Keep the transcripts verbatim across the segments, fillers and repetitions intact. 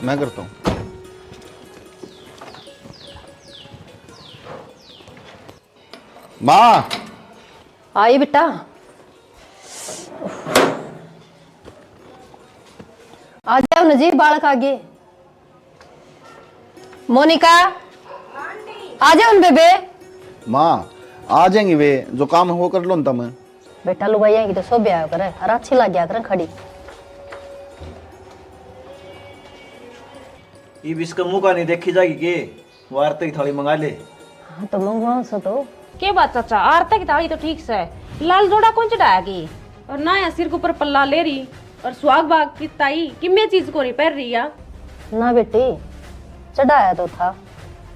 मैं करता हूँ। माँ। आई बेटा। आ जाओ ना जी, बालक आ गए। मोनिका, आ जाओ ना बेबे। माँ, आ जाएंगी वे, जो काम हो कर लो ना तुम। बेटा, लुगाइयां की तो शोभे आया करे और अच्छी लग गया करे खड़ी। इब इसका मुंह का नहीं देखी जाएगी के? वो आरती की थाली मंगा ले। हाँ, तो मंगवाओ सो तो। के बात चाचा, आरती की थाली तो ठीक से, लाल जोड़ा कौन चढ़ाया की? और ना या सिर के ऊपर पल्ला ले रही, और सुहाग बाग की ताई किम्मे चीज को नहीं पहन रही या? ना बेटी, चढ़ाया तो था।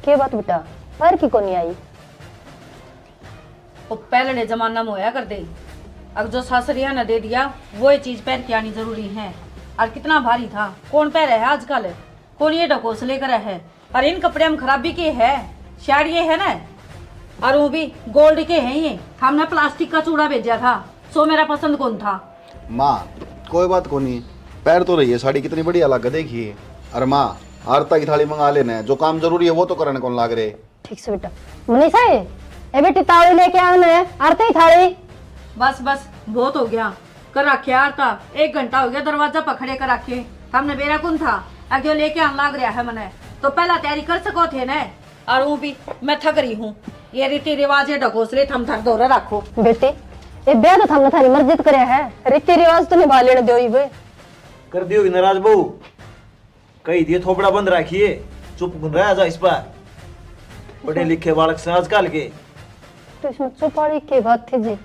के बात बेटा, पर की कोनी आई? वो पहले जमाना में होया कर दे, अब जो सासरिया ने दे दिया, वो ही चीज पहन के आनी जरूरी है। और कितना भारी था, कौन पहरे है आजकल? कौन ये ढकोसले करे है? और इन कपड़े में खराबी के है? साड़िए है ना, और वो भी गोल्ड के हैं ये। हमने प्लास्टिक का चूड़ा भेजा था, सो मेरा पसंद कौन था। माँ, कोई बात कोनी, पहर तो रही है साड़ी, कितनी बढ़िया लग, देखिए। अरे माँ, आरता की थाली मंगा लेने, जो काम जरूरी है वो तो करने कौन लाग रहे। ठीक से बेटा। मनीषा, ए बेटी, ताली लेके आ ना, आरती की थाली। बस बस, बहुत हो गया। कर रखे यार था, एक घंटा हो गया दरवाजा पर खड़े कर रखे। हमने बेरा कौन था, आगे लेके आन लाग रहा है मने, तो पहला तैयारी कर सको थे ने। और वो भी मैं थक रही हूँ, ये रीति रिवाज, ये ढकोसले थम थक दौरा रखो। बेटी, ये ब्याह तो थमने थारी मर्जी तो करे है, रीति रिवाज तो निभा लेने दो ही वे। कर दियोगी नाराज बहू, कही दिए थोपड़ा बंद रखिए, चुप गुन रहा जा इस पर। पढ़े लिखे बालक से आजकल के। तो इसमें चुप वाली की बात थी जी?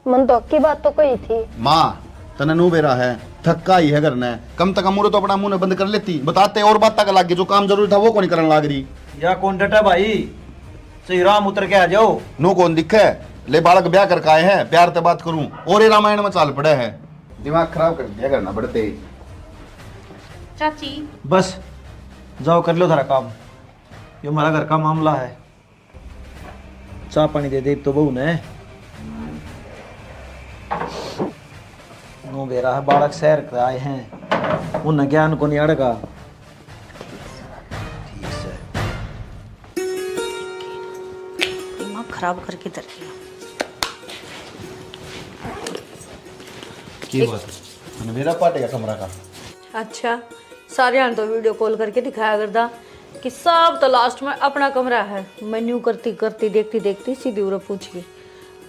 मन तो अक्की बात तो कही थी। माँ, तने नू बेरा है, थक्का ही है घर ने। कम से कम उरे तो अपना मुंह ने बंद कर लेती, बताते और बात तक लाग गई, जो काम जरूरी था वो कोनी करन लाग रही। या कौन डटा भाई, सही राम उतर के आ जाओ। नू कौन दिखे, ले बालक ब्याह करके आए हैं, प्यार ते बात करूं और ये रामायण में चाल पड़े है। दिमाग खराब कर दिया करना बड़े तेज। चाची। बस, जाओ कर लो थारा काम, ये हमारा घर का मामला है। चाह पानी दे दे तो बहू ने। नू बेरा है, बालक शहर के आए हैं, उन्हें ज्ञान को नहीं अड़गा। ठीक से। दिमाग खराब करके धर दिया। की बात है? मैंने बेरा पाटे का कमरा का। अच्छा, सारे हाण तो वीडियो कॉल करके दिखाया करदा कि सब तो लास्ट में अपना कमरा है। मैं न्यू करती करती, देखती देखती सीधी उरे पहुंच गई।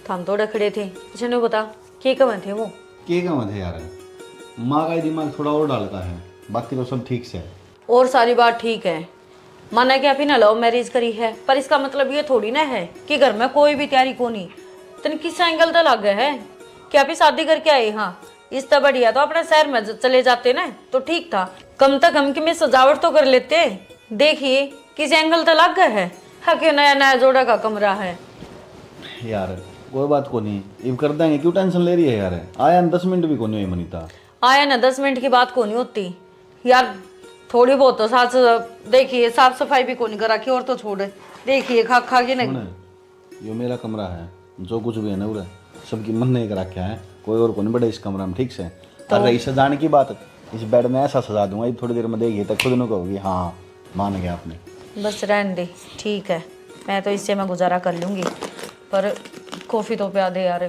थाम थोड़ा खड़े थे, अच्छा न्यू बता, के कहें थे वो? के कहें थे यार, माँ का ही दिमाग थोड़ा और डालता है, बाकी तो सब ठीक से। और सारी बात ठीक है, माना कि आप ही ना लव मैरिज करी है, पर इसका मतलब ये थोड़ी ना है कि घर में कोई भी तैयारी कोनी। तन किस एंगल तो लागे है कि आप ही शादी करके आए? हाँ, इससे बढ़िया तो अपने शहर में ज-, चले जाते ना तो ठीक था। कम से कम कि मैं सजावट तो कर लेते। देखिए किस एंगल तो लागे है, हाँ, क्यों नया नया जोड़ा का कमरा है। यार, कोई बात को नहीं, इब कर देंगे, क्यों टेंशन ले रही है यार? आया न दस मिनट भी कोनी हुई मनीता। आया ना दस मिनट की बात कोनी होती यार, थोड़ी बहुत तो सास, देखिए, साफ सफाई भी कोनी कर रखी, और तो छोड़, देखिए, खा खा के नहीं। सुन, यो मेरा कमरा है, जो कुछ भी है ना उरे, सबकी मन ने कर रखा है, कोई और कोनी बड़े इस कमरा में, ठीक से? तो और रही सजाने की बात, इस बेड में ऐसा सजा दूंगा, ये थोड़ी देर में देखिए तो खुद नु कहोगी, हाँ, मान गया आपने। बस रहने दे, ठीक है, मैं तो इससे मैं गुजारा कर लूंगी, पर कॉफी तो प्या दे यार।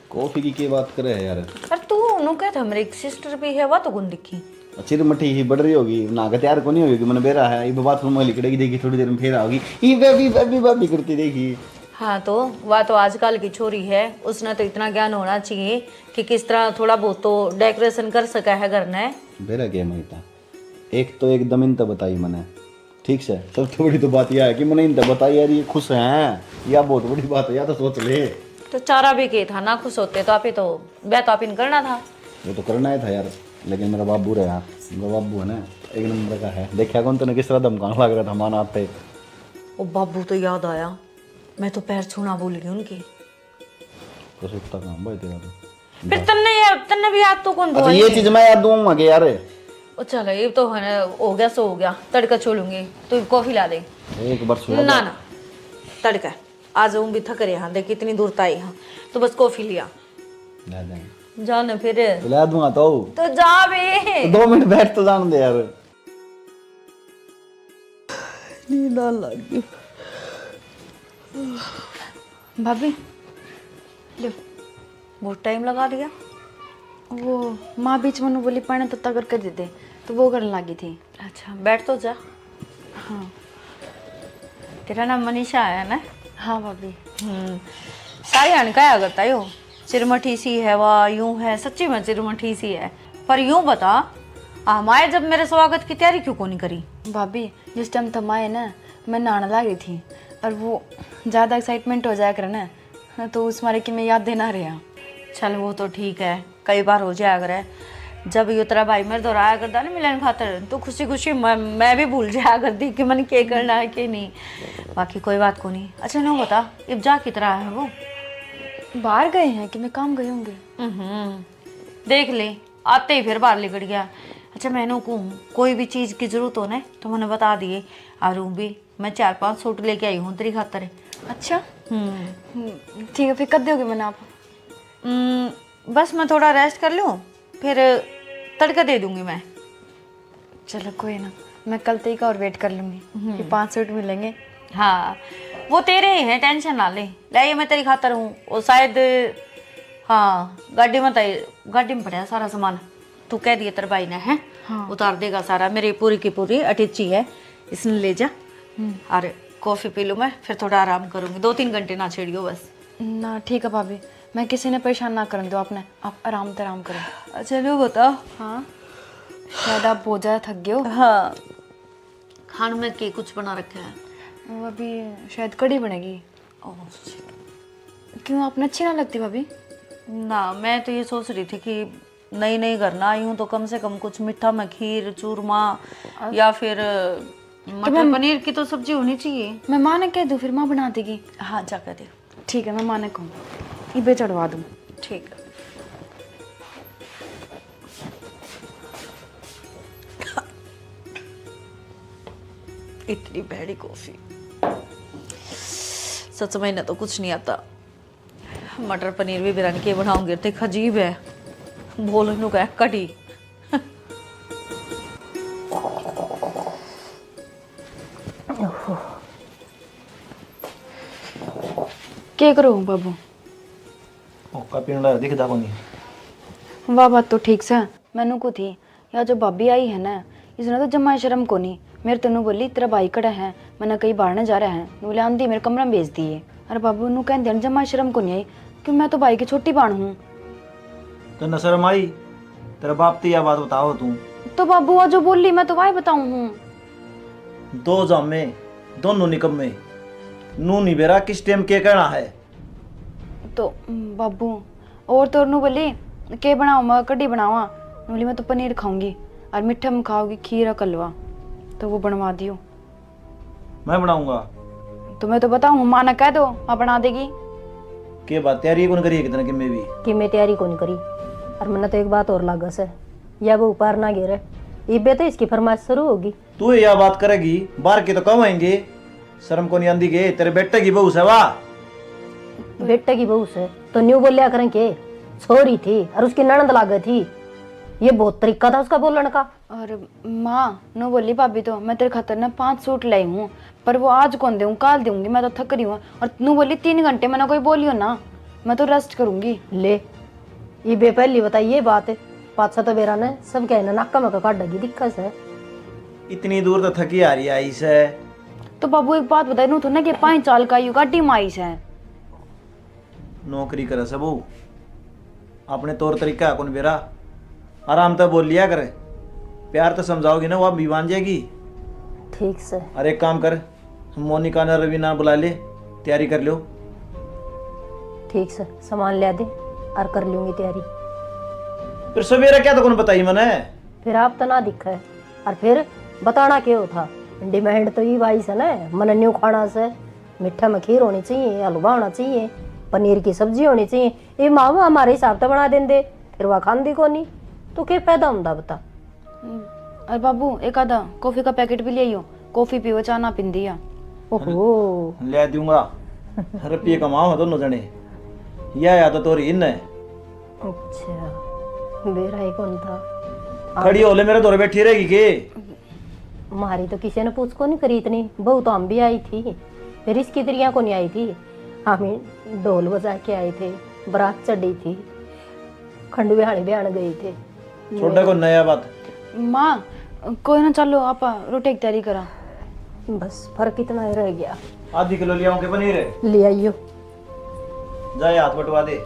कॉफी की के बात करे है यार? अरे तू नु कह था, मेरी एक सिस्टर भी है, वह तो गुण दिखी। चिर मठी ही बढ़ रही होगी, ना के तैयार कोनी होगी, मैंने बेरा है, इब बाथरूम में लिकड़ेगी, देखी थोड़ी देर में फेर आओगी, ई बेबी, बेबी, बेबी करती देखी। हाँ तो, वह तो आजकल की छोरी है, उसने तो इतना ज्ञान होना चाहिए कि किस तरह थोड़ा बहुत तो डेकोरेशन कर सका है घर ने। बेरा के मनीता, एक तो एकदम इन तो बताई मैंने, ठीक से, सबसे बड़ी तो बात यह है कि मैंने इन तो बताई यार, ये खुश हैं, या बहुत बड़ी बात है, या तो सोच ले। तो चारा भी के था ना, खुश होते तो आप ही तो, ब्याह तो आप ही ने करना था। वो तो करना ही था यार, लेकिन मेरा बाबू रहा, मेरा बाबू है ना, एक नंबर का है। देखा कौन तूने किस तरह धमकाने लग रहा था माना आते। ओ बाबू तो याद आया, मैं तो पैर छूना भूल गई उनके। तो सुत्ता काम भाई तेरा तो। फिर तन्ने यार, तन्ने भी याद तो कौन अच्छा, ये चीज मैं याद दूंगा के यार। ओ चलो, ये तो है ना, हो गया सो हो गया, तड़का छोलूंगी, तू कॉफी ला दे। एक बार सुना ना, दे। ना, तड़का। आज हम भी थक रहे हैं, देख कितनी दूर तक आए हैं, तो बस कॉफी लिया। ला देंगे। जा ना फिर। तो ला दूंगा तो। तो जा बे। तो दो मिनट बैठ तो जान दे यार। नींद आने लग गई। भाभी, लो, बहुत टाइम लगा दिया। वो माँ बीच में बोली, "पानी तत्ता करके दे दे," तो वो करने लगी थी। अच्छा, बैठ तो जा। हाँ। तेरा नाम मनीषा है ना? हाँ भाभी। हम्म। सारे हाण कहा करता यो, चिरमठी सी है वा, यूं है, सच्ची में चिरमठी सी है। पर यूं बता, हम आए जब मेरे स्वागत की तैयारी क्यों कोनी करी? भाभी, जिस टाइम तुम आए ना, मैं नहाने लाग रही थी, और वो ज़्यादा एक्साइटमेंट हो जाया करे ना, तो उस मारे कि मैं याद देना रहा। चल, वो तो ठीक है, कई बार हो जाया करे। जब यो तेरा भाई मेरे धोरै आया करता ना मिलन खातर, तो खुशी खुशी मैं, मैं भी भूल जाया करती कि मन के करना है कि नहीं। बाकी कोई बात को नहीं। अच्छा, न्यू बता, इब जा कितरा है वो? बाहर गए हैं कि मैं काम गए होंगे। हम्म, देख ले, आते ही फिर बाहर लिकड़ गया। अच्छा, मैंने कहूँ, कोई भी चीज़ की जरूरत हो ना, तो मैंने बता दिए। और यूं भी मैं चार पांच सूट लेके आई हूँ तेरी खातर। अच्छा। हम्म। हम्म, ठीक है, फिर कब दोगे मैंने आप? हम्म, बस मैं थोड़ा रेस्ट कर लूँ, फिर तड़के दे दूंगी मैं। चलो कोई ना, मैं कल तक का और वेट कर लूंगी। हम्म। ये पांच सूट मिलेंगे। हाँ, वो तेरे ही हैं, टेंशन ना ले। ले, ये मैं तेरी खातर हूँ। वो शायद, हाँ, गाड़ी में तो, गाड़ी में पड़ा है सारा सामान। तू कह दिए तेरे भाई ने, हैं? हाँ। उतार देगा सारा। मेरी पूरी की पूरी अटैची है, इसने ले जा। हम्म। और कॉफी पी लूँ मैं, फिर थोड़ा आराम करूँगी। दो तीन घंटे ना छेड़ियो बस। ना, ठीक है भाभी, मैं किसी ने परेशान ना करन दूँ आपने, आप आराम ते आराम करो। अच्छा, लो बता। हाँ, शायद आप बहुत ज़्यादा थक गए हो। हाँ। खान में के कुछ बना रखा है? वो अभी शायद कढ़ी बनेगी। ओह, shit। क्यों, आपने अच्छी ना लगती भाभी? ना, मैं तो ये सोच रही थी कि नई नई घर ना आई हूँ, तो कम से कम कुछ मीठा में खीर, चूरमा, और या फिर तो मटर मैं पनीर की तो सब्जी होनी चाहिए। मैं माँ ने कह दूँ, फिर माँ बना देगी। हाँ, जा कह दे। ठीक है, मैं माँ ने कहूँ, इबे चढ़वा दूँ। ठीक है। इतनी भैड़ी कॉफी। सच में इन्हें तो कुछ नहीं आता। मटर पनीर भी बिरन के बनाऊंगी, ते अजीब है। बोल नु कह कढ़ी। के करो बाबू? हुक्का पीण लाग दिखदा कोनी। वाह, बात तो ठीक सै। मैनू को थी, या जो भाभी आई है ना, इसने तो जमा शर्म कोनी। मेरे तो नू बोली, "तेरा भाई कड़ा है, मन्ने कहीं बाहर न जा रहा है।" नू ले आंदी मेरे कमरे में भेज दिए। अरे बाबू, नू कहंदे जमा शर्म कोनी आई, क्यों, मैं तो भाई की छोटी बहन हूँ। तन्ने शर्म आई? तेरे बाप ते या बात बताओ तू। तो बाबू, वो जो बोली, मैं तो वाई बताऊँ हूँ। दो जामे, दोनों निकम्मे। नू नहीं बेरा किस टाइम के कहना है। तो, बाबू, और तो नू बोली, "के बनाऊँ मैं, कढ़ी बनावा?" नू बोली, "मैं तो पनीर खाऊंगी, और मीठे में खाओगी खीर और कलवा।" तो वो बनवा दियो। मैं बनाऊंगा। तो मैं तो बताऊँ, माँ ने कह दो, माँ बना देगी। के बात, तैयारी कौन करी है कितने किम्मे भी? कि मैं तैयारी कौन करी? और मन्ने तो एक बात और लागे से, या वो ऊपर ना गिरे, इबे तो इसकी फरमाइश शुरू होगी। तू या बात करेगी, बाहर के तो कब आएंगे? शर्म को नहीं आंदी के? तेरे बेटे की बहू से वा। बेटे की बहू से तो न्यू बोलिया करें के? छोरी थी और उसकी ननद लागे थी। ये बहुत तरीका था उसका बोलने का। और माँ, नू बोली भाभी तो, "मैं तेरे खातर ना पांच सूट लाई हूँ, पर वो आज कौन दूँ, काल दूंगी, मैं तो थक रही हूँ।" और नू बोली, "तीन घंटे मैंने कोई बोलियो ना, मैं तो रेस्ट करूंगी।" ले, इबे पहली बताई ये बात, पाछा तो बेरा ने सब कहने नाका में काटेगी दिक्कत है। इतनी दूर तो थकी हारी आई से। तो बाबू, एक बात बताई, नू थोड़ा के पाँच साल का यू गाड़ी में आई से। नौकरी करे से बहू, अपने तौर तरीका है कौन बेरा, आराम तै बोल लिया करे, प्यार तै समझाओगी ना, वो भी मान जाएगी। ठीक से। अरे एक काम कर, मोनिका ने रवीना बुला ले, तैयारी कर लो। ठीक से, सामान ले दे और कर लूंगी तैयारी। फिर सवेरे क्या तो कौन बताई मने? फिर आप तो ना दिखे, और फिर बताना के हो था? डिमांड तो ये भाई से ना, मने न्यू खाना से, मीठा में खीर होनी चाहिए, हलवा होना चाहिए, पनीर की सब्जी होनी चाहिए। ये माँ हमारे हिसाब से बना देंदे, फिर वह खांदी कोनी, तो के फायदा होंदा बता? अरे बाबू, एक आधा कॉफी का पैकेट भी ले आइयो, कॉफी पीवे, चाह ना पींदी है। ओहो। ले दूंगा, रुपये कमाओ दोनों जने, यह आदत हो रही इन्हें। अच्छा, बेरा ही कौन था? खड़ी हो ले, मेरे धोरे बैठी रहेगी के? म्हारी तो किसी ने पूछ को नहीं करी इतनी। बहू तो हम भी आई थी, रिस की दरिया को नहीं आई थी। हम ही ढोल बजा के आए थे, बारात चढ़ी थी, खंडू बिहान बिहान गए थे। छोटे को नया बात। माँ, कोई ना, चलो आप रोटी की तैयारी करा। बस फर्क इतना ही रह गया। आधी किलो ले आऊं के पनीर? ले आइयो। जाए हाथ बटवा दे।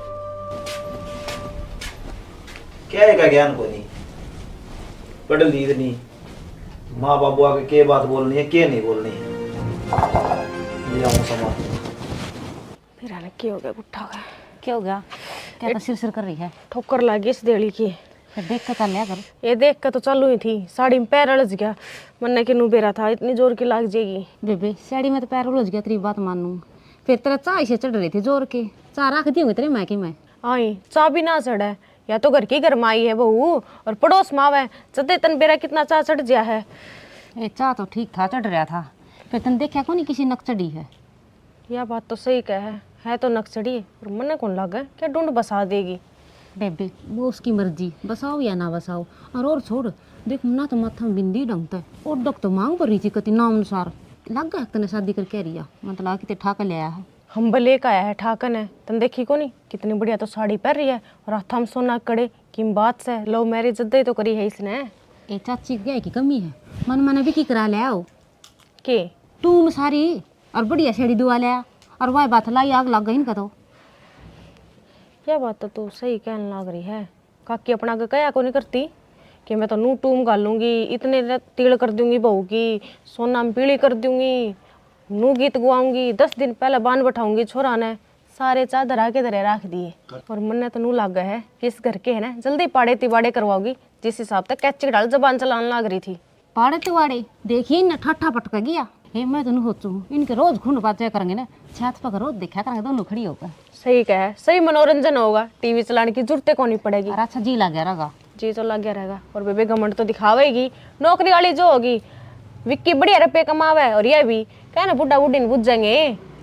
क्या है का ज्ञान को नहीं, पढ़ ली नहीं, माँ बाबू आगे के बात बोलनी है, के नहीं बोलनी है। ले आऊं सामान। मेरा ना क्या हो गया गुट्ठा का? क्या हो गया? क्या तो सिर सिर कर रही है? ठोकर लागी इस देली की। फिर देख के चल लिया कर। ये देख के तो चालू ही थी, साड़ी में पैर उलझ गया। मन्ने के नू बेरा था, इतनी जोर की लाग जाएगी। बेबे, साड़ी में तो पैर उलझ गया, तेरी बात मानू। फिर तेरा चाह इसे चढ़ रहे थे जोर के। चाह रख दी होंगी तेरे मायके में। आई, चाह भी ना चढ़े, या तो घर की घर में आई है बहू, और पड़ोस में आवे, जदे तन बेरा कितना चाह चढ़ गया है। ए, चाह तो ठीक था चढ़ रहा था, फिर तन देखा को नहीं किसी नक चढ़ी है। या बात तो सही कह है, है तो नक चढ़ी, पर मन्ने कौन लागे क्या ढूंढ बसा देगी। बेबे, वो उसकी मर्जी, बसाओ या ना बसाओ। और, और छोड़, देख ना तो माथा में बिंदी ढंगता है, और डक तो मांग भर रही थी कति नाम अनुसार। लग गया तने शादी करके आ रही है, मतलब किते ठा के ले आया है। हम भले का आया है ठा के ने, तन देखी को नहीं कितनी बढ़िया तो साड़ी पहन रही है और हाथा में सोना कड़े। किम बात से, लव मैरिज जद्दे तो करी है इसने। ए चाची, क्या की कमी है? मन मने भी की करा ले आओ। के? टूम सारी और बढ़िया साड़ी दुआ ले आ। और वह बात लाई आग लग गई इनका तो। क्या बात तो तू सही कहने लाग रही है। काकी अपना आगे कहा को नहीं करती कि मैं तो नू टूम घालूंगी, इतने न-, तिल कर दूंगी बहू की, सोना में पीली कर दूंगी, नू गीत गवाऊंगी, दस दिन पहले बांध बैठाऊंगी छोरा ने। सारे चादर आके धरे रख दिए। और मन्ने तो नू लागे है कि इस घर के है ना जल्दी पाड़े तिवाड़े करवाओगी, जिस हिसाब तक कैची डाल जबान चलाने लाग रही थी। पाड़े तिवाड़े देखिए ना, ठाठा पटक गया। हे, मैं तो नहीं सोचू, इनके रोज खून बाजे करेंगे ना, छत पर रोज देखा करेंगे दोनों खड़ी होकर। सही कहे, सही मनोरंजन होगा, टीवी चलाने की जरूरत कोनी पड़ेगी। और अच्छा जी लग गया रहेगा। जी तो लग गया रहेगा। और बेबे घमंड तो दिखावेगी, नौकरी वाली जो होगी, विक्की बढ़िया रुपये कमावे और ये भी कहे ना बुढ़ा बुढ़ी नहीं बुझेंगे,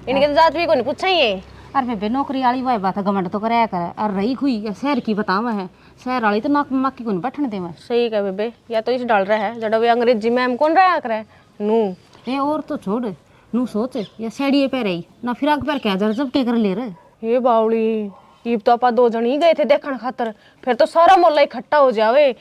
इनके तो जात भी कोनी पूछेंगे। अरे बेबे, नौकरी वाली वह बात है, घमंड तो कराया करे। और रही हुई या शहर की बतावे है, शहर वाली तो नाक में माखी कोनी बैठन देवे। सही कहे बेबे, या तो इस डाल रहा है जड़ा वे अंग्रेजी मैम कौन रहा करे नू। ए, और तो छोड़, नू सोच, या साड़ी पहरे ही ना, फिराक पहर के हजार जब के कर ले रे। ये बावली, इब तो आपा दो जन ही गए थे देखण खातर, फिर तो सारा मोहल्ला इकट्ठा हो जावे।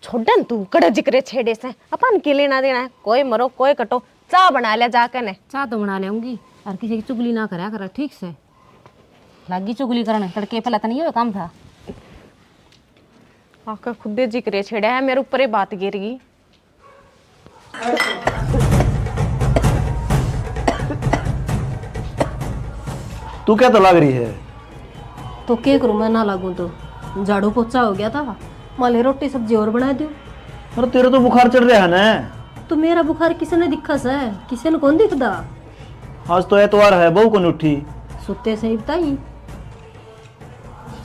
छोड़न तू, कड़े जिक्रे छेड़े से, अपन के लेना देना है, कोई मरो कोई कटो। चाह बना ले जाके ने। चाह तो बना लेऊंगी, और किसी की चुगली ना करा कर, ठीक से? लागी चुगली करने, तड़के पहले तो नहीं हुआ काम था। आके खुदे जिक्रे छेड़ा है, मेरे ऊपर ही बात गिर गई। तू क्या तो लाग रही है? तो के करूं, मैं ना लागूं तो। झाड़ू पोछा हो गया था, माले रोटी सब्जी और बना दूं। अरे, तेरा तो बुखार चढ़ रहा है ना। तो मेरा बुखार किसी ने दिखा से? किसी ने कौन दिखदा? आज तो एतवार है, बहू को नहीं उठी। सुते से ही बताई।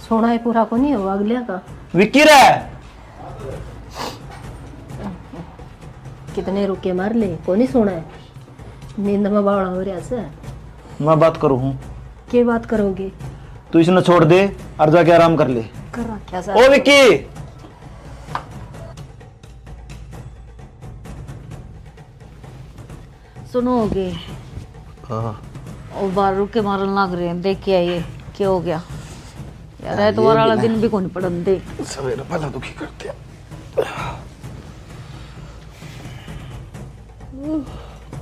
सोना है पूरा को नहीं हो अगलिया का। विक्की रे! कितने रुके मार ले, को नहीं सोना है। नींद में बावला हो रहा से। मैं बात करूँ हूँ। के बात करोगे? तू इसने छोड़ दे और जाके आराम कर ले। कर रखा सर। ओ विक्की! सुनो हो गए। हाँ। और बाहर रुके मारन लाग रहे हैं, देख के आइए क्या हो गया। यार, ये एतवार वाला भी दिन भी कौन पड़न दे। सवेरे पहला दुखी करते हैं।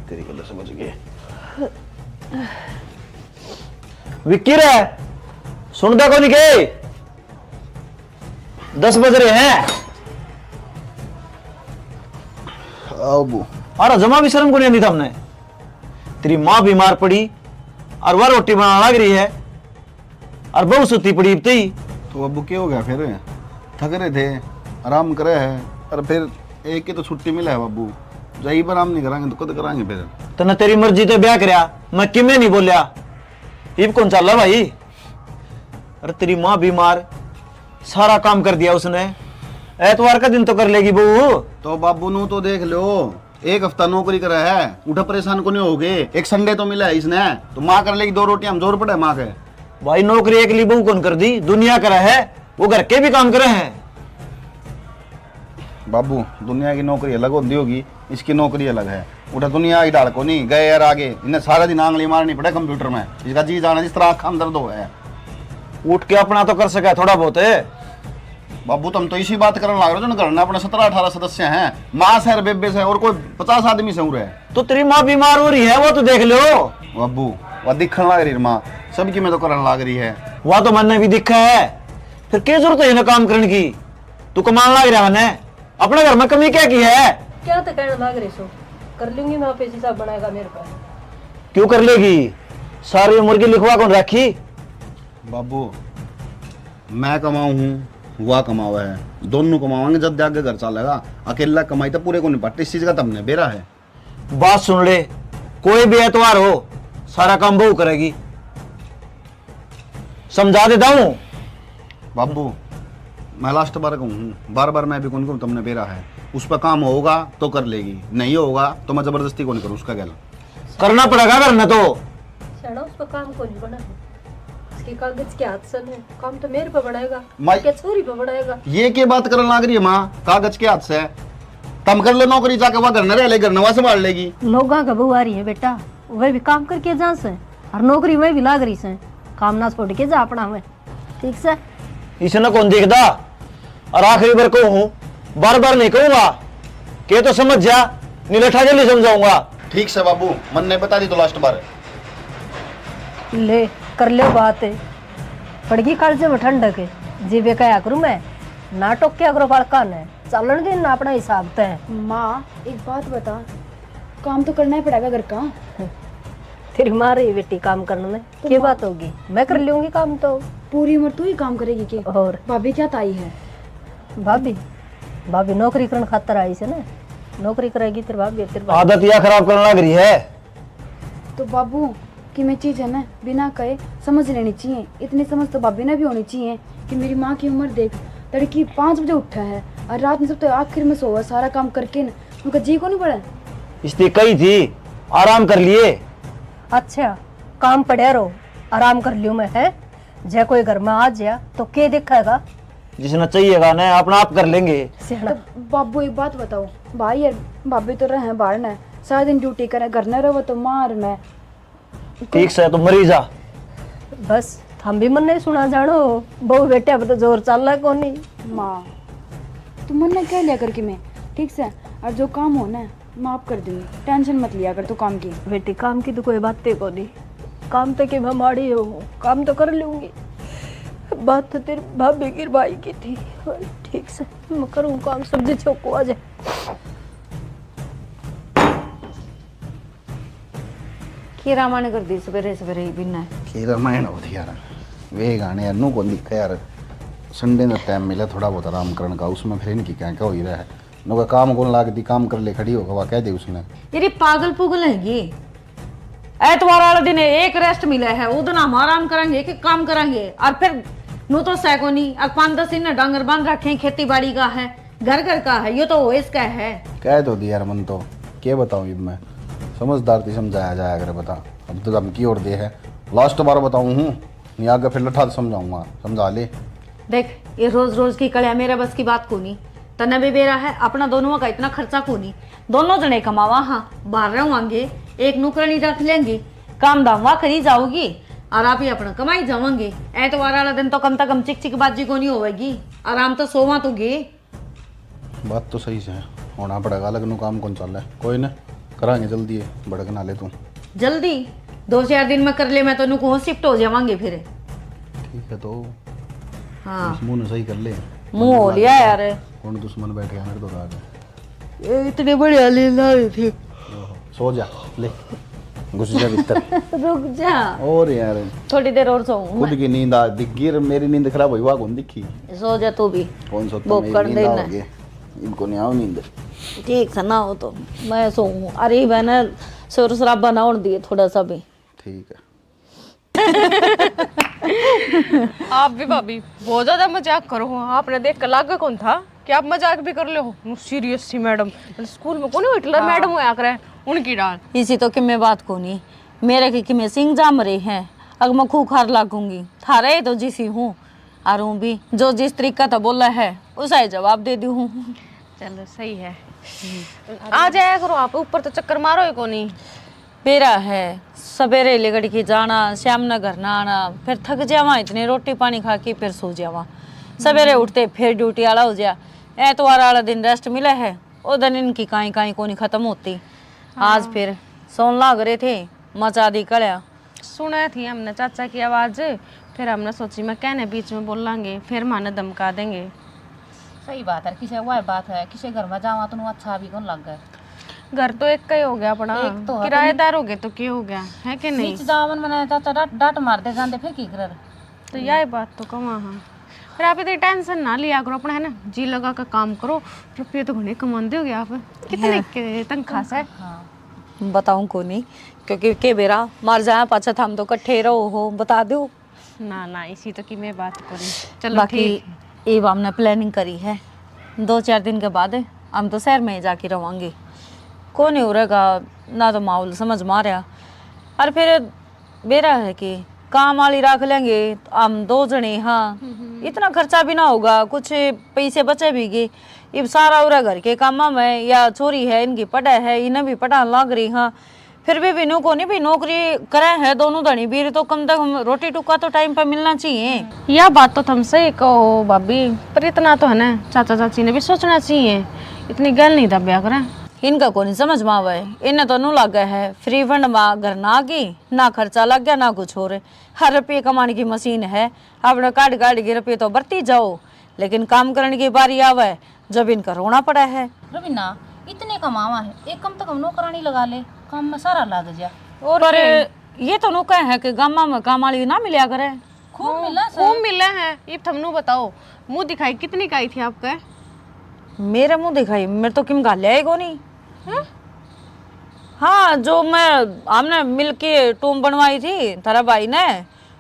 तेरी गल समझ गए। विक्की रे, सुनदा कोनी के? दस बज रहे हैं। आओ बू। अरे जमा भी शर्म को नहीं आती थमने। तेरी माँ बीमार पड़ी और वह रोटी बनाने लग रही है और बहू सुती पड़ी इब तई। तो अबू क्या हो गया फिर? थक रहे थे, आराम करे है, और फिर एक ही तो छुट्टी मिला है बाबू, जब आराम नहीं करांगे तो कद करांगे फिर? तन्ने तेरी मर्जी तो ब्याह करया, मैं किमे नहीं बोल्या। इब कौन चाला भाई? अरे तेरी माँ बीमार, सारा काम कर दिया उसने, एतवार का दिन तो कर लेगी बहू। तो बाबू नू तो देख लो, एक हफ्ता नौकरी करा है, उठा परेशान को नहीं होगे। एक संडे तो मिला है इसने, तो माँ कर लेगी दो रोटियां, हम जोर पड़े माँ के। भाई नौकरी एकली बहू कौन कर दी, दुनिया करा है, वो घर के भी काम करे हैं। बाबू, दुनिया की नौकरी अलग होती होगी, इसकी नौकरी अलग है। उठा दुनिया की ढाल को नहीं, गए यार आगे, इन्हें सारा दिन आंगली मारनी पड़े कंप्यूटर में, इसका जी जाना जिस तरह आँखां में दर्द हो है। उठ के अपना तो कर सके थोड़ा बहुत। बाबू, तुम तो इसी बात करने लाग रहे हो जो घर में अपने सत्रह अठारह सदस्य हैं, माँ से और बेबे से और कोई पचास आदमी से उरे है। तो तेरी माँ बीमार हो रही है, वो तो देख लो। बाबू, वह दिखने लाग रही है माँ, सबकी मैं तो करने लाग रही है। वह तो मैंने भी दिखा है, फिर क्या जरूरत है इन्हें काम करने की? तू कमान लाग रहा है, अपने घर में कमी क्या की है? क्या तो कहने लाग रहे सो, कर लूंगी मैं, आप ऐसी साहब बनाएगा मेरे पर। क्यों कर लेगी? सारी उम्र की लिखवा कौन रखी? बाबू, मैं कमाऊं हूँ, वह कमावा है, दोनों कमावांगे जब आगे घर चलेगा। अकेला कमाई तो पूरे को नहीं पड़ता, इस चीज का तमने बेरा है। बात सुन ले, कोई भी एतवार हो, सारा काम बहू करेगी। समझा देता हूँ। बाबू, मैं लास्ट बार कहूँ हूँ, बार बार मैं भी कौन कहूँ, तुमने बेरा है। उस पर काम होगा तो कर लेगी, नहीं होगा तो मैं जबरदस्ती को नहीं करूँ उसका गैल। करना पड़ेगा घर में तो। सड़ा उस पर काम को नहीं बना, उसके कागज के हाथ से ने, काम तो मेरे पे बनाएगा, माई क्या छोरी पे बनाएगा? ये क्या बात करने लाग रही है माँ? कागज के हाथ से? तम कर ले नौकरी जाके, वह घर न रह ले, घर न वह संभाल लेगी। लोगां का बहू आ रही है बेटा, वह भी काम करके जा से, और नौकरी में भी लाग रही से, काम ना छोड़ के जा अपना में। ठीक से? इसने कौन देखदा? और आखिरी बार कहूँ हूँ, बार बार नहीं कहूँगा, के तो समझ जा, नहीं लठा जल्दी समझाऊंगा। ठीक से बाबू, मन ने बता दी तो लास्ट बार। ले, कर लो बात, पड़गी कालजे में ठंडक, जी बे कहा करूँ मैं, ना टोक्या करो बालका ने, चालन दे ना अपना हिसाब तै। माँ, एक बात बता, काम तो करना ही पड़ेगा घर का। तेरी माँ रही बेटी काम करने में, तो के माँ बात होगी, मैं कर लूंगी काम तो। पूरी उम्र तू ही काम करेगी के? और भाभी क्या ताई है? भाभी, भाभी नौकरी करने खातर आई से ना, नौकरी करेगी तेरी भाभी, तेरी भाभी। आदत या खराब करने लग रही है। तो बाबू, किमे चीज है ना, बिना कहे समझ लेनी चाहिए। इतनी समझ तो भाभी ने भी होनी चाहिए कि मेरी माँ की उम्र देख, तड़की पाँच बजे उठा है और रात में सब तो आखिर में सोवा, सारा काम करके ना, उनका जी को नहीं पड़ा। इसने कही थी, आराम कर लिए। अच्छा, काम पड़ा रो, आराम कर लियो मैं, है? जै कोई घर में आ जाया तो के देखेगा? जिसने चाहिएगा ना, अपना आप कर लेंगे। सियाणा। तो बाबू, एक बात बताओ, भाई यार, भाभी तो रहे बाहर ने, सारा दिन ड्यूटी करे, घर न रहो तो मार मैं। ठीक से, तो मरी जा। बस, थम भी मन्ने ही सुना जानो, बहू बेटे अब तो जोर चाला कोनी। माँ, तू मन्ने कह लिया कर कि मैं, ठीक से, और जो काम हो ना, माफ कर दूंगी, टेंशन मत लिया कर तू काम की। बेटी, काम की तो कोई बातें कोनी, काम तो के मैं माड़ी हो, काम तो कर लूंगी। बात तो तेरी भाभी की भाई की थी। ठीक से, मैं करूँ काम, सब्जी छोको आ जाए। की रामायण कर दी सवेरे सवेरे ही बिना। की रामायण हो थी यार, वे गाने यार, नू कौन दिखे यार। संडे का टाइम मिला थोड़ा बहुत आराम करने का, उसमें फिर इनकी क्या क्या हो ही रहा है। नुका काम कौन लागती, काम कर ले, खड़ी होकर वह कह दे उसने। तेरी पागल पुगल हैगी। एतवार वाले दिन एक रेस्ट मिला है, वो दिन हम आराम करेंगे कि काम करेंगे? और फिर नू तो सै कोनी, और पाँच दस इन्हें डांगर बांध रखे हैं, खेती बाड़ी का है, घर घर का है, यो तो ओएस का है। कह तो दिया यार, मन तो के बताऊं इब मैं, समझदार थी समझाया जाया करे। बता, अब तो धमकी और दे है, लास्ट बार बताऊं हूँ, नहीं आगे फिर लठा समझाऊंगा, समझा ले। देख, ये रोज रोज की कड़िया मेरे बस की बात कोनी। तन्ने भी बेरा है, अपना दोनों का इतना खर्चा कोनी। दोनों जने कमावा हाँ, बाहर रहोगे, एक नौकरानी रख लेंगे, काम धाम वा करी जाओगी और आप ही अपना कमाई जाओगे। एतवार वाला दिन तो कम से कम चिक चिक बाजी कोनी होवेगी, आराम तो सोवा तो गे। बात तो सही से, होना पड़ेगा, अलग नु काम कौन चाले। कोई ना, करांगे जल्दी है, भड़क ना ले तू। जल्दी? दो चार दिन में कर ले, मैं तो नु कहूँ शिफ्ट हो जावांगे फिर। ठीक है तो हाँ। इस मुंह ने सही कर ले। मुंह हो लिया यार। कौन दुश्मन बैठ गया मेरे तो रात। ये इतने बढ़िया लीला हुई थी। ओहो, सो जा, ले, घुस जा भीतर। रुक जा। और यार, थोड़ी देर और सोऊं खुद मैं। की नींद आ दिख गई, मेरी नींद खराब हुई, वहाँ कौन दिखी? सो जा तू भी। कौन सोता, वो मेरी कर नींद देना। आ गई, इनको नहीं आओ नींद। ठीक से ना हो तो मैं सोऊं। अरे बहन, शोर शराबा ना होने दिए थोड़ा सा भी। ठीक है। आप भी भाभी बहुत ज्यादा मजाक करो हो। आपने देख कर लागे कौन था कि आप मजाक भी कर ले हो। नु सीरियस सी मैडम, स्कूल में कोनी हिटलर हाँ। मैडम होया करे, उनकी डाल। इसी तो किमे बात कोनी, मेरे की किमे सिंग जाम रहे हैं। अग मैं खूंखार लागूंगी, थारे ही तो जिसी हूँ। और हूँ भी जो जिस तरीका तो बोला है, उसा ही जवाब दे दी हूँ। चलो, सही है। आ जाया करो आप, ऊपर तो चक्कर मारो ही कोनी। बेरा है, सवेरे लिगड़ के जाना, शाम ने घर ना आना, फिर थक जावा इतने, रोटी पानी खा के फिर सो जावा। सवेरे उठते फिर ड्यूटी आला हो जा। एतवार वाला दिन रेस्ट मिला है, ओ दिन इनकी काई काई कोनी खत्म होती। आज फिर सोन लाग रहे थे, मचा दी कल्या। सुना थी हमने चाचा की आवाज, फिर हमने सोची मैं कहने बीच में बोलांगे, फिर माने धमका देंगे। सही बात है, किसे वह बात है, किसे घर में जावा तो अच्छा भी कौन लगे। घर तो एक का ही हो गया अपना, एक तो है, किराएदार हो गए तो क्या हो गया, है कि नहीं? बीच जावन मैंने चाचा डांट, डांट मार दे जाते, फिर की कर। तो यही बात तो कहवा हाँ। पर आप इतनी टेंशन ना लिया करो अपना, है ना, जी लगा के काम करो। रुपये तो घणे कमाते होगे आप, कितने के तनख्वाह से? हाँ। बताऊं कोनी, क्योंकि के बेरा मार जाया पाछा, थाम तो कट्ठे रहो हो, बता दो। ना ना, इसी तो की मैं बात करूं। चलो बाकी ठीक। इब हमने प्लानिंग करी है, दो चार दिन के बाद हम तो शहर में ही जाके रवांगे। कोनी हो रहेगा ना, तो माहौल समझ में आ रहा। और फिर बेरा है कि काम वाली रख लेंगे हम दो जने। हाँ, इतना खर्चा भी ना होगा, कुछ पैसे बचे भी गए। इब सारा उरा घर के कामा में, या छोरी है इनकी पढ़ाई है, इन्हें भी पढ़ान लाग रही। हाँ, फिर भी बिनु को नहीं भी नौकरी करे है दोनों धनी बीर, तो कम से कम रोटी टुक्का तो टाइम पे मिलना चाहिए। या बात तो तुम सही कहो भाभी, पर इतना तो है ना, चाचा चाची ने भी सोचना चाहिए, इतनी गैल नहीं दब्या करें। इनका को नहीं समझ में आवे, इन्हें तो नू लागे है फ्री फंड में घर ना की, ना खर्चा लग गया ना कुछ और। हर रुपये कमाने की मशीन है, अपने काट काट के रुपये तो बरती जाओ, लेकिन काम करने की बारी आवे जब इनका रोना पड़ा है। रवीना, इतने कमावा है, एक कम से कम नौकरानी लगा ले, काम में सारा लग जा। और पर क्या? ये तो नू कहे है कि गामा में काम वाली ना मिलया करे। खूब हाँ, मिला सर। खूब मिला है। इब थमनू बताओ, मुंह दिखाई कितनी का आई थी आपका? मेरे मुंह दिखाई, मेरे तो किम घाल्या ही कोनी। हैं? हाँ, जो मैं, हमने मिलके टूम बनवाई थी थारा भाई ने,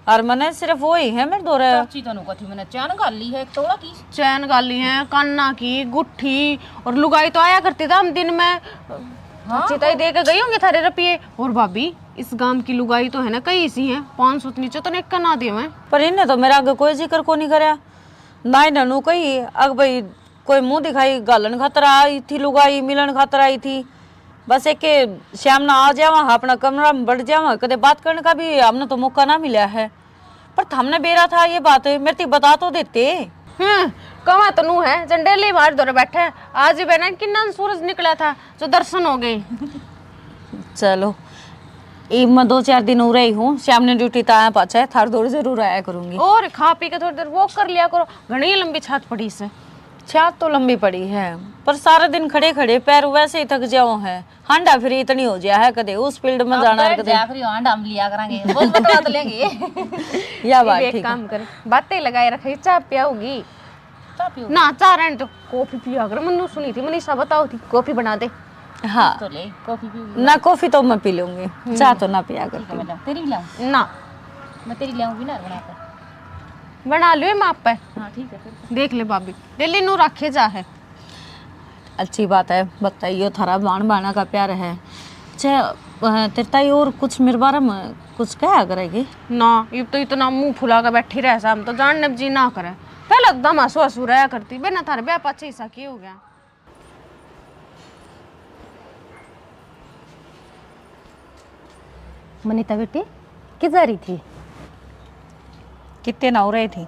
और मने सिर्फ वही है मेरे धोरे। चाची तनु कथी मैंने चैन घाल ली है, एक तोला की। चैन घाल ली है, काना की गुट्ठी, और लुगाई तो आया करती था हम दिन में। हाँ। चाची ताई दे के गई होंगी थारे रुपये। और भाभी, इस गांव की लुगाई तो है ना, कई सी है, पाँच सौ नीचे तो एक का ना देवे। पर इन्हें तो मेरा आगे कोई जिक्र को नहीं करया, ना ही ननू कही, अग भाई कोई मुंह दिखाई घालन खातर आई थी, लुगाई मिलन खातर आई थी। बस एक के श्याम ना आ जावा, अपना कमरा में बैठ जावा, कदे बात करने का भी हमने तो मौका ना मिला है। पर थमने बेरा था ये बात, मेरे ते बता तो देते। हम्म, कमा तो नू है, जंडेली मार दौरे बैठे। आज ही बहना किन्ना सूरज निकला था, जो दर्शन हो गए। चलो, इब मैं दो चार दिन उरे ही हूँ, श्याम ने ड्यूटी तो आया पाछे, थार दौरे जरूर आया करूँगी। और खा पी के थोड़ी देर वॉक कर लिया करो, घणी लंबी छात पड़ी से। छात तो लंबी पड़ी है, पर सारा दिन खड़े खड़े पैर वैसे ही थक जाओ है। हांडा फिर इतनी हो जाया है, कदे उस फील्ड में अब जाना, बैठ कदे जाया करियो, हांडा हम लिया करांगे, बहुत बतवा तो लेंगे। या बात एक ठीक है। काम कर, बातें लगाए रखे, चाय पियाओगी? चाय पियो? ना, चाय रहने दो, कॉफी पिया कर। मन्नू सुनी थी, मनीषा बताओ थी, कॉफी बना दे। हाँ। तो ले, कॉफी पीऊंगी। ना, कॉफी तो मैं पी लूंगी, हम्म। चाय तो ना पिया ठीक है, करती। मैं लाऊं, तेरी भी लाऊं? ना। मैं तेरी लाऊंगी ना, बना कर। बना लो मैं आप पे। हाँ, ठीक है फिर। देख ले भाभी, डेली नू रखे जा है। अच्छी बात है, बताइयो, थारा बाण बाणा का प्यार है। अच्छा, अ, तेरे ताई और कुछ मेरे बारे में कुछ कहा करेगी? ना, इब तो इतना मुंह फुला के बैठी रह, हम तो जानने जी ना करे। पहले तो दम हंसू हंसू रहा करती, बिना थारे ब्याह पाछे ऐसा के हो गया? मनीता बेटी, के जा रही थी? कितने ना हो रहे थे?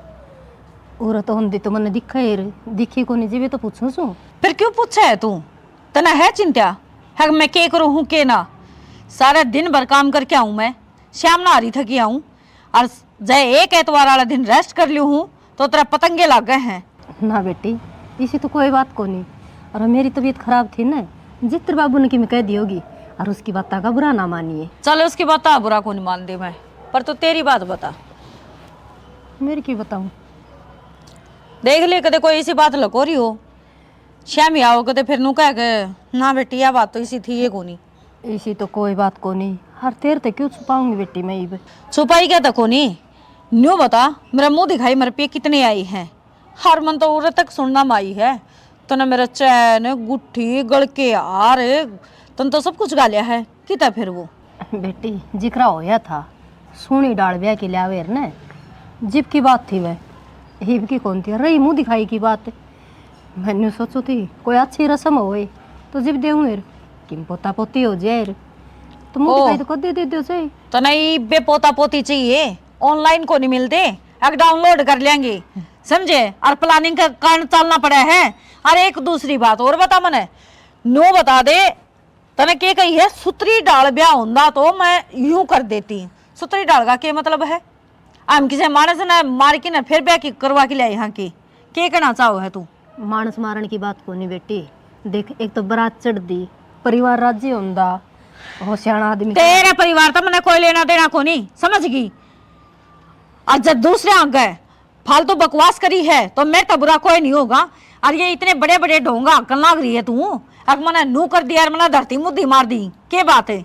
और तो हम तो मन्ने दिखा ही रे, दिखी कोनी, जीवे तो पूछूं सू। फिर क्यों पूछे है तू? तने है चिंता है कि मैं के करूं हूं, के ना? सारा दिन भर काम करके आऊं मैं, शाम ना हारी थकी आऊं, और जय एक एतवार वाला दिन रेस्ट कर लियो हूं, तो तेरा पतंगे लागे हैं। ना बेटी, इसी तो कोई बात कोनी। और मेरी तबीयत खराब थी ना, जित्र बाबू ने की मैं कह दी होगी, और उसकी बात का बुरा ना मानिए। चल, उसकी बात बुरा कोनी मान दे मैं, पर तू तेरी बात बता। मेरी की बताऊं? देख ले, कदे कोई इसी बात लको रही हो, श्यामी आओगे तो फिर नू कह के, "ना बेटी, यह बात तो इसी थी ये कोनी।" इसी तो कोई बात कोनी। हर तेर ते क्यों छुपाऊंगी बेटी मैं इब? छुपाई क्या तो कोनी? न्यू बता, मेरा मुंह दिखाई, मेरे पे कितने आई हैं? हर मन तो उरे तक सुनना में आई है। तने मेरा चैन, गुट्ठी, गल के हार, तन तो सब कुछ घाल्या है। किता फिर वो? बेटी, जिकरा होया था, सोनी डाल ब्याह के ल्यावे ने, जिब की बात थी वह, हिब की कौन थी, रही मुंह दिखाई की बात। मैंने सोचो थी कोई अच्छी रस्म होए तो जब देऊं यार, किम पोता पोती हो जाए यार, तो मुंह ओ। दिखाई तो कदे दे दो सही। तने इबे पोता पोती चाहिए, ऑनलाइन को नहीं मिलते, अब डाउनलोड कर लेंगे, समझे? और प्लानिंग का कारण चलना पड़ा है। और एक दूसरी बात और बता मने, नो बता दे, तने के कही है, सुतरी डाल ब्याह होंदा तो मैं यूं कर देती। सुतरी डाल का के मतलब है? हम किसी मानस ने मार के ना फिर ब्याह की करवा के ल्याए हाँ की? के कहना चाहो है तू? मानस मारण की बात कोनी बेटी। देख, एक तो बारात चढ़ दी, परिवार राजी होंदा, हो सियाणा आदमी। तेरा परिवार तो मने कोई लेना देना कोनी, समझ गई? और जब दूसरे आगे फालतू बकवास करी है तो मेरे तो बुरा कोई नहीं होगा। और ये इतने बड़े बड़े ढोंगा हकन लाग रही है तू, और मने नू कर दिया और मने धरती मुद्दी मार दी, के बात है?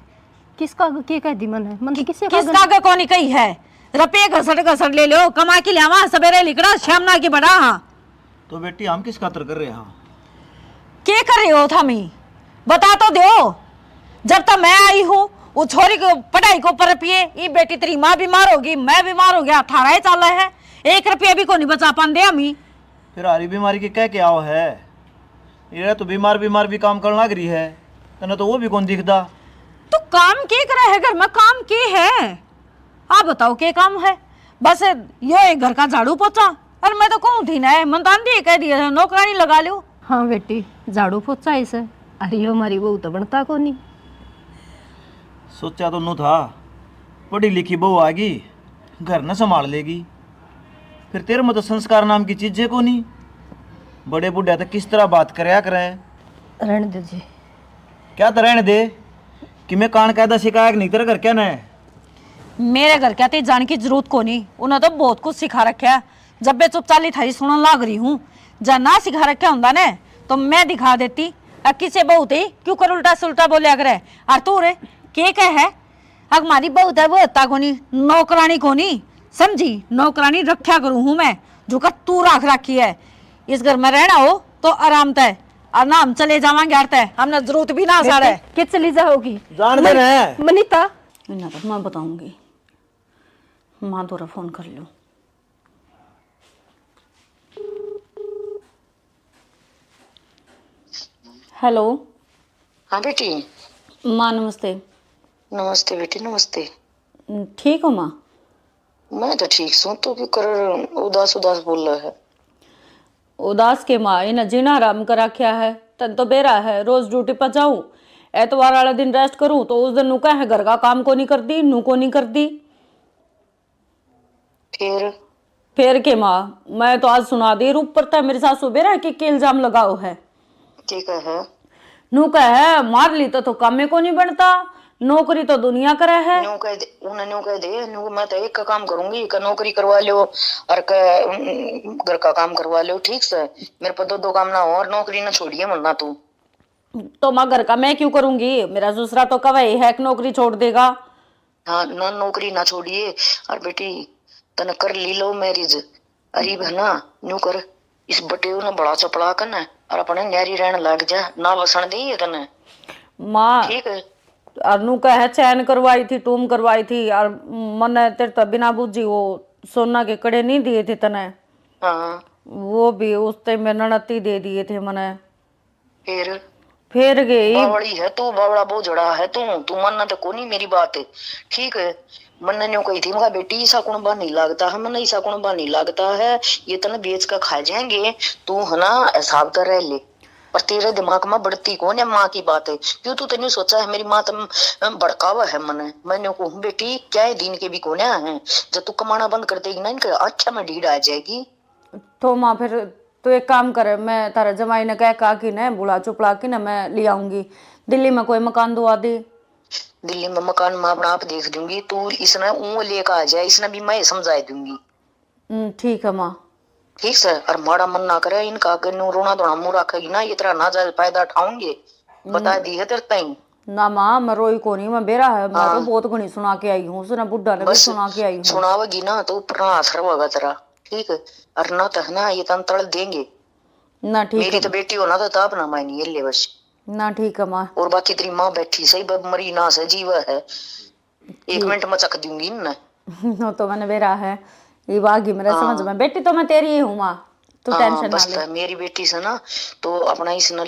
किसका आगे के कह दी मने? मन तो किसी का किसका आगे कोनी कही है? रुपये घसट घसट ले लो, कमा के ल्यावा, सवेरे लिकड़ा, शाम ना की बड़ा। हाँ। तो बेटी, हम किस खातर कर रहे हैं? के कर रहे हो थामी? बता तो दो। जब तक मैं आई हूँ, वो छोरी को पढ़ाई को पर पिए, ये बेटी तेरी माँ बीमार होगी, मैं बीमार हो गया, थारा ही चाला है, एक रुपया भी कोनी बचा पांदे हमी। फिर हारी बीमारी के कह के आओ है? ये तो बीमार बीमार भी काम करन लाग रही है, तने तो वो भी कौन दिखदा। तो काम के करे है घर में, काम के है? आप बताओ के काम है? बस यो एक घर का झाड़ू पोछा। और मैं तो कहूँ थी ना, मन तो आंधी कह दिया था, नौकरानी लगा लो। हाँ बेटी, झाड़ू पोछा ही से। अरे यो हमारी बहू तो बनता कोनी। सोचा तो नू था, पढ़ी लिखी बहू आगी, घर न संभाल लेगी। फिर तेरे में तो संस्कार नाम की चीजें कोनी। बड़े बूढ़े तो किस तरह बात करया करें। रहने दो जी। क्या तो रहने दे कि मैं कान कायदा सिखाया कि नहीं तेरे घर क्या ने? मेरे घर क्या ते जान की जरूरत कोनी, उन्हें तो बहुत कुछ सिखा रखा है। जब मैं चुप चाली थारी सुनन लाग रही हूँ, जा ना सिखा रखा होंदा ने तो मैं दिखा देती। अ किसे बहू ते क्यों कर उल्टा सुल्टा बोलिया करे? और तू रे के कह है? अक मारी बहू ते वो हत्ता कोनी, नौकरानी कोनी, समझी? नौकरानी रखा करूँ हूँ मैं, जो का तू राख रखी है। इस घर में रहना हो तो आराम तै, और ना हम चले जावांगे आड़ते, हमने जरूरत भी ना साड़े। बेटे, के चली जाओगी? जान दे मन-, ना। मनीता। इन्ना तो मैं बताऊंगी, माँ दोरा फोन कर लूं। हेलो। हाँ बेटी। माँ नमस्ते। नमस्ते बेटी, नमस्ते। ठीक हो माँ? मैं तो ठीक सूं, तू क्यों कर उदास उदास बोल रहा है? उदास के माँ, इन्हें जीना हराम कर रखा है। तन तो बेरा है, रोज ड्यूटी पर जाऊं, एतवार वाला दिन रेस्ट करूं तो उस दिन नू कहे घर का काम को नहीं कर दी, नू को नहीं कर दी। फिर? फिर के माँ, मैं तो आज सुना दी ऊपर तक मेरी सासू बेरा के, के इल्जाम लगाओ है। ठीक है। नू कहे, मार ली तो, तो कामे को नहीं बनता, नौकरी तो दुनिया करे है। न्यू कह दे, उन्हें न्यू कह दे, न्यू मैं तो एक का काम करूंगी, का नौकरी करवा लो और का, उम, घर का काम करवा लो, ठीक से? मेरे पर दो दो काम ना हो और नौकरी ना छोड़िए मन्ना तू। तो माँ घर का मैं क्यों करूंगी? मेरा दूसरा तो कवे है कि नौकरी छोड़ देगा। हाँ, ना नौकरी ना छोड़िए। और बेटी, तने कर ली लव मैरिज, अरीब है ना, न्यू कर, इस बटेऊ ने बड़ा चपला कर ना, और अपने न्यारी रहन लग जा, ना वसन दे ये तने। माँ, ठीक है। और नू कहे चैन करवाई थी, टूम करवाई थी, और मने तेरे तो बिना बूझी वो सोना के कड़े नहीं दिए थे तने। हाँ। वो भी उस टाइम में ननती दे दिए थे मने। फिर? फिर गई। बावड़ी है तू, बावड़ा बोझड़ा है तू, तू मानना तो कोनी मेरी बात, ठीक है? मन्ने न्यू कही थी, मगा बेटी, ईसा कुणबा नहीं लागता है, मन्ने ईसा कुणबा नहीं लागता है, ये तने बेच के खा जाएंगे, तू है ना हिसाब कर रह ले। पर तेरे दिमाग में बढ़ती कौन है माँ की बात है? क्यों तू तन्यू सोचा है मेरी माँ तम भड़कावा है मने? मैं न्यू कहूँ, बेटी, क्या है दिन के भी कोन्या है, जब तू कमाना बंद कर देगी ना, इनके आँखें में ढीढ़ आ जाएगी। तो माँ, फिर तू एक काम कर, मैं थारे जमाई ने कह, कह के ना, बुला चुपला के ना, मैं ले आऊंगी। दिल्ली में कोई मकान दुआ दे। दिल्ली में मकान मैं अपना आप देख दूंगी, तू इसने ऊँ लेकर आ जाए, इसने भी मैं समझा दूंगी। हम्म, ठीक है माँ। ठीक से, और माड़ा मन ना करे, इनका आगे न्यू रोना धोना मुंह रखेगी ना, ये तेरा नाजायज फायदा उठाऊंगे। बता दी है तेरे ताई। ना माँ, मैं रोई कोनी, मैं बेरा है, मैं तो हाँ। बहुत घणी सुना के आई हूँ, उसने बुड्ढा ने भी बस सुना के आई हूँ। सुनावेगी ना तो ऊपर ना असर होगा तेरा, ठीक है? और ना तो है ना, ये तन तल देंगे। ना ठीक मेरी है। तो बेटी हो ना तो ताप ना मायनी ये ले बस। ना ठीक है माँ। और बाकी तेरी माँ बैठी सही, ब-, मरी ना से जीवा है, एक ठीक। मिनट में चक दूंगी इनने। वो तो मैंने बेरा है, ये बागी मेरे हाँ। समझ में, बेटी तो मैं तेरी ही हूँ माँ। तो हाँ, टेंशन ना बस ले। तो मेरी बेटी से ना, तो अपना इसने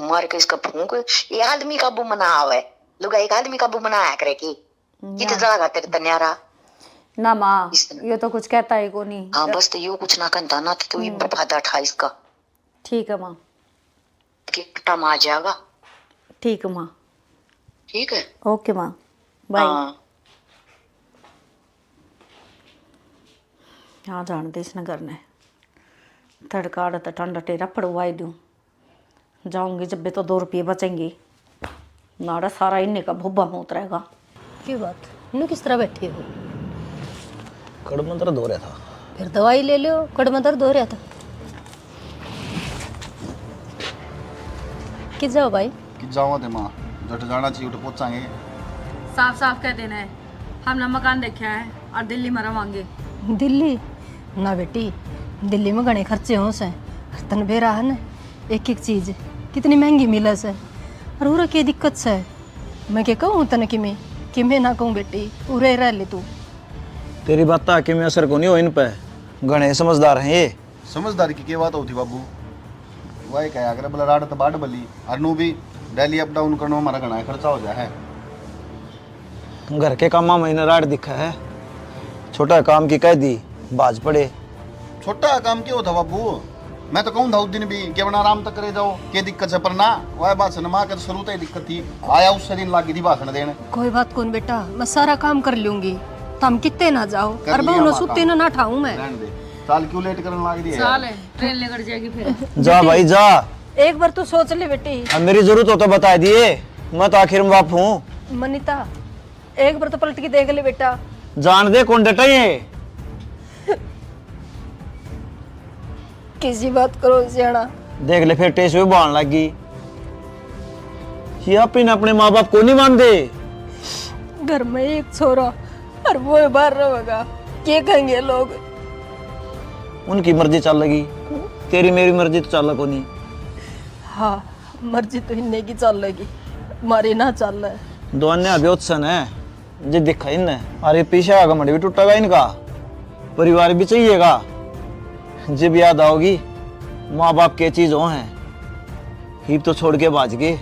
मार के इसका फूंक, ये आदमी काबू में ना आवे, लुगाई का आदमी काबू में ना आया करे कि कित या। जागा तेरे तन्यारा। ना माँ, इस तरह। ये तो कुछ कहता ही कोनी। हाँ, बस तो यो कुछ ना कहता ना, तो तू ही हम्म। फायदा उठा इसका। ठीक है माँ। किट्टा में आ जाएगा। ठीक है माँ। ठीक है। ओके माँ, बाय। हाँ। हाँ, जान दे इसने घर ने। तड़का आड़े तो ठंडा टेरा पड़वाई दूँ। जाऊंगी जब भी तो दो रुपये बचेंगे। नाड़ा सारा इन्ने का भोबा में उतरेगा। की बात, नू किस तरह बैठे हो? कड़ में दर्द हो रहा था। फिर दवाई ले लो, कड़ में दर्द हो रहा था। कित जाओ भाई? कित जावा थे माँ, जट जाना चाहिए, उठ पहुंचांगे। साफ साफ कह देना है, हमने मकान देखा है और दिल्ली में रवांगे। दिल्ली? ना बेटी, दिल्ली में घणे खर्चे हो से। तन बेरा है ना, एक एक चीज कितनी महंगी मिले से। और उरे के दिक्कत से? मैं के कहूँ तने किमे, किमे ना कहूँ बेटी, उरे रह ले तू। तेरी बात किमे असर को नहीं हो इन पे, घणे समझदार हैं ये। समझदार की के बात होती बाबू, वही कहा अगर बोला राड तो बाट बली, और नू भी डेली अप डाउन करने में हमारा घना खर्चा हो जाए है। घर के कामा में इन्हें राड दिखा है, छोटा काम की कह दी, बाज पड़े। छोटा काम क्यों था बाबू? मैं तो कहूँ था उस दिन भी कि अपना आराम तक करे जाओ, के दिक्कत है, पर ना, वह भाषण माँ के तो शुरू तो ही दिक्कत थी, आया उससे दिन लागी थी भाषण देने। कोई बात कौन बेटा, मैं सारा काम कर लूंगी, तुम कितने ना जाओ, कर और लिया बहु माँ सुते काम। ना, ना ठाऊं मैं। रहने दे, चाल क्यों लेट करने लाग रही है चाल यार? है, ट्रेन लेकर जाएगी फिर। जा भाई जा। एक बार तू सोच ले बेटी। अब मेरी जरूरत हो तो बता दिए, मैं तो आखिर में बाप हूँ। मनीता, एक बार तो पलट के देख ले बेटा। जान दे कौन डटा ये। किसी बात करो सियाणा। देख ले फिर टेस भी बहान लग गई। ये आप इन अपने माँ बाप को नहीं मानते। घर में एक छोरा और वो बाहर रहेगा, के कहेंगे लोग? उनकी मर्जी चल लगी, तेरी मेरी मर्जी तो चल कोनी। हाँ, मर्जी तो इन्ने की चल लगी, मारी ना चल। दोन्ने अभी उत्सन है। जे दिखा इनने, अरे पीछे का घमंड भी टूटेगा इनका, परिवार भी चाहिएगा। जब याद आओगी माँ बाप के चीज हो हैं, हिब तो छोड़ के भाज गए।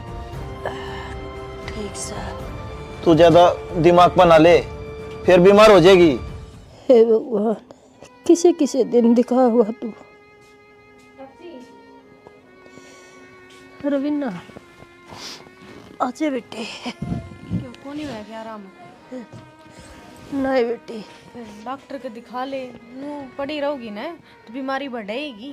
ठीक सै। तू ज्यादा दिमाग पर ना ले, फिर बीमार हो जाएगी। हे भगवान, किसे किसे दिन दिखा हुआ तू। रवीना, आजे बेटे। क्यों, कोनी हुआ क्या आराम? नहीं बेटी। फिर डॉक्टर के दिखा ले, नू पड़ी रहोगी ना तो बीमारी बढ़ेगी।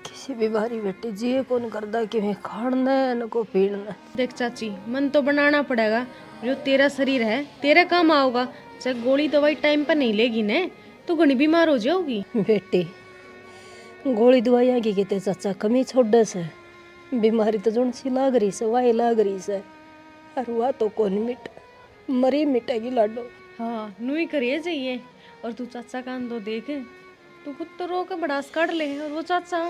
किसी बीमारी बेटी जी कौन करदा, किवें खाण ने न को पीण ने। देख चाची, मन तो बनाना पड़ेगा, जो तेरा शरीर है तेरे काम आओगा। चाहे गोली दवाई टाइम पर नहीं लेगी ने, तो घणी बीमार हो जाओगी। बेटी, गोली दवाइयाँ की किते चाचा कमी छोड़े से, बीमारी तो जुण सी लाग रही से, वाही लाग रही से, अर वा तो कोनी मिट, मरी मिटेगी लाडो। हाँ, न्यू ही करिए जाइए। और तू चाचा कान तो देख, तू खुद तो रो के भड़ास काढ़ ले, और वो चाचा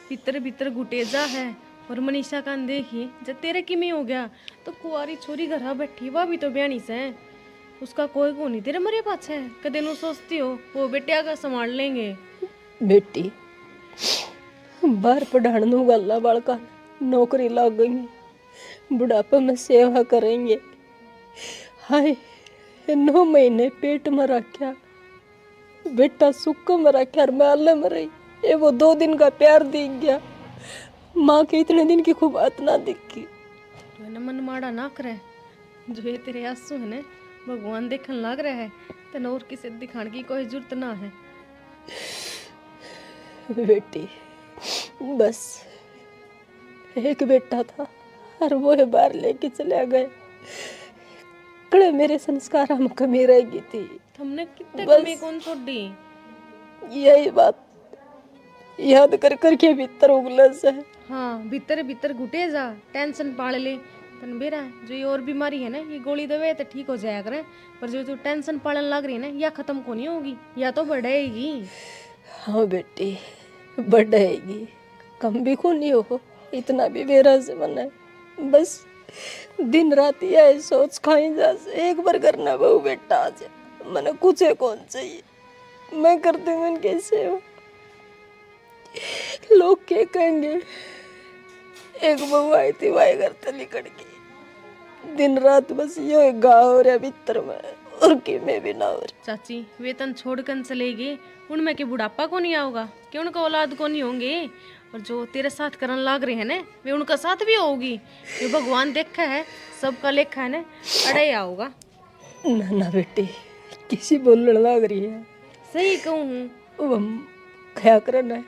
भीतर भीतर घुटे जा है। और मनीषा कान देखिए, जब तेरे किमे हो गया, तो कुंवारी छोरी घरा बैठी, वा भी तो ब्याणी सै। उसका कोई कोनी तेरे मरे पाछे। कदे नु सोचती हो, वो बेटिया का संभाल लेंगे। बेटी, बाहर पढ़ाण नु गाला बालका नौकरी लाग गई, बुढ़ापे में सेवा करेंगे। हाय, नौ महीने पेट में रखा, बेटा सुख में रखा, मैं आले में रही। ये वो दो दिन का प्यार दिख गया, माँ के इतने दिन की खूब बात ना दिखी। तू है ना मन माड़ा ना करे, जो ये तेरे आंसू है ना, भगवान देखण लाग रहा है, तने और किसे दिखाण की कोई जरूरत ना है। बेटी, बस एक बेटा था, और वो है बाहर लेके चला गए। कड़े मेरे संस्कारा में कमी रह गई थी। हमने कितने बस कमी कौन छोड़ी? यही बात याद कर कर के भीतर उगले से। हाँ, भीतर भीतर घुटे जा, टेंशन पाल ले। तन बेरा जो ये और बीमारी है ना, ये गोली देवे तो ठीक हो जाया करे, पर जो तू टेंशन पालन लग रही है ना, या खत्म को नहीं होगी, या तो बढ़ेगी। हाँ बेटी, बढ़ेगी। कम भी को नहीं हो, इतना भी बेरा से मने बस दिन रात यही सोच खाई जा से, एक बार घर ना बहू बेटा आ जाए, मने कुछ कौन चाहिए। मैं करती हूँ इनके सेवा। लोग के कहेंगे? एक बहू आई थी, वाए घर तै निकल गई। दिन रात बस यो एक गाँव हो रहा भीतर में, और किमे भी ना हो रहा। चाची, वे तन छोड़कन चले गए, उनमें के बुढ़ापा को नहीं आओगा, कि उनका औलाद को नहीं होंगे? और जो तेरे साथ करन लाग रहे हैं ना, वे उनका साथ भी होगी। जो भगवान देखा है, सबका लेखा है ना, अड़े आओगा। ना ना बेटी, किसी बोलण लाग रही है। सही कहूँ हूँ। वो हम क्या करना है?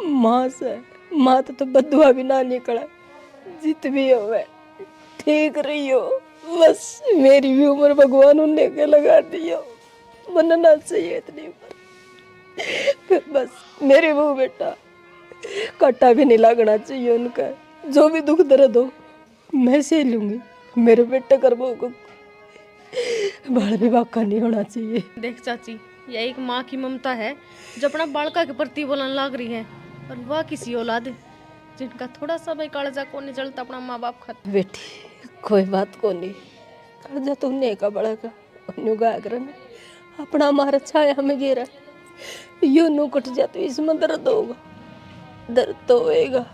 माँ से, माँ तो, तो बदुआ भी ना निकला। जित भी होवे, ठीक रही हो। बस मेरी भी उम्र भगवान उन्हें के लगा दियो। बनना चाहिए इतनी उम्र। बस मेरी बहू बेटा, काटा भी नहीं लागना चाहिए उनका। जो भी दुख दर्द हो, मैं सह लूंगी। मेरे बेटे कर बहू को बाल भी बाका नहीं होना चाहिए। देख चाची, यह एक माँ की ममता है, जो अपना बालका के प्रति बोलन लाग रही है। और वह किसी औलाद, जिनका थोड़ा सा भी कालजा को नहीं जलता अपना माँ बाप खातिर। बेटी, कोई बात को नहीं, कालजा तो उन्हें का बड़ा का। न्यू गाया करन, अपना मारा छाया में गेरा। यो नू कट जा तो इसमें दर्द होगा, दर्द तो होएगा।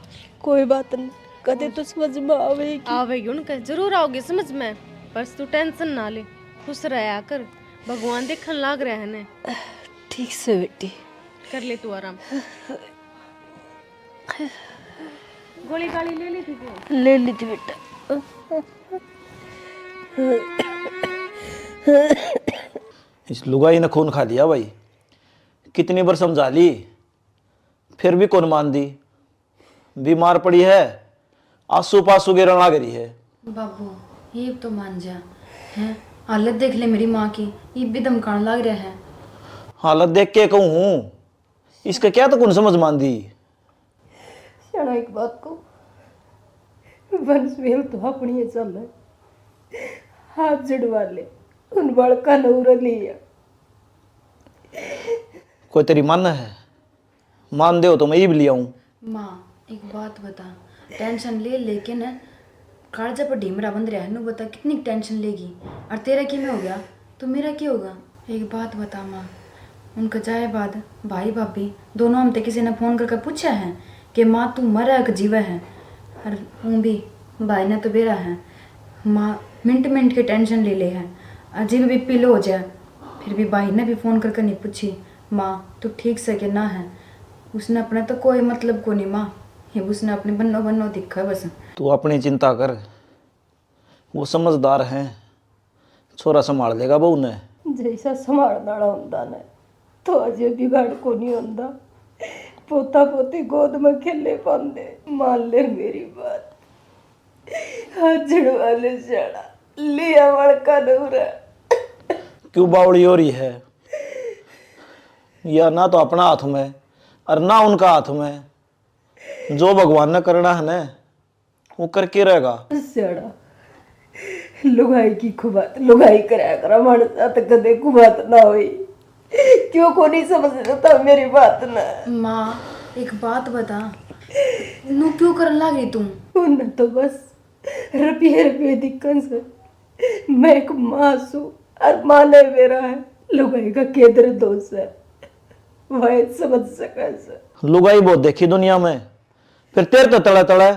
कोई बात नहीं, कदे तो समझ में आवेगी। आवेगी उनके, जरूर आओगे समझ में, बस तू टेंशन ना ले, खुश रहा कर, भगवान देखन लाग रहा है ने। ठीक से बेटी। कर ले तू आराम। गोली गाली ले ली थी तू? ले ली थी बेटा। इस लुगाई ने खून खा लिया भाई। कितनी बार समझा ली, फिर भी कौन मान दी। बीमार पड़ी है, आंसू पासू गिरन लाग रही है। बाबू, ये तो मान जा। हैं, हालत देख ले मेरी माँ की, ये भी धमकान लाग रहा है। हालत देख के कहूँ हूँ, इसका क्या तो कौन समझ मान दी। स्याणा, एक बात को, वंशवेल तो अपनी है चल, हाथ जड़वा ले, उन बालका ने उरे लिया। कोई तेरी मन है? मान दे हो तो मैं ईब लियाऊं। माँ, एक बात बता, टेंशन ले लेके न कालजा पर ढीमरा बंद रहा है, नु बता कितनी टेंशन लेगी? और तेरा की में हो गया तो मेरा की होगा? एक बात बता माँ, उनका जाए बाद भाई भाभी दोनों हम ते किसी ने फोन करके पूछा है कि माँ तू मरा है कि जीवा है? और ऊँ भी भाई ने तो बेरा है, माँ मिनट मिनट के टेंशन ले ले है, अजीब बीपी लो हो जाए, फिर भी भाई ने भी फोन करके नहीं पूछी माँ तू ठीक से कि ना है। उसने अपने तो कोई मतलब को नहीं माँ, ये उसने अपने बन्नो बन्नो दिखा बस। तू अपनी चिंता कर, वो समझदार हैं, छोरा संभाल लेगा बहू ने। जैसा संभालने वाला होंदा ना, तो अजय बिगाड़ को नहीं होंदा। पोता पोती गोद में खेले पांदे। मान ले मेरी बात, हाथ जड़वा ले स्याणा, लिया बालका ने उरे। क्यों बावली हो रही है? या ना तो अपना हाथ में और ना उनका हाथ में। जो भगवान ने करना है ना, वो करके रहेगा। स्याणा, लुगाई की खुबात लुगाई करया करा, माणस साथ कदे खुबात ना होई। क्यों को नहीं समझ लेता मेरी बात ना? माँ, एक बात बता, नू क्यों करन लाग रही तू? उन्हें तो बस रुपये रुपये दिक्कन से। मैं एक माँ सू और माँ ने मेरा है। लुगाई का केदर दोष है, वह समझ सके से। लुगाई बहुत देखी दुनिया में, फिर तेरे तो तले तले।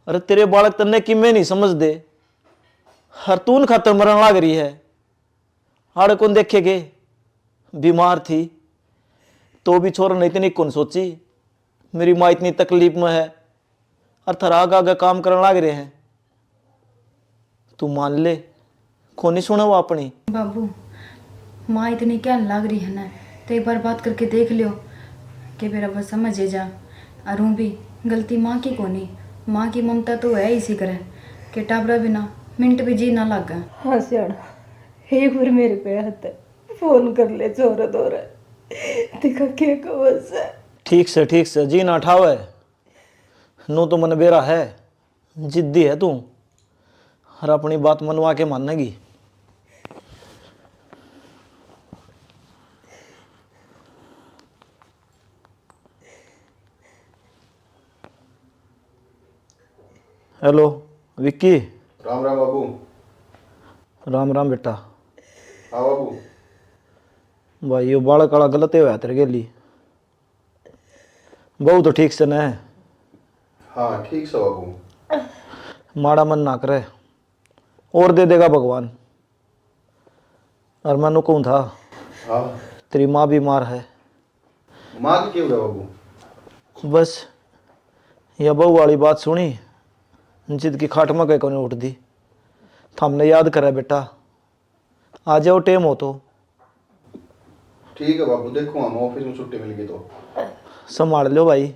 अरे तेरे बालक तन्ने किमे नहीं समझदे, हर तून खातर मरण लाग रही है। आड़े कौन देखे के? बीमार थी तो भी छोरा ने इतनी कौन सोची, मेरी माँ इतनी तकलीफ में है और थारा आगे आगे काम करन लाग रहे हैं। तू मान ले, कोनी सुने वो अपनी। बाबू, माँ इतनी कहन लाग रही है ना, तो एक बार बात करके देख लियो कि मेरा बस समझ ही जा। और ऊँ भी गलती माँ की कोनी, माँ की ममता तो है इसी करे कि टाबरा बिना मिनट भी जी ना लागे। हाँ स्याणा, एक बार मेरे पे हाथ फोन कर ले छोरा दौरे, देखा के कहो से। ठीक से, ठीक से, जी ना ठावे। नू तो मन बेरा है, जिद्दी है तू, और अपनी बात मनवा के मानेगी। हेलो विक्की। राम राम बाबू। राम राम बेटा। हाँ बाबू। भाई, यो बालक वाला गलत ही होया तेरे गेली। बहू तो ठीक से न? हाँ, ठीक से बाबू। माड़ा मन ना करे, और दे देगा भगवान। और मैं नु कहूँ था, हाँ। तेरी माँ बीमार है। माँ की क्यों है बाबू? बस, या बहू वाली बात सुनी, जिद की खाट में कह कोनी उठ दी। थामने याद करे बेटा, आ जाओ, टेम हो तो। ठीक है बाबू, देखो हम ऑफिस में छुट्टी मिल गई तो। संभाल लो भाई,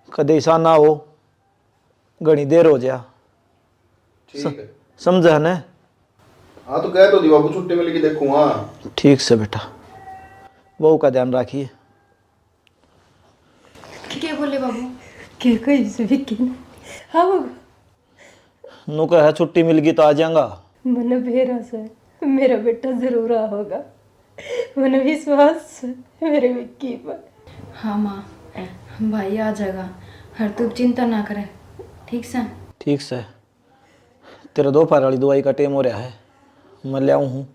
कदे ऐसा ना हो, घणी देर हो जा। ठीक स-, है। समझा ने? हाँ, तो कह तो दी बाबू, छुट्टी मिल गई, देखो। हाँ, ठीक से बेटा, बहू का ध्यान रखिए। के बोले बाबू? के कही से विक्की ने? हाँ बाबू। नु कहे छुट्टी मिल गई तो आ जाऊंगा। मने बेरा से मेरा बेटा जरूर आओगा। मने विश्वास से मेरे विक्की पर। हाँ माँ, भाई आ जाएगा। हर तू चिंता ना करे, ठीक से? ठीक से। तेरा दोपहर वाली दवाई का टेम हो रहा है, मैं ले आऊँ हूँ।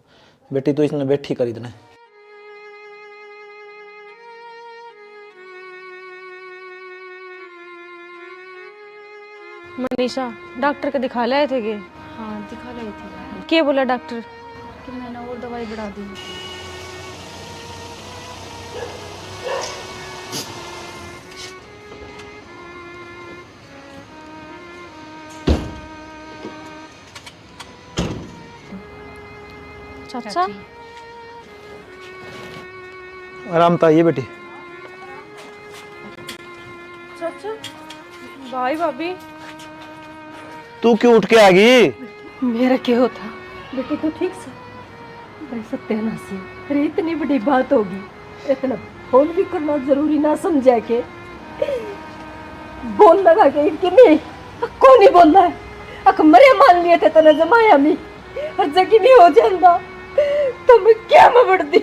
बेटी, तू इसने बैठी कर इतने। मनीषा, डॉक्टर के दिखा लाए थे के? हाँ, दिखा लाए थे। के बोला डॉक्टर? कि मैंने और दवाई बढ़ा दी। चाचा? चाची। आराम तो आइए बेटी। चाचा, भाई भाभी। तू क्यों उठ के आ गई? मेरा क्या होता? बेटी, तू ठीक से? भाई सत्यानाशी, अरे इतनी बड़ी बात होगी, इतना फोन भी करना जरूरी ना समझा के? बोल लगा के कि नहीं, को नहीं बोलना है। अक मरे मान लिए थे तने जमाया मी, और जगी नहीं हो जांदा, तो मैं क्या में बढ़ती?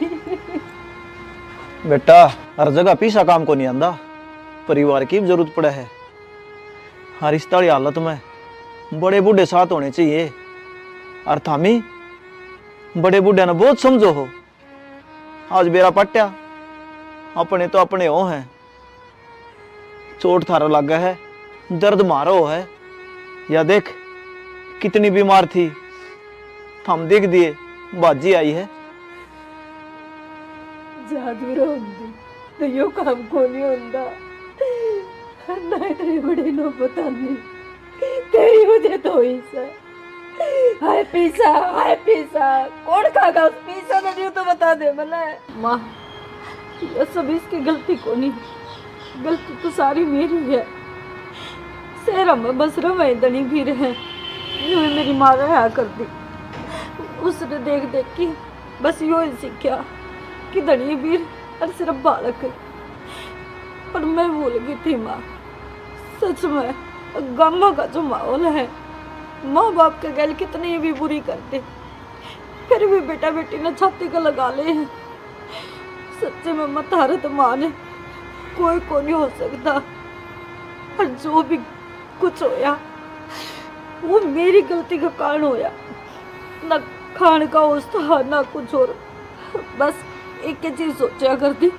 बेटा, हर जगह पैसा काम को नहीं आंदा, परिवार की भी जरूरत पड़े है। हर इस ताली हालत में बड़े बूढ़े साथ होने चाहिए। और थामी बड़े बूढ़े ने बहुत समझो हो। आज बेरा पट्या, अपने तो अपने हो हैं। चोट थारा लागे है, दर्द मारो है। या देख, कितनी बीमार थी, थम देख दिए, बाजी आई है। जादू रोंदी तो यो काम को नहीं होंदा। ना इतनी बड़ी नौबत आनी, तेरी वजह तो हुई से। हाय पीसा, हाय पीसा, कौन खागा उस पीसा ने, न्यू तो बता दे मने। माँ, ये सब इसकी गलती कोनी, गलती तो सारी मेरी है। शहर में बस रवे धनी भी रहे, न्यू ही मेरी माँ रहा कर दी। उसने देख देख के बस यो ही सीखा कि धनी भी और सिर्फ बालक है। पर मैं भूल गई थी माँ, सच में गामा का जो माहौल है, माँ बाप के गैल कितनी भी बुरी करते, फिर भी बेटा बेटी ने छाती का लगा ले हैं। सच्चे में मत हारत माँ ने, कोई को नहीं हो सकता। और जो भी कुछ होया, वो मेरी गलती का कारण होया। ना खान का होश था, ना कुछ और। बस एक ही चीज सोचा करती,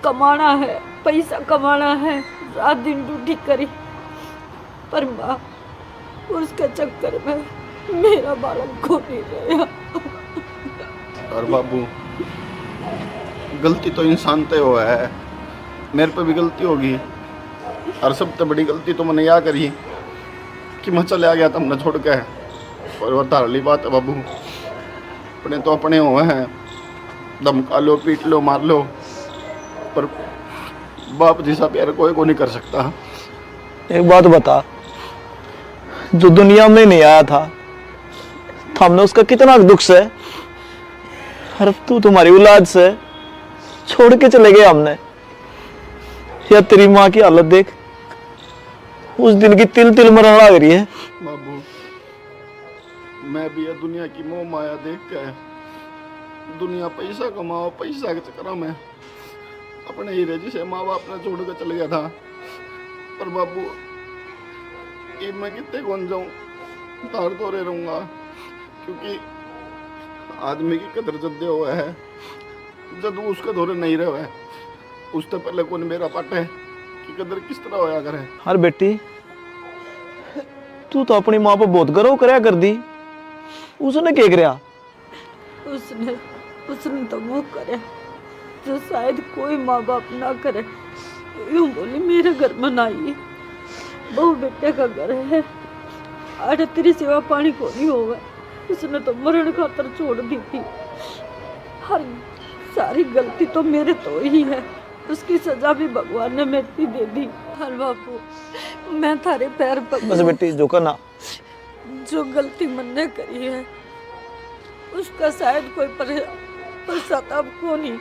कमाना है, पैसा कमाना है, रात दिन ड्यूटी करी। पर माँ, उसके चक्कर में मेरा बालक खो नहीं रहा। और बाबू, गलती तो इंसान ते हुआ है, मेरे पे भी गलती होगी। और सबसे बड़ी गलती तो मैंने या करी कि मैं चले आ गया तुमने छोड़ के। और वो थारली बात है बाबू, अपने तो अपने हुए हैं, धमका लो, पीट लो, मार लो, पर बाप जैसा प्यार कोई को नहीं कर सकता। एक बात बता, जो दुनिया में नहीं आया था, तो हमने उसका कितना दुख से, अरे तू तुम्हारी औलाद से छोड़ के चले गए हमने। या तेरी माँ की हालत देख, उस दिन की तिल तिल मरने लग रही है। बाबू, मैं भी ये दुनिया की मोह माया देख के, दुनिया पैसा कमाओ, पैसा के चक्कर में अपने हीरे जिसे माँ बाप ने छोड़ के चल गया था। पर बाबू, इब मैं कितने कौन जाऊं, तार तो रे रहूंगा, क्योंकि आदमी की कदर जद्दे हुआ है जद वो उसके धोरे नहीं रहे। उससे पहले कौन मेरा पाटे, की कदर किस तरह होया करे। अरे बेटी, तू तो अपनी माँ पे बहुत गर्व करया कर दी, उसने के करया? उसने, उसने तो वो करे जो शायद कोई माँ बाप ना करे। यूं बोली, मेरे घर में ना आई, बहू बेटे का घर है, आड़े तेरी सेवा पानी को नहीं होगा। उसने तो मरण खातर छोड़ दी थी। हर सारी गलती तो मेरे तो ही है, उसकी सजा भी भगवान ने मेरे पे दे दी। हर बापू, मैं थारे पैर पकड़ूं। बस बेटी, झुका ना। जो गलती मन्ने करी है, उसका शायद कोई पर-, पश्चाताप को नहीं।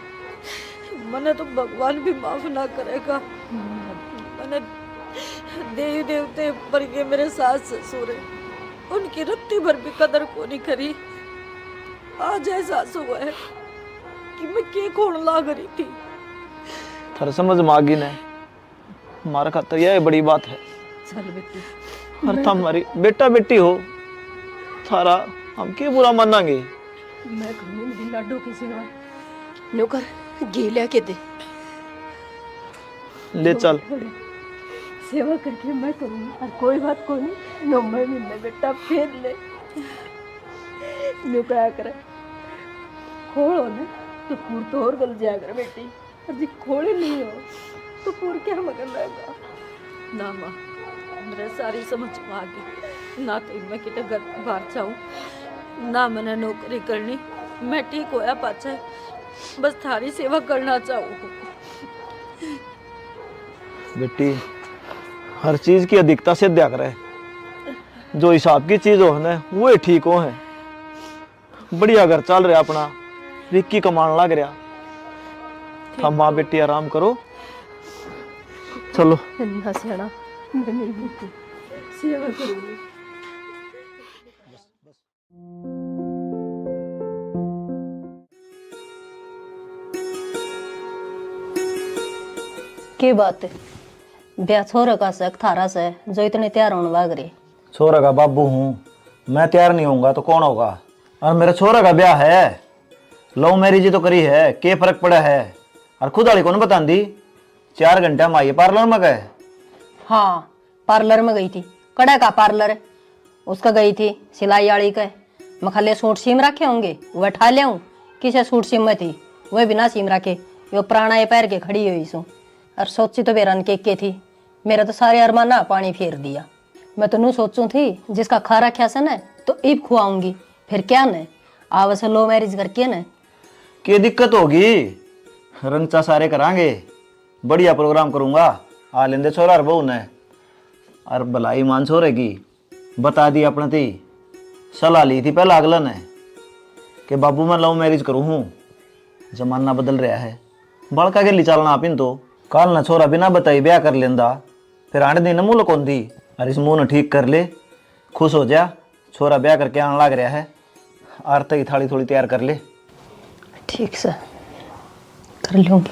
मन्ने तो भगवान भी माफ ना करेगा। मन्ने देवी देवते पर के मेरे सास ससुर हैं, उनकी रत्ती भर भी कदर को नहीं करी। आज एहसास हुआ है कि मैं के खोण लाग रही थी। थारे समझ में आ गई ना। हमारे खातर यह बड़ी बात है। चल बेटी। और मैं तुम हमारी बेटा बेटी हो, थारा हम के बुरा मानांगे? मैं करूंगी मेरी लाडो की सेवा। नौकर, घी लेके दे। ले चल। सेवा करके मैं करूंगी, और कोई बात को नहीं। नौवे महीने बेटा फेर ले। न्यू कहा कर, खोल हो ना, तो फूल तो और गल जाया कर बेटी। और जी खोले नहीं हो, तो पूर क्या मगर रहेगा? ना माँ, मेरे सारी समझ में आ गई। ना तो मैं किते घर बाहर जाऊं, ना मैंने नौकरी करनी। मैं ठीक होया पाछे बस थारी सेवा करना चाहूँ। बेटी, हर चीज की अधिकता से द्या करे। जो हिसाब की चीज हो ना, वो ही ठीक हो है। बढ़िया घर चल रहा अपना, रिक्की कमान लग रहा। ठीक। हम माँ बेटी आराम करो, चलो। ना सियाना, मैं मेरी बेटी सेवा करूंगी। के बात है? ब्याह छोरे का शक थारा से, जो इतने तैयार होने लाग रहे। छोरे का बाबू हूँ, मैं तैयार नहीं होऊंगा तो कौन होगा? और मेरे छोरे का ब्याह है, लव मैरिज तो करी है, के फर्क पड़ा है? और खुद वाली कौन बतांदी? चार घंटा में आई पार्लर में गए। हाँ, पार्लर में गई थी। कड़े का पार्लर? उसका गई थी सिलाई आली के। मैं खाली सूट सीम रखे होंगे, वह ठा ल्याऊं। किसे सूट सीम में थी, वह भी ना सीम रखे। यो पुराना ये पैर के खड़ी हुई सूं। और सोची तो बेरन के के थी, मेरा तो सारे अरमाना पानी फेर दिया। मैं तो नू सोचूं थी, जिसका खा रख्या से न, तो इब खुआऊंगी। फिर क्या न, आवे से लव मैरिज करके न। के दिक्कत होगी? रंगचा सारे करांगे, बढ़िया प्रोग्राम करूंगा। आ लेंदे छोरा और बहू ने। और भलाई मान छोरे की बता दी अपने ती। सलाह ली थी पहला अगला ने कि बाबू मैं लव मैरिज करूं हूँ। जमाना बदल रहा है, बालका गेली चालना आप इन तो। काल ना छोरा बिना बताई ब्याह कर लेंदा, फिर आने दिन मुँह लुकांदी। और इस मुंह ने ठीक कर ले, खुश हो जा, छोरा ब्याह करके आने लाग रहा है। आरती की थाली थोड़ी तैयार कर ले। ठीक से कर लूंगी।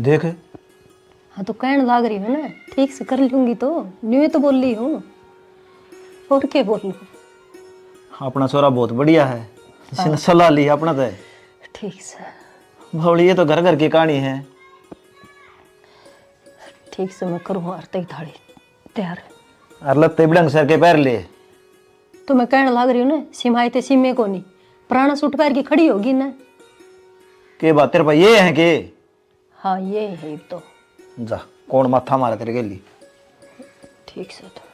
देख। हाँ तो कहन लाग रही हूँ ना, ठीक से कर लूंगी तो, न्यू तो बोल रही हूँ, और क्या बोलूँ? अपना छोरा बहुत बढ़िया है, जिसने हाँ। सलाह ली अपना तो। ठीक से। बावली, ये तो घर घर की कहानी है। ठीक से मैं करूँ आरती की थाली तैयार। और लत्ते भी ढंग सर के पहर ले। तो मैं कहने लाग रही हूँ ना, सिमाई ते सिमे को नहीं, पुराना सूट पहर के खड़ी होगी ना। के बात तेरे पे ये है के? हाँ, ये है तो। जा, कौन माथा मारे तेरे गेली? ठीक से तो।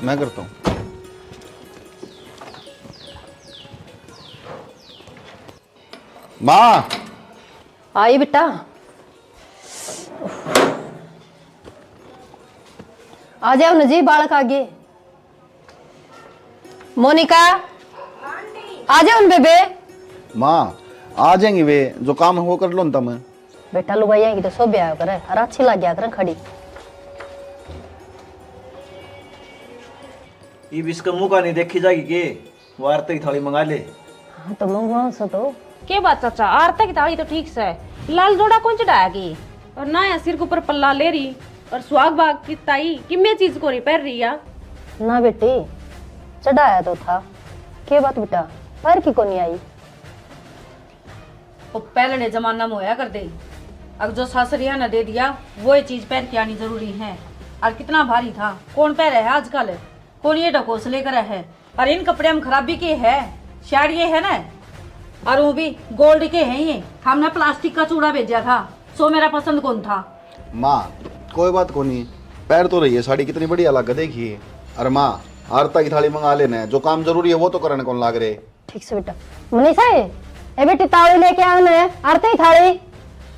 मैं करता हूँ। माँ। आई बेटा, आ जाओ ना जी, बालक आगे। मोनिका, आ जाओ ना बेबे। माँ, आ जाएंगी वे, जो काम हो कर लो ना तुम। बेटा, लुगाइयां की तो शोभा आया करे और अच्छी लग गया करे खड़ी। इब इसका मुंह का नहीं देखी जाएगी के? वो आरती की थाली मंगा ले। हाँ, तो मंगवाओ सो तो। के बात चाचा, आरता की ताली तो ठीक से, लाल जोड़ा कौन चढ़ाया की? और ना या सिर के ऊपर पल्ला ले रही, और सुहाग बाग की ताई किम्मे चीज को नहीं पहन रही या? ना बेटी, चढ़ाया तो था। के बात बेटा, पहर की कोनी आई? वो पहले जमाना में होया कर दे, अब जो सासरिया ने दे दिया, वो ही चीज पहन के आनी जरूरी है। और कितना भारी था, कौन पहरे है आजकल? कौन ये ढकोसले करे है? और इन कपड़े में खराबी के है? शाड़िए है ना, और वो भी गोल्ड के हैं ये। हमने प्लास्टिक का चूड़ा भेजा था, सो मेरा पसंद कौन था। माँ, कोई बात को नहीं, पहर तो रही है साड़ी, कितनी बढ़िया लग देखिए। अरे माँ, आरता की थाली मंगा लेने, जो काम जरूरी है वो तो करने कौन लाग रहे। ठीक से बेटा। मनीषा, ए बेटी, ताली लेके आ ना, आरती थाली।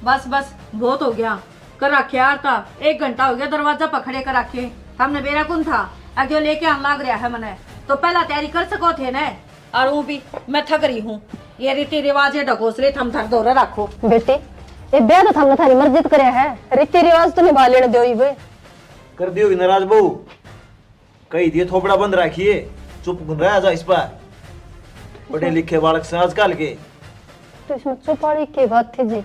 बस बस, बहुत हो गया। कर रखे आरता, एक घंटा हो गया दरवाजा पर खड़े कर रखे। हमने बेरा कौन था, अगे लेके आन लाग रहा है मने, तो पहला तैयारी कर सको थे ने। और वो भी मैं थक रही हूँ, ये रीति रिवाज, ये ढकोसले थम थर दौरे रखो। बेटी, ये ब्याह तो थमने थारी मर्जी तो करे है, रीति रिवाज तो निभा लेने दो ही वे। कर दी होगी नाराज बहू। कही दिए थोपड़ा बंद रखिए, चुप गुन रहा जा इस पर। पढ़े लिखे बालक से आजकल के। तो इसमें चुप वाली की बात थी जी,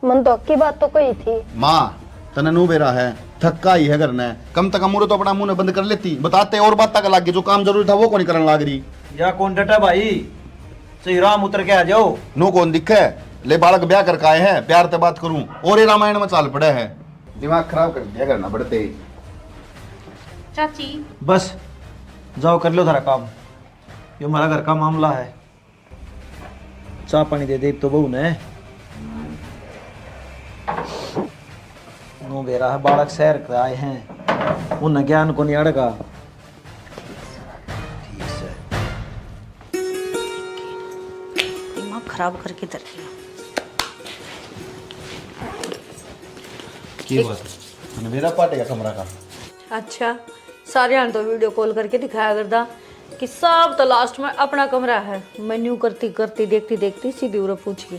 मन तो अक्की बात तो कही थी। माँ, तने नू बेरा है, थक्का ही है घर ने, कम तक मुरे तो अपना मुंह ने बंद कर लेती, बताते और बात तक लाग गई, जो काम जरूरी था वो कोनी करन लाग रही। या कौन डटा भाई, सही राम उतर के आ जाओ। नू कौन दिखे, ले बालक ब्याह करके आए हैं, प्यार ते बात करूं और ये रामायण में चाल पड़े है। दिमाग खराब कर दिया करना बड़ते। चाची। बस, जाओ कर लो थारा काम, यो हमारा घर का मामला है। चाह पानी दे दे तो बहू ने। नू बेरा है, बालक शहर के आए हैं, उन्हें ज्ञान को नहीं अड़गा। ठीक से। दिमाग खराब करके धर दिया। की एक बात? मैंने मेरा पाटे का कमरा का। अच्छा, सारे हाल तो वीडियो कॉल करके दिखाया करदा कि सब तो लास्ट में अपना कमरा है। मैं न्यू करती करती, देखती देखती सीधी उरे पहुंच गई।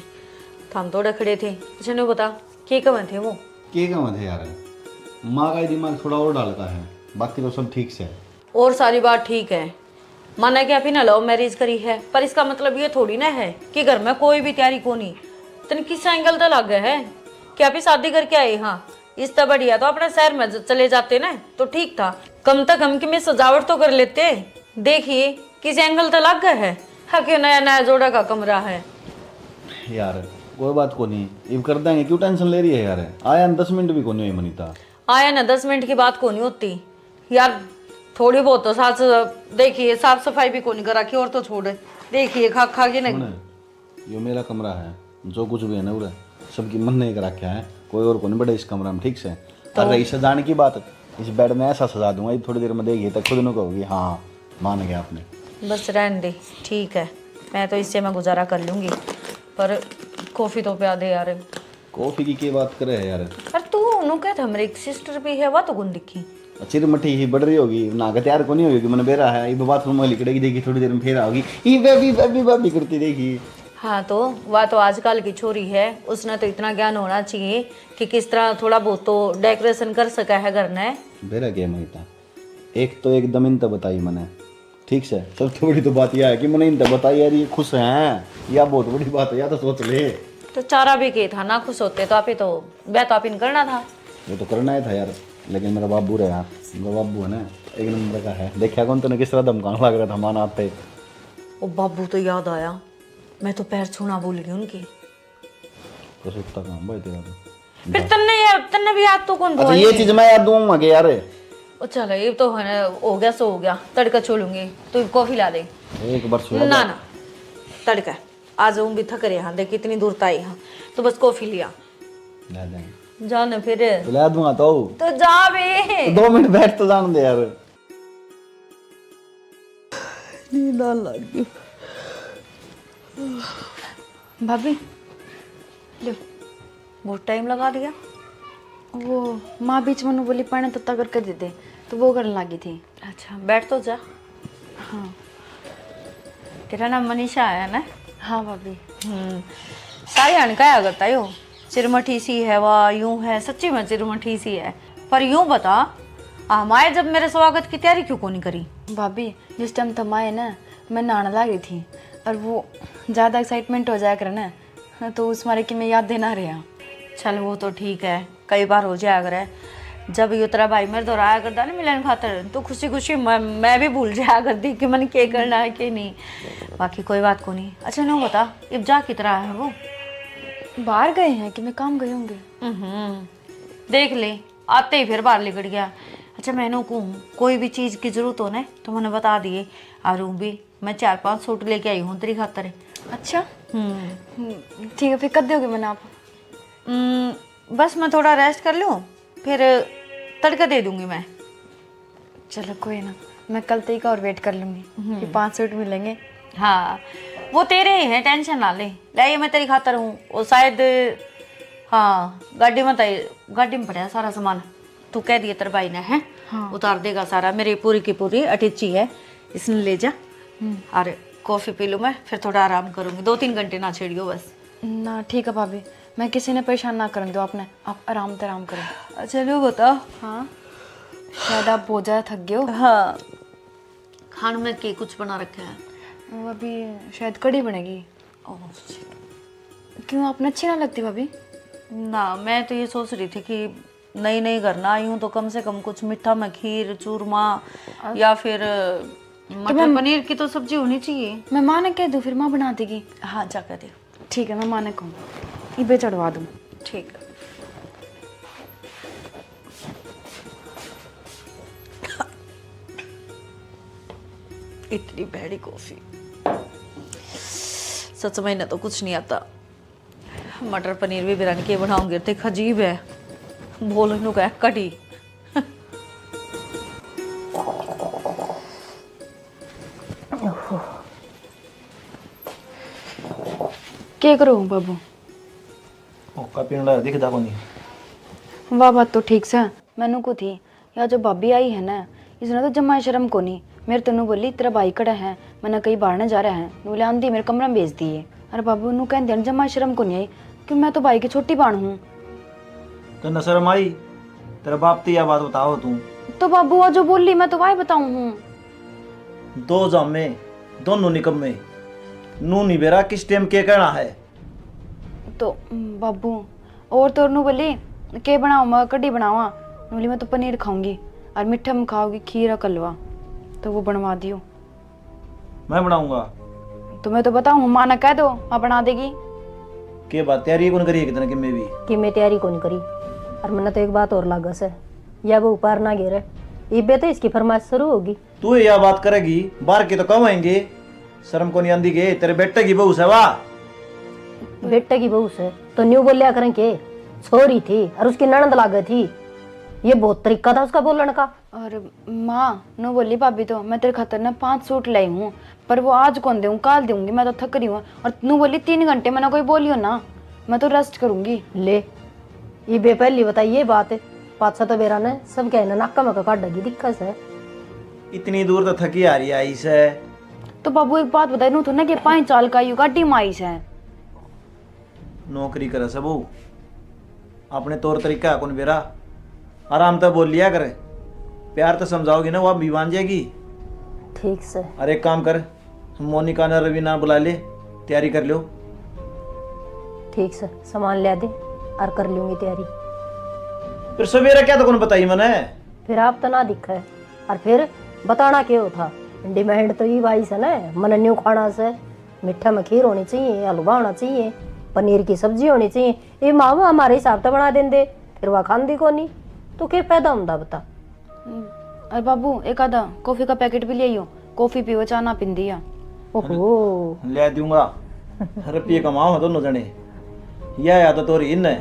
थाम थोड़ा खड़े थे, अच्छा न्यू बता, के कहें थे वो? के कहें थे यार, माँ का ही दिमाग थोड़ा और डालता है, बाकी तो सब ठीक से है। और सारी बात ठीक है। माना कि आप ही ना लव मैरिज करी है, पर इसका मतलब ये थोड़ी ना है कि घर में कोई भी तैयारी को नहीं। तन किस एंगल तक लग है कि आप ही शादी करके आए? हाँ, इससे बढ़िया तो अपने शहर में ज-, चले जाते ना तो ठीक था। कम से कम कि मैं सजावट तो कर लेते। देखिए किस एंगल तक लग है। हाँ, क्यों नया नया जोड़ा का कमरा है। यार, कोई बात को नहीं, इब कर देंगे, क्यों टेंशन ले रही है यार? आया न दस मिनट भी कोनी हुई मनीता। आया ना दस मिनट की बात कोनी होती यार, थोड़ी बहुत तो साफ, देखिए साफ सफाई भी कोनी कर रखी, और तो छोड़, देखिए खा खा के नहीं। सुन, यो मेरा कमरा है, जो कुछ भी है ना उरे, सबकी मन ने कर रखा है, कोई और कोनी बड़े इस कमरा में, ठीक से? तो और रही सजाने की बात, इस बेड में ऐसा सजा दूंगा, ये थोड़ी देर में देखिए तो खुद नु कहोगी, हाँ, मान गया आपने। बस रहने दे, ठीक है, मैं तो इससे मैं गुजारा कर लूंगी, पर कॉफी तो प्या दे यार। कॉफी की के बात करे है यार? पर तू नु कह था, मेरी एक सिस्टर भी है, वह तो कौन दिखी? चिरमठी ही बढ़ रही होगी, ना के तैयार को नहीं होगी, मैंने बेरा है, इब बाथरूम में लिकड़ेगी, देखी थोड़ी देर में फेर आओगी, ये बेबी, बेबी, बेबी करती देखी। हाँ, तो वह तो आजकल की छोरी है, उसने तो इतना ज्ञान होना चाहिए कि किस तरह थोड़ा बहुत तो डेकोरेशन कर सका है घर ने। बेरा क्या मनीता, एक तो एकदम इन तो बताई मैंने, ठीक से, सबसे बड़ी तो बात यह है कि मैंने इन तो बताई यार, ये खुश हैं, या बहुत बड़ी बात है, या तो सोच ले। तो चारा भी के था ना, खुश होते तो आप ही तो, वह तो आप ही ने करना था। वो तो करना ही था यार, लेकिन मेरा बाबू रहा, मेरा बाबू है ना, एक नंबर का है। देखा कौन तने किस तरह धमकाने लग रहा था माना आते। ओ बाबू तो याद आया, मैं तो पैर छूना भूल गई उनकी। तो सुत्ता काम भाई तेरा तो। फिर तन्ने यार, तन्ने भी याद तो कौन अच्छा, ये चीज मैं याद दूंगा के यार। ओ चलो, ये तो है ना, हो गया सो हो गया, तड़का छोलूंगी, तू कॉफी ला दे। एक बार सुना ना, दे। ना, तड़का। आज हम भी थक रहे हैं, देख कितनी दूर ताई हाँ, तो बस कॉफी लिया। ला देंगे। जा ना फिर। तो ला दूंगा तो। तो जा बे। तो दो मिनट बैठ तो जान दे यार। नींद आने लग गई। भाभी, लो, बहुत टाइम लगा दिया। वो माँ बीच में बोली, "पानी तत्ता करके दे दे," तो वो करने लगी थी। अच्छा, बैठ तो जा। हाँ। तेरा नाम मनीषा है ना? हाँ भाभी। हम्म, सारी हाण कहा करता यो, चिरमठी सी है वा, यूं है, सच्ची में चिरमठी सी है। पर यूं बता, हमारे जब मेरे स्वागत की तैयारी क्यों कोनी करी? भाभी, जिस टाइम थम आए ना, मैं नहाने लागी थी, और वो ज़्यादा एक्साइटमेंट हो जाया करे ना, तो उस मारे कि मैं याद देना रहा। चल, वो तो ठीक है, कई बार हो जाया करे। जब यो तेरा भाई मेरे धोरै आया करता ना मिलन खातर, तो खुशी खुशी मैं, मैं भी भूल जाया करती कि मैंने क्या करना है, क्या नहीं। बाकी कोई बात को नहीं। अच्छा, न्यू बता, इब जा कितरा है वो? बाहर गए हैं कि मैं काम गए होंगे। हम्म, देख ले, आते ही फिर बाहर लिकड़ गया। अच्छा, मैं न्यू कहूँ, कोई भी चीज़ की जरूरत हो ना, तो मैंने बता दिए। और यूं भी मैं चार पांच सूट लेके आई हूँ तेरी खातर। अच्छा। हम्म। हम्म, ठीक है, फिर कब दोगे मैंने आप? हम्म, बस मैं थोड़ा रेस्ट कर लूँ, फिर तड़के दे दूंगी मैं। चलो, कोई ना, मैं कल तक का और वेट कर लूंगी। हम्म। कि पांच सूट मिलेंगे। हाँ, वो तेरे ही हैं, टेंशन ना ले। ले, ये मैं तेरी खातर हूँ, वो शायद, हाँ, गाड़ी में तो, गाड़ी में पड़ा है सारा सामान। तू कह दिए तेरे भाई ने, हैं? हाँ। उतार देगा सारा। मेरी पूरी की पूरी अटैची है, इसने ले जा। हम्म। और कॉफी पी लूँ मैं, फिर थोड़ा आराम करूँगी। दो तीन घंटे ना छेड़ियो बस। ना, ठीक है भाभी, मैं किसी ने परेशान ना करन दूँ आपने, आप आराम ते आराम करो। अच्छा, लो बता। हाँ, शायद आप बहुत ज़्यादा थक गए हो। हाँ, खान में के कुछ बना रखा है? वो अभी शायद कड़ी बनेगी। ओह, shit। क्यों, आपने अच्छी ना लगती भाभी? ना, मैं तो ये सोच रही थी कि नई नई घर ना आई हूँ, तो कम से कम कुछ मीठा में खीर, चूरमा, या फिर मटर पनीर की तो सब्जी होनी चाहिए। मैं माँ ने कह दूँ, फिर माँ बना देगी। हाँ, जा कह दे। ठीक है, मैं माँ ने कहूँ, इबे चढ़वा दूँ। ठीक। इतनी भैड़ी कॉफी। सच में इन्हें तो कुछ नहीं आता। मटर पनीर भी बेरा ने के बनाऊंगी, ते अजीब है। बोल नु कह कड़ी। के करो बाबू? हुक्का पीण लाग दिखदा कोनी। वा बात तो ठीक सै, मैं न्यू कहूँ थी, या जो भाभी आई है ना, इसने तो जम्मा शर्म कोनी। मेरे तो न्यू बोली, "तेरा भाई कड़े है?" मैंने कही, "बाहर ने जा रहा है।" न्यू बोले, "आंधी मेरे कमरे में भेज दिए।" अरे बाबू, न्यू कहंदे ने जम्मा शर्म कोनी आई, क्यों मैं तो भाई की छोटी भाण हूँ। तन्ने शर्म आई? तेरे बाप ती या बात बताओ तू। तो बाबू, वो जो बोली, मैं तो वाई बताऊँ हूँ। दो जामे, दोनों निकम्मे। न्यू नहीं बेरा किस टाइम के कहना है। तो बाबू, और तो न्यू बोली, "के बनाऊँ मैं, कड़ी बनावा?" न्यू बोली, "मैं तो पनीर खाऊंगी, और मीठे में खाओगी खीर और कलवा।" तो वो बनवा दियो। मैं बनाऊंगा। तो मैं तो बताऊँ, माँ ने कह दो, माँ बना देगी। के बात, तैयारी कौन करी है कितने किम्मे भी? कि मैं तैयारी कौन करी। और मन्ने तो एक बात और लागे से, या वो ऊपर ना गिरे, इबे तो इसकी फरमाइश शुरू होगी। तू या बात करेगी, बाहर के तो कम आएंगे। शर्म को नहीं आंदी के? तेरे बेटे की बहू से वा। बेटे की बहू से तो न्यू बोलिया करें के? छोरी थी और उसकी ननद लागे थी। ये बहुत तरीका था उसका बोलने का। और माँ, न्यू बोली भाभी तो, "मैं तेरे खातर ना पांच सूट लाई हूँ, पर वो आज कौन दूँ, काल दूंगी, मैं तो थक रही हूँ।" और न्यू बोली, "तीन घंटे मैंने कोई बोलियो ना, मैं तो रेस्ट करूंगी।" ले, इबे पहली बताई ये बात, पाछा तो बेरा ने सब कहने नाका में काटेगी दिक्कत है। इतनी दूर तो थकी हारी आई से। तो बाबू, एक बात बताई, न्यू थोड़ा के पाँच चाल का यू गाड़ी में आई से। नौकरी करे से बहू, अपने तौर तरीका है कौन बेरा, आराम तै बोल लिया करे, प्यार तै समझाओगी ना, वो भी मान जाएगी। ठीक से। अरे एक काम कर, मोनिका ने रवीना बुला ले, तैयारी कर लो। ठीक से, सामान ले दे और कर लूंगी तैयारी। फिर सवेरे क्या तो कौन बताई मने? फिर आप तो ना दिखे, और फिर बताना के हो था? डिमांड तो ये भाई से ना, मने न्यू खाना से, मीठा में खीर होनी चाहिए, हलवा होना चाहिए, पनीर की सब्जी होनी चाहिए। ये माँ हमारे हिसाब तो बना देंदे, फिर वह खांदी कोनी, तो के फायदा होंदा बता? अरे बाबू, एक आधा कॉफी का पैकेट भी ले आइयो, कॉफी पीवे, चाह ना पींदी है। ओहो। ले दूंगा, रुपये कमाओ दोनों जने, यह आदत हो रही इन्हें।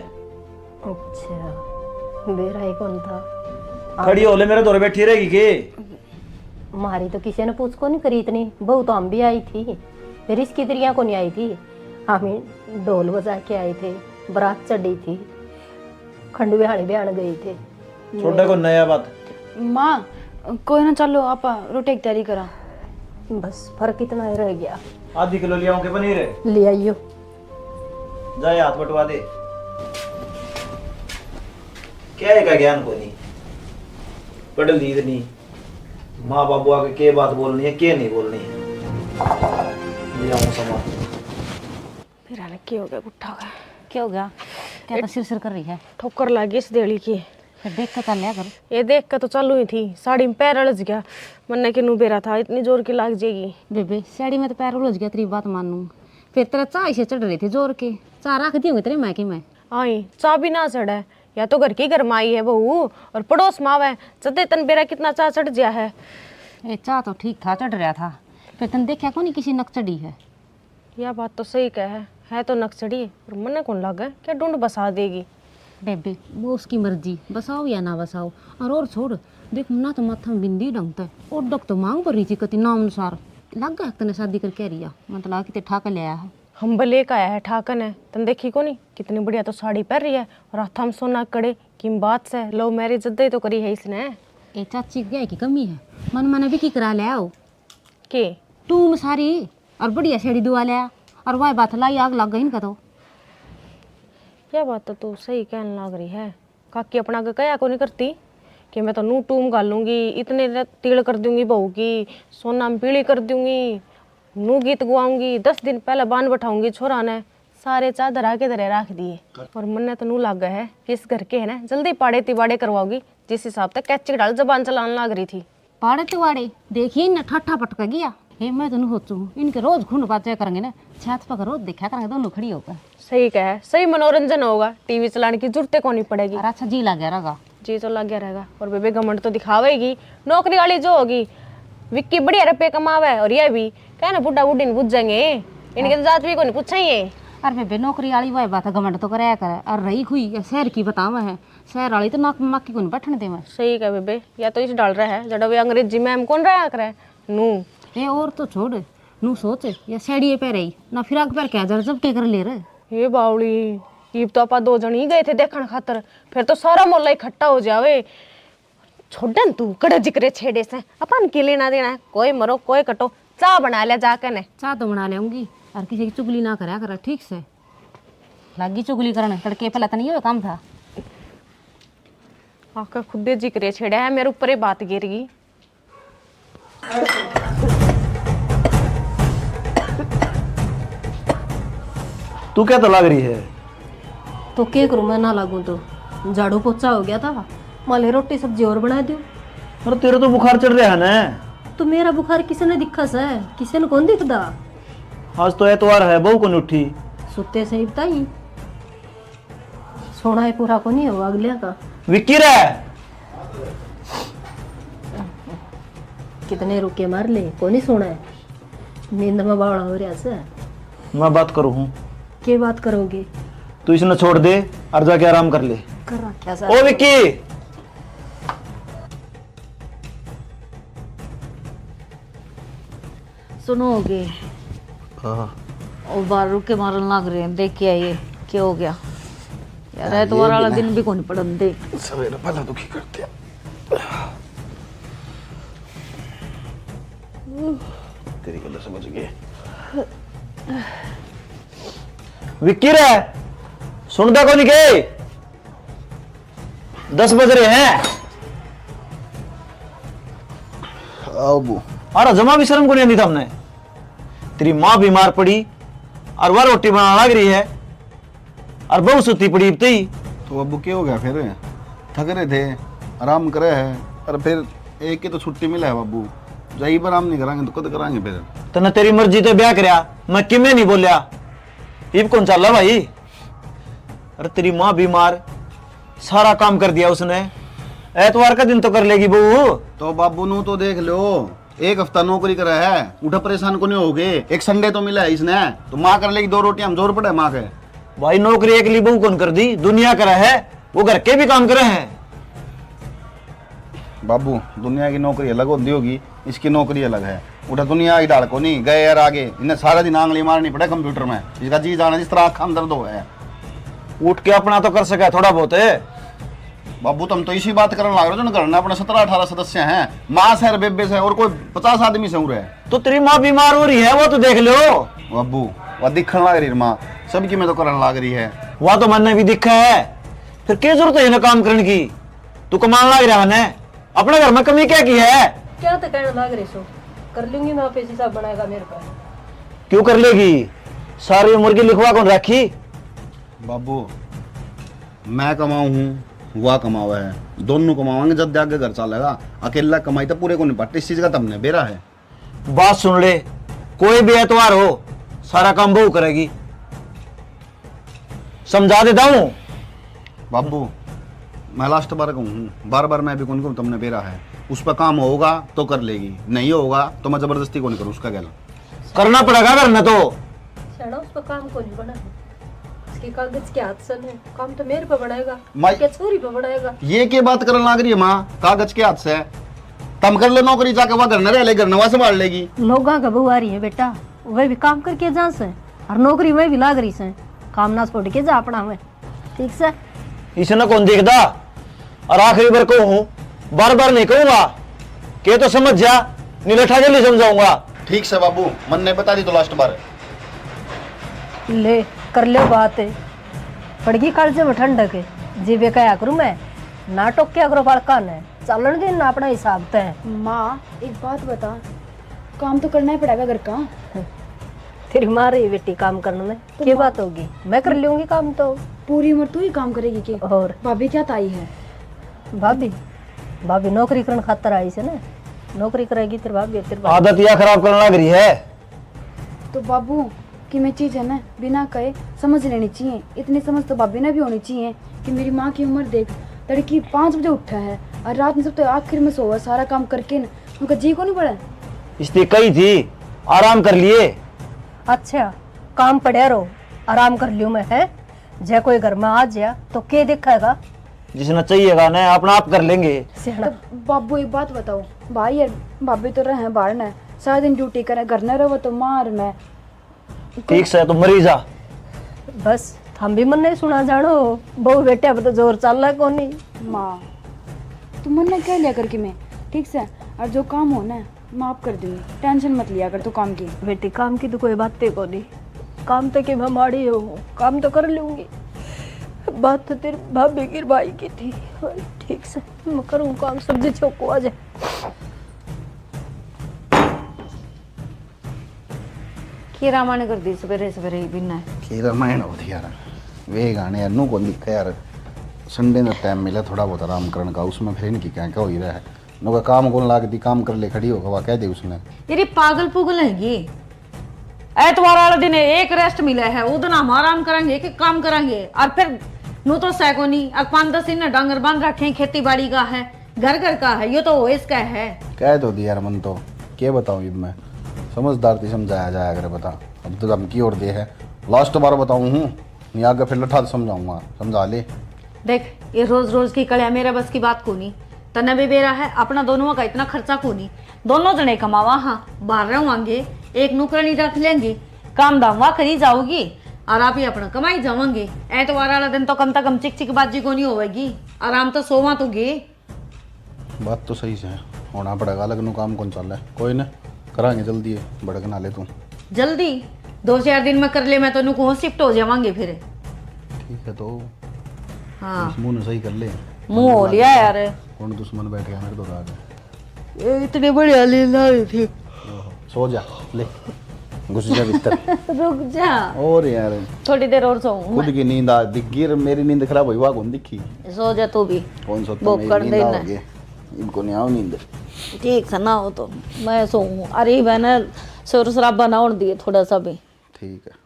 अच्छा, बेरा ही कौन था। खड़ी हो ले, मेरे धोरे बैठी रहेगी के? म्हारी तो किसी ने पूछ को नहीं करी इतनी, बहू तो हम भी आई थी, रिश्तेदारियां को नहीं आई थी, हम ही ढोल बजा के आए थे, बारात चढ़ी थी, खंडू बिहान बिहान गए थे। छोड़े को नया बात। माँ, कोई ना, चलो आप रोटी की तैयारी करा। बस फर्क इतना ही रह गया। आधी किलो ले आऊं के पनीर? ले आइयो। जाए हाथ बटवा दे। क्या है का ज्ञान को नहीं, पढ़ ली इतनी। माँ बाबू आके के बात बोलनी है, के नहीं बोलनी है। मेरा ने क्या हो गया, गुट्ठा का? क्या हो गया? क्या तो सिर सिर कर रही है? ठोकर लागी इस देली की। फिर देख के चल लिया कर। ये देख के तो चालू ही थी, साड़ी में पैर उलझ गया। मन्ने के नू बेरा था, इतनी जोर की लाग जाएगी। बेबे, साड़ी में तो पैर उलझ गया, तेरी बात मानू। फिर तेरा चाह इसे चढ़ रहे थे जोर के। चाह रख दी होंगी तेरे मायके में। आई, चाह भी ना चढ़े। या तो घर की घर में आई है बहू, और पड़ोस में आवे, जदे तन बेरा कितना चाह चढ़ गया है। ए, चाह तो ठीक था, चढ़ रहा था, फिर तन देखा कोनी किसी नक चढ़ी है। या बात तो सही कह है, है तो नक चढ़ी, पर मन्ने कौन लागे क्या ढूंढ बसा देगी। बेबे, वो उसकी मर्जी, बसाओ या ना बसाओ। और, और छोड़, देख ना तो माथा में बिंदी ढंग तै, और डक तो मांग भरी थी कति नाम अनुसार। लग गया तने शादी करके आ रही है, मतलब कितने ठाके ले आया है। हम भले का आया है ठाकन है, तन देखी कोनी कितनी बढ़िया तो साड़ी पहन रही है, और हाथा में सोना कड़े, किम बात से, लव मैरिज जद्दे तो करी है इसने। ए चाची, क्या की कमी है? मन मने भी की करा ले आओ। के? टूम सारी और बढ़िया साड़ी दुआ ले आ, और वह बात लाई आग लग गई इनका तो। यह बात तो तू सही कहने लाग रही है। काकी अपना आगे कहा को नहीं करती कि मैं तो नू टूम घालूंगी, इतने तिल कर दूंगी बहू की, सोना में पीली कर दूंगी, नू गीत गवाऊंगी, दस दिन पहले बांध बैठाऊंगी छोरा ने। सारे चादर आके धरे रख दिए। और मन्ने तो नू लागे है कि इस घर के है ना, जल्दी पाड़े तिवाड़े करवाओगी, जिस हिसाब तक कैची डाल जबान चलाने लाग रही थी। पाड़े तिवाड़े देखिए, इन्हें ठाठा पटक गया। हे, मैं तो नहीं सोचू, इनके रोज खून बाजे करेंगे ना, छत पर रोज देखा करेंगे दोनों खड़ी होकर। सही कहा, सही मनोरंजन होगा, टीवी चलाने की जरूरत कोनी पड़ेगी। और अच्छा जी लग गया रहेगा। जी तो लग गया रहेगा। और बेबे घमंड तो दिखावेगी, नौकरी वाली जो होगी, विक्की बढ़िया रुपये कमावे और ये भी कहे ना बुढ़ा बुढ़ी नहीं बुझेंगे, इनके तो जात भी कोनी पूछेंगे। अरे बेबे, नौकरी वाली वही बात है, घमंड तो कराया करे। और रही हुई या शहर की बतावे है, शहर वाली तो नाक में माखी कोनी बैठने देवे। सही कहा बेबे, या तो इस डाल रहा है जड़ा वे अंग्रेजी मैम कौन रहा करे नू। ए, और तो छोड़, नू सोच, या साड़िए पहरे ही ना, फिराक पहर के हजार जब के कर ले रे। हे बावली, इब तो आपा दो जन ही गए थे देखण खातर, फिर तो सारा मोहल्ला इकट्ठा हो जावे। छोड़न तू, कड़े जिक्रे छेड़े से, अपन के लेना देना है, कोई मरो कोई कटो। चाह बना ले जाके ने। चाह तो बना लेऊंगी, और किसी की चुगली ना करा कर, ठीक से। लागी चुगली करने, तड़के पहले तो नहीं हुआ काम था। आके खुदे जिक्रे छेड़ा है, मेरे ऊपर ही बात गिर गई। तू क्या तो लाग रही है? तो के करूं, मैं ना लागूं तो। झाड़ू पोछा हो गया था, माले रोटी सब्जी और बना दो। अरे तेरे तो बुखार चढ़ रहा है ना। तो मेरा बुखार किसी ने दिखा से? किसी ने कौन दिखदा? आज तो एतवार है, बहू को उठी। सुते से ही बताई। सोना है पूरा को नहीं हो अगले का। विक्की रे। कितने रुके मार ले, को नहीं सोना है। नींद में बावला हो रहा से। मैं बात करूँ हूँ। के बात करोगे? तू इसने छोड़ दे और जाके आराम कर ले। कर रखा सर। ओ विक्की। सुनो हो गए। हाँ। वो बाहर रुके मारन लग रहे हैं, देख के आइए क्या हो गया। यार, हाँ, ये एतवार वाला दिन भी कौन पड़न दे। सवेरे पहला दुखी करते हैं। तेरी गल समझ गए। विक्की रे, सुनदा कोनी के? दस बज रहे हैं। आओ बू। अरे जमा भी शर्म को नहीं आती थमने। तेरी माँ बीमार पड़ी और वह रोटी बनाने लग रही है और बहू सुती पड़ी इब तई। तो अबू क्या हो गया फिर? थक रहे थे, आराम करे है। और फिर एक ही तो छुट्टी मिला है बाबू, जब आराम नहीं करांगे तो कद करांगे फिर? तन्ने तेरी मर्जी तो ब्याह करया, मैं किमे नहीं बोलिया। इब कौन चाला भाई? अरे तेरी माँ बीमार, सारा काम कर दिया उसने, एतवार का दिन तो कर लेगी बहू। तो बाबू नू तो देख लो, एक हफ्ता नौकरी करे है, उठा परेशान को नहीं हो गए। एक संडे तो मिला है इसने, तो माँ कर लेगी दो रोटी, हम जोर पड़े माँ के। भाई नौकरी एकली बहू कौन कर दी, दुनिया करे है, वो घर के भी काम करे है। बाबू, दुनिया की नौकरी अलग होती होगी, इसकी नौकरी अलग है। उठा दुनिया की ढाल को नहीं गए यार आगे, इन्हें सारा दिन आंगली मारनी पड़े कंप्यूटर में, इसका जी जाना जिस तरह आँख में दर्द हो है। उठ के अपना तो कर सके थोड़ा बहुत। बाबू, तुम तो इसी बात करने लग रहे हो जो घर में अपने सत्रह अठारह सदस्य हैं, माँ से और बेबे से और कोई पचास आदमी से उरे। तो तेरी माँ बीमार हो रही है, वो तो देख लो। बाबू, वह दिखने लग रही है माँ, सबकी मैं तो करने लग रही है। वह तो मैंने भी दिखा है, फिर क्या जरूरत है इन्हें काम करने की? तू कमाने लग रहा है, अपने घर में कमी क्या की है? क्या तो कहने लग रहे सो, कर लूंगी मैं, आप ऐसी साहब बनाएगा मेरे पर। क्यों कर लेगी? सारी उम्र की लिखवा कौन रखी? बाबू, मैं कमाऊं हूँ, वह कमावे है, दोनों कमावांगे जब आगे घर चलेगा। अकेला कमाई तो पूरे को नहीं पड़ता, इस चीज का तमने बेरा है। बात सुन ले, कोई भी एतवार हो, सारा काम बहू करेगी। समझा देता हूँ। बाबू, मैं लास्ट बार कहूँ हूँ, बार बार मैं भी कौन कहूँ, तुमने बेरा है। उस पर काम होगा तो कर लेगी, नहीं होगा तो मैं जबरदस्ती कौन करूँ उसका गैल। करना पड़ेगा घर ने तो। शाना, उस पर काम को नहीं बना है। उसके कागज के हाथ से है, काम तो मेरे पे बनाएगा। माई, क्या छोरी पे बनाएगा? ये के बात करने लाग रही है माँ, कागज के हाथ से? तम कर लो नौकरी, जाके वहाँ घर न रह ले, घर नवा संभाल लेगी। लोगा का बहू आ रही है बेटा, वह भी काम करके जा से, और नौकरी वह भी लाग रही से। काम ना छोड़ के जा अपना में, ठीक से? इसने कौन देखदा? और आखिरी बार कहूँ हूँ, बार बार नहीं कहूँगा। के तो समझ जा, नहीं लठा के नहीं समझाऊंगा। ठीक से बाबू, मन ने बता दी तो लास्ट बार। ले, कर लो बात। पड़गी कालजे में ठंडक, जीवे कहा करूँ मैं, ना टोक्या करो बालका ने, चालन दे ना अपना हिसाब तै। माँ, एक बात बता, काम तो करना ही पड़ेगा घर का। तेरी माँ रही बेटी काम करने में, तो के माँ बात होगी, मैं कर लूंगी काम तो। पूरी उम्र तू ही काम करेगी के? और भाभी क्या ताई है? भाभी, भाभी नौकरी करने खातर आई से ना, नौकरी करेगी तेरी भाभी, तेरी भाभी। आदत या खराब करने लग रही है। तो बाबू, कि मैं चीज है ना, बिना कहे समझ लेनी चाहिए। इतनी समझ तो भाभी ने भी होनी चाहिए कि मेरी माँ की उम्र देख, तड़की पाँच बजे उठा है और रात में सब तो आखिर में सोवा, सारा काम करके न, उनका जी को नहीं पड़ा। इसने कही थी, आराम कर लिए। अच्छा, काम पड़ा रहो, आराम कर लियो मैं, है? जै कोई घर में आ जाया तो के देखेगा? जिसने चाहिएगा ना, अपना आप कर लेंगे। सियाना। तो बाबू, एक बात बताओ, भाई यार, भाभी तो रहे बाहर ने, सारा दिन ड्यूटी करे, घर न रहो तो मार मैं। ठीक से, तू मरी जा। बस, थम भी मन्ने सुना जानो, बहू बेटे अब तो जोर चाला कोनी। माँ, तू मन्ने कह लिया कर कि मैं, ठीक से, और जो काम हो ना, माफ कर दूंगी, टेंशन मत लिया कर तू काम की। बेटी, काम की तो कोई बात ही कोनी, काम तो कि मैं माड़ी हूँ, काम तो कर लूंगी। बात तो तेरी भाभी की भाई की थी। ठीक से, मैं करूँ काम, सब्जी चौको आ जाए। की रामायण कर दी सवेरे सवेरे ही बिना। की रामायण होती यार, वे गाने यार नू कौन दिखे यार। संडे का टाइम मिला थोड़ा बहुत आराम करने का, उसमें फिर इनकी क्या क्या हो ही रहा है। नू का काम कौन लागती, काम कर ले, खड़ी होकर वह कह दे उसने। तेरी पागल पुगल हैगी। एतवार वाले दिन एक रेस्ट मिला है, वो दिन हम आराम करेंगे कि काम करेंगे? और फिर नू तो सै कोनी, और पाँच दस इन्हें डांगर बांध रखे हैं, खेती बाड़ी का है, घर घर का है, यो तो ओएस का है। कह तो दिया यार मन तो, के बताऊं इब मैं, समझदार थी समझाया जाया करे बता। अब तो धमकी और दे है, लास्ट बार बताऊं हूँ, नहीं आगे फिर लठा समझाऊंगा, समझा ले। देख, ये रोज रोज की कड़िया मेरे बस की बात कोनी। तन्ने भी बेरा है, अपना दोनों का इतना खर्चा कोनी। दोनों जने कमावा, हाँ, बाहर रहवांगे, एक नौकरानी रख लेंगे, काम धाम वा करी जाओगी और आप ही अपना कमाई जावांगे। एतवार वाला दिन तो कम से कम चिक चिक बाजी कोनी होवेगी, आराम तो सोवा तो गे। बात तो सही से है, होना पड़ेगा, अलग नु काम कौन चाले। कोई ना, करांगे जल्दी है, भड़क ना ले तू। जल्दी? दो चार दिन में कर ले, मैं तो नु कहूँ शिफ्ट हो जावांगे फिर। ठीक है तो हाँ। इस मुंह ने सही कर ले। मुंह हो लिया यार। कौन दुश्मन बैठ गया मेरे तो राज। ये इतनी बढ़िया नींद आ रही थी। ओहो, सो जा, ले, घुस जा भीतर। रुक जा। और यार, थोड़ी देर और सोऊं खुद मैं। की नींद आ दिख गई, मेरी नींद खराब हुई, वहाँ कौन दिखी? सो जा तू भी। कौन सोता, भूख मेरी कर नींद देना। आओगे? इनको नहीं आओ नींद। ठीक से ना हो तो मैं सोऊं। अरे बहन, शोर शराबा ना होने दिए थोड़ा सा भी। ठीक है।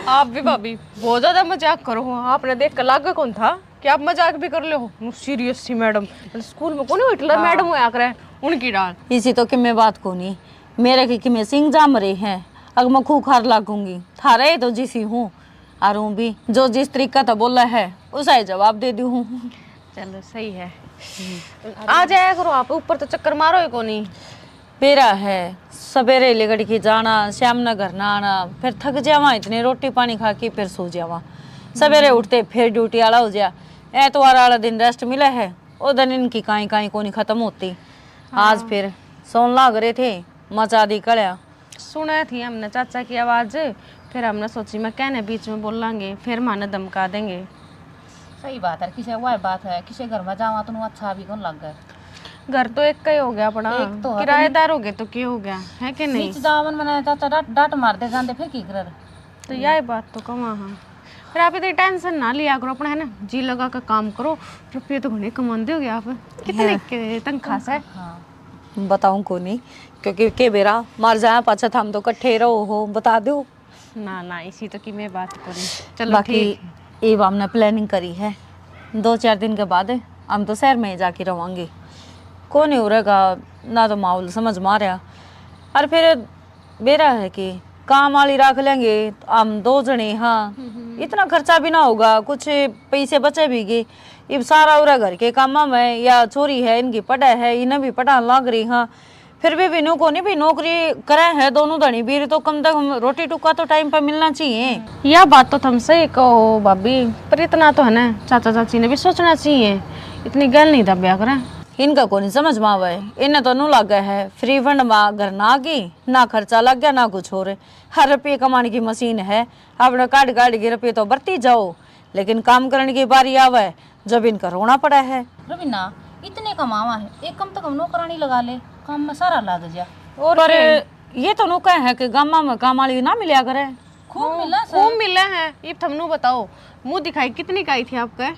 आप भी भाभी बहुत ज्यादा मजाक करो हो। आपने देख कर लागे कौन था कि आप मजाक भी कर ले हो। नु सीरियस थी मैडम। स्कूल में कोनी हिटलर हाँ। मैडम होया करे, उनकी डाल। इसी तो किमे बात कोनी, मेरे की किमे सिंग जाम रहे हैं। अग मैं खूंखार लागूंगी, थारे ही तो जिसी हूँ। और हूँ भी जो जिस तरीका तो बोला है, उसा ही जवाब दे दी हूँ। चलो सही है। आ जाया करो आप, ऊपर तो चक्कर मारो ही कोनी। बेरा है, सवेरे लिकड़ के जाना, शाम ने घर ना आना, फिर थक जावा इतने, रोटी पानी खा के फिर सो जावा। सवेरे उठते फिर ड्यूटी आला हो जा। एतवार वाला दिन रेस्ट मिला है, ओ दिन इनकी काई काई कोनी खत्म होती। आज हाँ। फिर सोन लाग रहे थे, मचा दी कल्या। सुना थी हमने चाचा की आवाज, फिर हमने सोची मैं कहने बीच में बोलांगे, फिर माने धमका देंगे। सही बात है, किसे वह बात है, किसे घर में जावा तो अच्छा भी कौन लगे। घर तो एक का ही हो गया अपना। एक तो है, किराएदार हो गए तो क्या हो गया, है कि नहीं? नीचे जावन मने चाचा डांट, डांट मार दे जाते, फिर की कर? तो यही बात तो कमा हाँ। फिर आप इतनी टेंशन ना लिया करो अपना, है ना, जी लगा के काम करो। रुपये तो घणे कमाते होगे आप, कितने हैं? के तनख्वाह से? हाँ। बताऊं को नहीं, क्योंकि के बेरा मार जाया पाछे, हम तो कट्ठे रहो हो, बता दो। ना ना, इसी तो की मैं बात करूँ। चलो बाकी ठीक। इब हमने प्लानिंग करी है, दो चार दिन के बाद हम तो शहर में ही जाके रवांगे। कौन ही उरेगा, ना तो माहौल समझ में आ रहा। और फिर बेरा है कि काम वाली रख लेंगे हम दो जने। हाँ, हम्म, हम्म। इतना खर्चा भी ना होगा, कुछ पैसे बचे भी गए। इब सारा उरा घर के कामा में, या छोरी है, इनकी पढ़ाई है, इन्हें भी पढ़ान लाग रही। हाँ, फिर भी बिनु को नहीं भी नौकरी करे है दोनों धनी बीर, तो कम से कम रोटी टुका तो टाइम पे मिलना चाहिए। या बात तो तुम सही कहो भाभी, पर इतना तो है ना, चाचा चाची ने भी सोचना चाहिए, इतनी गैल नहीं दबिया करें। इनका को नहीं समझ में आवे, इन्हें तो नू लागे है फ्री फंड में घर ना की, ना खर्चा लग गया ना कुछ और। हर रुपये कमाने की मशीन है, अपने काट काट के रुपये तो बरती जाओ, लेकिन काम करने की बारी आवे जब इनका रोना पड़ा है। रवीना, इतने कमावा है, एक कम से कम नौकरानी लगा ले, काम में सारा लग जा। और पर क्या? ये तो नु कहे है कि गामा में काम वाली ना मिलया करे। खूब हाँ, मिला खूब सर। मिला है। ये थमनू बताओ, मुंह दिखाई कितनी का आई थी आपका?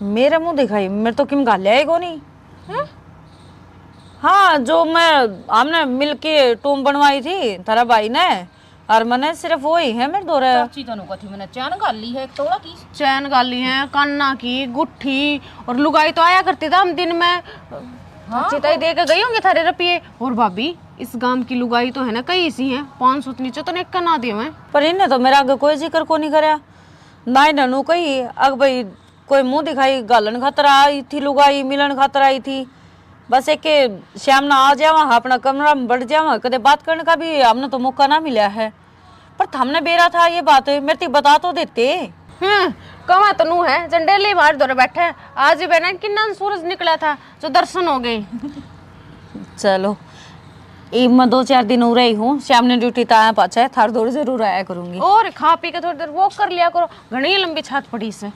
मेरे मुंह दिखाई, मेरे तो किम घाल्या ही कोनी। हाँ? हाँ, जो मैं, हमने मिलके टूम बनवाई थी थारा भाई ने, और मने सिर्फ वही है मेरे धोरे। चाची तनु कथी मैंने चैन घाल ली है एक तोड़ा की। चैन घाल ली है, काना की गुट्ठी, और लुगाई तो आया करती था हम दिन में। हाँ। चाची ताई दे के गई होंगी थारे रुपये। और भाभी, इस गांव की लुगाई तो है ना, कई इसी हैं, पाँच सौ नीचे तो नेक का ना देवे। पर इन्हें तो मेरा आगे कोई जिक्र को नहीं करया, ना ही ननू कही अग भाई कोई मुंह दिखाई घालन खातर आई थी, लुगाई मिलन खातर आई थी। बस एक के श्याम ना आ जावा, अपना कमरा में बैठ जावा, कदे बात करने का भी हमने तो मौका ना मिला है। पर थमने बेरा था ये बात, मेरे ते बता तो देते। हम्म, कमा तो नू है, जंडेली मार धोरे बैठे। आज ही बहना किन्ना सूरज निकला था, जो दर्शन हो गए। चलो, इब मैं दो चार दिन हो रही हूँ, श्याम ने ड्यूटी तो आया पाछे, थार दौड़ जरूर आया करूंगी। और खा पी के थोड़ी देर वॉक कर लिया करो, घणी लंबी छात पड़ी से।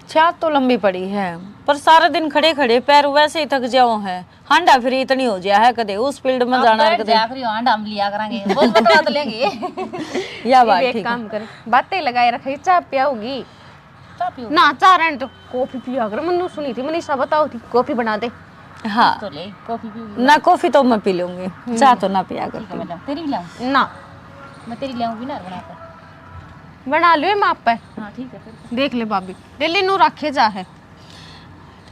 छात तो लंबी पड़ी है, पर सारा दिन खड़े खड़े पैर वैसे ही थक जाओ है। हांडा फिर इतनी हो जाया है, कदे उस फील्ड में जाना है, कदे जा फिर हांडा हम लिया करांगे, बहुत बतला तो लेंगे। या बात एक ठीक है। काम कर, बातें लगाए रखे, चाय पियाओगी? चाय पियो? ना, चाय रहने दो, कॉफी पिया कर। मन्नू सुनी थी, मनीषा बताओ थी, कॉफी बना दे। हाँ। तो ले, कॉफी पी। ना, कॉफी तो मैं पी लूंगी, हम्म। चाय तो ना पिया कर। ठीक है, मैं लाऊं, तेरी भी लाऊं? ना। मैं तेरी लाऊंगी ना बनाकर। बना लो मैं आप पे। हाँ, ठीक है फिर। देख ले भाभी, डेली नू रखे जा है।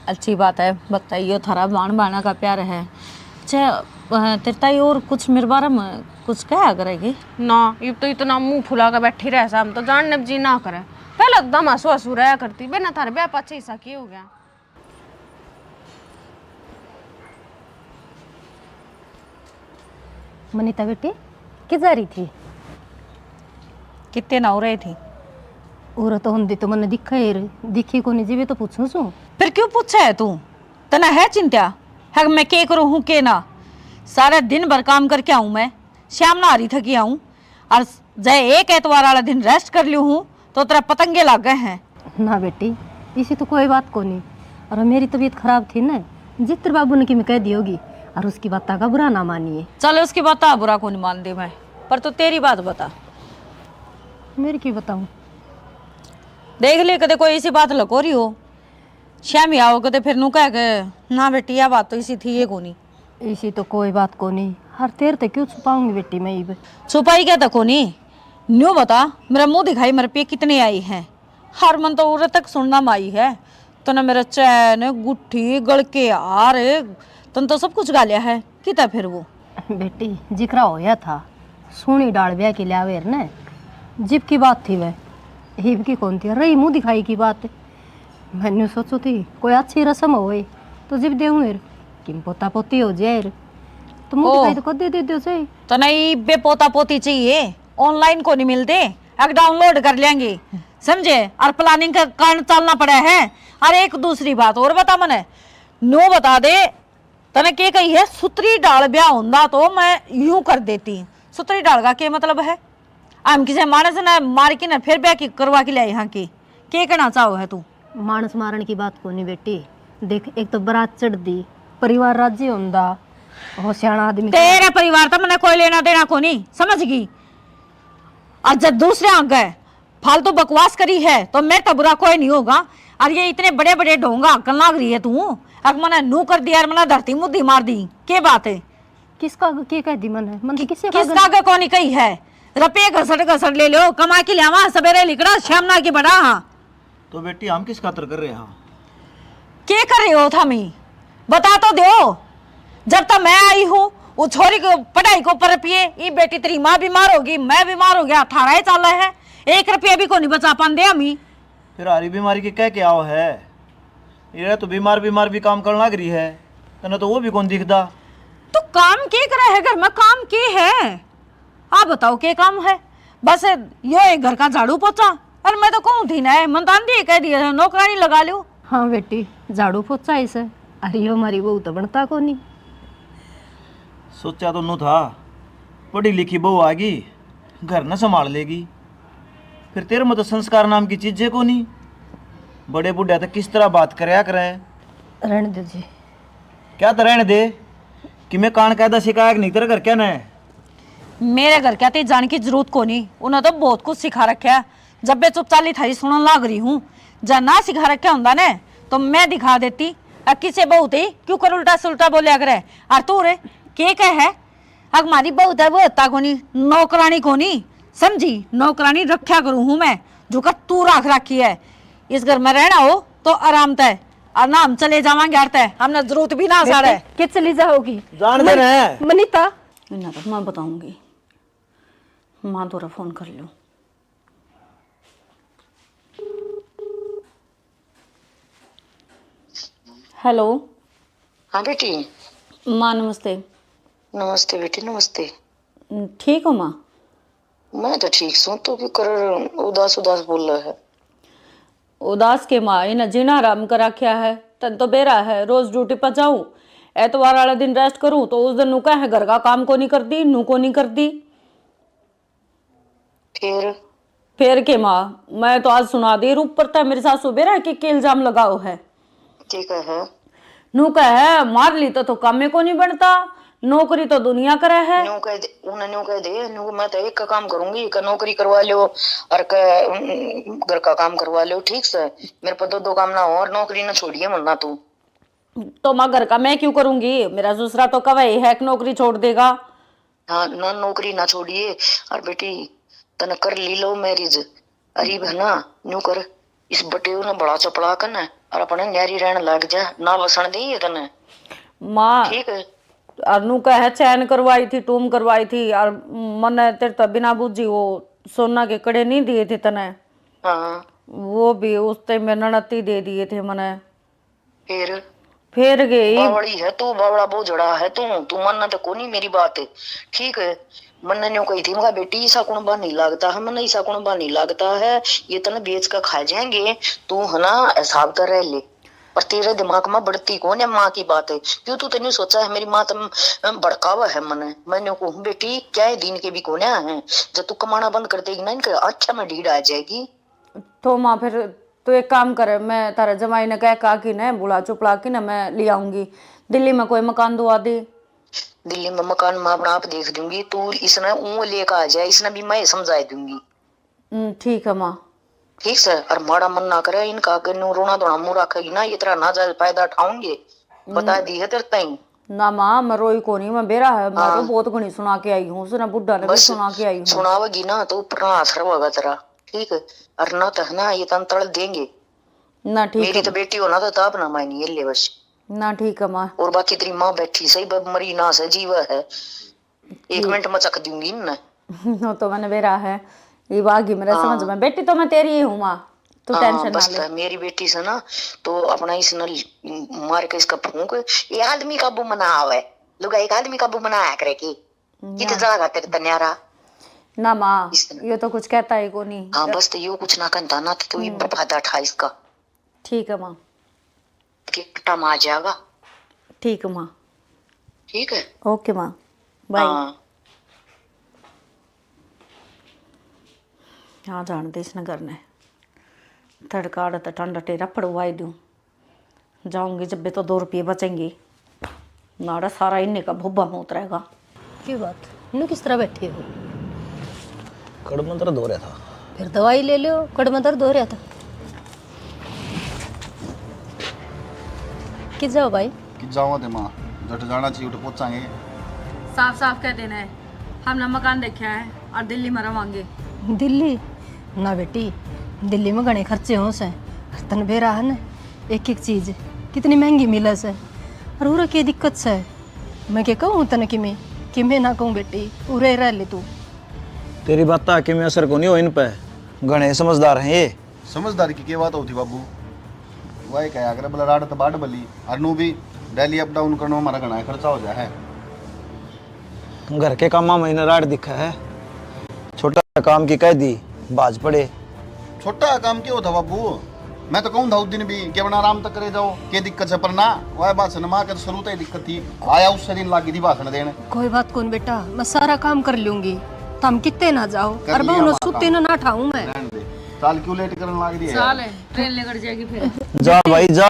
अच्छी बात है, बताइयो, थारा बाण बाणा का प्यार है। अच्छा, अ, तेरे ताई और कुछ मेरे बारे में कुछ कहा करेगी? ना, इब तो इतना मुंह फुला के बैठी रह सा, हम तो जानने जी ना करे। पहले तो दम हंसू हंसू रहा करती, बिना थारे ब्याह पाछे ऐसा की हो गया? मनीता बेटी, के जा रही थी? कितने ना हो रही थी? और तो होंदी तो मन्ने दिखा ही रे, दिखी कोनी जी, वे तो पूछूं सू। फिर क्यों पूछा है तू? तने है चिंता है कि मैं के करूं हूं, के ना? सारा दिन भर काम करके आऊं मैं, शाम ना आ रही थकी आऊं, और जय एक एतवार वाला दिन रेस्ट कर लियो हूं, तो तेरा पतंगे लागे हैं। ना बेटी, इसी तो कोई बात कोनी। और मेरी तबीयत खराब थी ना, जित्र बाबू ने की मैं कह दी होगी, और उसकी बात का बुरा ना मानिए। चल, उसकी बात का बुरा कोनी मान दे मैं, पर तू तेरी बात बता। मेरी की बताऊं? देख ले, कदे कोई इसी बात लको रही हो, श्यामी आओ कदे फिर नू कह के, ना बेटी, यह बात तो इसी थी ये कोनी। इसी तो कोई बात कोनी, हर तेर ते क्यों छुपाऊंगी बेटी मैं इब? छुपाई क्या तो कोनी, न्यू बता, मेरा मुंह दिखाई, मेरे पे कितने आई हैं? हर मन तो उरे तक सुनना में आई है, तने मेरा चैन, गुट्ठी, गल के हार, तने तो सब कुछ घाल्या है, किता फिर वो? बेटी, जिक्रा होया था, सूनी डाल ब्याह के ल्यावे ने, जिब की बात थी वह, हिब की कौन थी, रही मुंह दिखाई की बात। मैंने सोचो थी, कोई अच्छी रस्म होए, तो जिब देऊं एर, किम पोता पोती हो जाए एर, तो मुंह ओ। दिखाई तो कदे दे दो सही। तो नहीं बे, पोता पोती चाहिए, ऑनलाइन को नहीं मिलते, एक डाउनलोड कर लेंगे, समझे? और प्लानिंग का कारण चलना पड़ा है। और एक दूसरी बात और बता मने, नो बता दे, तने के कही है, सुतरी डाल ब्याह होंदा तो मैं यूं कर देती। सुतरी डाल का के मतलब है? हम किसी मानस ने मार के ना फिर ब्याह की करवा के ल्याए हाँ की? के कहना चाहो है तू? मानस मारण की बात कोनी बेटी। देख, एक तो बारात चढ़ दी, परिवार राजी होंदा, हो सियाणा आदमी। तेरे परिवार तो मने कोई लेना देना कोनी, समझ गई? और जब दूसरे आगे फालतू बकवास करी है तो मेरे तो बुरा कोई नहीं होगा। और ये इतने बड़े बड़े ढोंगा हकन लाग रही है तू, अब मने नू कर दिया और मने धरती मुद्दी मार दी, के बात है? किसका आगे के कह दी मने? मन तो किसी का किसका आगे कोनी कही है? रुपये घसड़ घसड़ ले लो, कमा के लियावा, सवेरे लिकड़ा, शाम ना की बड़ा। हाँ। तो बेटी, हम किस खातर कर रहे हैं? के कर रहे हो थामी? बता तो दो। जब तक मैं आई हूँ, वो छोरी को पढ़ाई को पर रुपये, ये बेटी तेरी माँ बीमार होगी, मैं बीमार हो गया, थारा ही चाला है, एक रुपया भी को नहीं बचा पाते हमी। फिर हारी बीमारी के कह के आओ है? ये तो बीमार बीमार भी काम करन लाग रही है, तने तो वो भी कौन दिखदा। तो काम के करे है घर में, काम के है? आप बताओ के काम है? बस यो एक घर का झाड़ू पोछा। और मैं तो कहूँ थी ना, मन तो आंधी कह दिया था, नौकरानी लगा लो। हाँ बेटी, झाड़ू पोछा ही से। अरे यो हमारी बहू तो बनता को नहीं। सोचा तो नू था, पढ़ी लिखी बहू आ गई, घर न संभाल लेगी। फिर तेरे में तो संस्कार नाम की चीजें को नहीं। बड़े बूढ़े तक किस तरह बात करया करें। रहने दो जी। क्या तो रहने दे? कि मैं कान कायदा सिखाया कि नहीं तेरे घर क्या ने? मेरे घर क्या ते जाने की जरूरत को नहीं, उन्हें तो बहुत कुछ सिखा रखा है। जब मैं चुप चाली थारी सुनन लाग रही हूँ, जा ना सिखा रखा होंदा ने, तो मैं दिखा देती। अ, किसे बहू ते क्यों कर उल्टा सुल्टा बोलिया करे? और तू रे, के कह है? अग मारी बहू ते वो होता कोनी, नौकरानी कोनी, समझी? नौकरानी रखा करूँ हूँ मैं, जो कर तू रख रखी है। इस घर में रहना हो तो आराम तै, और ना हम चले जावांगे, और तै हमने जरूरत भी ना साड़े। बेटे, के चली जाओगी? जान दे मन-, ना। मनीता। इन्हें तो मैं बताऊंगी, माँ दोरा फोन कर लूँ। हेलो। हाँ बेटी। माँ नमस्ते। नमस्ते बेटी, नमस्ते। ठीक हो माँ? मैं तो ठीक सूं, तू क्यों कर उदास उदास बोल रहा है? उदास के माँ, इन्हें जीना हराम कर रखा है। तन तो बेरा है, रोज ड्यूटी पर जाऊं, एतवार वाला दिन रेस्ट करूं, तो उस दिन नू कहे घर का काम को नहीं कर दी, नू को नहीं कर दी। फिर? फिर के माँ, मैं तो आज सुना दी, ऊपर तक मेरी सासू बेरा के, के इल्जाम लगाओ है। ठीक है। नू कहे, "मार ली तो, तो कामे को नहीं बनता, नौकरी तो दुनिया करे है।" न्यू कह दे, उन्हें न्यू कह दे, न्यू मैं तो एक का काम करूंगी, का नौकरी करवा लो और का, उम, घर का काम करवा लो, ठीक से? मेरे पर दो दो काम ना हो और नौकरी ना छोड़िए मरना तू। तो माँ, घर का मैं क्यों करूंगी? मेरा दूसरा तो कवे है कि नौकरी छोड़ देगा। हाँ ना, नौकरी ना छोड़िए। और बेटी, तने कर ली लव मैरिज, अरे बहना, न्यू कर, इस बटेऊ ने बड़ा चपड़ा कर न, और अपने न्यारी रहन लाग जा, ना बसन दे ये तने। माँ, ठीक है। और नू कहे चैन करवाई थी, टूम करवाई थी, और मन्ने तेरे तो बिना बूझी वो सोना के कड़े नहीं दिए थे तने। हाँ। वो भी उस टाइम में ननद ही दे दिए थे मने। फिर? फिर गई। बावड़ी है तू, बावड़ा बोझड़ा है तू, तू मानना तो कोनी मेरी बात, ठीक है? मन्ने न्यू कही थी, मगा बेटी, ईसा कुणबा नहीं लागता है, मन्ने ईसा कुणबा नहीं लागता है, ये तने बेच के खा जाएंगे, तू है ना हिसाब कर रह ले। पर तेरे दिमाग में बढ़ती कौन है माँ की बात है? क्यों तू तन्यू सोचा है मेरी माँ तम भड़कावा है मने? मैं न्यू कहूँ, बेटी, क्या है दिन के भी कोन्या है, जब तू कमाना बंद कर देगी ना, इनके आँखें में ढीढ़ आ जाएगी। तो माँ, फिर तू एक काम कर, मैं तारा जमाई ने कह का कि ने बुला चुपला के ना मैं ले आऊंगी। दिल्ली में कोई मकान दुआ दे। दिल्ली में मकान मैं अपना आप देख दूंगी, तू इसने ऊँ लेकर आ जाए, इसने भी मैं समझा दूंगी। हम्म, ठीक है माँ। ठीक से, और माड़ा मन ना करे, इनका आगे न्यू रोना धोना मुंह रखेगी ना, ये तेरा नाजायज फायदा उठाऊंगे, बता दी है तेरे ताई। ना माँ, मैं रोई कोनी, मैं बेरा है, मैं तो हाँ। बहुत घणी सुना के आई हूँ, उसने बुड्ढा ने भी बस सुना के आई हूँ। सुनावेगी ना तो ऊपर ना असर होगा तेरा, ठीक है? और ना तो है ना, ये तन तल देंगे। ना ठीक मेरी है। तो बेटी हो ना तो ताप ना मायनी ये ले बस। ना ठीक है माँ। और बाकी तेरी माँ बैठी सही, बब मरी ना से जीवा है, एक मिनट में चक दूंगी इनने। वो तो मैंने बेरा है, ये बागी मेरे हाँ। समझ में, बेटी तो मैं तेरी ही हूँ माँ, तू हाँ, टेंशन ना बस ले। तो मेरी बेटी से ना, तो अपना इसने मार के इसका फूंक, ये आदमी काबू में ना आवे, लुगाई का आदमी काबू में ना आया करे की, कित ना। जागा तेरे तन्यारा। ना माँ, इस तरह। ये तो कुछ कहता ही कोनी। हाँ, बस तो यो कुछ ना कहता ना, तो तू ये हम्म। फायदा उठा इसका। ठीक है माँ। के कट्टा में आ जाएगा। ठीक है माँ। ठीक है। ओके माँ, बाय। हाँ। हाँ, जान दे इसने घर ने। तड़का आड़े तो ठंडा टेरा पड़वाई दूँ। जाऊंगी जब भी तो दो रुपये बचेंगे। नाड़ा सारा इन्ने का भोबा में उतरेगा। की बात, नू किस तरह बैठी हो? कड़ में दर्द हो रहा था। फिर दवाई ले लो, कड़ में दर्द हो रहा था। कि जाओ भाई। कि जावा थे माँ, जट जाना चाहिए, उठ पहुंचांगे। साफ साफ कह देना है, हमने मकान देखा है और दिल्ली में रवांगे। दिल्ली? ना बेटी, दिल्ली में घणे खर्चे हो से। तन बेरा है ना, एक एक चीज कितनी महंगी मिले से। और उरे के दिक्कत से? मैं के कहूँ तने किमे? किमे ना कहूँ बेटी, उरे रह ले तू। तेरी बात किमे असर को नहीं हो इन पे, घणे समझदार हैं ये। समझदारी की के बात होती बाबू? वही कहा करे, बोला राड तो बाट बली, और नू भी डेली अप डाउन करना हमारा घना खर्चा हो जाए है। घर के कामा में इन्हें राड दिखा है, छोटा काम की कह दी, बाज पड़े। छोटा काम क्यों था बाबू? मैं तो कहूँ था उस दिन भी कि अपना आराम तक करे जाओ, के दिक्कत है? पर ना, वह बात से माँ के तो शुरू तो ही दिक्कत थी, आया उससे दिन लागी थी भाषण देने। कोई बात कौन बेटा, मैं सारा काम कर लूंगी, तुम कितने ना जाओ। और बहु सुते ना, ना ठाऊं मैं। रहने दे, चाल क्यों लेट करने लाग रही है? चाल, ट्रेन निकल जाएगी फिर। जा भाई जा।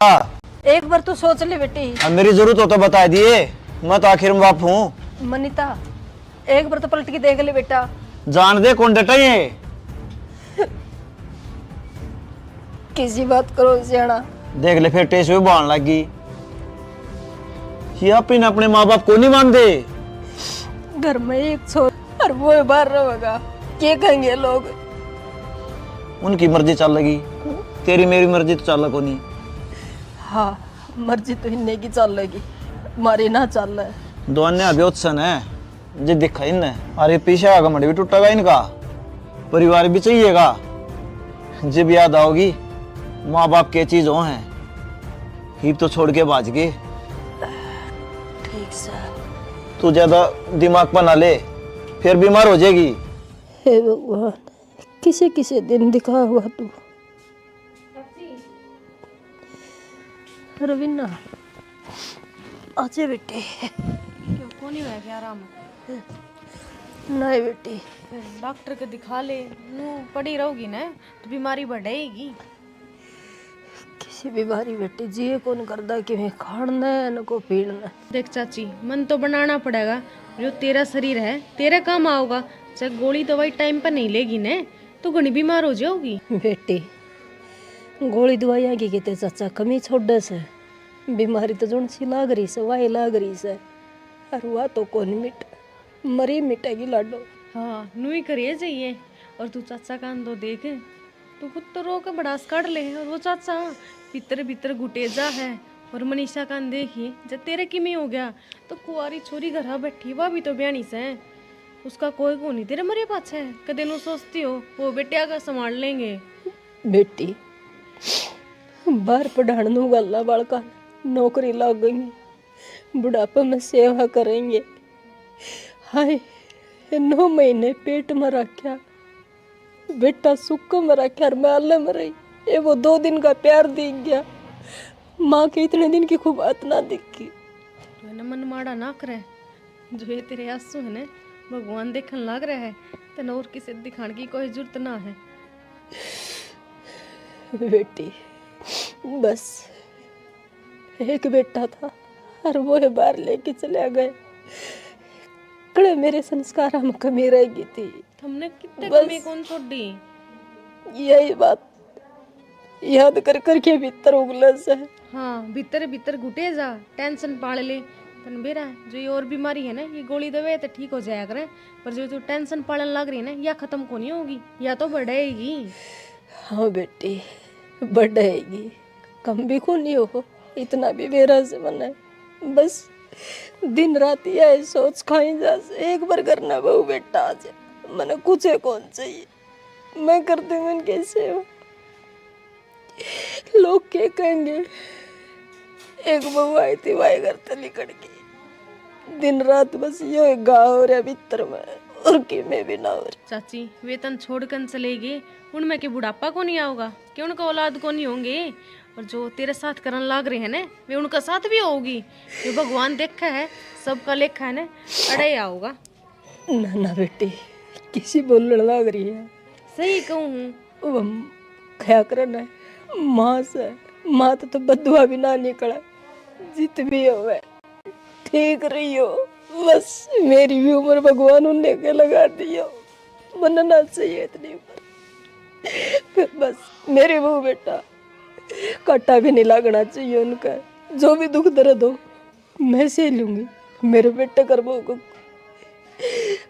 एक बार तू सोच ले बेटी। अब मेरी जरूरत हो तो बता दिए, मैं तो आखिर में बाप हूँ। मनीता, एक बार तो पलट के देख ले बेटा। जान दे कौन डटा ये। किसी बात करो सियाणा। देख ले फिर टेस भी बहान लग गई। ये आप इन अपने माँ बाप को नहीं मानते। घर में एक छोर और वो बाहर रहेगा, के कहेंगे लोग? उनकी मर्जी चल लगी, तेरी मेरी मर्जी तो चल कोनी। हाँ, मर्जी तो इन्ने की चल लगी, मारी ना चल। दोन्या अभी उत्सन है, जे दिखा इन्ने। अरे पीछे का घमंड भी टूटेगा इनका, परिवार भी चाहिएगा। जब याद आओगी माँ बाप के चीज हो हैं, हिब तो छोड़ के भाज गए। ठीक सर। तू ज्यादा दिमाग पर ना ले, फिर बीमार हो जाएगी। हे भगवान, किसे किसे दिन दिखा हुआ तू। रवीना, आजे बेटे। क्यों, कोनी हुआ क्या आराम? नहीं बेटी। फिर डॉक्टर के दिखा ले, नू पड़ी रहोगी ना तो बीमारी बढ़ेगी। किसी बीमारी बेटी जी कौन करदा कि मैं खाण ने न को पीण ने। देख चाची, मन तो बनाना पड़ेगा, जो तेरा शरीर है तेरे काम आओगा। चाहे गोली दवाई टाइम पर नहीं लेगी ने तो घणी बीमार हो जाओगी। बेटी, गोली दवाइयाँ की किते चाचा कमी छोड़े से। बीमारी तो जोन सी लाग रही से, वाही लाग रही से। अर वा तो कौन मिट, मरी मिटेगी लाडो। हाँ, नू ही करिए जाइए। और तू चाचा कान दो देख, तू खुद तो रो के भड़ास काढ़ ले, और वो चाचा भीतर भीतर घुटे जा है। और मनीषा कान देखिए, जब तेरे किमे हो गया तो कुआरी छोरी घर बैठी, वह भी तो ब्याणी से। उसका कोई को नहीं तेरे मरे पाछे। कदे नू सोचती हो, वो बेटिया का संभाल लेंगे। बेटी, बाहर पढ़ाण नू गल्ला बालका नौकरी लाग गई, बुढ़ापे में सेवा करेंगे। हाय, नौ महीने पेट में रखा, बेटा सुख में रखा, और मैं आले में रही। ये वो दो दिन का प्यार दिख गया, माँ के इतने दिन की खूब बात ना दिखी। तू है ना मन माड़ा ना करे, जो ये तेरे आंसू है ना, भगवान देखन लाग रहा है, तने और किसे दिखाने की कोई जरूरत ना है। बेटी, बस एक बेटा था और वो है बाहर लेके चला गया। कड़े मेरे संस्कारा में कमी रह गई थी। थमने कितने बस। कमी कौन छोड़ी? यही बात याद कर कर के भीतर उगले से। हाँ, भीतर भीतर घुटे जा, टेंशन पाल ले। तन बेरा जो ये और बीमारी है ना, ये गोली देवे तो ठीक हो जाया करे, पर जो तू टेंशन पालन लग रही है ना, या खत्म को नहीं होगी, या तो बढ़ेगी। हाँ बेटी, बढ़ेगी। कम भी को नहीं हो, इतना भी बेरा से मने बस दिन रात यही सोच खाई जा से, एक बार घर ना बहू बेटा आ जाए, मने कुछ कौन चाहिए। मैं कर दूंगी उनकी सेवा। लोग क्या कहेंगे? एक बहू आई थी, वाई घर ते निकल गई। दिन रात बस यो एक गाँव हो रहा भीतर में, और की में भी ना हो रहा। चाची, वे तन छोड़ कन चले गए, उनमें के बुढ़ापा को नहीं आओगा, कि उनका औलाद को नहीं होंगे? और जो तेरे साथ करन लाग रहे हैं ना, वे उनका साथ भी होगी। जो भगवान देखा है, सबका लेखा है ना, अड़े आओगा। ना ना बेटी, किसी बोलण लाग रही है। सही कहूँ हूँ। वो हम खया करे ना, माँ से, माँ तो, तो बदुआ भी ना निकले, जित भी होवे। ठीक रही हो। बस मेरी भी उम्र भगवान उनने के लगा दी हो, मन्ने ना चाहिए इतनी उम्र। बस मेरे बहू बेटा काटा भी नहीं लागना चाहिए उनका। जो भी दुख दर्द हो मैं सह लूंगी। मेरे बेटे कर बहू को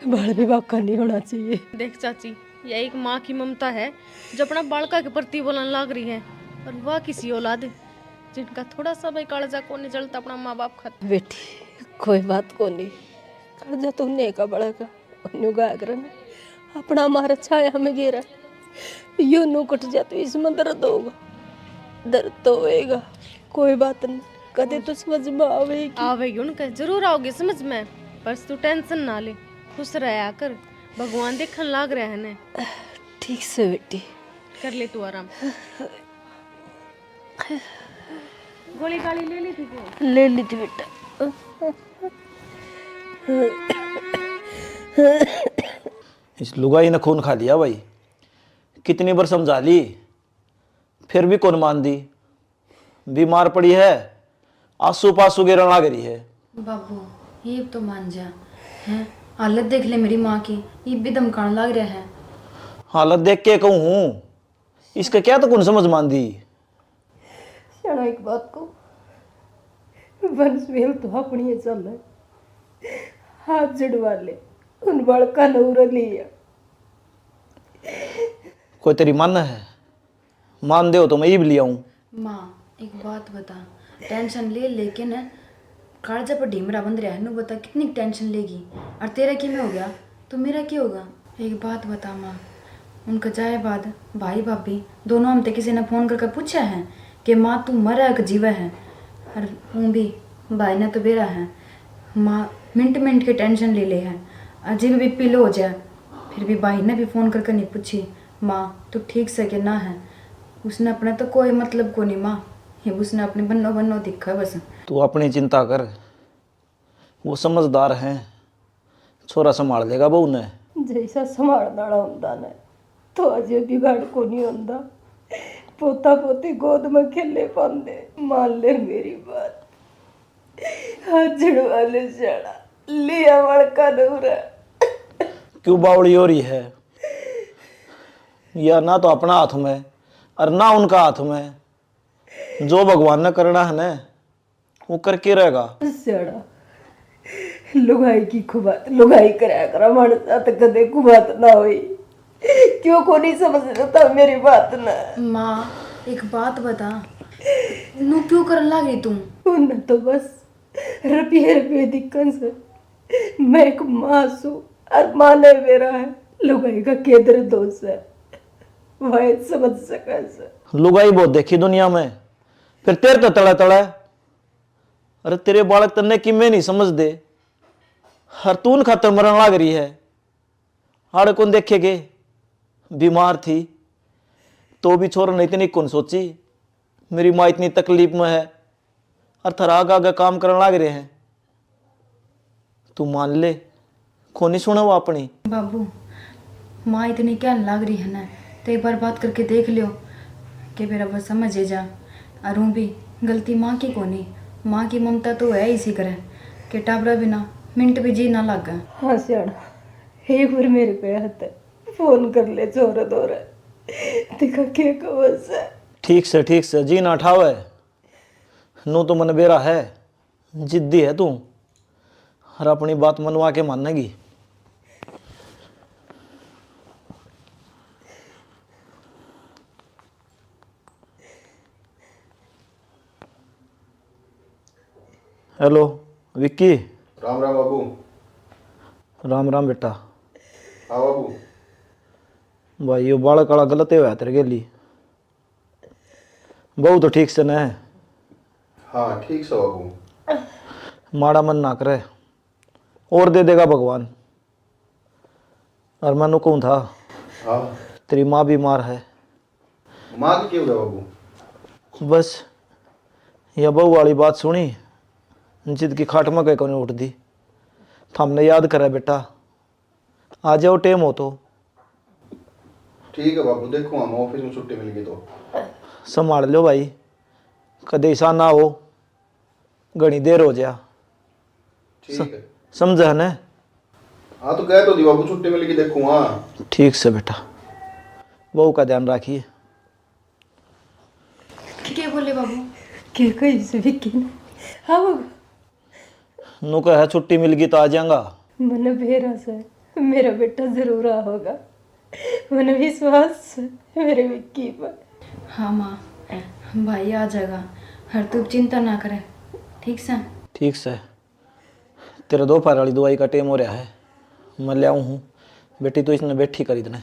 बाल भी बाका नहीं होना चाहिए। देख चाची, यह एक माँ की ममता है जो अपना बालका के प्रति बोलन लाग रही है, और वह किसी औलाद जिनका थोड़ा सा भी कालजा कोनी जलता अपना माँ बाप खातिर। बेटी, कोई बात कोनी, कालजा तो उन्हें का बड़ा का, उन्हें गाया करे ना, अपना मारा छाया में गेरा, यो नू कट जा तो इसमें दर्द होगा, दर्द तो होएगा, कोई बात नहीं, कदे तो समझ में आवेगी। आवेगी उनके, जरूर आओगे समझ में, बस तू टेंशन ना ले, खुश रहा कर, भगवान देखन लाग रहा है ने। ठीक से बेटी। कर ले तू आराम। गोली गाली ले ली थी क्या? ले ली थी बेटा। इस लुगाई ने खून खा लिया भाई। कितनी बार समझा ली, फिर भी कौन मान दी। बीमार पड़ी है, आंसू पासू गिरन लाग रही है। बाबू, ये तो मान जा। हैं, हालत देख ले मेरी माँ की, ये भी धमकान लाग रहा है। हालत देख के कहूँ हूँ, इसका क्या तो कौन समझ मान दी। स्याणा, एक बात को, वंश मेल तो अपनी ही चल है। हाथ जड़वा ले, उन बालका ने उरे लिया। कोई तेरी मन है, मान दे हो तो मैं ईब ले आऊं। माँ, एक बात बता, टेंशन ले लेकिन कालजा पर ढीमरा बंध रहा है, नू बता कितनी टेंशन लेगी? और तेरा किमें हो गया तो मेरा क्या होगा? एक बात बता माँ, उनका जाए बाद भाई भाभी दोनों हम ते किसी ने फोन करके पूछा है कि माँ तू मरा है कि जीवा है? और ऊँ भी भाई ने तो बेरा है, माँ मिनट मिनट की टेंशन ले ले है, अजीब भी पीलो हो जाए, फिर भी भाई ने भी फोन करके नहीं पूछी माँ तू ठीक से कि ना है। उसने अपने तो कोई मतलब को नहीं माँ, ये उसने अपने बन्नो बन्नो दिखा बस। तू अपनी चिंता कर, वो समझदार है, छोरा संभाल लेगा बहू ने। जैसा संभालने वाला होंदा ने, तो अजय बिगाड़ को नहीं होंदा। पोता पोती गोद में खेले पांदे। मान ले मेरी बात, हाथ जड़वा ले जाना, लिया बालका ने उरे। क्यों बावली हो रही है? या ना तो अपना हाथ में और ना उनका हाथ में। जो भगवान ने करना है ना, वो करके रहेगा। स्याणा, लुगाई की खुबात लुगाई करया करा, माणस साथ कदे खुबात ना होई। क्यों को नहीं समझ लेता मेरी बात ना? माँ, एक बात बता, नू क्यों करन लाग रही तू? उन्हें तो बस रुपये रुपये दिक्कन से। मैं एक माँ सू, और माँ ने मेरा है, लुगाई का के दर्द हो से, वह समझ सके से। लुगाई बहुत देखी दुनिया में, फिर तेरे तो तड़ा तड़ा। अरे तेरे बालक तन्ने किमें नहीं समझदे, हर तून खातर मरण लाग रही है। आड़े कौन देखेगे? बीमार थी तो भी छोरा ने इतनी कौन सोची, मेरी माँ इतनी तकलीफ में है और थारा आगे आगे काम करने लाग रहे हैं। तू मान ले, कोनी सुने वो अपनी। बाबू, माँ इतनी कहन लाग रही है ना, तो एक बार बात करके देख लियो, के बेरा वो समझ ही जा। और ऊँ भी गलती माँ की कोनी, माँ की ममता तो है इसी करे, के टाबरा बिना मिनट भी जी ना लागे। हाँ स्याणा, एक बार मेरे पे हाथ फोन कर ले छोरे धोरे, देखा के कहे से। ठीक से, ठीक से, जी ना ठावे, नू तो मन बेरा है। जिद्दी है तू, और अपनी बात मनवा के मानेगी। हेलो विक्की। राम राम बाबू। राम राम बेटा। हाँ बाबू। भाई, यो बालक वाला गलत ही होया तेरे गेली। बहू तो ठीक से न? हाँ, ठीक से बाबू। माड़ा मन ना करे, और दे देगा भगवान। और मैं नू कहूँ था, हाँ। तेरी माँ बीमार है। माँ के क्या हो गया बाबू? बस, या बहू वाली बात सुनी, जिद की खाट में गए कोनी उठ दी। थमने याद करे बेटा, आ जाओ, टेम हो तो। ठीक है बाबू, देखो हम ऑफिस में छुट्टी मिल गई तो। संभाल लो भाई, कदे ऐसा ना हो घणी देर हो जा। ठीक है। समझा है ना? हाँ, तो कह तो दी बाबू, छुट्टी मिल के देखूँ। हाँ। ठीक से बेटा, बहू का ध्यान रखिए। के बोले बाबू? के कही से विक्की ने? हाँ बाबू। नु कहा, छुट्टी मिल गई तो आ जाऊंगा। मने बेरा से मेरा बेटा जरूर आओगा। मने विश्वास से मेरे विक्की पर। हाँ माँ, भाई आ जाएगा। हर तू चिंता ना करे, ठीक से? ठीक से। तेरे दोपहर वाली दवाई का टेम हो रहा है, मैं ले आऊँ हूँ। बेटी, तू इसने बैठी कर इतने।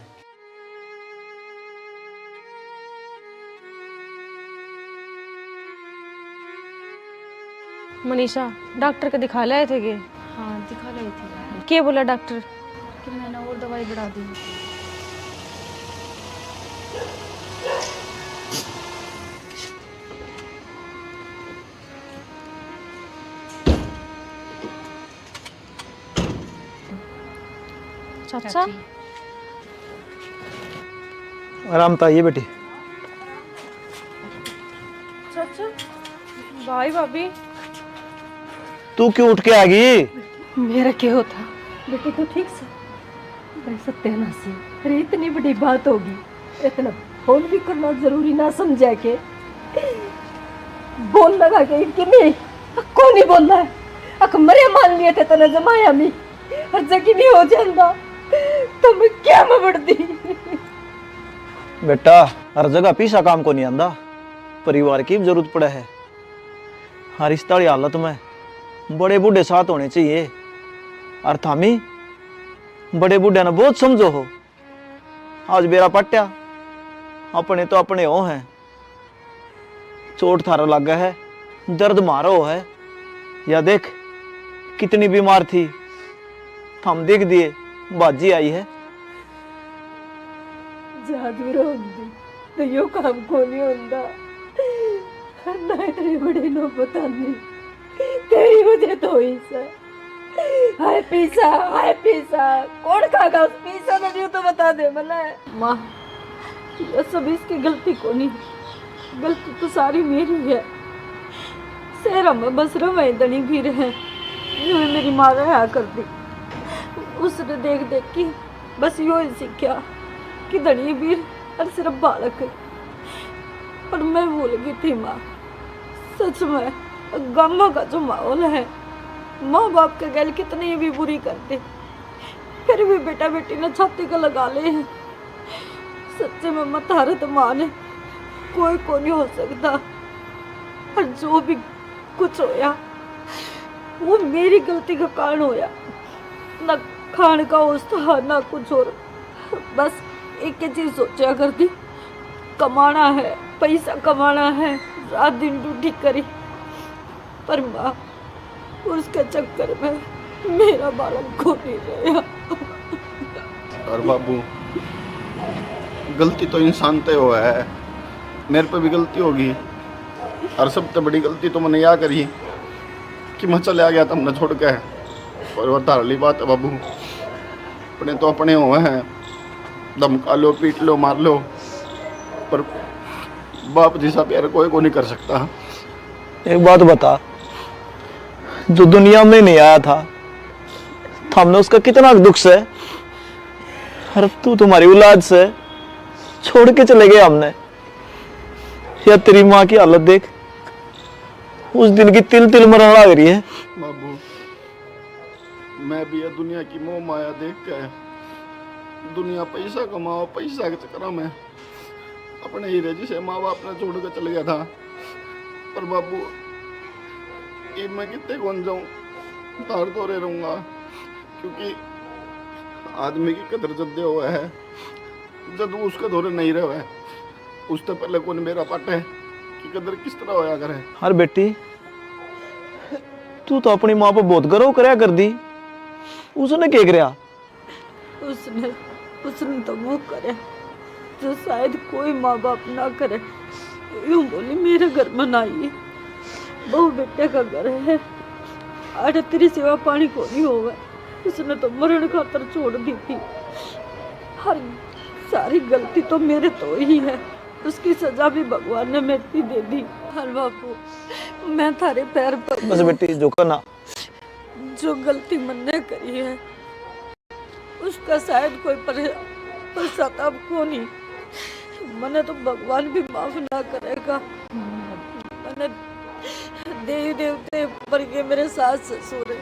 मनीषा, डॉक्टर के दिखा लाए थे के? हाँ, दिखा लाई थी। के बोला डॉक्टर? कि मैंने और दवाई बढ़ा दी। चाचा। चाची। आराम तो आइए बेटी। चाचा, भाई भाभी। तू क्यों उठ के आ गई? मेरा क्या होता? बेटी, तू ठीक से? अरे सत्यानाशी, अरे इतनी बड़ी बात होगी, इतना फोन भी करना जरूरी ना समझा के बोल लगा के कि नहीं, कोनी बोलना है। अक मरे मान लिए थे तने जमाया मी, हर जगह नहीं हो जांदा, तो मैं क्या में बढ़ती? बेटा, हर जगह पीसा काम को नहीं आंदा, परिवार की भी जरूरत पड़े है। हर इस ताली हालत में बड़े बूढ़े साथ होने चाहिए। और थामी बड़े बूढ़े ने बहुत समझो हो। आज बेरा पट्या, अपने तो अपने हो हैं। चोट थारा लागे है, दर्द मारो है। या देख, कितनी बीमार थी, थम देख दिए, बाजी आई है। जादू रोंदी तो यो काम को नहीं होंदा। ना इतनी बड़ी नौबत आनी, तेरी वजह तो हुई से। हाय पीसा, हाय पीसा, कौन खागा उस पीसा ने, न्यू तो बता दे मने। माँ, ये सब इसकी गलती कोनी, गलती तो सारी मेरी है। शहर में बस रहे धनी भी रहे, न्यू मेरी माँ रहा कर दी। उसने देख देख के बस यो ही सीख्या कि धनी वीर और सिर्फ बालक। पर मैं भूल गई थी माँ, सच में गामा का जो माहौल है, माँ बाप के गैल कितनी भी बुरी करते, फिर भी बेटा बेटी ने छाती का लगा ले हैं। सच्चे में मत हारत माँ ने, कोई को नहीं हो सकता। और जो भी कुछ होया, वो मेरी गलती का कारण होया। ना खान का होश था, ना कुछ और। बस एक ही चीज सोचा करती, कमाना है, पैसा कमाना है, रात दिन ड्यूटी करी। पर माँ, उसके चक्कर में मेरा बालक खो नहीं रहा। और बाबू, गलती तो इंसान ते हुआ है, मेरे पे भी गलती होगी। और सबसे बड़ी गलती तो मैंने या करी कि मैं चले आ गया था हमने छोड़ के। और वो धारली बात है बाबू, अपने तो अपने हुए हैं, धमका लो, पीट लो, मार लो, पर बाप जैसा प्यार कोई को नहीं कर सकता। एक बात बता, जो दुनिया में नहीं आया था, तो हमने उसका कितना दुख से, अरे तू तुम्हारी औलाद से छोड़ के चले गए हमने। या तेरी माँ की हालत देख, उस दिन की तिल तिल मरने लग रही है। बाबू, मैं भी ये दुनिया की मोह माया देख के, दुनिया पैसा कमाओ, पैसा के चक्कर में अपने हीरे जिसे माँ बाप ने छोड़ के चल गया था। पर बाबू, इब मैं कितने कौन जाऊँ, तार तोरे रहूँगा, क्योंकि आदमी की कदर जद्दे हुआ है जद वो उसके धोरे नहीं रहे। उससे पहले कौन मेरा पाटे कि कदर किस तरह होया करे। अरे बेटी, तू तो अपनी माँ पे बहुत गर्व करया कर दी, उसने के करया? उसने, उसने तो वो करे जो शायद कोई माँ बाप ना करे। यूं बोली, मेरे घर में ना आई, बहू बेटे का घर है, अरे तेरी सेवा पानी को नहीं होगा। उसने तो मरण खातर छोड़ दी थी। हर सारी गलती तो मेरे तो ही है, उसकी सजा भी भगवान ने मेरे पे दे दी। हर बापू, मैं थारे पैर पर बस बेटी, झुका ना, जो गलती मन्ने करी है, उसका शायद कोई पर-, पश्चाताप को नहीं। मने तो भगवान भी माफ ना करेगा। मने देवी देवते पर के मेरे सास ससुर है,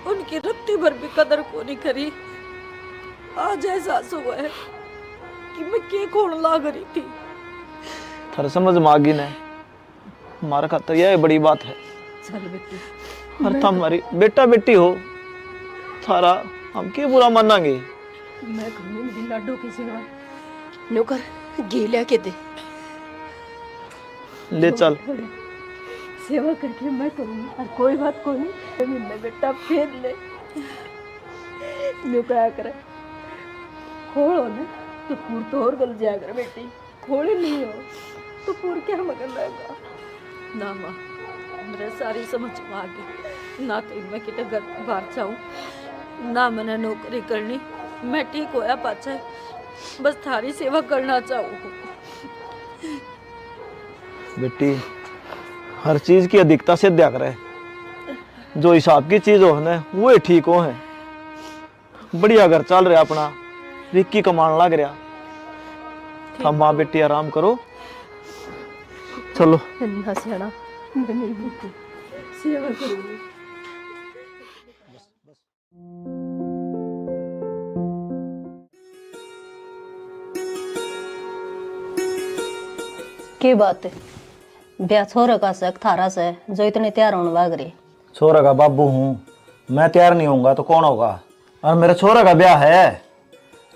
उनकी रत्ती भर भी कदर को नहीं करी। आज एहसास हुआ है कि मैं के कौन लाग रही थी। थारे समझ में आ गई ने, हमारे खातर यह बड़ी बात है। चल बेटी। और मैं तुम हमारी बेटा बेटी हो, थारा हम के बुरा मानांगे? मैं करूँगी मेरी लाडो की सेवा। नौकर, घी लिया के दे। ले चल। सेवा करके मैं करूँगी, और कोई बात कोनी। महीने बेटा फेर ले। न्यू कहा करे, खोल हो ना, तो फूल तो और गल जाया कर बेटी। खोले नहीं हो तो पूर क्या मगन रहेगा? ना माँ, मेरे सारी समझ में आ गई। ना तो मैं किते घर बाहर जाऊँ, ना मैंने नौकरी करनी। मैं ठीक होया पाछे बस थारी सेवा करना चाहूँ। बेटी, हर चीज की अधिकता से द्या करे। जो हिसाब की चीज हो ना, वो ही ठीक हो है। बढ़िया घर चल रहा अपना, रिक्की कमान लग रहा। ठीक। हम माँ बेटी आराम करो, चलो। ना सियाना, मैं नहीं भूखी, सेवा करूंगी। के बात है? ब्याह छोरे का शक थारा से, जो इतने तैयार होने लग रहे। छोरे का बाबू हूँ मैं, तैयार नहीं होऊंगा तो कौन होगा? और मेरे छोरे का ब्याह है,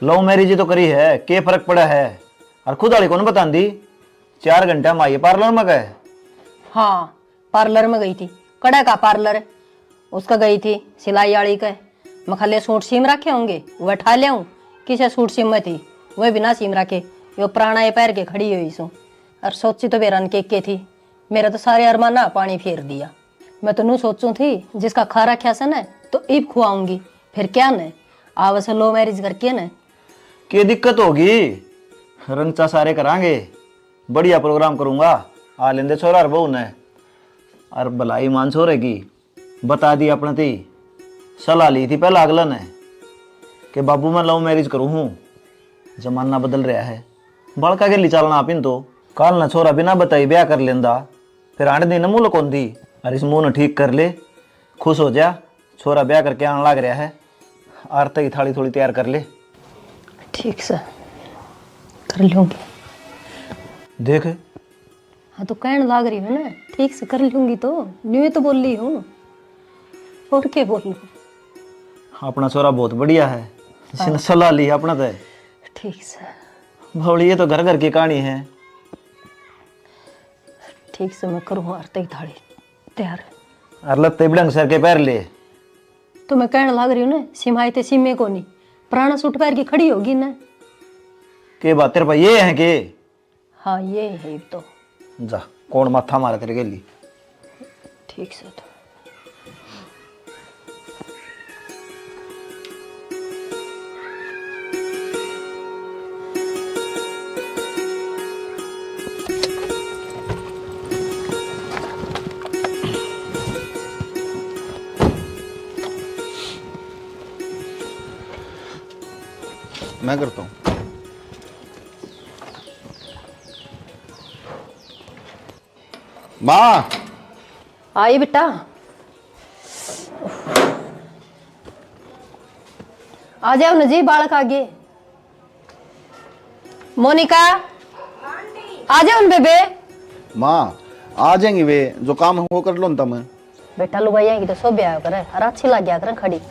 लव मैरिज ही तो करी है, के फर्क पड़ा है? और खुद वाली कौन बतांदी? चार घंटा में आई पार्लर में गए। हाँ, पार्लर में गई थी, कड़े का पार्लर। उसका गई थी सिलाई आली के। मैं खाली सूट सीम रखे होंगे, वह ठा लियाऊं। किसे सूट सीम में थी, वह बिना सीम रखे, यो पुराना ये पैर के खड़ी हुई सूं। और सोची तो बेरन के के थी, मेरा तो सारे अरमाना पानी फेर दिया। मैं तो नू सोचूं थी, जिसका खा रखा से ना, तो इब खुआऊंगी, फिर क्या न, आवे से लव मैरिज करके न। के दिक्कत होगी? रंचा सारे करांगे, बढ़िया प्रोग्राम करूंगा। आ लेंदे छोरा और बहू ने। और भलाई मान छोरे की बता दी अपने ती, सलाह ली थी पहला अगला ने कि बाबू मैं लव मैरिज करूँ हूँ। जमाना बदल रहा है, बालका के लिए चलना आप इन तो। काल ना छोरा बिना बताई ब्याह कर लेंदा, फिर आंट दिन मुँह लुकाउंदी। और इस मुँह ने ठीक कर ले, खुश हो जा। छोरा ब्याह करके आने लाग रहा है, आरती की थाली थोड़ी तैयार कर ले। ठीक से कर लूंगी। देख। हाँ, तो कहन लाग रही हूँ ना, ठीक से कर लूंगी तो, न्यू तो बोली हूँ, और के बोलूँ? अपना छोरा बहुत बढ़िया है, जिसने हाँ। सलाह ली अपना तो। ठीक से। बावली, ये तो घर घर की कहानी है। ठीक से मैं करूँ आरती की थाली तैयार। अर लत्ते भी ढंग सर के पहर ले। तो मैं कहने लाग रही हूँ ना, सिमाई ते सिमे कोनी, पुराना सूट पहर के खड़ी होगी ना। के बात तेरे पे ये है के? हाँ, ये है तो। जा, कौन माथा मारे तेरे गेली? ठीक से तो। मैं करता हूँ। माँ। आई बेटा। आ जाओ ना जी, बालक आगे। मोनिका, आ जाओ ना बेबे। माँ, आ जाएंगी वे, जो काम है वो कर लो ना तुम। बेटा, लुगाइयां की तो शोभा आया करे, और अच्छी लग गया करे खड़ी।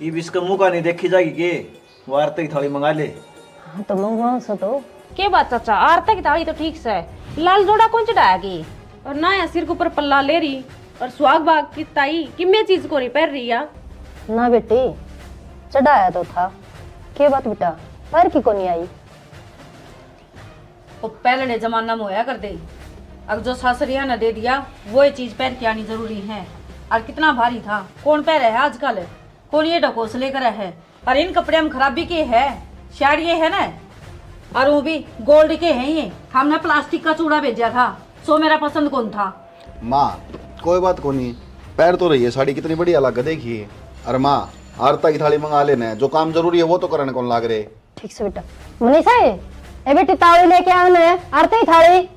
इब इसका मुंह का नहीं देखी जाएगी के? वो आरती की थाली मंगा ले। हाँ, तो मंगवाऊं सो तो। के बात चाचा, आरती की थाली तो ठीक से, लाल जोड़ा कौन चढ़ाया की? और ना या सिर के ऊपर पल्ला ले रही, और सुहाग भाग की ताई किम्मे चीज को नहीं पहन रही या? ना बेटी, चढ़ाया तो था। के बात बेटा, पहर की कोनी आई? वो पहले जमाना में होया कर दे, अब जो सासरिया ने दे दिया, वो ये चीज पहन के आनी जरूरी है। और कितना भारी था, कौन पहरे है आजकल? कौन ये ढकोसले करे है? और इन कपड़े में खराबी के है? साड़िए है ना, और वो भी गोल्ड के हैं ये। हमने प्लास्टिक का चूड़ा भेजा था, सो मेरा पसंद कौन था। माँ, कोई बात कोनी, पैर तो रही है साड़ी, कितनी बढ़िया लग देखिए। अरे माँ, आरता की थाली मंगा लेने, जो काम जरूरी है वो तो करने कौन लाग रहे। ठीक से बेटा। मनीषा है, ए बेटी, ताली लेके आओ ने, आरती की थाली।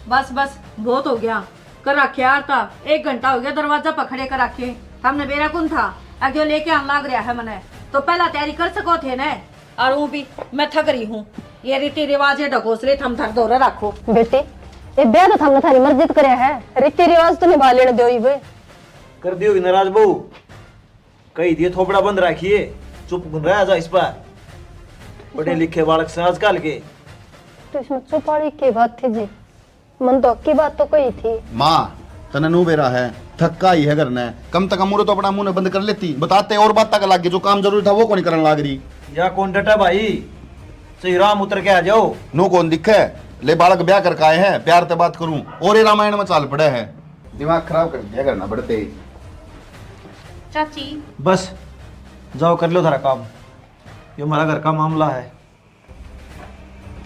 बस बस, बहुत हो गया, कर रखे आरता। एक घंटा हो गया दरवाजा पर खड़े कर रखे, हमने बेरा कौन था? अगे लेके आन लाग रहा है मने, तो पहला तैयारी कर सको थे ने। और वो भी मैं थक रही हूँ, ये रीति रिवाज, ये ढकोसले थम थक धोरे रखो। बेटी, ये ब्याह तो थमने थारी मर्जी तो करया है, रीति रिवाज तो निभा लेने दो ही वे। कर दियोगी नाराज बहू, कही दिए थोपड़ा बंद रखिए, चुप रह जा इस पर। पढ़े लिखे बालक से आजकल के। तो इसमें चुप वाली की बात थी जी? मन तो की बात तो कही थी। माँ, तने नू बेरा है, थक्का ही है घर ने। कम से कम उरे तो अपना मुंह ने बंद कर लेती, बताते और बात तक लाग गई, जो काम जरूरी था वो कौन करने लाग रही। या कौन डटा भाई, सही राम उतर के आ जाओ। नू कौन दिखे, ले बालक ब्याह करके आए हैं, प्यार ते बात करूं और ये रामायण में चाल पड़े है। दिमाग खराब कर दिया करना बड़ते ही। चाची। बस, जाओ कर लो थारा काम, ये हमारा घर का मामला है।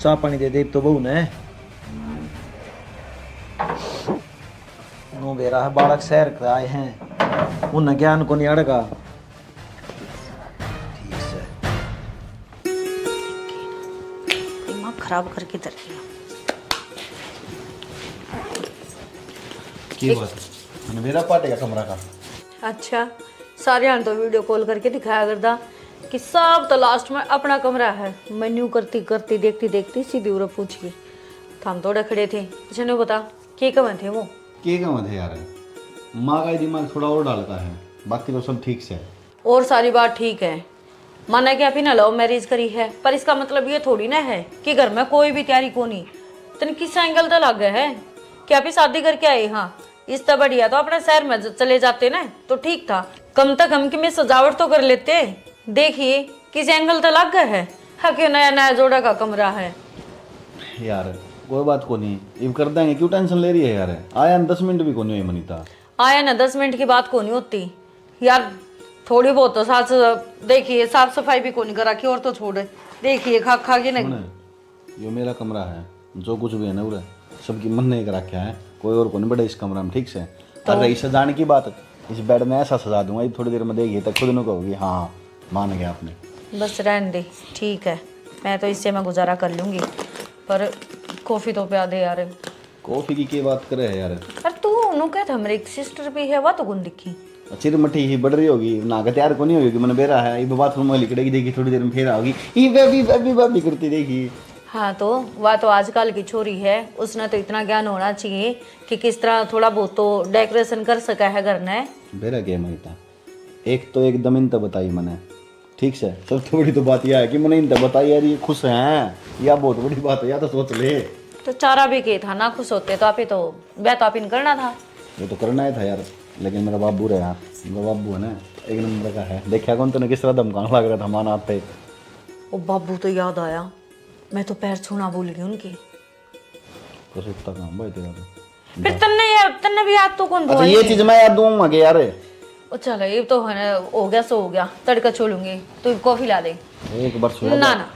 चाह पानी दे दे तो बहू ने। नू बेरा है, बालक शहर के आए हैं, उन्हें ज्ञान को नहीं अड़गा। ठीक से। दिमाग खराब करके धर दिया। की बात? मैंने बेरा पाटे का कमरा का। अच्छा, सारे हाण तो वीडियो कॉल करके दिखाया करदा कि सब तो लास्ट में अपना कमरा है। मैं न्यू करती करती, देखती देखती सीधी उरे पहुंच गई। थाम थोड़े खड़े थे, अच्छा न्यू बता, के कहें थे वो? के कहें थे यार, माँ का ही दिमाग थोड़ा और डालता है, बाकी तो सब ठीक से। और सारी बात ठीक है, माना कि आपी ने लव मैरिज करी है, पर इसका मतलब ये थोड़ी ना है कि घर में कोई भी तैयारी कोनी। तन किस एंगल तै लागे है कि आपी शादी करके आए? हाँ, इस तै बढ़िया तो अपने शहर में ज-, चले जाते ना तो ठीक था, कम से कम कि मैं सजावट तो कर लेते। देखिए किस एंगल तै लागे है, हाँ, क्यों नया नया जोड़ा का कमरा है। यार, कोई बात को नहीं, इब कर देंगे, क्यों टेंशन ले रही है यार? आया न दस मिनट भी कोनी हुई मनीता। आया ना दस मिनट की बात कोनी होती यार, थोड़ी बहुत तो सास, देखिए, साफ सफाई भी कोनी कर रखी, और तो छोड़, देखिए, खा खा के नहीं। सुन, यो मेरा कमरा है, जो कुछ भी है ना उरे, सबकी मन्ने कर रखा है, कोई और कोनी बैठे इस कमरा में, ठीक से? तो और रही सजाने की बात, इस बेड में ऐसा सजा दूंगा, ये थोड़ी देर में देखिए तो खुद नु कहोगी, हाँ, मान गया आपने। बस रहने दे, ठीक है, मैं तो इससे मैं गुजारा कर लूंगी, पर कॉफी तो प्या दे यार। कॉफी की के बात करे है यार? अरे तू नु कह था, मेरी एक सिस्टर भी है, वह तो कौन दिखी? चिर मठी ही बढ़ रही होगी, ना के तैयार को नहीं होगी, मैंने बेरा है, ये बाथरूम में लिकड़ेगी, देखी थोड़ी देर में फिर आओगी, ये बेबी, बेबी, बेबी करती देखी। हाँ, तो वह तो आजकल की छोरी है, उसने तो इतना ज्ञान होना चाहिए कि किस तरह थोड़ा बहुत तो डेकोरेशन कर सका है घर ने। बेरा क्या मानता, एक तो एकदम इन तो बताई मैंने, ठीक से, सबसे बड़ी तो बात यह है कि मैंने इन तो बताई यार, ये खुश हैं, या बहुत बड़ी बात है, या तो सोच ले। तो चारा भी के था, ना खुश होते तो आप ही तो, ब्याह तो आप ही ने करना था। वो तो करना ही था यार, लेकिन मेरा बाबू रहा, मेरा बाबू है ना, एक नंबर का है। देखा कौन तूने किस तरह धमकाने लग रहा था माना आते। ओ बाबू तो याद आया, मैं तो पैर छूना भूल गई उनके। कसुत्ता काम भाई तेरा तो। फिर तन्ने यार, तन्ने भी याद तो कौन अच्छा, ये चीज मैं याद दूंगा के यार। ओ चल, ये तो है ना, हो गया सो हो गया, तड़का छोलूंगी, तू कॉफी ला दे। एक बार सुना ना, ना,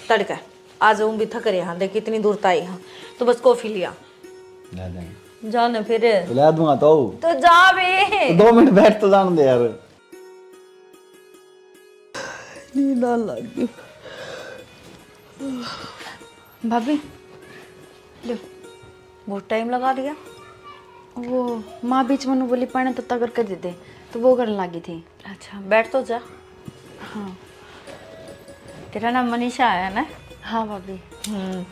तड़का। आज हम भी थक रहे हैं, देख कितनी दूर ताई हाँ, तो बस कॉफी लिया। ला देंगे। जा ना फिर। तो ला दूंगा तो। तो जा बे। तो दो मिनट बैठ तो जान दे यार। नींद आने लग गई। भाभी, लो, बहुत टाइम लगा दिया। वो माँ बीच में बोली, पानी तत्ता करके दे दे, तो वो करने लगी थी। अच्छा, बैठ तो जा। हाँ। तेरा नाम मनीषा है ना? हाँ भाभी। हम्म,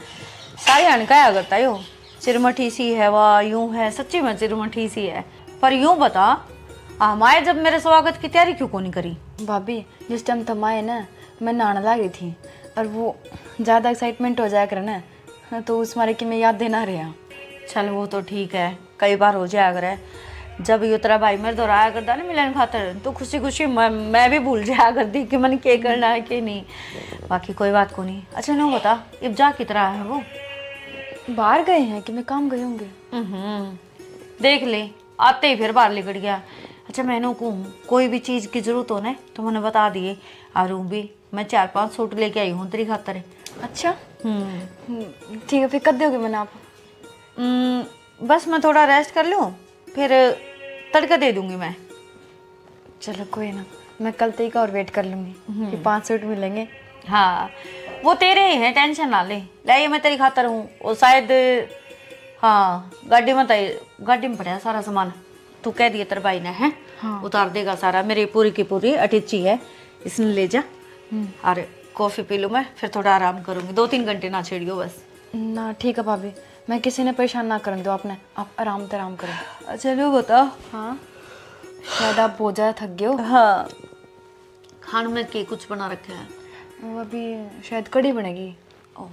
सारे हन कहा करता यो, चिरमठी सी है वा, यूं है, सच्ची में चिरमठी सी है। पर यूं बता, हमारे जब मेरे स्वागत की तैयारी क्यों कोनी करी? भाभी, जिस टाइम थम आए ना, मैं नहाने लाग रही थी, और वो ज़्यादा एक्साइटमेंट हो जाया करे ना, तो उस मारे कि मैं याद देना रहा। चल, वो तो ठीक है, कई बार हो जाया करे। जब यो तेरा भाई मेरे दौरा आया करता ना मिलन खातर, तो खुशी खुशी मैं, मैं भी भूल जाया करती कि मैंने क्या करना है, क्या नहीं। बाकी कोई बात को नहीं। अच्छा, नो बता, इब जा कितना है वो? बाहर गए हैं कि मैं काम गए होंगे। हम्म, देख ले, आते ही फिर बाहर लिकड़ गया। अच्छा, मैंने कहूँ, कोई भी चीज़ की जरूरत हो ना, तो मैंने बता दिए। और ऊँ भी मैं चार पांच सूट लेके आई हूँ तेरी खातर। अच्छा? हम्म। हम्म, ठीक है, फिर कब दोगे मैंने आप? हम्म, बस मैं थोड़ा रेस्ट कर लूँ, फिर तड़का दे दूंगी मैं। चलो कोई ना, मैं कल तक का और वेट कर लूंगी कि पांच सूट मिलेंगे। हाँ, वो तेरे ही हैं, टेंशन ना ले। ले, ये मैं तेरी खातर हूँ। वो शायद, हाँ, गाड़ी में तो, गाड़ी में पड़ा है सारा सामान। तू कह दिए तेरे भाई ने, हैं? हाँ। उतार देगा सारा। मेरी पूरी की पूरी अटैची है, इसने ले जा। और कॉफी पी लूँ मैं, फिर थोड़ा आराम करूँगी। दो तीन घंटे ना छेड़ियो बस। ना ठीक है भाभी, मैं किसी ने परेशान ना करन दो आपने, आप आराम ते आराम करो। अच्छा, लो बता। हाँ, शायद आप बहुत ज़्यादा थक गए हो। हाँ, खान में के कुछ बना रखा है? वो अभी शायद कड़ी बनेगी। ओह,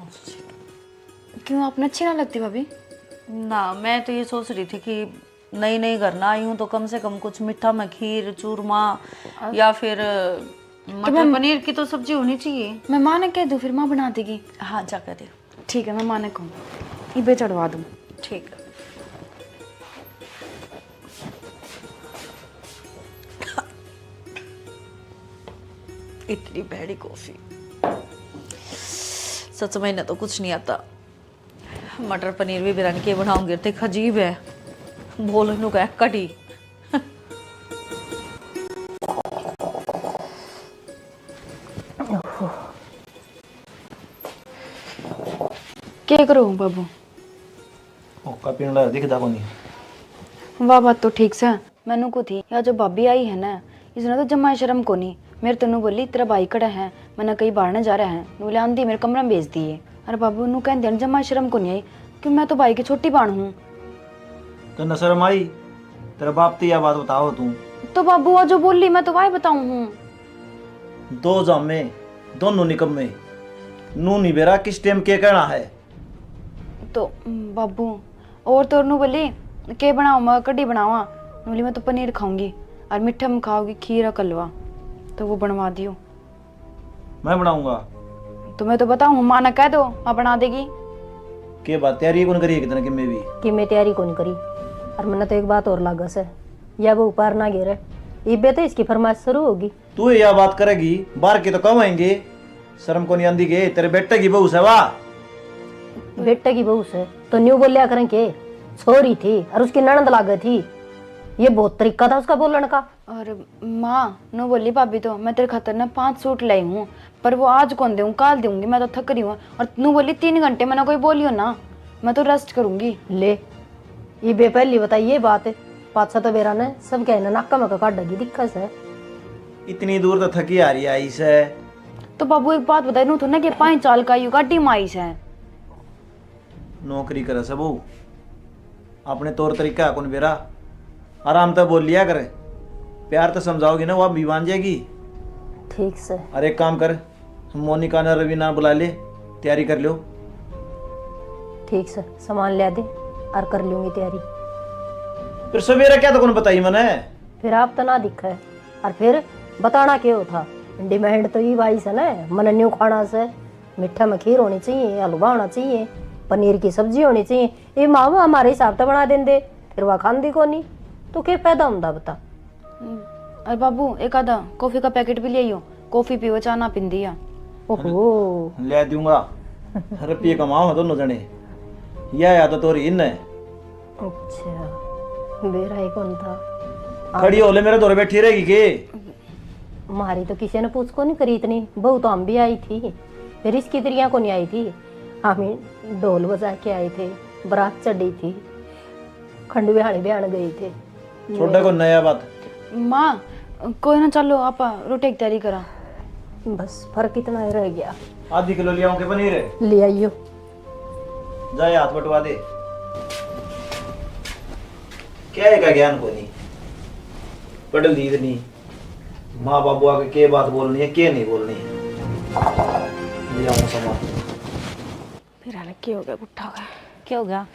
क्यों, आपने अच्छी ना लगती भाभी? ना, मैं तो ये सोच रही थी कि नई नई घर ना आई हूँ, तो कम से कम कुछ मीठा में खीर, चूरमा या फिर मटर पनीर की तो सब्जी होनी चाहिए। मैं माँ ने कह दूँ, फिर माँ बना देगी। हाँ, जा कह दे। ठीक है, मैं माँ ने कहूँ, इबे चढ़वा दूँ। ठीक है। इतनी भैड़ी कॉफी, सच में इन्हें तो कुछ नहीं आता। मटर पनीर भी बिरन के बनाऊंगी, ते अजीब है, बोल नु कह कड़ी। के करो बाबू? हुक्का पीण लायक दिखदा कोनी। वाह, बात तो ठीक सै। मैनू को थी, या जो भाभी आई है ना, इसने तो जम्मा शर्म कोनी। मेरे तन्नू बोली, तेरा भाई कड़ा है, मैंने कई बाहर ने जा रहा है, नू ले आंदी मेरे कमरे में भेज दिए। अरे बाबू, नू कहन दिया, जम्मा शर्म कोनी आई, क्यों, मैं तो भाई की छोटी बाण हूँ। तन्ने शर्म आई? तेरे बाप ते या बात बताओ तू। तो बाबू, वो जो बोली, मैं तो वाही बताऊँ हूँ। दो जामे, दोनों निकम्मे। नू नहीं बेरा किस टाइम के कहना है। तो बाबू, और तो नू बोली, के बनाऊँ मैं, कड़ी बनावा? नू बोली, मैं तो पनीर खाऊंगी, और मीठे में खाओगी खीर और कलवा, तो वो बनवा दियो। मैं बनाऊंगा। तो मैं तो बताऊँ, माँ ने कह दो, माँ बना देगी। के बात, तैयारी कौन करी है कितने किम्मे भी? कि मैं तैयारी कौन करी। और मन्ने तो एक बात और लागे से, या वो ऊपर ना गिरे, इबे तो इसकी फरमाइश शुरू होगी। तू या बात करेगी, बाहर के तो कहेंगे, शर्म को नहीं आंदी के, तेरे बेटे की बहू से वा। बेटे की बहू से तो न्यू बोलिया करें के, छोरी थी और उसकी ननद लागे थी। ये बहुत तरीका था उसका बोलने का। और माँ, नू बोली भाभी तो, मैं तेरे खातर ना पांच सूट लाई हूँ, पर वो आज कौन दूँ, काल दूंगी, मैं तो थक रही हूँ। और नू बोली, तीन घंटे मैंने कोई बोलियो ना, मैं तो रेस्ट करूंगी। ले, इबे पहली बताई ये बात, पाछा तो बेरा ने सब कहना नाका में काढ़ेगी दिक्कत है। इतनी दूर तो थकी हारी आई से। तो बाबू, एक बात बताई, नू थोड़ा के पाँच साल का यू गाड़ी में आई से। नौकरी करे से बहू, अपने तौर तरीका है कौन बेरा। आराम तै बोल लिया कर, प्यार तै समझाओगी ना, वह भी मान जाएगी। ठीक से। अरे एक काम कर, मोनिका ने रवीना बुला ले, तैयारी कर लो। ठीक से, सामान लिया दे और कर लूंगी तैयारी। फिर सवेरे क्या तो कौन बताई मने? फिर आप तो ना दिखे, और फिर बताना के हो था? डिमांड तो ये भाई से ना, मन न्यू खाना से, मीठा में खीर होनी चाहिए, हलवा होना चाहिए, पनीर की सब्जी होनी चाहिए। ये माँ हमारे हिसाब तो बना देंदे, फिर वह खांदी कोनी, तो के फायदा होंदा बता? अरे बाबू, एक आधा कॉफी का पैकेट भी ले आइयो, कॉफी पीवे, चाह ना पींदी या। ओहो। ले दूंगा, रुपये कमाओ दोनों जने। या या तो तोरी इन है। अच्छा, बेरा ही कौन था? खड़ी हो ले, मेरे धोरे बैठी रहेगी के? म्हारी तो किसी ने पूछ को नहीं करी इतनी, बहू तो हम भी आई थी, रिश्तेदारियां को नहीं आई थी, हम ही ढोल बजा के आए थे, बारात चढ़ी थी, खंडू बिहाने बिहान गए थे। छोड़ा को नया बात। माँ, कोई ना, चलो आप रोटी की तैयारी करा। बस फर्क इतना ही रह गया। आधी किलो ले आऊं के पनीर? ले आइयो। जाए हाथ बटवा दे। क्या है का ज्ञान कोनी, पढ़ ली इतनी, माँ बाबू आके के बात बोलनी है, के नहीं बोलनी। ले आऊं सामान। फिर आने के हो गया, गुट्ठा हो गया। क्या हो गया?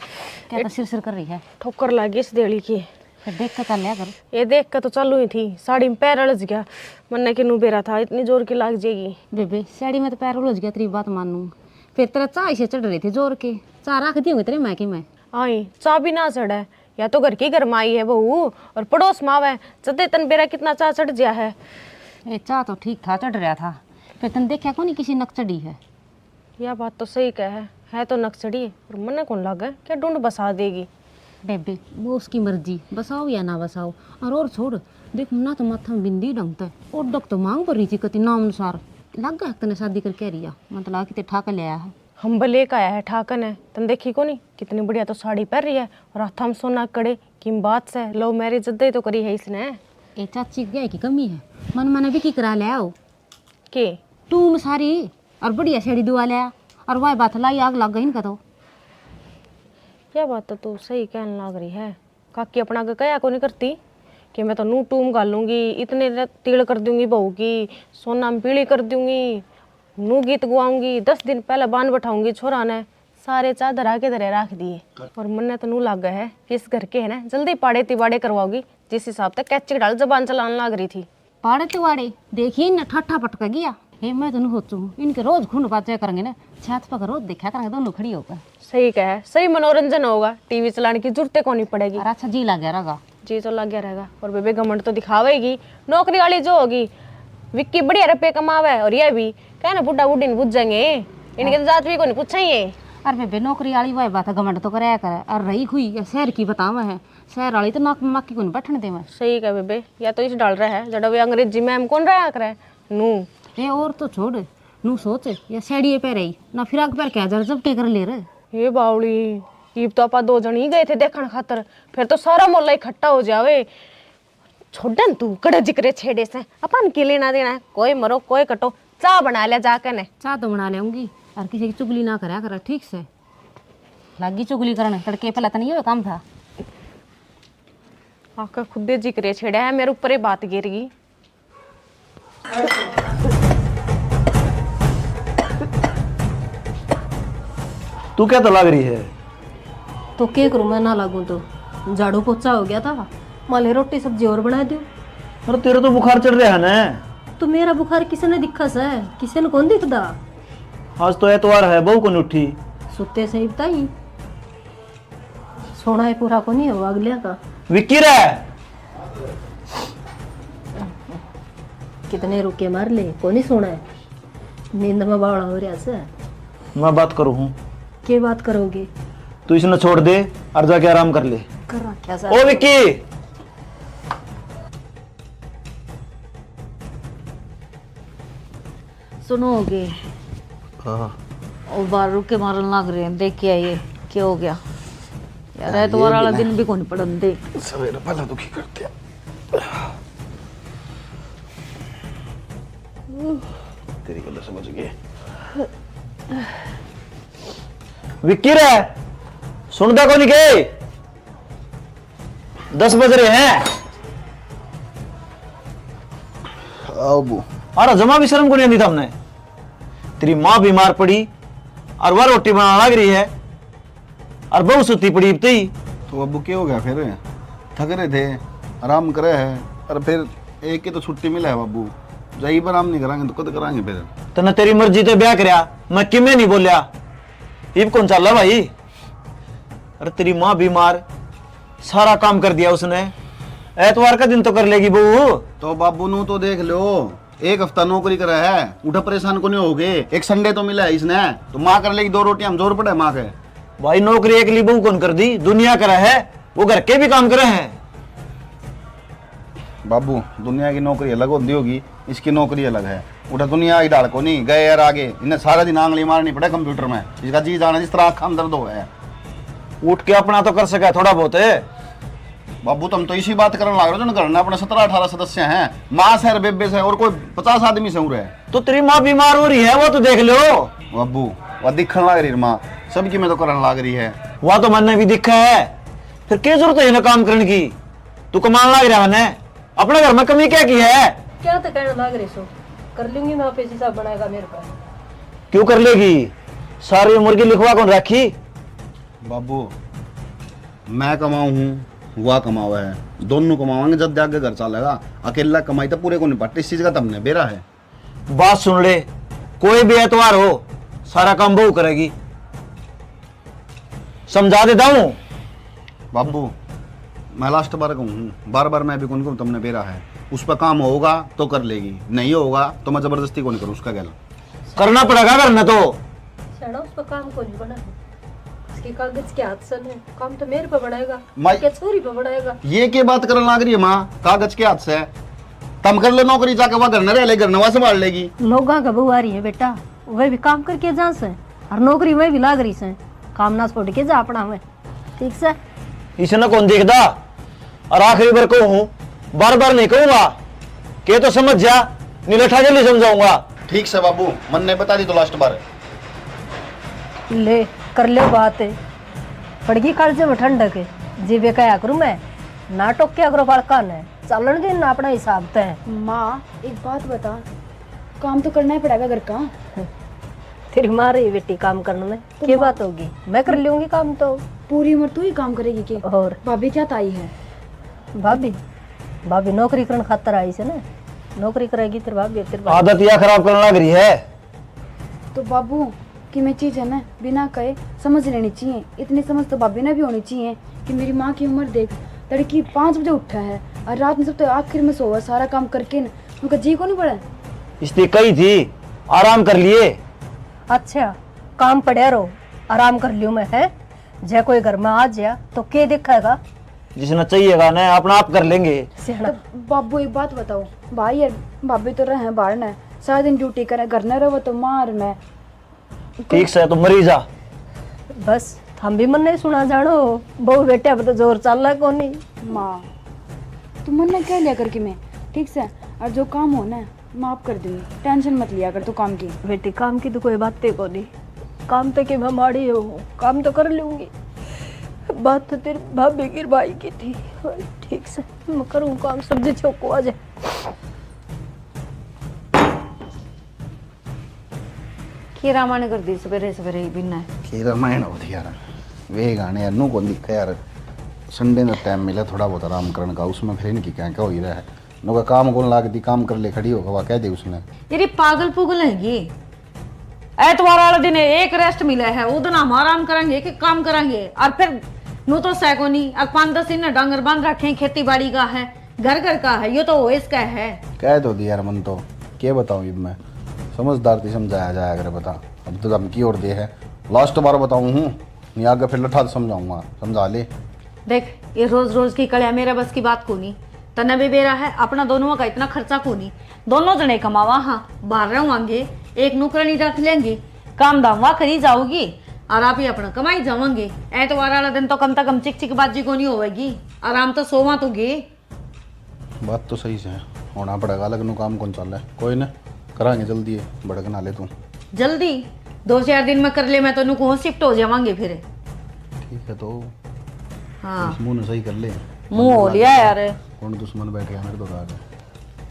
क्या तो सिर सिर कर रही है? ठोकर लग गई इस देली की। फिर देख के चल लिया कर। ये देख के तो चालू ही थी, साड़ी में पैर उलझ गया। मन्ने के नू बेरा था, इतनी जोर की लाग जाएगी। बेबे, साड़ी में तो पैर उलझ गया, तेरी बात मानू। फिर तेरा चाह इसे चढ़ रहे थे जोर के। चाह रख दी होंगी तेरे मायके में। आई, चाह भी ना चढ़े, या तो घर की घर में आई है बहू, और पड़ोस में आवे, जदे तन बेरा कितना चाह चढ़ गया है। ए, चाह तो ठीक था, चढ़ रहा था, फिर तन देखा कोनी किसी नक चढ़ी है। या बात तो सही कह है, है तो नक चढ़ी, पर मन्ने कौन लागे क्या ढूंढ बसा देगी। बेबे, वो उसकी मर्जी, बसाओ या ना बसाओ। और और छोड़, देख, ना तो माथा में बिंदी ढंग तै, और डक तो मांग भर रही थी कति नाम अनुसार। लग गया तने शादी करके आ रही है, मतलब किते ठा के ले आया है। हम भले का आया है ठा के ने, तन देखी कोनी कितनी बढ़िया तो साड़ी पहन रही है और हाथा में सोना कड़े। किम बात से, लव मैरिज जद्दे ही तो करी है इसने। ए चाची, क्या की कमी है? मन मने भी की करा ले आओ। के? टूम सारी, और बढ़िया साड़ी दुआ ले आ, और वह बात लाई आग लग गई इनका तो। यह बात तो तू सही कहने लाग रही है। काकी अपना आगे कहा को नहीं करती कि मैं तो नू टूम घालूंगी, इतने र-, तिल कर दूंगी बहू की, सोना में पीली कर दूंगी, नू गीत गवाऊंगी, दस दिन पहले बांध बैठाऊंगी छोरा ने। सारे चादर आके धरे रख दिए। और मन्ने तो नू लागे है कि इस घर के है ना, जल्दी पाड़े तिबाड़े करवाओगी, जिस हिसाब तक कैची डाल जबान चलाने लाग रही थी। पाड़े तिवाड़े देखिए ना, ठाठा पटक गया। हे, मैं तो नहीं सोचूं, इनके रोज खून बाजे करेंगे ना, छत पर रोज देखा करेंगे दोनों खड़ी होकर। सही कहा, सही मनोरंजन होगा, टीवी चलाने की जरूरत को नहीं पड़ेगी। और अच्छा जी लग गया रहेगा। जी तो लग गया रहेगा। और बेबे घमंड तो दिखावेगी, नौकरी वाली जो होगी, विक्की बढ़िया रुपये कमावे, और ये भी कहे ना, बुढ़ा बुढ़ी नहीं बुझेंगे, इनके तो जात भी को नहीं पूछेंगे। अरे बेबे, नौकरी वाली वह बात है, घमंड तो कराया करे। और रही हुई या शहर की बतावे है, शहर वाली तो नाक में माखी को नहीं बैठने देवे। सही कहा बेबे, या तो इस डाल रहा है, जड़ा वे अंग्रेजी मैम कौन रहा करे। नू। ए, और तो छोड़, नू सोच, या साड़िए पहरे ही ना, फिराक पहर के हजार जब के कर ले रे। हे बावली, इब तो आपा दो जन ही गए थे देखण खातर, फिर तो सारा मोहल्ला इकट्ठा हो जावे। छोड़न तू, कड़े जिक्रे छेड़े से, अपन के लेना देना है, कोई मरो कोई कटो। चाह बना ले जाके ने। चाह तो बना लेऊंगी, और किसी की चुगली ना करा कर, ठीक से। लागी चुगली करने, तड़के पहले तो नहीं हुआ काम था। आके खुदे जिक्रे छेड़ा है, मेरे ऊपर ही बात गिर गई। तू क्या तो लाग रही है? तो के करूं मैं, ना लागूं तो? झाड़ू पोछा हो गया था, माले रोटी सब्जी और बना दूं। अरे, तेरा तो बुखार चढ़ रहा है ना। तो मेरा बुखार किसी ने दिखा से? किसी ने कौन दिखदा? आज तो एतवार है, बहू को नहीं उठी। सुते से ही बताई। सोना है पूरा को नहीं हो अगलिया का। विक्की रे। कितने रुके मार ले, को नहीं सोना है। नींद में बावला हो रहा से। मैं बात करूँ हूँ। के बात करोगे? तू इसने छोड़ दे और जाके आराम कर ले। कर रखा सर। ओ विक्की। सुनोगे? हाँ। और बाहर रुके मारन लाग रहे हैं, देख के आइए क्या हो गया। यार, यार, ये एतवार वाला भी ना दिन भी कौन पड़न दे। सवेरे पहले दुखी करते हैं। तेरी गल समझ गए। विक्की रे, सुनदा कोनी के? दस बज रहे हैं। आओ बू। अरे जमा भी शर्म को नहीं आती थमने। तेरी माँ बीमार पड़ी और वह रोटी बनाने लग रही है और बहू सुती पड़ी इब तई। तो अबू के हो गया फिर? थक रहे थे, आराम करे है और फिर एक ही तो छुट्टी मिला है बाबू। जब इब आराम नहीं करांगे तो कद करांगे फिर? तन्ने तेरी मर्जी ते ब्याह करया, मैं किमे नहीं बोल्या। इब कौन चाला भाई? अरे तेरी माँ बीमार, सारा काम कर दिया उसने। एतवार का दिन तो कर लेगी बहू। तो बाबू नू तो देख लो, एक हफ्ता नौकरी करा है, उठा परेशान को नहीं होगे। एक संडे तो मिला है इसने, तो माँ कर लेगी दो रोटी, हम जोर पड़े माँ के। भाई नौकरी एकली बहू कौन कर दी, दुनिया करा है, वो घर के भी काम करे है। बाबू, दुनिया की नौकरी अलग होती होगी, इसकी नौकरी अलग है। उठा दुनिया की ढाल को नहीं, गए यार आगे, इन्हें सारा दिन आंगली मारनी पड़े कंप्यूटर में, इसका जी जाना जिस तरह आँखां में दर्द हो है। उठ के अपना तो कर सके थोड़ा बहुत। बाबू, तुम तो इसी बात करने लग रहे हो जो घर में अपने सत्रह अठारह सदस्य हैं, माँ से और बेबे से और कोई पचास आदमी से उरे। तो तेरी माँ बीमार हो रही है, वो तो देख लो। बाबू, वह दिखने लग रही है माँ, सबकी मैं तो करने लग रही है। वह तो मैंने भी दिखा है, फिर क्या जरूरत है इन्हें काम करने की? तू कमाने लग रहा है, अपने घर में कमी क्या की है? क्या तो कहने लग रहे सो, कर लूंगी मैं, आप ऐसी साहब बनाएगा मेरे पर। क्यों कर लेगी? सारी उम्र की लिखवा कौन रखी? बाबू, मैं कमाऊं हूँ, वह कमावा है, दोनों कमावांगे जब आगे घर चलेगा। अकेला कमाई तो पूरे को नहीं पड़ते, इस चीज का तमने बेरा है। बात सुन ले, कोई भी एतवार हो, सारा काम बहू करेगी। समझा देता हूँ। बाबू, मैं लास्ट बार कहूँ हूँ, बार बार मैं भी कौन कहूँ, तुमने बेरा है। उस पर काम होगा तो कर लेगी, नहीं होगा तो मैं जबरदस्ती कौन करूँ उसका गैल। करना पड़ेगा घर में तो। सड़ा उस पर काम को नहीं बना। ये कागज के हाथ से ने, काम तो मेरे पे बनाएगा, माई क्या छोरी पे बनाएगा? ये के बात करन लाग रही है माँ? कागज के हाथ से? तम कर ले नौकरी जाके, वह घर न रह ले, घर नवा संभाल लेगी। लोगां का बहू आ रही है बेटा, वह भी काम करके जा से, और नौकरी में भी लाग रही से। काम ना छोड़ के जा अपना में, ठीक से? इसने कौन देखदा? और आखिरी बार कहूँ हूँ, बार बार नहीं कहूँगा। के तो समझ जा, नहीं लठा जल्दी समझाऊंगा। ठीक से बाबू, मन ने बता दी तो लास्ट बार। ले, कर लो बात। पड़गी कालजे में ठंडक, जीवे कहा करूँ मैं, ना टोक्या करो बालका ने, चालन दे ना अपना हिसाब तै। माँ, एक बात बता, काम तो करना ही पड़ेगा घर का। तेरी माँ रही बेटी काम करने में, तो के माँ बात होगी, मैं कर लूंगी काम तो। पूरी उम्र तू ही काम करेगी के? और भाभी क्या ताई है? भाभी, भाभी नौकरी करने खातर आई से ना, नौकरी करेगी तेरी भाभी, तेरी भाभी। आदत या खराब करने लग रही है। तो बाबू, किमे चीज है ना, बिना कहे समझ लेनी चाहिए। इतनी समझ तो भाभी ने भी होनी चाहिए कि मेरी माँ की उम्र देख, तड़की पाँच बजे उठा है और रात में सब तो आखिर में सोवा, सारा काम करके न, उनका जी को नहीं पड़ा। इसने कही थी, आराम कर लिए। अच्छा, काम पड़ा रो, आराम कर लियो मैं, है? जै कोई घर में आ जाया तो के देखेगा? जिसने चाहिएगा ना, अपना आप कर लेंगे। सियाना। तो बाबू, एक बात बताओ, भाई यार, भाभी तो रहे बाहर ने, सारा दिन ड्यूटी करे, घर न रहो तो मार मैं। ठीक से, तो मरी जा। बस, हम भी मन नहीं सुना जानो, बहू बेटे अब तो जोर चाला कोनी। माँ, तू मन ना कह लिया कर कि मैं, ठीक से, और जो काम हो ना, माफ कर दूंगी, टेंशन मत लिया कर तू काम की। बेटी, काम की तो कोई बात ही कोनी, काम तो के मैं माड़ी हो, काम तो कर लूंगी। बात तो तेरी भाभी की भाई की थी, ठीक से मैं करूँ काम, सब्जी छोको आ जाए। की रामायण कर दी सवेरे सवेरे ही बिना। की रामायण हो रही यार, वे गाने यार नू कौन दिखे यार। संडे का टाइम मिला थोड़ा बहुत आराम करने का, उसमें फिर इनकी क्या क्या हो ही रहा है। नुका काम कौन लागती, काम कर ले, खड़ी होकर वह कह दे उसने। यार, ये पागल पुगल है ये। एतवार वाला दिन एक रेस्ट मिला है, वो दिन हम आराम करेंगे कि काम करेंगे? और फिर नू तो सै कोनी, और पाँच दस दिन डांगर बांध रखे हैं, खेती बाड़ी का है, घर घर का है, यो तो ओएस का है। कह तो दिया यार मन तो, के बताऊं इब मैं, समझदार थी समझाया जाया करे बता। अब तो धमकी और दे है, लास्ट बार बताऊं हूँ, नहीं आगे फिर लठा समझाऊंगा, समझा ले। देख, ये रोज रोज की कड़िया मेरे बस की बात कोनी। तन्ने भी बेरा है, अपना दोनों का इतना खर्चा कोनी। दोनों जने कमावा हाँ, बाहर रहवांगे, एक नौकरानी रख लेंगे, काम धाम वा करी जाओगी और आप ही अपना कमाई जावांगे। एतवार वाला दिन तो कम से कम चिक चिक बाजी कोनी होवेगी, आराम तो सोवा तो गे। बात तो सही से है, होना पड़ेगा, अलग नु काम कौन चाले। कोई ना, करांगे जल्दी है, भड़क ना ले तू। जल्दी? दो चार दिन में कर ले, मैं तो नु कहूँ शिफ्ट हो जावांगे फिर। ठीक है तो हाँ। इस मुंह ने सही कर ले। मुंह हो लिया यार। कौन दुश्मन बैठ गया मेरे तो रात में।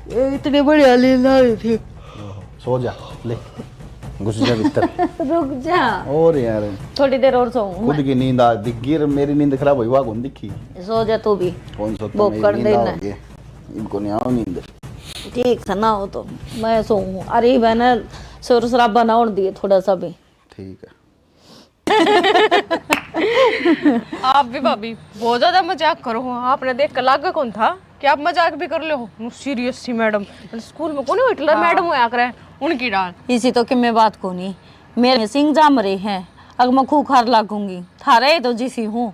ये इतने बढ़िया नींद आ रही थी। ओहो, सो जा, ले, घुस जा भीतर। रुक जा। और यार, थोड़ी देर और सोऊं खुद मैं। की नींद आ दिख गई, मेरी नींद खराब हुई, वहाँ कौन दिखी? सो जा तू भी। कौन सोता, मेरी भोकड़ नींद देना। आ गई। इनको नहीं आओ नींद। ठीक से ना हो तो मैं सोऊं। अरे बहन, शोर शराबा ना होने दिए थोड़ा सा भी। ठीक है। आप भी भाभी बहुत ज्यादा मजाक करो हो, आपने देख के लागे कौन था कि आप मजाक भी कर ले हो। सीरियस थी मैडम, स्कूल में कोनी हिटलर हाँ। मैडम होया करे, उनकी डाल। इसी तो किम्मे बात कोनी, मेरे सिंग जाम रहे हैं, अग मैं खूंखार लागूंगी, थारे ही तो जिसी हूँ।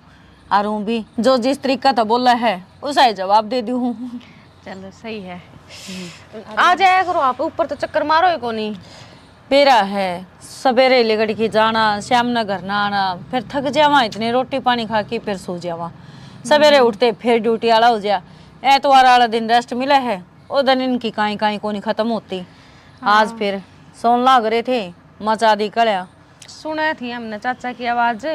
और हूँ भी जो जिस तरीका तो बोला है, उसा ही जवाब दे दी हूँ। चलो सही है। आ जाया करो आप, ऊपर तो चक्कर मारो ही कोनी। बेरा है, सवेरे लिगड़ के जाना, शाम ने घर ना आना, फिर थक जावा इतने, रोटी पानी खा के फिर सो जावा। सवेरे उठते फिर ड्यूटी आला हो जा। एतवार वाला दिन रेस्ट मिला है, ओ दिन इनकी काई काई कोनी खत्म होती। आज हाँ। फिर सोन लाग रहे थे, मचा दी कल्या। सुना थी हमने चाचा की आवाज,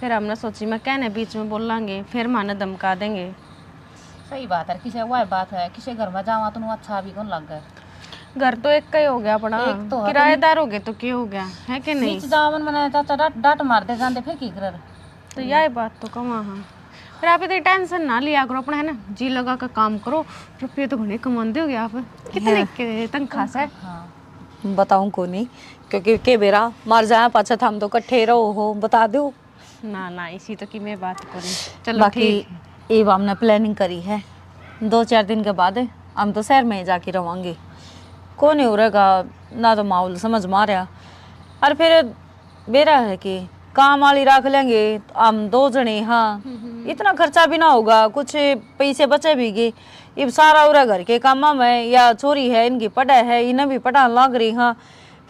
फिर हमने सोची मैं कहने बीच में बोलांगे, फिर माने धमका देंगे। सही बात है, किसे वह बात है, किसे घर में जावा तो अच्छा भी कौन लगे। घर तो एक का ही हो गया अपना, एक तो है, किराएदार हो गए तो क्या हो गया, है कि नहीं? बीच जावन मने चाचा डांट, डांट मार दे जाते, फिर की कर। तो यही बात तो कमा हाँ। फिर आप इतनी टेंशन ना लिया करो अपना, है ना, जी लगा के काम करो। रुपये तो घणे कमाते हो गए आप, कितने है। के तनख्वाह से? हाँ। बताऊं कोनी, क्योंकि के बेरा मार जाया पाछा, थाम तो कट्ठे रहो हो, बता दो। ना ना, इसी तो की मैं बात करूं। चलो बाकी ठीक। इब हमने प्लानिंग करी है, दो चार दिन के बाद हम तो शहर में ही जाके रवांगे। कौन हो रहेगा ना, तो माहौल समझ में आ रहा। और फिर बेरा है कि काम वाली रख लेंगे, हम दो जने, हाँ। इतना खर्चा भी ना होगा, कुछ पैसे बचे भी गए। इब सारा उरा घर के कामा में, या छोरी है, इनकी पढ़ाई है, इन्हें भी पढ़ान लाग रही, हाँ।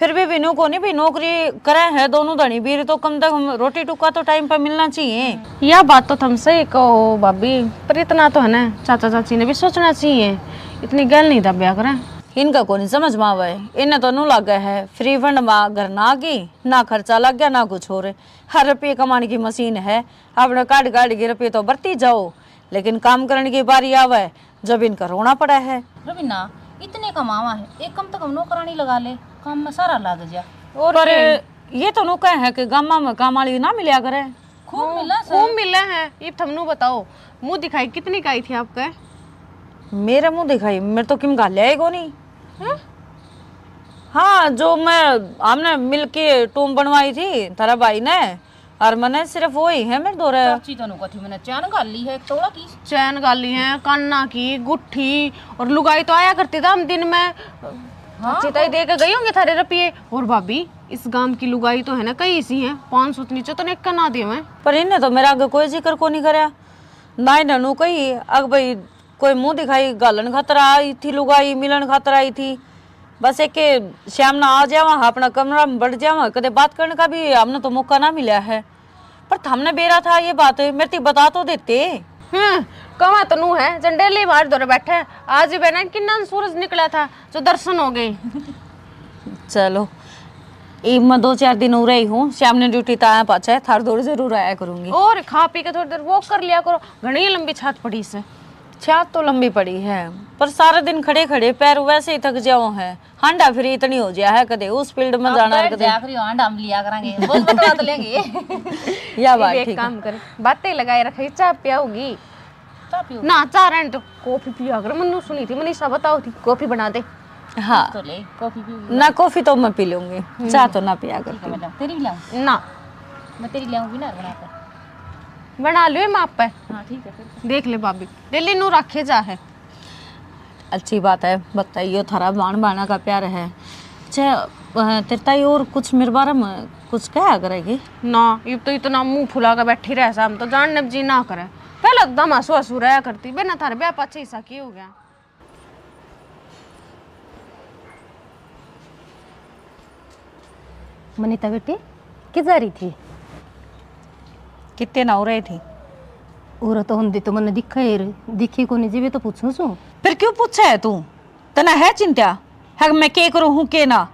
फिर भी बिनु को नहीं भी नौकरी करे है दोनों धनी बीर, तो कम से कम रोटी टुक्का तो टाइम पर मिलना चाहिए। या बात तो तुम सही कहो भाभी, पर इतना तो है ना, चाचा चाची ने भी सोचना चाहिए, इतनी गैल नहीं दब्या करें। इनका को नहीं समझ में आवे, इन्हें तो नू लागे है फ्री फंड में घर ना की, ना खर्चा लग गया ना कुछ और। हर रुपये कमाने की मशीन है, अपने काट काट के रुपये तो बरती जाओ, लेकिन काम करने की बारी आवे जब इनका रोना पड़ा है। रवीना, इतने कमावा है, एक कम से कम नौकरानी लगा ले, काम में सारा लाग जा। और पर क्या? ये तो नु कहे है कि गामा में काम वाली ना मिलया करे। खूब मिला सर। खूब मिला है। ये थमनू बताओ, मुंह दिखाई कितनी काई थी आपके? मेरे मुंह दिखाई, मेरे तो किम घाल्या ही कोनी। हाँ, जो मैं, हमने मिलके टूम बनवाई थी थारा भाई ने, और मने सिर्फ वो ही है मेरे धोरे। चाची तो नु कथी मैंने चैन घाल ली है एक तोड़ा की। चैन घाल ली है, काना की गुट्ठी, और लुगाई तो आया करती था हम दिन में। हाँ। चाची ताई दे के गई होंगी थारे रुपये। और भाभी, इस गांव की लुगाई तो है ना, कई सी है, पाँच सौ नीचे तो एक का ना देवे। पर इन्हें तो मेरा आगे कोई जिक्र को नहीं करया, ना इन्हें नु कही, अग भाई कोई मुंह दिखाई घालन खातर आई थी, लुगाई मिलन खातर आई थी। बस एक के श्याम ना आ जावा, अपना कमरा में बैठ जावा, कदे बात करने का भी हमने तो मौका ना मिला है। पर थमने बेरा था ये बात, मेरे ती बता तो देते। हम्म, कमा तो नू है, जंडेली मार धोरे बैठे। आज ही बहना किन्ना सूरज निकला था, जो दर्शन हो गए। चलो, इब मैं दो चार दिन उरे ही हूँ, श्याम ने ड्यूटी तो आया पाछे, थार धोरे जरूर आया करूंगी। और खा पी के थोड़ी देर वॉक कर लिया करो, घणी लंबी छात पड़ी से। छात तो लंबी पड़ी है, पर सारा दिन खड़े खड़े पैर वैसे ही थक जाओ है। हांडा फिर इतनी हो जाया है, कदे उस फील्ड में अब जाना है, बैठ कदे जाया करियो, हांडा हम लिया करांगे, बहुत बतवा तो लेंगे। या बात एक ठीक है। काम कर, बातें लगाए रखे, चाय पियाओगी? चाय पियो? ना, चाय रहने दो, कॉफी पिया कर। मन्नू सुनी थी, मनीषा बताओ थी, कॉफी बना दे। हाँ। तो ले, कॉफी पी। ना, कॉफी तो मैं पी लूंगी, हम्म। चाय तो ना पिया ठीक है, करती। मैं लाऊं, तेरी भी लाऊं? ना। मैं तेरी लाऊंगी ना, बना कर। बना लो मैं आप पे। हाँ, ठीक है फिर। देख ले भाभी, डेली नू रखे जा है। अच्छी बात है, बताइयो, थारा बाण बाणा का प्यार है। अच्छा, अ, तेरे ताई और कुछ मेरे बारे में कुछ कहा करेगी? ना, ये तो इतना मुंह फुला के बैठी रह, हम तो जानने जी ना करे। पहले तो दमा सुआ सु रहा करती, बिना थारे ब्याह पाछे ऐसा की हो गया? मनीता बेटी, कित जा रही थी? कितने ना हो रही थी? और तो होंदी तो मन्ने दिखा ही रे, दिखी कोनी, जीवे तो पूछूं सू। फिर क्यों पूछा है तू? तन्ने है चिंता है कि मैं के करूं हूं, के ना?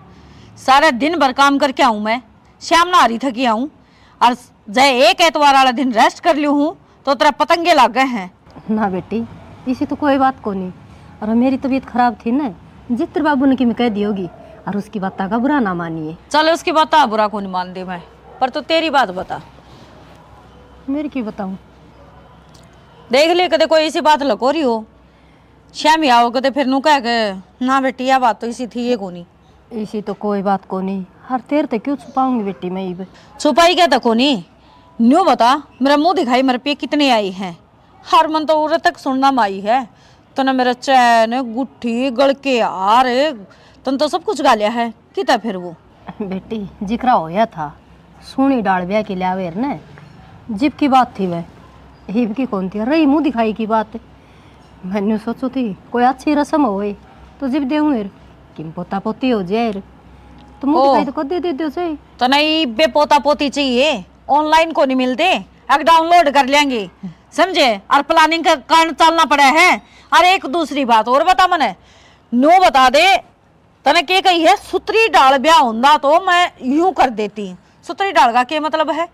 सारा दिन भर काम करके आऊं मैं, शाम ना आ रही थकी आऊं, और जय एक एतवार वाला दिन रेस्ट कर लियो हूं, तो तेरा पतंगे लाग गए हैं। ना बेटी, इसी तो कोई बात कोनी। और मेरी तबीयत खराब थी ना, जित्र बाबू ने कि मैं कह दी होगी, और उसकी बात का बुरा ना मानिए। चल, उसकी बात का बुरा कोनी मानती मैं, पर तू तेरी बात बता। मेरी की बताऊं? देख ले, कदे कोई इसी बात लको रही हो, श्यामी आओ कदे फिर नू कह के, ना बेटी, यह बात तो इसी थी ये कोनी। इसी तो कोई बात कोनी, हर तेर ते क्यों छुपाऊंगी बेटी मैं इब? छुपाई क्या तो कोनी, न्यू बता, मेरा मुंह दिखाई, मेरे पे कितने आई हैं? हर मन तो उरे तक सुनना में आई है, तने मेरा चैन, गुट्ठी, गल के हार, तन तो सब कुछ घाल्या है, किता फिर वो? बेटी, जिकरा होया था, सोनी डाल ब्याह के ल्यावे ने, जिब की बात थी वह, हिब की कौन थी, रही मुंह दिखाई की बात। मैंने सोचो थी, कोई अच्छी रस्म होए, तो जिब देऊं एर, किम पोता पोती हो जाए एर। तो मुंह ओ। दिखाई तो कदे दे दो सही। तो नहीं, बे पोता पोती चाहिए, ऑनलाइन को नहीं मिलते, अब डाउनलोड कर लेंगे, समझे? और प्लानिंग का कारण चलना पड़ा है। और एक दूसरी बात और बता मने, नो बता दे, तने के कही है, सुतरी डाल ब्याह होंदा तो मैं यूं कर देती। सुतरी डाल का के मतलब है?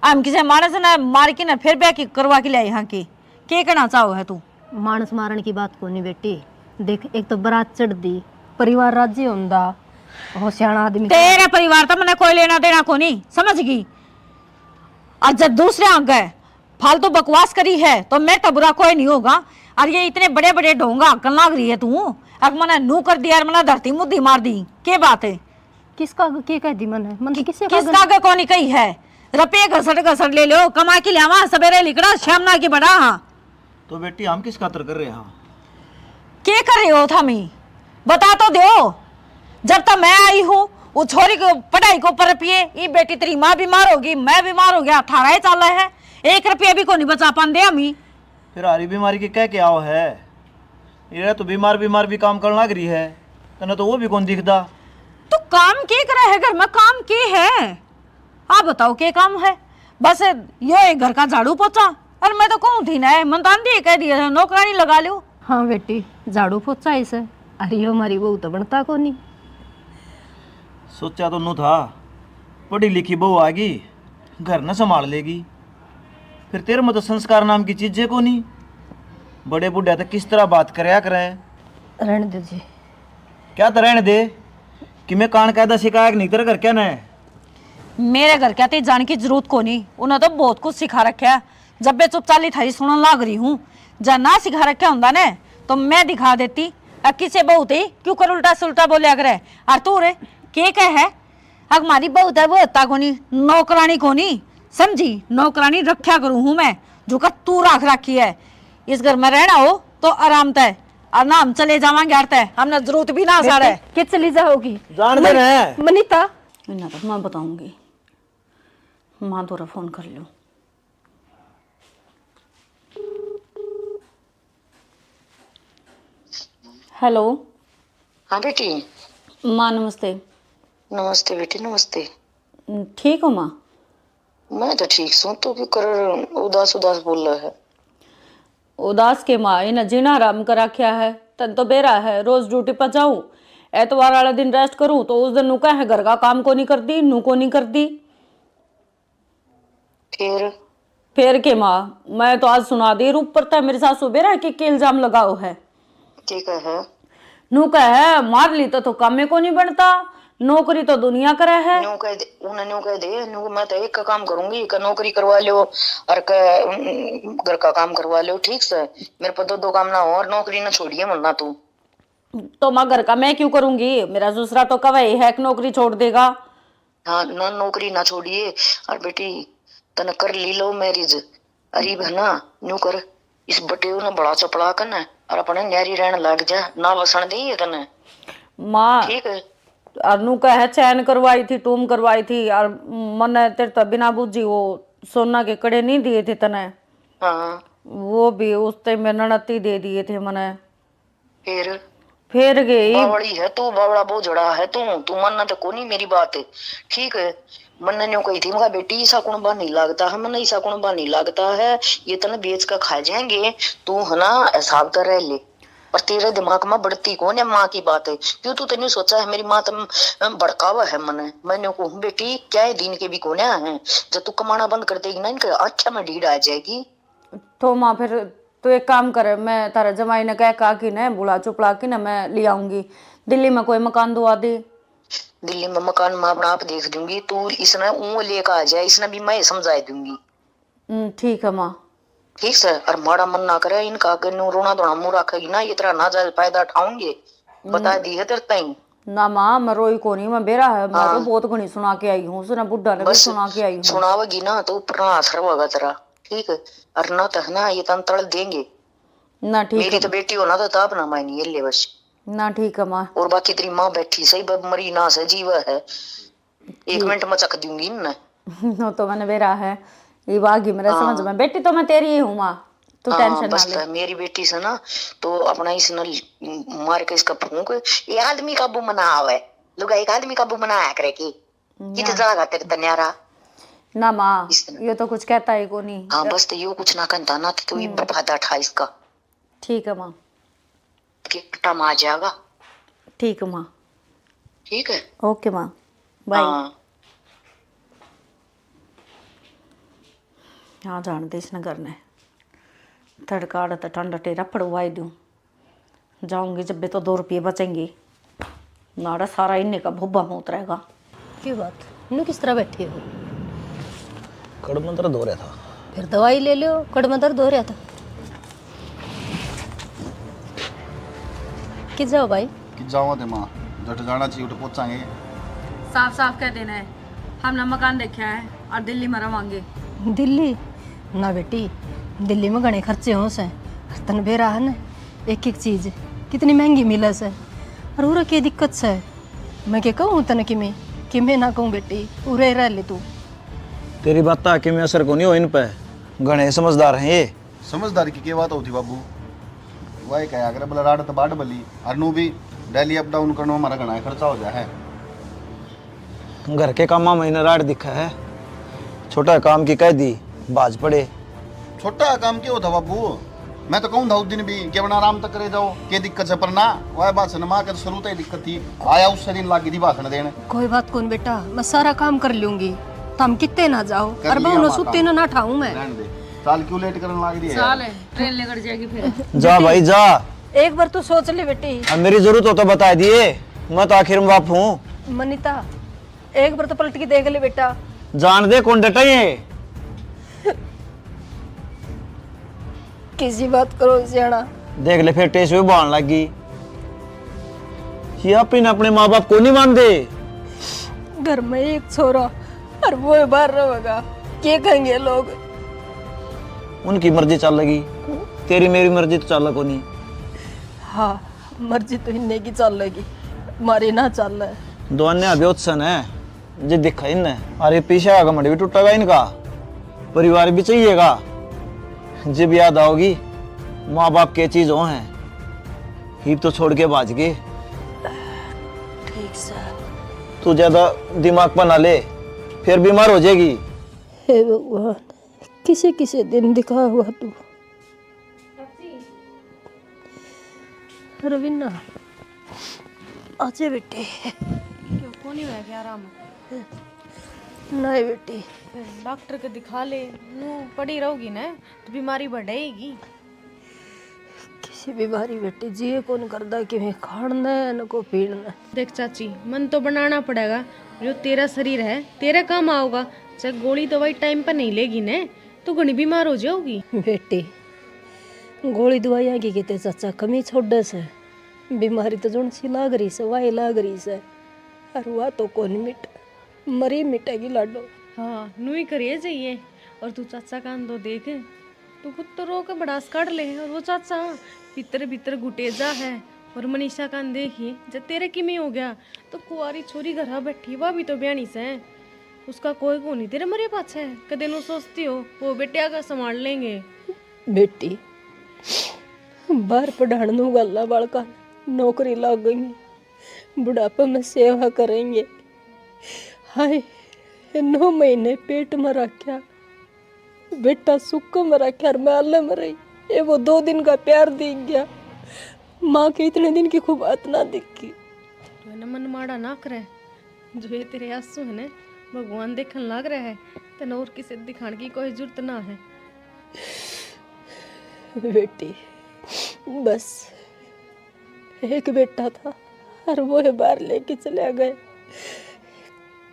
हम किसी मानस ने मार के ना फिर ब्याह की करवा के ल्याए हाँ के? के कहना चाहो है तू? मानस मारण की बात कोनी बेटी। देख, एक तो बारात चढ़ दी, परिवार राजी होंदा, हो सियाणा आदमी। तेरा परिवार तो मने कोई लेना देना कोनी, समझ गई? और जब दूसरे आगे फालतू बकवास करी है तो मेरे तो बुरा कोई नहीं होगा। और ये इतने बड़े बड़े ढोंगा हकन लाग रही है तू, अक मने नू कर दिया और मने धरती मुद्दी मार दी। के बात है? किसका आगे के कह दी मने? मन तो किसी का किसका आगे कोनी कही है? रुपये घसट घसट ले लो, कमा के ल्यावा, सवेरे लिकड़ा, शाम ना की बड़ा। हाँ। तो बेटी, हम किस खातर कर रहे हैं? के कर रहे हो थामी? बता तो दो। जब तक मैं आई हूँ, वो छोरी को पढ़ाई को ऊपर रुपये, ये बेटी तेरी माँ बीमार होगी, मैं बीमार हो गया, थारा ही चाला है, एक रुपया भी कोनी बचा पांदे हम ही। फिर हारी बीमारी के कह के आओ है? ये तो बीमार बीमार भी काम करन लाग रही है, तन्ने तो वो भी कौन दिखदा। तो काम के करे है घर में, काम के है? आप बताओ के काम है? बस यो है घर का झाड़ू पोछा। और मैं तो कहूँ थी ना, मन तो आंधी कह दिया था, नौकरानी लगा लो। हाँ बेटी, झाड़ू पोछा ही से। अरे यो हमारी बहू तो बनता कोनी। सोचा तो नू था, पढ़ी लिखी बहू आ गई, घर न संभाल लेगी। फिर तेरे में तो संस्कार नाम की चीजें को नहीं। बड़े बूढ़े तो किस तरह बात करया करें। रहने दे जी। क्या तो रहने दे? कि मैं कान कायदा सिखाया कि नहीं तेरे घर क्या ना है? मेरे घर क्या ते जान की जरूरत को नहीं, उन्हें तो बहुत कुछ सिखा रखा है। जब मैं चुप चाली थारी सुनन लाग रही हूँ, जा ना सिखा रखा होंदा ने तो मैं दिखा देती। अ किसे बहू ते क्यों कर उल्टा सुल्टा बोलिया करे। और तू रे के कह है? अक मारी बहू ते वो होता कोनी, नौकरानी कोनी, समझी? नौकरानी रखा करूँ हूँ मैं, जो का तू राख रखी है। इस घर में रहना हो तो आराम तय, और ना हम चले जावांगे आर तय, हमने जरूरत भी ना सारे। बेटे, के चली जाओगी? जान दे मनी-, ना। मनीता। इन्हें तो मैं बताऊंगी, माँ तोरा फोन कर लूँ। हेलो। हाँ बेटी। माँ नमस्ते। नमस्ते बेटी, नमस्ते। ठीक हो माँ? मैं तो ठीक सूं, तू क्यों कर उदास उदास बोल रहा है? उदास के माँ, इन्हें जीना हराम कर रखा है। तन तो बेरा है, रोज ड्यूटी पर जाऊं, एतवार वाला दिन रेस्ट करूं तो उस दिन नु कहे घर का काम को नहीं कर दी, नू को नहीं कर दी। फिर? फिर के माँ, मैं तो आज सुना दी ऊपर तक मेरी सासू बेरा के, के इल्जाम लगाओ है। ठीक है। नू कहे, मार ली तो, तो कामे को नहीं बनता, नौकरी तो दुनिया करे है। न्यू कह दे, उन्हें न्यू कह दे, न्यू मैं तो एक का काम करूंगी, का नौकरी करवा लो और का, उम, घर का काम करवा लो, ठीक से? मेरे पर दो दो काम ना हो और नौकरी ना छोड़िए मन्ना तू। तो माँ घर का मैं क्यों करूंगी? मेरा दूसरा तो कवे है कि नौकरी छोड़ देगा। हाँ, ना नौकरी ना छोड़िए। और बेटी, तने कर ली लव मैरिज, अरीब है ना, न्यू कर, इस बटेऊ ने बड़ा चपड़ा कर न, और अपने न्यारी रहन लग जा, ना वसन दे ये तने। माँ, ठीक है। और नू कहे चैन करवाई थी, टूम करवाई थी, और मने तेरे तो बिना बूझी वो सोना के कड़े नहीं दिए थे तने। हाँ। वो भी उस टाइम में ननद ही दे दिए थे मने। फिर? फिर गई। बावड़ी है तू, बावड़ा बोझड़ा है तू, तू मानना तो कोनी मेरी बात, ठीक है? मन्ने न्यू कही थी, मगा बेटी, ईसा कुणबा नहीं लागता है, मन्ने ईसा कुणबा नहीं लागता है, ये तने बेच के खा जाएंगे, तू है ना हिसाब कर रह ले। पर तेरे दिमाग में बढ़ती कौन है माँ की बात है? क्यों तू तन्यू सोचा है मेरी माँ तम भड़कावा है मने? मैं न्यू कहूँ, बेटी, क्या है दिन के भी कोन्या है, जब तू कमाना बंद कर देगी ना, इनके आँखें में ढीढ़ आ जाएगी। तो माँ, फिर तू एक काम कर, मैं थारे जमाई ने कह का कि ने बुला चुपड़ा कि ने मैं ले आऊंगी। दिल्ली में कोई मकान दुआ दे। दिल्ली में मकान मैं अपना आप देख दूंगी, तू इसने ऊँ लेकर आ जाए, इसने भी मैं समझा दूंगी। हम्म, ठीक है माँ। ठीक से, और माड़ा मन ना करे, इनका आगे न्यू रोना धोना मुंह रखेगी ना, ये तेरा नाजायज फायदा उठाऊंगे, बता दी है तेरे ताई। ना माँ, मैं रोई कोनी, मैं बेरा है, मैं तो हाँ। बहुत घणी सुना के आई हूँ, उसने बुढ़ा ने भी बस सुना के आई हूँ। सुनावेगी ना तो ऊपर ना असर होगा तेरा, ठीक है? और ना तो है ना, ये तन तल देंगे। ना ठीक मेरी है। तो बेटी हो ना तो ताप ना मायनी ये ले बस। ना ठीक है माँ। और बाकी तेरी माँ बैठी सही, ब-, मरी ना से जीवा है, एक मिनट में चक दूंगी इनने। वो तो मैंने बेरा है, ये बागी मेरे हाँ। समझ में, बेटी तो मैं तेरी ही हूँ माँ, तू हाँ, टेंशन ना बस ले। तो मेरी बेटी से ना, तो अपना इसने मार के इसका फूंक, ये आदमी काबू में ना आवे, लुगाई का आदमी काबू में ना आया करे की, कित ना। जागा तेरे तन्यारा। ना माँ, इस तरह। ये तो कुछ कहता ही कोनी। हाँ, बस तो यो कुछ ना कहता ना, तो तू ही हम्म। फायदा उठा इसका। ठीक है माँ। कि पट्टा में आ जाएगा। ठीक है माँ। ठीक है। ओके माँ, बाय। हाँ। हाँ, जान दे इसने घर ने। तड़का आड़ा तो ठंडा टेरा पड़वाई दूँ। जाऊंगी जब भी तो दो रुपये बचेंगे। नाड़ा सारा इन्ने का भुब्बा में उतरेगा। की बात, नू किस तरह बैठी हो? कड़ में दर्द हो रहा था। फिर दवाई ले लो, कड़ में दर्द हो रहा था। कि जाओ भाई। कि जाओ ते माँ, जट जाना चाहिए, उठ पहुंचांगे। साफ साफ कह देना है, हमने मकान देखा है और दिल्ली में रवांगे। दिल्ली? ना बेटी, दिल्ली में घणे खर्चे हों से। तन बेरा है ना, एक एक चीज कितनी महंगी मिले से। और उरे के दिक्कत से? मैं के कहूँ तने किमे? किमे ना कहूँ बेटी, उरे रह ले तू। तेरी बात किमे असर को नहीं हो इन पे, घणे समझदार हैं ये। समझदार की के बात होती बाबू, वही कहा अगर बोला राड तो बाट बली, और नू भी डेली अप डाउन करने में हमारा घणा खर्चा हो जाए है। घर के कामा में इन्हें राड दिखा है, छोटा काम की कह दी, बाज पड़े। छोटा काम के होता बाबू, मैं तो कहूँ था उस दिन भी कि अपना आराम तक करे जाओ, के दिक्कत है, पर ना, वह बात से नमा के तो शुरू तो ही दिक्कत थी, आया उससे दिन लागी थी भाषण देने। कोई बात कौन बेटा, मैं सारा काम कर लूंगी, तुम कितने ना जाओ, कर और लिया बहु माँ सुते काम। ना, ना ठाऊं मैं। रहने दे, चाल क्यों लेट करने लाग रही है चाल यार? है, ट्रेन लेकर जाएगी फिर। जा भाई जा। एक बार तू सोच ले बेटी। अब मेरी जरूरत हो तो बता दिए, मैं तो आखिर में बाप हूँ। मनीता, एक बार तो पलट के देख ले बेटा। जान दे कौन डटा ये। किसी बात करो सियाणा। देख ले फिर टेस भी बहान लग गई। ये आप इन अपने माँ बाप को नहीं मानते। घर में एक छोरा और वो बाहर रहेगा, के कहेंगे लोग? उनकी मर्जी चल लगी, तेरी मेरी मर्जी तो चल कोनी। हाँ, मर्जी तो इन्ने की चल लगी, मारी ना चल। दोन्या बेउत्सन है। जे दिखा इनने, अरे पीछे का घमंड भी टूटेगा इनका, परिवार भी चाहिएगा। जब याद आओगी माँ बाप के चीज हो हैं, ही तो छोड़ के भाज गए। ठीक सर। तू ज्यादा दिमाग पर ना ले, फिर बीमार हो जाएगी। हे भगवान, किसे किसे दिन दिखा हुआ तू। रवीना, आजे बेटे। क्यों, कोनी हुआ क्या आराम? नहीं बेटी। फिर डॉक्टर के दिखा ले, नू पड़ी रहोगी ना तो बीमारी बढ़ेगी। किसी बीमारी बेटी जी कौन करदा कि मैं खाण ने न को पीण ने। देख चाची, मन तो बनाना पड़ेगा, जो तेरा शरीर है तेरे काम आओगा, चाहे गोली दवाई टाइम पर नहीं लेगी ने तो घणी बीमार हो जाओगी। बेटी, गोली दवाइयाँ की किते चाचा कमी छोड़े से, बीमारी तो जोन सी लाग रही से, वाही लाग रही से, और वा तो कौन मिट, मरी मिटेगी लाडो। हाँ, नू ही करिए जाइए। और तू चाचा कान दो देख, तू खुद तो रो के भड़ास काढ़ ले, और वो चाचा भीतर भीतर घुटे जा है। और मनीषा कान देखिए, जब तेरे किमी हो गया, तो कुंवारी छोरी घरा बैठी, वह भी तो ब्याणी सै। उसका कोई को नहीं तेरे मरे पाछे। कदे नु सोचती हो, वो बेटिया का संभाल लेंगे। बेटी, बाहर पढ़ाण नु गाला बालका नौकरी लाग गई, बुढ़ापे में सेवा करेंगे। हाय, नौ महीने पेट में रखा, बेटा सुख में रखा, और मैं आले में रही। ये वो दो दिन का प्यार दिख गया, माँ के इतने दिन की खूब बात ना दिखी। तो इन्हें मन माड़ा ना करे, जो ये तेरे आंसू है ना, भगवान देखण लाग रहा है, तने और किसे दिखाने की कोई जरूरत ना है। बेटी, बस एक बेटा था, और वो है बाहर लेके चले गए।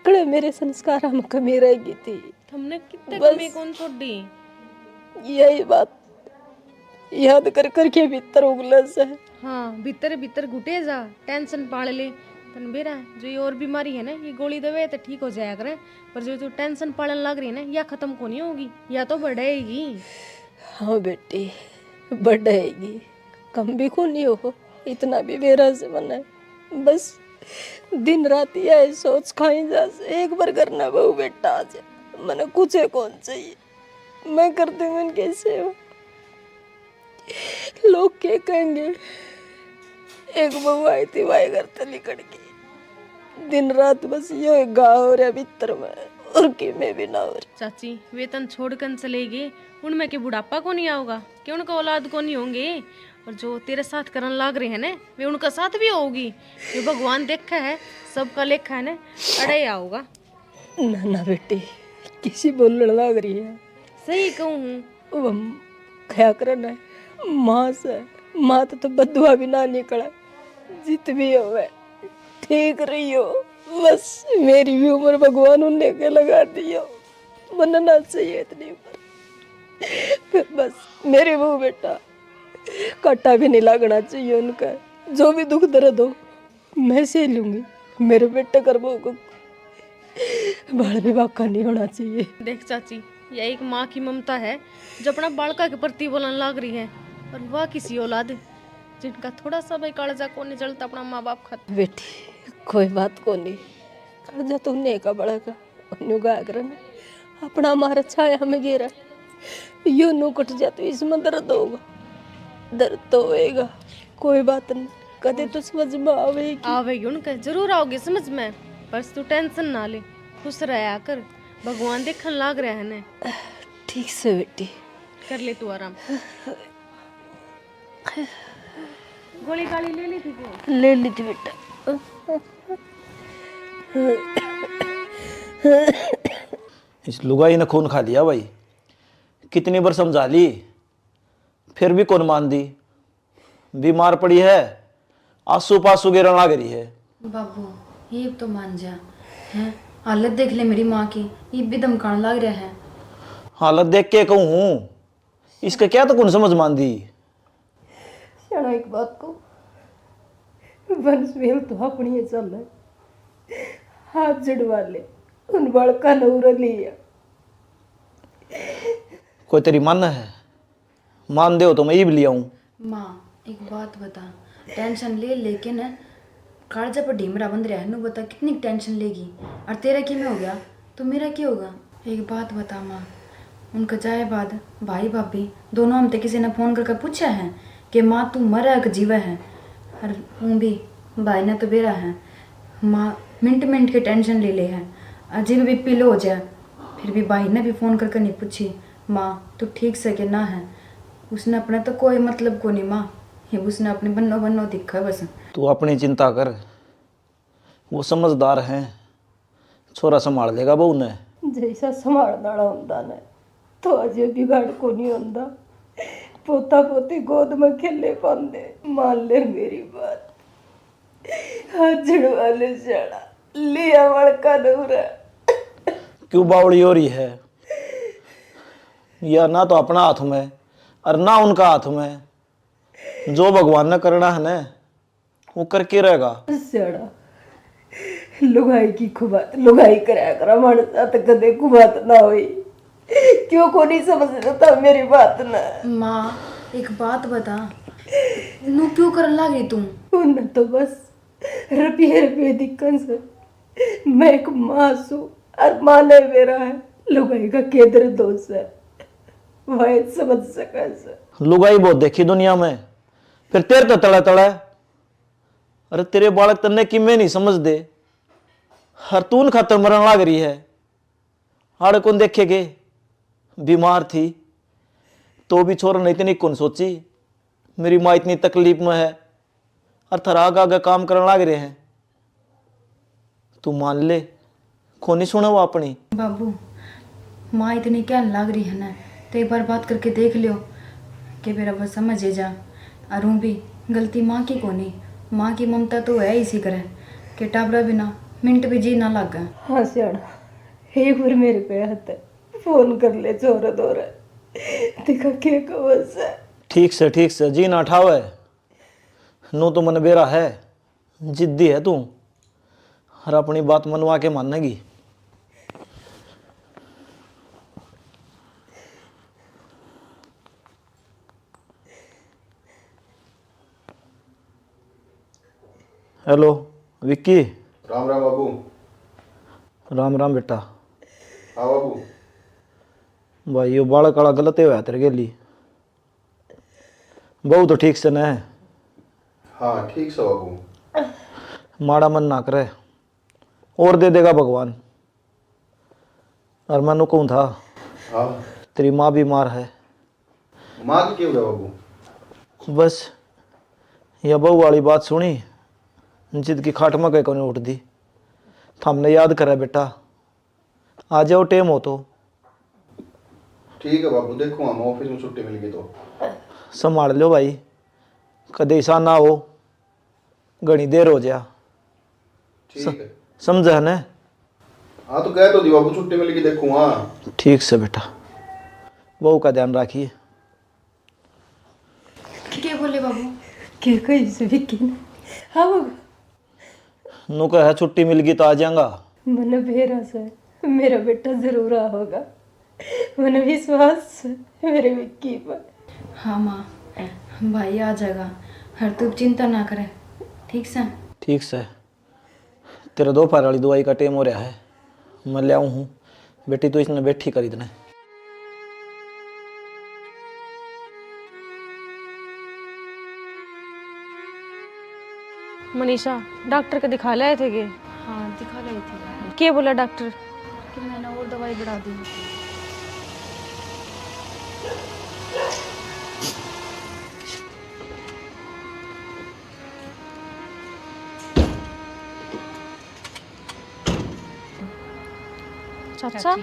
कड़े मेरे संस्कारा में कमी रह गई थी। हमने कितने बस कमी कौन छोड़ी? यही बात याद कर करके भीतर उगले से। हाँ, भीतर भीतर घुटे जा, टेंशन पाल ले। तन बेरा जो ये और बीमारी है ना, ये गोली दवे तो ठीक हो जाया करे, पर जो तू टेंशन पालन लग रही है ना, या खत्म को नहीं होगी, या तो बढ़ेगी। हाँ बेटी, बढ़ेगी। कम भी को नहीं हो, इतना भी बेरा से मने बस दिन रात यह सोच खाई जा से, एक बार करना बहू बेटा आज मने कुछ कौन चाहिए। मैं कर दूंगी उनकी सेवा। लोग क्या कहेंगे? एक बहू आई थी, वाई घर तली कड़की। दिन रात बस यो एक गाँव हो रहा भीतर में, और की में भी ना हो रही। चाची, वे तन छोड़ कन चले गए, उनमें के बुढ़ापा को नहीं आओगा? कि उनका औलाद को नहीं होंगे? और जो तेरे साथ करन लाग रहे हैं ना, वे उनका साथ भी होगी। जो भगवान देखा है, सबका लेखा है ना, अड़े आओगा। ना, ना बेटी, किसी बोलण लाग रही है। सही कहूँ हूँ। वो हम खया करे ना, माँ से, माँ तो, तो बदुआ भी ना निकले। जित भी होवे, ठीक रही हो। बस मेरी भी उम्र भगवान उनने के लगा दी हो। मन्ने ना चाहिए इतनी उम्र। बस मेरी बहू बेटा, काटा भी नहीं लागना चाहिए उनका। जो भी दुख दर्द हो, मैं सह लूंगी। मेरे बेटे कर बहू को बाल भी बाका नहीं होना चाहिए। देख चाची, यह एक माँ की ममता है, जो अपना बालका के प्रति बोलन लाग रही है, और वह किसी औलाद। जिनका थोड़ा सा भी कालजा कोनी जलता अपना माँ बाप खातिर। बेटी, कोई बात कोनी, कालजा तो उन्हें का बड़ा का, उन्हें गाया करन, अपना मारा छाया में गेरा, यो नू कट जा तो इसमें दर्द होगा, दर्द तो होएगा, कोई बात नहीं, कदे तो समझ में आवेगी। आवेगी उनके, जरूर आओगी समझ में, बस तू टेंशन ना ले, खुश रहा कर, भगवान देखन लाग रहा है ने। ठीक से बेटी। कर ले तू आराम। गोली गाली ले ली थी तू? ले ली थी बेटा। इस लुगाई ने खून खा लिया भाई, कितनी बार समझा ली, फिर भी कौन मान दी। बीमार पड़ी है, आंसू पासू गिरन लाग रही है। बाबू, ये तो मान जा, हैं? हालत देख ले मेरी माँ की, ये भी धमकान लाग रहा है। हालत देख के कहूँ हूँ, इसका क्या तो कौन समझ मान दी। स्याणा, एक बात को, वंशमेल तो अपनी ही चल है, हाथ जड़वा ले, उन बालका ने उरे लिया। कोई तेरी मन है, मान दे हो तो मैं ईब ले आऊं। माँ, एक बात बता, टेंशन ले लेके न कालजा पर ढीमरा बंध रहा है, नु बता कितनी टेंशन लेगी। और तेरा की में हो गया तो मेरा की होगा? एक बात बता माँ, उनका जाए बाद भाई भाभी दोनों हम ते किसी ने फोन करके पूछा है कि माँ तू मरा है कि जीवा है? और ऊँ भी भाई ने तो बेरा है, माँ मिनट मिनट की टेंशन ले ले है, अजीब भी पिलो हो जाए, फिर भी भाई ने भी फोन करके नहीं पूछी। माँ, तू ठीक से के ना है? उसने अपने तो कोई मतलब को नहीं माँ, ये उसने अपनी बन्नो बन्नो दिखा बस। तू अपनी चिंता कर, वो समझदार है, छोरा संभाल लेगा बहू ने। जैसा संभालने वाला होंदा ने, तो अजय बिगाड़ को नहीं होंदा। पोता पोती गोद में खेले पांदे। मान ले मेरी बात, हाथ जड़वा ले स्याणा, लिया बालका ने उरे। क्यों बावली हो रही है? या ना तो अपना हाथ में और ना उनका हाथ में। जो भगवान ने करना है ना, वो करके रहेगा। स्याणा, लुगाई की खुबात लुगाई करया करा, माणस साथ कदे खुबात ना होई। क्यों को नहीं समझता मेरी बात ना? माँ, एक बात बता, नू क्यों करन लाग रही तू? उन्हें तो बस रुपये रुपये दिक्कन से। मैं एक माँ सू, और माँ ने मेरा है, लुगाई का के दर्द हो से, वह समझ सके से। लुगाई बहुत देखी दुनिया में, फिर तेरे तो तले तले। अरे तेरे बालक तन्ने किमें नहीं समझदे, हर तून खातर मरण लाग रही है। आड़े कौन देखेगे? बीमार थी तो भी छोरा ने इतनी कौन सोची, मेरी माँ इतनी तकलीफ में है और थारा आगे आगे काम करन लाग रहे हैं। तू मान ले, कोनी सुने वो अपनी। बाबू, माँ इतनी कहन लाग रही है ना, तो एक बार बात करके देख लियो कि मेरा बस समझ ही जा। और ऊँ भी गलती माँ की कोनी, माँ की ममता तो है इसी करे कि टाबरा बिना मिनट भी जी ना लागे। हाँ स्याणा, एक बार मेरे पे हाथ फोन कर ले छोरे धोरे, देखा के कहे से। ठीक से, ठीक से, जी ना ठावे, नू तो मन बेरा है। जिद्दी है तू, और अपनी बात मनवा के मानेगी। हेलो विक्की। राम राम बाबू। राम राम बेटा। हाँ बाबू। भाई, यो बालक वाला गलत ही होया तेरे गेली। बहू तो ठीक से न? हाँ, ठीक से बाबू। माड़ा मन ना करे, और दे देगा भगवान। और मैं नू कहूँ था, हाँ। तेरी माँ बीमार है। माँ की क्यों गया बाबू? बस, या बहू वाली बात सुनी, जिद की खाट में कहीं कोनी उठदी। थामने याद करे बेटा, आ जाओ, टेम हो तो। ठीक है बाबू, देखूंगा मैं, ऑफिस में छुट्टी मिल गई तो। संभाल लो भाई, कदे ऐसा ना हो, घणी देर हो जा। ठीक है। समझा है ना? हाँ, तो कह तो दी बाबू, छुट्टी मिल गई, देखूंगा। ठीक से बेटा, बहू का ध्यान रखिए। के बोले बाबू? के कही से विक्की ने? हाँ बाबू। नू कहे छुट्टी मिल गई तो आ जाऊंगा। मने बेरा से मेरा बेटा जरूर आओगा, मने विश्वास से मेरे विक्की पर। हाँ माँ, भाई आ जाएगा। हर तू चिंता ना करे, ठीक सै? ठीक सै। तेरे दोपहर वाली दवाई का टेम हो रहा है, मैं ले आऊँ हूँ। बेटी, तू इसने बैठी कर इतने। मनीषा, डॉक्टर के दिखा लाए थे के? हाँ, दिखा लाई थी। के बोला डॉक्टर? कि मैंने और दवाई बढ़ा दी। चाचा? चाची।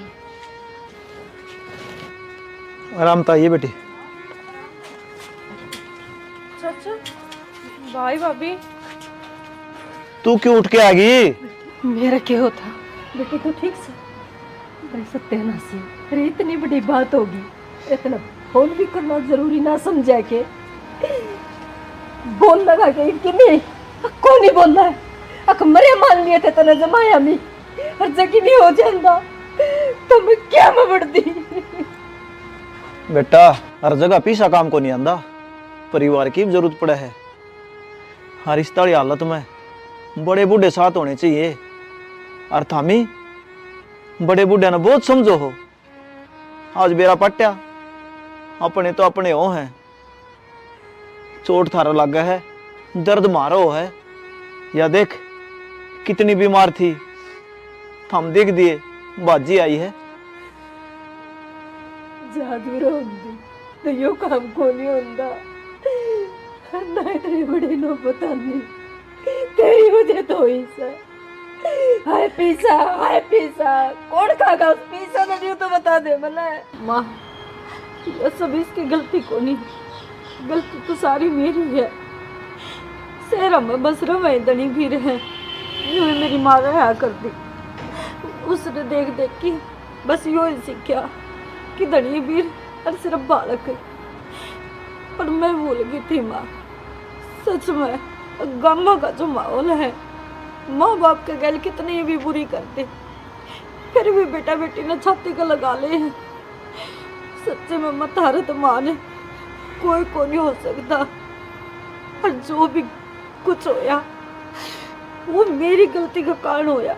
आराम तो आई है बेटी। चाचा, भाई भाभी। तू क्यों उठ के आ गई? मेरा क्या होता? बेटी, तू ठीक से? अरे सत्यानाशी, अरे इतनी बड़ी बात होगी, इतना फोन भी करना जरूरी ना समझा के? बोल लगा के कि नहीं, को नहीं बोलना है। अक मरे मान लिए थे तने जमाया मी, और जगी नहीं हो जांदा, तो मैं क्या में बढ़ती? बेटा, हर जगह पीसा काम को नहीं आंदा, परिवार की भी जरूरत पड़े है। हर इस ताली हालत में बड़े बूढ़े साथ होने चाहिए। और थामी बड़े बूढ़े ने बहुत समझो हो। आज बेरा पट्या, अपने तो अपने हो हैं। चोट थारा लागे है, दर्द मारो है। या देख, कितनी बीमार थी, थम देख दिए, बाजी आई है। जादू रोंदी तो यो काम को नहीं होंदा, ना इतनी बड़ी नौबत आंदी। तेरी वजह तो हुई से। हाय पीसा, हाय पीसा, कौन खागा उस पीसा ने, न्यू तो बता दे मने। माँ, ये सब इसकी गलती कोनी, गलती तो सारी मेरी है। शहर में बस रवे धनी भी रहे, यूं ही मेरी माँ रहा कर दी। उसने देख देख के बस यो ही सीख्या कि धनी वीर और सिर्फ बालक है। पर मैं भूल गई थी माँ, सच में गामा का जो माहौल है, माँ बाप के गैल कितनी भी बुरी करते, फिर भी बेटा बेटी ने छाती का लगा ले हैं। सच्चे में मैं थारे तो माँ ने कोई को नहीं हो सकता। और जो भी कुछ होया, वो मेरी गलती का कारण होया।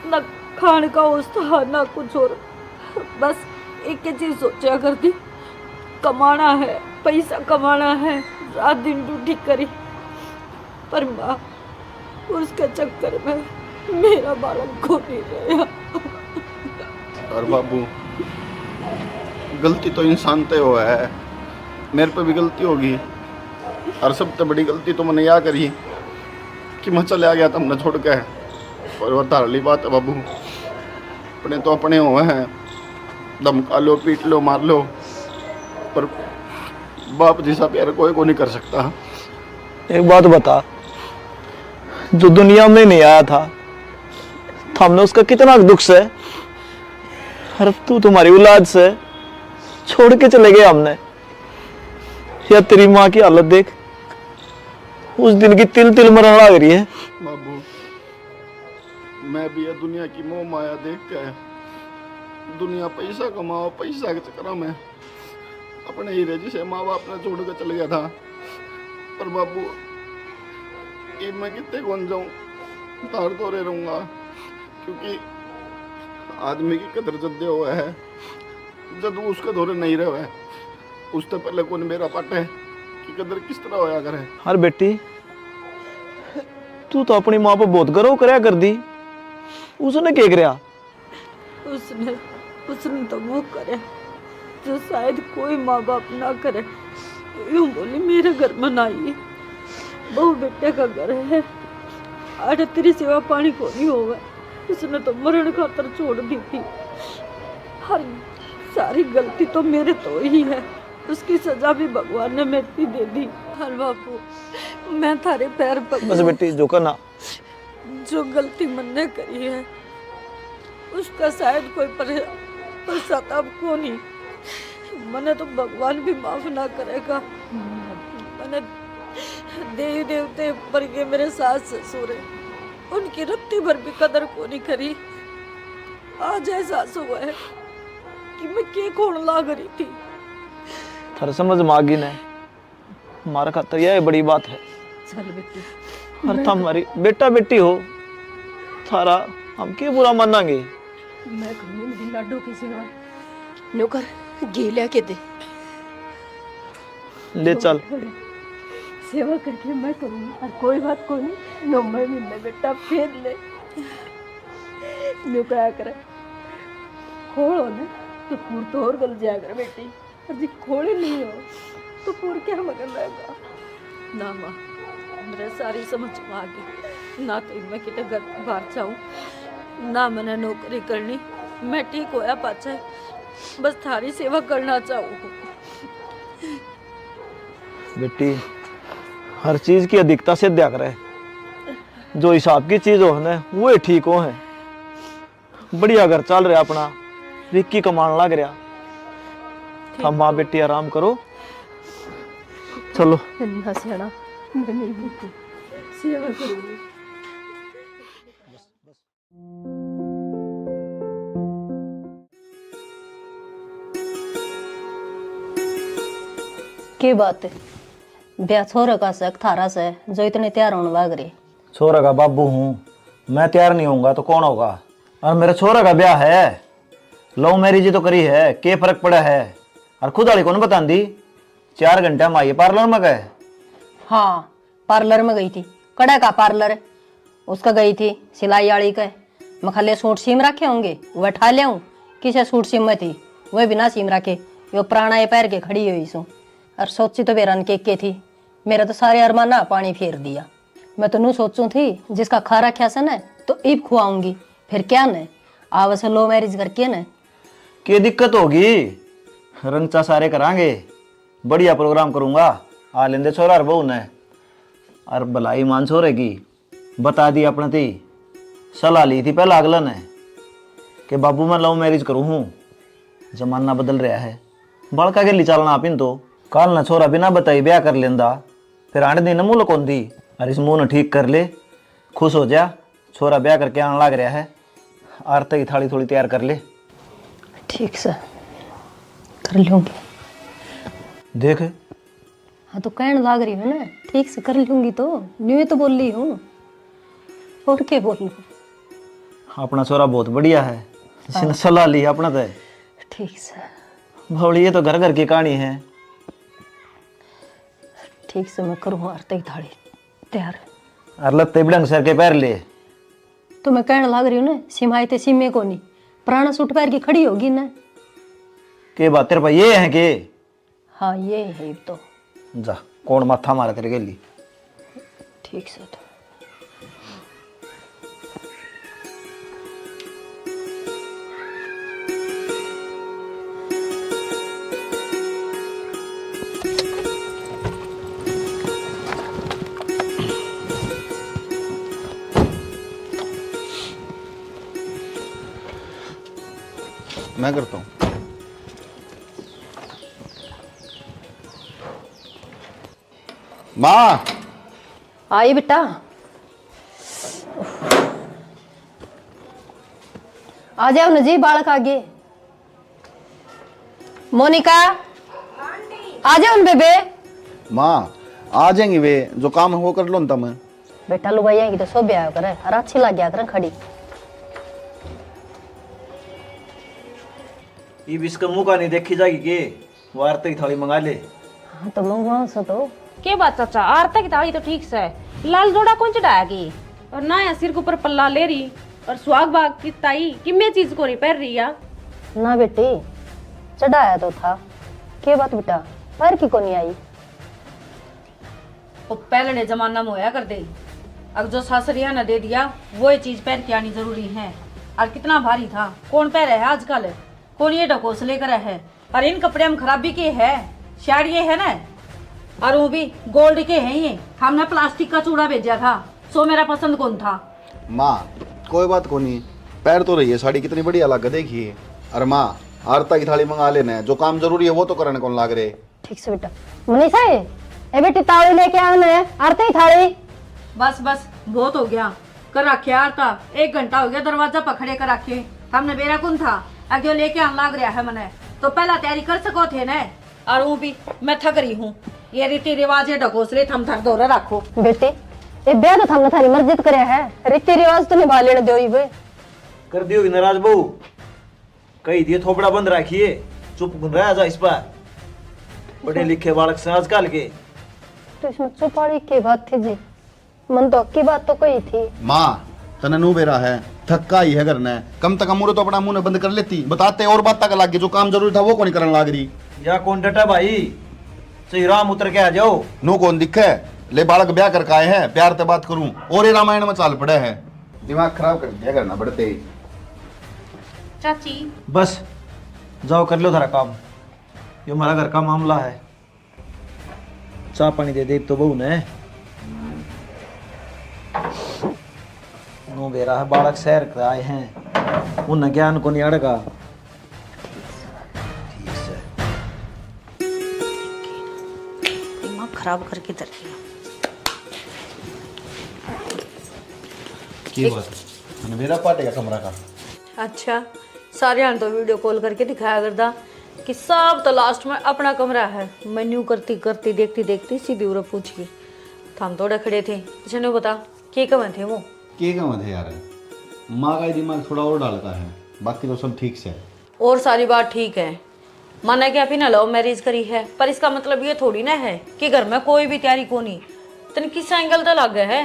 ना खान का होश था, ना कुछ और। बस एक ही चीज सोचा करती, कमाना है, पैसा कमाना है, रात दिन ड्यूटी करी। पर माँ, उसके चक्कर में मेरा बालक खो नहीं रहा। और बाबू, गलती तो इंसान ते हुआ है, मेरे पे भी गलती होगी। और सबसे बड़ी गलती तो मैंने या करी कि मैं चले आ गया तुमने छोड़ के। और वो धारली बात है बाबू, अपने तो अपने हुए हैं, धमका लो, पीट लो, मार लो, पर बाप जैसा प्यार कोई को नहीं कर सकता। एक बात बता, जो दुनिया में नहीं आया था, तो हमने उसका कितना दुख से, अरे तू तुम्हारी औलाद से छोड़ के चले गए हमने। या तेरी माँ की हालत देख, उस दिन की तिल तिल मरण लग रही है। बाबू, मैं भी ये दुनिया की मोह माया देख के, दुनिया पैसा कमाओ, पैसा के चक्कर में अपने हीरे जिसे माँ बाप ने छोड़ के चल गया था। पर बाबू, इब मैं कितने कौन जाऊं, तार तो रे रहूंगा, क्योंकि आदमी की कदर जद्दे हुआ है जद वो उसके धोरे नहीं रहे। उससे पहले कौन मेरा पाटे कि कदर किस तरह होया करे। अरे बेटी, तू तो अपनी माँ पर बहुत गर्व करया कर दी, उसने के करया? उसने, उसने तो वो करे जो शायद कोई माँ बाप ना करे। यूं बोली, मेरे घर में ना आई, बहू बेटे का घर है, आड़े तेरी सेवा पानी को नहीं होवे। उसने तो मरण खातर छोड़ दी थी। हर सारी गलती तो मेरे तो ही है, उसकी सजा भी भगवान ने मेरे पे दे दी। हर बापू, मैं थारे पैर पकड़ूं। बस बेटी, झुका ना। जो गलती मन्ने करी है, उसका शायद कोई पर-, पश्चाताप को नहीं। मने तो भगवान भी माफ ना करेगा। मने देवी देवते पर के मेरे सास ससुर हैं, उनकी रत्ती भर भी कदर को नहीं करी। आज एहसास हुआ है कि मैं के कौन लाग रही थी। थारे समझ में आ गई ना। हमारे खातर यह बड़ी बात है। चल बेटी। और मैं तुम हमारी बेटा बेटी हो, थारा हम के बुरा मानांगे? मैं करूँगी मेरी लाडो की सेवा। नौकर, घी लेके दे। ले चल। सेवा करके मैं करूँगी, और कोई बात को नहीं। नौवे महीने बेटा फेर ले। न्यू कहा कर, खोल हो ना, तो फूल तो और गल जाया कर बेटी। और जी खोले नहीं हो, तो पूर क्या मगर रहेगा? ना माँ, मेरे सारी समझ में आ गई। ना तो मैं किते घर बाहर जाऊँ, ना मैंने नौकरी करनी। मैं ठीक होया पाछे बस थारी सेवा करना चाहूँ। बेटी, हर चीज की अधिकता से द्या करे। जो हिसाब की चीज हो ना, वो ही ठीक हो है। बढ़िया घर चल रहा अपना, रिक्की कमान लग रहा। ठीक। हम माँ बेटी आराम करो, चलो। ना सियाना, मैं मेरी बेटी सेवा करूंगी। के बात है? ब्याह छोरे का शक थारा से, जो इतने तैयार होने लग रहे। छोरा का बाबू हूँ, मैं तैयार नहीं होऊंगा तो कौन होगा? और मेरे छोरा का ब्याह है, लव मैरिज तो करी है, के फर्क पड़ा है? और खुद वाली कौन बतांदी? चार घंटा में आई पार्लर में गए। हाँ, पार्लर में गई थी। कड़े का पार्लर? उसका गई थी सिलाई आली के। मैं खाली सूट सीम रखे होंगे, वह ठा ल्याऊं। किसे सूट सीम में थी, वह भी ना सीम रखे। यो पुराना ये पैर के खड़ी हुई सूं। और सोची तो बेरन के, के थी। मेरा तो सारे अरमाना पानी फेर दिया। मैं तो नू सोचूं थी, जिसका खा रखा से न, तो इब खुआऊंगी। फिर क्या न, आवे से लव मैरिज करके न। के दिक्कत होगी? रंगचा सारे करांगे, बढ़िया प्रोग्राम करूंगा, आ लेंदे छोरा और बहू ने। और भलाई मान छोरे की, बता दी अपने ती, सलाह ली थी पहला अगला ने, कि बाबू मैं लव मैरिज करूँ हूँ। जमाना बदल रहा है, बालका गेली चालना आप इन तो। काल ना छोरा बिना बताई ब्याह कर लेंदा, फिर आंट दिन मुँह लुकाउंदी। अरे इस मुँह ने ठीक कर ले, खुश हो जा, छोरा ब्याह करके आने लाग रहा है। आरती की थाली थोड़ी तैयार कर ले। ठीक से कर लूंगी। देख। हाँ, तो कहन लाग रही हूँ ना, ठीक से कर लूंगी तो, न्यू तो बोल रही हूँ, और क्या बोलूँ? अपना छोरा बहुत बढ़िया है, जिसने हाँ। सलाह ली अपना तो। ठीक से। बावली, ये तो घर घर की कहानी है। ठीक से मैं करूँ आरती की थाली तैयार। और लत्ते भी ढंग सर के पहर ले। तो मैं कहने लाग रही हूँ ना, सिमाई ते सिमे को नहीं, पुराना सूट पहर के खड़ी होगी ना। के बात, तेरे पास ये है के? हाँ, ये है तो। जा, कौन माथा मारा तेरे गेली? ठीक से तो। मैं करता हूँ। माँ। आई बेटा, आ जाओ ना जी, बालक आगे। मोनिका, आ जाओ ना बेबे। माँ, आ जाएंगी वे, जो काम है वो कर लो ना तुम। बेटा, लुगाइयां की तो शोभे आया करे, और अच्छी लग गया करे खड़ी। इब इसका मुंह का नहीं देखी जाएगी के? वो आरती की थाली मंगा ले। हाँ, तो मंगवाओ सो तो। के बात चाचा, आरती की थाली तो ठीक से, लाल जोड़ा कौन चढ़ाया की? और ना या सिर के ऊपर पल्ला ले रही, और सुहाग बाग की ताई किम्मे चीज को नहीं पहन रही या? ना बेटी, चढ़ाया तो था। के बात बेटा, पहर की को नहीं आई? वो पहले जमाना में होया कर दे, अब जो सासरिया ने दे दिया, वो ये चीज पहन के आनी जरूरी है। और कितना भारी था, कौन पहरे है आजकल? कौन ये ढकोसले करे है? और इन कपड़े में खराबी के है? शायद ये है ना, और वो भी गोल्ड के हैं ये। हमने प्लास्टिक का चूड़ा भेजा था, सो मेरा पसंद कौन था। माँ, कोई बात को नहीं, पहर तो रही है साड़ी, कितनी बढ़िया लग देखिए। अरे माँ, आरता की थाली मंगा लेने, जो काम जरूरी है वो तो करने कौन लाग रहे। ठीक से बेटा। मनीषा, ए बेटी, ताली लेके आ ना, आरती की थाली। बस बस, बहुत हो गया। कर रखे आरता, एक घंटा हो गया दरवाजा पर खड़े कर रखे। हमने बेरा कौन था, अगे लेके आन लाग रहा है मने, तो पहला तैयारी कर सको थे ने। और वो भी मैं थक रही हूँ। ये रीति रिवाज, ये ढकोसले थम थक दौरे रखो। बेटी, ये ब्याह तो थमने थारी मर्जी तो करे है, रीति रिवाज तो निभा लेने दो ही वे। कर दियोगी नाराज बहू, कही दिए थोपड़ा बंद रखिए, चुप गुन रहा जा इस पर। पढ़े लिखे बालक से आजकल के। तो इसमें चुप वाली की बात थी जी, मन तो अक्की बात तो कही थी। माँ, तने नू बेरा है, थक्का ही है घर ने। कम तक मुरे तो अपना मुंह ने बंद कर लेती, बताते और बात तक लाग गई, जो काम जरूरी था वो कोनी करन लाग रही। या कौन डटा भाई, सही राम उतर के आ जाओ। नू कौन दिखे, ले बालक ब्याह करके आए हैं, प्यार ते बात करूं और ये रामायण में चाल पड़े है। दिमाग खराब कर दिया करना बड़ते ही। चाची। बस, जाओ कर लो थारा काम, ये हमारा घर का मामला है। चाह पानी दे दे तो बहू ने। नू बेरा है, बालक शहर के आए हैं, उन्हें ज्ञान को नहीं अड़गा। ठीक से। दिमाग खराब करके धर दिया। की बात है? मैंने बेरा पाटे का कमरा का। अच्छा, सारे हाल तो वीडियो कॉल करके दिखाया करदा कि सब तो लास्ट में अपना कमरा है। मैं न्यू करती करती, देखती देखती सीधी उरे पहुंच गई। थाम थोड़े खड़े थे, अच्छा न्यू बता, के कहें थे वो? के कहें थे यार, माँ का ही दिमाग थोड़ा और डालता है, बाकी तो सब ठीक से है। और सारी बात ठीक है, माना कि आप ही ना लव मैरिज करी है, पर इसका मतलब ये थोड़ी ना है कि घर में कोई भी तैयारी को नहीं। तन किस एंगल तो लग है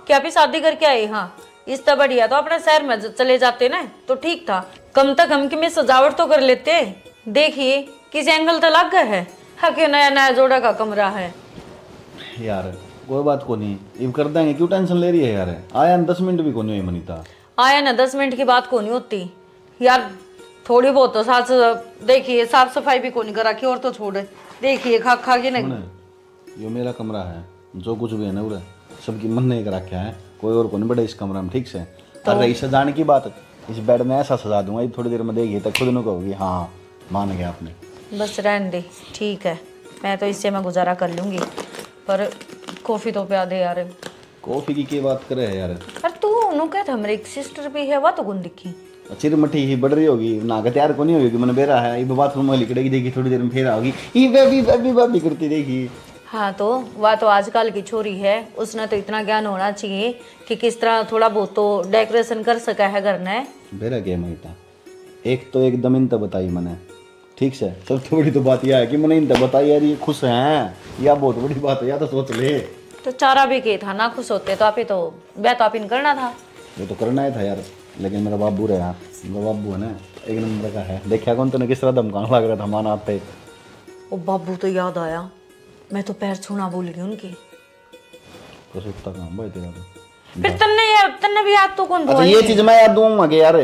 कि आप ही शादी करके आए? हाँ, इससे बढ़िया तो अपने शहर में ज-, चले जाते ना तो ठीक था। कम से कम कि मैं सजावट तो कर लेते। देखिए किस एंगल तो लग है। हाँ, क्यों नया नया जोड़ा का कमरा है। यार, कोई बात को नहीं, इब कर देंगे, क्यों टेंशन ले रही है यार? आया न दस मिनट भी कोनी हुए मनीता। आया ना दस मिनट की बात कोनी होती यार, थोड़ी बहुत तो सास, देखिए, साफ सफाई भी कोनी कर रखी, और तो छोड़, देखिए, खा खा के नहीं। सुन, यो मेरा कमरा है, जो कुछ भी है ना उरे, सबकी मन ने कर रखा है, कोई और कोनी बड़े इस कमरा में, ठीक से? तो और रही सजाने की बात, इस बेड में ऐसा सजा दूंगा, ये थोड़ी देर में देखिए तो खुद नु कहोगी, हाँ, मान गया आपने। बस रहने दे, ठीक है, मैं तो इससे मैं गुजारा कर लूंगी, पर कॉफी तो प्या दे यार। कॉफी की के बात करे है यार? पर तू उन्हों कह था, मेरी एक सिस्टर भी है, वह तो कौन दिखी? चिर मठी ही बढ़ रही होगी, ना के तैयार को नहीं होगी, मैंने बेरा है, इब बाथरूम में लिकड़ेगी, देखी थोड़ी देर में फेर आओगी, ये बेबी, बेबी, बेबी करती देखी। हाँ, तो वह तो आजकल की छोरी है, उसने तो इतना ज्ञान होना चाहिए कि किस तरह थोड़ा बहुत तो डेकोरेशन कर सका है घर ने। बेरा के मनीता, एक तो एकदम इन तो बताई मैंने, ठीक से, सबसे बड़ी तो बात यह है कि मैंने इन तो बताई यार, ये खुश हैं, या बहुत बड़ी बात है, या तो सोच ले। तो चारा भी के था ना, खुश होते तो आप ही तो, ब्याह तो आप ही ने करना था। ये तो करना ही था यार, लेकिन मेरा बाबू रहा, मेरा बाबू है ना, एक नंबर का है। देखा कौन तूने किस तरह धमकाने लग रहा था माना आते। ओ बाबू तो याद आया, मैं तो पैर छूना भूल गई उनके। कसुत्ता काम भाई तेरा तो। फिर तन्ने यार, तन्ने भी याद तो कौन अच्छा, ये चीज मैं याद दूंगा के यार।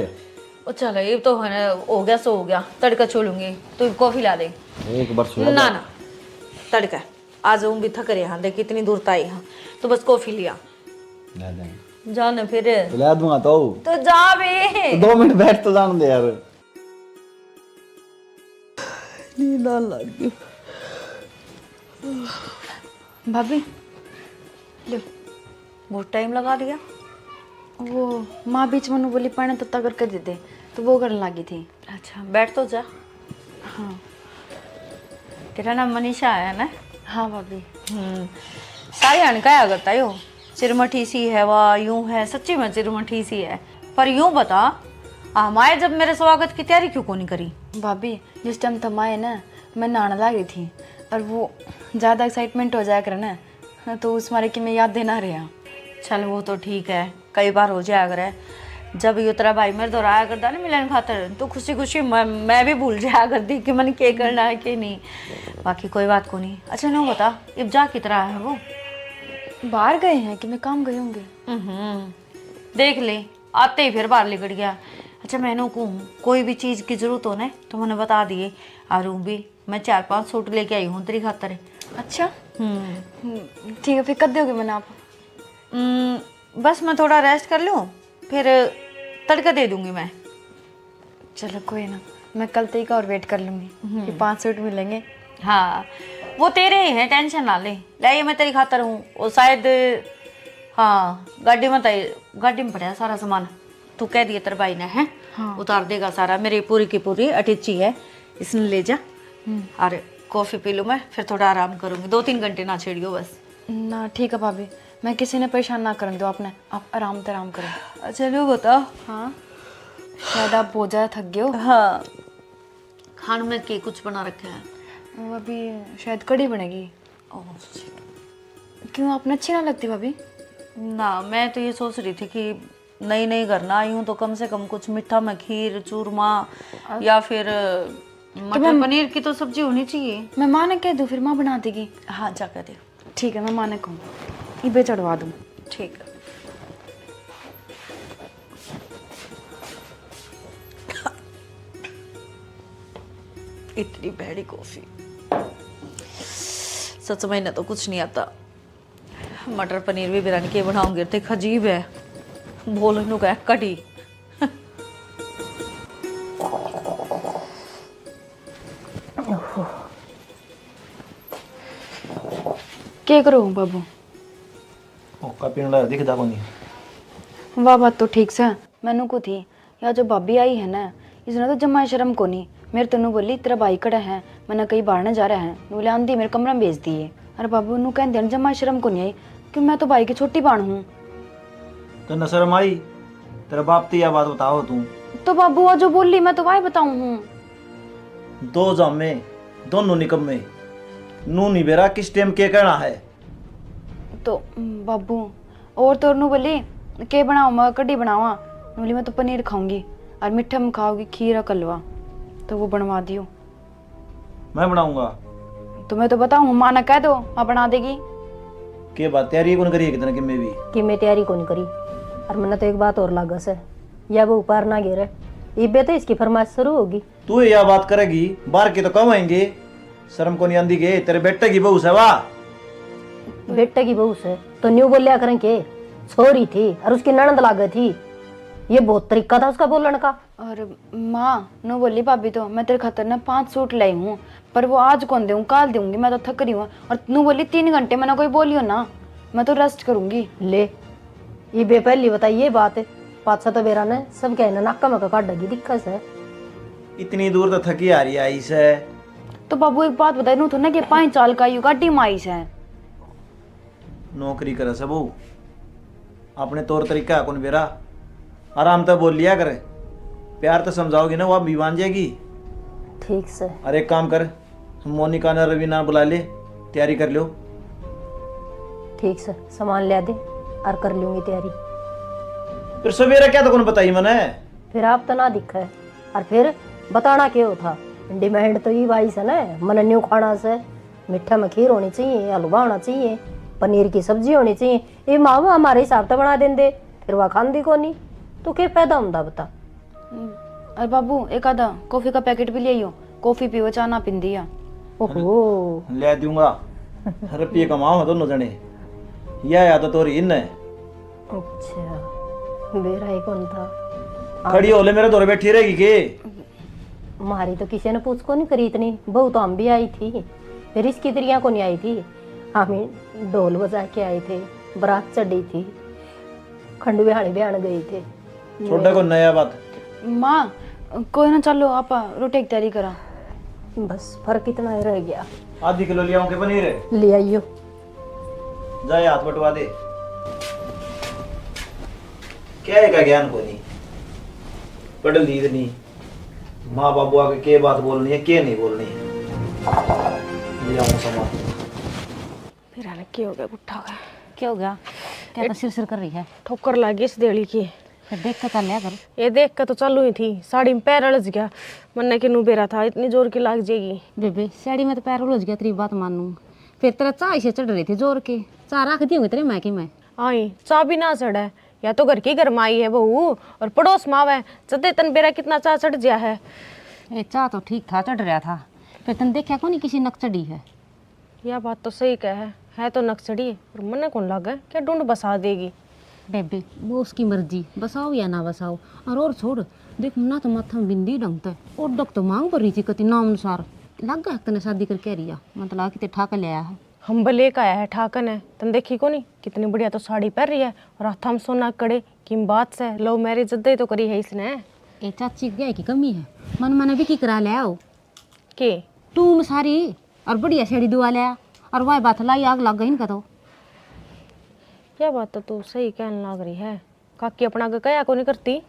ओ चलो, ये तो है ना, हो गया सो हो गया, तड़का छोलूंगी, तू कॉफी ला दे। एक बार सुना ना, दे। ना, तड़का। आज हम भी थक रहे हैं, देख कितनी दूर ताई हाँ, तो बस कॉफी लिया। ले दे। जा ना फिर। तो ले दूंगा तो। तो जा बे। तो दो मिनट बैठ तो जान दे यार। नींद आने लग गई। भाभी, लो, बहुत टाइम लगा दिया। वो माँ बीच में बोली, "पानी तत्ता करके दे दे," तो वो करने लगी थी। अच्छा, बैठ तो जा। हाँ। तेरा नाम मनीषा है ना? हाँ भाभी। हम्म, सारे हन कहा करता यो, चिरमठी सी है वा, यूं है, सच्ची में चिरमठी सी है। पर यूं बता, हमारे जब मेरे स्वागत की तैयारी क्यों कोनी करी? भाभी, जिस टाइम थम आए ना, मैं नहाने लाग रही थी और वो ज़्यादा एक्साइटमेंट हो जाया करे ना, तो उस मारे कि मैं याद देना रहा। चल, वो तो ठीक है, कई बार हो जाया करे। जब यो तेरा भाई मेरे दौरा आया करता ना मिलन खातर, तो खुशी खुशी मैं, मैं भी भूल जाया करती कि मैंने क्या करना है, क्या नहीं। बाकी कोई बात को नहीं। अच्छा, नो बता, इब जा कितना है वो? बाहर गए हैं कि मैं काम गए होंगे। हम्म, देख ले, आते ही फिर बाहर लिकड़ गया। अच्छा, मैंने कहूँ, कोई भी चीज़ की जरूरत हो ना, तो मैंने बता दिए। और ऊँ भी मैं चार पांच सूट लेके आई हूँ तेरी खातर। अच्छा? हम्म। हम्म, ठीक है, फिर कब दोगे मैंने आप? हम्म, बस मैं थोड़ा रेस्ट कर लूँ, फिर तड़का दे दूंगी मैं। चलो कोई ना, मैं कल तक का और वेट कर लूंगी। हम्म। ये पांच सूट मिलेंगे। हाँ, वो तेरे ही हैं, टेंशन ना ले। ले, ये मैं तेरी खातर हूँ, वो शायद, हाँ, गाड़ी में तो, गाड़ी में पड़ा है सारा सामान। तू कह दिए तेरे भाई ने, हैं? हाँ। उतार देगा सारा, मेरी पूरी की पूरी अटैची है, इसने ले जा। हम्म। और कॉफी पी लूँ मैं, फिर थोड़ा आराम करूँगी। दो तीन घंटे ना छेड़ियो बस। ना, ठीक है भाभी, मैं किसी ने परेशान ना करन दूँ आपने, आप आराम ते आराम करो। अच्छा, लो बता, हाँ, शायद आप बहुत ज़्यादा थक गए हो। हाँ। खान में के कुछ बना रखा है? वो अभी शायद कढ़ी बनेगी। ओह, shit। क्यों, आपने अच्छी ना लगती भाभी? ना, मैं तो ये सोच रही थी कि नई नई घर ना आई हूँ, तो कम से कम कुछ मीठा में खीर, चूरमा, या फिर मटर पनीर की तो सब्जी होनी चाहिए। मैं माँ ने कह दूँ, फिर माँ बना देगी। हाँ, जा कह दे। ठीक है, मैं माँ ने कहूँ, इबे चढ़वा दूँ। ठीक है। इतनी भैड़ी कॉफी। सच में इन्हें तो कुछ नहीं आता। मटर पनीर भी बिरन के बनाऊंगी, ते अजीब है। बोल नु कह कढ़ी। के करो बाबू? हुक्का पीण लाया, दिखदा कोनी। वाह, बात तो ठीक सै। मैनू को थी, या जो भाभी आई है ना, इसने तो जमा शर्म कोनी। मेरे तन्नू बोली, "तेरा भाई कड़ा है, मैंने कहीं बाहर न जा रहा है।" बोले, "आंधी मेरे कमरे में भेज दिए।" अरे बाबू, नू कहते हैं, "जमा शर्म कोनी आई, क्यों मैं तो भाई की छोटी बाण हूँ।" तो न शर्म आई? तेरे बाप ती या बात बताओ तू। तो बाबू, वो जो बोली, मैं तो वाही बताऊँ हूँ। दो जामे, दोनों निकम्मे। नू नहीं बेरा किस टाइम के कहना है। तो बाबू, और तो नू बोली, "के बनाऊँ मैं, कढ़ी बनावा?" नू बोली, "मैं तो पनीर खाऊंगी, और मीठे में खाओगी खीर और कलवा।" तो वो बनवा दियो। मैं बनाऊंगा। तो मैं तो बताऊँ, माँ ने कह दो, माँ बना देगी। के बात, तैयारी कौन करी एक दिन कि मैं भी? कि मैं तैयारी कौन करी। और मन्ने तो एक बात और लागे से, या वो ऊपर ना गिरे, इबे तो इसकी फरमाइश शुरू होगी। तू या बात करेगी, बाहर के तो कम आएंगे, शर्म को नहीं आंदी के? तेरे बेटे की बहू से वा। बेटे की बहू से तो न्यू बोलिया करें के, छोरी थी और उसकी ननद लागे थी, ये बहुत तरीका था उसका बोलने का। और माँ, नू बोली भाभी तो, "मैं तेरे खातर ना पांच सूट लाई हूँ, पर वो आज कौन दूँ, काल दूंगी, मैं तो थक रही हूँ।" और नू बोली, "तीन घंटे मैंने कोई बोलियो ना, मैं तो रेस्ट करूंगी।" ले, इबे पहली बताई ये बात, पाछा तो बेरा ने सब कहने नाका में काटेगी दिखा से। इतनी दूर तो थकी हारी आई से। तो बाबू, एक बात बताई, नू थोड़ा के पाँच साल का यू गाड़ी में आई से। नौकरी करे से बहू, अपने तौर तरीका है कौन बेरा, आराम तै बोल लिया करे, प्यार तै समझाओगी ना, वो भी मान जाएगी। ठीक से। अरे एक काम कर, मोनिका ने रवीना बुला ले, तैयारी कर लो। ठीक से, सामान ला दे और कर लूंगी तैयारी। फिर सवेरे क्या तो कौन बताई मने? फिर आप तो ना दिखे, और फिर बताना के हो था? डिमांड तो ये भाई से ना, मने न्यू खाना से, मीठा में खीर होनी चाहिए, हलवा होना चाहिए, पनीर की सब्जी होनी चाहिए। ये माँ वो हमारे हिसाब से बना देंदे, फिर वह खांदी कोनी, तो के फायदा होंदा बता? अरे बाबू, एक आधा कॉफी का पैकेट भी ले आइयो, कॉफी पीवे, चाह ना पींदी है। ओहो। ले दूंगा। रुपये कमाओ दोनों जने, यह आदत हो रही इन्हें। अच्छा, बेरा ही कौन था। खड़ी हो ले, मेरे धोरे बैठी रहेगी के? म्हारी तो किसी ने पूछ को नहीं करी इतनी, बहू तो हम भी आई थी, फिर इसकी तिरियां को नहीं आई थी। हम ही ढोल बजा के आए थे, बारात चढ़ी थी, खंडू बिहाने बिहान गए थे। छोटा को नया बात। माँ, कोई ना, चलो आप रोटी की तैयारी करा। बस फर्क इतना ही रह गया। आधी किलो ले आऊं के पनीर? ले आइयो। जाए हाथ बटवा दे। क्या है का ज्ञान कोनी, पढ़ ली इतनी। माँ बाबू आगे के बात बोलनी है, के नहीं बोलनी है। ले आऊं सामान। फिर हाल के हो गया गुट्ठा का? क्या हो गया? क्या तो सिर सिर कर रही है? ठोकर लागी इस देली की। फिर देख के चल लिया कर। ये देख के तो चालू ही थी, साड़ी में पैर उलझ गया। मन्ने के नू बेरा था, इतनी जोर की लाग जाएगी। बेबे, साड़ी में तो पैर उलझ गया, तेरी बात मानू। फिर तेरा चाह इसे चढ़ रहे थे जोर के। चाह रख दी होंगी तेरे मायके में। आई, चाह भी ना चढ़े। या तो घर की घर में आई है बहू, और पड़ोस में आवे, जदे तन बेरा कितना चाह चढ़ गया है। ए, चाह तो ठीक था, चढ़ रहा था, फिर तन देखा कोनी किसी नक चढ़ी है। या बात तो सही कह है, है तो नक चढ़ी, पर मन्ने कौन लागे क्या ढूंढ बसा देगी। बेबे, वो उसकी मर्जी, बसाओ या ना बसाओ। और, और छोड़, देख ना तो माथा में बिंदी ढंग ते, और डक तो मांग भर रही थी कति नाम अनुसार। लग गया तने शादी करके आ रही है, मतलब किते ठाक ले आया है। हम भले का आया है ठाकन है, तन देखी कोनी कितनी बढ़िया तो साड़ी पहन रही है और हाथा में सोना कड़े। किम बात से, लव मैरिज जद्दे तो करी है इसने। ए चाची, ब्याह की कमी है, मन मने भी की करा ले आओ। के? टूम सारी। और बढ़िया सेड़ी दुआ लिया। और वह बात लाई आग लग गई इनका तो। क्या बात तो तू सही कहने लाग रही है। काकी अपना आगे कहा को नहीं करती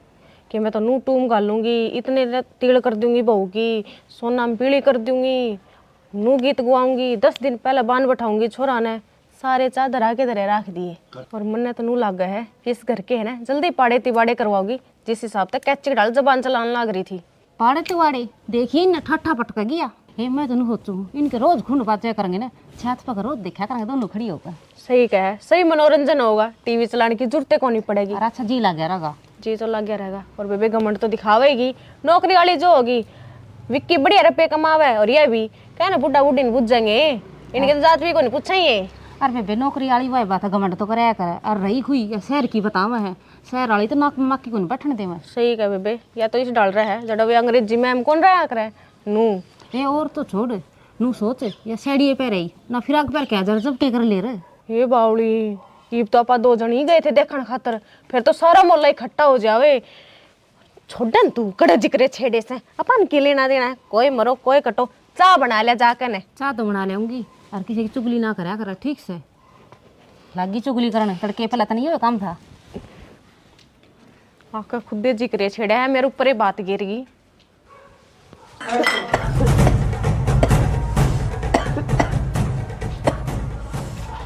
कि मैं तो नू टूम घालूंगी, इतने तिल कर दूंगी बहू की, सोना में पीली कर दूंगी, नू गीत गवाऊंगी, दस दिन पहले बांध बैठाऊंगी छोरा ने। सारे चादर आके धरे रख दिए। और मन्ने तो नू लागे है कि इस घर के है ना, जल्दी पाड़े तिवाड़े करवाओगी, जिस हिसाब तक कैची डाल जबान चलाने लाग रही थी। पाड़े तिवाड़े देखिए इन्हें ठाठा पटक गया। हे, मैं तो नू सोचू, इनके रोज खून बाजे करेंगे ना, छात पर रोज देखा करेंगे दोनों खड़ी होकर। सही कहा, सही मनोरंजन होगा, टीवी चलाने की जरूरत कोनी पड़ेगी। और अच्छा जी लग गया रहेगा। जी तो लग गया रहेगा। और बेबे घमंड तो दिखावेगी, नौकरी वाली जो होगी, विक्की बढ़िया रुपये कमावे और ये भी कहे ना बुढ़ा बुढ़ी नहीं बुझेंगे, इनके तो जात भी कोनी पूछेंगे। अरे बेबे, नौकरी वाली वही बात है, घमंड तो करया करे। और रही हुई ये शहर की बतावे है, शहर वाली तो नाक में माखी कोनी बैठने देवे। सही कहा बेबे, या तो इस डाल रहा है जड़ा वे अंग्रेजी मैम कौन रहा करे नू। ए, और तो छोड़, नू सोच, या साड़िए पहरे ही ना, फिराक पहर के हजार जब के कर ले रे। हे बावली, इब तो आपा दो जन ही गए थे देखण खातर, फिर तो सारा मोहल्ला इकट्ठा हो जावे। छोड़न तू, कड़े जिक्रे छेड़े से, अपन के लेना देना है, कोई मरो कोई कटो। चाह बना ले जाके ने। चाह तो बना लेऊंगी, और किसी की चुगली ना करा कर, ठीक से। लागी चुगली करने, तड़के पहले तो नहीं हुआ काम था। आका खुदे जिक्रे छेड़ा है, मेरे ऊपर ही बात गिर गई।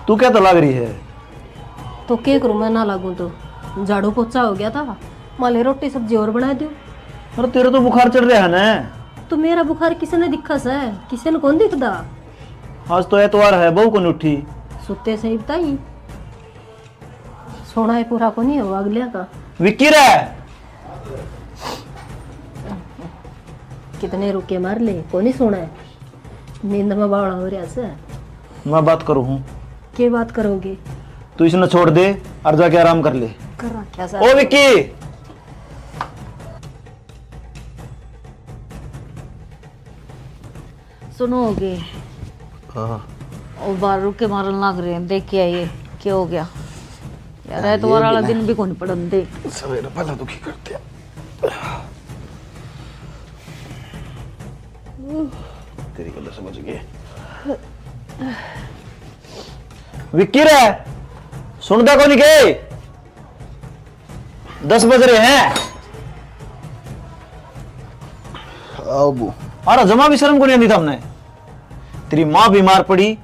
तू क्या तो लाग रही है? तो के करूं, मैं ना लागू तो। झाड़ू पोछा हो गया था, माले रोटी सब्जी और बना दूं। अरे तेरा तो बुखार चढ़ रहा है ना। तो मेरा बुखार किसने दिखा से? किसने कौन दिखदा? आज तो एतवार है, बहू को उठी। सुते से ही बताई। सोना है पूरा को नहीं हो अगलिया का। विक्की रे। कितने रुके मार ले, को नहीं सोना है। नींद में बावला हो रहा से। मैं बात करूँ हूँ। के बात करोगे? तू इसने छोड़ दे और जाके आराम कर ले। कर रखा सर। ओ विक्की। सुनो हो गए। हाँ। वो बाहर रुके मारन लाग रहे हैं, देख के आइए क्या हो गया। यार, हाँ, एतवार वाला दिन भी कौन पड़न दे। सवेरे पहला दुखी करते हैं। तेरी गल समझ गए। विक्की रे, सुनदा कोनी के? दस बज रहे हैं। आओ बू। अरे जमा भी शर्म को नहीं आती थमने। तेरी माँ बीमार पड़ी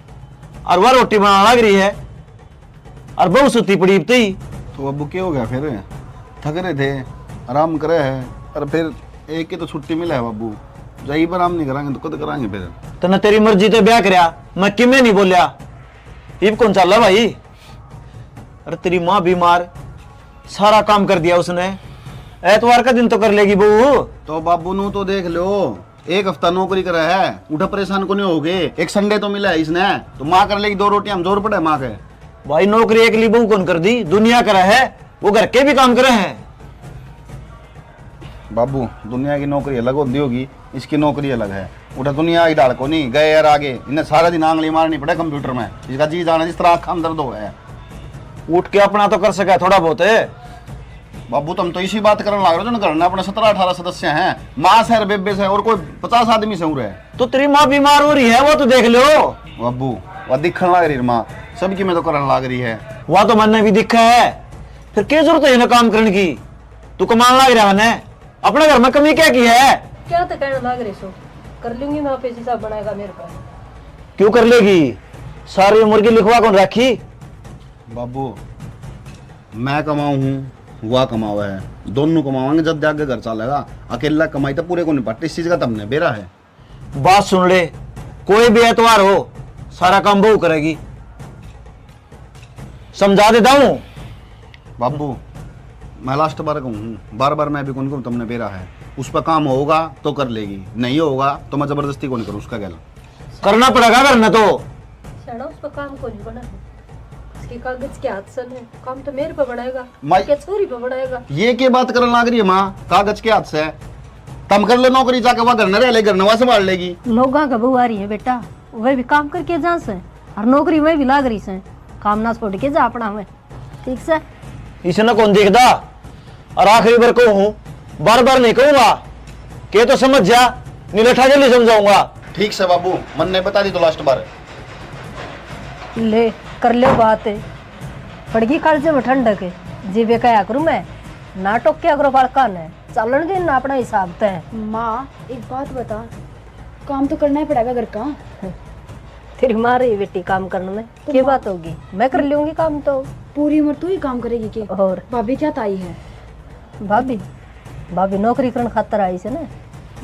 और वह रोटी बनाने लग रही है और बहू सुती पड़ी इब तई। तो बाबू क्या हो गया फिर? थक रहे थे, आराम करे है, और फिर एक ही तो छुट्टी मिला है बाबू, जब आराम नहीं करांगे तो कद करांगे फिर? तन्ने तेरी मर्जी तो ब्याह करया, मैं किमे नहीं बोलिया। इब कौन चाला भाई? अरे तेरी माँ बीमार, सारा काम कर दिया उसने, एतवार का दिन तो कर लेगी बहू। तो बाबू नू तो देख लो, एक हफ्ता नौकरी करे है, उठा परेशान को नहीं हो गए। एक संडे तो मिला है इसने, तो माँ कर लेगी दो रोटी, हम जोर पड़े माँ के। भाई नौकरी एकली बहू कौन कर दी, दुनिया करे है, वो घर के भी काम करे हैं। बाबू, दुनिया की नौकरी अलग होती होगी, इसकी नौकरी अलग है। उठा दुनिया की ढाल को नहीं गए यार आगे, इन्हें सारा दिन आंगली मारनी पड़े कंप्यूटर में, इसका जी जाना जिस तरह आँखां में दर्द हो है। उठ के अपना तो कर सके थोड़ा बहुत। बाबू, तुम तो इसी बात करने लग रहे हो जो घर में अपने सत्रह अठारह सदस्य हैं, माँ से और बेबे से और कोई पचास आदमी से उरे। तो तेरी माँ बीमार हो रही है, वो तो देख लो। बाबू, वह दिखने लग रही है माँ, सबकी मैं तो करने लग रही है। वह तो मैंने भी दिखा है, फिर क्या जरूरत है इन्हें काम करने की? तू कमान लग रहा है, अपने घर में कमी क्या की है? क्या तो कहने लग रहे सो, कर लूंगी मैं, आप ऐसी साहब बनाएगा मेरे पर। क्यों कर लेगी? सारी उम्र की लिखवा कौन रखी? बाबू, मैं कमाऊं हूँ, वह कमावा है, दोनों कमावांगे जब आगे घर चलेगा। अकेला कमाई तो पूरे को नहीं पड़ती, इस चीज का तमने बेरा है। बात सुन ले, कोई भी एतवार हो, सारा काम बहू करेगी। समझा देता हूँ। बाबू, मैं लास्ट बार कहूँ हूँ, बार बार मैं भी कौन कहूँ, तुमने बेरा है। उस पर काम होगा तो कर लेगी, नहीं होगा तो मैं जबरदस्ती कौन करूँ उसका गैल। करना पड़ेगा घर में तो। शाना, उस पर काम को नहीं बना है। इसके कागज के हाथ से है, काम तो मेरे पे बनाएगा, माई क्या छोरी पे बनाएगा? ये क्या बात करने लग रही है माँ? कागज के हाथ से? तम कर लो नौकरी जाके, वहाँ घर न रह ले, घर नवा संभाल लेगी। लोगा का बहू आ रही है बेटा, वह भी काम करके जा से, और नौकरी वह भी लाग रही से, काम ना छोड़ के जा अपना हुए। ठीक से? इसने कौन देखदा? और आखिरी बार कहूँ हूँ, बार बार नहीं कहूँगा, के तो समझ जा, नहीं लठा जल्दी समझाऊंगा। ठीक से बाबू, मन्ने बता दी तो लास्ट बार। ले, कर लो बात। पड़गी कालजे में ठंडक, जीवे कहा करूँ मैं, ना टोक्या करो बालका ने, चालन दे ना अपना हिसाब तै। माँ, एक बात बता, काम तो करना ही पड़ेगा घर का। तेरी माँ रही बेटी काम करने में, तो के माँ बात होगी, मैं कर लूंगी काम तो। पूरी उम्र तू ही काम करेगी के? और भाभी क्या ताई है? भाभी, भाभी नौकरी करने खातर आई से ना,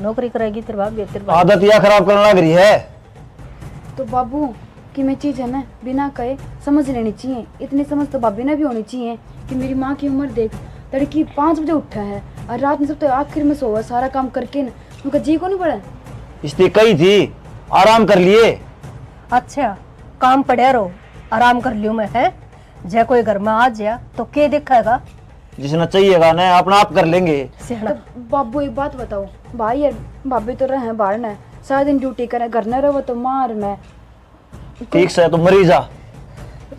नौकरी करेगी तेरी भाभी, तेरी भाभी। आदत या खराब करने लग रही है। तो बाबू, कि मैं चीज है ना, बिना कहे समझ लेनी चाहिए। इतनी समझ तो भाभी ने भी होनी चाहिए कि मेरी माँ की उम्र देख, तड़की पाँच बजे उठा है और रात में सब तो आखिर में सोवा, सारा काम करके न, उनका जी को नहीं पड़ा। इसने कही थी, आराम कर लिए। अच्छा, काम पड़ा रो, आराम कर लियो मैं, है? जै कोई घर में आ जाया तो के देखेगा? जिसने चाहिएगा ना, अपना आप कर लेंगे। सियाना। तो बाबू, एक बात बताओ, भाई यार, भाभी तो रहे हैं बाहर ने, सारा दिन ड्यूटी करे, घर न रहो तो मार मैं। ठीक से, तू मरी जा।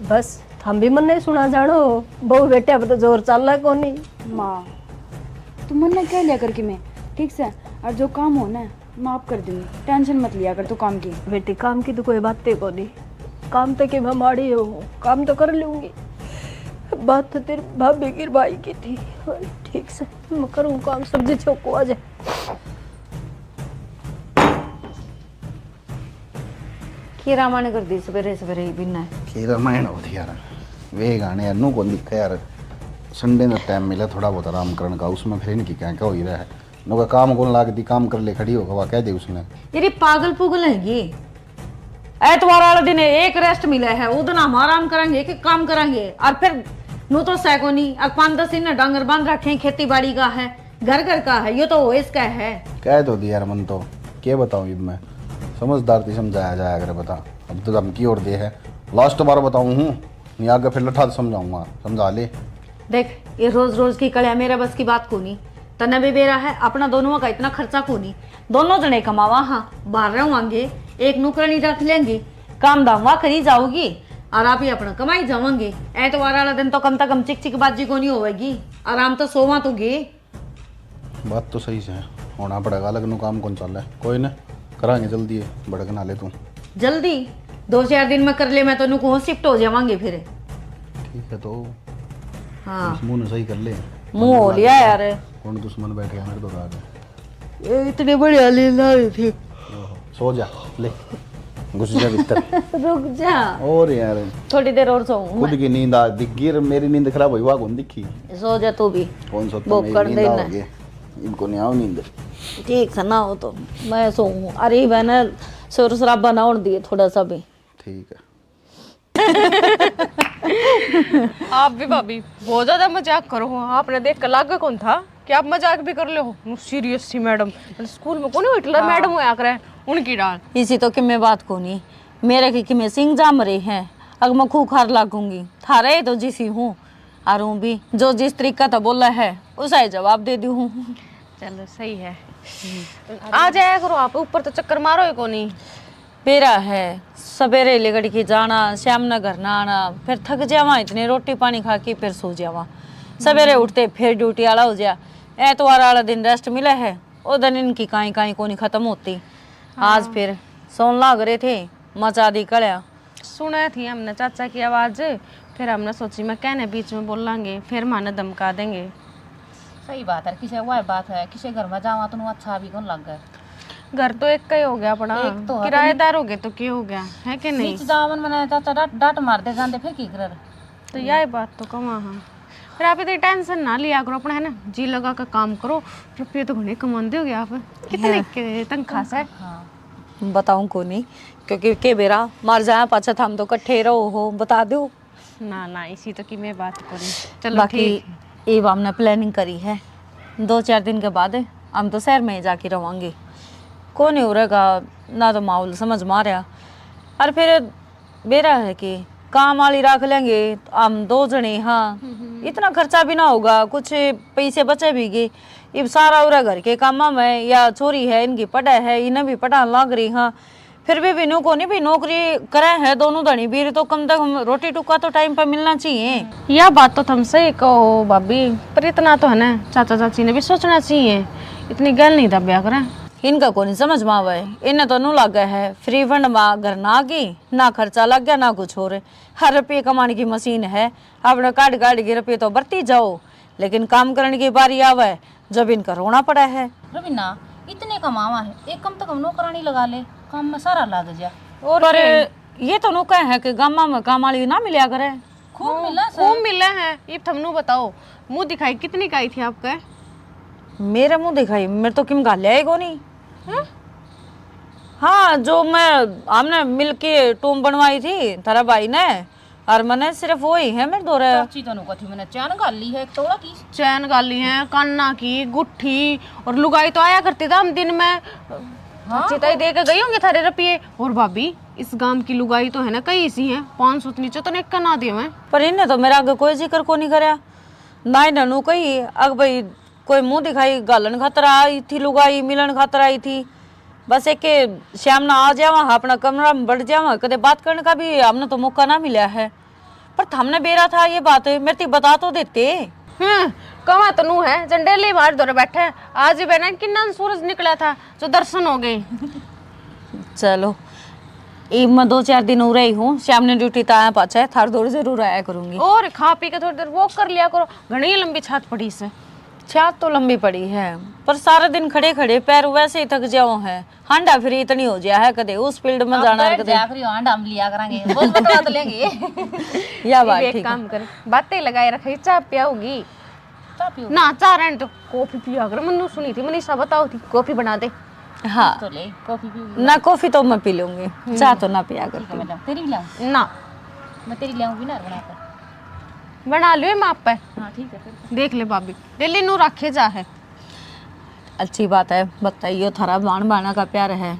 बस, हम भी मन नहीं सुना जानो, बहू बेटे अब तो जोर चाला कोनी। माँ, तू मन ने कह लिया कर कि मैं, ठीक से, और जो काम हो ना, माफ कर दूंगी, टेंशन मत लिया कर तू काम की। बेटी, काम की तो कोई बात ही कोनी, काम तो कि मैं माड़ी हूँ, काम तो कर लूंगी। बात तो तेरी भाभी की, भाई की थी। ठीक से, मैं करूँ काम, सब्जी छोको आ जाए। की रामायण कर दी सवेरे सवेरे ही बिना। की रामायण होती यार, वे गाने यार नू कौन दिखे यार। संडे का टाइम मिला थोड़ा बहुत आराम करने का, उसमें फिर इनकी क्या क्या हो ही रहा है। नू का काम कौन लागती, काम कर ले, खड़ी होकर वह कह दे उसने। यार, ये पागल पुगल हैगी। ऐतवार वाले दिन एक रेस्ट मिला है, वो दिन हम आराम करेंगे कि काम करेंगे? और फिर नू तो सै कोनी, और पाँच दस इन्हें डांगर बांध रखे हैं, खेती बाड़ी का है, घर घर का है, यो तो ओएस का है। कह तो दिया यार मन तो, के बताऊं इब मैं, समझदार थी समझाया जाया करे बता। अब तो धमकी और दे है, लास्ट बार बताऊं हूँ, नहीं आगे फिर लठा समझाऊंगा, समझा ले। देख, ये रोज रोज की कड़िया मेरे बस की बात कोनी। तन्ने भी बेरा है, अपना दोनों का इतना खर्चा कोनी, दोनों जने कमावा, हाँ, बाहर रहवांगे, एक नौकरानी रख लेंगे, काम धाम वा करी जाओगी और आप ही अपना कमाई जावांगे। ऐतवार वाला दिन तो कम से कम चिक चिक बाजी कोनी होवेगी, आराम तो सोवा तो गे। बात तो सही से है, होना पड़ेगा, अलग नु काम कौन चाले। कोई ना, करांगे जल्दी है, भड़क ना ले तू। जल्दी? दो चार दिन में कर ले, मैं तो नु कहूँ शिफ्ट हो जावांगे फिर। ठीक है तो हाँ। इस मुंह ने सही कर ले। मुंह हो लिया यार। कौन दुश्मन बैठ गया मेरे तो रात में। ये इतनी बढ़िया नींद आ रही थी। ओहो, सो जा, ले, घुस जा भीतर। रुक जा। और यार, थोड़ी देर और सोऊं खुद मैं। की नींद आ दिख गई, मेरी नींद खराब हुई, वहाँ कौन दिखी? सो जा तू भी। कौन सोता, वो मेरी कर नींद देना। आओगे, इनको नहीं आओ नींद। ठीक से ना हो तो मैं सोऊं। अरे बहन, शोर शराबा ना होने दिए थोड़ा सा भी। ठीक है। आप भी भाभी बहुत ज्यादा मजाक करो हो। आपने देख के लागे कौन था कि आप मजाक भी कर ले हो। सीरियस थी मैडम, स्कूल में कोनी हिटलर हाँ। मैडम होया करे, उनकी डाल। इसी तो किमे बात कोनी, मेरे के किमे सिंग जाम रहे हैं, अगर मैं खूंखार लागूंगी। थारे ही तो जिसी हूँ, और हूँ भी जो जिस तरीका तो बोला है, उसा ही जवाब दे दी हूँ। चलो सही है। आ जाया करो आप, ऊपर तो चक्कर मारो ही कोनी। बेरा है, सवेरे लिकड़ के जाना, शाम ने घर ना आना, फिर थक जावा इतने, रोटी पानी खा के फिर सो जावा। सवेरे हम्म। उठते फिर ड्यूटी आला हो जा। ऐतवार वाला दिन रेस्ट मिला है, वो दिन इनकी काई काई कोनी खत्म होती। आज हाँ। फिर सोन लाग रहे थे, मचा दी कल्या। सुना थी हमने चाचा की आवाज, फिर हमने सोची मैं कहने बीच में बोलांगे, फिर माने धमका देंगे। सही बात है, किसे वह बात है, किसे घर में जावा तो अच्छा भी कौन लगे। घर तो एक का ही हो गया अपना, एक तो है, किराएदार हो गए तो क्या हो गया, है कि नहीं? बीच जावन मने चाचा डांट, डांट मार दे जाते, फिर की कर। तो यही बात तो कमा हाँ। फिर आप इतनी टेंशन ना लिया करो अपना, है ना, जी लगा के काम करो। रुपये तो घणे कमाते हो गया आप, कितने है। के तनख्वाह से? हाँ। बताऊं कोनी, क्योंकि के बेरा मार जाया पाछे, थाम तो कट्ठे रहो हो, बता दो। ना ना, इसी तो की मैं बात करूँ। चलो बाकी ठीक। इब हमने प्लानिंग करी है, दो चार दिन के बाद हम तो शहर में ही जाके रवांगे। कौन ही उरेगा, ना तो माहौल समझ में आ रहा। और फिर बेरा है कि काम वाली रख लेंगे हम दो जने। हाँ, हम्म। इतना खर्चा भी ना होगा, कुछ पैसे बचे भी गए। इब सारा उरा घर के कामा में, या छोरी है इनकी पढ़ा है, इन्हें भी पढ़ान लाग रही। हाँ, फिर भी बिनु को नहीं भी नौकरी करे है दोनों धनी बीर, तो कम से कम रोटी टुका तो टाइम पे मिलना चाहिए। या बात तो तुम सही कहो भाभी, पर इतना तो है ना, चाचा चाची ने भी सोचना चाहिए, इतनी गैल नहीं दब्या करें। इनका कोनी समझ में आवे। इन्हें तो नू लागे है, फ्री फंड में घर ना की, ना खर्चा लग गया, ना कुछ और। हर रुपये कमाने की मशीन है, अपने काढ़ काढ़ के रुपये तो बरती जाओ, लेकिन काम करने की बारी आवे, जब इनका रोना पड़ा है। रवीना, इतने कमावा है, एक कम से कम नौकरानी लगा ले, काम में सारा लग जा। और पर क्या? ये तो नू कहे है कि गामा में काम वाली ना मिलया करे। खूब हाँ, मिला खूब सर। मिला है। इब थमनू बताओ, मुंह दिखाई कितनी का आई थी आपका? मेरे मुंह दिखाई, मेरे तो किम घाल्या ही कोनी। हाँ? हाँ, जो मैं, हमने मिलके टूम बनवाई थी थारा भाई ने, और मैंने सिर्फ वही है मेरे दो रे। चाची तनु कथी मैंने चैन घाल ली है, एक तोड़ा की। चैन घाल ली है, काना की गुट्ठी, और लुगाई तो आया करती था हम दिन में। हाँ। चाची ताई दे के गई होंगी थारे रुपये। और भाभी, इस गांव की लुगाई तो है ना, कई इसी है, पाँच सौ नीचे तो नेक का ना देवे। पर इन्हें तो मेरा आगे कोई जिक्र को नहीं करया, ना ही ननू कही, अग भाई, कोई मुंह दिखाई घालन खातर आई थी लुगाई, मिलन खातर आई थी। बस एक के श्याम ना आ जावा, अपना कमरा में बैठ जावा, कदे बात करने का भी हमने तो मौका ना मिला है। पर थमने बेरा था ये बात, मेरे ती बता तो देते। हम्म, कमा तो नू है, जंडेली मार दौरे बैठे। आज ही बहना किन्ना सूरज निकला था, जो दर्शन हो गए। चलो, इब मैं दो चार दिन हो रही हूँ, श्याम ने ड्यूटी तो आया पाछे, थार दौर जरूर आया करूंगी। और खा पी के थोड़ी देर वॉक कर लिया करो, घणी लंबी छात पड़ी से। छात तो लंबी पड़ी है, पर सारा दिन खड़े खड़े पैर वैसे ही थक जाओ है। हांडा फिर इतनी हो जाया है, कदे उस फील्ड में अब जाना, बैठ कदे जाया करियो, हांडा हम लिया करांगे, बहुत पतला तो लेंगे। या बात एक ठीक है। काम कर, बातें लगाए रखे, चाय पियाओगी? चाय पियो? ना, चाय रहने दो, कॉफी पिया कर। मन्नू सुनी थी, मनीषा बताओ थी, कॉफी बना दे। हाँ। तो ले, कॉफी पी। ना, कॉफी तो मैं पी लूंगी, हम्म। चाय तो ना पिया ठीक है, करती। मैं लाऊं, तेरी भी लाऊं? ना। मैं तेरी ले आऊंगी ना बनाकर। बना लो मैं आप पे। हाँ, ठीक है फिर। देख ले भाभी, डेली नू रखे जा है। अच्छी बात है, बताइयो, थारा बाण बाणा का प्यार है।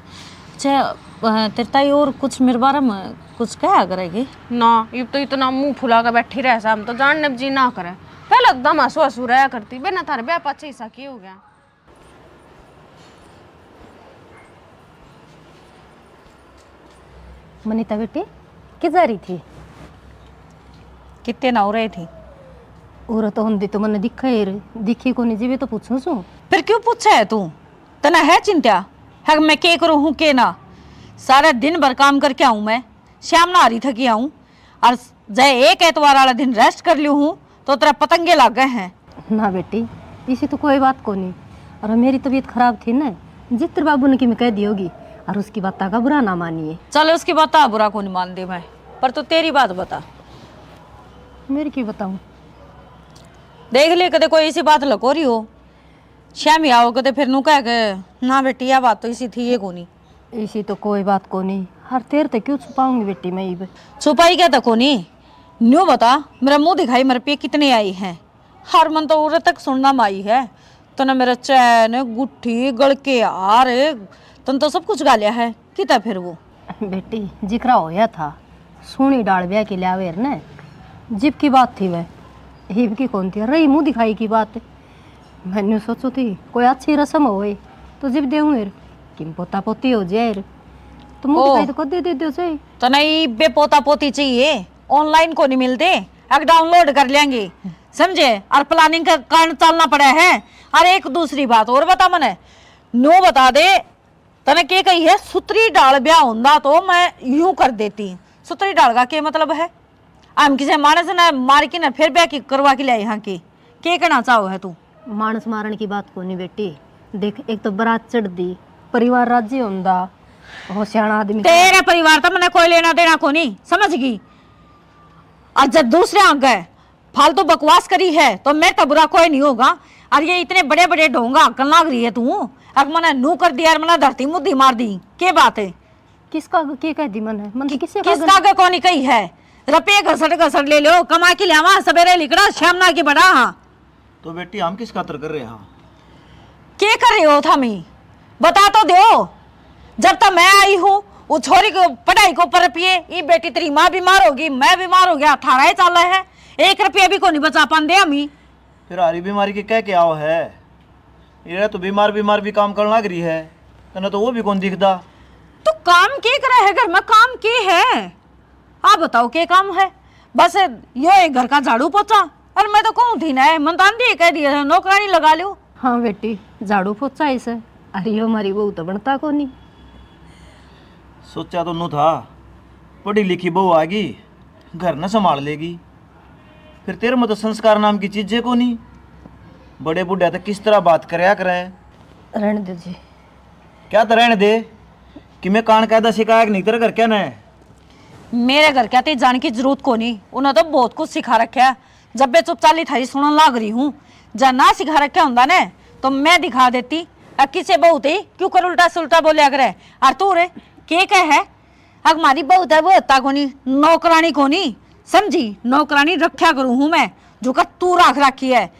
अच्छा, अ, तेरे ताई और कुछ मेरे बारे में कुछ कहा करेगी? ना, इब तो इतना मुंह फुला के बैठी रह सा, हम तो जानने जी ना करे। पहले एकदम हंसू हंसू रहा करती, बिना थारे ब्याह पाछे ऐसा की हो गया? मनीता बेटी, के जा रही थी? कितने ना हो रही थी? और तो होंदी तो मन्ने दिखा ही रे, दिखी कोनी जी, वे तो पूछूं सू। फिर क्यों पूछा है तू? तने है चिंता है कि मैं के करूं हूं के ना? सारा दिन भर काम करके आऊं मैं, शाम ना आ रही थकी आऊं, और जय एक एतवार वाला दिन रेस्ट कर लियो हूं तो तेरा पतंगे लागे हैं। ना बेटी, इसी तो कोई बात कोनी। और मेरी तबीयत खराब थी ना, जित्र बाबू ने की मैं कह दी होगी, और उसकी बात का बुरा ना मानिए। चल, उसकी बात बुरा कोनी मान दे मैं, पर तू तेरी बात बता। मेरी की बताऊं? देख ले, कदे कोई इसी बात लको रही हो, श्यामी आओ कदे फिर नू कह के, ना बेटी, यह बात तो इसी थी ये कोनी। इसी तो कोई बात कोनी, हर तेर ते क्यों छुपाऊंगी बेटी मैं इब? छुपाई क्या तो कोनी, न्यू बता, मेरा मुंह दिखाई, मेरे पे कितने आई हैं? हर मन तो उरे तक सुनना में आई है, तने मेरा चैन, गुट्ठी, गल के हार, तने तो सब कुछ घाल्या है, किता फिर वो? बेटी, जिक्रा होया था, सोनी डाल ब्याह के ल्यावे ने, जिब की बात थी वह, हिब की कौन थी, रही मुंह दिखाई की बात। मैंने सोचो थी, कोई अच्छी रस्म होए, तो जिब देऊं एर, किम पोता पोती हो जाए एर, तो मुंह ओ। दिखाई तो कदे दे दो सही। तो नहीं बे, पोता पोती चाहिए, ऑनलाइन को नहीं मिलते, एक डाउनलोड कर लेंगे, समझे? और प्लानिंग का कारण चलना पड़ा है। और एक दूसरी बात और बता मने, नो बता दे, तने के कही है, सुतरी डाल ब्याह होंदा तो मैं यूं कर देती। सुतरी डाल का के मतलब है? हम किसी मानस ने मार के ना फिर ब्याह की करवा के ल्याए हाँ की? के कहना चाहो है तू? मानस मारण की बात कोनी बेटी, देख, एक तो बारात चढ़ दी, परिवार राजी होंदा, हो सियाणा आदमी। तेरे परिवार तो मने कोई लेना देना कोनी, समझ गई? और जब दूसरे आगे फालतू बकवास करी है तो मेरे तो बुरा कोई नहीं होगा। और ये इतने बड़े बड़े ढोंगा हकन लाग रही है तू, अब मने नू कर दिया और मने धरती मुद्दी मार दी, के बात है? किसका आगे के कह दी मने? मन तो किसी का किसका आगे कोनी कही है? रुपये घसड़ घसड़ ले लो, कमा के लियावा, सवेरे लिकड़ा, शाम ना की बड़ा। हाँ। तो बेटी, हम किस खातर कर रहे हैं? के कर रहे हो थामी? बता तो दो। जब तक मैं आई हूँ, वो छोरी को पढ़ाई को पर रुपये, ये बेटी तेरी माँ बीमार होगी, मैं बीमार हो गया, थारा ही चाला है, एक रुपया भी को नहीं बचा पाते हमी। फिर हारी बीमारी के कह के आओ है? ये तो बीमार बीमार भी काम करन लाग रही है, तने तो वो भी कौन दिखदा। तो काम के करे है घर में, काम के है? आप बताओ के काम है? बस यो एक घर का झाड़ू पोछा। और मैं तो कहूँ थी ना, मन तो आंधी कह दिया नौकरानी लगा लो। हाँ बेटी, झाड़ू पोछा ही से, अरे, यो हमारी बहू तो बनता कोनी। सोचा तो नू था, पढ़ी लिखी बहू आगी, घर न संभाल लेगी। फिर तेरे में तो संस्कार नाम की चीजें कोनी। बड़े बूढ़े तो किस तरह बात करया करें। रहने दे जी। क्या तो रहने दे? कि मैं कान कायदा सिखाया कि नहीं तेरे घर क्या ने? मेरे घर क्या ते जाने की जरूरत कोनी, उन्हें तो बहुत कुछ सिखा रखा है। जब मैं चुप चाली थारी सुनन लाग रही हूँ, जा ना सिखा रखा होंदा ने, तो मैं दिखा देती। आ किसे बहू ते क्यों कर उल्टा सुल्टा बोल्या करे? और तू रे, के कह है? अक मारी बहू ते वो होता कोनी, नौकरानी कोनी, समझी? नौकरानी रखा करूँ हूँ मैं, जो का तू रख रखी है।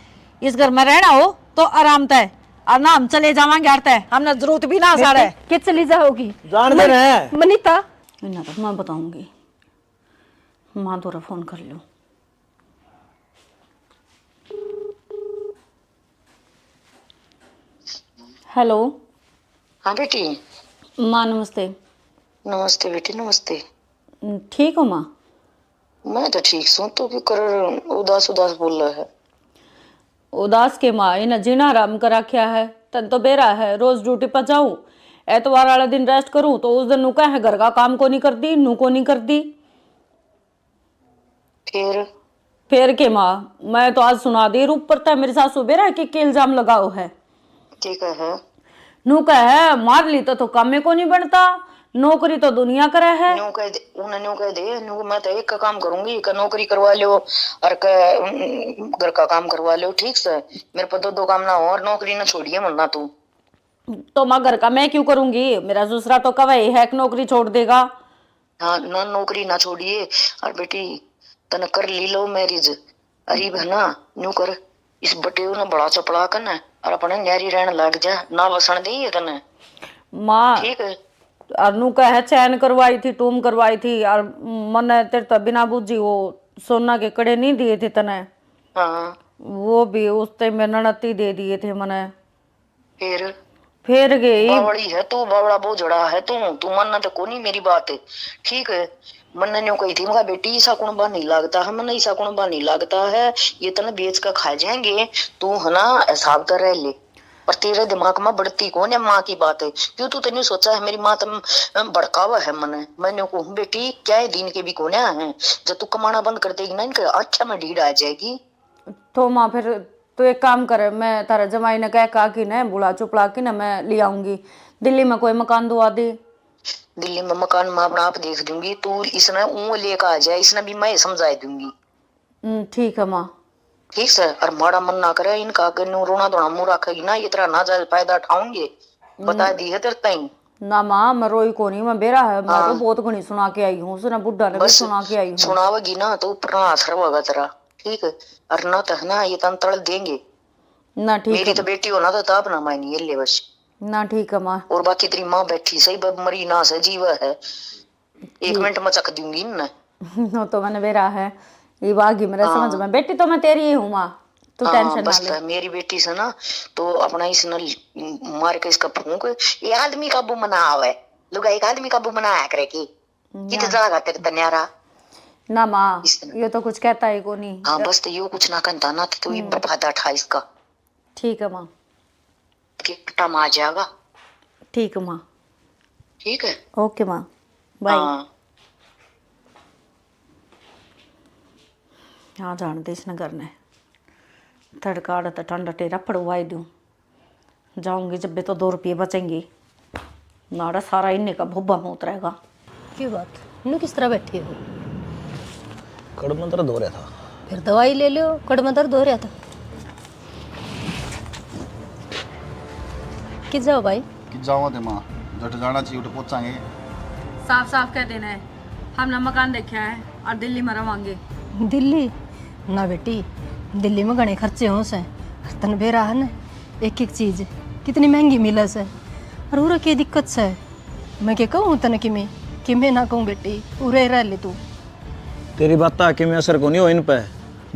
इस घर में रहना हो तो आराम तै, और ना हम चले जावांगे आड़ते, हमने जरूरत भी ना साड़े। बेटे, के चली जाओगी? जान दे मन-, रहे हैं। मनीता। इन्हें तो मैं बताऊंगी, माँ द्वारा फोन कर लूँ। हेलो। हाँ बेटी। माँ नमस्ते। नमस्ते बेटी, नमस्ते। ठीक हो माँ? मैं तो ठीक सूं, तू क्यों कर उदास उदास बोल रहा है? उदास के माँ, इन्हें जीना हराम कर रखा है। तन तो बेरा है, रोज ड्यूटी पर जाऊं, एतवार वाला दिन रेस्ट करूं, तो उस दिन नू कहे घर का काम को नहीं करती, नू को नहीं करती। फिर? फिर के माँ, मैं तो आज सुना दी, ऊपर तक मेरी सासू बेरा के, के इल्जाम लगाओ है। ठीक है। नू कहे, मार ली तो, तो काम में को नहीं बनता, नौकरी तो दुनिया करे है। न्यू कह दे, उन्हें न्यू कह दे, न्यू मैं तो एक का काम करूंगी, का नौकरी करवा लो और का, उम, घर का काम करवा लो, ठीक से? मेरे पर दो दो काम ना हो और नौकरी ना छोड़िए मरना तू। तो माँ घर का मैं क्यों करूंगी? मेरा दूसरा तो कवे है कि नौकरी छोड़ देगा। हाँ, ना नौकरी ना छोड़िए। और बेटी, तने कर ली लव मैरिज, अरीब है ना, न्यू कर, इस बटेऊ ने बड़ा चपड़ा कर ना, और अपने न्यारी रहन लग जा, ना वसण दे ये तने। माँ, ठीक है। और नू कह चैन करवाई थी, टूम करवाई थी, और मन्ने तेरे तो बिना बूझी वो सोना के कड़े नहीं दिए थे तने। हाँ। वो भी उस टाइम में ननद ही दे दिए थे मने। फिर? फिर गई। बावड़ी है तू, बावड़ा बोझड़ा है तू, तू मानना तो कोनी मेरी बात। ठीक है, मन्ने न्यू कही थी, मगा बेटी, ईसा कुणबा नहीं लागता है, मन्ने ईसा कुणबा नहीं लागता है, ये तने बेच के खा जाएंगे, तू है ना हिसाब कर रह ले। पर तेरे दिमाग में बढ़ती कौन है माँ की बात? क्यों तू तन्यू सोचा है मेरी माँ तम भड़कावा है मने? मैं न्यू कहूँ बेटी, क्या है दिन के भी कोन्या है, जब तू कमाना बंद कर देगी ना, इनके आँखें में ढीढ़ आ जाएगी। तो माँ फिर तू एक काम कर, मैं तारा जमाई ने कह का कि ने बुला चुपला के ना मैं ले आऊंगी। दिल्ली में कोई मकान दुआ दे। दिल्ली में मकान मैं अपना आप देख दूंगी, तू इसने ऊँ लेकर आ जाए, इसने भी मैं समझा दूंगी। हम्म, ठीक है माँ। ठीक सै, और माड़ा मन ना करे, इनका आगे न्यू रोना धोना मुंह रखेगी ना, ये तेरा नाजायज फायदा उठाऊंगे, बता दी है तेरे ताई। ना माँ, मैं रोई कोनी, मैं बेरा है, मैं तो हाँ। बहुत घणी सुना के आई हूँ, उसने बुढ़ा ने भी बस सुना के आई हूँ। सुनावेगी ना तो ऊपर ना असर होगा तेरा, ठीक है? और ना तो है ना, ये तन तल देंगे। ना ठीक मेरी है। तो बेटी हो ना तो ताप ना मायनी ये ले बस। ना ठीक है माँ। और बाकी तेरी माँ बैठी सही, बब मरी ना सै, जीवा है। एक मिनट में चक दूंगी इनने। नो तो मैंने बेरा है, ये बागी मेरे हाँ। समझ में। बेटी तो मैं तेरी ही हूँ माँ, तू हाँ, टेंशन ना बस ले। तो मेरी बेटी से ना, तो अपना इसने मार के इसका फूंक, ये आदमी काबू में ना आवे, लुगाई का आदमी काबू में ना आया करे की। कित ना। जागा तेरे तन्यारा। ना माँ, इस तरह। ये तो कुछ कहता ही कोनी। हाँ, बस तो यो कुछ ना कहता ना, तो तू ही हम्म। बफादा ठा इसका। ठीक है माँ। के पट्टा में आ जाएगा। ठीक है माँ। ठीक है। ओके माँ, बाय। हाँ। हाँ, जान दे इसने घर ने। तड़का आड़ा तो ठंडा टेरा पड़वाई दूँ। जाऊंगी जब भी तो दो रुपये बचेंगे। नाड़ा सारा इन्ने का भोबा में उतरेगा। की बात? नू किस तरह बैठी हो? कड़ में दर्द हो रहा था। फिर दवाई ले लो, कड़ में दर्द हो रहा था। कित जाओ भाई? कित जाओ थे माँ, जट जाना चाहिए, उठ पहुंचांगे। साफ साफ कह देना है, हमने मकान देखा है और दिल्ली में रवांगे। दिल्ली? ना बेटी, दिल्ली में घणे खर्चे हो से। तन बेरा है ना, एक एक चीज कितनी महंगी मिले से। और उरे के दिक्कत से? मैं के कहूँ तने किमे? किमे ना कहूँ बेटी, उरे रह ले तू। तेरी बात किमे असर को नहीं हो इन पे,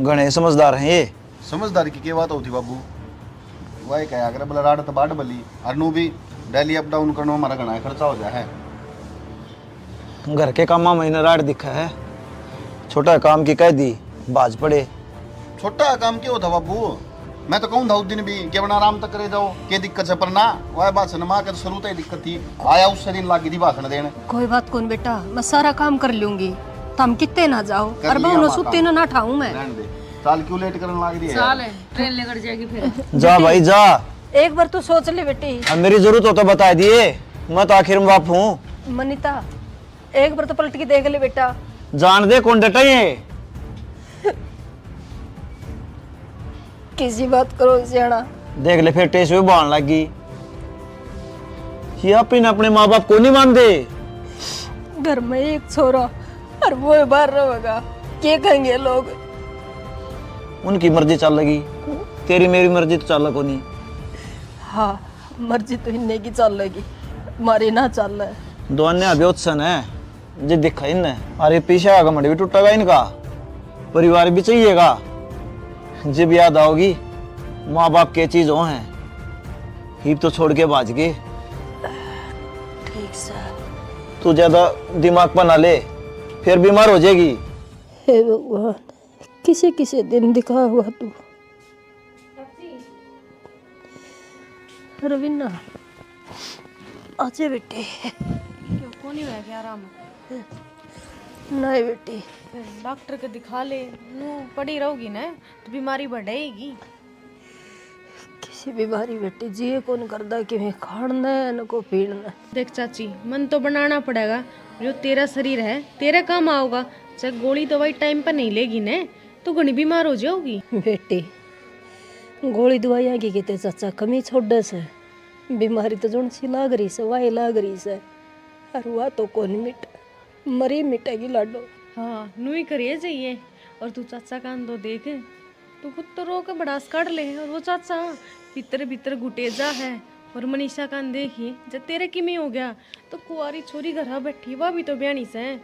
घणे समझदार हैं ये। समझदारी की के बात होती बाबू? वही कहा अगर बोला राड तो बाट बली, और नू भी डेली अप डाउन करना हमारा घणा खर्चा हो जाए है। घर के कामा में इन्हें राड दिखा है, छोटा काम की कह दी, भाज पड़े। छोटा काम क्यों था बाबू? मैं तो कहूँ था उस दिन भी कि अपना आराम तक करे जाओ, के दिक्कत है, पर ना, वह भाषण माँ के तो शुरू तो ही दिक्कत थी। आया उससे दिन लागी थी भाषण देने। कोई बात कौन बेटा, मैं सारा काम कर लूंगी। तुम कितने ना जाओ, कर और लिया बहु माँ सुते काम। ना, ना ठाऊं मैं। रहने दे। चाल, क्यों लेट करने लाग रही है? चाल, ट्रेन लेकर जाएगी फिर। जा भाई जा। एक बार तू सोच ले बेटी। अब मेरी जरूरत हो तो बता दिए, मैं तो आखिर में बाप हूँ। मनीता, एक बार तो पलट के देख ले बेटा। जान दे, कौन डटा ये? किसी बात करो सियाणा। देख ले, फिर टेस भी बाण लग गई। ये अपने, अपने माँ बाप को नहीं मानते। घर में एक छोरा और वो बाहर रहेगा, के कहेंगे लोग? उनकी मर्जी चल लगी, तेरी मेरी मर्जी तो चल कोनी। हाँ, मर्जी तो इन्ने की चल लगी, मारी ना चल। दोन्ने अभी उत्सन है। जे दिखा इनने, अरे पीछे का घमंड भी टूटेगा इनका, परिवार भी चाहिएगा। जब याद आओगी माँ बाप के चीज हो हैं, हिप तो छोड़ के भाज गए। ठीक सै। तू ज्यादा दिमाग पर ना ले, फिर बीमार हो जाएगी। हे भगवान, किसे किसे दिन दिखा हुआ तू। रवीना, आजे बेटी। क्यों, कोनी हुआ क्या आराम? नहीं बेटी। फिर डॉक्टर के दिखा ले, नू पड़ी रहोगी ना तो बीमारी बढ़ेगी। किसी बीमारी बेटी जी कौन करदा, किमें खाण ने न को पीण ने। देख चाची, मन तो बनाना पड़ेगा, जो तेरा शरीर है तेरे काम आओगा। चाहे गोली दवाई टाइम पर नहीं लेगी ने, तो घणी बीमार हो जाओगी। बेटी, गोली दवाइयाँ की किते चाचा कमी छोड़े से, बीमारी तो जोन सी लाग रही से, वाही लाग रही से, और वा तो कौन मिट, मरी मिटेगी लाडो। हाँ, नू ही करिए जाइए। और तू चाचा कान दो देख, तू खुद तो रो के भड़ास काढ़ ले, और वो चाचा भीतर भीतर घुटेजा है। और मनीषा कान देखिए, जब तेरे किमें हो गया, तो कुआरी छोरी घरा बैठी, वह भी तो ब्याणी से।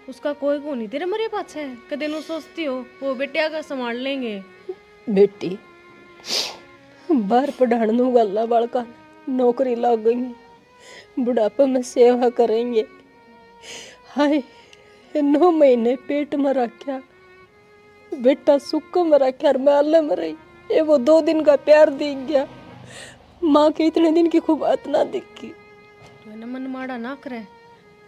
उसका कोई को नहीं तेरे मरे पाछे। कदे नु सोचती हो, वो बेटिया का संभाल लेंगे। बेटी, बाहर पढ़ाण नु गल्ला बालका नौकरी लाग गई, बुढ़ापे में सेवा करेंगे। हाय, नौ महीने पेट में रखा, बेटा सुख में रखा, मैं आले में रही। ये वो दो दिन का प्यार दिख गया, माँ के इतने दिन की खूब बात ना दिखी। तू है ना मन माड़ा ना करे,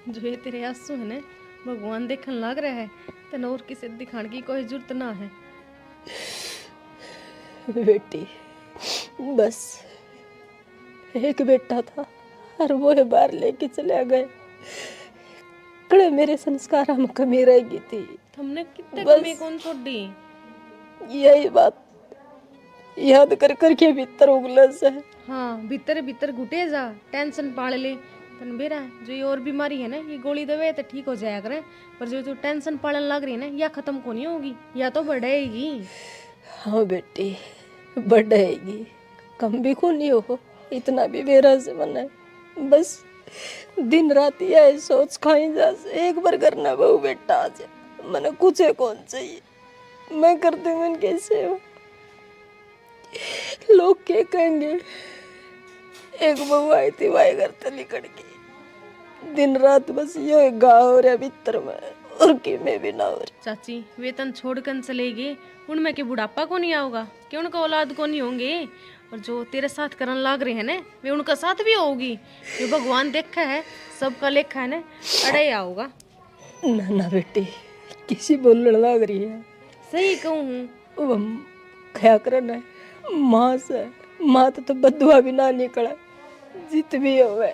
जो ये तेरे आंसू है ना, भगवान देखन लाग रहा है, तने और किसे दिखाने की कोई जरूरत ना है। बेटी, बस एक बेटा था और वो है बाहर लेके चले गए। कड़े मेरे संस्कार में कमी रह गई थी। हमने कितने बस कमी कौन छोड़ी? यही बात याद कर कर के भीतर उगले से। हाँ, भीतर भीतर घुटे जा, टेंशन पाल ले। तन बेरा जो ये और बीमारी है ना, ये गोली दवे तो ठीक हो जाया करे, पर जो तू टेंशन पालन लग रही है ना, या खत्म को नहीं होगी, या तो बढ़ेगी। हाँ बेटी, बढ़ेगी। कम भी को नहीं हो, इतना भी बेरा से मने बस दिन रात यही सोच खाई जा से, एक बार घर ना बहू बेटा आ जाए, मने कुछ कौन चाहिए। मैं करती हूँ इनके सेवा। लोग क्या कहेंगे? एक बहू आई थी, वाई घर तली कड़की। दिन रात बस यो एक गाँव हो रहा भीतर में, और किमें भी ना हो रहा। चाची, वे तन छोड़ कन चले गए, उनमें के बुढ़ापा को नहीं आओगा, कि उनका औलाद को नहीं होंगे? और जो तेरे साथ करन लाग रहे हैं ना, वे उनका साथ भी होगी। जो भगवान देखा है, सबका लेखा है ना, अड़े आओगा। ना, ना बेटी, किसी बोलण लाग रही है। सही कहूँ हूँ। वो हम खया करे ना, माँ से, माँ तो, तो बदुआ भी ना निकले। जित भी होवे,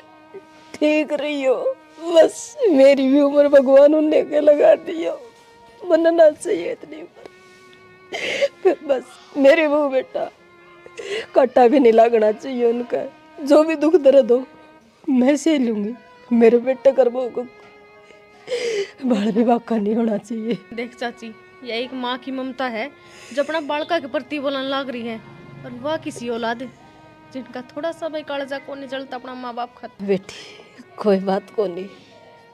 ठीक रही हो। बस मेरी भी उम्र भगवान उन्हें के लगा दियो। मन ना चाहिए इतनी उम्र। बस मेरी बहू बेटा, काटा भी नहीं लागना चाहिए उनका। जो भी दुख दर्द हो, मैं सह लूंगी। मेरे बेटे कर बहू को बाल भी बाका नहीं होना चाहिए। देख चाची, यह एक माँ की ममता है, जो अपना बालका के प्रति बोलन लाग रही है। और वह किसी औलाद, जिनका थोड़ा सा भी कालजा कोनी जलता अपना माँ बाप खातिर। बेटी, कोई बात कोनी,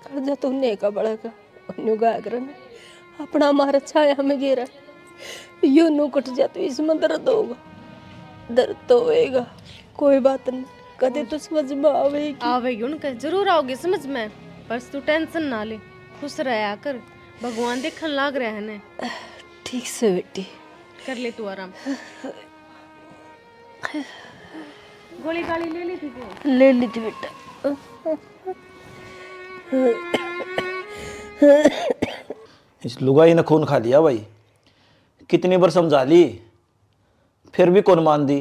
कालजा तो उन्हें का बड़ा का, उन्हें गाय करन अपना मारा छाया में गेरा। यो नू कट जा तो इसमें दर्द होगा, दर्द तो होएगा। कोई बात नहीं, कदे तो समझ में आवेगी। आवेगी उनके, जरूर आओगे समझ में, बस तू टेंशन ना ले, खुश रहा कर, भगवान देखन लाग रहा है ने। ठीक से बेटी। कर ले तू आराम। गोली गाली ले ली थी? ले ली थी बेटा। इस लुगाई ने खून खा लिया भाई। कितनी बार समझा ली, फिर भी कौन मान दी।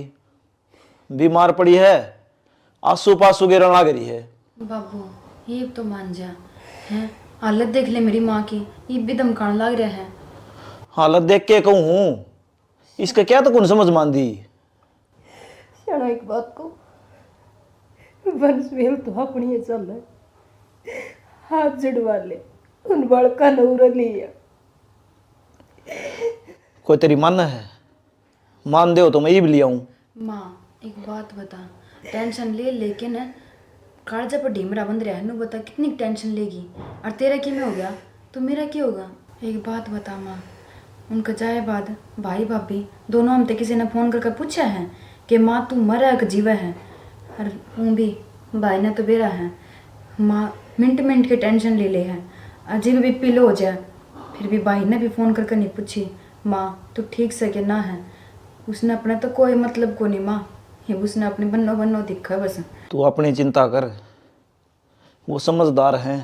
बीमार पड़ी है, आंसू पासू गिरन लाग रही है। बाबू, ये तो मान जा। हैं, हालत देख ले मेरी माँ की, ये भी धमकान लाग रहा है। हालत देख के कहूँ हूँ, इसका क्या तो कौन समझ मान दी। स्याणा, एक बात को, वंशवेल तो अपनी ही चल है। हाथ जड़वा ले, उन बालका ने उरे लिया। कोई तेरी मन है? मान दे हो तो मैं इब ले आऊं। माँ, एक बात बता, टेंशन ले लेके न कालजा पर ढीमरा बंध रहा है, नु बता कितनी टेंशन लेगी। और तेरा की में हो गया तो मेरा की होगा? एक बात बता माँ, उनका जाए बाद भाई भाभी दोनों हम ते किसी ने फोन करके पूछा है कि माँ तू मरा है कि जीवा है? और ऊँ भी भाई ने तो बेरा है, माँ मिनट मिनट के टेंशन ले ले है। और जब भी पिलो हो जाए फिर भी भाई ने भी फोन करके नहीं पूछी माँ तू ठीक से के ना है। उसने अपने तो कोई मतलब को नहीं माँ, ये उसने अपने बन्नो बन्नो दिखा बस। तू अपनी चिंता कर, वो समझदार है,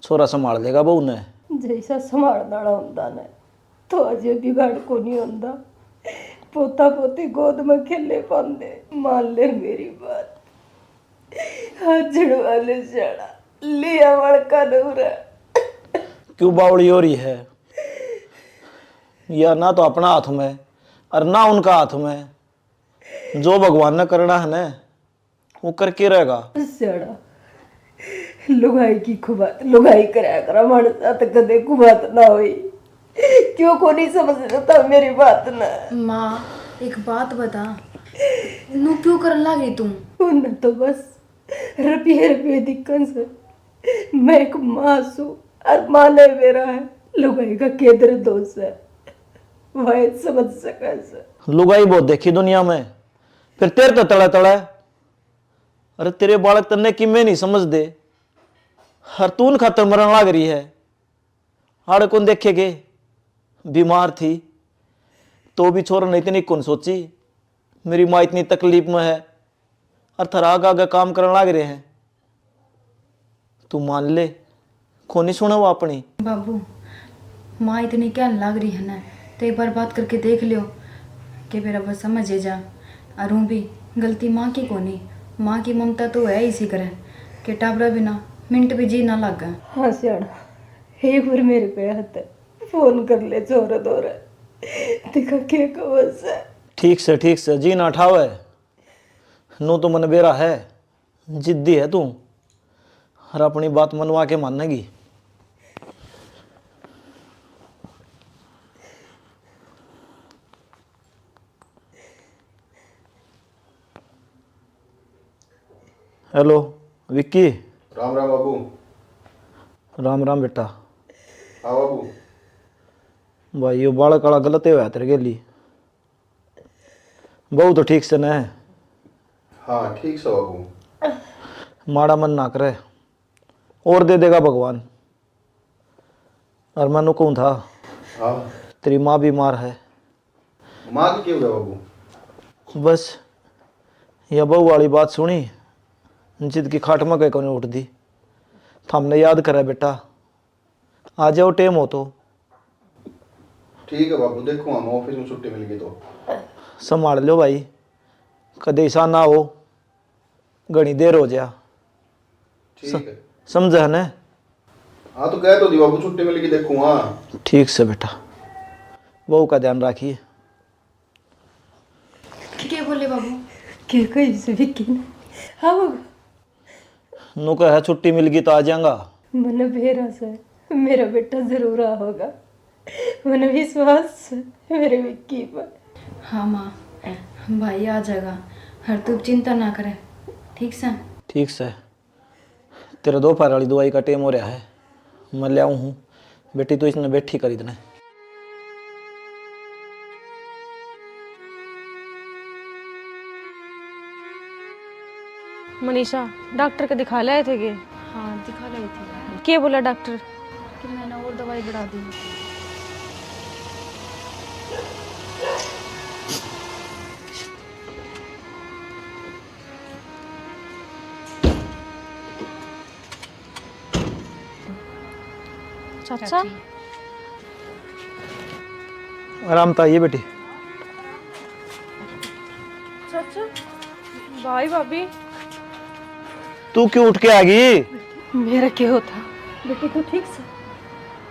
छोरा संभाल लेगा बहू ने। जैसा संभालने वाला होंदा ने तो अजय बिगाड़ को नहीं होंदा। पोता पोती गोद में खेले पांदे। मान ले मेरी बात, हाथ जड़वा ले जाना लिया वड़का नौरा। क्यों बावली हो रही है? या ना तो अपना हाथ में और ना उनका हाथ में। जो भगवान ने करना है ना, वो करके रहेगा। स्याणा, लुगाई की खुबात लुगाई करया करा, माणस साथ कदे खुबात ना होई। क्यों को नहीं समझता मेरी बात ना? माँ, एक बात बता, नू क्यों करन लाग रही तू? उन्हें तो बस रुपये रुपये दिक्कन से। मैं एक माँ सू और माँ ने मेरा है, लुगाई का केदर दोष है, वह समझ सके से। लुगाई बहुत देखी दुनिया में, फिर तेरे तो तले तले। अरे तेरे बालक तन्ने किमें नहीं समझदे, हर तून खातर मरण लाग रही है। आड़े कौन देखेगे? बीमार थी तो भी छोरा ने इतनी कौन सोची, मेरी माँ इतनी तकलीफ में है और थारा आगे आगे काम करन लाग रहे हैं। तू मान ले, कोनी सुने वो अपनी। बाबू, माँ इतनी कहन लाग रही है ना, तो एक बार बात करके देख लियो कि मेरा बस समझ ही जा। अरू भी गलती माँ की कोनी, माँ की ममता तो है इसी करे कि टाबरा बिना मिनट भी जी ना लागे। हाँ स्याणा, एक बार मेरे पे हाथ फोन कर ले छोरा दौरा, देखा के कहो से। ठीक से, ठीक से, जी ना ठावे। नू तो मन बेरा है, जिद्दी है तू, और अपनी बात मनवा के मानेगी। हेलो विक्की। राम राम बाबू। राम राम बेटा। हाँ बाबू। भाई यो बालक आला गलत ही होया तेरे गेली। बहू तो ठीक से न? हाँ ठीक से बाबू। माड़ा मन ना करे, और दे देगा भगवान। और मैं नु कहूँ था, हाँ। तेरी माँ बीमार है। माँ की क्या हो गया बाबू? बस या बहू वाली बात सुनी, जिद की खाट में कहीं कोनी उठदी। थामने याद करे बेटा, आ जाओ टेम हो तो। ठीक है बाबू, देखूंगा मैं, ऑफिस में छुट्टी मिल गई तो। संभाल लो भाई, कदे ऐसा ना हो घणी देर हो जा। ठीक है। समझा है ना? हाँ तो कह तो दी बाबू, छुट्टी मिल गई देखूंगा। ठीक से बेटा, बहू का ध्यान रखिए। के बोले बाबू? के कही से विक्की ने? हाँ बाबू। नु कहे छुट्टी मिलगी तो आ जाऊंगा। मने बेरा से मेरा बेटा जरूर आओगा, मने विश्वास से मेरे विक्की पर। हाँ माँ, भाई आ जाएगा, हर तू चिंता ना करे, ठीक से? ठीक से। तेरे दोपहर वाली दवाई का टेम हो रहा है, मैं ले आऊँ हूँ। बेटी तू इसने बैठी कर इतने। मनीषा, डॉक्टर के दिखा लाए थे के? हाँ, दिखा लाए थे। के बोला डॉक्टर? कि मैंने और दवाई बढ़ा दी। चाचा। आराम तो आइए बेटी। चाचा, भाई भाभी। तू क्यों उठ के आ गई? मेरा क्या होता? बेटी, तू ठीक से?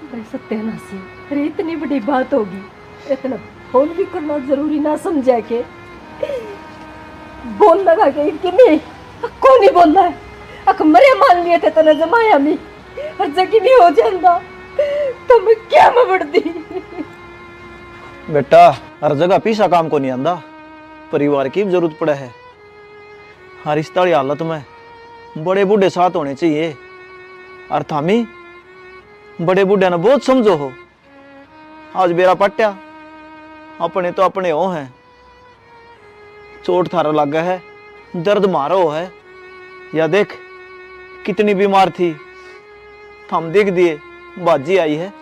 भाई सत्यानाशी, अरे इतनी बड़ी बात होगी, इतना फोन भी करना जरूरी ना समझा के बोल लगा के कि नहीं, कोनी बोलना है। अक मरे मान लिए थे, तने जमाया नहीं, और जगी नहीं हो जांदा, तो मैं क्या में बढ़ती? बेटा, हर जगह पैसा काम को नहीं आंदा, परिवार की भी जरूरत पड़े है। हर इस ताली हालत में बड़े बूढ़े साथ होने चाहिए। और थामी बड़े बूढ़े ने बहुत समझो हो। आज बेरा पाट्या, अपने तो अपने हो हैं। चोट थारा लगा है, दर्द मारो है। या देख, कितनी बीमार थी, थम देख दिए, बाजी आई है।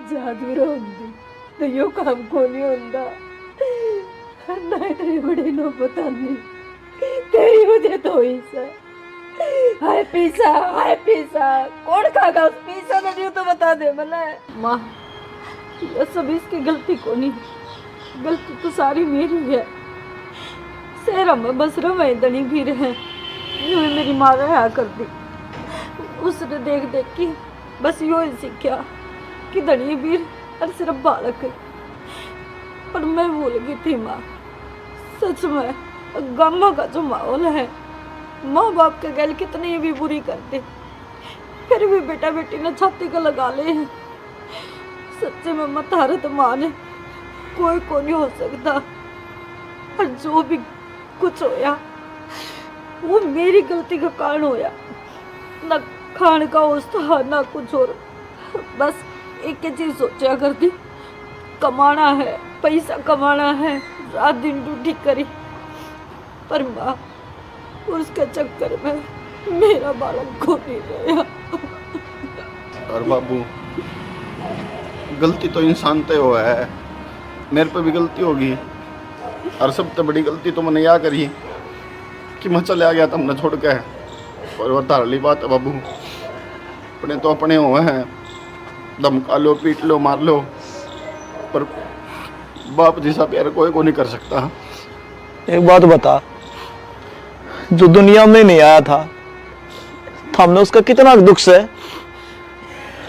जा दूर होंदी, तो यो काम को नहीं होंदा। ना इतनी बड़ी नौबत आंदी, तेरी वजह तो हुई से। हाय पीसा, हाय पीसा, कौन खागा उस पीसा ने, न्यू तो बता दे मने। माँ, ये सब इसकी गलती कोनी, गलती तो सारी मेरी है। शहर में बस रहे धनी भी रहे, न्यू ही मेरी माँ रहा कर दी। उसने देख देख के बस यो ही सीख्या कि धनी वीर और सिर्फ बालक। पर मैं भूल गई थी माँ, सच में गामा का जो माहौल है, माँ बाप के गैल कितनी भी बुरी करते, फिर भी बेटा बेटी ने छाती का लगा ले। सच्चे में मैं थारे तो माँ ने कोई को नहीं हो सकता। और जो भी कुछ होया, वो मेरी गलती का कारण होया। ना खान का होश था, ना कुछ और। बस एक ही चीज सोचा करती, कमाना है, पैसा कमाना है, रात दिन ड्यूटी करी। पर माँ, उसके चक्कर में मेरा बालक खो नहीं रहा। और बाबू, गलती तो इंसान ते हुआ है, मेरे पे भी गलती होगी। और सबसे बड़ी गलती तो मैंने या करी कि मैं चले आ गया तुमने छोड़ के। और वो धारली बात है बाबू, अपने तो अपने हुए हैं, धमका लो, पीट लो, मार लो, पर बाप जैसा प्यार कोई को नहीं कर सकता। एक बात बता, जो दुनिया में नहीं आया था, तो हमने उसका कितना दुख से,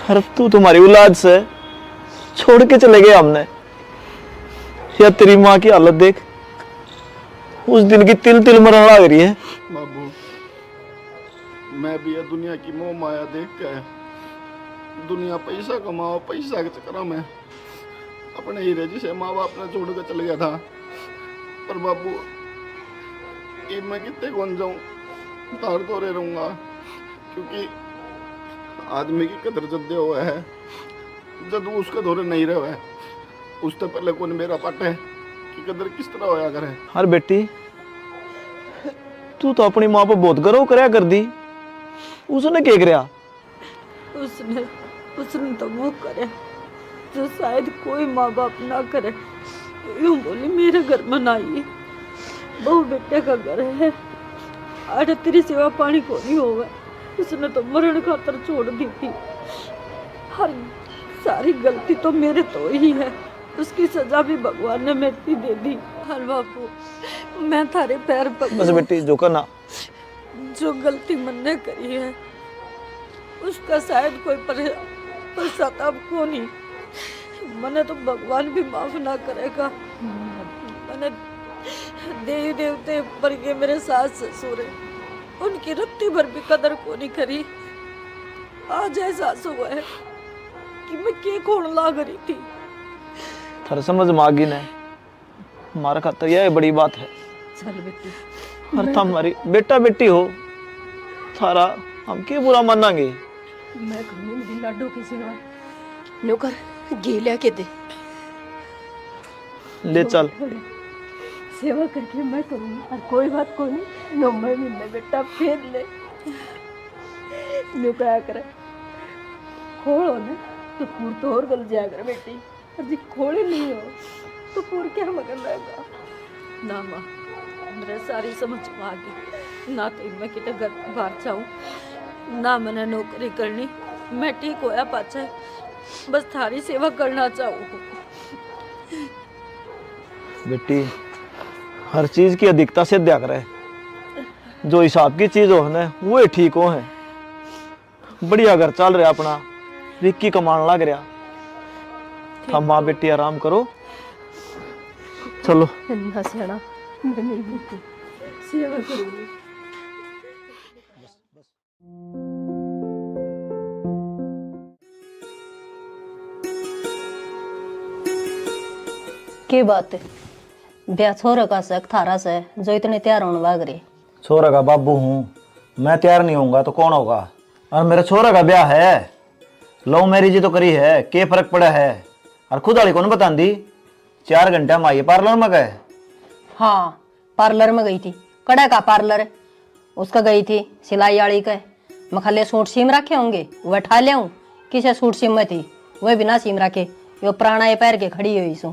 अरे तू तुम्हारी औलाद से छोड़ के चले गए हमने। या तेरी माँ की हालत देख, उस दिन की तिल तिल मरने लग रही है। बाबू, मैं भी ये दुनिया की मोह माया देख के, दुनिया पैसा कमाओ, पैसा के चक्कर में अपने हीरे जिसे माँ बाप ने छोड़ के चले गया था। पर बाबू, इब मैं कितने कौन जाऊँ, तार तोरे रहूँगा, क्योंकि आदमी की कदर जद्दे हुआ है जद वो उसके धोरे नहीं रहे। उससे पहले कौन मेरा पाटे कि कदर किस तरह होया करे। अरे बेटी, तू तो अपनी माँ पे बहुत गर्व करया कर दी, उसने के करया? उसने, उसने तो वो करे जो शायद कोई माँ बाप ना करे। यूं बोली, मेरे घर में ना आई, बहू बेटे का घर है, आड़े तेरी सेवा पानी को नहीं होवे। उसने तो मरण खातर छोड़ दी थी। हर सारी गलती तो मेरे तो ही है, उसकी सजा भी भगवान ने मेरे पे दे दी। हर बापू, मैं थारे पैर पकड़ूं। बस बेटी, झुका ना। जो गलती मन्ने करी है, उसका शायद कोई परे-, पश्चाताप को नहीं। मने तो भगवान भी माफ ना करेगा। मने देवी देवते पर ये मेरे सास ससुर है, उनकी रत्ती भर भी कदर को नहीं करी। आज एहसास हुआ है कि मैं के खोण लाग रही थी। थारे समझ में आ गई ना, हमारे खातर यह बड़ी बात है। चल बेटी, अरे मैं थाम हमारी बेटा बेटी हो, थारा हम के बुरा मानांगे। मैं करूँगी मेरी लाडो की सेवा। न्यू कर, घी लिया के दे। ले चल। सेवा करके मैं करूँगी, और कोई बात को नहीं, नौ महीने बेटा फेर ले। न्यू कहा कर, खोल हो ना, तो पूर तो और गल जाया कर बेटी। और जी खोले नहीं हो, तो पूर क्या मगर रहेगा? ना माँ, मेरे सारी समझ में आ गई। ना तो मैं किते घर बाहर जाऊँ, ना मैंने नौकरी करनी, मैं ठीक होया पाछे बस थारी सेवा करना चाहूँ। बेटी, हर चीज की अधिकता से द्या करे। जो हिसाब की चीज हो ना, वो ही ठीक हो है। बढ़िया घर चल रहा अपना, विक्की कमान लग रहा। हम माँ बेटी आराम करो, चलो। इतना सियाना। सेवा करूंगी। के बात है? ब्याह छोरे का से, थारा से, जो इतने तैयार होने लाग रहे? छोरा का बाबू हूँ, मैं तैयार नहीं होऊंगा तो कौन होगा? और मेरे छोरा का ब्याह है, लव मैरिज तो करी है, के फर्क पड़ा है? और खुद वाली कौन बतांदी? चार घंटा में आई पार्लर में गए। हाँ, पार्लर में गई थी। कड़े का पार्लर? उसका गई थी सिलाई आली के। मखा ले सूट सीम रखे होंगे, वह ठा ल्याऊं। किसे सूट सीम में थी, वह भी ना सीम रखे। यो पुराना ये पहर के खड़ी हुई सूं।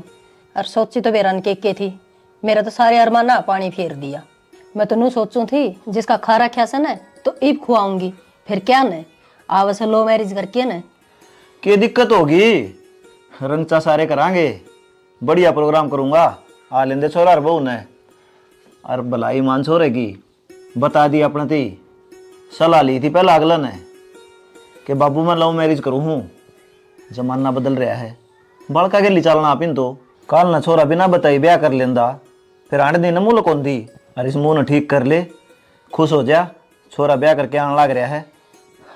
और सोची तो बेरन के, के थी, मेरा तो सारे अरमाना पानी फेर दिया। मैं तो नू सोचूं थी, जिसका खा रखा से ना, तो इब खुआऊंगी। फिर क्या न, आवे से लव मैरिज करके न। के दिक्कत होगी? रंगचा सारे करांगे, बढ़िया प्रोग्राम करूंगा। आ लेंदे छोरा और बहू ने। और भलाई मान छोरे की बता दी अपने ती। सलाह ली थी पहला अगला ने कि बाबू मैं लव मैरिज करूँ हूँ। जमाना बदल रहा है, बालका के लिए चलना आप इन तो। काल ना छोरा बिना बताई ब्याह कर लेंदा, फिर आंड दिन मुँह लुकोंदी। और इस मुंह ने ठीक कर ले, खुश हो जा। छोरा ब्याह करके आने लाग रहा है,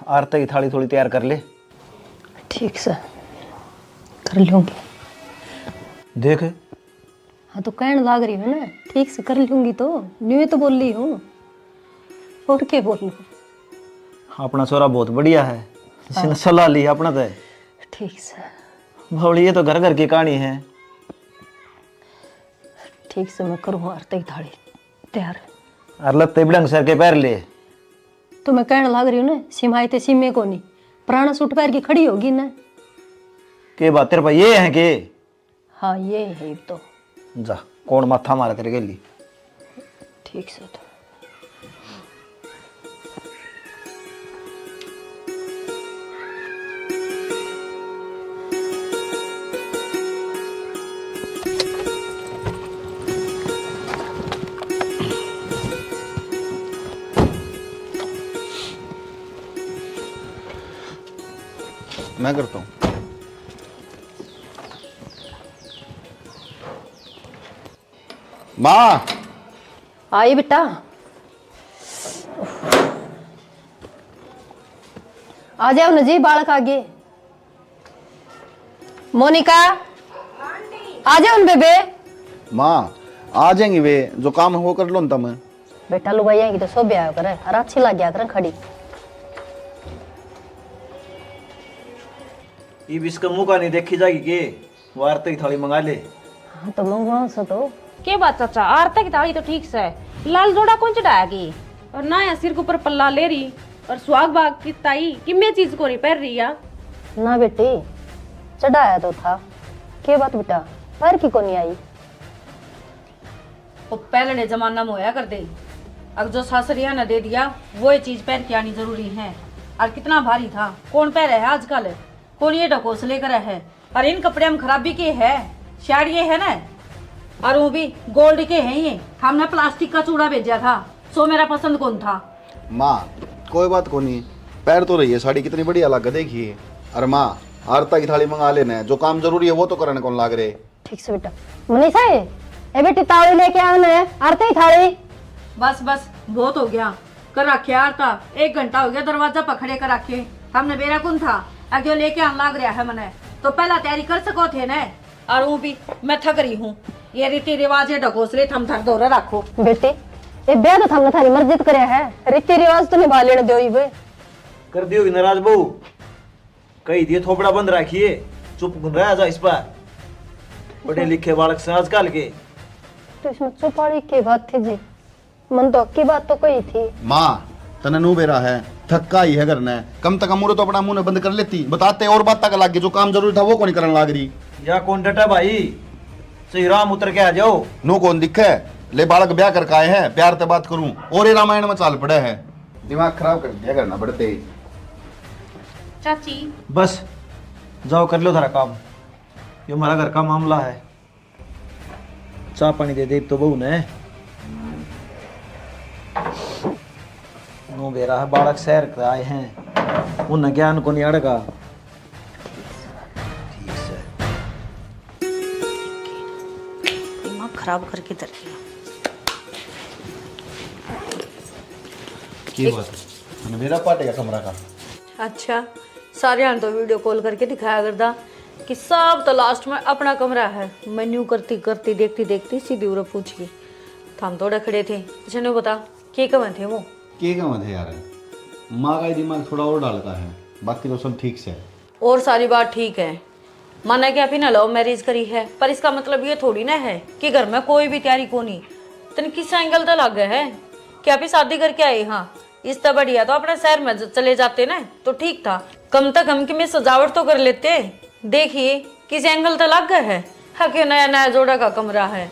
आरती की थाली थोड़ी तैयार कर ले। ठीक से कर लूंगी। देख, हाँ, तो कहन लाग रही हूँ ना, ठीक से कर लूंगी तो, न्यू तो बोल रही हूँ, और के बोलूँ? अपना छोरा बहुत बढ़िया है, इसने हाँ। सलाह ली अपना तो। ठीक से। बावली, ये तो घर घर की कहानी है। ठीक से मैं करूँ आरती की थाली तैयार। और लत्ते भी ढंग सर के पहर ले। तो मैं कहने लाग रही हूँ ना, सिमाई ते सीमे को नहीं, पुराना सूट पहर के खड़ी होगी ना। के बात तेरे पे ये है के? हाँ, ये है तो। जा, कौन माथा मारे तेरे गेली? ठीक से तो। मैं करता हूँ। माँ। आई बेटा, आ जाओ ना जी, बालक आगे। मोनिका, आ जाओ ना बेबे। माँ, आ जाएंगी वे, जो काम है वो कर लो ना तुम। बेटा, लुगाइयां की तो शोभा आया करे, और अच्छी लग गया करे खड़ी। इब इसका मुंह का नहीं देखी जाएगी के? वो आरती की थाली मंगा ले। हाँ, तो मंगवाओ सो तो। के बात चाचा, आरती की थाली तो ठीक से, लाल जोड़ा कौन चढ़ाया की? और ना या सिर के ऊपर पल्ला ले रही, और सुहाग भाग की ताई किम्मे चीज को नहीं पहन रही या? ना बेटी, चढ़ाया तो था। के बात बेटा, पहर की कोनी आई? वो पहले जमाना में होया कर दे, अब जो सासरिया ने दे दिया, वो ये चीज पहन के आनी जरूरी है। और कितना भारी था, कौन पहरे है आजकल? कौन ये ढकोसले करे है? और इन कपड़े में खराबी के है? शायद ये है ना, और वो भी गोल्ड के हैं ये। हमने प्लास्टिक का चूड़ा भेजा था, सो मेरा पसंद कौन था। माँ, कोई बात कोनी, पहर तो रही है साड़ी, कितनी बढ़िया लग देखिए। अरे माँ, आरता की थाली मंगा लेने, जो काम जरूरी है वो तो करने कौन लाग रहे। ठीक से बेटा। मनीषा, ए बेटी, ताली लेके आ ना, आरती की थाली। बस बस, बहुत हो गया। कर रखे आरता, एक घंटा हो गया दरवाजा पर खड़े कर रखे। हमने बेरा कौन था, अगे लेके आन लाग रहा है मने। तो पहला तैयारी कर सको थे ने। और वो भी मैं थक रही हूँ। ये रीति रिवाज, ये ढकोसले थम थर धोरे रखो। बेटी, ये ब्याह तो थमने थारी मर्जी तो करया है, रीति रिवाज तो निभा लेने दो ही वे। कर दियोगी नाराज बहू? कही दिए थोपड़ा बंद रखिए, चुप रह जा इस पर। पढ़े लिखे बालक से आजकल के। तो इसमें चुप वाली के बात थी जी? मन तो अक्की बात तो कही थी। माँ, तने नू बेरा है, थक्का ही है घर ने। कम तक मुरे तो अपना मुंह ने बंद कर लेती, बताते और बात तक लाग गई, जो काम जरूरी था वो कोनी करन लाग रही। या कौन डटा भाई? सही राम उतर के आ जाओ। नू कौन दिखे? ले बालक ब्याह करके आए हैं, प्यार ते बात करूं और ये रामायण में चाल पड़े है। दिमाग खराब कर दिया करना पड़ते ही। चाची। बस, जाओ, कर लो थारा काम। ये हमारा घर का मामला है। चाय पानी दे दे तो बहू ने। नो बेरा है, बालक शहर के आए हैं, उन्हें ज्ञान को नहीं अड़का। ठीक से। दिमाग खराब करके धर दिया। की बात है? मेरा पाटे का कमरा का। अच्छा, सारे हाण तो वीडियो कॉल करके दिखाया करदा कि सब तो लास्ट में अपना कमरा है। मैं न्यू करती करती, देखती देखती सीधी उरे पहुंच गई। थाम थोड़े खड़े थे। अच्छा, न्यू बता, के कहें थे वो? के कहें थे यार, माँ का ही दिमाग थोड़ा और डालता है, बाकी तो सब ठीक से है। और सारी बात ठीक है, माना कि आप ही ना लव मैरिज करी है, पर इसका मतलब ये थोड़ी ना है कि घर में कोई भी तैयारी को नहीं। तन किस एंगल तक लग गए है कि आप ही शादी करके आए? हाँ, इससे बढ़िया तो अपने शहर में ज-, चले जाते ना तो ठीक था। कम से कम कि मैं सजावट तो कर लेते। देखिए किस एंगल तक लग गए है। हाँ, क्यों नया नया जोड़ा का कमरा है।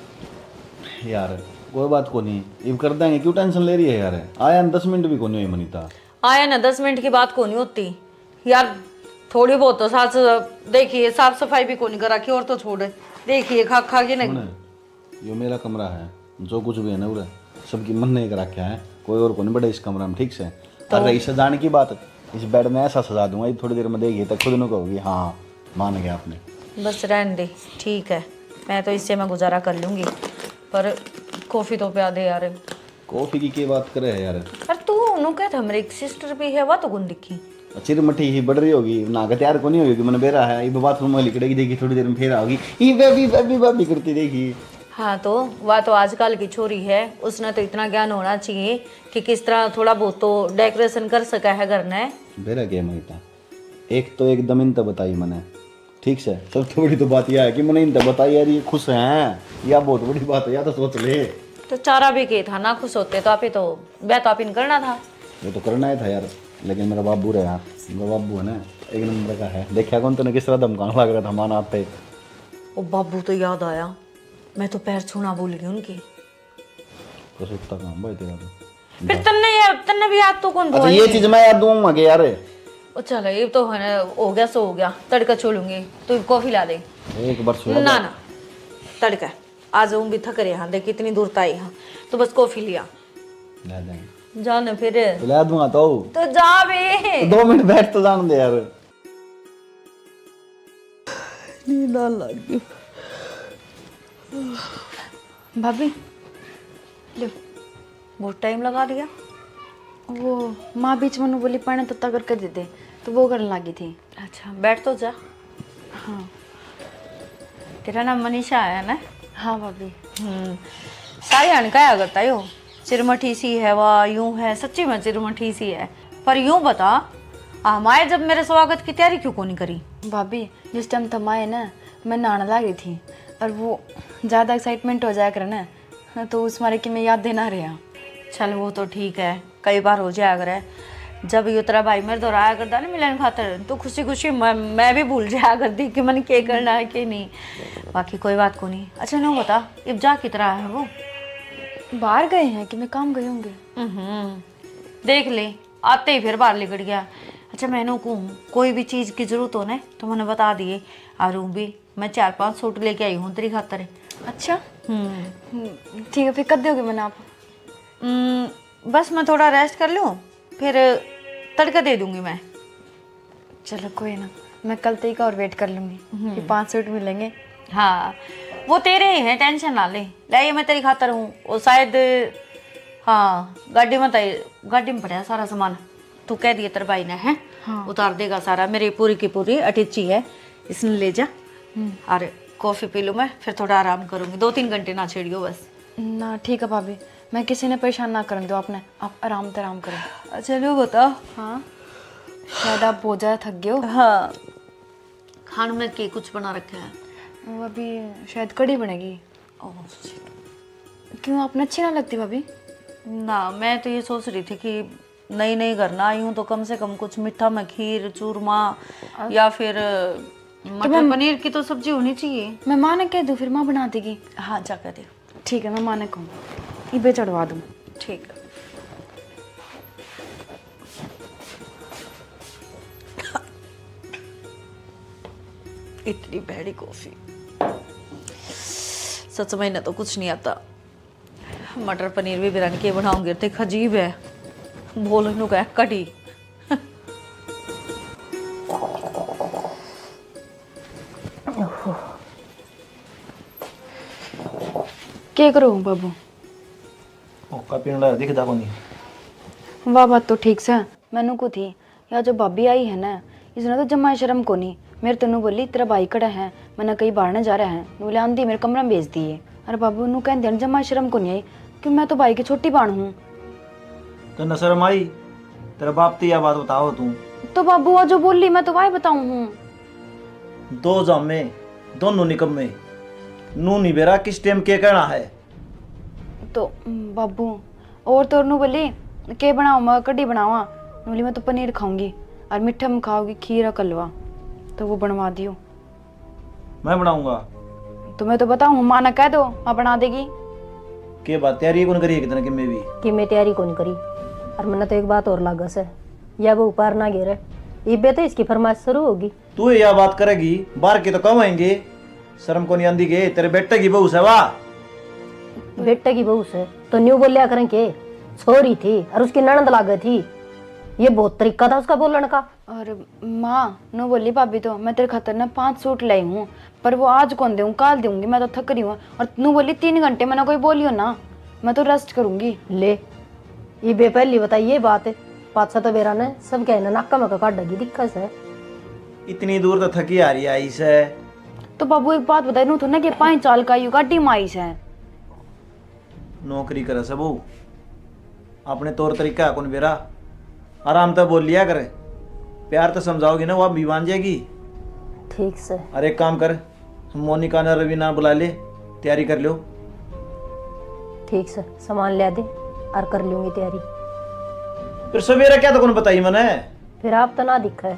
यार, कोई बात को नहीं, इब कर देंगे, क्यों टेंशन ले रही है यार? आया न दस मिनट भी कोनी हुई मनीता। आया ना दस मिनट की बात कोनी होती यार, थोड़ी बहुत तो साफ, देखिए, साफ सफाई भी कोनी कर रखी, और तो छोड़। देखिए, खा खा के नहीं। सुन, यो मेरा कमरा है, जो कुछ भी है ना उरे, सबकी मन ने कर रखा है, कोई और कोनी बड़े इस कमरा में, ठीक से? तो और रही सजाने की बात, इस बेड में ऐसा सजा दूंगा, ये थोड़ी देर में देखिए तो खुद नु कहोगी, हाँ, मान गया आपने। बस रहने दे, ठीक है, मैं तो इससे मैं गुजारा कर लूंगी, पर कॉफी तो प्या दे यार। कॉफी की के बात करे है यार? अरे तू नु कह था, मेरी एक सिस्टर भी है, वह तो कौन दिखी? चिर मठी ही बढ़ रही होगी, ना के तैयार को नहीं होगी, मैंने बेरा है, इब बाथरूम में लिकड़ेगी, देखी थोड़ी देर में फिर आओगी, ई बेबी, बेबी, बेबी करती देखी। हाँ, तो वह तो आजकल की छोरी है, उसने तो इतना ज्ञान होना चाहिए कि किस तरह थोड़ा बहुत तो डेकोरेशन कर सका है घर ने। बेरा क्या मांगता, एक तो एकदम इन तो बताई मैंने, ठीक से, सबसे बड़ी तो बात यह है कि मैंने इन तो बताई यार, ये खुश हैं, या बहुत बड़ी बात है, या तो सोच ले। तो चारा भी के था ना, खुश होते तो आप ही तो, ब्याह तो आप ही ने करना था। वो तो करना ही था यार, लेकिन मेरा बाबू रहा, मेरा बाबू है ना, एक नंबर का है। देखा कौन तूने किस तरह धमकाने लग रहा था माना आप पे। ओ बाबू तो याद आया, मैं तो पैर छूना भूल गई उनकी। कसुत्ता काम भाई तेरा तो। फिर तन्ने यार, तन्ने भी याद तो कौन अच्छा, ये चीज मैं याद दूंगा के यार। ओ चल, ये तो है ना, हो गया सो हो गया, तड़का छोलूंगी, तू कॉफी ला दे। एक बार सुना ना, ना, तड़का। आज हम भी थक रहे हैं, देख कितनी दूर तक आए हैं, तो बस कॉफी लिया। ला देंगे। जा ना फिर। तो ला दूंगा तो। तो जा बे। तो दो मिनट बैठ तो जान दे यार। नींद आने लग गई। भाभी, लो, बहुत टाइम लगा दिया। वो माँ बीच में बोली, पानी तत्ता करके दे दे, तो वो करने लगी थी। अच्छा, बैठ तो जा। हाँ। तेरा नाम मनीषा है ना? हाँ भाभी। हम्म, सारे हन कहा करता यो, चिरमठी सी है वा, यूं है, सच्ची में चिरमठी सी है। पर यूं बता, हमारे जब मेरे स्वागत की तैयारी क्यों कोनी करी? भाभी, जिस टाइम थम आए ना, मैं नहाने लाग रही थी, और वो ज़्यादा एक्साइटमेंट हो जाया करे ना, तो उस मारे कि मैं याद देना रहा। चल, वो तो ठीक है, कई बार हो जाया करे। जब यो तेरा भाई मेरे दौरा आया करता ना मिलन खातर, तो खुशी खुशी मैं, मैं भी भूल जाया करती कि मैंने क्या करना है, क्या नहीं। बाकी कोई बात को नहीं। अच्छा, नो बता, इब जा कितरा है वो? बाहर गए हैं कि मैं काम गए होंगे। हम्म, देख ले, आते ही फिर बाहर लिकड़ गया। अच्छा, मैंने कहूँ, कोई भी चीज़ की जरूरत हो ना, तो मैंने बता दिए। और ऊँ भी मैं चार पांच सूट लेके आई हूँ तेरी खातर। अच्छा। हम्म। हम्म, ठीक है, फिर कब दोगे मैंने आप? हम्म, बस मैं थोड़ा रेस्ट कर लूँ, फिर तड़का दे दूंगी मैं। चलो कोई ना, मैं कल तक का और वेट कर लूंगी। हम्म। फिर पांच सूट मिलेंगे। हाँ, वो तेरे ही हैं, टेंशन ना ले। ले, ये मैं तेरी खातर हूँ, वो शायद, हाँ, गाड़ी में तो, गाड़ी में पड़ा है सारा सामान। तू कह दिए तेरे भाई ने, हैं? हाँ। उतार देगा सारा, मेरी पूरी की पूरी अटैची है, इसने ले जा। हम्म। और कॉफी पी लूँ मैं, फिर थोड़ा आराम करूँगी, दो तीन घंटे ना छेड़ियो बस। ना, ठीक है भाभी, मैं किसी ने परेशान ना करने दो आपने, आप आराम तो आराम करो। अच्छा, लो बता। हाँ, शायद आप बहुत ज़्यादा थक गए हो। हाँ, खान में के कुछ बना रखा है? वो अभी शायद कड़ी बनेगी। ओह, shit। क्यों, आपने अच्छी ना लगती भाभी? ना, मैं तो ये सोच रही थी कि नई नई घर ना आई हूँ, तो कम से कम कुछ मीठा में खीर, चूरमा, और या फिर तो मटर मैं पनीर की तो सब्जी होनी चाहिए। मैं माँ ने कह दूँ, फिर माँ बना देगी। हाँ, जा कह दे। ठीक है, मैं माँ ने कहूँ, इबे चढ़वा दूँ। ठीक है। इतनी भैड़ी कॉफी। सच में इन्हें तो कुछ नहीं आता। मटर पनीर भी बिरन के बनाऊंगी, ते अजीब है। बोल इन्हों का कटी। के करो बाबू? मौका पीण लाया दिखदा कोनी। वाह, बात तो ठीक सै। मैनू को थी, या जो भाभी आई है ना, इसने तो जम्मा ही शर्म कोनी। मेरे तन्नू बोली, "तेरा भाई कड़ा है?" मैंने कही, "बाहर ने जा रहा है।" बोले, "आंधी मेरे कमरे में भेज दिए।" अरे बाबू, नू कहते हैं, जम्मा ही शर्म कोनी आई, कि मैं तो भाई की छोटी बहन हूँ। तन्ने शर्म आई? तेरे बाप ती या बात बताओ तू। तो बाबू, आ जो बोली, मैं तो वाह बताऊँ हूँ। दो जामे, दोनों निकम्मे। नू नहीं बेरा किस टाइम के कहना है। तो, हम्म, बाबू, और तो नू बोली, "के बनाऊँ मैं, कढ़ी बनावा?" नू बोली, "मैं तो पनीर खाऊंगी, और मीठे में खाओगी खीर और कलवा, तो वो बनवा दियो।" मैं बनाऊंगा। तो मैं तो बताऊँ, माँ ने कह दो, माँ बना देगी। के बात, तैयारी कौन करी एक दिन कि मैं भी? कि मैं तैयारी कौन करी? और मन्ने तो एक बात और लागे से, या वो ऊपर ना गिरे, इबे तो इसकी फरमाइश शुरू होगी। तू या बात करेगी, बाहर के तो कहेंगे, "शर्म को नहीं आंदी के, तेरे बेटे की बहू से वा।" बेटे की बहू से तो न्यू बोलिया करें के, छोरी थी और उसकी ननद लागे थी। ये बहुत तरीका था उसका बोलने का। और माँ, नू बोली भाभी तो, "मैं तेरे खातर ना पांच सूट लाई हूँ, पर वो आज कौन दूँ, काल दूंगी, मैं तो थक रही हूँ।" और नू बोली, "तीन घंटे मैंने कोई बोलियो ना, मैं तो रेस्ट करूंगी।" ले, इबे पहली बताई ये बात, पाछा तो बेरा ने सब कहना नाका में का काढ़ेगी दिक्कत है। इतनी दूर तो थकी हारी आई से। तो बाबू, एक बात बताई, नू थोड़ा ना के पाँच साल का यू गाड़ी में आई से। नौकरी करे से बहू, अपने तौर तरीका है कौन बेरा, आराम तै बोल लिया करे, प्यार तै समझाओगी ना, वह भी मान जाएगी। ठीक से। अरे एक काम कर, मोनिका ने रवीना बुला ले, तैयारी कर लो। ठीक से, सामान ले दे और कर लूंगी तैयारी। फिर सवेरे क्या तो कौन बताई मने? फिर आप तो ना दिखे,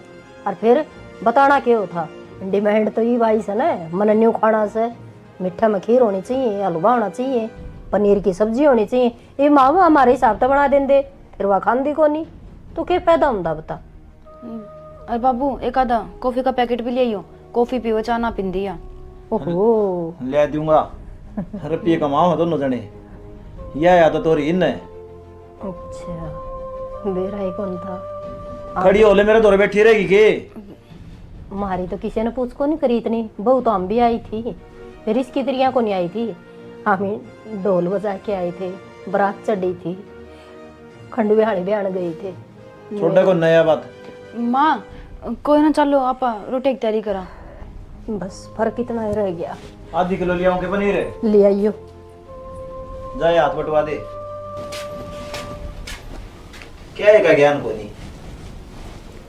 और फिर बताना के हो था? डिमांड तो ये भाई से ना, मने न्यू खाना से, मीठा में खीर होनी चाहिए, हलवा होना चाहिए, पनीर की सब्जी होनी चाहिए। ये माँ वो हमारे हिसाब तो बना देंदे, फिर वह खांदी कोनी, तो के फायदा होंदा बता? अरे बाबू, एक आधा कॉफी का पैकेट भी ले आइयो, कॉफी पीवो, चाय ना पींदी या। ओहो। ले दूंगा, रुपये कमाओ दोनों जने, या आदत हो रही इन्हें। अच्छा, बेरा ही कौन था? खड़ी हो ले, मेरे धोरे बैठी रहेगी के? म्हारी तो किसी ने पूछ को नहीं करी इतनी, बहू तो हम भी आई थी, फिर इसकी तरिया को नहीं आई थी। हम ही ढोल बजा के आए थे, बारात चढ़ी थी, खंडू बिहानी बिहान गए थे। छोड़ा को नया बात। माँ, कोई ना, चलो आप रोटी की तैयारी करा। बस फर्क इतना ही रह गया। आधी किलो ले आऊं के पनीर? ले आइयो। जाए हाथ बटवा दे। क्या है का ज्ञान को नहीं,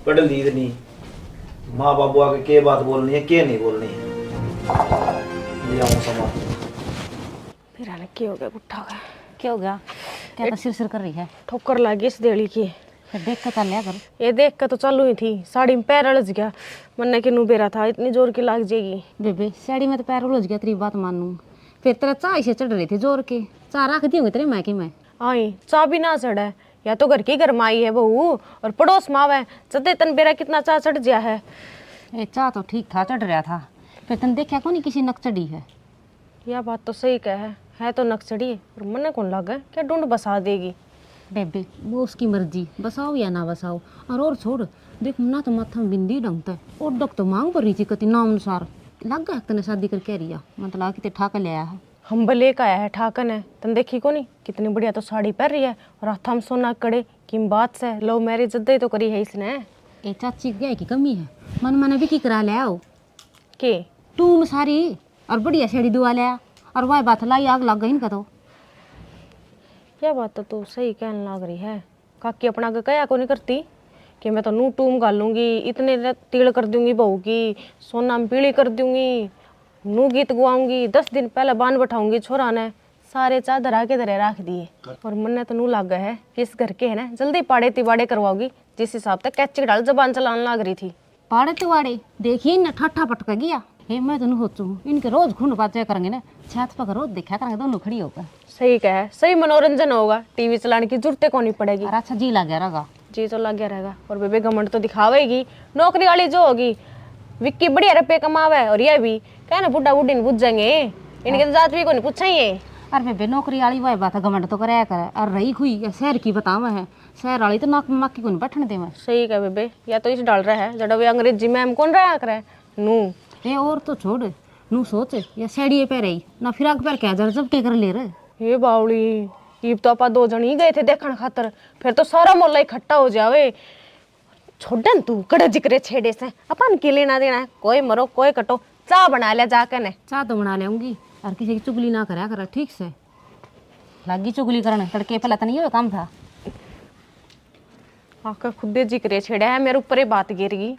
पढ़ ली नहीं, माँ बाबू आके के बात बोलनी है, के नहीं बोलनी है। ले आऊं सामान। फिर आने के हो गया गुट्ठा का? क्या हो गया? क्या एक तो सिर सिर कर रही है? ठोकर लग गई इस देली की। फिर देख के चल लिया कर। ये देख के तो चालू ही थी, साड़ी में पैर अड़ज गया। मन्ने के नू बेरा था, इतनी जोर की लाग जाएगी। बेबे, साड़ी में तो पैर उलझ गया, तेरी बात मानू। फिर तेरा चाह इसे चढ़ रहे थे जोर के। चाह रख दी होंगी तेरे मायके में। आई, चाह भी ना चढ़े, या तो घर की घर में आई है बहू, और पड़ोस में आवे, जदे तन बेरा कितना चाह चढ़ गया है। ए, चाह तो ठीक था, चढ़ रहा था, फिर तन देखा को नहीं किसी नक चढ़ी है। या बात तो सही कह है, है तो नक्सड़ी, पर मन्ने कौन लागे क्या ढूंढ बसा देगी। बेबे, वो उसकी मर्जी, बसाओ या ना बसाओ। और, और छोड़, देख, ना तो माथा में बिंदी ढंग तै, और डक तो मांग भर रही थी कति नाम अनुसार। लग गया तने शादी करके आ रही है, मतलब किते ठा के ले आया है। हम भले का आया है ठा के ने, तन देखी को नहीं, कितनी बढ़िया तो साड़ी पहन रही है, और हाथा में सोना कड़े, किम बात से, लव मैरिज जद्दे ही तो करी है इसने। ए चाची, ब्याह की कमी है, मन मने भी की करा ले आओ। के? टूम सारी, और बढ़िया साड़ी दुआ लिया, और वाह बात लाई आग लग गई इनका तो। यह बात तो तू सही कहने लाग रही है। काकी अपना आगे कहा को नहीं करती कि मैं तो नू टूम घालूंगी, इतने न-, तिल कर दूंगी बहू की, सोना में पीली कर दूंगी, नू गीत गवाऊंगी, दस दिन पहले बांध बैठाऊंगी छोरा ने, सारे चादर आके धरे रख दिए। और मन्ने तो नू लागे है कि इस घर के है ना, जल्दी पाड़े तिबाड़े करवाओगी, जिस हिसाब तक कैची डाल जबान चलाने लाग रही थी। पाड़े तिवाड़े देखिए इन्हें ठाठा पटक गया। हे, मैं तो न्यू सोचूं, इनके रोज खून बाजे करेंगे ना, छत पर रोज देखा करेंगे दोनों खड़ी होकर। सही कहा है, सही मनोरंजन होगा, टीवी चलाने की जरूरत कोनी पड़ेगी। और अच्छा जी लग गया रहेगा। जी तो लग गया रहेगा। और बेबे घमंड तो दिखावेगी, नौकरी वाली जो होगी, विक्की बढ़िया रुपये कमावे और ये भी, क्या ना, बुढ़ा बुढ़ी ने बुझेंगे, इनके तो जात भी कोनी पूछेंगे। अरे बेबे, नौकरी वाली वह बात घमंड तो करया करे, और रही हुई या शहर की बतावे है, शहर वाली तो नाक में माखी कोनी बैठन देवे। सही कह बेबे, या तो इस डाल रहा है जड़ा वे अंग्रेजी मैम कौन रहा करे। नू। ए, और तो छोड़, नू सोच, या साड़िए पहरे ही ना, फिराक पहर के हजार जब के कर ले रे। हे बावली, इब तो आपा दो जन ही गए थे देखण खातर, फिर तो सारा मोहल्ला इकट्ठा हो जावे। छोड़न तू, कड़े जिक्रे छेड़े से, अपन के लेना देना है, कोई मरो कोई कटो। चाह बना ले जाके ने। चाह तो बना लेऊंगी, और किसी की चुगली ना करया कर, ठीक से? लागी चुगली करने, तड़के पहला तो नहीं हुआ काम था। आके खुदे जिक्रे छेड़ा है, मेरे ऊपर ही बात गिर गई।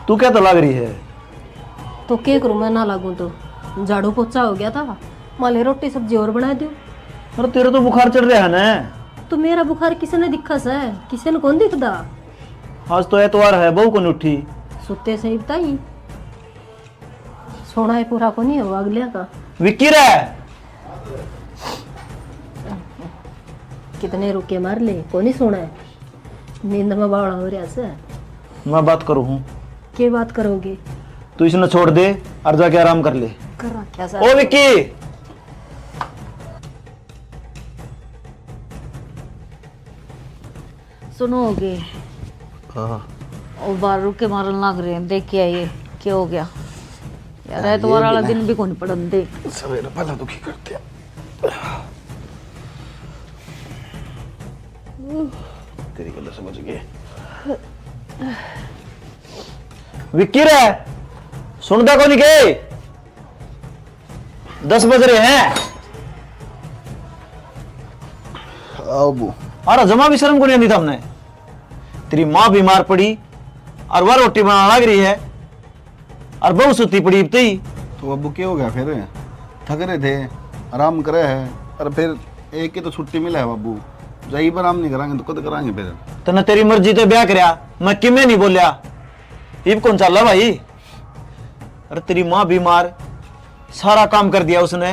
तू क्या तो लाग रही है? तो के करूं, मैं ना लागूं तो। झाड़ू पोछा हो गया था, माले रोटी सब्जी और बना दूं। अरे, तेरे तो बुखार चढ़ रहा है ना। तो मेरा बुखार किसने दिखा से? किसने कौन दिखदा? आज तो एतवार है, बहू को उठी। सुते से ही बताई। सोना है पूरा को नहीं हो अगले का। विक्की रे। कितने रुके मार ले, को नहीं सोना है। नींद में बावला हो रहा से। मैं बात करूँ हूँ। के बात करोगे? तू इसने छोड़ दे और जाके आराम कर ले। कर रखा सर। ओ विक्की। सुनो हो गए। हाँ। और बाहर रुके मारन लाग रहे हैं, देख के आइए क्या हो गया। यार, यार, ये एतवार वाला भी ना। दिन भी कौन पड़न दे। सवेरे पहला दुखी करते हैं। तेरी गल समझ गए। विक्की रे, सुनदा कोनी के? दस बज रहे हैं। आओ बू। अरे जमा भी शर्म को नहीं आती तुमने। तेरी माँ बीमार पड़ी और वह रोटी बनाने लग रही है और बहू सुती पड़ी इब तई। तो अबू के हो गया फिर? थक रहे थे, आराम करे है। और फिर एक ही तो छुट्टी मिला है बाबू, जब आराम नहीं करांगे तो कद करांगे फिर? तने तेरी मर्जी ते ब्याह करया, मैं किमे नहीं बोल्या। इब कौन चाला भाई? अरे तेरी माँ बीमार, सारा काम कर दिया उसने,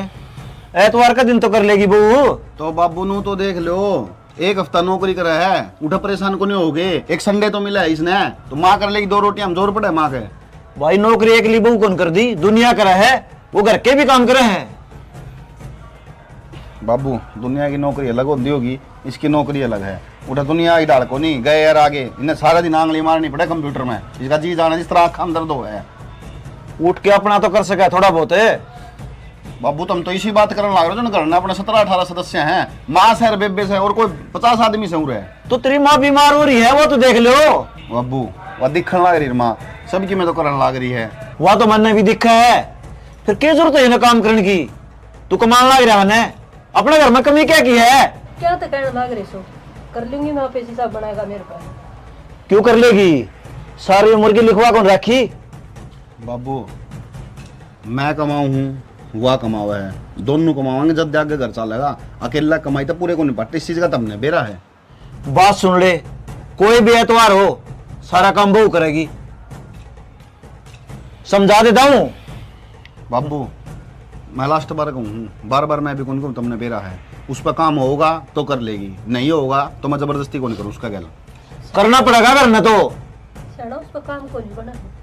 एतवार का दिन तो कर लेगी बहू। तो बाबू नू तो देख लो, एक हफ्ता नौकरी करे है, उठा परेशान को नहीं होगे। एक संडे तो मिला है इसने, तो माँ कर लेगी दो रोटी, हम जोर पड़े माँ के। भाई नौकरी एकली बहू कौन कर दी, दुनिया करे है, वो घर के भी काम करे हैं। बाबू, दुनिया की नौकरी अलग होती होगी, इसकी नौकरी अलग है। उठा दुनिया की ढाल को नहीं, गए यार आगे, इन्हें सारा दिन आंगली मारनी पड़े कंप्यूटर में, इसका जी जाना जिस तरह आँखां में दर्द हो है। उठ के अपना तो कर सके थोड़ा बहुत। बाबू, तुम तो इसी बात करने लग रहे हो जो घर में अपने सत्रह अठारह सदस्य हैं, माँ से और बेबे से और कोई पचास आदमी से उरे। तो तेरी माँ बीमार हो रही है, वो तो देख लो। बाबू, वह दिखने लग रही है माँ, सबकी मैं तो करने लग रही है। वह तो मैंने भी दिखा है, फिर क्या जरूरत है इन्हें काम करने की? तू कमाने लग रहा है, अपने घर में कमी क्या की है? क्या तो कहने लग रहे सो, कर लूंगी मैं, आप ऐसी हिसाब बनाएगा मेरे पर। क्यों कर लेगी, सारी उम्र की लिखवा कौन रखी? बाबू, मैं कमाऊं हूँ, वह कमावा है, दोनों कमावांगे जब आगे घर चलेगा। अकेला कमाई तो पूरे को नहीं पड़ते, इस चीज का तमने बेरा है। बात सुन ले, कोई भी एतवार हो, सारा काम बहू करेगी। समझा देता हूँ। बाबू, मैं लास्ट बार कहूँ हूँ, बार बार मैं भी कौन कहूँ, तमने बेरा है। उस पर काम होगा तो कर लेगी, नहीं होगा तो मैं जबरदस्ती कौन करूँ उसका गैल। करना पड़ेगा घर में तो। सड़ा उस पर काम कौन बना है?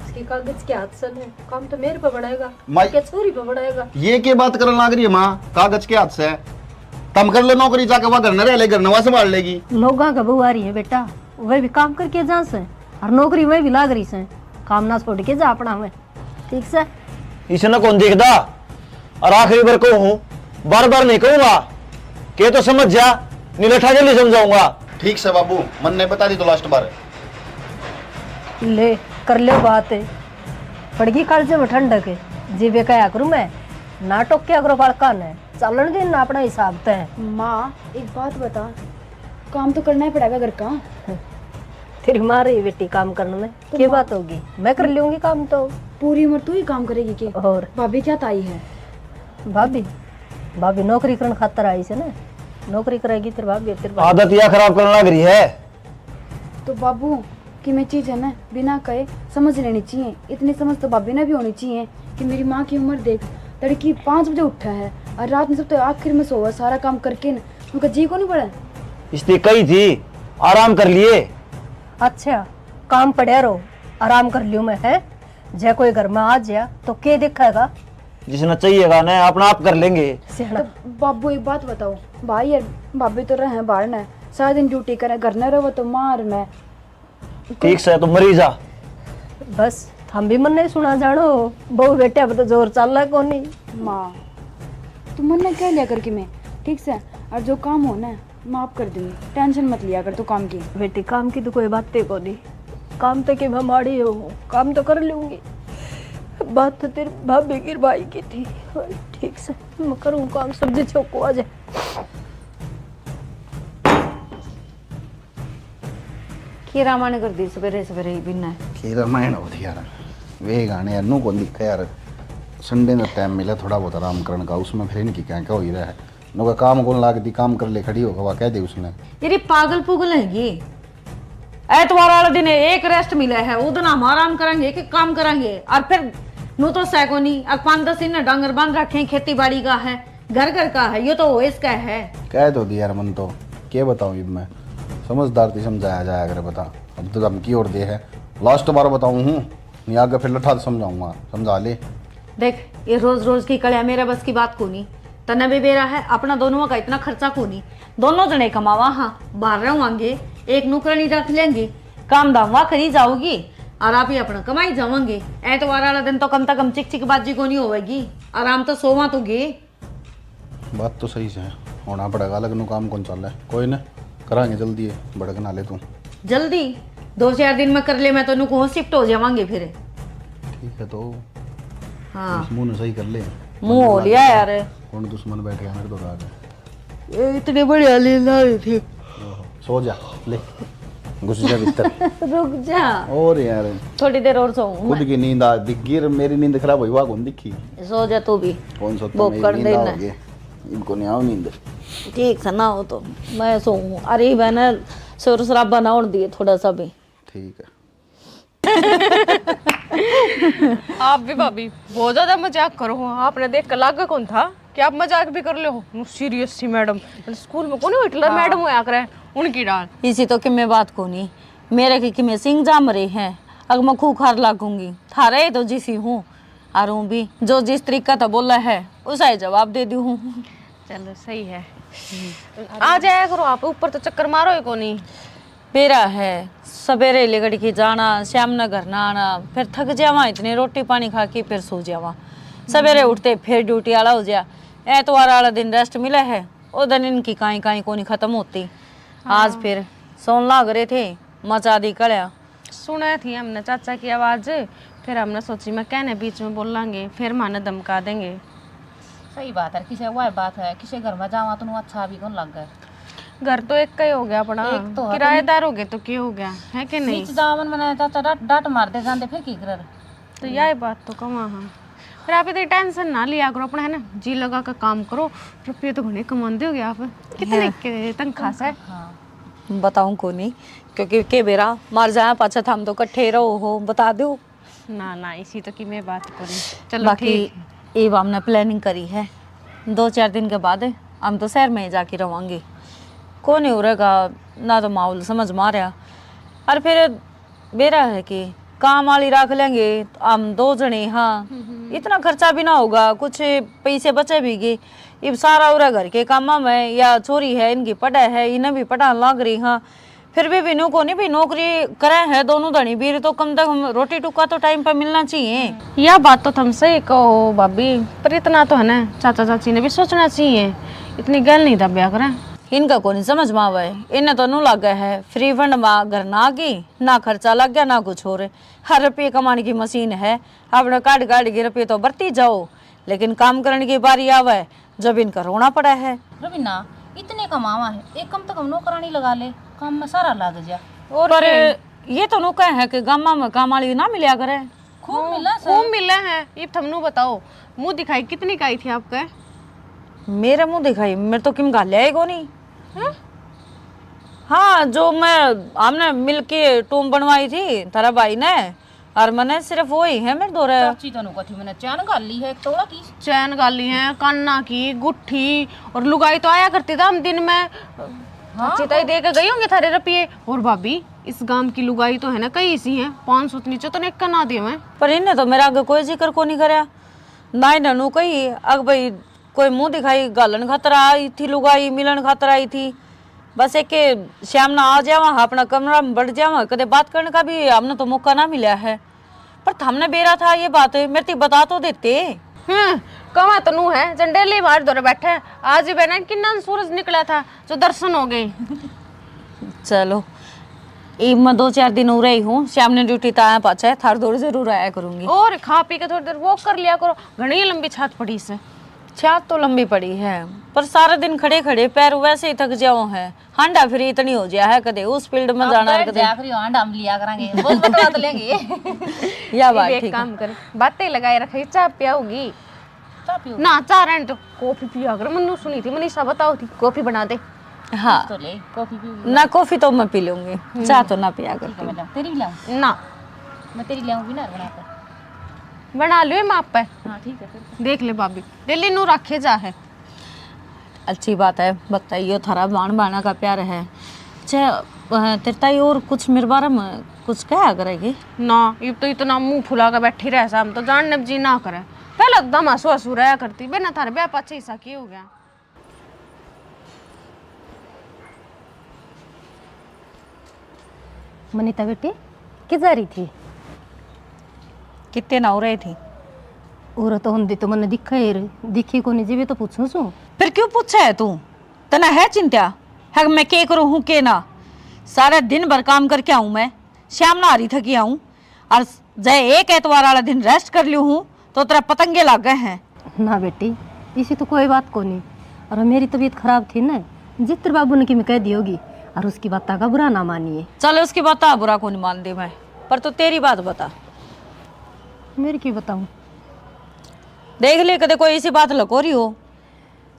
इसके कागज के हाथ से ने, काम तो मेरे पे बनाएगा, माई क्या छोरी पे बनाएगा? ये के बात करने लग रही है माँ, कागज के हाथ से? तम कर ले नौकरी जाके, वह घर न रह ले, घर नवा संभाल लेगी। लोगा का बहू आ रही है बेटा, वह भी काम करके जा से, और नौकरी वह भी लाग रही से, काम ना छोड़ के जा अपना में। ठीक से? इसने कौन देखदा? और आखिरी बार कहूँ हूँ, बार बार नहीं कहूँगा, के तो समझ जा, नहीं लठा जल्दी समझाऊंगा। ठीक से बाबू, मन ने बता दी तो लास्ट बार। ले, कर ले बात, पड़गी कालजे में ठंडक, जीवे कहा करूँ मैं, ना टोक्या करो बालका ने, चालन दे ना अपना हिसाब तै। माँ, एक बात बता, काम तो करना ही पड़ेगा घर का। तेरी माँ रही बेटी काम करने में, तो के माँ बात होगी, मैं कर लूंगी काम तो। पूरी उम्र तू ही काम करेगी के? और? भाभी क्या ताई है? भाभी, भाभी नौकरी करने खातर आई से ना, नौकरी करेगी तेरी भाभी, तेरी भाभी। आदत या खराब करने लग रही है। तो बाबू, कि मैं चीज है ना, बिना कहे समझ लेनी चाहिए। इतनी समझ तो भाभी ने भी होनी चाहिए कि मेरी माँ की उम्र देख, तड़की पाँच बजे उठा है और रात में सब तो आखिर में सोवा, सारा काम करके न, उनका जी को नहीं पड़ा। इसने कही थी, आराम कर लिए। अच्छा, काम पड़या रो, आराम कर लियो मैं, है? जै कोई घर में आ जाया तो के देखेगा? जिसने चाहिएगा ना, अपना आप कर लेंगे। सियाना। तो बाबू, एक बात बताओ, भाई यार, भाभी तो रहे बाहर ने, सारा दिन ड्यूटी करे, घर न रहो तो मार मैं। ठीक से, तू मरी जा। बस, थम भी मन्ने सुना जानो, बहू बेटे अब तो जोर चालना कोनी। माँ, तू मन्ने कह लिया कर कि मैं, ठीक से, और जो काम हो ना, माफ कर दूंगी, टेंशन मत लिया कर तू काम की। बेटी, काम की तो कोई बात ही कोनी, काम तो कि मैं माड़ी हूँ, काम तो कर लूंगी। बात तो तेरी भाभी की भाई की थी। ठीक से, मैं करूँ काम, सब्जी चौको आ जाए। की रामायण कर दी सवेरे सवेरे ही बिना। की रामायण हो थी यार, वे गाने यार नू कौन दिखे यार। संडे का टाइम मिला थोड़ा बहुत आराम करने का, उसमें फिर इनकी क्या क्या हो ही रहा है। नू का काम कौन लागती, काम कर ले, खड़ी होकर वह कह दे उसने। तेरी पागल पुगल हैगी। ऐतवार वाला दिन एक रेस्ट मिला है, वो दिन हम आराम करेंगे कि काम करेंगे? और फिर नू तो सै कोनी, और पाँच दस दिन डांगर बांध रखे हैं, खेती बाड़ी का है, घर घर का है, यो तो ओएस का है। कह तो दिया यार मन तो, के बताऊं इब मैं, समझदार थी समझाया जाया करे। बता, अब तो धमकी और दे है, लास्ट बार बताऊं हूँ, नहीं आगे फिर लठा समझाऊंगा, समझा ले। देख, ये रोज रोज की कड़िया मेरे बस की बात कोनी। तन्ने भी बेरा है, अपना दोनों का इतना खर्चा कोनी, दोनों जने कमावा, हाँ, बाहर रहवांगे, एक नौकरानी रख लेंगे, काम धाम वा करी जाओगी, और आप ही अपना कमाई जावांगे। ऐतवार वाला दिन तो कम से कम चिक चिक बाजी कोनी होवेगी, आराम तो सोवा तो गे। बात तो सही से, होना पड़ेगा, अलग नु काम कौन चाले। कोई ना, करांगे जल्दी है, भड़क ना ले तू। जल्दी? दो चार दिन में कर ले, मैं तो नु कहूँ शिफ्ट हो जावांगे फिर। ठीक है तो हाँ। इस मुंह ने सही कर ले। मुंह हो लिया यार। कौन दुश्मन बैठ गया मेरे तो राज। ये इतने बढ़िया नींद आ रही थी। ओहो, सो जा, ले, घुस जा भीतर। रुक जा। और यार, थोड़ी देर और सोऊं खुद मैं। की नींद आ दिख गई, मेरी नींद खराब हुई, वाह कौन दिखी? सो जा तू भी। कौन सोता, भूख मेरी कर नींद देना। आ गई, इनको नहीं आओ नींद। ठीक से ना हो तो मैं सोऊं। अरे बहन, शोर शराबा ना होने दिए थोड़ा सा भी। ठीक है। आप भी भाभी बहुत ज्यादा मजाक करो हो, आपने देख कर लागे कौन था कि आप मजाक भी कर ले हो। नु सीरियस सी मैडम, स्कूल में कोनी हिटलर हाँ। मैडम होया करे, उनकी डाल। इसी तो किमे बात कोनी, मेरे की किमे सिंह जाम रहे हैं, अग मैं खूंखार लागूंगी, थारे ही तो जिसी हूँ। और हूँ भी जो जिस तरीका तो बोला है, उसा ही जवाब दे दी हूँ। चलो सही है। आ जाया करो आप, ऊपर तो चक्कर मारो ही कोनी। बेरा है, सवेरे लिगड़ के जाना, शाम ने घर ना आना, फिर थक जावा इतने, रोटी पानी खा के फिर सो जावा। सवेरे उठते फिर ड्यूटी आला हो जा। ऐतवार वाला दिन रेस्ट मिला है, ओ दिन इनकी काई काई कोनी खत्म होती। आज हाँ। फिर सोन लाग रहे थे, मचा दी कल्या। सुना थी हमने चाचा की आवाज, फिर हमने सोची मैं कहने बीच में बोलांगे, फिर माने धमका देंगे। सही बात है, किसे वह बात है, किसे घर में जावा तो अच्छा भी कौन लगे। घर तो एक का ही हो गया अपना, एक तो है, किराएदार हो गए तो क्या हो गया, है कि नहीं? बीच जावन मैंने चाचा डांट, डांट मार दे जाते, फिर की करे? तो यही बात तो कमा हाँ। पर आप इतनी टेंशन ना लिया करो अपना, है ना, जी लगा के काम करो। रुपये तो घणे कमाते होगे आप, कितने हाँ। के तनख्वाह से? हाँ। बताऊं कोनी, क्योंकि के बेरा मार जाया पाछा, थाम तो कट्ठे रहो हो, बता दो। ना ना, इसी तो की मैं बात करूं। चलो बाकी ठीक। इब हमने प्लानिंग करी है, दो चार दिन के बाद हम तो शहर में ही जाके रवांगे। कौन ही उरेगा, ना तो माहौल समझ में आ रहा। और फिर बेरा है कि काम वाली रख लेंगे हम दो जने, हाँ। हम्म। इतना खर्चा भी ना होगा, कुछ पैसे बचे भी गए। इब सारा उरा घर के कामा में, या छोरी है इनकी पढ़ा है, इन्हें भी पढ़ा लाग रही, हाँ। फिर भी बिनु कोनी भी नौकरी करे है दोनों धनी बीर, तो कम से कम रोटी टुका तो टाइम पे मिलना चाहिए। या बात तो तुम सही कहो भाभी, पर इतना तो है ना, चाचा चाची ने भी सोचना चाहिए, इतनी गैल नहीं दब्या करें। इनका कोनी समझ में आवे, इन्हें तो नू लागे है फ्री फंड में घर ना की, ना खर्चा लग गया ना कुछ और, हर रुपये कमाने की मशीन है, अपने काट काट के रुपये तो बरती जाओ, लेकिन काम करने की बारी आवे जब इनका रोना पड़ा है। रवीना, इतने कमावा है, एक कम से कम नौकरानी लगा ले, काम में सारा लाग जा। और पर क्या? ये तो नु कहे है कि गामा में काम वाली ना मिलया करे। खूब हाँ, मिला सर। खूब मिला है। इब थमनू बताओ, मुंह दिखाई कितनी का आई थी आपके? मेरे मुंह दिखाई, मेरे तो किम घाल्या ही कोनी। हैं? हाँ, जो मैं, हमने मिलके टूम बनवाई थी थारा भाई ने, और मने सिर्फ वो ही है मेरे धोरे। चाची तनु कथी मैंने चैन घाल ली है एक तोड़ा की। चैन घाल ली है, काना की, गुट्ठी, और लुगाई तो आया करती था हम दिन में। हाँ। चाची ताई दे के गई होंगी थारे रुपये। और भाभी, इस गांव की लुगाई तो है ना, कई इसी हैं, पाँच सौ तो नीचे तो नेक का ना देवे। पर इन्हें तो मेरा आगे कोई जिक्र को नहीं करया, ना इन्हें नू कही, अग भाई, कोई मुंह दिखाई घालन खातर आई थी, लुगाई मिलन खातर आई थी। बस एक के श्याम ना आ जावा, अपना कमरा में बैठ जावा, कदे बात करने का भी हमने तो मौका ना मिला है। पर थमने बेरा था ये बात, मेरे ते बता तो देते। हम्म। कमा तो नू है, जंडेली बाहर दौरे बैठे हैं। आज ही बहना किन्ना सूरज निकला था, जो दर्शन हो गए। चलो, इब मैं दो चार दिन उरे ही हूँ, श्याम ने ड्यूटी तो आया पाछे, थार दौर जरूर आया करूंगी। और खा पी के थोड़ी देर वॉक कर लिया करो, घणी लंबी छात पड़ी से। छात तो लंबी पड़ी है, पर सारा दिन खड़े खड़े पैर वैसे ही थक जाओ है। हांडा फिर इतनी हो जाया है, कदे उस फील्ड में अब जाना, बैठ कदे जाया करियो, हांडा हम लिया करांगे, बहुत बतला तो लेंगे। या बात एक ठीक है। काम कर, बातें लगाए रखे, चाय पियाओगी? चाय पियो? ना, चाय रहने तो, कॉफी पिया कर। मन्नू सुनी थी, मनीषा बताओ थी, कॉफी बना दे। हाँ। तो ले, कॉफी पी। ना, कॉफी तो मैं पी लूंगी, हम्म। चाय तो ना पिया ठीक है, करती। मैं लाऊं, तेरी भी लाऊं? ना। मैं तेरी लाऊंगी ना, बना कर। बना लियो मैं आप पे। हाँ, ठीक है फिर। देख ले भाभी, डेली नू रखे जा है। अच्छी बात है, बताइयो, थारा बाण बाणा का प्यार है। अच्छा, अ, तेरे ताई और कुछ मेरे बारे में कुछ कहा करेगी? ना, इब तो इतना मुंह फुला के बैठी रह, हम तो जानने जी ना करे। पहले तो दमा सो सो रहा करती, बिना थारे ब्याह पाछे ऐसा की हो गया? मनीता बेटी, के जा रही थी? कितने ना हो रही थी? और तो होंदी तो मन्ने दिखा ही रही, दिखी कोनी, जीवे तो पूछूं सू। फिर क्यों पूछा है तू? तने है चिंता है कि मैं के करूं हूं, के ना? सारा दिन भर काम करके आऊं मैं, शाम ना आ रही थकी आऊं, और जय एक एतवार वाला दिन रेस्ट कर लियो हूं, तो तेरा पतंगे लाग गए हैं। ना बेटी, इसी तो कोई बात कोनी। और मेरी तबीयत खराब थी ना, जित्र बाबू ने की मैं कह दी होगी, और उसकी बात का बुरा ना मानिए। चल, उसकी बात का बुरा कोनी मानती मैं, पर तू तेरी बात बता। मेरी की बताऊं? देख ले, कदे कोई इसी बात लको रही हो,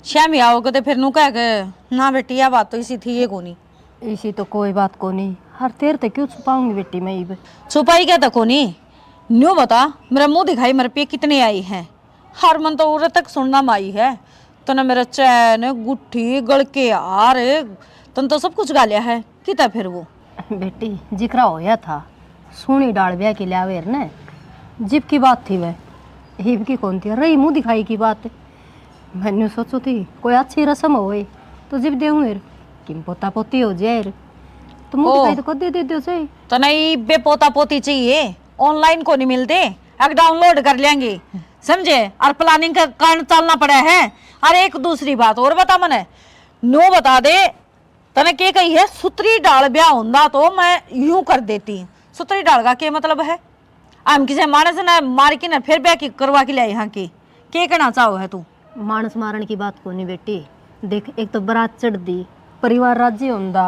श्यामी आओ कदे फिर नू कह के, ना बेटी, यह बात तो इसी थी ये कोनी। इसी तो कोई बात कोनी। हर तेरे ते क्यों छुपाऊंगी बेटी मैं इब? छुपाई क्या तो कोनी? न्यू बता, मेरा मुंह दिखाई, मेरे पे कितने आई हैं? हर मन तो उरे तक सुनना में आई है। तने मेरा चैन, गुट्ठी, गल के हार, तन तो सब कुछ गालिया है। किता फिर वो? बेटी, जिक्रा होया था, सोनी डाल ब्याह के ल्यावे ने, जिब की बात थी वह, हिब की कौन थी, रही मुंह दिखाई की बात। मैंने सोचो थी कोई अच्छी रस्म होए तो जिब देऊं एर, किम पोता पोती हो जाए एर। तो मुंह ओ। दिखाई तो कदे दे दो सही। तो नहीं बे, पोता पोती चाहिए, ऑनलाइन को नहीं मिलते, अब डाउनलोड कर लेंगे, समझे? और प्लानिंग का कारण चलना पड़ा है। और एक दूसरी बात और बता मने, नो बता दे, तने के कही है, सुतरी डाल ब्याह होंदा तो मैं यूं कर देती। सुतरी डाल का के मतलब है? हम किसी मानस ने मार के ना फिर ब्याह की करवा के ल्याए हाँ की? के कहना चाहो है तू? मानस मारण की बात कोनी बेटी। देख, एक तो बरात चढ़ दी, परिवार राजी होंदा,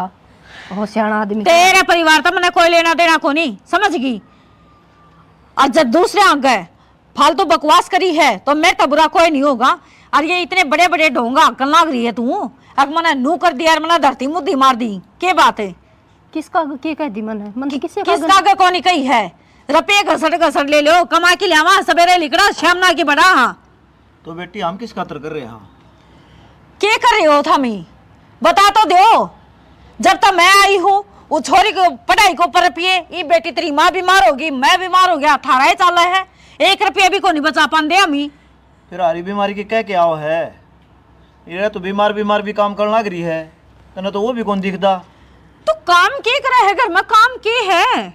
हो सियाणा आदमी। तेरा परिवार तो मने कोई लेना देना कोनी, समझ गई? और जब दूसरे आगे फालतू बकवास करी है तो मेरे तो बुरा कोई नहीं होगा। और ये इतने बड़े बड़े ढोंगा हकन लाग रही है तू, अक मने नू कर दिया, मने धरती मुद्दी मार दी। के बात है? किसका आगे के कह दी मने? मन तो किसी का किसका आगे कोनी कही है? रुपये घसट घसट ले लो, कमा के ल्यावा, सवेरे लिकड़ा, शाम ना के बड़ा। हाँ। तो बेटी, हम किस खातर कर रहे हैं? के कर रहे हो थामी? बता तो दो। जब तक मैं आई हूँ, वो छोरी को पढ़ाई को पर पिए, ये बेटी तेरी माँ बीमार होगी, मैं बीमार हो गया, थारा ही चाला है, एक रुपया भी को नहीं बचा पाते हमी। फिर हारी बीमारी के कह के आओ है? ये तो बीमार बीमार भी काम करन लाग रही है, तने तो वो भी कौन दिखदा। तो काम के करे है घर में, काम के है?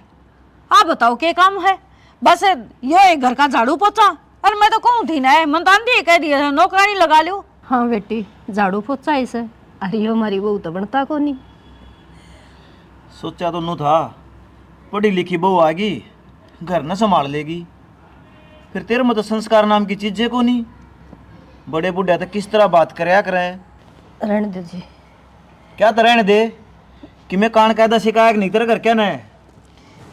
आप बताओ के काम है? बस यो एक घर का झाड़ू पोछा। और मैं तो कहूँ थी ना, मन तो आंधी कह दिया था, नौकरानी लगा लो। हाँ बेटी, झाड़ू पोछा ही से। अरे यो हमारी बहू तो बनता कोनी। सोचा तो नू था, पढ़ी लिखी बहू आ गई, घर न संभाल लेगी। फिर तेरे में तो संस्कार नाम की चीजें को नहीं। बड़े बूढ़े तो किस तरह बात करया करें। रहने दो जी। क्या तो रहने दे कि मैं कान कायदा सिखाया कि नहीं तेरे घर क्या ने?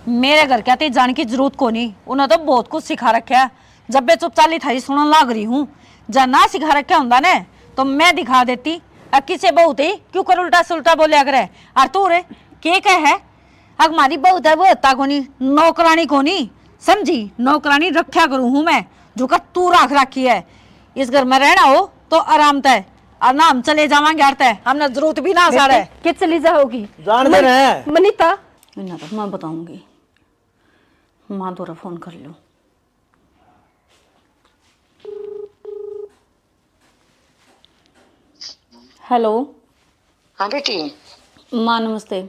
मेरे घर क्या ते जान की जरूरत को नहीं, उन्हें तो बहुत कुछ सिखा रखा है। जब मैं चुप चाली थारी सुनन लाग रही हूँ, जा ना सिखा रखा होंदा ने तो मैं दिखा देती। अ किसे बहू ते क्यों कर उल्टा सुल्टा बोलिया करे? और तू रे के कह है? अक मारी बहू तो वो होता कोनी, नौकरानी कोनी, समझी? नौकरानी रखा करूँ हूँ मैं, जो का तू राख रखी है। इस घर में रहना हो तो आराम तय, और ना हम चले जावांगे, अर तै हमने जरूरत भी ना सारे। के चली जाओगी? जान दे मनी-, ना। मनीता। इन्ना तो मैं बताऊंगी, माँ दोरा फोन कर लूं। हेलो। हाँ बेटी। माँ नमस्ते।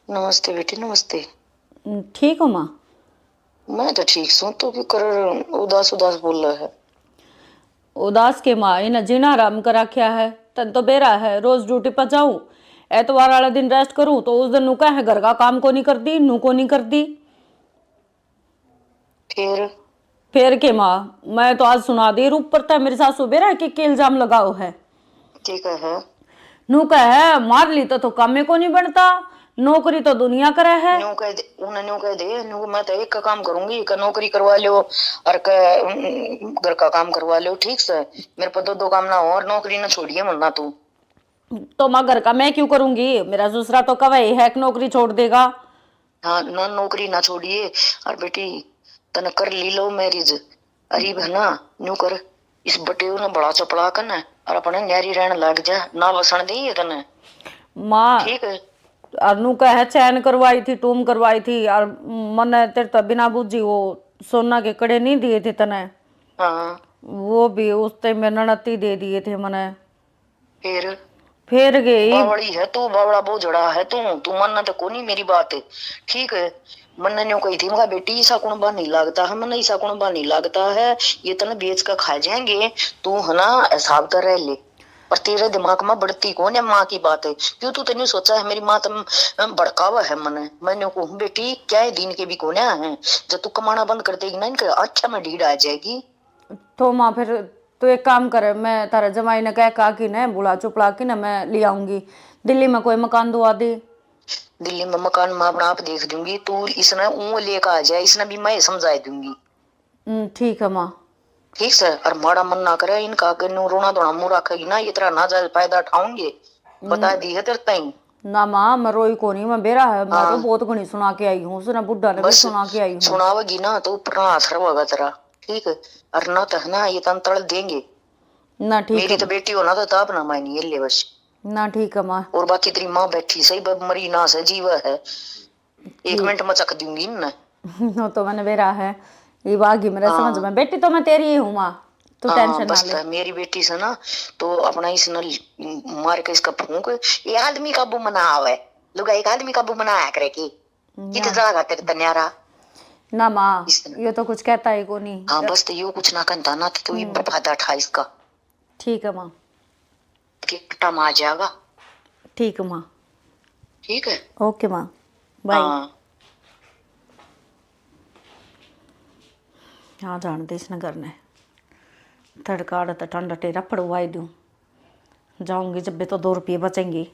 नमस्ते बेटी, नमस्ते। ठीक हो माँ? मैं तो ठीक सूं, तू क्यों कर उदास उदास बोल रहा है? उदास के माँ, इन्हें जीना हराम कर रखा है। तन तो बेरा है, रोज ड्यूटी पर जाऊं, एतवार वाला दिन रेस्ट करूं तो उस दिन नू कहे घर का काम को नहीं कर दी, नू को नहीं कर दी। फिर? फिर के माँ, मैं तो आज सुना दी ऊपर तै मेरी सासू बेरा के, के इल्जाम लगाओ है। ठीक है। नू कहे, मार ली तो, तो कामे को नहीं बनता, नौकरी तो दुनिया करे है। न्यू कह दे, उन्हें न्यू कह दे, न्यू मैं तो एक का काम करूंगी, का नौकरी करवा लो और का, उम, घर का काम करवा लो, ठीक से? मेरे पर दो दो काम ना हो और नौकरी ना छोड़िए मन्ना तू। तो माँ घर का मैं क्यों करूंगी? मेरा दूसरा तो कवे है कि नौकरी छोड़ देगा। हाँ, ना नौकरी ना छोड़िए। और बेटी, तने कर ली लव मैरिज, अरीब है ना, न्यू कर, इस बटेऊ ने बड़ा चपड़ा कर ना, और अपने न्यारी रहन लग जा, ना वसन दे ये तने। माँ, ठीक है। और नू कहे चैन करवाई थी, टूम करवाई थी, और मने तेरे तो बिना बूझी वो सोना के कड़े नहीं दिए थे तने। हाँ। वो भी उस टाइम में ननद ही दे दिए थे मने। फिर? फिर गई। बावड़ी है तू, बावड़ा बोझड़ा है तू, तू मानना तो कोनी मेरी बात, ठीक है? मन्ने न्यू कही थी, मगा बेटी, ईसा कुणबा नहीं लागता है, मन्ने ईसा कुणबा नहीं लागता है, ये तने बेच के खा जाएंगे, तू है ना हिसाब कर रह ले। पर तेरे दिमाग में बढ़ती कौन है माँ की बात है? क्यों तू तन्यू सोचा है मेरी माँ तम भड़कावा है मने? मैं न्यू कहूँ, बेटी, क्या है दिन के भी कोन्या है, जब तू कमाना बंद कर देगी ना, इनके आँखें में डीड आ जाएगी। तो माँ, फिर तू एक काम कर, मैं थारे जमाई ने कह का कि ने बुला चुपड़ा कि ने मैं ले आऊंगी। दिल्ली में कोई मकान दुआ दे। दिल्ली में मकान मैं अपना आप देख दूंगी, तू इसने ऊँ लेकर आ जाए, इसने भी मैं समझा दूंगी। हम्म, ठीक है माँ। ठीक से, और माड़ा मन ना करे, इनका आगे नू रोना धोना मुंह रखेगी ना, ये तेरा नाजायज फायदा उठाऊंगे, बता दी है तेरे ताई। ना माँ, मैं रोई कोनी, मैं बेरा है, मैं तो हाँ। बहुत घणी सुना के आई हूँ, उसने बुढ़ा ने भी बस सुना के आई हूँ। सुनावेगी ना तो ऊपर ना असर होगा तेरा, ठीक है? और ना तो है ना, ये तन तल देंगे। ना ठीक मेरी है। तो बेटी होना तो ताप ना मानी ये ले बस। ना ठीक है माँ। और बाकी तेरी माँ बैठी सही, ब-, मरी ना से जीवा है, एक ठीक। मिनट में चक दूंगी इनने। वो तो मैंने बेरा है, ये बागी मेरे हाँ। समझ में, बेटी तो मैं तेरी ही हूँ माँ, तू हाँ, टेंशन ना बस ले। तो मेरी बेटी से ना, तो अपना इसने मार के इसका फूंक, ये आदमी काबू में ना आवे, लुगाई का आदमी काबू में ना आया करे की, कित ना। जाएगा तेरे तन्यारा? ना माँ, इस तरह। ये तो कुछ कहता ही कोनी। हाँ, बस तो यो कुछ ना कहता ना, तो तू ही हम्म। फायदा उठा इसका। ठीक है माँ। के पट्टा में आ जाएगा। ठीक है माँ। ठीक है। ओके माँ, बाय। हाँ। हाँ, जान दे इसने घर ने। तड़का आड़ा तो ठंडा टेरा पड़वाई दूँ। जाऊंगी जब भी तो दो रुपये बचेंगे।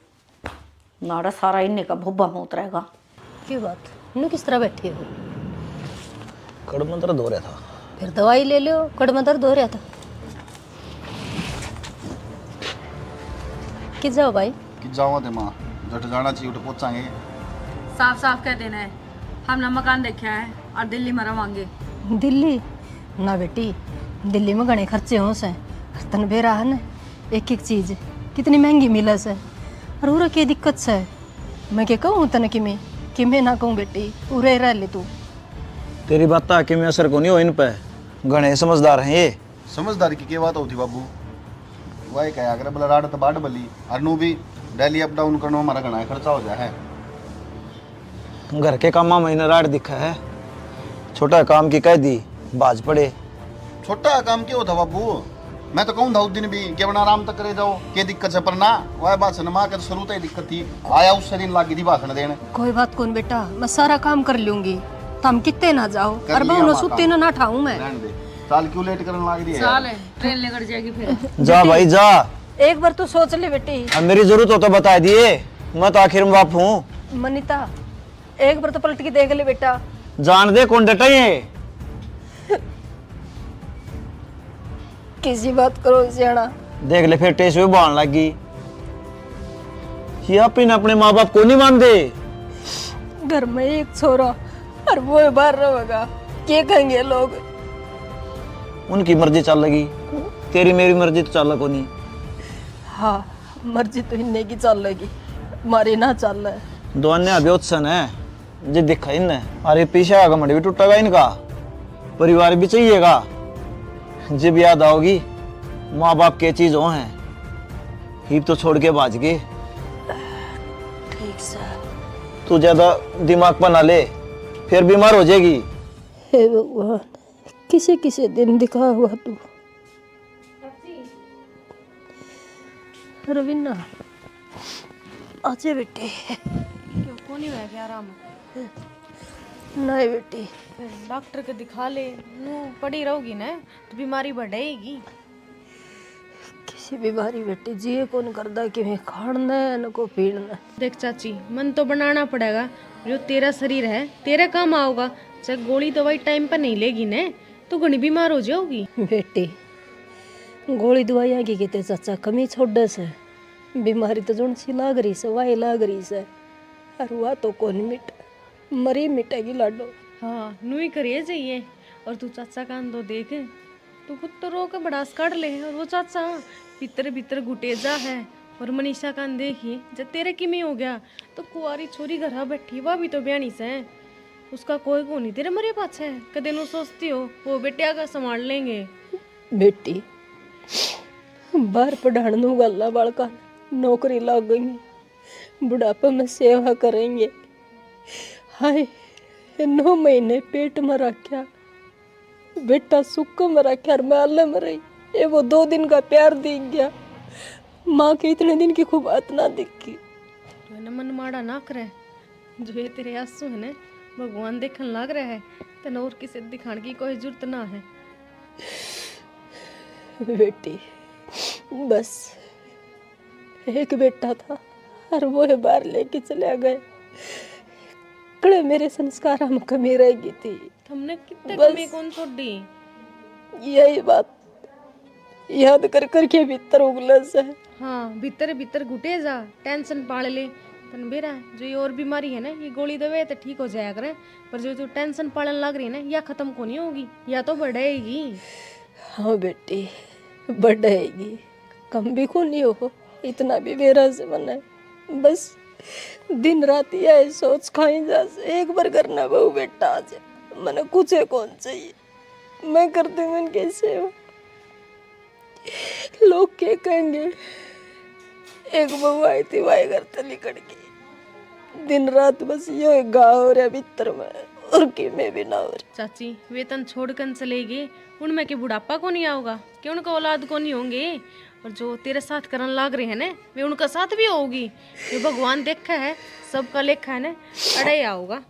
नाड़ा सारा इन्ने का भुब्बा में उतरेगा। की बात, नू किस तरह बैठी हो? कड़ में दर्द हो रहा था। फिर दवाई ले लो, कड़ में दर्द हो रहा था। कि जाओ भाई? कि जावा थे माँ, जट जाना चाहिए, उठ पहुंचांगे। साफ साफ कह देना है, हमने मकान देखा है और दिल्ली में रवांगे। दिल्ली? ना बेटी, दिल्ली में घणे खर्चे हों से। तन बेरा है ना, एक एक चीज कितनी महंगी मिले से। और उरे के दिक्कत से? मैं के कहूँ तने कि मैं, कि मैं ना कहूँ बेटी, उरे रह ले तू। तेरी बात तो कि मैं असर को नहीं हो इन पे, घणे समझदार हैं ये। समझदारी की के बात होती बाबू, वही कहा अगर बोला राड तो बाट बली, और नू भी डेली अप डाउन करना हमारा घना खर्चा हो जाए है। घर के कामा में इन्हें राड दिखा है, छोटा काम की कह दी, बाज पड़े। छोटा काम के होता बाबू, मैं तो कहूँ था उस दिन भी कि अपना आराम तक करे जाओ, के दिक्कत से, पर ना, वह भाषण माँ के तो शुरू तो ही दिक्कत थी, आया उससे दिन लागी थी भाषण देने। कोई बात कौन बेटा, मैं सारा काम कर लूंगी, तुम कितने ना जाओ, कर और मैं लिया उन्हें माँ सुते काम। ना, ना ठाऊं मैं। रहने दे, चाल क्यों लेट करने लाग रही है चाल यार? है, ट्रेन लेकर जाएगी फिर। जा भाई जा। एक बार तू सोच ले बेटी। अब मेरी जरूरत हो तो बता दिए, मैं तो आखिर में बाप हूँ। मनीता, एक बार तो पलट के देख ले बेटा। जान दे कौन डटा ये। किसी बात करो सियाणा। देख ले फिर टेस भी बहान लग गई। ये आप इन अपने माँ बाप को नहीं मानते। घर में एक छोरा और वो बाहर रहेगा, के कहेंगे लोग? उनकी मर्जी चल लगी, तेरी मेरी मर्जी तो चल कोनी। हाँ, मर्जी तो इन्ने की चालेगी, मारी ना चाले। दोन्या ब्योत्सन है, जे दिखा इन्ने। अरे पीछे का घमंड भी टूटेगा इनका, परिवार भी चाहिएगा। जब याद आओगी माँ बाप के चीज हो हैं, हिब तो छोड़ के भाज गए। ठीक सै। तू ज्यादा दिमाग पर ना ले, फिर बीमार हो जाएगी। हे भगवान, किसे किसे दिन दिखा हुआ तू। रवीना, आजे बेटी। क्यों, कोनी हुआ क्या आराम? नहीं बेटी। फिर डॉक्टर के दिखा ले, नू पड़ी रहोगी ना तो बीमारी बढ़ेगी। किसी बीमारी बेटी जी कोन करदा, किवें खाण ने न को पीण ने। देख चाची, मन तो बनाना पड़ेगा, जो तेरा शरीर है तेरे काम आओगा। चाहे गोली दवाई टाइम पर नहीं लेगी ने तो घणी बीमार हो जाओगी। बेटी, गोली दवाइयां की किते चाचा कमी छोड़े से, बीमारी तो जोन सी लाग रही से, वाही लाग रही से, अर वा तो कोनी मिट, मरी मिटेगी लाडो। हाँ, नू ही करिए जाइए। और तू चाचा कान दो देख, तू खुद तो रो के भड़ास काढ़ ले, और वो चाचा भीतर भीतर घुटे जा है। और मनीषा कान देखिए, जब तेरे किमी हो गया तो कुंवारी छोरी घरा बैठी, वह भी तो ब्याणी से। उसका कोई को नहीं तेरे मरे पाछे। कदे नू सोचती हो वो बेटिया का संभाल लेंगे? बेटी, बाहर पढ़ाण नू गाला बालका नौकरी लाग गई, बुढ़ापे में सेवा करेंगे। हाय, नौ महीने पेट में रखा, बेटा सुख में रखा और मैं आले में रही। ये वो दो दिन का प्यार दिख गया, माँ के इतने दिन की खूब बात ना दिखी। तू इन्हें मन माड़ा ना करे, जो ये तेरे आंसू है ना, भगवान देखण लाग रहा है, तने और किसे दिखाण की कोई जरूरत ना है। बेटी, बस एक बेटा था और वो है बाहर लेके चला गया। कड़े मेरे संस्कारा में कमी रह गई थी। हमने कितने बस। कमी कौन छोड़ी? यही बात याद कर करके भीतर उगले से। हाँ, भीतर भीतर घुटे जा, टेंशन पाल ले। तन बेरा जो ये और बीमारी है ना, ये गोली दवे तो ठीक हो जाया करे, पर जो तू टेंशन पालन लग रही है ना, या खत्म को नहीं होगी, या तो बढ़ेगी। हाँ बेटी, बढ़ेगी, कम भी को नहीं हो, इतना भी बेरा से मने बस दिन रात यह सोच खाई जा से, एक बार करना बहू बेटा आज मने कुछ कौन चाहिए। मैं करती हूँ इनकी सेवा। लोग क्या कहेंगे? एक बहू आई थी, वाई घर तली कड़की, दिन रात बस यो एक गाँव हो रहा भीतर में, और की में भी ना हो रही। चाची, वे तन छोड़ कन चले गए, उनमें के बुढ़ापा को नहीं आओगा, कि उनका औलाद को नहीं होंगे? और जो तेरे साथ करन लाग रहे हैं ना, वे उनका साथ भी होगी। जो भगवान देखा है, सबका लेखा है ना, अड़े आओगा।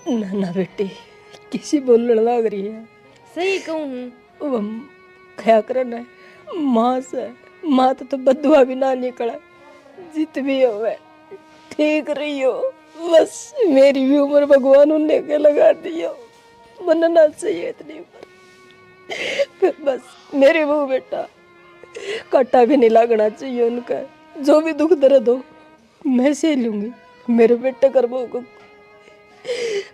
ना ना बेटी, किसी बोलण लाग रही है। सही कहूँ हूँ। वो हम खया करे ना, माँ से, माँ तो, तो बदुआ भी ना निकले। जित भी होवे, ठीक रही हो। बस मेरी भी उम्र भगवान उनने के लगा दियो, मन ना चाहिए इतनी उम्र। बस मेरी बहू बेटा, काटा भी नहीं लागना चाहिए उनका। जो भी दुख दर्द हो, मैं सह लूंगी। मेरे बेटे कर बहू को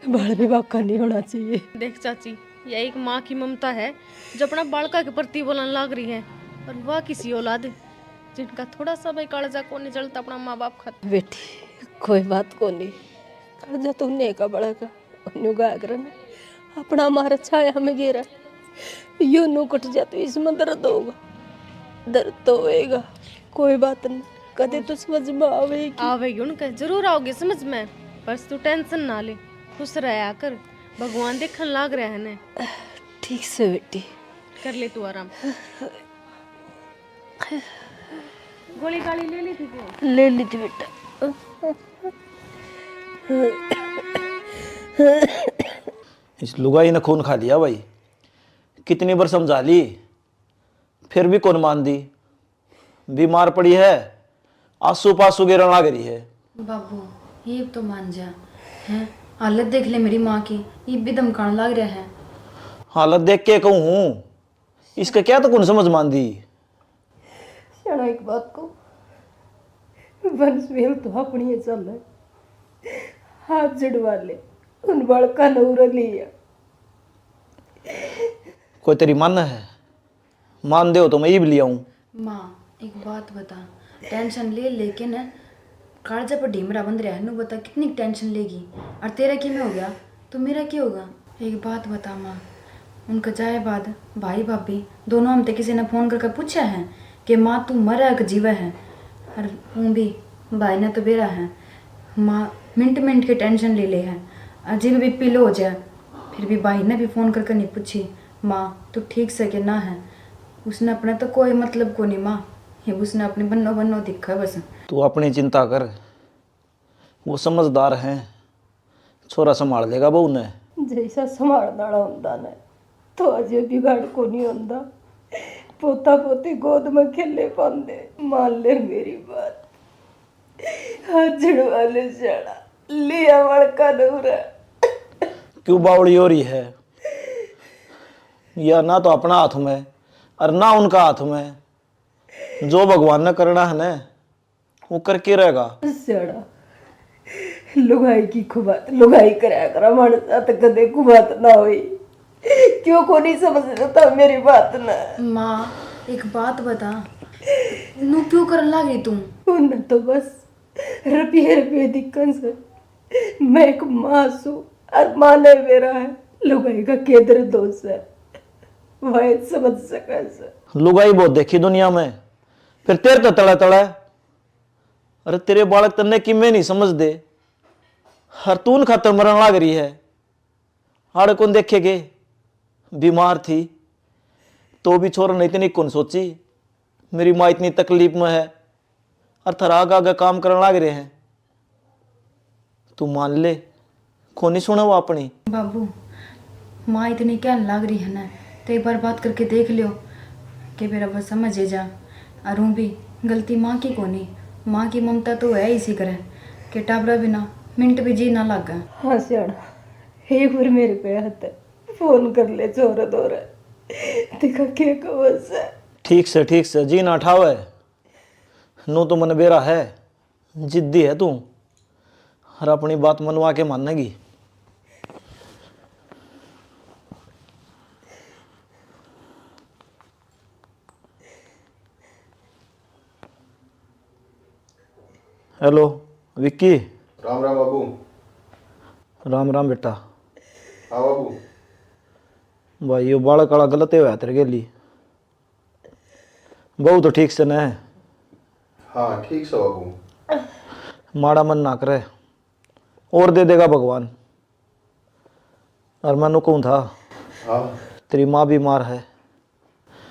बाल भी बाका नहीं होना चाहिए। देख चाची, यह एक माँ की ममता है जो अपना बालका के प्रति बोलन लाग रही है, और वह किसी औलाद जिनका थोड़ा सा भी कालजा कोनी जलता अपना माँ बाप खातिर। बेटी, कोई बात कोनी, कालजा तो उन्हें का बड़ा का। न्यू गाया करे ना, अपना मारा छाया में गेरा, यो नू कट जा तो इसमें दर्द होगा, दर्द तो होएगा। कोई बात नहीं, कदे तो समझ में आवेगी। आवेगी उनके, जरूर आओगे समझ में, बस तू टेंशन ना ले, खुश रहा कर, भगवान देखन लाग रहा है ने। ठीक से बेटी। कर ले तू आराम। गोली गाली ले ली थी तू? ले ली थी बेटा। इस लुगाई ने खून खा लिया भाई। कितनी बार समझा ली, फिर भी कौन मान दी। बीमार पड़ी है, आंसू पासू गिरन लाग रही है। बाबू, ये तो मान जा, हैं? हालत देख ले मेरी माँ की, ये भी धमकान लाग रहा है। हालत देख के कहूँ हूँ, इसका क्या तो कौन समझ मान दी। स्याणा एक बात को, वंशवेल तो अपनी ही चल है, हाथ जड़वा ले, उन बालका ने उरे लिया। कोई तेरी मन है? मान दे हो तो मैं ईब ले आऊं। माँ, एक बात बता, टेंशन ले लेके न कालजा पर ढीमरा बंध रहा है। नू बता कितनी टेंशन लेगी। और तेरा किमें हो गया तो मेरा क्या होगा? एक बात बता माँ, उनका जाए बाद भाई भाभी दोनों हम ते किसी ने फोन करके पूछा है कि माँ तू मरा है कि जीवा है? और ऊँ भी भाई ने तो बेरा है, माँ मिनट मिनट की टेंशन ले ले है। अजीब भी पीलो हो जाए, फिर भी भाई ने भी फोन करके नहीं पूछी माँ तू ठीक से कि ना है। उसने अपने तो कोई मतलब को नहीं माँ, ये उसने अपनी बन्नो बन्नो दिखा बस। तू अपनी चिंता कर, वो समझदार है, छोरा संभाल लेगा बहू ने। जैसा संभालने वाला होंदा ने, तो अजय बिगाड़ को नहीं होंदा। पोता पोती गोद में खेले पांदे। मान ले मेरी बात, हाथ जड़वा ले जाना, लिया वड़का नूरा। क्यों बावली हो रही है? या ना तो अपना हाथ में और ना उनका हाथ में। जो भगवान ने करना है ना, वो करके रहेगा। स्याड़ा, लुगाई की खुबात लुगाई करया करा, माणस साथ कदे खुबात ना होई। क्यों को नहीं समझ लेता मेरी बात ना? माँ, एक बात बता, नू क्यों करन लाग रही तू? उन्हें तो बस रुपये रुपये दिक्कन से। मैं एक माँ सू, और माँ ने मेरा है, लुगाई का के दर्द हो से, वह समझ सके से। लुगाई बहुत देखी दुनिया में, फिर तेरे तो तले तले। अरे तेरे बालक तन्ने किमें नहीं समझदे, हर तू उन खातर मरण लाग रही है। आड़े कौन देखेगे? बीमार थी तो भी छोरा ने इतनी कौन सोची, मेरी माँ इतनी तकलीफ में है और थारा आगे आगे काम करने लाग रहे हैं। तू मान ले, कोनी सुने वो अपनी। बाबू, माँ इतनी कहन लाग रही है ना, तो एक बार बात करके देख लियो कि मेरा बस समझ ही जा। और ऊँ भी गलती माँ की कोनी, माँ की ममता तो है इसी करे कि टाबरा बिना मिनट भी जी ना लागे। हाँ सियाणा, एक बार मेरे पे हाथ फोन कर ले छोरा धोरे, देखा के कहे से। ठीक से, ठीक से, जी ना ठावे। नू तो मन बेरा है, जिद्दी है तू, और अपनी बात मनवा के मानेगी। हेलो विक्की। राम राम बाबू। राम राम बेटा। हाँ बाबू। भाई, यो बालक आला गलत ही होया तेरे गेली। बहू तो ठीक से न? हाँ, ठीक से बाबू। माड़ा मन ना करे, और दे देगा भगवान। और मैं नु कहूँ था, हाँ। तेरी माँ बीमार है।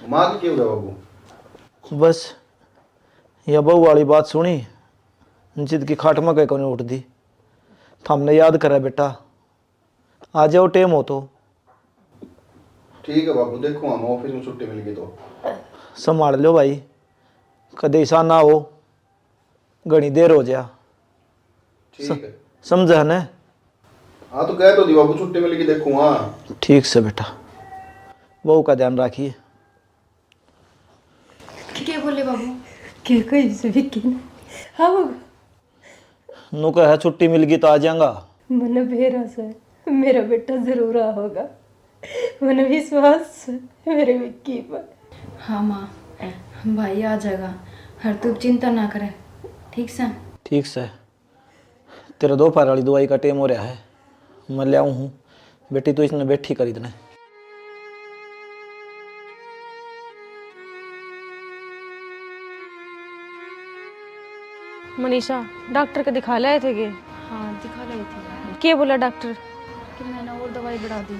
माँ की क्यों है बाबू? बस, या बहू वाली बात सुनी, जिद की खाट में कहीं कोनी उठदी। थामने याद करे बेटा, आ जाओ, टेम हो तो। ठीक है बाबू, देखूंगा मैं, ऑफिस में छुट्टी मिल गई तो। संभाल लो भाई, कदे ऐसा ना हो, घणी देर हो जा। ठीक है। समझा ने? हाँ, तो कह तो दी बाबू, छुट्टी मिल गई, देखूंगा। ठीक से बेटा, बहू का ध्यान रखिए। के बोले बाबू? के कही से विक्की ने? आओगा? नु कहा छुट्टी मिल गई तो आ जाऊंगा। मने बेरा से मेरा बेटा जरूर आओगा, मने विश्वास से मेरे विक्की पर। हाँ माँ, भाई आ जाएगा, हर तू चिंता ना करे, ठीक से? ठीक से। तेरा दोपहर वाली दवाई का टेम हो रहा है, मैं ले आऊँ हूँ। बेटी, तू इसने बैठी कर इतने। मनीषा, डॉक्टर के दिखा लाए थे के? हाँ, दिखा लाए थे। के बोला डॉक्टर? कि मैंने और दवाई बढ़ा दी।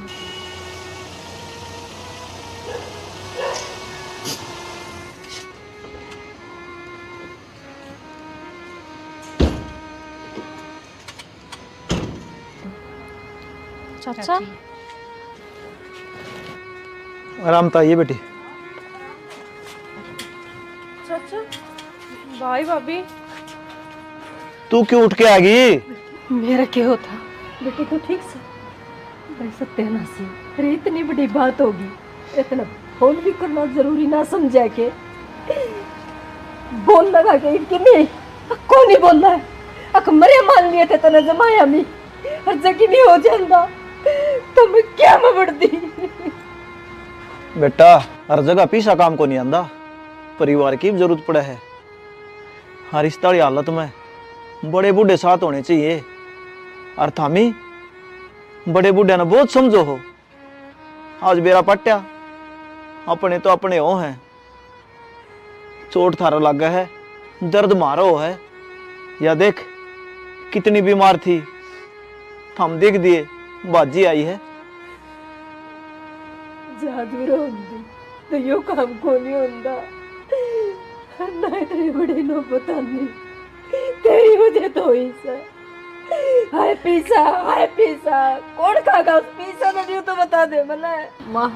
चाचा। आराम तो आइए बेटी। चाचा, भाई भाभी। तू क्यों उठ के आ गई? मेरा क्या होता बेटी, तू ठीक से? भाई सत्यानाशी, अरे इतनी बड़ी बात होगी, इतना फोन भी करना जरूरी ना समझा के बोल लगा के कि नहीं, को नहीं बोलना है। अक मरे मान लिए थे तने जमाया मी, हर जगह नहीं हो जांदा, तो मैं क्या में बढ़ती। बेटा, हर जगह पीसा काम को नहीं आंदा, परिवार की भी जरूरत पड़े है। हर इस ताली हालत में बड़े बूढ़े साथ होने चाहिए। और थामी बड़े बूढ़े ने बहुत समझो हो। आज बेरा पट्या, अपने तो अपने हो हैं। चोट थारा लागे है, दर्द मारो है। या देख, कितनी बीमार थी, थम देख दिए, बाजी आई है। जा दूर होंदी तो यो काम को नहीं होंदा। ना इतनी बड़ी नौबत आनी, तेरी वजह तो हुई से। हाय पीसा, हाय पीसा, कौन खागा उस पीसा ने, न्यू तो बता दे मने। माँ,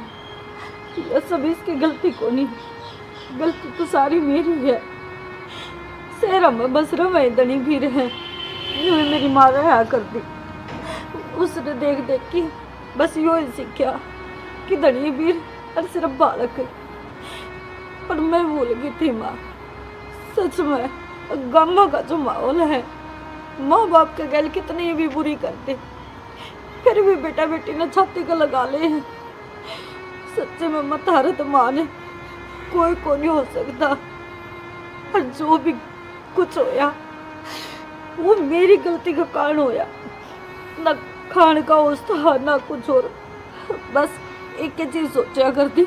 ये सब इसकी गलती कोनी, गलती तो सारी मेरी है। शहर में बस रवे धनी भी रहे, न्यू ही मेरी माँ रहा कर दी। उसने देख देख के बस यो ही सीखा कि धनी भी और सिर्फ बालक। पर मैं भूल गई थी माँ, सच में गामा का जो माहौल है, माँ बाप के गैल कितनी भी बुरी करते, फिर भी बेटा बेटी ने छाती का लगा ले हैं। सच्चे में मैं थारे तो माँ ने कोई को नहीं हो सकता। और जो भी कुछ होया, वो मेरी गलती का कारण होया। ना खान का होश था, ना कुछ और। बस एक ही चीज सोचा करती,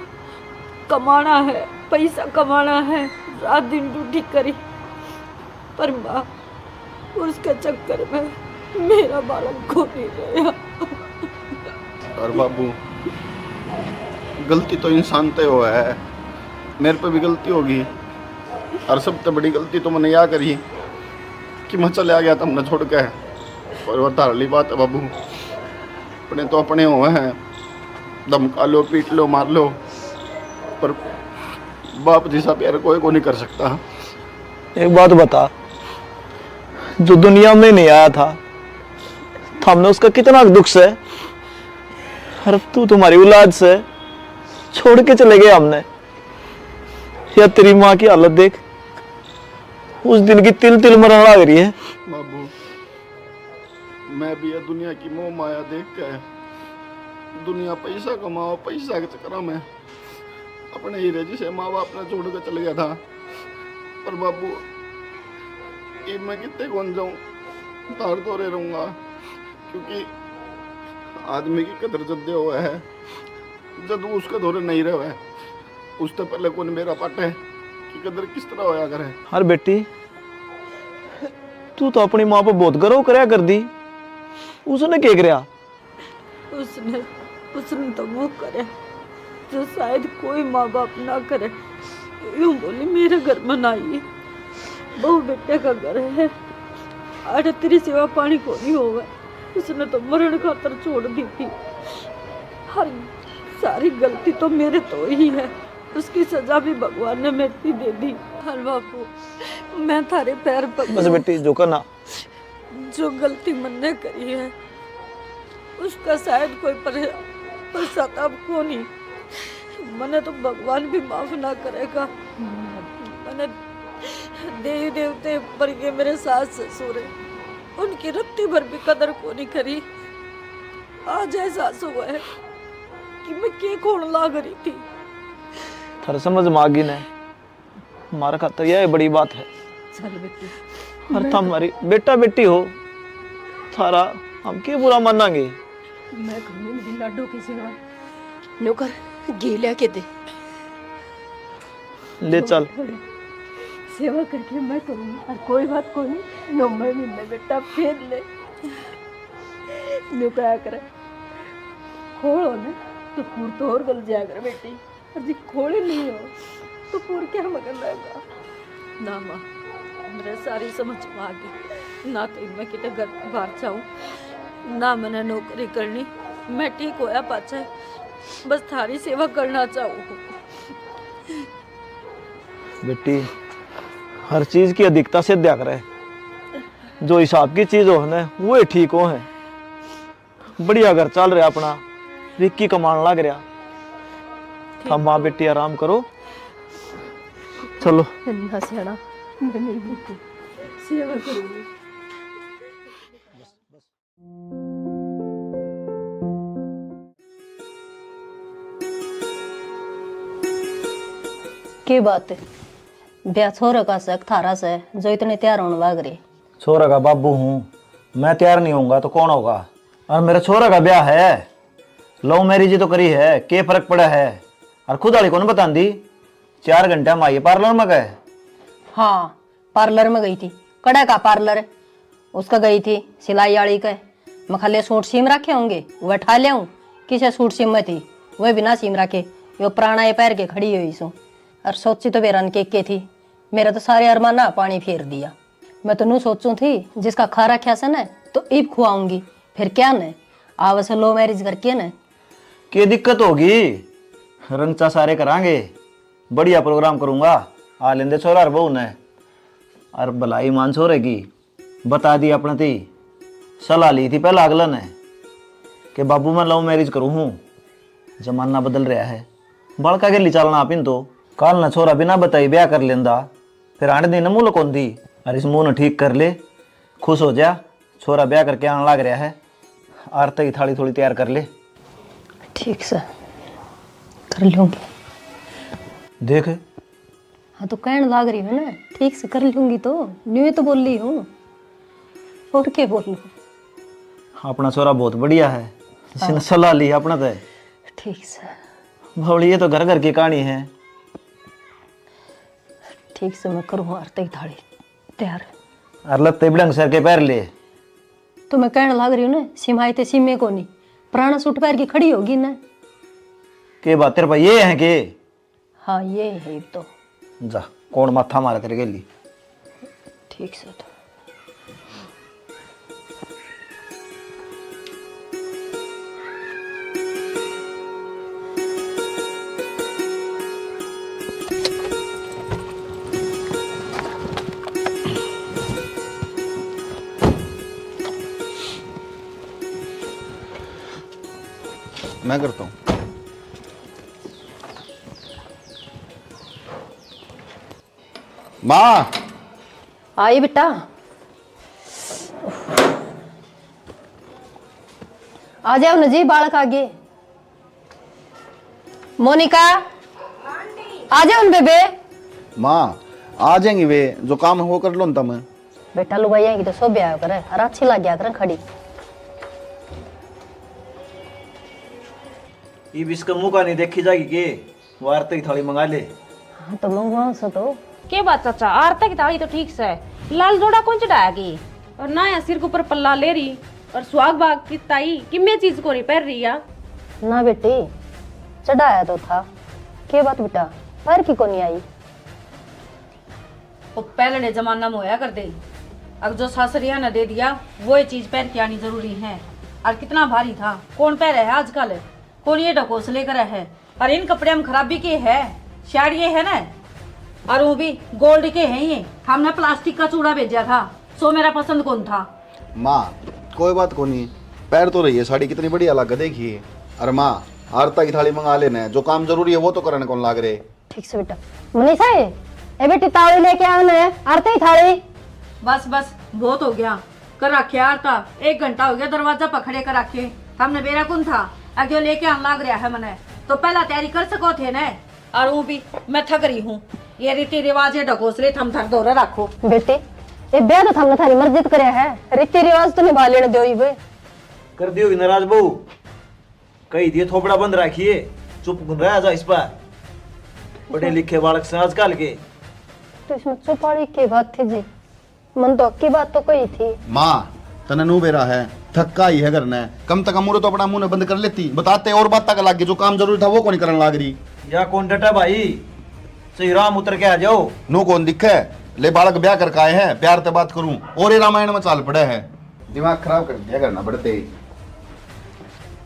कमाना है, पैसा कमाना है, रात दिन ड्यूटी करी। पर माँ, उसके चक्कर में मेरा बालक खो नहीं रहा। और बाबू, गलती तो इंसान ते हुआ है, मेरे पे भी गलती होगी। और सबसे बड़ी गलती तो मैंने या करी कि मैं चले आ गया तुमने छोड़ के। और वो थारली बात है बाबू, अपने तो अपने हुए हैं, धमका लो, पीट लो, मार लो, पर बाप जैसा प्यार कोई को नहीं कर सकता। एक बात बता, जो दुनिया में नहीं आया था, तो हमने उसका कितना दुख से, और तू तुम्हारी औलाद से छोड़ के चले गए हमने। या तेरी माँ की हालत देख, उस दिन की तिल तिल मरने लग रही है। बाबू, मैं भी ये दुनिया की मोह माया देख के, दुनिया पैसा कमाओ, पैसा के चक्कर में अपने हीरे जिसे माँ बाप ने छोड़ के चल गया था। पर बाबू, इब मैं कितने कौन जाऊँ, तार तोरे रहूँगा, क्योंकि आदमी की कदर जद्दे हुआ है जद वो उसके धोरे नहीं रहे। उससे पहले कौन मेरा पाटे कि कदर किस तरह होया करे। अरे बेटी, तू तो अपनी माँ पे बहुत गर्व करया कर दी, उसने के करया? उसने, उसने तो वो करे जो शायद कोई माँ बाप ना करे। यूं बोली, मेरे घर में ना आई, बहू बेटे का घर है, आड़े तेरी सेवा पानी को नहीं होवे। उसने तो मरण खातर छोड़ दी थी। हर सारी गलती तो मेरे तो ही है, उसकी सजा भी भगवान ने मेरे पे दे दी। हर बापू, मैं थारे पैर पकड़ूं। बस बेटी, झुका ना। जो गलती मन्ने करी है, उसका शायद कोई पर-, पश्चाताप को नहीं। मने तो भगवान भी माफ ना करेगा। मने देवी देवते पर के मेरे सास ससुर है, उनकी रत्ती भर भी कदर को नहीं करी। आज एहसास हुआ है कि मैं के कौन लाग रही थी। थारे समझ में आ गई ने, मारे खातर यह बड़ी बात है। चल बेटी। और मैं थारी बेटा बेटी हो, थारा हम के बुरा मानांगे? मैं करूंगी मेरी लाडो की सेवा। नौकर, घी लिया के दे। ले चल। सेवा करके मैं करूंगी, और कोई बात कोनी। नौवे महीने बेटा फेर ले। न्यू कहा करे, खोल हो ना, तो फूल तो और गल जाया कर बेटी। और जी खोले नहीं हो, तो पूर क्या मगर रहेगा? ना माँ, मेरे सारी समझ में आ गई। ना तो मैं किते घर बाहर जाऊं, ना मैंने नौकरी करनी। मैं ठीक होया पाछे बस थारी सेवा करना चाहूँ। बेटी, हर चीज की अधिकता से दिया करे। जो हिसाब की चीज हो ना, वो ही ठीक हो है। बढ़िया घर चल रहा अपना, रिक्की कमान लग रहा। ठीक। हम माँ बेटी आराम करो, चलो। ना सियाना, मैं नहीं भूखी। सेवा करूंगी। के बात है? ब्याह छोरे का से थारा से, जो इतने तैयार होने लाग रही? छोरा का बाबू हूँ, मैं तैयार नहीं होऊंगा तो कौन होगा? और मेरे छोरा का ब्याह है, लव मैरिज तो करी है, के फर्क पड़ा है? और खुद वाली कौन बतांदी? चार घंटा में आई पार्लर में गए। हाँ, पार्लर में गई थी, कड़े का पार्लर, उसका गई थी सिलाई आली के। मैं खाली सूट सीम रखे होंगे, वह ठा लियाऊं। किसे सूट सीम में थी, वह बिना सीम रखे, यो पुराना ये पहर के खड़ी हुई सूं। और सोची तो बेरन के, के थी, मेरा तो सारे अरमाना पानी फेर दिया। मैं तो नू सोचूं थी, जिसका खा रखा से ना, तो इब खुआऊंगी, फिर क्या न, आवे से लव मैरिज करके न। के दिक्कत होगी? रंगचा सारे करांगे, बढ़िया प्रोग्राम करूंगा। आ लेंदे छोरा और बहू ने। और भलाई मान छोरे की, बता दी अपने ती, सलाह ली थी पहला अगला ने कि बाबू मैं लव मैरिज करूँ हूँ। जमाना बदल रहा है, बालका गेली चालना आप इन तो। काल ना छोरा बिना बताई ब्याह कर लेंदा, फिर आंट दिन मुंह लुकांदी। और इस मुंह ने ठीक कर ले, खुश हो जा। छोरा ब्याह करके आने लाग रहा है, आरती की थाली थोड़ी तैयार कर ले। ठीक से कर लूंगी। देख। हाँ, तो कहन लाग रही हूँ ना, ठीक से कर लूंगी तो, न्यू तो बोल रही हूँ, और क्या बोलूँ? अपना छोरा बहुत बढ़िया है, इसने हाँ। सलाह ली अपना तो। ठीक से। बावली, ये तो घर घर की कहानी है। ठीक से मैं करूँ आरती की थाली तैयार। और लत्ते भी ढंग सर के पहर ले। तो मैं कहने लाग रही हूँ ना, सिमाई ते सिमे को नहीं, पुराना सूट पहर के खड़ी होगी ना। के बात तेरे पास ये है के? हाँ, ये है तो। जा, कौन माथा मारे तेरे गेली? ठीक से तो। मैं करता हूँ। माँ। आई बेटा। आ जाओ ना जी, बालक आगे। मोनिका, आ जाओ ना बेबे। माँ, आ जाएंगी वे, जो काम है वो कर लो ना तुम। बेटा, लुगाइयां की तो शोभे आया करे, और अच्छी लग गया करे खड़ी। इब इसका मुंह का नहीं देखी जाएगी के? वो आरती की थाली मंगा ले। हाँ, तो मंगवाओ सो तो। के बात चाचा, आरती की थाली तो ठीक से, लाल जोड़ा कौन चढ़ाया के? और ना या सिर के ऊपर पल्ला ले रही, और सुहाग भाग की ताई किम्मे चीज को नहीं पहन रही या? ना बेटी, चढ़ाया तो था। के बात बेटा, पहर की को नहीं आई? वो पहले जमाना में होया कर दे, अब जो सासरिया ने दे दिया, वो ये चीज पहन के आनी जरूरी है। और कितना भारी था, कौन पहरे है आजकल? कौन ये ढकोसले करे है? और इन कपड़े में खराबी के है? साड़िए है ना, और वो भी गोल्ड के हैं ये। हमने प्लास्टिक का चूड़ा भेजा था, सो मेरा पसंद कौन था। माँ, कोई बात कोनी, पहर तो रही है साड़ी, कितनी बढ़िया लग देखिए। अरे माँ, आरता की थाली मंगा लेने, जो काम जरूरी है वो तो करने कौन लाग रहे। ठीक से बेटा। मनीषा है? ए बेटी, ताली लेके आ ना, आरती थाली। बस, बस, बहुत हो गया। कर रखे आरता, एक घंटा हो गया दरवाजा पर खड़े कर रखे। हमने बेरा कौन था? अगे लेके आन लाग रहा है मने। तो पहला तैयारी कर सको थे ने। और वो भी मैं थक रही हूँ। ये रीति रिवाज, ये ढकोसले थम थर दौरे रखो। बेटी, ये ब्याह तो थमने थारी मर्जी तो करया है, रीति रिवाज तो निभा लेने दो ही वे। कर दियोगी नाराज बहू? कही दिए थोपड़ा बंद रखिए, चुप गुन रहा जा इस पर। पढ़े लिखे बालक से आजकल के। तो इसमें चुप वाली की बात थी जी, मन तो हक की बात तो कही थी। माँ, तने नू बेरा है, थक्का ही है घर ने, कम से कम उरे तो अपना मुंह ने बंद कर लेती, बताते और बात तक लाग गई, जो काम जरूरी था वो कौन करने लाग रही। या कौन डटा भाई, सही राम उतर के आ जाओ। नू कौन दिखे, ले बालक ब्याह करके आए हैं, प्यार ते बात करूं, और ये रामायण में चाल पड़े है। दिमाग खराब कर दिया करना बड़ते ही।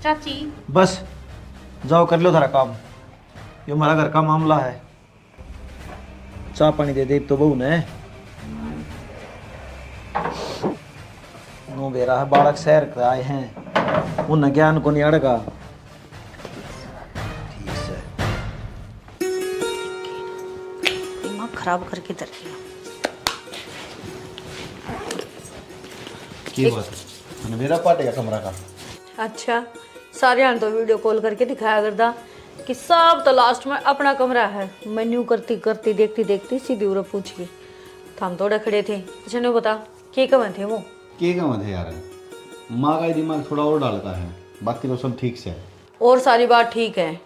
चाची। बस, जाओ कर लो थारा काम, ये हमारा घर का मामला है। चाह पानी दे दे तो बहू ने। नो बेरा है, बालक शहर के आए हैं, उन्हें ज्ञान को नहीं अड़गा। ठीक से। दिमाग खराब करके धर दिया। की बात है? मैंने बेरा पाटे का कमरा का। अच्छा, सारे हाल तो वीडियो कॉल करके दिखाया करदा। कि सब तो लास्ट में अपना कमरा है। मैं न्यू करती करती, देखती देखती सीधी उरे पहुंच गई। हम थोड़े खड़े थे। अच्छा, न्यू बता, के कहें थे वो? के कहें थे यार, माँ का ही दिमाग थोड़ा और डालता है, बाकी तो सब ठीक से है। और सारी बात ठीक है,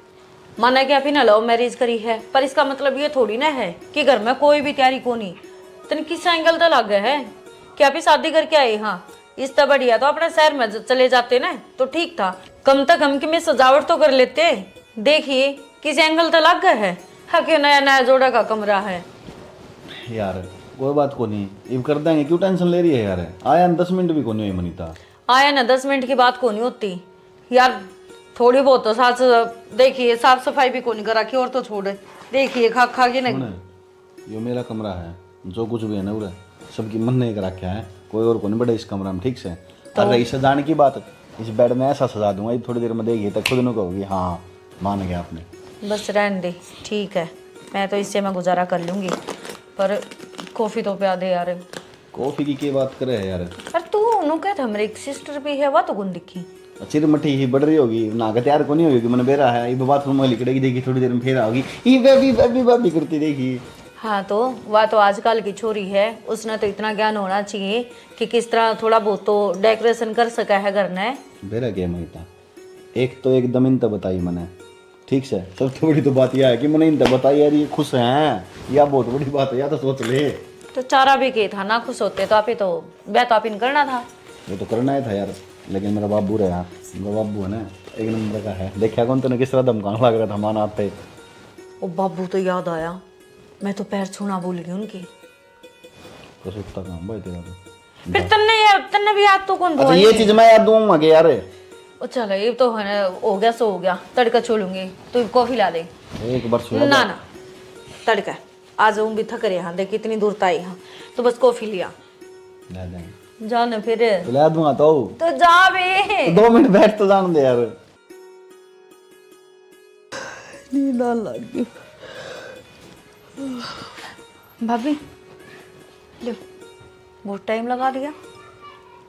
माना कि आप ही ना लव मैरिज करी है, पर इसका मतलब ये थोड़ी ना है कि घर में कोई भी तैयारी को नहीं। तन किस एंगल तो लागे है कि आप ही शादी करके आए? हाँ, इससे बढ़िया तो अपने शहर में ज-, चले जाते ना, तो ठीक था। कम से कम कि मैं सजावट तो कर लेते। देखिए, किस एंगल तो लागे है। हाँ, क्यों नया नया जोड़ा का कमरा है। यार, कोई बात को नहीं, इब कर देंगे, क्यों टेंशन ले रही है यार? आया न दस मिनट भी कोनी हुई मनीता। आया ना दस मिनट की बात कोनी होती यार, थोड़ी बहुत तो सास, देखिए, साफ सफाई भी कोनी कर रखी, और तो छोड़, देखिए, खा खा के नहीं। सुन, यो मेरा कमरा है, जो कुछ भी है ना उरे, सबकी मन्ने कर रखा है, कोई और कोनी बड़े इस कमरा में, ठीक से? तो और रही सजाने की बात, इस बेड में ऐसा सजा दूंगा, ये थोड़ी देर में देखिए तो खुद नु कहोगी, हाँ, मान गया आपने। बस रहने दे, ठीक है, मैं तो इससे मैं गुजारा कर लूंगी, पर कॉफी तो प्या दे यार। कॉफी की के बात करे है यार? पर तू नु कह था मेरी एक सिस्टर भी है, वह तो कौन दिखी? चिर मठी ही बढ़ रही होगी, ना के तैयार कोनी होगी, मैंने बेरा है, इब बाथरूम में लिकड़ेगी, देखी थोड़ी देर में फेर आओगी, ये बेबी, बेबी, बेबी करती देखी। हाँ, तो वह तो आजकल की छोरी है, उसने तो इतना ज्ञान होना चाहिए कि किस तरह थोड़ा बहुत तो डेकोरेशन कर सका है घर ने। बेरा क्या मनीता, एक तो एकदम इन तो बताई मैंने, ठीक से, सबसे बड़ी तो बात यह है कि मैंने इन तो बताई यार, ये खुश हैं, या बहुत बड़ी बात है, या तो सोच ले। तो चारा भी के था ना, खुश होते तो आप ही तो, ब्याह तो आप ही ने करना था। वो तो करना ही था यार, लेकिन मेरा बाबू रहा, मेरा बाबू है ना, एक नंबर का है। देखा कौन तने किस तरह धमकाने लग रहा था माना आते। ओ बाबू तो याद आया, मैं तो पैर छूना भूल गई उनके। तो सुत्ता काम भाई तेरा तो। फिर तन्ने यार, तन्ने भी याद तो कौन अच्छा, ये चीज मैं याद दूंगा के यार। ओ चलो, ये तो है ना, हो गया सो हो गया, तड़का छोड़ूंगी, तू कॉफी ला दे। एक बार सुना ना, ना, तड़का। आज हम भी थक रहे हैं, देख कितनी दूर ताई हाँ, तो बस कॉफी लिया। ले दे। जा ना फिर। तो ले दूंगा तो। तो जा बे। तो दो मिनट बैठ तो जान दे यार। नींद आने लग गई। भाभी, लो, बहुत टाइम लगा दिया।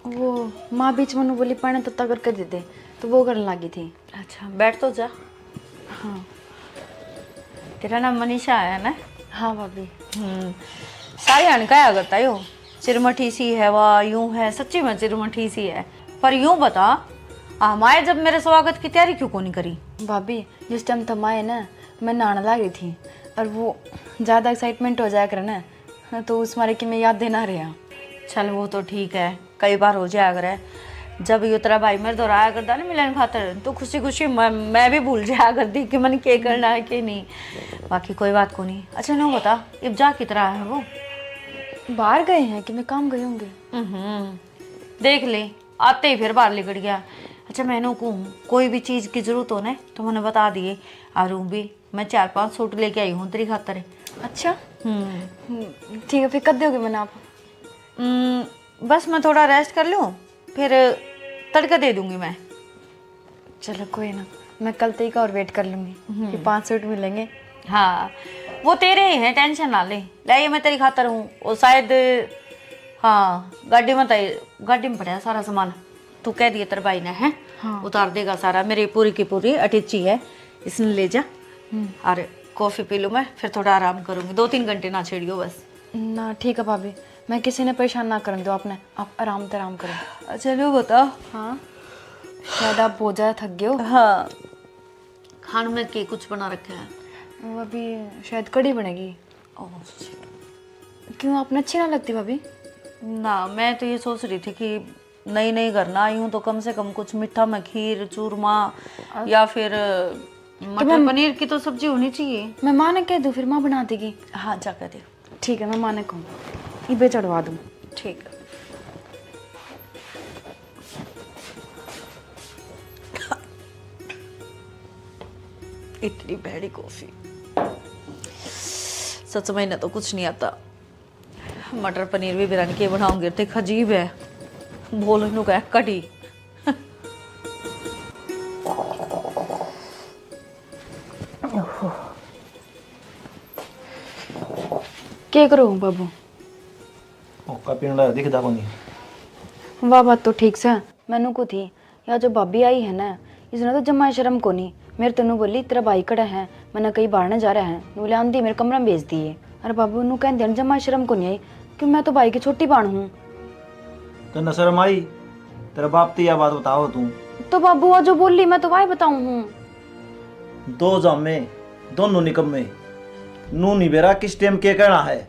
वो माँ बीच में बोली, "पानी तत्ता करके दे दे," तो वो करने लगी थी। अच्छा, बैठ तो जा। हाँ। तेरा नाम मनीषा है ना? हाँ भाभी। हम्म, सारे हन कहा करता यो, चिरमठी सी है वा, यूं है, सच्ची में चिरमठी सी है। पर यूं बता, हम आए जब मेरे स्वागत की तैयारी क्यों कोनी करी? भाभी, जिस टाइम तुम आए ना, मैं नहाने लाग रही थी, और वो ज़्यादा एक्साइटमेंट हो जाया करे ना, तो उस मारे कि मैं याद देना रहा। चल, वो तो ठीक है, कई बार हो जाया करे। जब यो तेरा भाई मेरे दौरा आया करता ना मिलन खातर, तो खुशी खुशी मैं, मैं भी भूल जाया करती कि मन के करना है कि नहीं। बाकी कोई बात को नहीं। अच्छा, नो बता, इब जा कितरा है वो? बाहर गए हैं कि मैं काम गए होंगे। हम्म, देख ले, आते ही फिर बाहर लिकड़ गया। अच्छा, मैंने कहूँ, कोई भी चीज़ की जरूरत हो ना, तो मैंने बता दिए। और यूं भी मैं चार पांच सूट लेके आई हूँ तेरी खातर। अच्छा। हम्म। हम्म, ठीक है, फिर कब दोगे मैंने आप? हम्म, बस मैं थोड़ा रेस्ट कर लूँ, फिर तड़का दे दूंगी मैं। चलो कोई ना, मैं कल तक का और वेट कर लूंगी कि हम्म। पांच सूट मिलेंगे। हाँ, वो तेरे ही हैं, टेंशन ना ले। ले, ये मैं तेरी खातर हूँ, वो शायद, हाँ, गाड़ी में तो, गाड़ी में पड़ा है सारा सामान। तू कह दिए तेरे भाई ने, हैं? हाँ। उतार देगा सारा, मेरी पूरी की पूरी अटैची है, इसने ले जा। हम्म। और कॉफी पी लूँ मैं, फिर थोड़ा आराम करूँगी, दो तीन घंटे ना छेड़ियो बस। ना, ठीक है भाभी, मैं किसी ने परेशान ना करने दो आपने, आप आराम ते आराम करो। अच्छा, लो बता। हाँ, शायद आप बहुत ज़्यादा थक गए हो। हाँ, खान में के कुछ बना रखा है? वो अभी शायद कढ़ी बनेगी। ओह, shit। क्यों, आपने अच्छी ना लगती भाभी? ना, मैं तो ये सोच रही थी कि नई नई घर ना आई हूँ, तो कम से कम कुछ मीठा में खीर, चूरमा और या फिर तो मटर मैं पनीर की तो सब्जी होनी चाहिए। मैं माँ ने कह दूँ, फिर माँ बना देगी। हाँ, जा कह दे। ठीक है, मैं माँ ने कहूँ, इबे चढ़वा दूँ। ठीक। इतनी भैड़ी कॉफी, सच में इन्हें तो कुछ नहीं आता। मटर पनीर भी बिरन के बनाऊंगी, देख अजीब है, बोल नु कह कढ़ी। के करो बाबू? हुक्का पीण लाया दिखदा कोनी। वा बात तो ठीक सै, मैनू को थी, या जो भाभी आई है ना, इसने तो जमा शर्म कोनी, मेरे तो नू बोली, "तेरा भाई कड़े है, मन्ने कहीं बाहर न जा रहा है।" नू बोले, "आंधी मेरे कमरे में भेज दिए।" अरे बाबू, नू कहते हैं, जमा शर्म को नहीं आई कि मैं तो भाई की छोटी बहन हूँ। तो न शर्म आई? तेरे बाप तो यह बात बताओ तू। तो बाबू, वो जो बोली, मैं तो वाई बताऊँ हूँ। दो जामे, दोनों निकम्मे। नू नहीं बेरा किस टाइम के कहना है।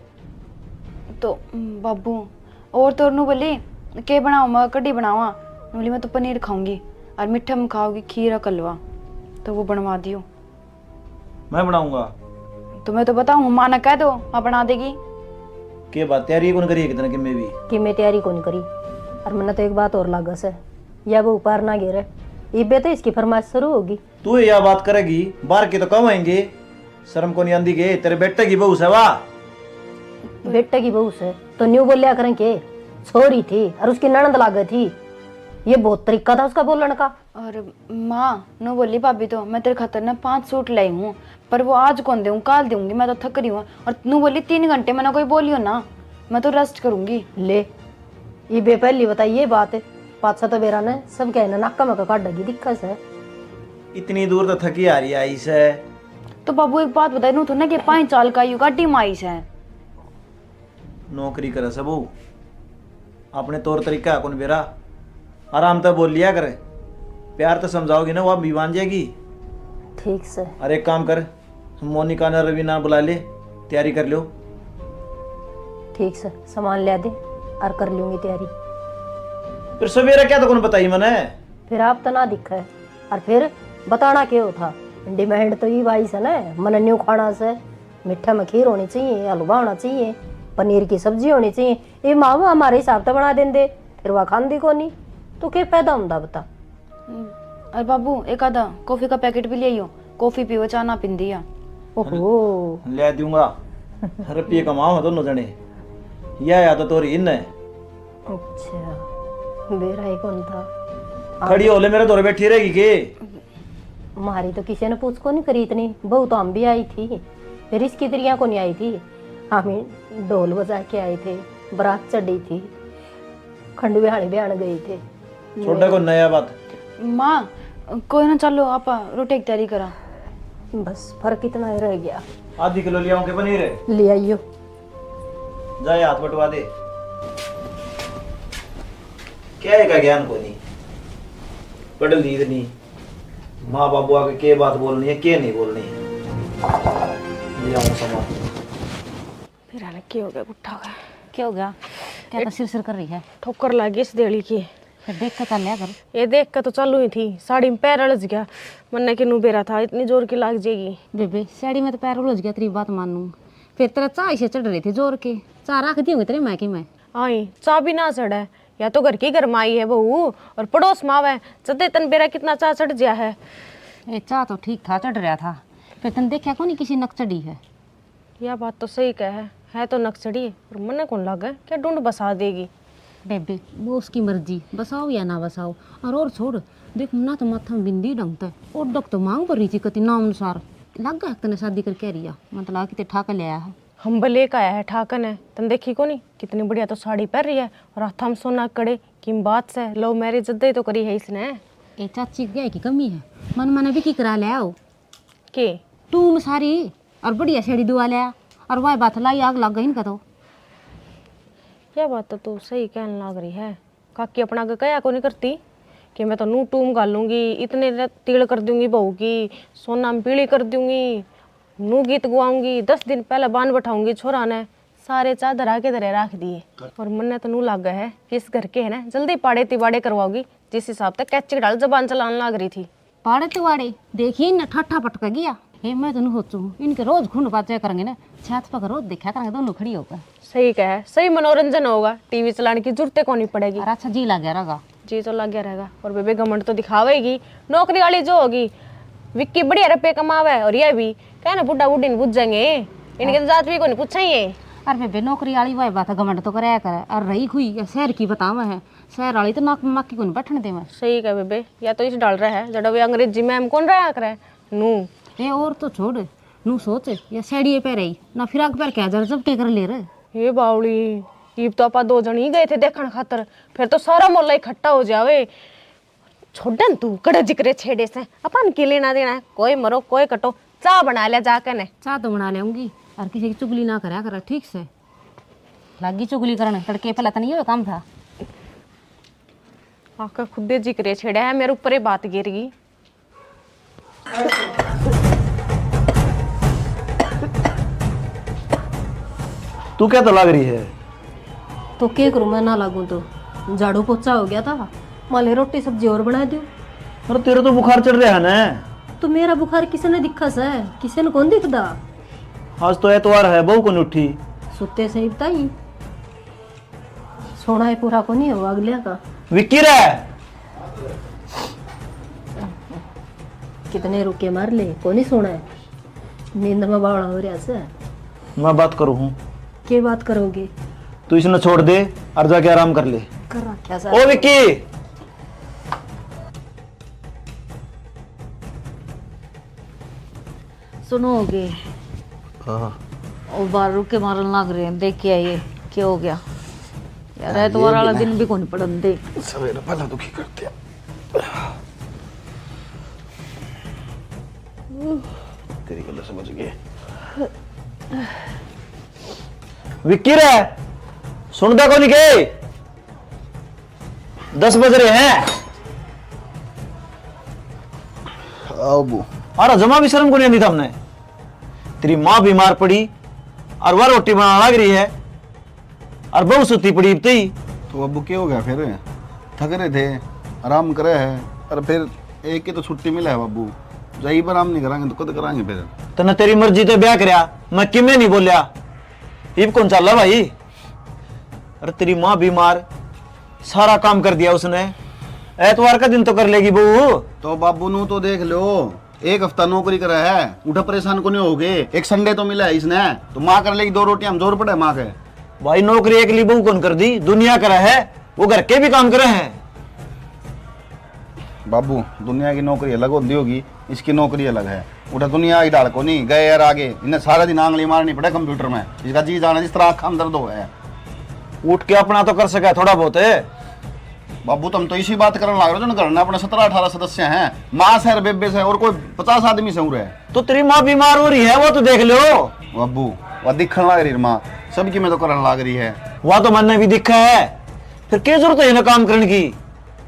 तो बाबू, और तो नू बोली, "के बनाऊँ मैं, कढ़ी बनावा?" नू बोली, "मैं तो पनीर खाऊंगी और मीठे में खाओगी खीर और कलवा।" तो वो बनवा दियो। मैं बनाऊंगा। तो मैं तो बताऊँ, माँ ने कह दो, माँ बना देगी। के बात, तैयारी कौन करी एक दिन कि मैं भी? कि मैं तैयारी कौन करी? और मन्ने तो एक बात और लागे से, या वो ऊपर ना गिरे, इबे तो इसकी फरमाइश शुरू होगी। तू या बात करेगी, बाहर की तो कम आएंगे। शर्म को नहीं आंदी के? तेरे बेटे की बहू से वा। बेटे की बहू से तो न्यू बोलिया करें के? छोरी थी और उसकी ननद लागे थी। ये बहुत तरीका था उसका बोलने का। और माँ, नू बोली भाभी तो, "मैं तेरे खातर ना पांच सूट लाई हूँ, पर वो आज कौन दूँ, काल दूंगी, मैं तो थक रही हूँ।" और नू बोली, "तीन घंटे मैंने कोई बोलियो ना, मैं तो रेस्ट करूंगी।" ले, इबे पहली बताई ये बात, पाछा तो बेरा ने सब कहने नाका में काटेगी दिक्कत है। इतनी दूर तो थकी हारी आई से। तो बाबू, एक बात बताई, नू थोड़ा के पाँच साल का यू गाड़ी में आई से। नौकरी करे से बहू, अपने तौर तरीका है कौन बेरा, आराम तै बोल लिया करे, प्यार तै समझाओगी ना, वो भी मान जाएगी। ठीक से। अरे एक काम कर, मोनिका ने रवीना बुला ले, तैयारी कर लो। ठीक से, सामान ले दे और कर लूंगी तैयारी। फिर सवेरे क्या तो कौन बताई मने? फिर आप तो ना दिखे, और फिर बताना के हो था? डिमांड तो ये भाई से ना, मने न्यू खाना से, मीठे में खीर होनी चाहिए, हलवा होना चाहिए, पनीर की सब्जी होनी चाहिए। ये माँ हमारे हिसाब से बना देंदे, फिर वह खांदी कोनी, तो के फायदा होंदा बता? अरे बाबू, एक आधा कॉफी का पैकेट भी ले आइयो, कॉफी पीवे, चाह ना पींदी है। ओहो। ले दूंगा, रुपये कमाओ दोनों जने, यह आदत हो रही इन्हें। अच्छा, बेरा ही कौन था? खड़ी हो ले, मेरे धोरे बैठी रहेगी के? म्हारी तो किसी ने पूछ को नहीं करी इतनी, बहू तो हम भी आई थी, रिश्तेदारियां को नहीं आई थी। हम ढोल बजा के आए थे, बारात चढ़ी थी, खंडू बिहाने बिहान गए थे। छोटा को नया बात। माँ, कोई ना, चलो आप रोटी की तैयारी करा। बस फर्क इतना ही रह गया। आधी किलो ले आऊं के पनीर? ले आइयो। जाए हाथ बटवा दे। क्या है का ज्ञान को नहीं, पढ़ ली नहीं। माँ बाबू आगे के बात बोलनी है, के नहीं बोलनी है। ले आऊं सामान। फिर आने के हो गया गुट्ठा का? क्या हो गया? क्या तो सिर सिर कर रही है? ठोकर लागी इस देली की। फिर देख के चल लिया कर। ये देख के तो चालू ही थी, साड़ी में पैर अड़ज गया। मन्ने किनू बेरा था, इतनी जोर की लाग जाएगी। बेबे, साड़ी में तो पैर उलझ गया, तेरी बात मानू। फिर तेरा चाह इसे चढ़ रहे थे जोर के। चाह रख दी होंगी तेरे मायके में। आई, चाह भी ना चढ़े, या तो घर की घर में आई है बहू, और पड़ोस में आवे, जदे तन बेरा कितना चाह चढ़ गया है। ए, चाह तो ठीक था चढ़ रहा था, फिर तन देखा को नहीं किसी नक चढ़ी है। या बात तो सही कह है, है तो नक चढ़ी, पर मन्ने कौन लागे क्या ढूंढ बसा देगी। बेबे, वो उसकी मर्जी, बसाओ या ना बसाओ। और, और छोड़, देख ना तो माथा में बिंदी ढंग तै, और डक तो मांग भर रही थी कति नाम अनुसार। लग गया तने शादी करके आ रही है, मतलब कितने ठाक ले आया है। हम भले का आया है ठाकन है, तन देखी कोनी कितनी बढ़िया तो साड़ी पहन रही है और हाथा में सोना कड़े, किम बात से, लव मैरिज जद्दे तो करी है इसने। ए चाची, क्या की कमी है, मन मने भी की करा ले आओ। के? टूम सारी और बढ़िया साड़ी दुआ ले आ, और वह बात लाई आग लग गई इनका तो। क्या बात तो तू सही कहने लाग रही है। काकी अपना आगे कहा को नहीं करती कि मैं तो नू टूम घालूंगी, इतने न-, तिल कर दूंगी बहू की, सोना में पीली कर दूंगी, नू गीत गवाऊंगी, दस दिन पहले बांध बैठाऊंगी छोरा ने, सारे चादर आके धरे रख दिए। और मन्ने तो नू लागे है कि इस घर के है ना जल्दी पाड़े तिवाड़े करवाओगी, जिस हिसाब तक कैची डाल जबान चलाने लाग रही थी। पाड़े तिवाड़े देखिए इन्हें ठाठा पटक गया। हे, मैं तो नहीं सोचू, इनके रोज खुंड बाजे करेंगे ना, छात पर रोज देखा करेंगे दोनों खड़ी होकर। सही कहे, सही मनोरंजन होगा, टीवी चलाने की जरूरत को नहीं पड़ेगी। और अच्छा जी लग गया रहेगा। जी तो लग गया रहेगा। और बेबे घमंड तो दिखावेगी, नौकरी वाली जो होगी, विक्की बढ़िया रुपये कमावे और ये भी कहे ना बुढ़ा बुढ़ी नहीं बुझेंगे, इनके तो जात भी को नहीं पूछेंगे। अरे बेबे, नौकरी वाली वह बात है, घमंड तो कराया करे। और रही हुई या शहर की बतावे है, शहर वाली तो नाक में माखी को नहीं बैठने देवे। सही कहे बेबे, या तो इस डाल रहा है जड़ा वे अंग्रेजी मैम कौन रहा करे नू। ए, और तो छोड़, नू सोच, या साड़िए पहरे ही ना, फिराक पहर के हजार जब के कर ले रे। हे बावली, इब तो आपा दो जन ही गए थे देखण खातर, फिर तो सारा मोहल्ला इकट्ठा हो जावे। छोड़न तू, कड़े जिक्रे छेड़े से, अपन के लेना देना है? कोई मरो, कोई कटो, चाय बना ले जाके ने। चाय तो बना लेऊंगी, और किसी की चुगली ना करा कर, ठीक से? लागी चुगली करने, तड़के पहले तो नहीं हुआ काम था। आके खुदे जिक्रे छेड़ा है, मेरे ऊपर ही बात गिर गई। तू क्या तो लाग रही है? तो के करूँ, मैं ना लागू तो। झाड़ू पोछा हो गया था, माले रोटी सब्जी और बना दो। अरे, तेरा तो बुखार चढ़ रहा है ना। तो मेरा बुखार किसी ने दिखा से? किसी ने कौन दिखदा? आज तो एतवार है, बहू कौन उठी? सुते से ही बताई। सोना है पूरा को नहीं हो अगलिया का। विक्की रे। कितने रुके मार ले, को नहीं सोना है। नींद में बावला हो रहा से। मैं बात करूँ हूँ। के बात करोगे? तू इसने छोड़ दे और जाके आराम कर ले। कर रखा सा। ओ विक्की। सुनो हो गए। हाँ। वो बाहर रुके मारन लग रहे हैं, देख के आइए क्या हो गया। यार, एतवार वाला दिन भी कौन पड़न दे। सवेरे पहला दुखी करते हैं। तेरी गल समझ गए। विक्की रे, सुनदा कोनी के? दस बज रहे हैं। आओ बू। अरे, जमा भी शर्म को नहीं आती थमने। तेरी माँ बीमार पड़ी और वह रोटी बनाने लग रही है और बहू सुती पड़ी इब तई। तो बाबू, क्या हो गया फिर? थक रहे थे, आराम करे है, और फिर एक ही तो छुट्टी मिला है बाबू। जब आराम नहीं करांगे तो कद करांगे फिर? तन्ने तेरी मर्जी तो ब्याह करया, मैं किमे नहीं बोल्या। इब कौन चाला भाई? अरे, तेरी माँ बीमार, सारा काम कर दिया उसने। एतवार का दिन तो कर लेगी बहू। तो बाबू नू तो देख लो, एक हफ्ता नौकरी करे है, उठा परेशान को नहीं हो गए। एक संडे तो मिला है इसने, तो माँ कर लेगी दो रोटी, हम जोर पड़े माँ के। भाई, नौकरी एकली बहू कौन कर दी? दुनिया करे है, वो घर के भी काम करे हैं। बाबू, दुनिया की नौकरी अलग होती होगी, इसकी नौकरी अलग है। उठा दुनिया की ढाल को नहीं गए यार आगे, इन्हें सारा दिन आंगली मारनी पड़े कंप्यूटर में। इसका जी जाना जिस तरह आँखां में दर्द हो है। उठ के अपना तो कर सके थोड़ा बहुत। बाबू, तुम तो इसी बात करने लग रहे हो जो घर में अपने सत्रह अठारह सदस्य हैं, माँ से और बेबे से और कोई पचास आदमी से उरे। तो तेरी माँ बीमार हो रही है, वो तो देख लो। बाबू, वह दिखने लग रही है माँ, सबकी मैं तो करने लग रही है। वह तो मन्ने भी दिखा है, फिर क्या जरूरत है इन्हें काम करने की?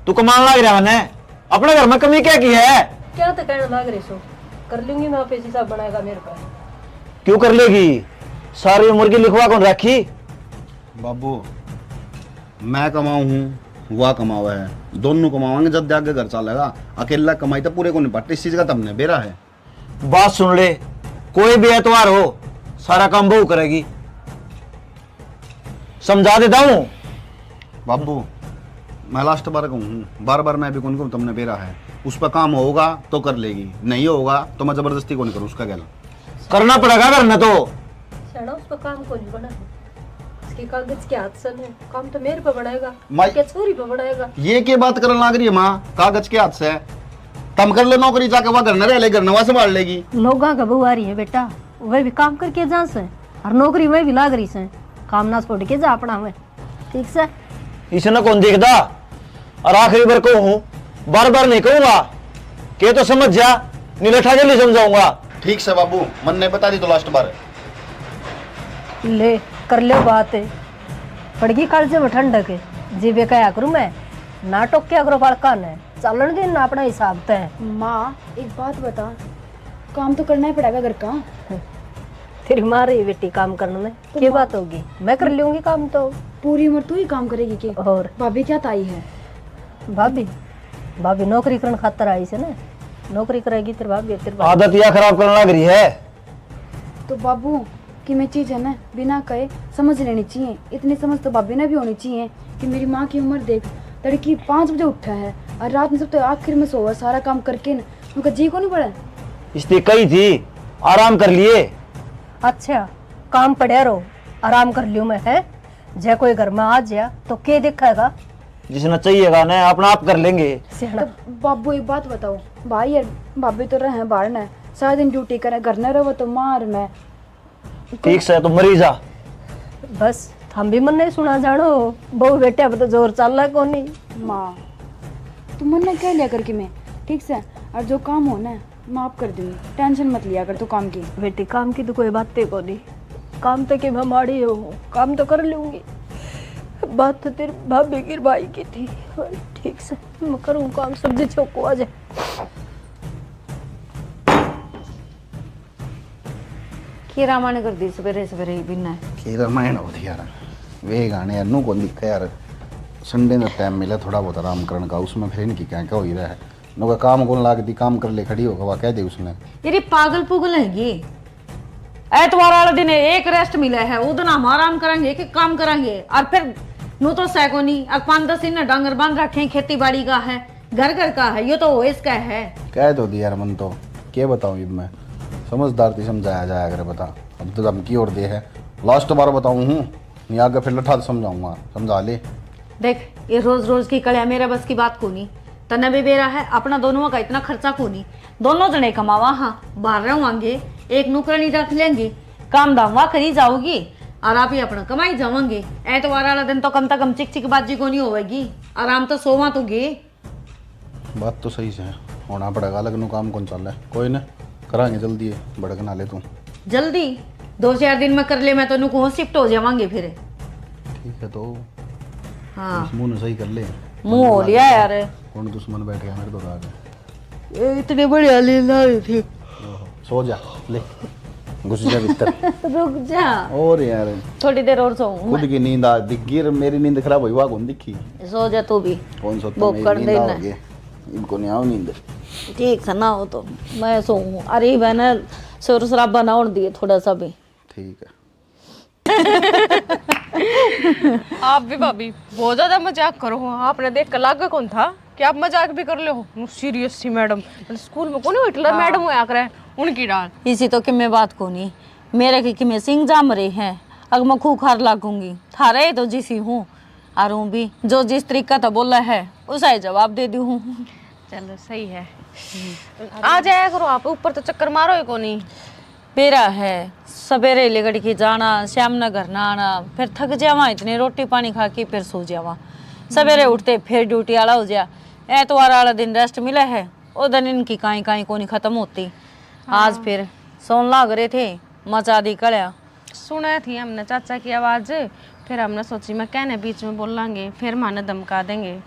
तू कमान लग रहा है, अपने घर में कमी क्या की है? क्या तो कहने लग रहे सो, कर लूंगी मैं, आप ऐसी साहब बनाएगा मेरे पर। क्यों कर लेगी? सारी उम्र की लिखवा कौन रखी? बाबू, मैं कमाऊँ हूँ, वह कमावा है, दोनों कमावांगे जब आगे घर चलेगा। अकेला कमाई तो पूरे को नहीं पड़ता, इस चीज का तमने बेरा है। बात सुन ले, कोई भी एतवार हो, सारा काम बहू करेगी। समझा देता हूँ। बाबू, मैं लास्ट बार कहूँ हूँ, बार बार मैं भी कौन कहूँ, तुमने बेरा है। उस पर काम होगा तो कर लेगी, नहीं होगा तो मैं जबरदस्ती कौन करूँ उसका गैल। करना पड़ेगा घर में तो। सना उस पर काम कौन बना है? इसके कागज के हाथ सन है, काम तो मेरे पे बनाएगा। माई- क्या छोरी पे बनाएगा? ये के बात करने लग रही है माँ, कागज के हाथ से? तुम कर लो नौकरी जाके, वह घर न रह ले, घर न वह संभाल लेगी। लोगा का बहू आ रही है बेटा, वह भी काम करके जा से, और नौकरी में भी लाग रही से। काम ना छोड़ के जा अपना में, ठीक से? इसने कौन देखदा? और आखिरी बार कहूँ हूँ, बार बार नहीं कहूँगा। के तो समझ जा, नहीं लठा के नहीं समझाऊंगा। ठीक से बाबू, मन ने बता दी तो लास्ट बार। ले, कर लो बात। पड़गी कालजे में ठंडक, जीबे कहा करूँ मैं, ना टोक्या करो बालका ने, चालन दे ना अपना हिसाब तय। माँ, एक बात बता, काम तो करना ही पड़ेगा घर का। तेरी माँ रही बेटी काम करने में, तो क्या माँ- बात होगी? मैं कर लूंगी काम तो। पूरी उम्र तू ही काम करेगी के? और भाभी क्या ताई है? भाभी, भाभी नौकरी करने खातर आई से ना, नौकरी करेगी तेरी भाभी, तेरी भाभी। आदत या खराब करने लग रही है। तो बाबू, कि मैं चीज है ना, बिना कहे समझ लेनी चाहिए। इतनी समझ तो भाभी ने भी होनी चाहिए कि मेरी माँ की उम्र देख, तड़की पाँच बजे उठा है और रात में सब तो आखिर में सोवा, सारा काम करके ना, उनका जी को नहीं पड़ा। इसने कही थी, आराम कर लिए। अच्छा, काम पड़ा रो, आराम कर लियो मैं, है? जे कोई घर में आ जाया तो के देखेगा? जिसने चाहिएगा ना, अपना आप कर लेंगे। सियाना। तो बाबू, एक बात बताओ, भाई यार, भाभी तो रहे हैं बाहर ने, सारा दिन ड्यूटी करें, घर न रहो तो मार मैं। ठीक से, तू मरी जा। बस, थम भी मन नहीं सुना जानो, बहू बेटे अब तो जोर चाला कोनी। माँ, तू मन ना कह लिया कर कि मैं, ठीक से, और जो काम हो ना, मैं आप कर दूंगी, टेंशन मत लिया कर तू काम की। बेटी, काम की तो कोई बात ही को नहीं, काम तो कि मैं माड़ी हूँ, काम तो कर लूंगी। बात तो तेरी भाभी की, भाई की थी। ठीक से, मैं करूँ काम, सब्जी चौको आ जाए। के रामायण कर दी सवेरे सवेरे ही बिना? के रामायण होती यार, वे गाने अनु को दिखे यार। संडे का टाइम मिला थोड़ा बहुत आराम करने का, उसमें फिर इनकी क्या क्या हो ही रहा है। नु का काम कौन लागती, काम कर ले, खड़ी होकर वह कह दे उसने। ये पागल पुगल हैगी। ऐतवार वाले दिन एक रेस्ट मिला है, उस दिन हम आराम करेंगे कि काम करेंगे? और फिर नु तो सै को नहीं, और पाँच दस दिन डांगर बांध रखे हैं, खेती बाड़ी का है, घर घर का है, यो तो ओएस का है। कह तो दिया यार मन तो, के बताऊं इब मैं, समझदार थी समझाया जाया करे बता। अब तो धमकी और दे है, लास्ट बार बताऊं हूँ, नहीं आगे फिर लठा समझाऊंगा, समझा ले। देख, ये रोज रोज की कड़िया मेरे बस की बात कोनी। तन्ने भी बेरा है, अपना दोनों का इतना खर्चा कोनी। दोनों जने कमावा, हाँ, बाहर रहोगे, एक नौकरानी रख लेंगे, काम धाम वा करी जाओगी, और आप ही अपना कमाई जावांगे। ऐतवार वाला दिन तो कम से कम चिक चिक बाजी कोनी होवेगी, आराम तो सोवा तो गे। बात तो सही से है, होना पड़ेगा, अलग नु काम कौन चल है। कोई ना, करांगे जल्दी है, भड़क ना ले तू। जल्दी? दो चार दिन में कर ले, मैं तो नु कहूँ शिफ्ट हो जावांगे फिर। ठीक है तो हाँ। उस मुंह ने सही कर ले। मुंह हो लिया यार। कौन दुश्मन बैठ गया मेरे तो राग है। ये इतनी बढ़िया नींद आ रही थी। ओहो, सो जा, ले, घुस जा भीतर। रुक जा। और यार, थोड़ी देर और सोऊं खुद मैं। की नींद आ दिख गई, मेरी नींद खराब हुई, वहाँ कौन दिखी? सो जा तू भी। कौन सोता, वो मेरी कर नींद देना। आओगे, इनको नहीं आओ नींद। ठीक से ना हो तो मैं सोऊं। अरे बहना, शोर शराबा ना होने दिए थोड़ा सा भी। ठीक है। आप भी भाभी बहुत ज्यादा मजाक करो हो, आपने देख के लागे कौन था कि आप मजाक भी कर ले हो। सीरियस थी मैडम, स्कूल में कौन हिटलर हाँ। मैडम होया करे, उनकी डाल। इसी तो किमे बात को नहीं, मेरे के किमे सिंह जाम रहे हैं, अग मैं खूंखार लागूंगी, थारे ही तो जिसी हूँ। और हूँ भी जो जिस तरीका तो बोला है, उसा ही जवाब दे दी हूँ। चलो सही है। आ जाया करो आप, ऊपर तो चक्कर मारो ही कोनी। बेरा है, सवेरे लिकड़ के जाना, शाम ने घर ना आना, फिर थक जावा इतने, रोटी पानी खा के फिर सो जावा। सवेरे उठते फिर ड्यूटी आला हो जा। ऐतवार वाला दिन रेस्ट मिला है, ओ दिन इनकी काई काई कोनी खत्म होती। आज हाँ। फिर सोन लाग रहे थे, मचा दी कल्या। सुना थी हमने चाचा की आवाज, फिर हमने सोची मैं कहने बीच में बोलांगे, फिर माने धमका देंगे।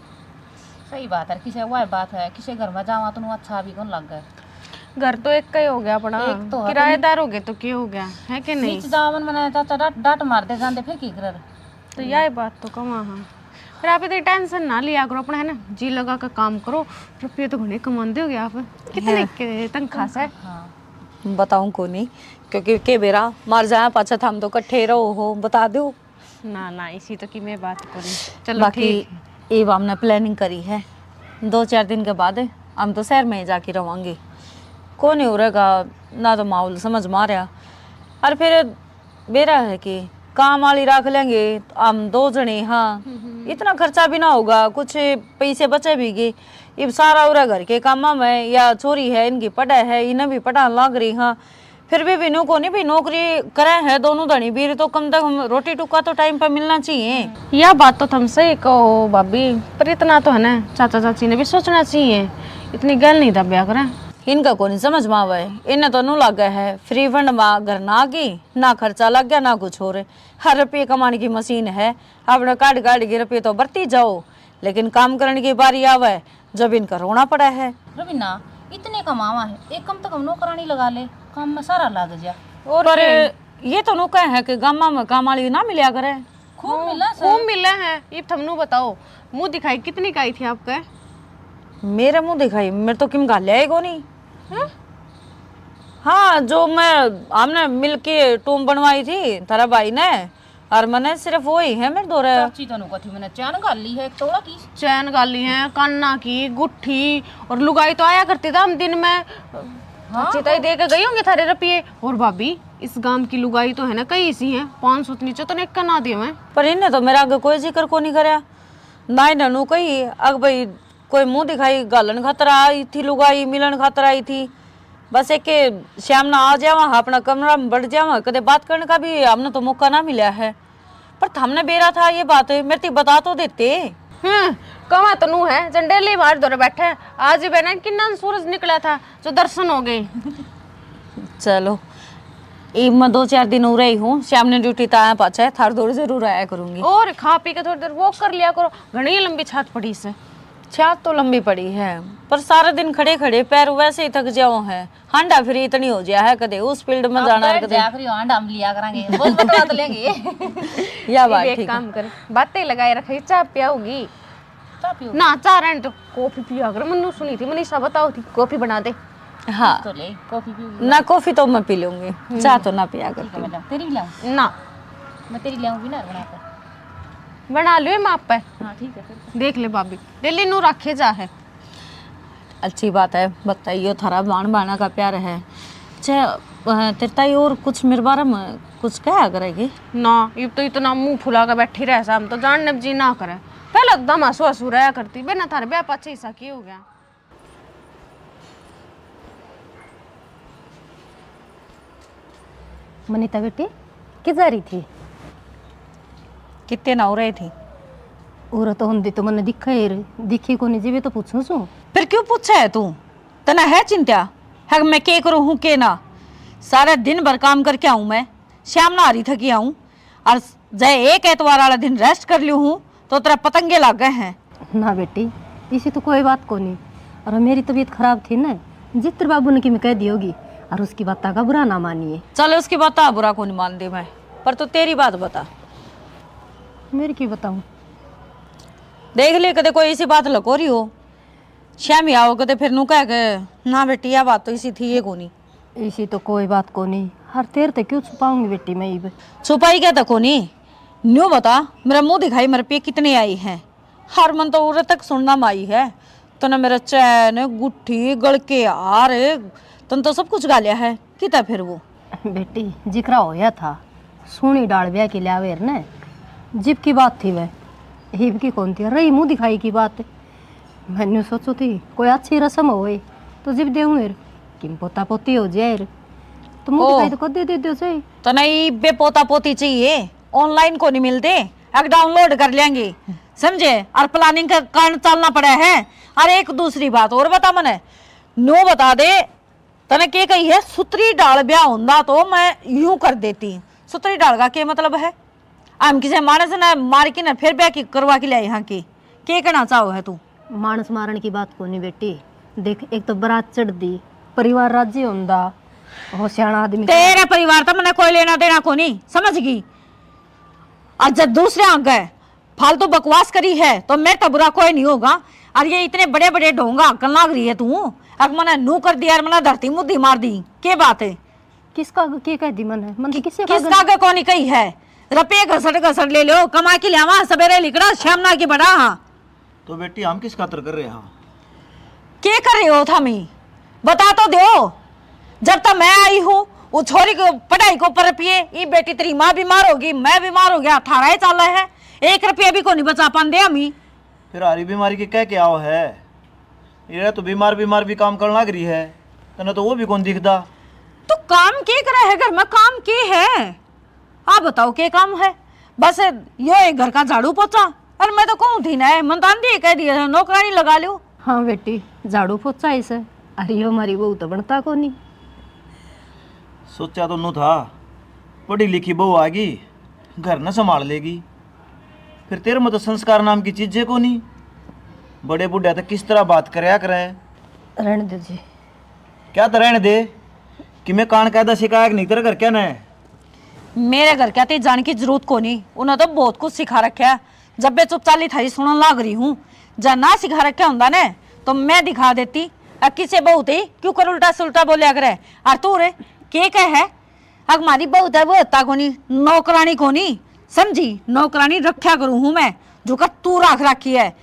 सही बात है, किसे वह बात है, किसे घर में जावा तो अच्छा भी कौन लगे। घर तो एक का ही हो गया अपना, एक तो है, किराएदार हो गए तो क्या हो गया, है कि नहीं? नीचे जावन मने चाचा डांट, डांट मार दे जाते, फिर की कर। तो यही बात तो कमा हाँ। पर आप इतनी टेंशन ना लिया करो, अपना है ना जी लगा के काम करो। रुपये तो घणे कमाते हो गया आप, कितने हैं। के तनख्वाह से? हाँ। बताऊं को नहीं, क्योंकि के बेरा मार जाए पाछा, थम तो कट्ठे रहो हो, बता दो। ना ना, इसी तो की मैं बात करूँ। चलो बाकी ठीक। इब हमने प्लानिंग करी है, दो चार दिन के बाद हम तो शहर में ही जाके रवांगे। कौन ही उरेगा, ना तो माहौल समझ में आ रहा। और फिर बेरा है कि काम वाली रख लेंगे हम दो जने, हाँ। इतना खर्चा भी ना होगा, कुछ पैसे बचे भी गए। इब सारा उरा घर के कामा में, या छोरी है इनकी पढ़ा है, इन्हें भी पढ़ान लाग रही, हाँ। फिर भी बिनु को नहीं भी नौकरी करे है दोनों धनी बीर, तो कम से कम रोटी टुक्का तो टाइम पे मिलना चाहिए। या बात तो तुम सही कहो भाभी, पर इतना तो है ना, चाचा चाची ने भी सोचना चाहिए, इतनी गैल नहीं दब्या करें। इनका को नहीं समझ में आवे, इन्हें तो नू लागे है फ्री फंड में घर ना आ गई, ना खर्चा लग गया ना कुछ और। हर रुपये कमाने की मशीन है, अपने काढ़ काढ़ के रुपये तो बरती जाओ, लेकिन काम करने की बारी आवे जब इनका रोना पड़ा है। रवीना, इतने कमावा है, एक कम से कम नौकरानी लगा ले, काम में सारा लाग जा। और पर ये तो नु कहे है कि गामा में काम वाली ना मिलया करे। खूब हाँ, मिला से। खूब मिला है। इब थमनू बताओ, मुंह दिखाई कितनी का आई थी आपका? मेरे मुंह दिखाई, मेरे तो किम घाल्या ही कोनी। हाँ? हाँ, जो मैं, हमने मिलके टूम बनवाई थी थारा भाई ने, और मने सिर्फ वही है मेरे धोरे। चाची तनु कथी मैंने चैन घाल ली है, एक तोड़ा की। चैन घाल ली है, काना की गुट्ठी, और लुगाई तो आया करती था हम दिन में। हाँ। चाची ताई दे के गई होंगी थारे रुपये। और भाभी, इस गांव की लुगाई तो है ना, कई इसी है, पाँच सौ नीचे तो नेक का ना देवे। पर इन्हें तो मेरा आगे कोई जिक्र को नहीं करया, ना ही ननू कही, अग भाई कोई मुंह दिखाई घालन खातर आई थी, लुगाई मिलन खातर आई थी। बस एक के श्याम ना आ जावा, अपना कमरा में बैठ जावा, कदे बात करने का भी हमने तो मौका ना मिला है। पर थमने बेरा था ये बात, मेरे ते बता तो देते। हम्म। कमा तो नू है, जंडेली मार दो बैठे। आज ही बहना किन्ना सूरज निकला था, जो दर्शन हो गए। चलो, इब मैं दो चार दिन उरे ही हूँ, शाम ने ड्यूटी तो आया पाछे, थार दौर जरूर आया करूंगी। और खा पी के थोड़ी देर वॉक कर लिया करो, घणी लंबी छात पड़ी से। छात तो लंबी पड़ी है, पर सारा दिन खड़े खड़े पैर वैसे ही थक जाओ है। हांडा फिर इतनी हो जाया है, कदे उस फील्ड में अब जाना, बैठ कदे जाया करियो, हांडा हम लिया करांगे, बहुत पतला तो लेंगे। या बात एक ठीक है। काम कर, बातें लगाए रखे, चाय पियाओगी? चाय पियो? ना, चाय रहने दो, कॉफी पिया कर। मन्नू सुनी थी, मनीषा बताओ थी, कॉफी बना दे। हाँ। तो ले, कॉफी पीऊंगी। ना, कॉफी तो मैं पी लूंगी, हम्म। चाय तो ना पिया ठीक है, करती। मैं लाऊं, तेरी भी लाऊं? ना। मैं तेरी ले आऊंगी ना बना कर। बना लो मैं आप पे। हाँ, ठीक है फिर। देख ले भाभी, डेली नू रखे जा है। अच्छी बात है, बताइयो, थारा बाण बाणा का प्यार है। अच्छा, अ, तेरे ताई और कुछ मेरे बारे में कुछ कहा करेगी? ना, इब तो इतना मुंह फुला के बैठी रह सा, हम तो जानने जी ना करे। पहले एकदम हंसू हंसू रहा करती, बिना थारे ब्याह पाछे ऐसा की हो गया? मनीता बेटी, के जा रही थी? कितने ना हो रहे थी? और तो होंदी तो मन्ने दिखा ही रे, दिखी कोनी, जिवे तो पूछूं सू। फिर क्यों पूछा है तू? तने है चिंता है कि मैं के करूं हूं, के ना? सारा दिन भर काम करके आऊं मैं, शाम ना आ रही थकी आऊं, और जय एक एतवार वाला दिन रेस्ट कर लियो हूं, तो तेरा पतंगे लाग गए हैं। ना बेटी, इसी तो कोई बात कोनी। और मेरी तबीयत खराब थी ना, जित्र बाबू ने की मैं कह दी होगी, और उसकी बात का बुरा ना मानिए। चल, उसकी बात बुरा कोनी मानती मैं, पर तू तेरी बात बता। मेरी की बताऊं? देख ले, कदे कोई इसी बात लको रही हो, श्यामी आओ कदे फिर नू कह के, ना बेटी, यह बात तो इसी थी ये कोनी। इसी तो कोई बात कोनी, हर तेर ते क्यों छुपाऊंगी बेटी मैं इब? छुपाई क्या तो कोनी, न्यू बता, मेरा मुंह दिखाई, मेरे पे कितने आई हैं? हर मन तो उरे तक सुनना में आई है। तने मेरा चैन, गुट्ठी, गल के हार, तने तो सब कुछ गालिया है। किता फिर वो? बेटी, जिक्रा होया था, सोनी डाल ब्याह के ल्यावे ने, जिब की बात थी वह, हिब की कौन थी, रही मुंह दिखाई की बात। मैंने सोचो थी, कोई अच्छी रस्म होए, तो जिब देऊं एर, किम पोता पोती हो जाए एर। तो मुंह ओ। दिखाई तो कदे दे दो सही। तने इबे पोता पोती चाहिए, ऑनलाइन को नहीं मिलते, एक डाउनलोड कर लेंगे, समझे? और प्लानिंग का कारण चलना पड़ा है। और एक दूसरी बात और बता मने, न्यू बता दे, तने के कही है, सुतरी डाल ब्याह होंदा तो मैं यूं कर देती। सुतरी डाल का के मतलब है? हम किसी मानस ने मार के ना फिर ब्याह की करवा के ल्याए हाँ की? के कहना चाहो है तू? मानस मारण की बात कोनी बेटी। देख, एक तो बारात चढ़ दी, परिवार राजी होंदा, हो सियाणा आदमी। तेरे परिवार तो मने कोई लेना देना कोनी, समझ गई? और जब दूसरे आगे फालतू बकवास करी है तो मेरे तो बुरा कोई नहीं होगा। और ये इतने बड़े बड़े ढोंगा हकन लाग रही है तू, अब मने नू कर दिया और मने धरती मुद्दी मार दी, के बात है? किसका आगे के कह दी मने? मन तो किसी का किसका आगे कोनी कही है? रुपये घसट घसट ले लो, कमा के लियावा, सवेरे लिकड़ा, शाम ना की बड़ा। हाँ। तो बेटी, हम किस खातर कर रहे हैं? के कर रहे हो थामी? बता तो दो। जब तक मैं आई हूँ, वो छोरी को पढ़ाई को ऊपर रुपये, ये बेटी तेरी माँ बीमार होगी, मैं बीमार हो गया, थारा ही चाला है, एक रुपया भी को नहीं बचा पाते हमी। फिर हारी बीमारी के कह के आओ है? ये तो बीमार बीमार भी काम करन लाग रही है, तने तो वो भी कौन दिखदा। तो काम के करे है घर में, काम के है? आप बताओ के काम है? बस यो एक घर का झाड़ू पोछा। और मैं तो कहूँ थी ना, मन तो आंधी कह दिया था, नौकरानी लगा लो। हाँ बेटी, झाड़ू पोछा ही से। अरे यो हमारी बहू तो बनता कोनी। सोचा तो नू था, पढ़ी लिखी बहू आगी, घर न संभाल लेगी। फिर तेरे में तो संस्कार नाम की चीजें कोनी। बड़े बूढ़े तक किस तरह बात करया करें। रहने दे जी। क्या तो रहने दे, कि मैं कान कायदा सिखाया कि नहीं तेरे घर क्या ने? मेरे घर क्या ते जाने की जरूरत कोनी, उन्हें तो बहुत कुछ सिखा रखा है। जब मैं चुप चाली थारी सुनन लाग रही हूँ, जा ना सिखा रखा होंदा ने, तो मैं दिखा देती। आ किसे बहू ते क्यों कर उल्टा सुल्टा बोलिया करे? और तू रे, के कह है? अक मारी बहू ते वो होता कोनी, नौकरानी कोनी, समझी? नौकरानी रखा करूँ हूँ मैं, जो का तू रख रखी है।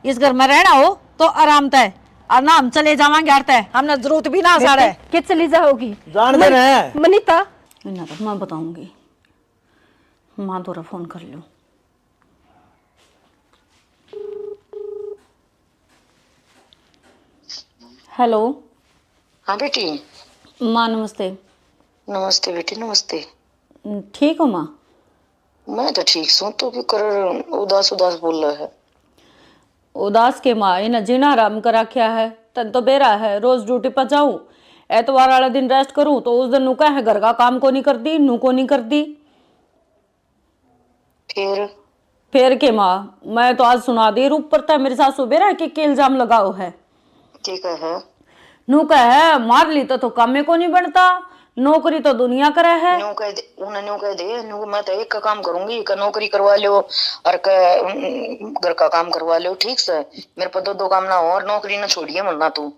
इस घर में रहना हो तो आराम तै, और ना हम चले जावांगे हर तै, हमने जरूरत भी ना साड़े। बेटी, के चली जाओगी? जान दे मन-, ना। मनीता। इन्हें तो मैं बताऊंगी, माँ द्वारा फोन कर लूँ। हेलो। हाँ बेटी। माँ नमस्ते। नमस्ते बेटी, नमस्ते। ठीक हो माँ? मैं तो ठीक सूं, तू क्यों कर उदास उदास बोल रहा है? उदास के माँ, इन्हें जीना हराम कर रखा है। तन तो बेरा है, रोज ड्यूटी पर जाऊं, एतवार वाला दिन रेस्ट करूं, तो उस दिन नू कहे, घर का काम को नहीं कर दी, नू को नहीं कर दी। फिर? फिर के माँ, मैं तो आज सुना दी, ऊपर तक मेरी सासू बेरा के, के इल्जाम लगाओ है। ठीक है। नू कहे, मार ली तो, तो कामे को नहीं बनता, नौकरी तो दुनिया करे है। न्यू कह दे, उन्हें न्यू कह दे, न्यू मैं तो एक का काम करूंगी, का नौकरी करवा लो और का, उम, घर का काम करवा लो, ठीक से। मेरे पर दो दो काम ना हो और नौकरी ना छोड़िए मरना तू।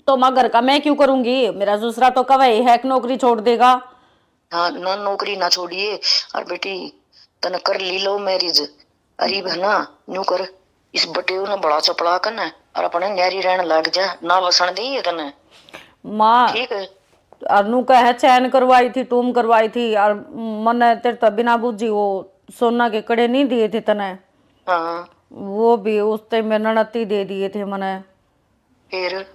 तो माँ, घर का मैं क्यों करूंगी? मेरा दूसरा तो कवे है कि नौकरी छोड़ देगा। हाँ ना, नौकरी ना छोड़िए। और बेटी, तने कर ली लव मैरिज, अरे है ना, न्यू कर, इस बटेऊ ने बड़ा चपला कर ना, और अपने न्यारी रहन लाग जा, ना बसन दे ये तने। माँ, ठीक है। और नू कहे चैन करवाई थी, टूम करवाई थी, और मन्ने तेरे तो बिना बूझी वो सोना के कड़े नहीं दिए थे तने। हाँ। वो भी उस टाइम में ननद ही दे दिए थे मने। फिर?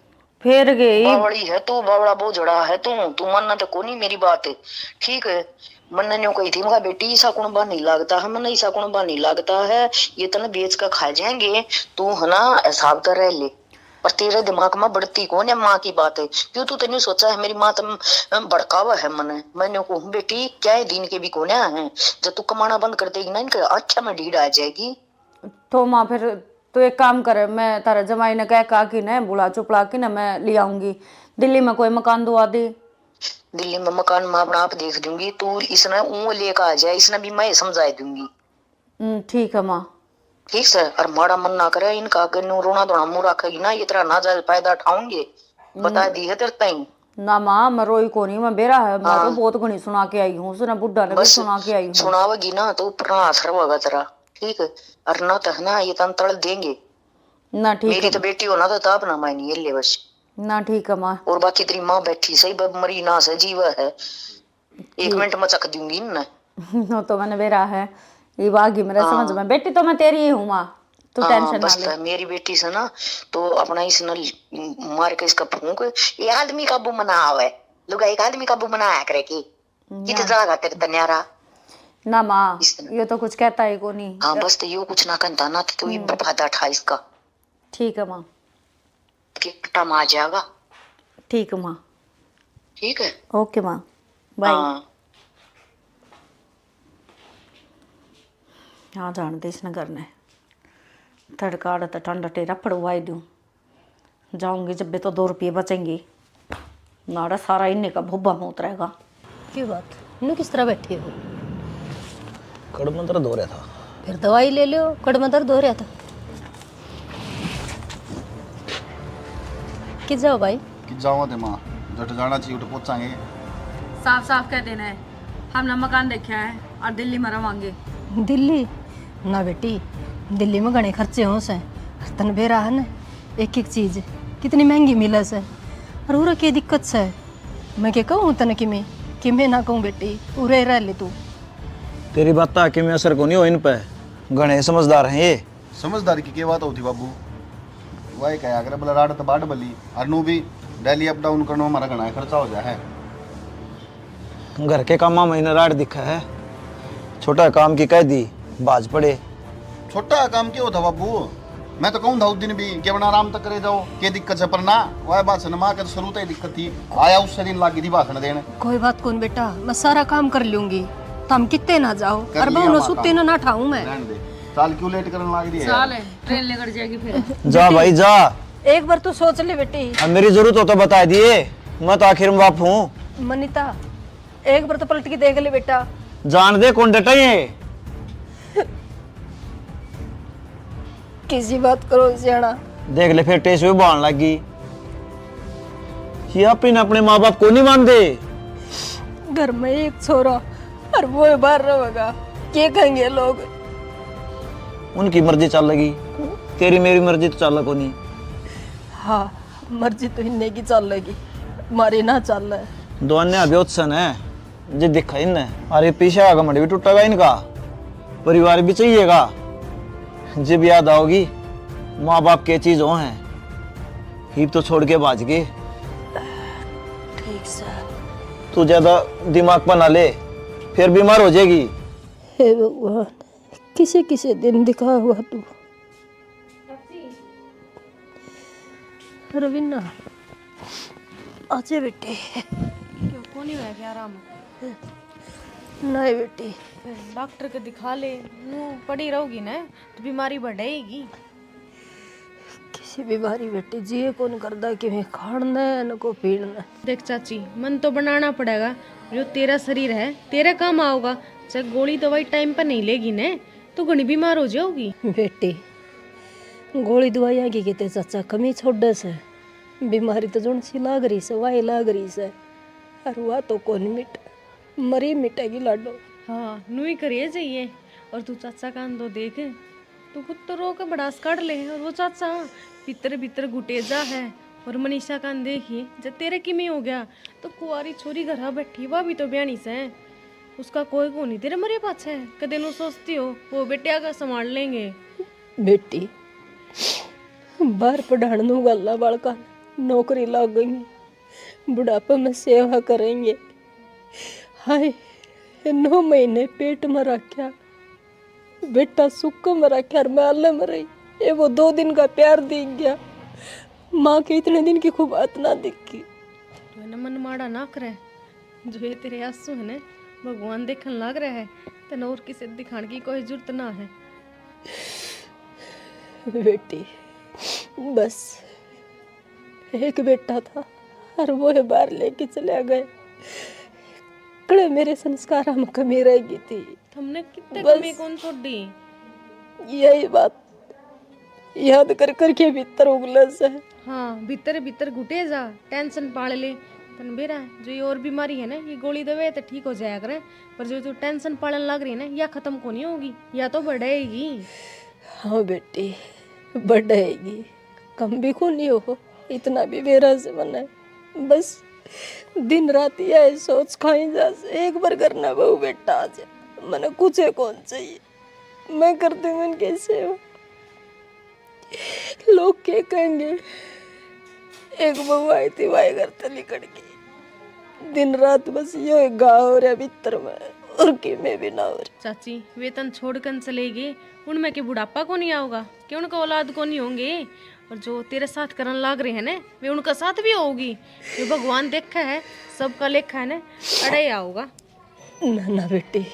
फिर गई। बावड़ी है तू, बावड़ा बोझड़ा है तू, तू मानना तो कोनी मेरी बात, ठीक है? मन्ने न्यू कही थी, मगा बेटी, ईसा कुणबा नहीं लागता है, मन्ने ईसा कुणबा नहीं लागता है, ये तने बेच के खा जाएंगे, तू है ना हिसाब कर रह ले। पर तेरे दिमाग में बढ़ती कौन है माँ की बात है? क्यों तू तन्यू सोचा है मेरी माँ तम भड़कावा है मने? मैं न्यू कहूँ, बेटी, क्या है दिन के भी कोने है, जब तू कमाना बंद कर देगी ना, इनके आँखें में ढीढ़ आ जाएगी। तो माँ, फिर तू एक काम कर, मैं तारा जमाई ने कह का कि ने बुला चुपला के ना मैं ले आऊंगी। दिल्ली में कोई मकान दुआ दे। दिल्ली में मकान मैं अपना आप देख दूंगी, तू इसने ऊँ लेकर आ जाए, इसने भी मैं समझा दूंगी। हम्म, ठीक है माँ। ठीक से, और माड़ा मन ना करे, इनका आगे न्यू रोना धोना मुंह रखेगी ना, ये तेरा नाजायज फायदा उठाऊंगे, बता दी है तेरे ताई। ना माँ, मैं रोई कोनी, मैं बेरा है, मैं तो हाँ। बहुत घणी सुना के आई हूँ, उसने बुढ़ा ने भी बस सुना के आई हूँ। सुनावेगी ना तो ऊपर ना असर होगा तेरा, ठीक है? और ना तो है ना, ये तन तड़ देंगे। ना ठीक मेरी है। तो बेटी हो ना तो ताप ना मायनी ये ले बस। ना ठीक है माँ। और बाकी तेरी माँ बैठी सही, बब मरी ना से जीवा है, एक मिनट में चक दूंगी इनने। वो तो मैंने बेरा है, ये बागी मेरे हाँ। समझ में, बेटी तो मैं तेरी ही हूँ माँ, तू हाँ, टेंशन ना बस ले। तो मेरी बेटी से ना, तो अपना इसने मार के इसका फूंक, ये आदमी काबू में ना आवे, लुगाई का आदमी काबू में ना आया करे की, कित ना। जागा तेरे तन्यारा। ना माँ, इस तरह। ये तो कुछ कहता ही कोनी। हाँ, बस तो यो कुछ ना कहता ना, तो तू ही हम्म। फायदा उठा इसका। ठीक है माँ। के कट्टा में आ जाएगा। ठीक है माँ। ठीक है। ओके माँ, बाय। हाँ। हाँ, जान दे इसने घर ने। तड़का आड़े तो ठंडा टेरा पड़वाई दूँ। जाऊंगी जब भी तो दो रुपये बचेंगे। नाड़ा सारा इन्ने का भोबा में उतरेगा। की बात? न्यू किस तरह बैठे हो? कड़ में दर्द हो रहा था। फिर दवाई ले लो, कड़ में दर्द हो रहा था। कित जाओ भाई? कित जावा थे माँ, जट जाना चाहिए, उठ पहुंचांगे। साफ साफ कह देना है, हमने मकान देखा है और दिल्ली में रवांगे। दिल्ली? ना बेटी, दिल्ली में घणे खर्चे हो से। तन बेरा है ना, एक एक चीज कितनी महंगी मिले से। और उरे के दिक्कत से? मैं के कहूँ तने किमे? किमे ना कहूँ बेटी, उरे रह ले तू। तेरी बात किमे असर को नहीं हो इन पे, घणे समझदार हैं ये। समझदार की के बात होती बाबू, वही कहा करे बोला राड तो बाट बली, और नू भी डेली अप डाउन करनो हमारा घणा खर्चा हो जाए है। घर के कामा में इन्हें राड दिखा है, छोटा काम की कह दी, भाज पड़े। छोटा काम क्यों था बाबू? मैं तो कहूँ था उस दिन भी कि अपना आराम तक करे जाओ, के दिक्कत है, पर ना, वह बात से माँ के तो शुरू तो ही दिक्कत थी, आया उससे दिन लागी थी भाषण देने। कोई बात कौन बेटा, मैं सारा काम कर लूंगी, तुम कितने ना जाओ, कर और लिया बहु ना माँ सुते काम। ना, ना ठाऊं मैं। रहने दे, चाल क्यों लेट करने लाग रही है? चाल है, ट्रेन निकल जाएगी फिर। जा बेटी, भाई जा। एक बार तू सोच ले बेटी। अब मेरी जरूरत हो तो बता दिए, मैं तो आखिर में बाप हूँ। मनीता, एक बार तो पलट के देख ले बेटा। जान दे कौन डटा ये। किसी बात करो सियाणा। देख ले फिर टेस भी बाण लग गई। ये आप इन अपने माँ बाप को नहीं मानते। घर में एक छोरा और वो बाहर रहेगा, के कहेंगे लोग? उनकी मर्जी चल लगी, तेरी मेरी मर्जी तो चल कोनी। हाँ, मर्जी तो इन्ने की चल लगी, मारी ना चल। दोन्या ब्योत सन है, जे दिखा इन्ने। अरे पीछे का घमंड भी टूटेगा इनका, परिवार भी चाहिएगा। जब याद आओगी माँ बाप के चीज हो हैं, हिब तो छोड़ के भाज गए। ठीक सर। तू ज्यादा दिमाग पर ना ले, फिर बीमार हो जाएगी। हे भगवान, किसे किसे दिन दिखा हुआ तू। रवीना, आजे बेटी। क्यों, कोनी हुआ क्या आराम? नहीं बेटी। फिर डॉक्टर के दिखा ले, नू पड़ी रहोगी ना तो बीमारी बढ़ेगी। किसी बीमारी बेटी जी कौन करदा कि मैं खाण ने न को पीण ने। देख चाची, मन तो बनाना पड़ेगा, जो तेरा शरीर है तेरे काम आओगा। चाहे गोली दवाई टाइम पर नहीं लेगी ने तो घणी बीमार हो जाओगी। बेटी, गोली दवाइयाँ की किते चाचा कमी छोड़े से, बीमारी तो जुण सी लाग रही से, वाही लाग रही से, और वा तो कौन मिट, मरी मिटेगी लाडो। हाँ, नू ही करिए जाइए। और तू चाचा कान दो देख, तू खुद तो रो के भड़ास काढ़ ले, और वो चाचा भीतर भीतर घुटेजा है। और मनीषा कान देखिए, जब तेरे किमे हो गया तो कुआरी छोरी घरा बैठी, वह भी तो ब्याणी से। उसका कोई को नहीं तेरे मरे पाछे। कदे नू सोचती हो वो बेटिया का संभाल लेंगे। बेटी, बाहर पढ़ाण नू गल्ला बालका नौकरी लाग गई, बुढ़ापे में सेवा करेंगे। हाय, नौ महीने पेट में रखा, बेटा सुख में रखा और मैं आले में रही। ये वो दो दिन का प्यार दिख गया, माँ के इतने दिन की खूब बात ना दिखी। तू है ना मन माड़ा ना करे, जो ये तेरे आंसू है ना भगवान देखन लाग रहा है, तने और किसे दिखाने की कोई जरूरत ना है। बेटी, बस एक बेटा था और वो है बाहर लेके चला गए। कड़े मेरे संस्कारा में कमी रह गई थी। हमने कितने बस कमी कौन छोड़ी? यही बात याद कर करके भीतर उगले से। हाँ, भीतर भीतर घुटे जा, टेंशन पाल ले। तन बेरा जो ये और बीमारी है ना, ये गोली दवे तो ठीक हो जाया करे, पर जो तू टेंशन पालन लग रही है ना, या खत्म को नहीं होगी, या तो बढ़ेगी। हाँ बेटी, बढ़ेगी। कम भी को नहीं हो, इतना भी बेरा से मने बस दिन रात यह सोच खाई जा से, एक बार करना बहू बेटा आज मने कुछ कौन चाहिए। मैं करती हूँ इनके सेवा। लोग क्या कहेंगे? एक बहू आई थी, वाई घर ते लिकड़ गई। दिन रात बस यो एक गाँव हो रहा भीतर में, और किमे भी ना हो रहा। चाची, वे तन छोड़ कन चले गए, उनमें के बुढ़ापा को नहीं आओगा, कि उनका औलाद को नहीं होंगे? और जो तेरे साथ करन लाग रहे हैं ना, वे उनका साथ भी होगी। जो भगवान देखा है, सबका लेखा है ना, अड़े आओगा। ना ना बेटी,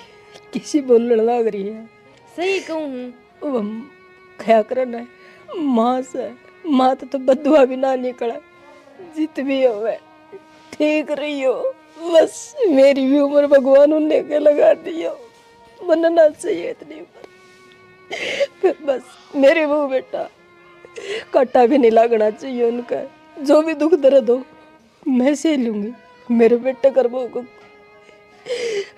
किसी बोलण लाग रही है। सही कहूँ हूँ। वो हम क्या करे ना, माँ से, माँ तो, तो बदुआ भी ना निकला। जित भी होवे, ठीक रही हो। बस मेरी भी उम्र भगवान उनने के लगा दियो, बनना चाहिए इतनी उम्र। बस मेरी बहू बेटा, काटा भी नहीं लगना चाहिए उनका। जो भी दुख दर्द हो, मैं सह लूंगी, मेरे बेटे कर बहू को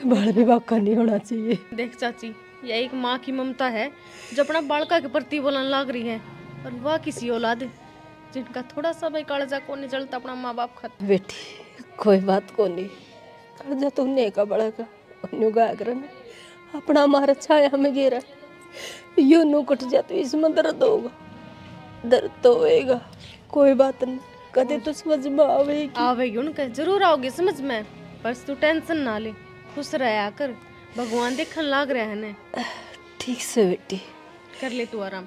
बाल भी बाका नहीं होना चाहिए। देख चाची, यह एक माँ की ममता है जो अपना बालका के प्रति बोलन लाग रही है, और वह किसी औलाद जिनका थोड़ा सा भी कालजा कोनी जलता अपना माँ बाप खातिर। बेटी, कोई बात कोनी, कालजा तो उन्हें का बड़ा का। न्यू गाया करे ना, अपना मारा छाया में गेरा, यो नू कट जा तो इसमें दर्द होगा, दर्द तो होएगा। कोई बात नहीं, कदे तो समझ में आवेगी। आवेगी उनके, जरूर आओगे समझ में, बस तू टेंशन ना ले, खुश रहा कर, भगवान देखन लाग रहा है ने। ठीक से बेटी। कर ले तू आराम।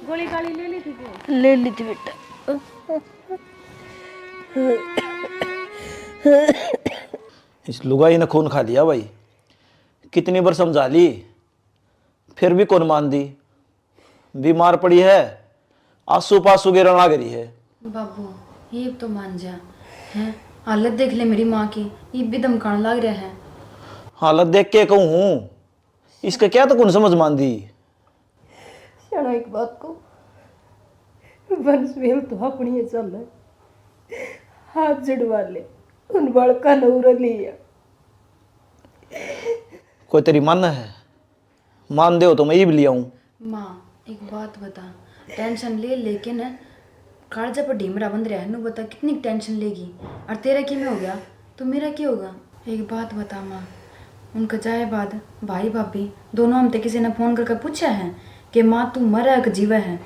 गोली गाली ले ली थी क्या? ले ली थी बेटा। इस लुगाई ने खून खा लिया भाई। कितनी बार समझा ली, फिर भी कौन मान दी। बीमार पड़ी है, आंसू पासू गिरन लाग रही है। बाबू, ये तो मान जा। हैं, हालत देख ले मेरी माँ की, ये भी धमकान लाग रहा है। हालत देख के कहूँ हूँ, इसका क्या तो कौन समझ मान दी। स्याणा एक बात को, वंशवेल तो अपनी ही चल है। हाथ जड़वा ले, उन बालका ने उरे लिया। कोई तेरी मन है? मान दे हो तो मैं इब ले आऊं। माँ, एक बात बता, टेंशन ले लेके न कालजा पर ढीमरा बंध रहा है, नु बता कितनी टेंशन लेगी? और तेरा की में हो गया तो मेरा की होगा? एक बात बता माँ, उनका जाए बाद भाई भाभी दोनों हम ते किसी ने फोन करके पूछा है कि माँ तू मरा है कि जीवा है?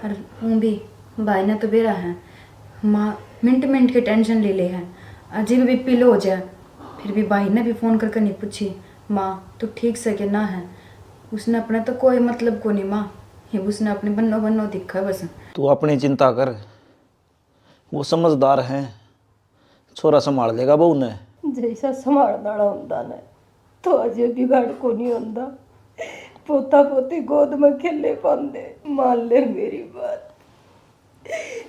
और ऊँ भी भाई ने तो बेरा है, माँ मिनट मिनट की टेंशन ले ले है, और जब बीपी लो हो जाए फिर भी भाई ने भी फोन करके नहीं पूछी माँ तू ठीक से कि ना है। उसने अपने तो कोई मतलब को नहीं माँ, ये उसने अपने बन्नो बन्नो दिखा बस। तू अपनी चिंता कर, वो समझदार है, छोरा संभाल लेगा बहू ने। जैसा संभालने वाला होंदा ना, तो आज ये बिगाड़ को नहीं होंदा। पोता पोती गोद में खेले पांदे। मान ले मेरी बात,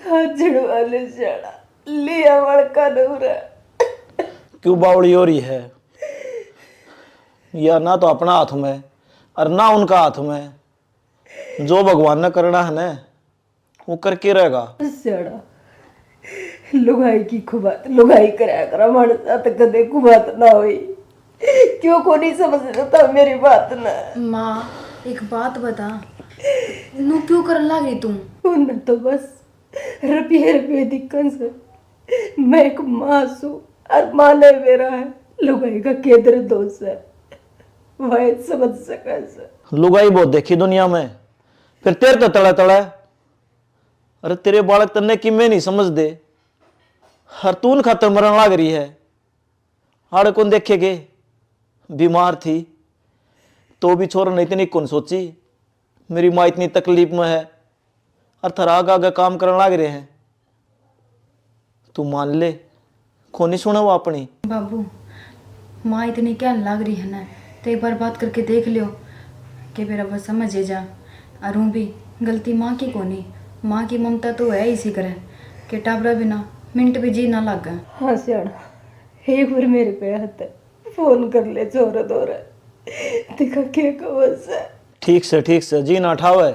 हाथ जुड़वा ले जाना, लिया वड़का नौरा। क्यों बावली हो रही है? या ना तो अपना हाथ में और ना उनका हाथ में। जो भगवान ने करना है ना, वो करके रहेगा। स्याड़ा, लुगाई की खुबात लुगाई करया करा, माणस साथ कदे खुबात ना होई। क्यों को नहीं समझता मेरी बात ना? माँ, एक बात बता, नू क्यों करन लाग रही तू? उन्हें तो बस रुपये रुपये दिखन से। मैं एक माँ सू, और माँ ने मेरा है, लुगाई का केदर दोष है, वह समझ सका से। लुगाई बहुत देखी दुनिया में, फिर तेरे तो तले तले। अरे तेरे बालक तन्ने किमें नहीं समझदे, हर तून खातर मरण लाग रही है। आड़े कौन देखेगे? बीमार थी तो भी छोर ने इतनी कौन सोची, मेरी माँ इतनी तकलीफ में है और थारा आगे आगे काम करन लाग रहे हैं। तू मान ले, कोनी सुने वो अपनी। बाबू, माँ इतनी कहन लाग रही है ना, तो एक बार बात करके देख लियो कि मेरा बस समझ ही जा। और ऊँ भी गलती माँ की कोनी, माँ की ममता तो है इसी करे कि टाबरा बिना मिनट भी जी ना लागे। हाँ सियाणा, एक बार मेरे पे हाथ फोन कर ले छोरा दौरा, देखा के कहो से। ठीक से, ठीक से, जी ना ठावे।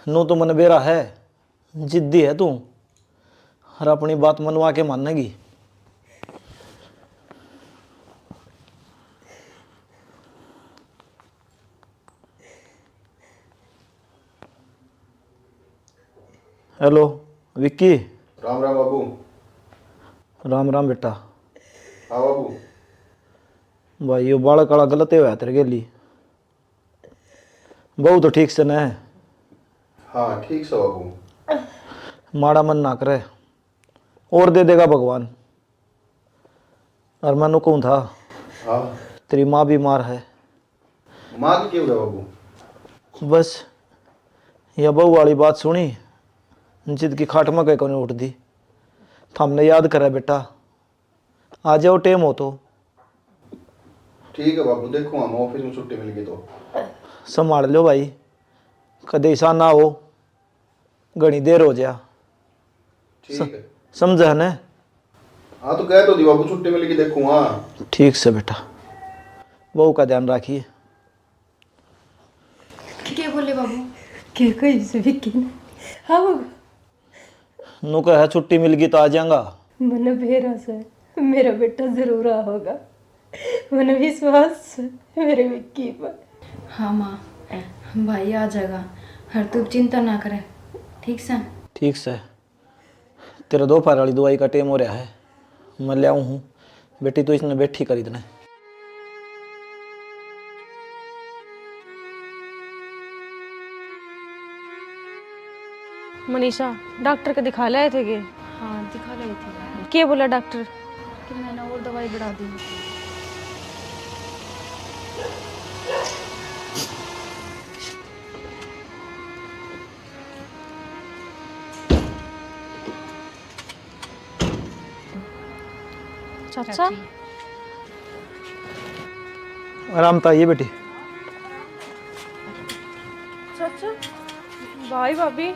नू तो मन बेरा है, जिद्दी है तू, और अपनी बात मनवा के मानेगी। हेलो विक्की। राम राम बाबू। राम राम बेटा। हाँ बाबू। भाई, यो बालक आला गलत ही होया तेरे गेली। बहू तो ठीक से न? हाँ, ठीक से बाबू। माड़ा मन ना करे, और दे देगा भगवान। और मैं नु कहूँ था, हाँ। तेरी माँ बीमार है। माँ की क्यों है बाबू? बस, या बहू वाली बात सुनी, जिद की खाट में कहीं कोनी उठदी। थामने याद करे बेटा, आ जाओ, टेम हो तो। ठीक है बाबू, देखूंगा मैं, ऑफिस में छुट्टी मिल गई तो। संभाल लो भाई, कदे ऐसा ना हो, घणी देर हो जा। ठीक स-, है। समझा ने? हाँ, तो कह तो दी बाबू, छुट्टी मिल गई, देखूंगा। ठीक से बेटा, बहू का ध्यान रखिए। के बोले बाबू? के कही से विक्की ने? हाँ बाबू। नु कहे छुट्टी मिल गई तो आ जाऊंगा। मने बेरा से मेरा बेटा जरूर आओगा। मने विश्वास से मेरे विक्की पर। हाँ माँ, भाई आ जाएगा। हर तू चिंता ना करे, ठीक से? ठीक से। तेरे दोपहर वाली दवाई का टेम हो रहा है, मैं ले आऊँ हूँ। बेटी, तू इसने बैठी कर इतने। मनीषा, डॉक्टर के दिखा लाए थे के? हाँ, दिखा लाए थे। के बोला डॉक्टर? कि मैंने और दवाई बढ़ा दी। चाचा? चाची। आराम तो आइए बेटी। चाचा, भाई भाभी।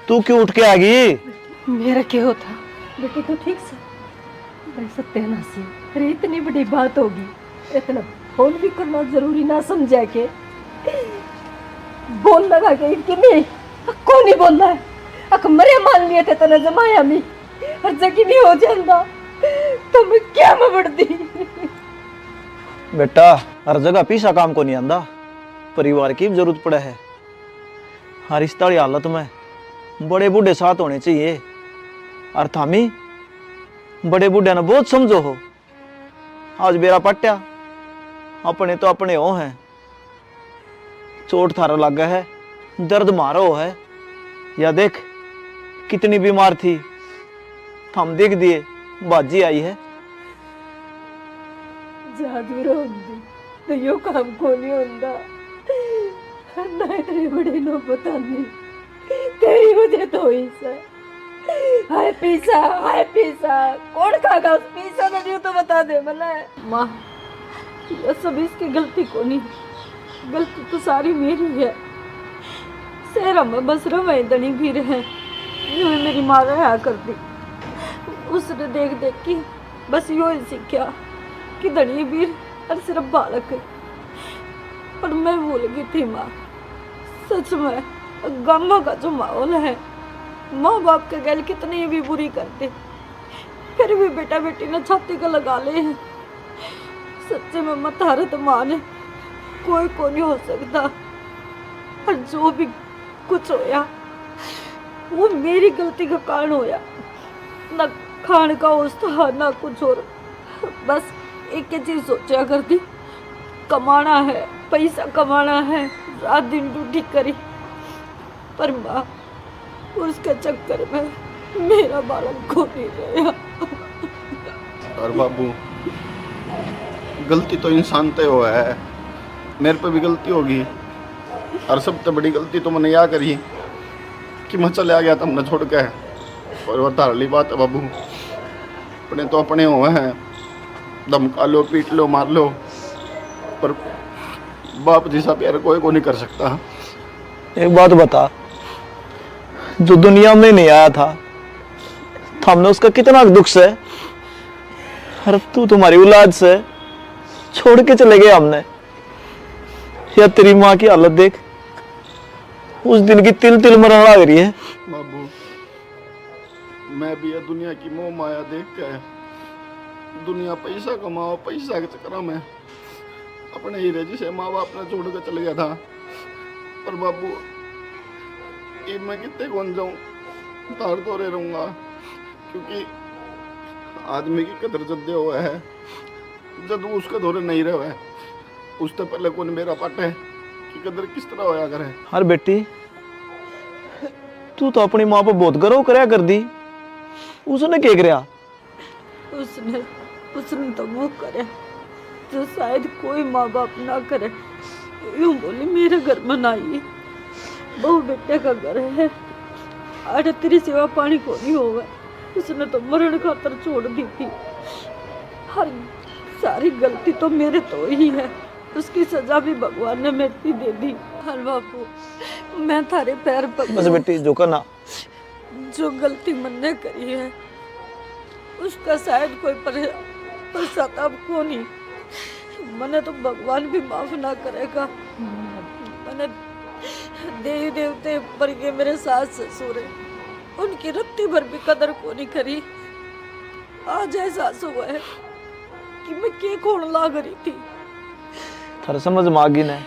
तू क्यों उठ के आ गई? मेरा क्या होता बेटी, तू ठीक से? भाई सत्यानाशी, अरे इतनी बड़ी बात होगी, इतना फोन भी करना जरूरी ना समझा के बोल लगा के इनके नहीं, कोनी बोलना है। अक मरे मान लिए थे तने जमाया मी, और जगी नहीं हो जांदा तो मैं क्या में बढ़ती। बेटा, हर जगह पीसा काम को नहीं आंदा, परिवार की भी जरूरत पड़े है। हर इस ताली हालत में बड़े बूढ़े साथ होने चाहिए। और थामी बड़े बूढ़े ने बहुत समझो हो। आज बेरा पट्या, अपने तो अपने हो हैं। चोट थारा लागे है, दर्द मारो है। या देख, कितनी बीमार थी, थम देख दिए, बाजी आई है। जादू रोंदी तो यो काम को नहीं होंदा। करना इतनी बड़ी नौबत आनी, तेरी वजह तो हुई सै। हाय पीसा, हाय पीसा, कौन खागा उस पीसा ने, न्यू तो बता दे मन्ने। माँ, ये सब इसकी गलती कोनी, गलती तो सारी मेरी है। शहर में बस रहे धनी भी रहे, न्यू मेरी माँ रहा कर दी। उसने देख देख के बस यो ही सीख्या कि धनी बीर और सिर्फ बालक। पर मैं भूल गई थी माँ, सच में गांव का जो माहौल है, माँ बाप के गैल कितनी भी बुरी करते, फिर भी बेटा बेटी ने छाती का लगा ले। सच्चे में मैं थारे तो माँ ने कोई को नहीं हो सकता। और जो भी कुछ होया, वो मेरी गलती के कारण होया। ना खान का होश था, ना कुछ और। बस एक ही चीज सोचा करती, कमाना है, पैसा कमाना है, रात दिन ड्यूटी करी। पर माँ, उसके चक्कर में मेरा बालक खो नहीं रहा। और बाबू, गलती तो इंसान ते हुआ है, मेरे पे भी गलती होगी। और सबसे बड़ी गलती तो मैंने या करी कि मैं चले आ गया था हमने छोड़ के। और वो धारली बात है बाबू, अपने तो अपने हुए हैं, धमका लो, पीट लो, मार लो, पर बाप जैसा प्यार कोई को नहीं कर सकता। एक बात बता, जो दुनिया में नहीं आया था, तो हमने उसका कितना दुख से, और तू तुम्हारी औलाद से छोड़ के चले गए हमने। या तेरी माँ की हालत देख, उस दिन की तिल तिल मरने लग रही है। बाबू, मैं भी ये दुनिया की मोह माया देख के, दुनिया पैसा कमाओ, पैसा के चक्कर में अपने हीरे जिसे माँ बाप ने छोड़ के चले गया था। पर बाबू, इब मैं कितने कौन जाऊँ, तार तो रे रहूँगा, क्योंकि आदमी की कदर जद्दे हुआ है जद वो उसके धोरे नहीं रहे। उससे पहले कौन मेरा पाटे कि कदर किस तरह होया करे। अरे बेटी, तू तो अपनी माँ पे बहुत गर्व करया कर दी, उसने के करया? उसने, उसने तो वो करे जो शायद कोई माँ बाप ना करे। यूं बोली, मेरे घर में ना आई, बहू बेटे का घर है, आड़े तेरी सेवा पानी को नहीं होवे। उसने तो मरण खातर छोड़ दी थी। हर सारी गलती तो मेरे तो ही है, उसकी सजा भी भगवान ने मेरे पे दे दी। हर बापू, मैं थारे पैर पकड़ूं। बस बेटी, झुका ना। जो गलती मन्ने करी है, उसका शायद कोई पर-, पश्चाताप को नहीं। मने तो भगवान भी माफ ना करेगा। मने देवी देवते पर के मेरे सास ससुर है, उनकी रत्ती भर भी कदर को नहीं करी। आज एहसास हुआ है कि मैं के कौन लाग रही थी। थारे समझ में आ गई ने,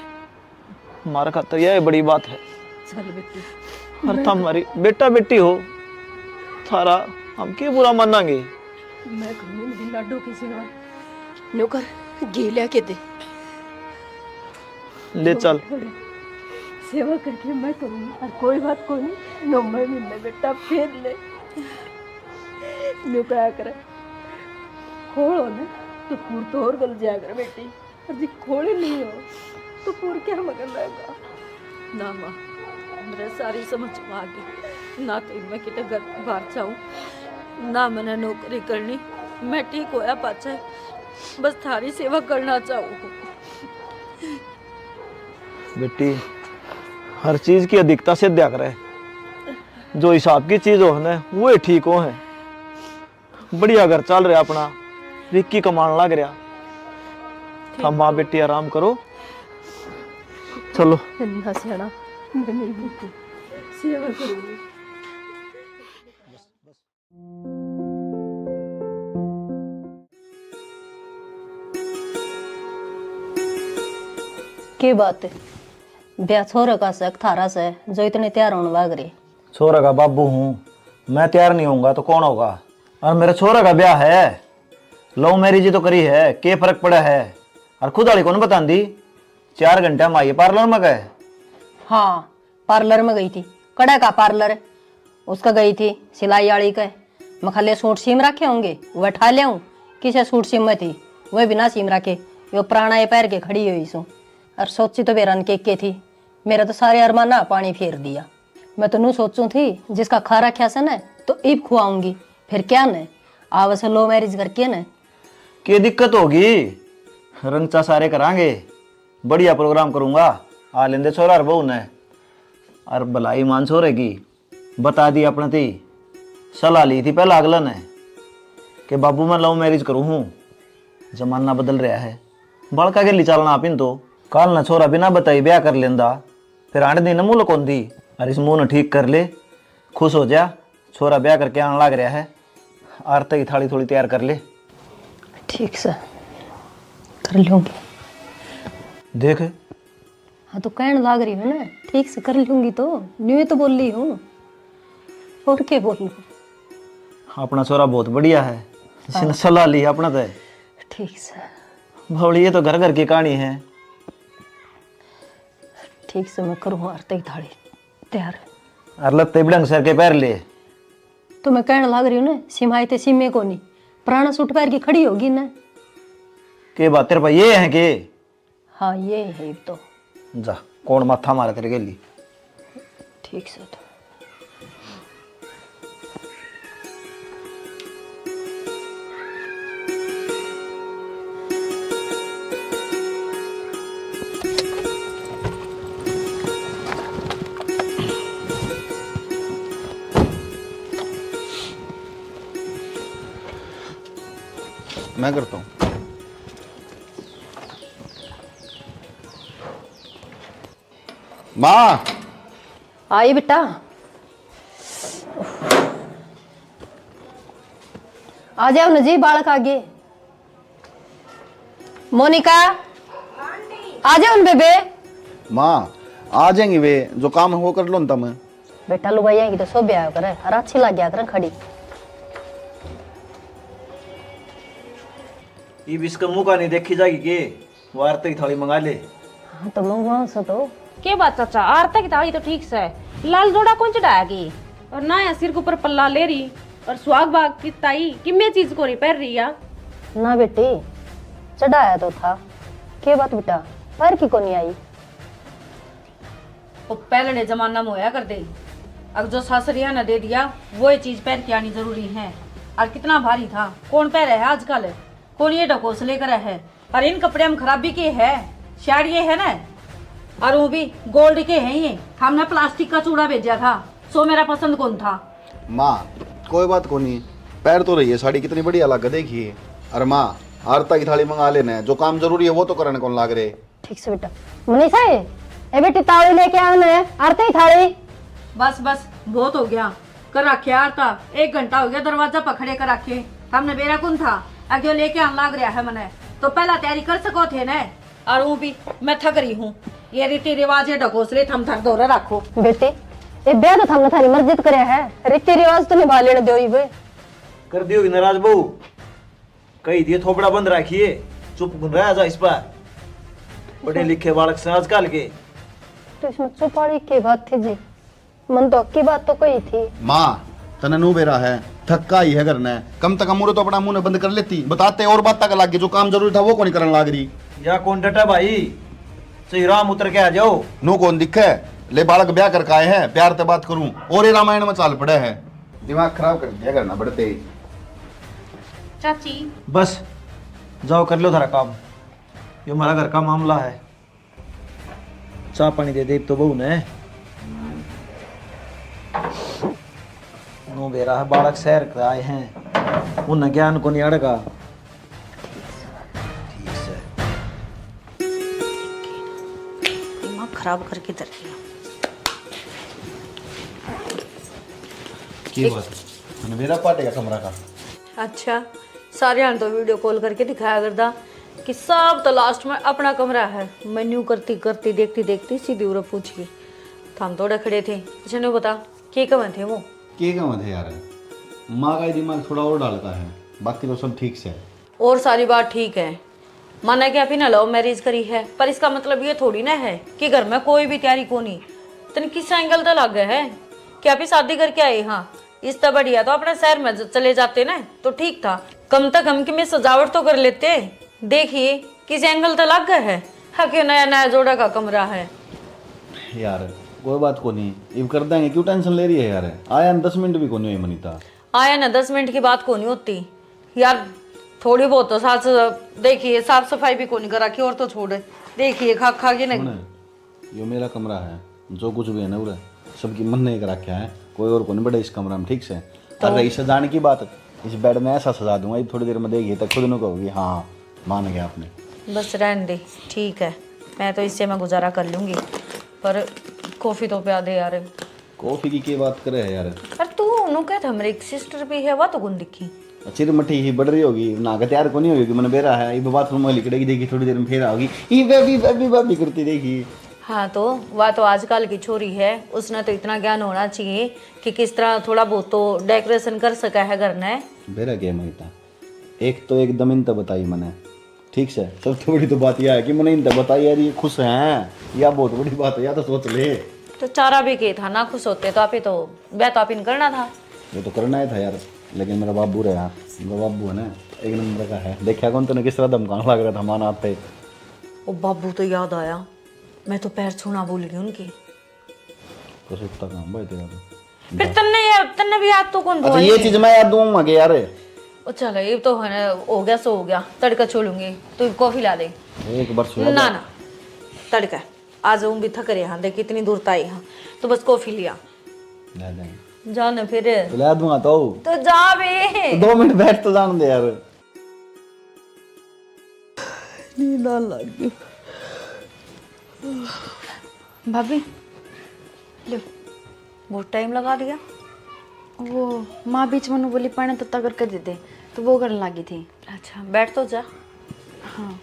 हमारे खातर यह बड़ी बात है। चल बेटी, अरे मैं तो हमारी बेटा बेटी हो, थारा हम के बुरा मानांगे। मैं करूंगी मेरी लाडो की सेवा। नौकर, घी लिया के दे। ले चल। सेवा करके मैं करूंगी, और कोई बात कोनी। नौवे महीने बेटा फेर ले। न्यू कहा करे, खोल हो ना तो पूर तो और गल जाया करे बेटी, और जी खोल ही नहीं हो तो पूर क्या मगन रहेगा? ना माँ, मेरे सारी समझ में आ गई। ना तो मैं किते घर बाहर जाऊं, ना मैंने नौकरी करनी। मैं ठीक होया पाछे बस थारी सेवा करना चाहूँ। बेटी, हर चीज की अधिकता से द्या करे। जो हिसाब की चीज हो ने, वो ही ठीक हो है। बढ़िया घर चल रहा अपना, विक्की कमान लग रहा। ठीक। हम माँ बेटी आराम करो, चलो। इतना सियाना, मैं नहीं देखती। सेवा करूंगी। के बात है? ब्याह छोरे का शक थारा से, जो इतने तैयार होने लग रहे। छोरे का बाबू हूँ मैं, तैयार नहीं होऊंगा तो कौन होगा? और मेरे छोरे का ब्याह है, लव मैरिज तो करी है, के फर्क पड़ा है? और खुद वाली कौन बतांदी? चार घंटा में आई पार्लर में गए। हाँ, पार्लर में गई थी। कड़े का पार्लर? उसका गई थी सिलाई आली के। मखा ले सूट सीम रखे होंगे, वह ठा ल्याऊं। किसे सूट सीम में थी, वह बिना सीम रखे। यो पुराना ये पैर के खड़ी हुई सूं। और सोची तो बेरन के, के थी, मेरा तो सारे अरमाना पानी फेर दिया। मैं तो नू सोचूं थी, जिसका खा रखा से ना, तो इब खुआऊंगी, फिर क्या न, आवे से love marriage करके न। के दिक्कत होगी? रंगचा सारे करांगे, बढ़िया प्रोग्राम करूंगा। आ लेंदे छोरा और बहू ने। और भलाई मान छोरे की बता दी अपने ती, सलाह ली थी पहला अगला ने कि बाबू मैं लव मैरिज करूँ हूँ। जमाना बदल रहा है, बालका के लिए चलना आप इन तो। काल ना छोरा बिना बताई ब्याह कर लेंदा, फिर आंट दी ना मुँह लकौंदी। और इस मुँह ने ठीक कर ले, खुश हो जा। छोरा ब्याह करके आने लाग रहा है, आरती की थाली थोड़ी तैयार कर ले। ठीक से कर लूंगी। देख, हाँ तो कहन लाग रही हूँ ना, ठीक से कर लूंगी तो, न्यू तो बोल रही हूँ, और क्या बोलूँ। अपना छोरा बहुत बढ़िया है, इसने हाँ। सलाह ली अपना तो। ठीक से। भवली, ये तो घर घर की कहानी है। ठीक से मैं करूँ आरती की थाली तैयार। और लत्ते भी ढंग सर के पहर ले। तो मैं कहने लाग रही हूँ ना, सिमाई ते सीमे को नहीं, पुराना सूट पहर के खड़ी होगी ना। के बात तेरे पास ये है के? हाँ, ये है तो। जा, कौन माथा मारे तेरे गेली? ठीक से तो। मैं करता हूँ। माँ। आई बेटा। आ जाओ ना जी, बालक आगे। मोनिका, आ जाओ ना बेबे। माँ, आ जाएंगी वे, जो काम है वो कर लो ना तुम। बेटा, लुगाइयां की तो शोभा आया करे, और अच्छी लग गया करे खड़ी। इब इसका मुंह का नहीं देखी जाएगी के? वो आरती की थाली मंगा ले। हाँ, तो मंगवाओ सो तो। के बात चाचा, आरती की थाली तो ठीक से, लाल जोड़ा कौन चढ़ाया की? और ना या सिर के ऊपर पल्ला ले रही, और सुहाग बाग की ताई किम्मे चीज को नहीं पहन रही या? ना बेटी, चढ़ाया तो था। के बात बेटा, पर की कोनी आई? वो पहले जमाना में होया कर दे, अब जो सासरिया ने दे दिया, वो ये चीज पहन के आनी जरूरी है। और कितना भारी था, कौन पहरे है आजकल? कौन ये ढकोसले करे है? और इन कपड़े में खराबी के है? साड़िए है ना, और वो भी गोल्ड के हैं ये। हमने प्लास्टिक का चूड़ा भेजा था, सो मेरा पसंद कौन था। माँ, कोई बात कोनी, पहर तो रही है साड़ी, कितनी बढ़िया लग, देखिए। अरे माँ, आरता की थाली मंगा लेने, जो काम जरूरी है वो तो करने कौन लाग रहे। ठीक से बेटा। मनीषा, ए बेटी, तावड़ी लेके आओ ना, आरती की थाली। बस बस, बहुत हो गया, कर रखे आरता। एक घंटा हो गया दरवाजा पर खड़े कर रखे, हमने बेरा कौन था? अगे लेके आन लाग रहा है मने, तो पहला तैयारी कर सको थे ने। और वो भी मैं थक रही हूँ, ये रीति रिवाज, ये ढकोसले थम थक धोरे रखो। बेटी, ये ब्याह तो थमने थारी मर्जी तो करया है, रीति रिवाज तो निभा लेने दो ही वे। कर दियोगी नाराज बहू? कही दिए थोपड़ा बंद रखिए, चुप रह जा इस पर। पढ़े लिखे बालक से आजकल के। तो इसमें चुप वाली के बात थी जी? मन तो अक्की बात तो कही थी। माँ, तने नू बेरा है, थक्का ही है घर ने। कम तक मुरे तो अपना मुंह ने बंद कर लेती, बताते और बात तक लग गई, जो काम जरूरी था वो कौन करने लाग रही। या कौन डटा भाई, सही राम उतर के आ जाओ। नू कौन दिखे, ले बालक ब्याह करके आए हैं, प्यार ते बात करूं और ये रामायण में चाल पड़े है। दिमाग खराब कर दिया करना बड़ते ही। चाची। बस, जाओ कर लो थारा काम, ये हमारा घर का मामला है। चाह पानी दे दे तो बहू ने। नू बेरा है, बालक शहर के आए हैं, उन्हें ज्ञान को नहीं अड़गा। ठीक से। दिमाग खराब करके धर दिया। की बात? मैंने बेरा पाटे का कमरा का। अच्छा, सारे हाल तो वीडियो कॉल करके दिखाया करदा कि सब तो लास्ट में अपना कमरा है। मैं न्यू करती करती, देखती देखती सीधी उरे पहुंच गई। थाम थोड़े खड़े थे, अच्छा न्यू बता, के कहें थे वो? के कहें थे यार, माँ का ही दिमाग थोड़ा और डालता है, बाकी तो सब ठीक से है। और सारी बात ठीक है, माना कि आप ही ना लव मैरिज करी है, पर इसका मतलब ये थोड़ी ना है कि घर में कोई भी तैयारी को नहीं। तन किस एंगल तक लागे है कि आप ही शादी करके आए? हाँ, इस तक बढ़िया तो अपने शहर में ज-, चले जाते ना तो ठीक था। कम से कम कि मैं सजावट तो कर लेते। देखिए किस एंगल तक लागे है। हाँ, क्यों नया नया जोड़ा का कमरा है। यार, कोई बात को नहीं, इब कर देंगे, क्यों टेंशन ले रही है यार? आया न दस मिनट भी कोनी हुई मनीता। आया ना, दस मिनट की बात कोनी होती यार। थोड़ी बहुत तो सास, देखिए, साफ सफाई भी कोनी कर रखी, और तो छोड़, देखिए, खा खा के ना। सुन, यो मेरा कमरा है, जो कुछ भी है ना उरे, सबकी मन ने कर रखा है, कोई और कोनी बड़े इस कमरा में, ठीक से? तो और रही सजाने की बात, इस बेड में ऐसा सजा दूंगा, ये थोड़ी देर में देखिए तो खुद नु कहोगी, हाँ, मान गया आपने। बस रहने दे, ठीक है, मैं तो इससे मैं गुजारा कर लूंगी, पर कॉफी तो प्या दे यार। कॉफी की के बात करे है यार? पर तू नु कह था, मेरी एक सिस्टर भी है, वह तो कौन दिखी? चिर मठी ही बढ़ रही होगी, ना के तैयार को नहीं होगी, मैंने बेरा है, ये बाथरूम में लिकड़ेगी, देखी थोड़ी देर में फिर आओगी, ये बेबी, बेबी, बेबी करती देखी। हाँ, तो वह तो आजकल की छोरी है, उसने तो इतना ज्ञान होना चाहिए कि किस तरह थोड़ा बहुत तो डेकोरेशन कर सका है घर ने। बेरा क्या मायता, एक तो एकदम इन तो बताई मैंने, ठीक से। सबसे बड़ी तो बात यह है कि मैंने इन तो बताई यार, ये खुश हैं, या बहुत बड़ी बात है, या तो सोच ले। तो चारा भी के था, ना खुश होते तो आप ही तो, ब्याह तो आप ही ने करना था। वो तो करना ही था यार, लेकिन मेरा बाबू रहा, मेरा बाबू है ना, एक नंबर का है। देखा कौन तूने किस तरह धमकाने लग रहा था माना आते। ओ बाबू तो याद आया, मैं तो पैर छूना भूल गई उनकी। कसुत्ता काम भाई तेरा तो। फिर तन्ने यार, तन्ने भी याद तो कौन अच्छा, ये चीज मैं याद दूंगा के यार। ओ चल, ये तो है ना, हो गया सो हो गया, तड़का छोलूंगी, तू कॉफी ला दे। एक बार सुना ना, ना, तड़का। आज हम भी थक रहे हैं, देख कितनी दूर ताई हैं, तो बस कॉफी लिया। ला दे। जा ना फिर। तो ला दूंगा तो। तो जा बे। तो दो मिनट बैठ तो जान दे यार। नींद आने लग गई। भाभी, लो, बहुत टाइम लगा दिया। वो माँ बीच में बोली, पानी तत्ता करके दे दे, तो वो करने लगी थी। अच्छा, बैठ तो जा। हाँ।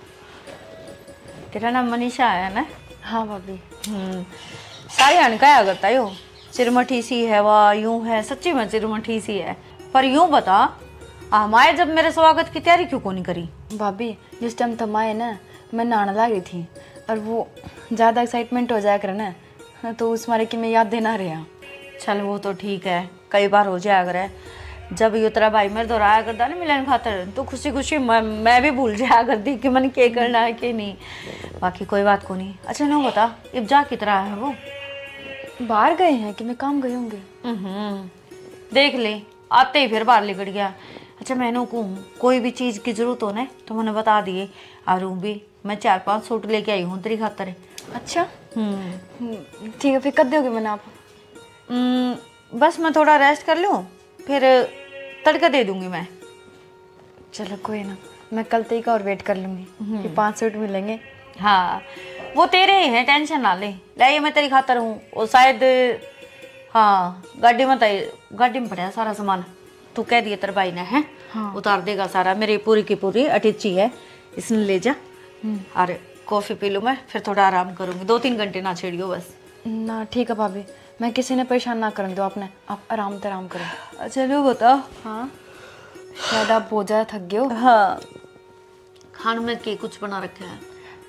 तेरा नाम मनीषा है ना? हाँ भाभी। हम्म। सारे हन कहा करता यो, चिरमठी सी है वा, यूं है, सच्ची में चिरमठी सी है। पर यूं बता, हमारे जब मेरे स्वागत की तैयारी क्यों कोनी करी? भाभी, जिस टाइम थम आए ना, मैं नहाने लाग रही थी, और वो ज्यादा एक्साइटमेंट हो जाया करे ना, तो उस मारे कि मैं याद देना रहा। चल, वो तो ठीक है, कई बार हो जाया करे। जब यो तेरा भाई मेरे दौरा आया करता ना मिलन खातर, तो खुशी खुशी मैं, मैं भी भूल जाया करती कि मन के करना है कि नहीं। बाकी कोई बात को नहीं। अच्छा, नो बता, इब जा कितरा है वो? बाहर गए हैं कि मैं काम गए होंगे। हम्म, देख ले, आते ही फिर बाहर लिकड़ गया। अच्छा, मैंने कहूँ, कोई भी चीज की जरूरत हो ना, तो मैंने बता दिए। और ऊं भी मैं चार पांच सूट लेके आई हूँ तेरी खातर। अच्छा। हम्म। हम्म, ठीक है, फिर कब दोगे मैंने आप? हम्म, बस मैं थोड़ा रेस्ट कर लूँ, फिर तड़का दे दूंगी मैं। चलो कोई ना, मैं कल तक का और वेट कर लूंगी। हम्म। कि पांच सूट मिलेंगे। हाँ, वो तेरे ही हैं, टेंशन ना ले। ले, ये मैं तेरी खातर हूँ। वो शायद, हाँ, गाड़ी में तो, गाड़ी में पड़ा है सारा सामान। तू कह दिए तेरे भाई ने, हैं? हाँ। उतार देगा सारा। मेरी पूरी की पूरी अटैची है, इसने ले जा। हम्म। और कॉफी पी लूँ मैं, फिर थोड़ा आराम करूँगी। दो तीन घंटे ना छेड़ियो बस। ना, ठीक है भाभी, मैं किसी ने परेशान ना करने दो आपने, आप आराम ते आराम करो। अच्छा, लो बता। हाँ, शायद आप बहुत ज्यादा थक गए हो। हाँ, खान में के कुछ बना रखा है?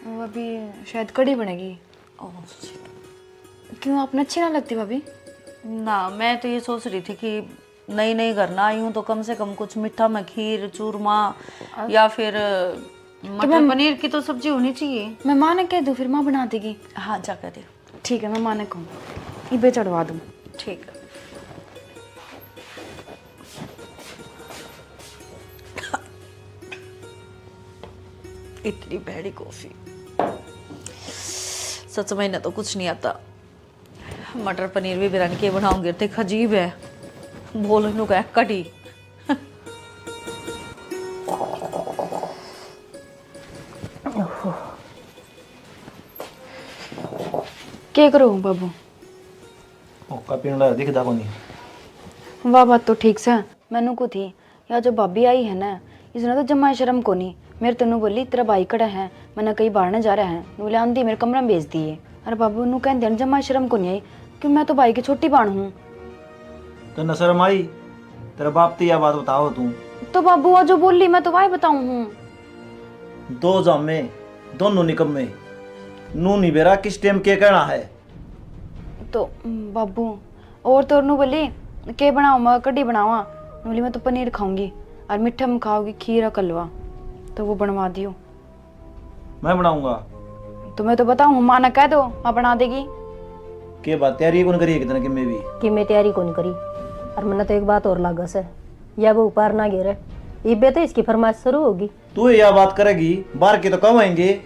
वो अभी शायद कढ़ी बनेगी। ओह, shit। क्यों, आपने अच्छी ना लगती भाभी? ना, मैं तो ये सोच रही थी कि नई नई घर ना आई हूँ, तो कम से कम कुछ मीठा में खीर, चूरमा, अब या फिर तो मटर मैं पनीर की तो सब्जी होनी चाहिए। मैं माँ ने कह दूँ, फिर माँ बना देगी। हाँ, जा कह दे। ठीक है, मैं माँ ने कहूँ, इबे चढ़वा दूँ। ठीक है। इतनी भैड़ी कॉफी। सच में इन्हें तो कुछ नहीं आता। मटर पनीर भी बिरन के बनाऊंगी, देख अजीब है। बोल इन्हों का कढ़ी। के करो बाबू? हुक्का पीने लायक दिखदा कोनी। वाह, बात तो ठीक सै। मैनू को थी, या जो भाभी आई है ना, इसने तो जम्मा शर्म कोनी। मेरे तन्नू बोली, "तेरा भाई कड़ा है?" मैंने कही, "बाहर ने जा रहा है।" बोले, "आंधी मेरे कमरे में भेज दिए।" अरे बाबू, नू कहते हैं, जम्मा शर्म कोनी आई, कि मैं तो भाई की छोटी बहन हूँ। तन्ने शर्म आई? तेरे बाप ती या बात बताओ तू। तो बाबू, आ जो बोली, मैं तो वाई बताऊँ हूँ। दो जामे, दोनों निकम्मे। नू नहीं बेरा किस टाइम के कहना है। तो, बाबू, और तो नू बोली, "के बनाऊँ मैं, कढ़ी बनावा?" बोली, "मैं तो पनीर खाऊंगी, और मीठे में खाओगी खीर और कलवा।" तो वो बनवा दियो। मैं बनाऊंगा। तो मैं तो बताऊँ, माँ ने कह दो, माँ बना देगी। के बात, तैयारी कौन करी एक दिन कि मैं भी? कि मैं तैयारी कौन करी? और मन्ने तो एक बात और लागे से, या वो ऊपर ना गिरे, इबे तो इसकी फरमाइश शुरू होगी। तू या बात करेगी, बाहर की तो कम आएंगे।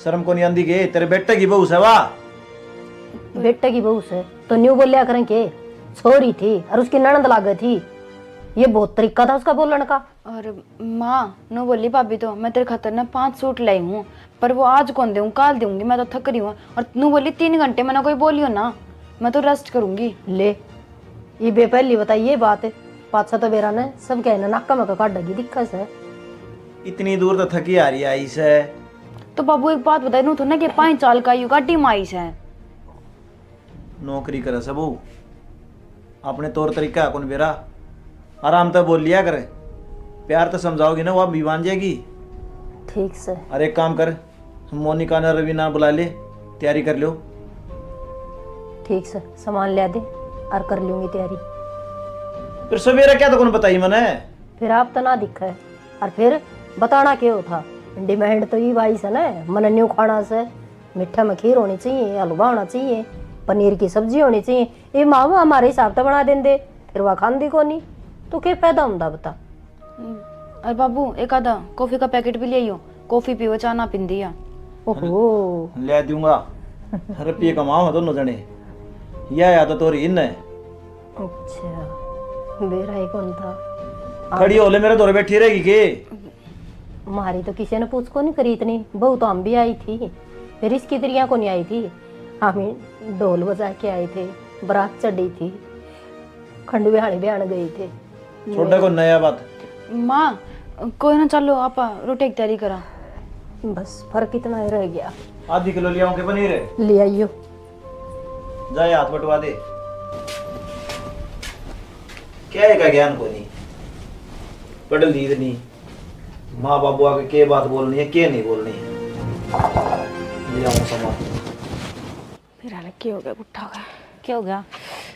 शर्म को नहीं आंदी के? तेरे बेटे की बहू से वा। बेटे की बहू से तो न्यू बोलिया करें के, छोरी थी और उसकी ननद लागे थी। ये बहुत तरीका था उसका बोलने का। और माँ, नू बोली भाभी तो, मैं तेरे खातर ना पांच सूट लाई हूँ, पर वो आज कौन दूँ, काल दूंगी, मैं तो थक रही हूँ। और नू बोली, तीन घंटे मैंने कोई बोलियो ना, मैं तो रेस्ट करूंगी। ले, इबे पहली बताई ये बात, पाछा तो बेरा ने सब कहना नाका में काट डगी दिखा से। इतनी दूर तो थकी हारी आई से। तो बाबू, एक बात बताई, नू थोड़ा ना के पाँच साल का यू गाड़ी में आई से। नौकरी करे से बहू, अपने तौर तरीका है कौन बेरा। आराम तै बोल लिया कर, प्यार तै समझाओगी ना, वह भी मान जाएगी। ठीक से। अरे एक काम कर, मोनिका ने रवीना बुला ले, तैयारी कर लो। ठीक से, सामान ले दे और कर लूंगी तैयारी। फिर सवेरे क्या तो कौन बताई मने? फिर आप तो ना दिखे, और फिर बताना के हो था? डिमांड तो ये भाई से ना, मने न्यू खाना से, मीठा में खीर होनी चाहिए, हलवा होना चाहिए, पनीर की सब्जी होनी चाहिए। ये माँ हमारे हिसाब तो बना देंदे, फिर वह खांदी कोनी, तो के फायदा हुंदा बता? हम्म, अरे बाबू, एक आधा कॉफी का पैकेट भी ले आइयो, कॉफी पीवो, चाय ना पींदी या। ओहो। ले दूंगा, रुपये कमाओ दोनों जने, या आदत हो रही इन्हें। अच्छा, बेरा ही कौन था? खड़ी हो ले, मेरे धोरे बैठी रहेगी के? म्हारी तो किसी ने पूछ को नहीं करी इतनी, बहू तो हम भी आई थी, फिर इसकी तिरियां को नहीं आई थी। हम ही ढोल बजा के आए थे, बारात चढ़ी थी, खंडू बिहानी बिहान गए थे। छोड़ा को नया बात। माँ, कोई ना, चलो आप रोटी की तैयारी करा। बस फर्क इतना ही रह गया। आधी किलो ले आऊं के पनीर? ले आइयो। जाए हाथ बटवा दे। क्या है का ज्ञान को नहीं, पढ़ ली नहीं। माँ बाबू आगे के बात बोलनी है, के नहीं बोलनी है। ले आऊं सामान। मेरा ना क्या हो गया गुट्ठा का? क्या हो गया?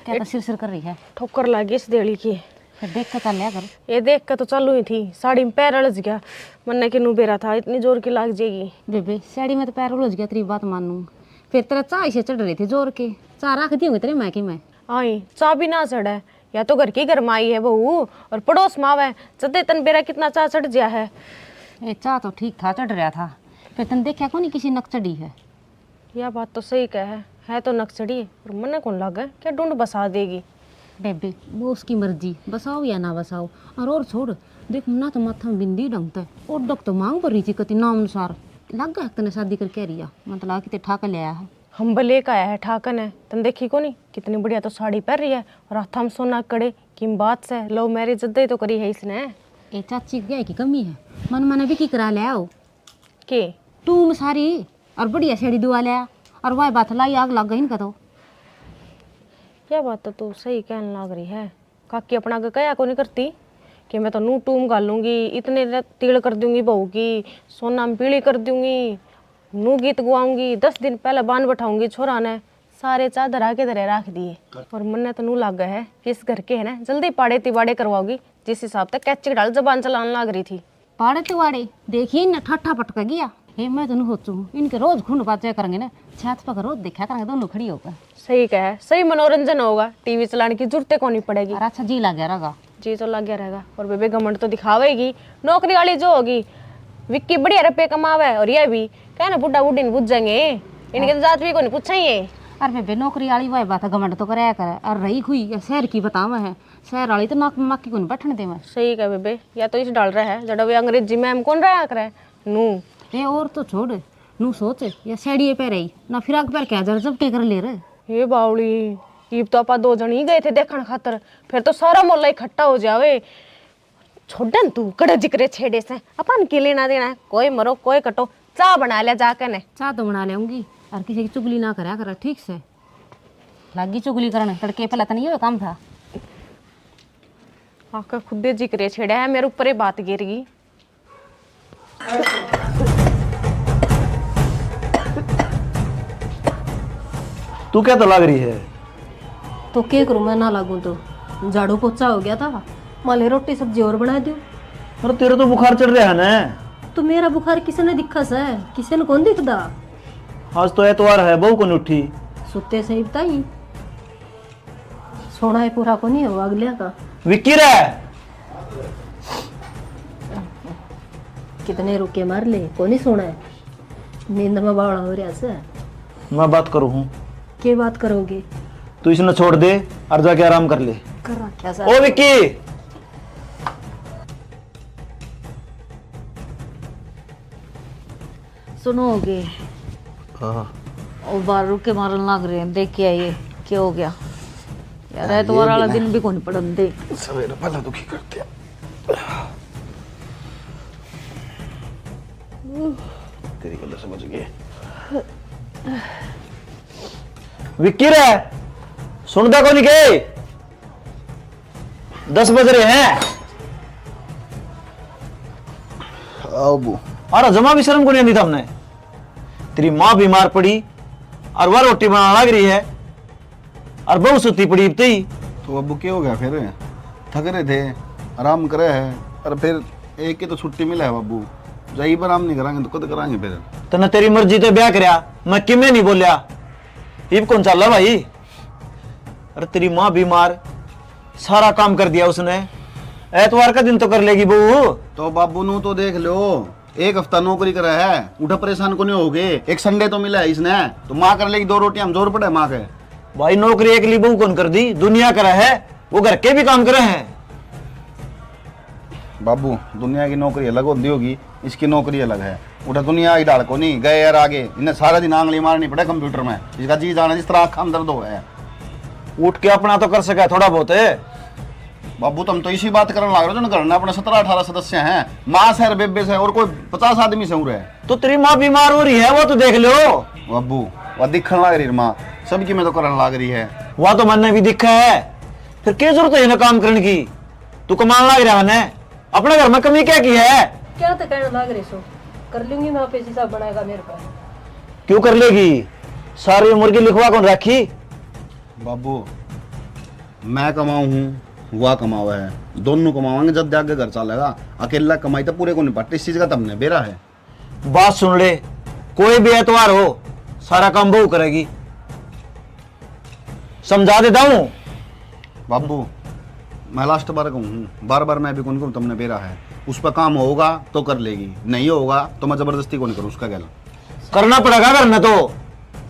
क्या तो सिर सिर कर रही है? ठोकर लगी इस देली की। फिर देख के चल लिया कर। ये देख के तो चालू ही थी, साड़ी में पैर उलझ गया। मन्ने के नू बेरा था, इतनी जोर की लाग जाएगी। बेबे, साड़ी में तो पैर उलझ गया, तेरी बात मानू। फिर तेरा चाह इसे चढ़ रहे थे जोर के, चाह रख दी होंगी तेरे मायके में। आई चाह भी ना चढ़े, या तो घर की घर में आई है बहू, और पड़ोस में आवे, जदे तन बेरा कितना चाह चढ़ गया है। ए, चाह तो ठीक था, चढ़ रहा था, फिर तन देखा कोनी किसी नक चढ़ी है। या बात तो सही कह है, है तो नक चढ़ी, पर मन्ने कौन लागे क्या ढूंढ बसा देगी। बेबे, वो उसकी मर्जी, बसाओ या ना बसाओ। और, और छोड़, देख, ना तो माथा में बिंदी ढंग तै, और डक तो मांग भर रही थी कति नाम अनुसार। लग गया तने शादी करके आ रही है, मतलब किते ठा के ले आया है। हम भले का आया है ठाकन है, तन देखी कोनी कितनी बढ़िया तो साड़ी पहन रही है और हाथा में सोना कड़े। किम बात से, लव मैरिज जद्दे ही तो करी है इसने। ए चाची, क्या की कमी है? मन मने भी की करा ले आओ। के? टूम सारी और बढ़िया साड़ी दुआ ले आ, और वह बात लाई आग लग गई इनका तो। यह बात तो तू सही कहने लाग रही है। काकी अपना आगे कहा को नहीं करती कि मैं तो नू टूम घालूंगी, इतने र-, तिल कर दूंगी बहू की, सोना में पीली कर दूंगी, नू गीत गवाऊंगी, दस दिन पहले बांध बैठाऊंगी छोरा ने, सारे चादर आके धरे रख दिए। और मन्ने तो नू लागे है कि इस घर के है ना जल्दी पाड़े तिवाड़े करवाओगी, जिस हिसाब तक कैची डाल जबान चलाने लाग रही थी। पाड़े तिवाड़े देखिए न, ठाठा पटक गया। हे, मैं तो नू सोचूं, इनके रोज घुंड बाजे करेंगे ना, छत पर रोज देखा करेंगे दोनों खड़ी होकर। सही कहा, सही मनोरंजन होगा, टीवी चलाने की जरूरत कोनी पड़ेगी। और अच्छा जी लग गया रहेगा। जी तो लग गया रहेगा। और बेबे घमंड तो दिखावेगी, नौकरी वाली जो होगी, विक्की बढ़िया रुपये कमावे और ये भी कहे ना बुढ़ा बुढ़ी ने बुझेंगे, इनके तो जात भी कोनी पूछेंगे। अरे बेबे, नौकरी वाली वह बात घमंड तो करया करे, और रही हुई या शहर की बतावे है, शहर वाली तो नाक में माखी कोनी बैठन देवे। सही कहा बेबे, या तो इस डाल रहा है जड़ा वे अंग्रेजी मैम कौन रहा करे नू। ए और तो छोड़, नू सोच, या साड़िए पहरे ही ना, फिराक पहर के हजार जबटे कर ले रे। हे बावली, इब तो आपा दो जन ही गए थे देखण खातर, फिर तो सारा मोहल्ला इकट्ठा हो जावे। छोड़न तू, कड़े जिक्रे छेड़े से, अपन के लेना देना है, कोई मरो कोई कटो, चाह बना ले जाके ने। चाह तो बना लेऊंगी, और किसी की चुगली ना करा कर, ठीक से? लागी चुगली करन, तड़के पहला तो नहीं हुआ काम था। आका खुदे जिक्रे छेड़ा है, मेरे ऊपर ही बात गिर गई। तू क्या तो लाग रही है? तो के करूं मैं ना लागूं तो? झाड़ू पोछा हो गया था, माले रोटी सब्जी और बना दो। अरे तेरे तो बुखार चढ़ रहा है ना। तो मेरा बुखार किसने दिखा से? किसी ने कौन दिखदा? आज तो एतवार है, बहू को नहीं उठी। सुते से ही बताई, सोना है पूरा को नहीं हो अगलिया का। विक्की रे। कितने रुके मार ले, को नहीं सोना है। नींद में बावला हो रहा से। मैं बात करूँ हूँ। के बात करोगे? तू इसने छोड़ दे और जाके आराम कर ले। कर रखा ओ विक्की। सुनो हो गए। हाँ। और बाहर रुके मारन लाग रहे हैं, देख के आइए क्या हो गया। यार, ये तुम्हारा वाला दिन भी कौन पड़न दे। सवेरे पहले दुखी करते हैं। तेरी गल समझ गए। विक्की रे, सुनदा कोनी के? दस बज रहे हैं। आओ बू। अरे जमा भी शर्म को नहीं आती तुमने। तेरी माँ बीमार पड़ी और वह रोटी बनाने लग रही है और बहू सुती पड़ी इब तई। तो अबू क्या हो गया फिर? थक रहे थे, आराम करे है। और फिर एक ही तो छुट्टी मिला है बाबू, जब आराम नहीं करांगे तो कद करांगे फिर? तने तेरी मर्जी ते ब्याह करया, मैं किमे नहीं बोल्या। इब कौन चाला भाई? अरे तेरी माँ बीमार, सारा काम कर दिया उसने। ऐतवार का दिन तो कर लेगी बहू। तो बाबू नू तो देख लो, एक हफ्ता नौकरी करे है, उठा परेशान को नहीं होगे। एक संडे तो मिला है इसने, तो माँ कर लेगी दो रोटी, हम जोर पड़े माँ के। भाई नौकरी एकली बहू कौन कर दी, दुनिया करे है, वो घर के भी काम करे है। बाबू, दुनिया की नौकरी अलग होती होगी, इसकी नौकरी अलग है। उठा दुनिया की ढाल को नहीं गए यार आगे, इन्हें सारा दिन आंगली मारनी पड़े कंप्यूटर में। इसका जी जाना जिस तरह आँखां में दर्द हो है। उठ के अपना तो कर सके थोड़ा बहुत। बाबू, तुम तो इसी बात करने लग रहे हो जो घर में अपने सत्रह अठारह सदस्य हैं, माँ से और बेबे से और कोई पचास आदमी से उरे। तो तेरी माँ बीमार हो रही है, वो तो देख लो। बाबू, वह दिखने लग रही है माँ, सबकी मैं तो करने लग रही है। वह तो मैंने भी दिखा है, फिर क्या जरूरत है इन्हें काम करने की? तू कमान लग रहा है, अपने घर में कमी क्या की है? क्या तो कहने लग रहे सो, कर लूंगी मैं, आप ऐसी साहब बनाएगा मेरे पर। क्यों कर लेगी? सारी उम्र की लिखवा कौन रखी? बाबू, मैं कमाऊं हूँ, वह कमावा है, दोनों कमावांगे जब आगे घर चलेगा। अकेला कमाई तो पूरे को नहीं पाते, इस चीज का तमने बेरा है। बात सुन ले, कोई भी एतवार हो, सारा काम बहू करेगी। समझा देता हूँ। बाबू, मैं लास्ट बार कहूँ हूँ, बार बार मैं भी कौन कहूँ, तुमने बेरा है। उस पर काम होगा तो कर लेगी, नहीं होगा तो मैं जबरदस्ती को नहीं करूँ उसका गैल। करना पड़ेगा घर में तो।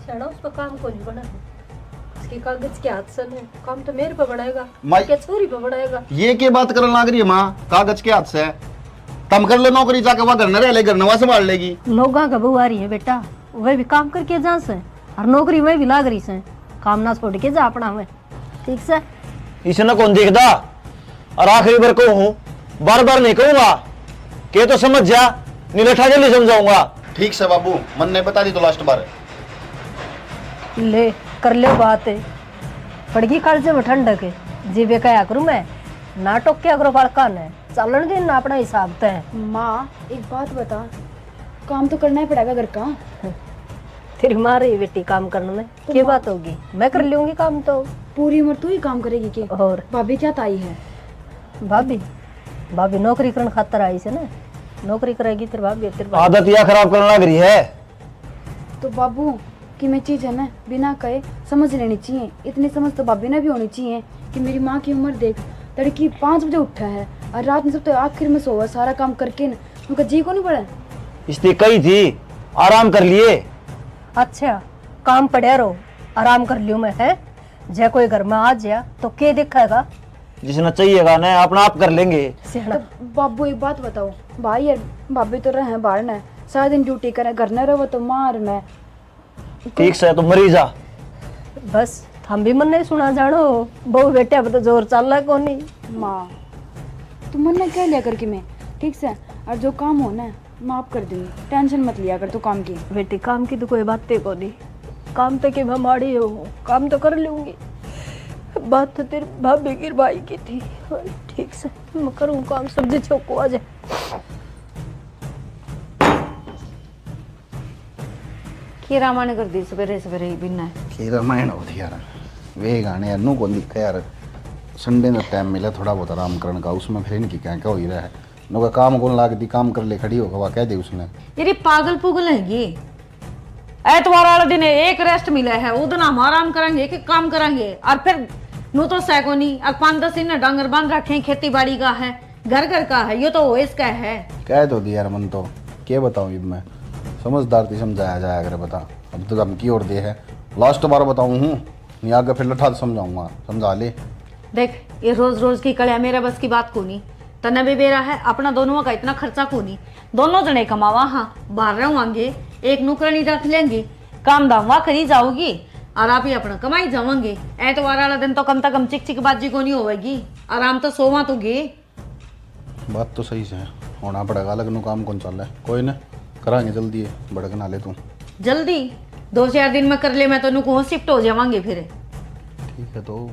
सड़ा उस पर काम को नहीं बना, उसके कागज के हाथ से ने, काम तो मेरे पे बनाएगा, माई क्या छोरी पे बनाएगा? ये क्या बात करने लग रही है माँ, कागज के हाथ से? तम कर ले नौकरी जाके, वह घर न रह ले, घर नवा संभाल लेगी। लोगा का बहू आ रही है बेटा, वह भी काम करके जा से, और नौकरी वह भी लाग रही से, काम ना छोड़ के जा अपना में। ठीक से? इसने कौन देखदा? और आखिरी बार कहूँ हूँ, बार बार नहीं कहूँगा, के तो समझ जा, नहीं लठा जल्दी समझाऊंगा। ठीक से बाबू, मन ने बता दी तो लास्ट बार। ले, कर ले बात, पड़गी कालजे में ठंडक, जीवे कहा करूँ मैं, ना टोक्या करो बालका ने, चालन दे ना अपना हिसाब तै। माँ, एक बात बता, काम तो करना ही पड़ेगा घर का। तेरी माँ रही बेटी काम करने में, तो के माँ बात होगी? मैं कर लूंगी काम तो। पूरी उम्र तू ही काम करेगी के? और? भाभी क्या ताई है? भाभी, भाभी नौकरी करने खातर आई से ना, नौकरी करेगी तेरी भाभी, तेरी भाभी। आदत या खराब करने लग रही है। तो बाबू, कि मैं चीज है ना, बिना कहे समझ लेनी चाहिए। इतनी समझ तो भाभी ने भी होनी चाहिए कि मेरी माँ की उम्र देख, तड़की पाँच बजे उठा है और रात में सब तो आखिर में सोवा, सारा काम करके न, उनका जी को नहीं पड़ा। इसने कही थी, आराम कर लिए। अच्छा, काम पड़या रो, आराम कर लियो मैं, है? जै कोई घर में आ जाया तो के देखेगा? जिसने चाहिएगा ना, अपना आप कर लेंगे। सियाना। तो बाबू, एक बात बताओ, भाई यार, भाभी तो रहे हैं बाहर ने, सारा दिन ड्यूटी करें, घर न रहो तो मार मैं। ठीक से, तो मरी जा। बस, थम भी मन्ने सुना जानो, बहू बेटे अब तो जोर चाला कोनी। माँ, तू मन्ने कह लिया कर कि मैं, ठीक से, और जो काम हो ना, माफ कर दूंगी, टेंशन मत लिया कर तू काम की। बेटी, काम की तो कोई बातें कोनी, काम तो कि मैं माड़ी हूँ, काम तो कर लूंगी। बात तो तेरी भाभी की भाई की थी। ठीक से, मैं करूँ काम, सब्जी छोको आ जाए। की रामायण कर दी सवेरे सवेरे ही बिना। की रामायण होती यार, वे गाने अन्नू कौन दिखे यार। संडे का टाइम मिला थोड़ा बहुत आराम करने का, उसमें फिर इनकी क्या क्या हो ही रहा है। नौका काम कौन लागती, काम कर ले खड़ी होकर, वह कह दे उसने। तेरी पागल पुगल हैगी। ऐतवार वाले दिन एक रेस्ट मिला है, वो दिन हम आराम करेंगे कि काम करेंगे? और फिर वो तो सै कोनी, और पाँच दस इन्हें डांगर बांध रखे हैं, खेती बाड़ी का है, घर घर का है, यो तो ओएस का है। कह तो दिया यार, मन तो के बताऊं इब मैं, समझदार थी समझाया जाया करे। बता, अब तो धमकी और दे है, लास्ट बार बताऊं हूँ, नहीं आगे फिर लठा समझाऊंगा, समझा ले। देख, ये रोज रोज की कल्या मेरे बस की बात कोनी। तन्ने भी बेरा है, अपना दोनों का इतना खर्चा कोनी। दोनों जने कमावा, हाँ, बाहर रहवांगे, एक नौकरानी रख लेंगे, काम धाम वा करी जाओगी, और आप ही अपना कमाई जावांगे। ऐतवार वाला दिन तो कम से कम चिक चिक बाजी कोनी होवेगी, आराम तो सोवा तो गे। बात तो सही से, होना पड़ेगा, अलग नु काम कौन चाले। कोई ना, करांगे जल्दी है, भड़क ना ले तू। जल्दी? दो चार दिन में कर ले, मैं तो नु कहूँ शिफ्ट हो जावांगे फिर। ठीक है तो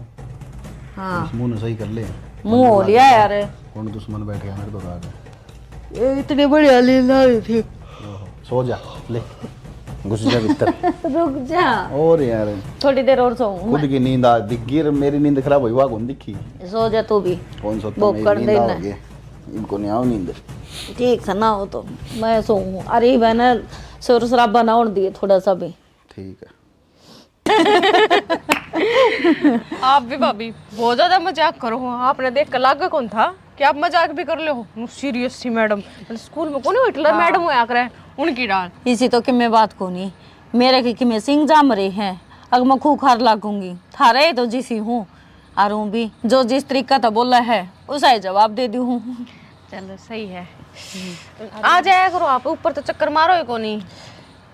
हाँ। इस मुंह ने सही कर ले। मुंह हो लिया यार। कौन दुश्मन बैठ गया मेरे तो रात। ये इतने बढ़िया लीला हुई थी। ओहो, सो जा, ले, घुस जा भीतर। रुक जा। और यार, थोड़ी देर और सोऊं खुद मैं। की नींद आ दिख गई, मेरी नींद खराब हुई, वाह कौन दिखी। सो जा तू भी। कौन सोता, वो मेरी कर नींद देना। आ गई, इनको नहीं आओ नींद। ठीक से ना हो तो मैं सोऊं। अरे बहन, शोर शराबा ना होने दिए थोड़ा सा भी। ठीक है। आप भी भाभी बहुत ज्यादा मजाक करो हो। आपने देख कर लागे कौन था कि आप मजाक भी कर ले हो। नु सीरियस सी मैडम, स्कूल में कोनी हिटलर हाँ। मैडम होया करे, उनकी डाल। इसी तो किम्मे बात कोनी, मेरे की किम्मे सिंह जाम रहे हैं। अग मैं खूंखार लागूंगी, थारे ही तो जिसी हूँ। और हूँ भी जो जिस तरीका तो बोला है, उसा ही जवाब दे दी हूँ। चलो सही है। आ जाया करो आप, ऊपर तो चक्कर मारो ही कोनी।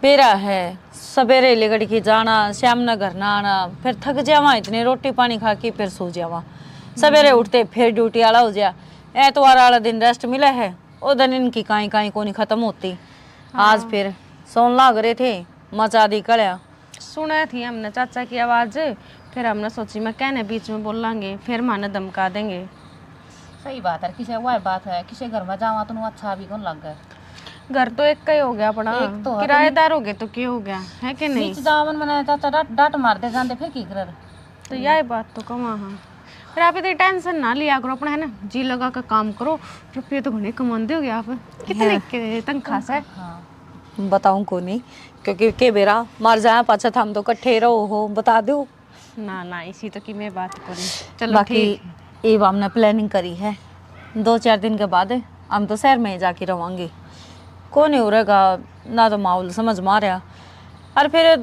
बेरा है, सवेरे लिकड़ के जाना, शाम ने घर ना आना, फिर थक जावा इतने, रोटी पानी खा के फिर सो जावा। सवेरे उठते फिर ड्यूटी आला हो जा। ऐतवार वाला दिन रेस्ट मिला है, ओ दिन इनकी काई काई कोनी खत्म होती। आज हाँ। फिर सोन लाग रहे थे, मचा दी कल्या। सुना थी हमने चाचा की आवाज, फिर हमने सोची मैं कहने बीच में बोलांगे, फिर माने धमका देंगे। सही बात है, किसे वह बात है, किसे घर में जावा तो अच्छा भी कौन लगे। घर तो एक का ही हो गया अपना, एक तो है, किराएदार हो गए तो क्या हो गया, है कि नहीं? बीच जावन मैंने चाचा डांट, डांट मार दे जाते, फिर की करे? तो यही बात तो कमा हाँ। फिर आप इतनी टेंशन ना लिया करो अपना, है ना, जी लगा के काम करो। रुपये तो घणे कमाते हो गया आप, कितने है। के तनख्वाह से? हाँ। बताऊं कोनी, क्योंकि के बेरा मार जाया पाछा, थाम तो कट्ठे रहो हो, बता दो। ना ना, इसी तो की मैं बात करूँ। चलो बाकी ठीक। इब हमने प्लानिंग करी है, दो चार दिन के बाद हम तो शहर में ही जाके रवांगे। कोनी हो रहेगा ना, तो माहौल समझ में आ रहा। और फिर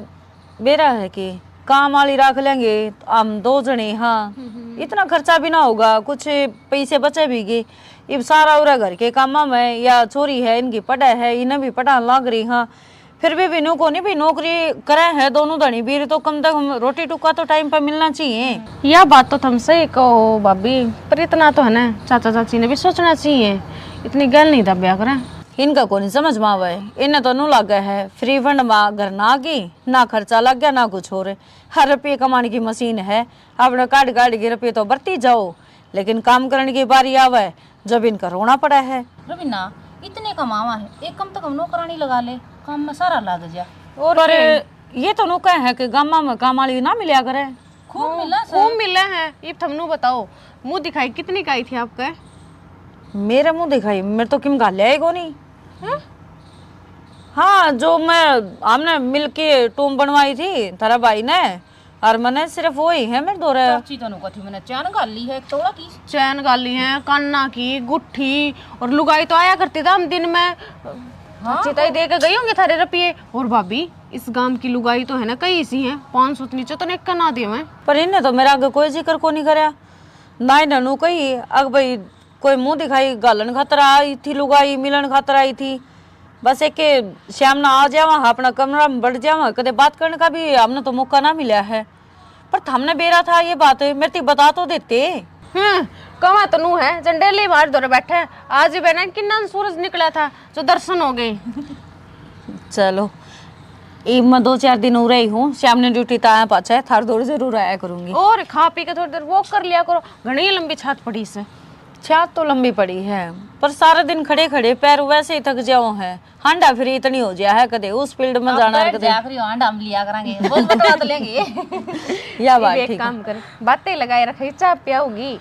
बेरा है कि काम वाली रख लेंगे हम दो जने, हाँ। हम्म। इतना खर्चा भी ना होगा, कुछ पैसे बचे भी गए। इब सारा उरा घर के कामा में, या छोरी है, इनकी पढ़ाई है, इन्हें भी पढ़ान लाग रही, हाँ। फिर भी बिनु कोनी भी नौकरी करे है दोनों धनी बीर, तो कम से कम रोटी टुक्का तो टाइम पे मिलना चाहिए। या बात तो तुम सही कहो भाभी, पर इतना तो है ना, चाचा चाची ने भी सोचना चाहिए, इतनी गैल नहीं दब्या करें। इनका कोनी समझ में आवे, इन्हें तो नू लागे है फ्री फंड में घर ना की, ना खर्चा लग गया ना कुछ और। हर रुपये कमाने की मशीन है, अपने काट काट के रुपये तो बरती जाओ, लेकिन काम करने की बारी आवे जब इनका रोना पड़ा है। रवीना, इतने कमावा है, एक कम से कम नौकरानी लगा ले, काम में सारा लाग जा। और पर क्या? ये तो नु कहे है कि गामा में काम वाली ना मिलया करे। खूब हाँ, मिला खूब सर। मिला है। ये थमनू बताओ, मुंह दिखाई कितनी काई थी आपका? मेरे मुंह दिखाई, मेरे तो किम घाल्या ही कोनी। हाँ? हाँ, जो मैं, हमने मिलके टूम बनवाई थी थारा भाई ने, और मने सिर्फ वो ही है मेरे धोरे। चाची तनु कथी मैंने चैन घाल ली है, एक तोड़ा की। चैन घाल ली है, काना की, गुट्ठी, और लुगाई तो आया करती था हम दिन में। हाँ। चाची ताई दे के गई होंगी थारे रुपये। और भाभी, इस गांव की लुगाई तो है ना, कई इसी हैं, पाँच सौ तो नीचे तो एक का ना देवे। पर इन्हें तो मेरा आगे कोई जिक्र को नहीं करया, ना इन्हें नू कही, अग भाई, कोई मुंह दिखाई घालन खातर आई थी, लुगाई मिलन खातर आई थी। बस एक के श्याम ना आ जावा, अपना कमरा में बढ़ जावा, कदे बात करने का भी हमने तो मौका ना मिला है। पर थमने बेरा था ये बात, मेरे ते बता तो देते। हम्म, कमा तो नू है, जंडेली मार दौरे बैठे। आज ही बहना किन्ना सूरज निकला था, जो दर्शन हो गए। चलो, इब मैं दो चार दिन हो रही हूँ, श्याम ने ड्यूटी तो आया पाछे, थार दौर जरूर आया करूंगी। और खा पी के थोड़ी देर वॉक कर लिया करो, घणी लंबी छात पड़ी से। छात तो लंबी पड़ी है, पर सारा दिन खड़े खड़े पैर वैसे ही थक जाओ है। हांडा फिर इतनी हो जाया है, कदे उस फील्ड में अब जाना, बैठ कदे जा करियो, हांडा हम लिया करांगे, बहुत बतला तो लेंगे। या बात एक ठीक है। काम कर, बातें लगाए रखे, चाय पियाओगी?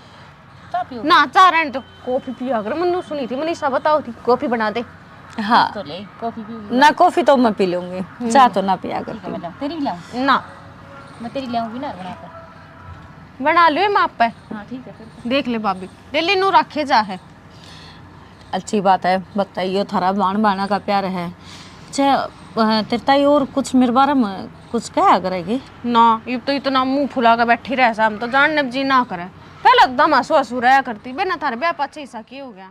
चाय पियो? ना, चाय रहने तो, कॉफी पिया कर। मन्नू सुनी थी, मनीषा बताओ थी, कॉफी बना दे। हाँ। तो ले, कॉफी पी। ना, कॉफी तो मैं पी लूंगी, हम्म। चाय तो ना पिया ठीक है, करती। मैं लाऊं, तेरी भी लाऊं? ना। मैं तेरी लाऊंगी ना बनाकर। बना लो मैं आप पे। हाँ, ठीक है फिर। देख ले भाभी, डेली नू रखे जा है। अच्छी बात है, बताइयो, थारा बाण बाणा का प्यार है। अच्छा, अ, तेरे ताई और कुछ मेरे बारे में कुछ कहा करेगी? ना, इब तो इतना मुंह फुला के बैठी रह, हम तो जानने जी ना करे। पहले तो दम हंसू हंसू रहा करती, बिना थारे ब्याह पाछे ऐसा की हो गया?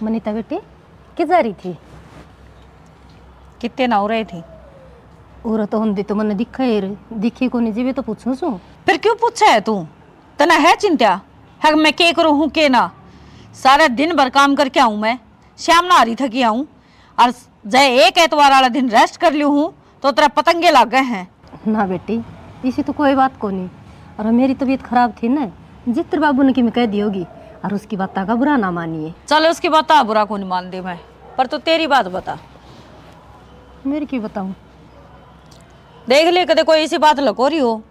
मनीता बेटी, कित जा रही थी? कितने ना हो रही थी? और तो होंदी तो मन्ने दिखा ही रे, दिखी कोनी, जिवे तो पूछूं सू। फिर क्यों पूछा है तू? तने है चिंता है मैं के करूं हूं के ना? सारा दिन भर काम करके आऊं मैं, शाम ना आ रही थकी आऊं, और जय एक एतवार वाला दिन रेस्ट कर लियो हूं तो तेरा पतंगे लाग गए हैं। ना बेटी, इसी तो कोई बात कोनी। और मेरी तबीयत खराब थी ना, जित्र बाबू ने कि मैं कह दी होगी, और उसकी बात का बुरा ना मानिए। चल, उसकी बात बुरा कोनी मानती मैं, पर तू तेरी बात बता। मेरी की बताऊं? देख ले, कदे कोई इसी बात लको रही हो,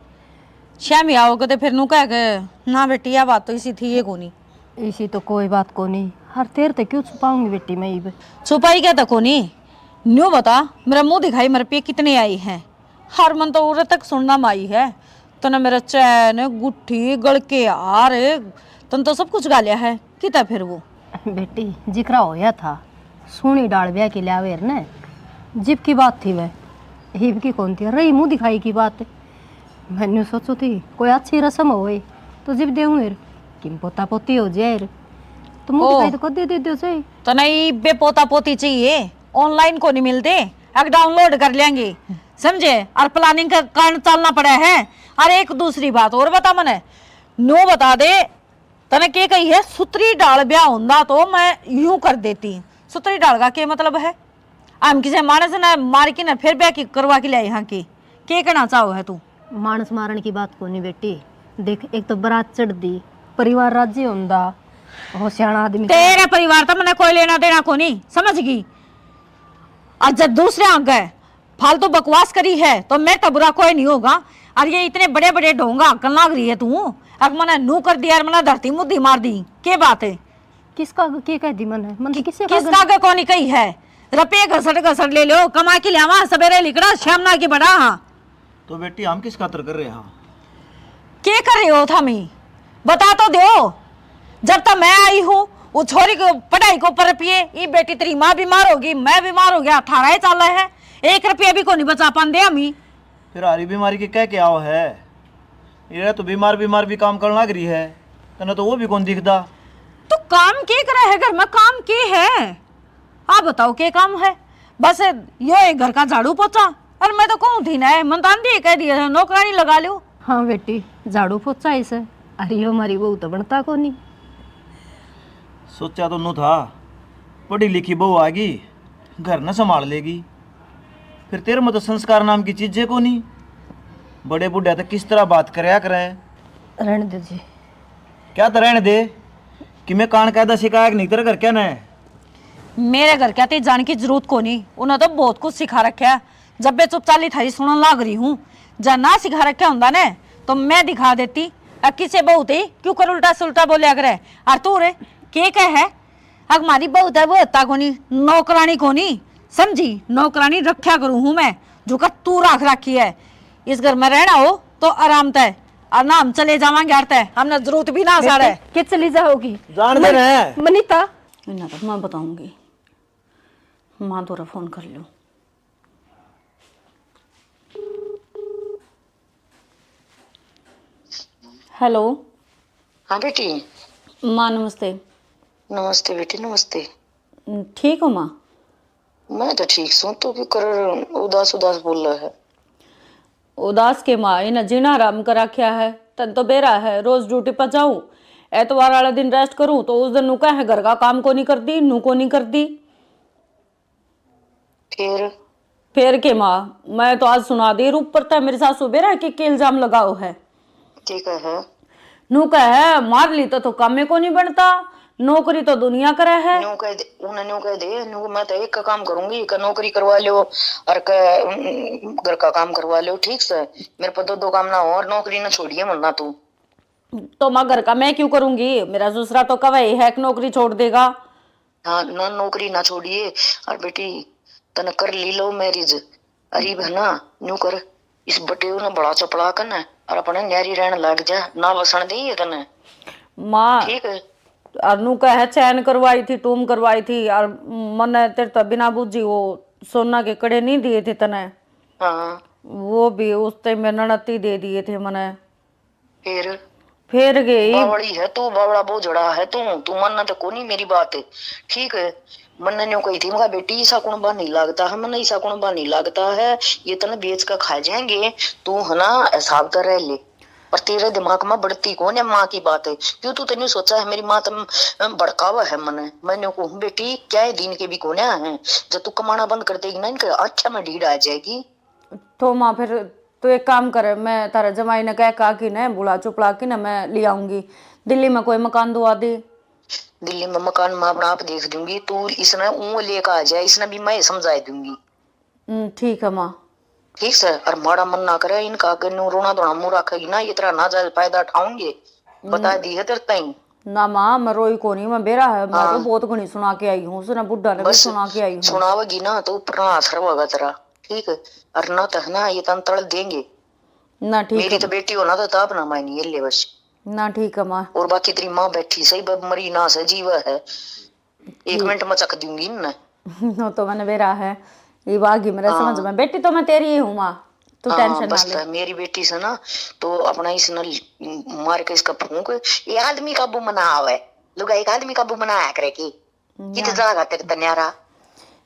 श्यामी आओ कदे फिर नू कह के, ना बेटी, यह बात तो इसी थी ये कोनी। इसी तो कोई बात कोनी, हर तेर ते क्यों छुपाऊंगी बेटी मैं इब? छुपाई क्या तो कोनी, न्यू बता, मेरा मुंह दिखाई, मेरे पे कितने आई हैं? हर मन तो उरे तक सुनना में आई है, तने मेरा चैन, गुट्ठी, गल के हार, तन तो सब कुछ गालिया है, किता फिर वो? बेटी, जिक्रा होया था, सोनी डाल ब्याह के ल्यावे ने, जिब की बात थी वह, हिब की कौन थी, रही मुंह दिखाई की बात। मैंने सोचो थी कोई अच्छी रस्म होए तो जिब देऊं एर, किम पोता पोती हो जाए एर, तो मुंह ओ। दिखाई तो कदे दे दो सही। तो नहीं बे, पोता पोती चाहिए, ऑनलाइन को नहीं मिलते, अब डाउनलोड कर लेंगे, समझे? और प्लानिंग का कारण चलना पड़ा है। और एक दूसरी बात और बता मने, नो बता दे, तने के कही है, सुतरी डाल ब्याह होंदा तो मैं यूं कर देती। सुतरी डाल का के मतलब है? हम किसे मानस ने मार के ना फिर ब्याह की करवा के ल्याई हाँ की? के कहना चाहो है तू? मानस मारण की बात कोनी बेटी। देख, एक तो बरात चढ़ दी, परिवार राजी होंदा, हो सियाणा आदमी। तेरा परिवार तो मने कोई लेना देना कोनी, समझ गई? और जब दूसरे आगे फालतू बकवास करी है तो मेरे तो बुरा कोई नहीं होगा। और ये इतने बड़े बड़े ढोंगा हकन लाग रही है तू। अब मने नू कर दिया और मने धरती मुद्दी मार दी, के बात है? किसका आगे के कह दी मने? मन तो किसी का किसका आगे कोनी कही है? रुपये घसट घसट ले लो, कमा के ल्यावा, सवेरे लिकड़ा, शाम ना के बड़ा। हाँ। तो बेटी, हम किस खातर कर रहे हैं? के कर रहे हो थामी? बता तो दो। जब तक मैं आई हूँ, वो छोरी को पढ़ाई को ऊपर रुपये, ये बेटी तेरी माँ बीमार होगी, मैं बीमार हो गया, थारा ही चाला है, एक रुपया भी को नहीं बचा पाते हमी। फिर हारी बीमारी के कह के आओ है? ये तो बीमार बीमार भी काम करने लग रही है, तने तो वो भी कौन दिखदा। तो काम के करे है घर में, काम के है? आप बताओ के काम है? बस यो एक घर का झाड़ू पोछा। और मैं तो कहूँ थी ना, मन तो आंधी कह दिया था, नौकरानी लगा लो। हाँ बेटी, झाड़ू पोछा ही से। अरे यो हमारी बहू तो बनता कोनी। सोचा तो नू था, पढ़ी लिखी बहू आगी, घर न संभाल लेगी। फिर तेरे में तो संस्कार नाम की चीजें कोनी। बड़े बूढ़े तो किस तरह बात करया करें। रहने दे जी। क्या तो रहने दे कि मैं कान कायदा सिखाया कि नहीं तेरे घर क्या ना है? मेरे घर क्या ते जान की जरूरत कोनी, उन्हें तो बहुत कुछ सिखा रखा है। जब मैं चुप चाली थारी सुनन लाग रही हूँ, जा ना सिखा रखा होंदा ने तो मैं दिखा देती। अब किसे बहू ते क्यों कर उल्टा सुल्टा बोलिया करे? और तू रे के कह है? अक मारी बहू ते वो होता कोनी, नौकरानी कोनी, समझी? नौकरानी रखा करूँ हूँ मैं, जो का तू राख रखी है। इस घर में रहना हो तो आराम तय, और ना हम चले जावांगे यार तय, हमने जरूरत भी ना सारे। के चली जाओगी? जान दे मनी-, ना। मनीता। इन्हें तो मैं बताऊंगी, माँ तोरा फोन कर लूँ। हेलो। हाँ बेटी। माँ नमस्ते। नमस्ते बेटी, नमस्ते। ठीक हो माँ? मैं तो ठीक सूं, तू क्यों कर उदास उदास बोल रहा है? उदास के माँ, इन्हें जीना हराम कर रखा है। तन तो बेरा है, रोज ड्यूटी पर जाऊं, एतवार वाला दिन रेस्ट करूं तो उस दिन नू कहे घर का काम को नहीं कर दी, नू को नहीं कर दी। फिर? फिर के माँ, मैं तो आज सुना दी ऊपर तक मेरी सासू बेरा के, के इल्जाम लगाओ है। ठीक है। नू कहे, मार ली तो, तो कामे को नहीं बनता, नौकरी तो दुनिया करे है। न्यू कह दे, उन्हें न्यू कह दे, न्यू मैं तो एक का काम करूंगी, का नौकरी करवा लो और का, उम, घर का काम करवा लो, ठीक से? मेरे पर दो दो काम ना हो और नौकरी ना छोड़िए मन्ना तू। तो माँ घर का मैं क्यों करूंगी? मेरा दूसरा तो कवे है कि नौकरी छोड़ देगा। हाँ ना, नौकरी ना छोड़िए। और बेटी, तने कर ली लव मैरिज, अरे बहना, न्यू कर, इस बटेऊ ने बड़ा चपला कर न, और अपने न्यारी रहन लग जा, ना वसन दे ये तने। माँ, ठीक है। और नू कहे चैन करवाई थी, टूम करवाई थी, और मन्ने तेरे तो बिना बूझी वो सोना के कड़े नहीं दिए थे तने। हाँ। वो भी उस टाइम में ननद ही दे दिए थे मने। फिर? फिर गई। बावड़ी है तू, बावड़ा बोझड़ा है तू, तू मानना तो कोनी मेरी बात। ठीक है, मन्ने न्यू कही थी, मगा बेटी, ईसा कुणबा नहीं लागता है, मन्ने ईसा कुणबा नहीं लागता है, ये तने बेच के खा जाएंगे। तू है ना, हिसाब कर रह ले। पर तेरे दिमाग में बढ़ती कौन है माँ की बात है? क्यों तू तन्यू सोचा है मेरी माँ तम भड़कावा है मने? मैं न्यू कहूँ, बेटी, क्या है दिन के भी कोन्या है, जब तू कमाना बंद कर देगी ना, इनके आँखें में डीड आ जाएगी। तो माँ, फिर तू एक काम कर, मैं तारा जमाई ने कह का कि ने बुला चुपला कि ने मैं ले आऊंगी। दिल्ली में कोई मकान दुआ दे। दिल्ली में मकान मैं अपना आप देख दूंगी, तू इसने ऊँ लेकर आ जाए, इसने भी मैं समझा दूंगी। हम्म, ठीक है माँ। ठीक सै, और माड़ा मन ना करे, इनका आगे न्यू रोना धोना मुंह रखेगी ना, ये तेरा नाजायज फायदा उठाऊंगे, बता दी है तेरे ताई। ना माँ, मैं रोई कोनी, मैं बेरा है, मैं तो हाँ। बहुत घणी सुना के आई हूँ, उसने बुड्ढा ने भी बस सुना के आई हूँ। सुनावेगी ना तो ऊपर ना असर होगा तेरा, ठीक है? और ना तो है ना, ये तन तल देंगे। ना ठीक मेरी है। तो बेटी हो ना तो ताप ना मायनी ये ले बस। ना ठीक है माँ। और बाकी तेरी माँ बैठी सही, ब-, मरी ना सै, जीवा है। एक मिनट में चक दूंगी इनने। वो तो मैंने बेरा है, ये बागी मेरे हाँ। समझ में। बेटी तो मैं तेरी ही हूँ माँ, तू हाँ, टेंशन ना बस ले। तो मेरी बेटी से ना, तो अपना इसने ल-, मार के इसका फूंक, ये आदमी काबू में ना आवे, लुगाई का आदमी काबू में ना आया करे की। कित ना। जागा तेरे तन्यारा।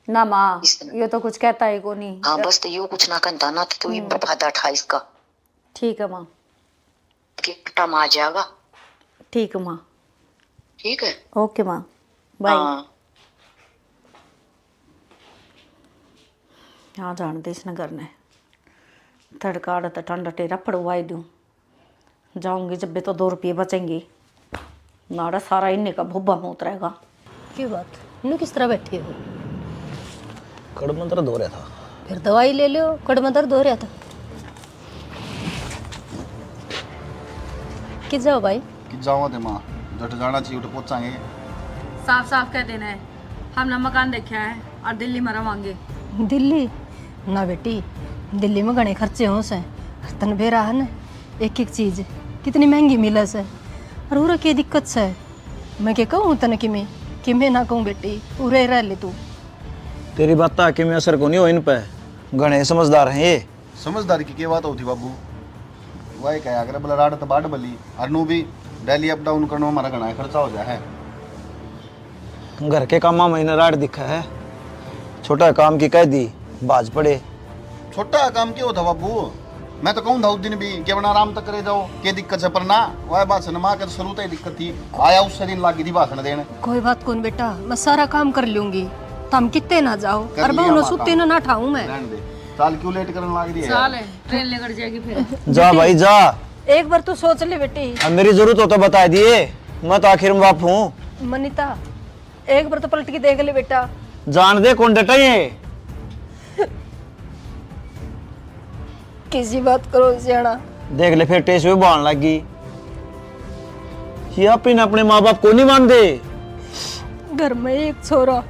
ना माँ, इस तरह। ये तो कुछ कहता ही कोनी। हाँ, बस तो यो कुछ ना कहता ना, तो तू ही हम्म। फायदा उठा इसका। ठीक है माँ। के टाइम आ जाएगा। ठीक माँ। ठीक है। ओके माँ, बाय। हाँ। आ जान दे इसने घर ने। तड़का आड़ा तो ठंडा टेरा पड़वाई दूँ। जाऊंगी जब भी तो दो रुपये बचेंगे। नाड़ा सारा इन्ने का भुब्बा में उतरेगा। की बात, न्यू किस तरह बैठे हो? कड़ में दर्द हो रहा था। फिर दवाई ले लो, कड़ में दर्द हो रहा था। कि जाओ भाई? कि जाओ ते माँ, जट जाना चाहिए, उठ पहुंचांगे। साफ साफ कह देना है, हमने मकान देखा है और दिल्ली में रवांगे। दिल्ली? ना बेटी, दिल्ली में घणे खर्चे हों सै। तन बेरा है ना, एक एक चीज कितनी महंगी मिले सै। और उरे के दिक्कत सै? मैं के कहूँ तने किमे, किमे ना कहूँ बेटी, उरे रह ले तू। तेरी बात किमे असर को नहीं हो इन पे, घणे समझदार हैं ये। समझदार की के बात होती बाबू, वाई कहा अगर बोला राड तो बाट बली, और नू भी डेली अप डाउन करने में हमारा घणा खर्चा हो जाए है। घर के कामा में इन्हें राड दिखा है, छोटा काम की कह दी, भाज पड़े। छोटा काम के होता बाबू, मैं तो कहूँ था उस दिन भी कि अपना आराम तक करे जाओ, के दिक्कत है, पर ना, वह भाषण माँ के शुरू तो ही दिक्कत थी, आया उससे दिन लागी थी भाषण देने। कोई बात कौन बेटा, मैं सारा काम कर लूंगी, तुम कितने ना जाओ, कर और लिया मैं माँ सुते काम। ना, ना ठाऊं मैं। रहने दे, चाल क्यों लेट करने लाग रही है चाल यार? है, ट्रेन लेकर जाएगी फिर। जा भाई जा। एक बार तू सोच ले बेटी। अब मेरी जरूरत हो तो बता दिए, मैं तो आखिर में बाप हूँ। मनीता, एक बार तो पलट के देख ले बेटा। जान दे कौन डटा ये। किसी बात करो सियाणा। देख ले फिर टेस भी बहान लग गई। ये आप इन अपने माँ बाप को नहीं मानते। घर में एक छोरा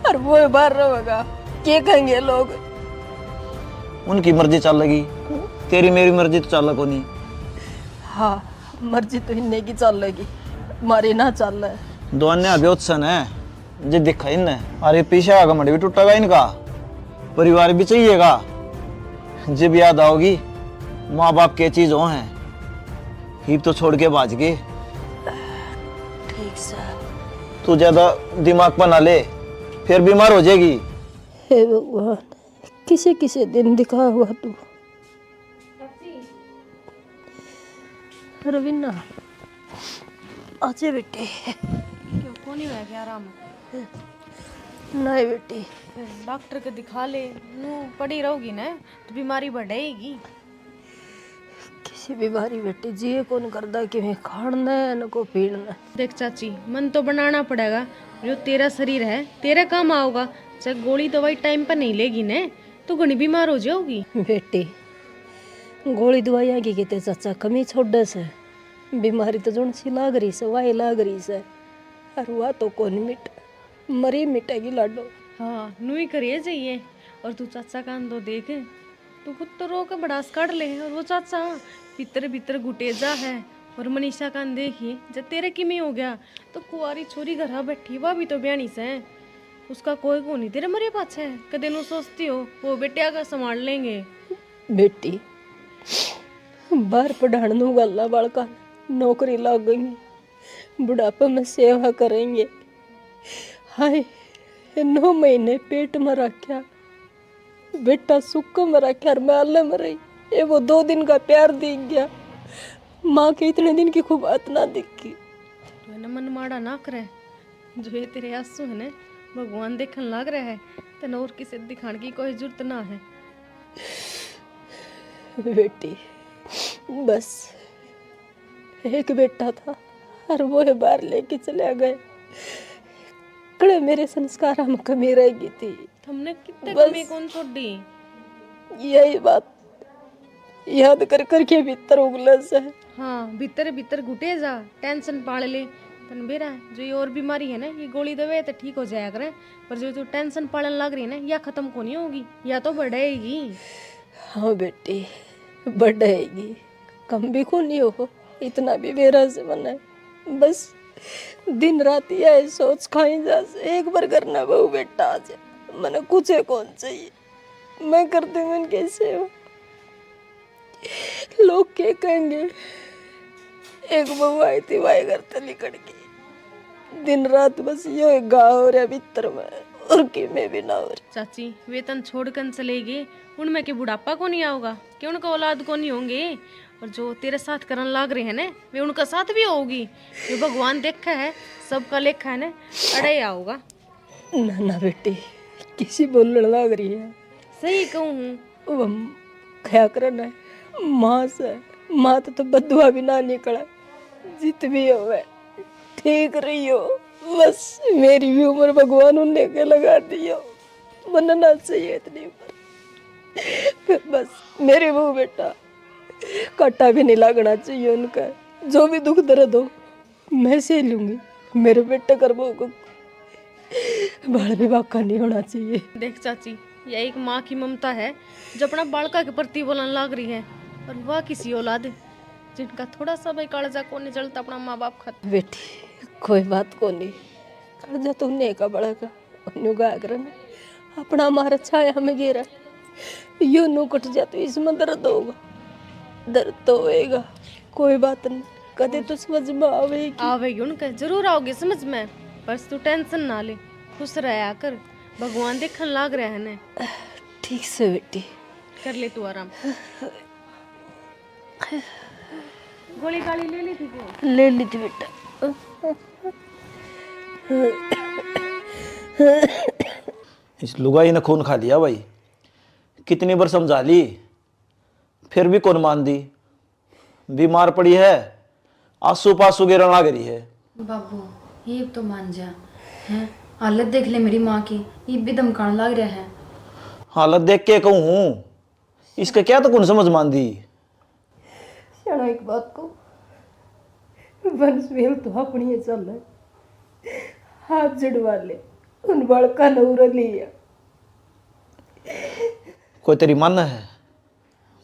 और वो बाहर रहेगा, के कहेंगे लोग? उनकी मर्जी चल लगी, तेरी मेरी मर्जी तो चल को नहीं। हाँ, मर्जी तो इन्ने की चल लगी, मारी ना चल। दोन्या ब्योत्सन है। जे दिखा इनने, अरे पीछे का घमंड भी टूटेगा इनका, परिवार भी चाहिएगा। जब याद आओगी माँ बाप के चीज हो हैं, हिब तो छोड़ के भाज गए। ठीक सै। तू ज्यादा दिमाग पर ना ले, फिर बीमार हो जाएगी। हे भगवान, किसे किसे दिन दिखा हुआ तू। रवीना, आजे बेटे। क्यों, कोनी हुआ क्या आराम? नहीं बेटी। फिर डॉक्टर के दिखा ले, नू पड़ी रहोगी ना, तो बीमारी बढ़ेगी। किसी बीमारी बेटी जी कौन करदा, किवें खाण ने, न को पीण ने। देख चाची, मन तो बनाना पड़ेगा, जो तेरा शरीर है, तेरे काम आओगा। चाहे गोली दवाई टाइम पर नहीं लेगी ने, तो घणी बीमार हो जाओगी। बेटी, गोली दवाइयाँ की किते चाचा कमी छोड़े से, बीमारी तो जुण सी लाग रही से, वाही लाग रही से, अर वा तो कोनी मिट, मरी मिटेगी लाडो। हाँ, नू ही करिए जाइए। और तू चाचा कान तो देख, तू खुद तो रो के भड़ास काढ़ ले, और वो चाचा भीतर भीतर घुटे जा है। और मनीषा कान देखी, जब तेरे किमे हो गया, तो कुंवारी छोरी घरा बैठी, वह भी तो ब्याणी से। उसका कोई को नहीं तेरे मरे पाछे। कदे नु सोचती हो, वो बेटिया का संभाल लेंगे। बेटी, बाहर पढ़ाण नु गाला बालका, नौकरी लाग गई, बुढ़ापे में सेवा करेंगे। हाय, नौ महीने पेट में रखा, बेटा सुख में रखा, और मैं आले में रही। ये वो दो दिन का प्यार दिख गया, माँ के इतने दिन की खुबात ना दिखी। तू है ना मन माड़ा ना करे, जो ये तेरे आंसू है ना, भगवान देखन लाग रहा है। तने और किसे दिखाने की कोई जरूरत ना है। बेटी, बस एक बेटा था, और वो है बाहर लेके चला गया। कड़े मेरे संस्कारा में कमी रह गई थी। हमने कितने बस कमी कौन छोड़ी? यही बात याद कर करके भीतर उगले से। हाँ, भीतर भीतर घुटे जा, टेंशन पाल ले। तन बेरा जो ये और बीमारी है ना, ये गोली दवे तो ठीक हो जाया करे, पर जो तू टेंशन पालन लग रही है ना, या खत्म को नहीं होगी, या तो बढ़ेगी। हाँ बेटी, बढ़ेगी। कम भी को नहीं हो, इतना भी बेरा से मने बस दिन रात यह सोच खाई जा से, एक बार करना बहू बेटा आ जाए, मने कुछ कौन चाहिए। मैं करती हूँ इनकी सेवा। लोग क्या कहेंगे? एक बहू आई थी, वाई घर तै लिकड़ गई। दिन रात बस यो एक गाँव हो रहा भीतर में, और किमे भी ना हो रहा। चाची, वे तन छोड़ कन चले गए, उनमें के बुढ़ापा को नहीं आओगा, के उनका औलाद को नहीं होंगे? और जो तेरे साथ करन लाग रहे हैं ना, वे उनका साथ भी होगी। जो भगवान देखा है, सबका लेखा है ना, अड़े आओगा। ना, ना बेटी, किसी बोलण लाग रही है। सही कहूँ हूँ। वो हम खया करे ना, माँ से, माँ तो, तो बदुआ भी ना निकले। जित भी होवे, ठीक रही हो। बस मेरी भी उम्र भगवान उन्हें के लगा दियो। मन्ने ना चाहिए इतनी उम्र। बस मेरी बहू बेटा, काटा भी नहीं लागना चाहिए उनका। जो भी दुख दर्द हो, मैं सह लूंगी। मेरे बेटे कर बहू को बाल भी बाका नहीं होना चाहिए। देख चाची, यह एक माँ की ममता है, जो अपना बालका के प्रति बोलन लाग रही है, और वह किसी औलाद जिनका थोड़ा सा भी कालजा कोनी जलता अपना माँ बाप खातिर। बेटी, कोई बात कोनी, कालजा तो उन्हें का बड़ा का। न्यू गाया करे ना, अपना मारा छाया में गेरा। यो नू कट जा तो इसमें दर्द होगा, दर्द तो होएगा। कोई बात नहीं, कदे तो समझ में आवेगी। आवेगी उनके, जरूर आओगे समझ में, बस तू टेंशन ना ले, खुश रहा कर, भगवान देखन लाग रहा है ने। ठीक से बेटी। कर ले तू आराम। गोली गाली ले ली थी क्या? ले ली थी बेटा। इस लुगाई ने खून खा लिया भाई। कितनी बार समझा ली, फिर भी कौन मान दी। बीमार पड़ी है, आंसू पासू गिरन लाग रही है। बाबू, ये तो मान जा, हैं? हालत देख ले मेरी माँ की, ये भी धमकान लाग रहा है। हालत देख के कहूँ हूँ, इसका क्या तो कौन समझ मान दी। स्याणा, एक बात को, वंशवेल तो अपनी ही चल है, हाथ जड़वा ले, उन बालका ने उरे लिया। कोई तेरी माने है?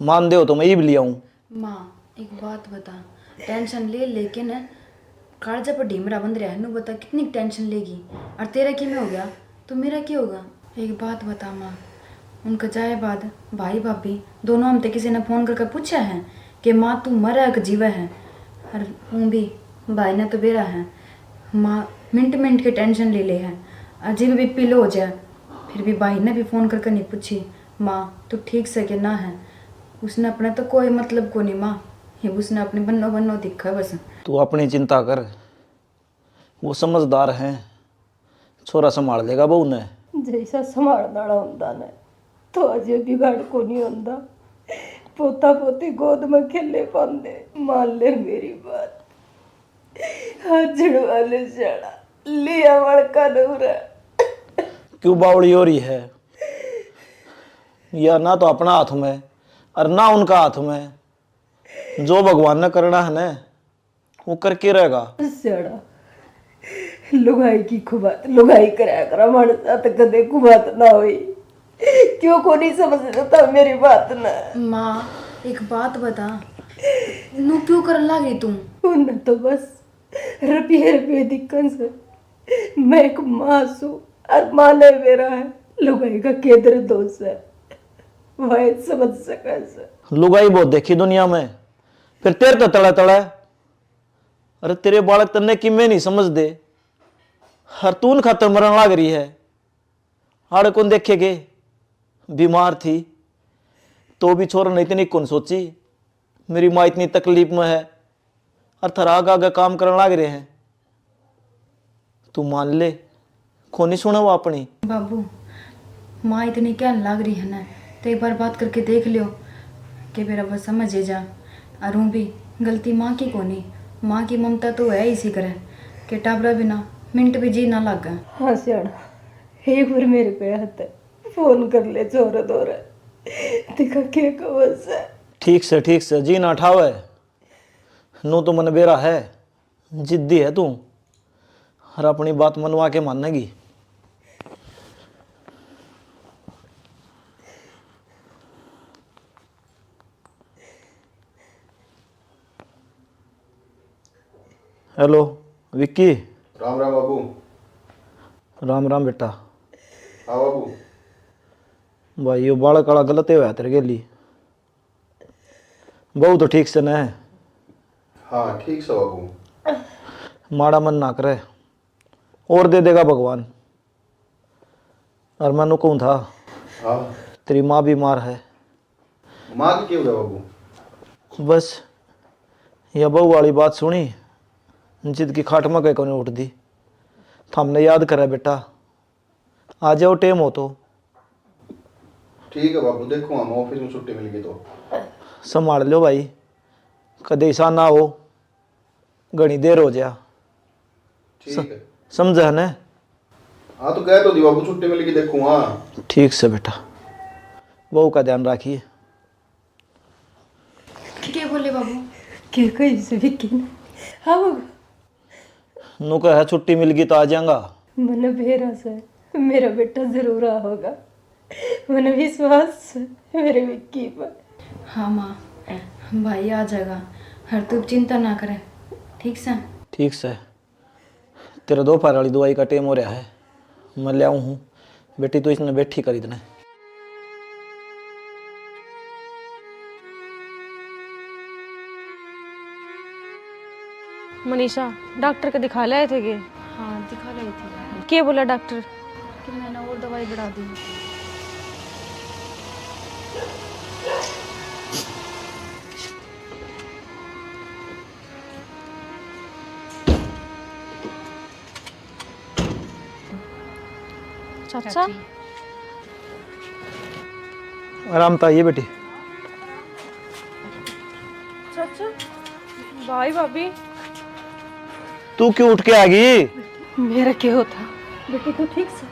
मान दे हो तो मैं इब ले आऊं। माँ, एक बात बता, टेंशन ले लेके न कालजा पर ढीमरा बंध रहा है, नू बता कितनी टेंशन लेगी? और तेरा किमें हो गया तो मेरा क्या होगा? एक बात बता माँ, उनका जाए बाद भाई भाभी दोनों हम ते किसी ने फोन करके पूछा है कि माँ तू मरा है कि जीवा है? और ऊँ भी भाई ने तो बेरा है, माँ मिनट मिनट की टेंशन ले ले है, और जिब भी पिलो हो जाए फिर भी भाई ने भी फोन करके नहीं पूछी माँ तू ठीक से कि ना है। उसने अपने तो कोई मतलब को नहीं माँ, ये उसने अपने बन्नो बन्नो दिखा बस। तू अपनी चिंता कर, वो समझदार है, छोरा संभाल लेगा बहू ने। जैसा संभालने वाला होंदा ने, तो अजय बिगाड़ को नहीं होंदा। पोता पोती गोद में खेले पांदे। मान ले मेरी बात, हाथ जड़वा ले स्याणा, लिया बालका ने उरे। क्यों बावली हो रही है? या ना तो अपना हाथ में और ना उनका हाथ में। जो भगवान ने करना है ना, वो करके रहेगा। स्याणा, लुगाई की खुबात लुगाई करया करा, माणस साथ कदे खुबात ना होई। क्यों को नहीं समझता था मेरी बात ना? माँ, एक बात बता, नू क्यों करन लाग रही तू? उन्हें तो बस रुपये रुपये दिखन से। मैं एक माँ सू, और माँ ने मेरा है। लुगाई का के दर्द हो से, वह समझ सके से। लुगाई बहुत देखी दुनिया में, फिर तेरे तो तड़ा तड़ा। अरे तेरे बालक तन्ने किम्मे नहीं समझ दे, हर तून खातर मरण लाग रही है। आड़े कौन देखे के? बीमार थी तो भी छोरा ने इतनी कौन सोची, मेरी माँ इतनी तकलीफ में है और थारा आगे आगे काम करने लाग रहे हैं। तू मान ले, कोनी सुने वो अपनी। बाबू, माँ इतनी कहन लाग रही है ना, तो एक बार बात करके देख लियो कि मेरा वो समझ ही जा। और ऊँ भी गलती माँ की कोनी, माँ की ममता तो है इसी करे कि टाबरा बिना मिनट भी जी ना लागे। हाँ सियाणा, एक बार मेरे पे हाथ फोन कर ले छोरे धोरे, देखा के कहे से। ठीक से, ठीक से, जी ना ठावे। नू तो मन बेरा है, जिद्दी है तू, और अपनी बात मनवा के मानेगी। हेलो विक्की। राम राम बाबू। राम राम बेटा। हाँ बाबू। भाई, यो बालक वाला गलत ही होया तेरे गेली। बहू तो ठीक से न? हाँ, ठीक से बाबू। माड़ा मन ना करे, और दे देगा भगवान। और मैं नू कहूँ था, हाँ। तेरी माँ बीमार है। माँ की क्यों है बाबू? बस, या बहू वाली बात सुनी, जिद की खाट में कहीं कोनी उठदी। थामने याद करे बेटा, आ जाओ, टेम हो तो। ठीक है बाबू, देखूंगा मैं, ऑफिस में छुट्टी मिल गई तो। संभाल लो भाई, कदे ऐसा ना हो, घणी देर हो जा। ठीक स-, है। समझा है ना? हाँ, तो कह तो दी बाबू, छुट्टी मिल गई, देखूंगा। ठीक से बेटा, बहू का ध्यान रखिए। के बोले बाबू? के कही से विक्की ने? हाँ बाबू। नू कहे छुट्टी मिल गई तो आ जाऊंगा। मने बेरा से मेरा बेटा जरूर आओगा। मने विश्वास से मेरे विक्की पर। हाँ माँ, भाई आ जाएगा। हर तू चिंता ना करे, ठीक से? ठीक से। तेरे दोपहर वाली दवाई का टेम हो रहा है, मैं ले आऊँ हूँ। बेटी, तू इसने बैठी कर इतने। मनीषा, डॉक्टर के दिखा ले आए थे के? हाँ, दिखा ले आए थे। के बोला डॉक्टर? कि मैंने और दवाई बढ़ा दी। चाचा। चाची। आराम तो आइए बेटी। चाचा, भाई भाभी। तू क्यों उठ के आ गई? मेरा क्या होता? बेटी तू ठीक से?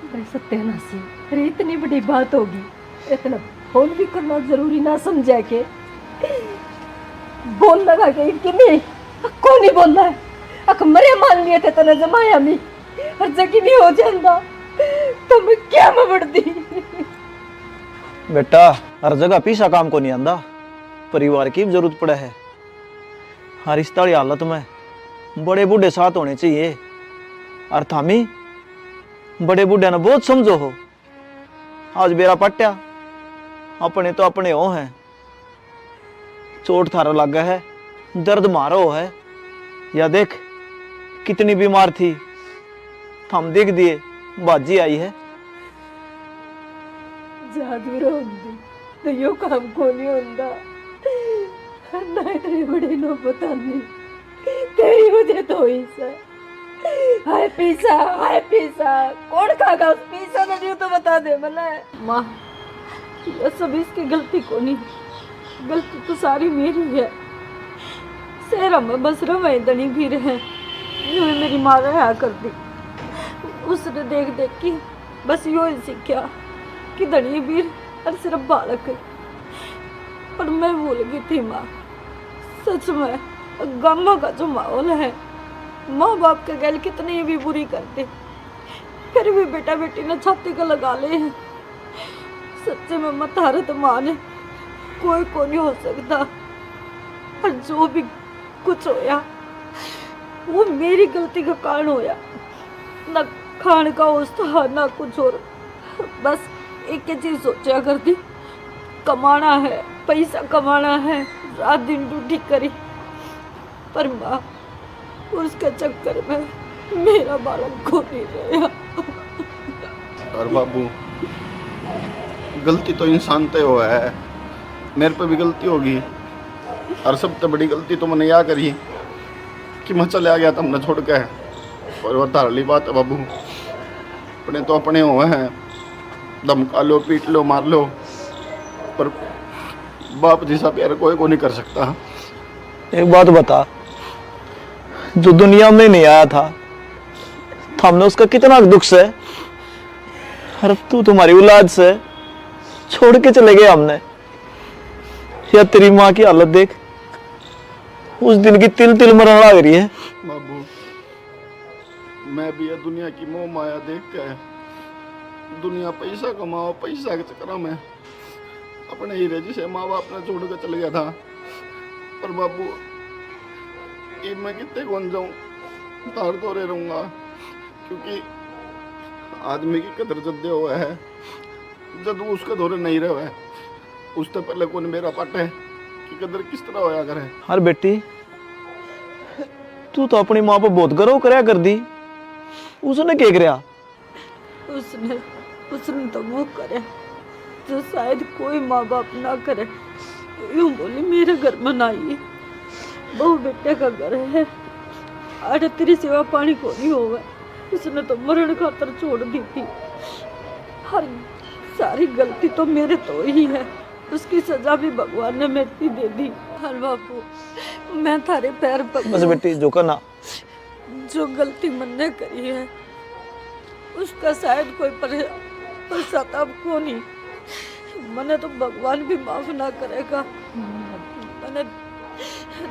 अरे सत्यानाशी, अरे इतनी बड़ी बात होगी, इतना फोन भी करना जरूरी ना समझा के बोल लगा के कि नहीं, को नहीं बोलना है। अक मरे मान लिए थे तने जमाया मी, और जगी भी हो जांदा तो मैं क्या में बढ़ती। बेटा, हर जगह पीसा काम को नहीं आंदा, परिवार की भी जरूरत पड़े है। हर इस ताली हालत में बड़े बूढ़े साथ होने चाहिए। और थामी बड़े बूढ़े ने बहुत समझो हो। आज बेरा पट्या, अपने तो अपने हो हैं। चोट थारा लागे है, दर्द मारो है। या देख, कितनी बीमार थी, थम देख दिए, बाजी आई है। जादू रोंदी तो यो काम को नहीं होंदा। ना इतनी बड़ी नौबत आनी, तेरी वजह तो हुई से। हाय पीसा, हाय पीसा, कौन खागा उस पीसा ने, न्यू तो बता दे मने। माँ, ये सब इसकी गलती कोनी, गलती तो सारी मेरी है। शहर में बस रहे धनी भी रहे, न्यू मेरी माँ रहा कर दी। उसने देख देख के बस यो ही सीख्या कि धनी वीर और सिर्फ बालक। पर मैं भूल गई थी माँ, सच में गामा का जो माहौल है, माँ बाप के गैल कितनी भी बुरी कर दे, फिर भी बेटा बेटी ने छाती का लगा ले हैं। सच्चे में मैं थारे तो माँ ने कोई को नहीं हो सकता। और जो भी कुछ होया, वो मेरी गलती का कारण होया। ना खान का होश था, ना कुछ और। बस एक ही चीज सोचा करती, कमाना है, पैसा कमाना है, रात दिन ड्यूटी करी। पर माँ, उसके चक्कर में मेरा बालक खो नहीं रहा। और बाबू, गलती तो इंसान ते हुआ है, मेरे पे भी गलती होगी। और सबसे बड़ी गलती तो मैंने या करी कि मैं चले आ गया था हमने छोड़ के। और वो धारली बात है बाबू, अपने तो अपने हुए हैं, धमका लो, पीट लो, मार लो, पर बाप जैसा प्यार कोई को नहीं कर सकता। एक बात बता, जो दुनिया में नहीं आया था, तो हमने उसका कितना दुख से, और तू तुम्हारी औलाद से छोड़ के चले गए हमने। या तेरी माँ की हालत देख, उस दिन की तिल तिल मरने लग रही है। बाबू, मैं भी ये दुनिया की मोह माया देख के, दुनिया पैसा कमाओ, पैसा के चक्कर में अपने हीरे जिसे माँ बाप ने छोड़ के चल गया था। पर बाबू, इब मैं कितने कौन जाऊँ, तार तो रे रहूँगा, क्योंकि आदमी की कदर जद्दे हुआ है जब वो उसके धोरे नहीं रहे। उससे पहले कौन मेरा पाटे कि कदर किस तरह होया करे। अरे बेटी, तू तो अपनी माँ पर बहुत गर्व करया कर दी, उसने के करया? उसने, उसने तो वो करे जो शायद कोई माँ बाप ना करे। यूं बोली, मेरे घर में ना आई, बहू बेटे का घर है, अरे तेरी सेवा पानी को नहीं होवे। उसने तो मरण खातर छोड़ दी थी। हर सारी गलती तो मेरे तो ही है, उसकी सजा भी भगवान ने मेरे दे दी। हर बापू, मैं थारे पैर पकड़ूं। बस बेटी, झुका ना। जो गलती मन्ने करी है, उसका शायद कोई पर-, पश्चाताप को नहीं। मने तो भगवान भी माफ ना करेगा। मने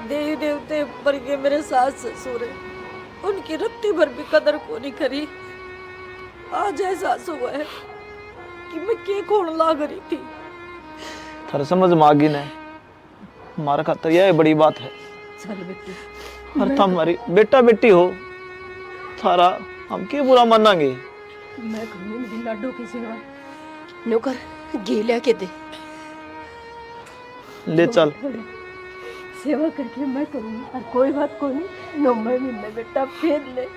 देवी देवते पर के मेरे सास ससुर है, उनकी रत्ती भर भी कदर को नहीं करी। आज एहसास हुआ है कि मैं के कौन लाग रही थी। थारे समझ में आ गई ने, मारे खातर यह बड़ी बात है। चल बेटी। और मैं थारी बेटा बेटी हो, थारा हम के बुरा मानांगे। मैं करूंगी मेरी लाडो की सेवा। नौकर, घी लिया के दे। ले चल। सेवा करके मैं करूंगी, और कोई बात को नहीं। नौवे महीने बेटा फेर ले।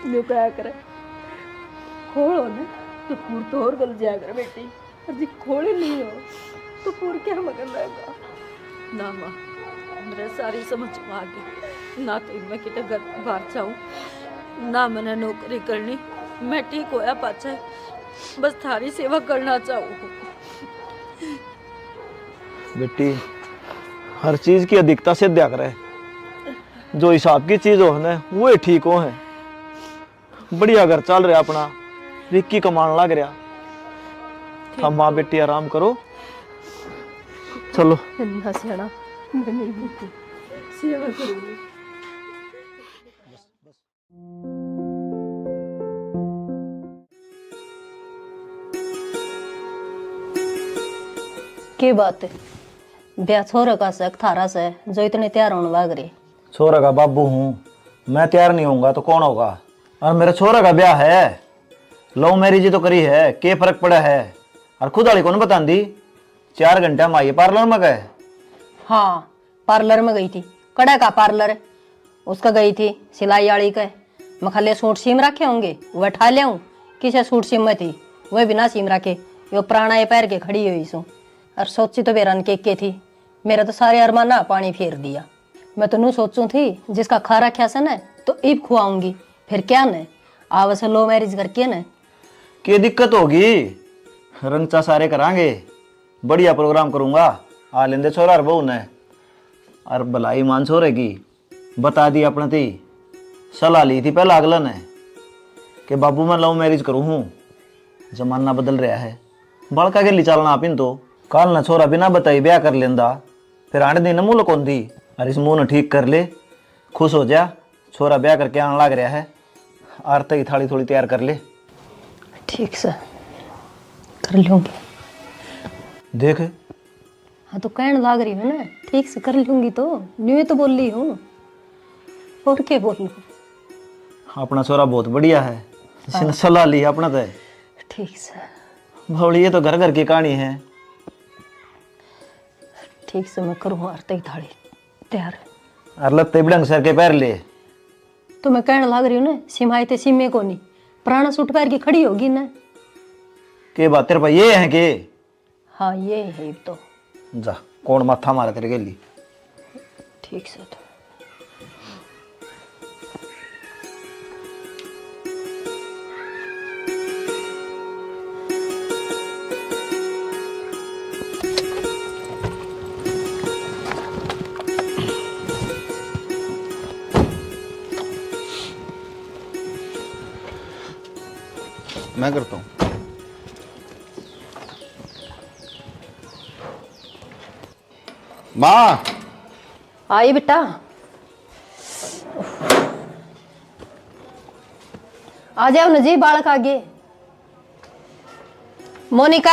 न्यू कहा कर, खोल हो ना, तो पूर तो और गल जाया कर बेटी। और जी खोले नहीं हो, तो पूर क्या मगर रहेगा? ना माँ, मेरे सारी समझ में आ गई। ना तो मैं किते घर बाहर जाऊं, ना मैंने नौकरी करनी। मैं ठीक होया पाछे बस थारी सेवा करना चाहूँ। बेटी, हर चीज की अधिकता से द्या करे। जो हिसाब की चीज हो ना, वो ही ठीक हो है। बढ़िया घर चल रहा अपना, रिक्की कमान लग रहा। ठीक। हम माँ बेटी आराम करो, चलो। ना सियाना, मैं नहीं रुकूं। सेवा करूंगी। के बात है? ब्याह छोरे का शक थारा से, जो इतने तैयार होने लाग रहे। छोरे का बाबू हूँ, मैं तैयार नहीं होऊंगा तो कौन होगा? और मेरे छोरे का ब्याह है, लव मैरिज तो करी है, के फर्क पड़ा है? और खुद वाली कौन बतांदी? चार घंटा माई पार्लर में गए। हाँ, पार्लर में गई थी। कड़े का पार्लर? उसका गई थी सिलाई आली के। मैं खाली सूट सीम रखे होंगे, वह ठा ल्याऊं। किसे सूट सीम में थी, वह भी ना सीम रखे। यो पुराना ये पैर के खड़ी हुई सूं। और सोची तो बेरन के, के थी, मेरा तो सारे अरमाना पानी फेर दिया। मैं तो नू सोचूं थी, जिसका खा रखा से न, तो इब खुआऊंगी। फिर क्या न, आवे से लव मैरिज करके न। के दिक्कत होगी? रंचा सारे करांगे, बढ़िया प्रोग्राम करूंगा। आ लेंदे छोरा और बहू ने। और भलाई मान छोरे की, बता दी अपने ती। सलाह ली थी पहला अगला ने कि बाबू मैं लव मैरिज करूँ हूँ। जमाना बदल रहा है, बालका गेली चालना आप इन तो। काल ना छोरा बिना बताई ब्याह कर लेंदा, फिर आने दिन मुल्क होंदी। और इस मुंह ने ठीक कर ले, खुश हो जा। छोरा ब्याह करके आने लाग रहा है, आरती की थाली थोड़ी तैयार कर ले। ठीक से, कर लूंगी। देख। हाँ, तो कहन लाग रही हूँ ना, ठीक से कर लूंगी तो, न्यू तो बोल रही हूँ, और क्या बोलूँ? अपना छोरा बहुत बढ़िया है, इसने हाँ। सलाह ली अपना तो। ठीक से। बावली, ये तो घर घर की कहानी है। ठीक से मैं करूँ आरती की थाली तैयार। और लत्ते भी ढंग सर के पहर ले। तो मैं कहने लाग रही हूँ ना, सिमाई ते सिमे को नहीं, पुराना सूट पहर के खड़ी होगी ना। के बात तेरे पास ये है के? हाँ, ये है तो। जा, कौन माथा मारा तेरे गेली? ठीक से तो। मैं करता हूँ। माँ। आई बेटा। आ जाओ ना जी, बालक आगे। मोनिका,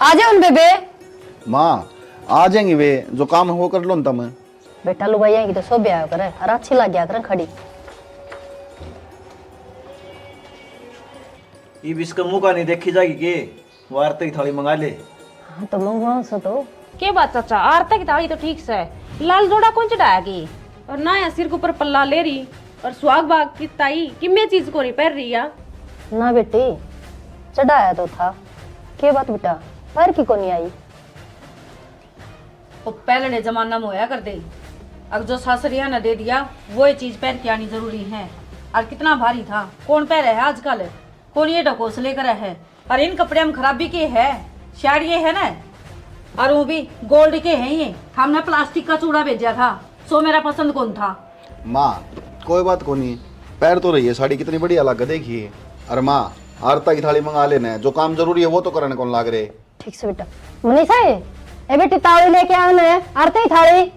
आ जाओ ना बेबे। माँ, आ जाएंगी वे, जो काम हो कर लो ना तुम। बेटा, लुगाइयां की तो शोभा आया करे और अच्छी लग गया करे खड़ी। इब इसका मुंह का नहीं देखी जाएगी के? वो आरती की थाली मंगा ले। हाँ, तो मंगवाओ सो तो। के बात चाचा, आरती की थाली तो ठीक से, लाल जोड़ा कौन चढ़ाया के? और ना या सिर के ऊपर पल्ला ले रही और सुहाग भाग की ताई किम्मे चीज को नहीं पहन रही या? ना बेटी, चढ़ाया तो था। के बात बेटा, पहर की को नहीं आई? वो पहले जमाना में होया कर दे, अब जो सासरिया ने दे दिया, वो ये चीज पहन के आनी जरूरी है। और कितना भारी था, कौन पहरे है आजकल? कौन ये ढकोसले करे है? और इन कपड़े में खराबी के है? साड़िए है ना, और वो भी गोल्ड के हैं ये। हमने प्लास्टिक का चूड़ा भेजा था, सो मेरा पसंद कौन था। माँ, कोई बात कोनी, पहर तो रही है साड़ी, कितनी बढ़िया लग, देखिए। अरे माँ, आरता की थाली मंगा लेने, जो काम जरूरी है वो तो करने कौन लाग रहे। ठीक से बेटा। मनीषा, ए बेटी, ताली लेके आ ना, आरती की थाली।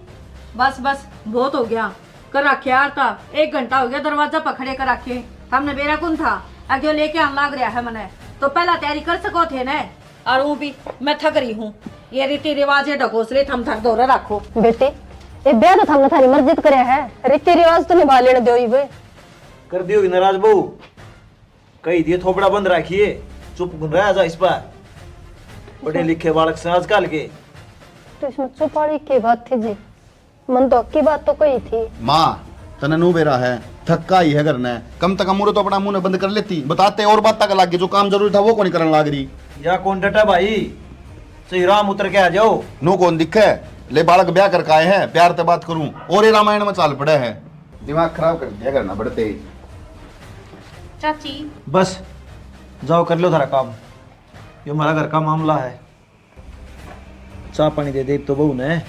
बस बस, बहुत हो गया, कर रखे आरता। एक घंटा हो गया दरवाजा पर खड़े कर रखे, हमने बेरा कौन था? आगे लेके आन लाग रहा है मने, तो पहला तैयारी कर सको थे ना। और वो भी मैं थक रही हूँ, ये रीति रिवाज, ये ढकोसले थम थक दौरा रखो। बेटी, ये ब्याह तो थमने थारी मर्जी तो करे है, रीति रिवाज तो निभा लेने दो ही वे। कर दियोगी नाराज बहू? कही दिए थोपड़ा बंद रखिए, चुप गुन रहा जा इस बार। पढ़े लिखे बालक से आजकल के। तो इसमें चुप वाली के बात थी जी? मन तो अक्की बात तो कही थी। माँ, तने नू बेरा है, थक्का ही है घर ने। कम तक मुरे तो अपना मुंह ने बंद कर लेती, बताते और बात तक लाग गई, जो काम जरूरी था वो कोनी करन लाग रही। या कौन डटा भाई? सही राम उतर के आ जाओ। नू कौन दिखे? ले बालक ब्याह करके आए हैं, प्यार ते बात करूं और ये रामायण में चाल पड़े है। दिमाग खराब कर दिया करना बड़ते। चाची। बस, जाओ कर लो थारा काम, ये हमारा घर का मामला है। चाह पानी दे दे तो बहू ने।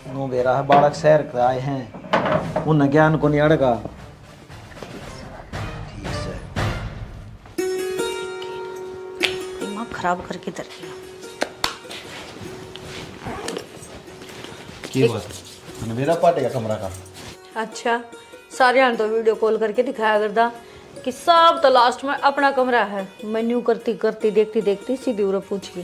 नू बेरा है, बालक शहर के आए हैं, उन्हें ज्ञान को नहीं अड़गा। ठीक से। दिमाग खराब करके धर दिया। की एक बात है? मैंने मेरा पाटे का कमरा का। अच्छा, सारे हाल तो वीडियो कॉल करके दिखाया करदा कि सब तो लास्ट में अपना कमरा है। मैं न्यू करती करती, देखती देखती सीधी उरे पहुंच गई।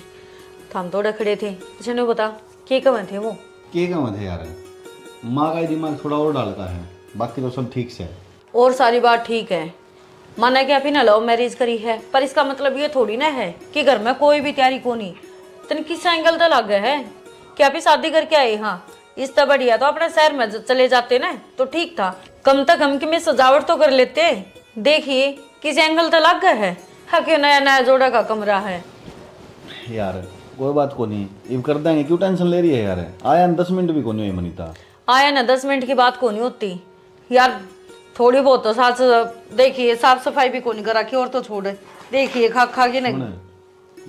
थाम थोड़े खड़े थे, इसने बता के कहें थे वो? के कहें थे यार, माँ का ही दिमाग थोड़ा और डालता है, बाकी तो सब ठीक से है। और सारी बात ठीक है। माना कि आप ही ना लव मैरिज करी है, पर इसका मतलब ये थोड़ी ना है कि घर में कोई भी तैयारी कोनी। तन किस एंगल तो लागे है कि आप ही शादी करके आए? हाँ, इस तो बढ़िया तो अपने शहर में ज-, चले जाते ना तो ठीक था। कम से कम कि मैं सजावट तो कर लेते। देखिए किस एंगल तो लागे है। हाँ, क्यों नया नया जोड़ा का कमरा है। यार, कोई बात कोनी, इब कर देंगे, क्यों टेंशन ले रही है यार? आया न दस मिनट भी कोनी हुई मनीता। आया ना दस मिनट की बात कोनी होती यार, थोड़ी बहुत तो साफ, देखिए साफ सफाई भी कोनी कर रखी, और तो छोड़, देखिए खा खा के नहीं। सुन,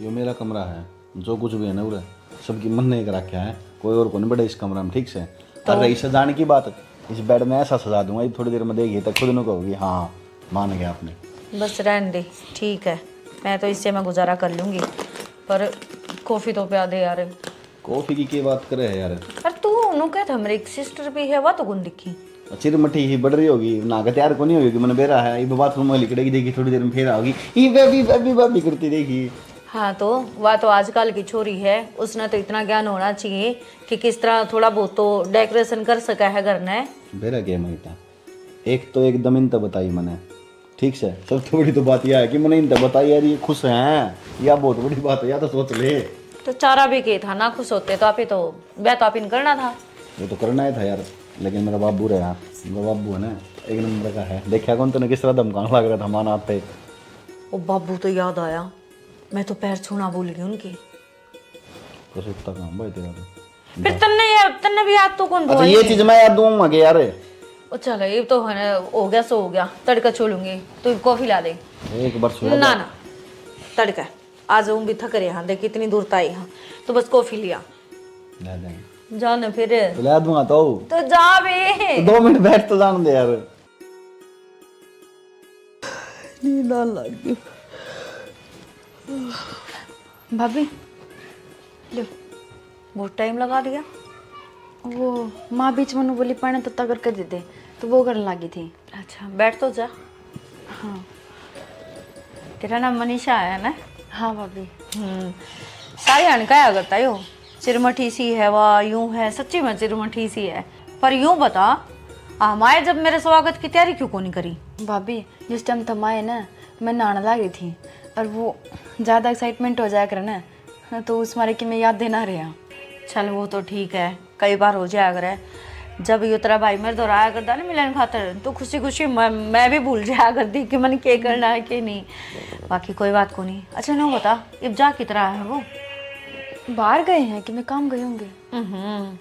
यो मेरा कमरा है, जो कुछ भी है ना उरे, सबकी मन ने कर रखा है, कोई और कोनी बड़े इस कमरा में, ठीक से? तो और रही सजाने की बात, इस बेड में ऐसा सजा दूंगा, ये थोड़ी देर में देखिए तो खुद नु कहोगी, हाँ, मान गया आपने। बस रहने दे, ठीक है, मैं तो इससे मैं गुजारा कर लूंगी, पर कॉफी तो प्या दे यार। कॉफी की के बात करे है यार? अरे तू उन्हों कह था मेरे एक सिस्टर भी है, वह तो कौन दिखी? चिरमठी ही बढ़ रही होगी, नहा के तैयार को नहीं होगी, मैंने बेरा है, इब बाथरूम में लिकड़ेगी, देखी थोड़ी देर में फिर आओगी, ये बेबी, बेबी, बेबी करती देखी। हाँ, तो वह तो आजकल की छोरी है, उसने तो इतना ज्ञान होना चाहिए कि किस तरह थोड़ा बहुत तो डेकोरेशन कर सका है घर ने। बेरा क्या माइटा, एक तो एकदम इन तो बताई मैंने, ठीक से, सबसे बड़ी तो बात यह है कि मैंने इन तो बताई यार, ये खुश हैं, या बहुत बड़ी बात है, या तो सोच ले। तो चारा भी के था ना, खुश होते तो आप ही तो, ब्याह तो आप ही ने करना था। वो तो करना ही था यार, लेकिन मेरा बाबू रहा यार, मेरा बाबू है ना, एक नंबर का है। देखा कौन तने किस तरह धमकाने लग रहा था माना आते। ओ बाबू तो याद आया, मैं तो पैर छूना भूल गई उनके। कुछ इतना काम भाई तेरा तो। फिर तन्ने यार, तन्ने भी याद तो कौन अच्छा, ये चीज मैं याद दूंगा कि यार। ओ चलो, ये तो है ना, हो गया सो हो गया, तड़का छोलूंगी, तू कॉफी ला दे। एक बार सुना ना, ना, तड़का। आज हम भी थक रहे हैं, देख कितनी दूर तक आए हैं, तो बस कॉफी लिया। ला देंगे। जा ना फिर। तो ला दूंगा तो। तो जा बे। तो दो मिनट बैठ तो जान दे यार। नींद आने लग गई। भाभी, लो, बहुत टाइम लगा दिया। वो माँ बीच में बोली, "पानी तत्ता करके दे दे," तो वो करने लगी थी। अच्छा, बैठ तो जा। हाँ। तेरा नाम मनीषा है ना? हाँ भाभी। हम्म, सारी हन कहा करता यो, चिरमठी सी है वा, यूं है, सच्ची में चिरमठी सी है। पर यूं बता, हमारे जब मेरे स्वागत की तैयारी क्यों कोनी करी? भाभी, जिस टाइम थम आए ना, मैं नहाने लाग रही थी, और वो ज़्यादा एक्साइटमेंट हो जाया करे ना, तो उस मारे कि मैं याद देना रहा। चल, वो तो ठीक है, कई बार हो जाया करे। जब यो तेरा भाई मेरे धोरै आया करता ना मिलन खातर, तो खुशी खुशी मैं, मैं भी भूल जाया करती कि मन के करना है कि नहीं। बाकी कोई बात को नहीं। अच्छा, न्यू बता, इब जा कितना है वो? बाहर गए हैं कि मैं काम गए होंगे। हम्म,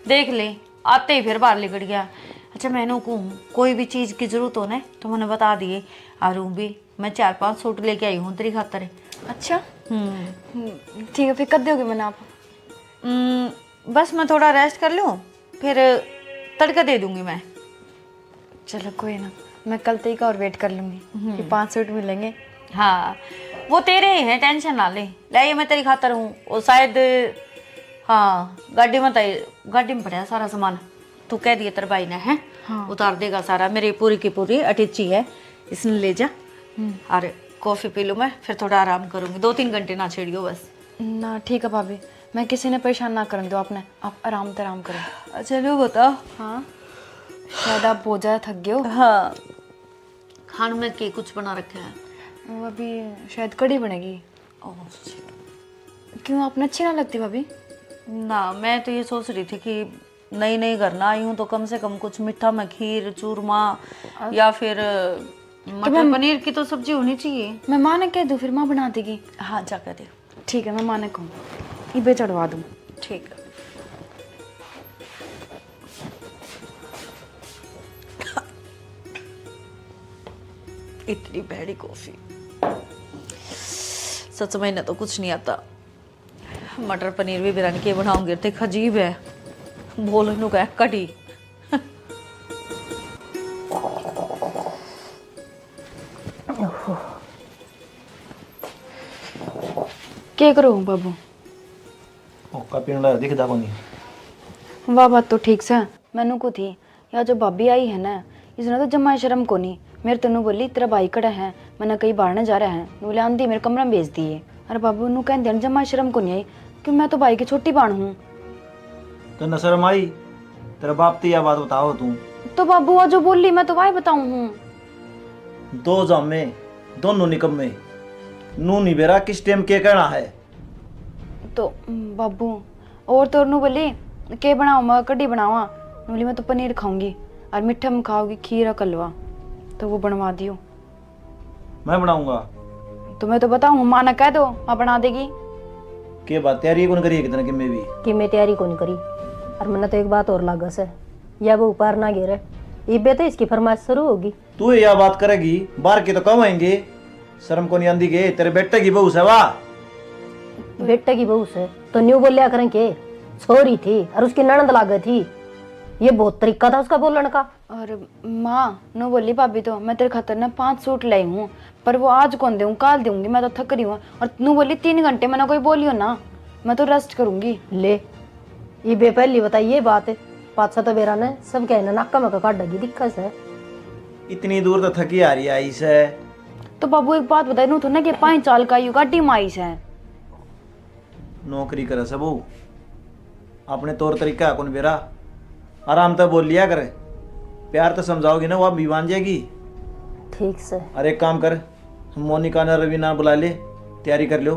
देख ले, आते ही फिर बाहर लिकड़ गया। अच्छा, मैंने कहूँ, कोई भी चीज़ की जरूरत हो ना, तो मैंने बता दिए। और यूं भी मैं चार पांच सूट लेके आई हूँ तेरी खातर। अच्छा। हम्म। हम्म, ठीक है, फिर कब दोगे मैंने आप? हम्म, बस मैं थोड़ा रेस्ट कर लूँ, फिर तड़का दे दूंगी मैं। चलो कोई ना, मैं कल तक का और वेट कर लूंगी। हम्म। कि पांच सूट मिलेंगे। हाँ, वो तेरे ही हैं, टेंशन ना ले। ले, ये मैं तेरी खातर हूँ, वो शायद, हाँ, गाड़ी में तो, गाड़ी में पड़ा है सारा सामान। तू कह दिए तेरे भाई ने, हैं? हाँ। उतार देगा सारा, मेरी पूरी की पूरी अटैची है, इसने ले जा। हम्म। और कॉफी पी लूँ मैं, फिर थोड़ा आराम करूँगी, दो तीन घंटे ना छेड़ियो बस। ना, ठीक है भाभी, मैं किसी ने परेशान ना करन दो आपने, आप आराम ते आराम करो। अच्छा, लो बता। हाँ, शायद आप बहुत ज़्यादा थक गए हो। हाँ, खान में के कुछ बना रखा है? वो अभी शायद कढ़ी बनेगी। ओह, shit। क्यों, आपने अच्छी ना लगती भाभी? ना, मैं तो ये सोच रही थी कि नई नई घर ना आई हूँ, तो कम से कम कुछ मीठा में खीर, चूरमा, अ- या फिर तो मटर मैं पनीर की तो सब्जी होनी चाहिए। मैं माँ ने कह दूँ, फिर माँ बना देगी। हाँ, जा कह दे। ठीक है, मैं माँ ने कहूँ, इबे चढ़वा दूँ। ठीक है। इतनी भैड़ी कॉफी। सच में इन्हें तो कुछ नहीं आता। मटर पनीर भी बिरन के बनाऊंगी, ते अजीब है। बोल नु कह कढ़ी। के करो बाबू? हुक्का पीण लाया दिखदा कोनी। वा बात तो ठीक सै, मैं न्यू कहूँ थी, या जो भाभी आई है ना, इसने तो जम्मा शर्म कोनी। मेरे तै न्यू बोली, "तेरा भाई कड़े है, मन्ने कहीं बाहर ने जा रहा है।" न्यू ले आंदी मेरे कमरे में भेज दिए। अरे बाबू, न्यू कहंदी है, जम्मा शर्म कोनी आई, क्यों मैं तो भाई की छोटी बहन हूँ। तन्ने शर्म आई? तेरे बाप तै या बात बताओ तू। तो बाबू, वो जो बोली, मैं तो वाई बताऊँ हूँ। दो जामे, दोनों निकम्मे। न्यू नहीं बेरा किस टाइम के कहना है। तो बाबू, और तो न्यू बोली, "के बनाऊँ मैं, कढ़ी बनावा?" न्यू बोली, "मैं तो पनीर खाऊंगी, और मीठे में खाओगी खीर और कलवा।" तो वो बनवा दियो। मैं बनाऊंगा। तो मैं तो बताऊँ, माँ ने कह दो, माँ बना देगी। के बात तैयारी कौन करी एक दिन कि मैं भी? कि मैं तैयारी कौन करी। और मन्ने तो एक बात और लागे से, या वो ऊपर ना गिरे, इबे तो इसकी फरमाइश शुरू होगी। तू या बात करेगी, बाहर के तो कम होंगे। शर्म कोनी आंदी के? तेरे बेटे की बहू से वा। बेटे की बहू से तो न्यू बोल्या करें के, छोरी थी और उसकी ननद लागे थी। ये बहुत तरीका था उसका बोलने का। और माँ, न्यू बोली भाभी तो, "मैं तेरे खातर ना पांच सूट लाई हूँ, पर वो आज कौन दूँ, काल दूंगी, मैं तो थक रही हूँ।" और न्यू बोली, "तीन घंटे मन्ने कोई बोलियो ना, मैं तो रेस्ट करूंगी।" ले, इबे पहली बताई ये बात। पाछा तो बेरा ने सब क्या इन्हें नाका में काढ़ेगी दिक्कत है। इतनी दूर तो थकी हारी आई से। तो बाबू, एक बात बताई दूं, थोड़ा के पाँच साल का यू गाड़ी में आई से। नौकरी करे से बहू, अपने तौर तरीका है कौन बेरा, आराम तै बोल लिया कर, प्यार तै समझाओगी ना, वो भी मान जाएगी। ठीक से। अरे एक काम कर, मोनिका ने रवीना बुला ले, तैयारी कर लो।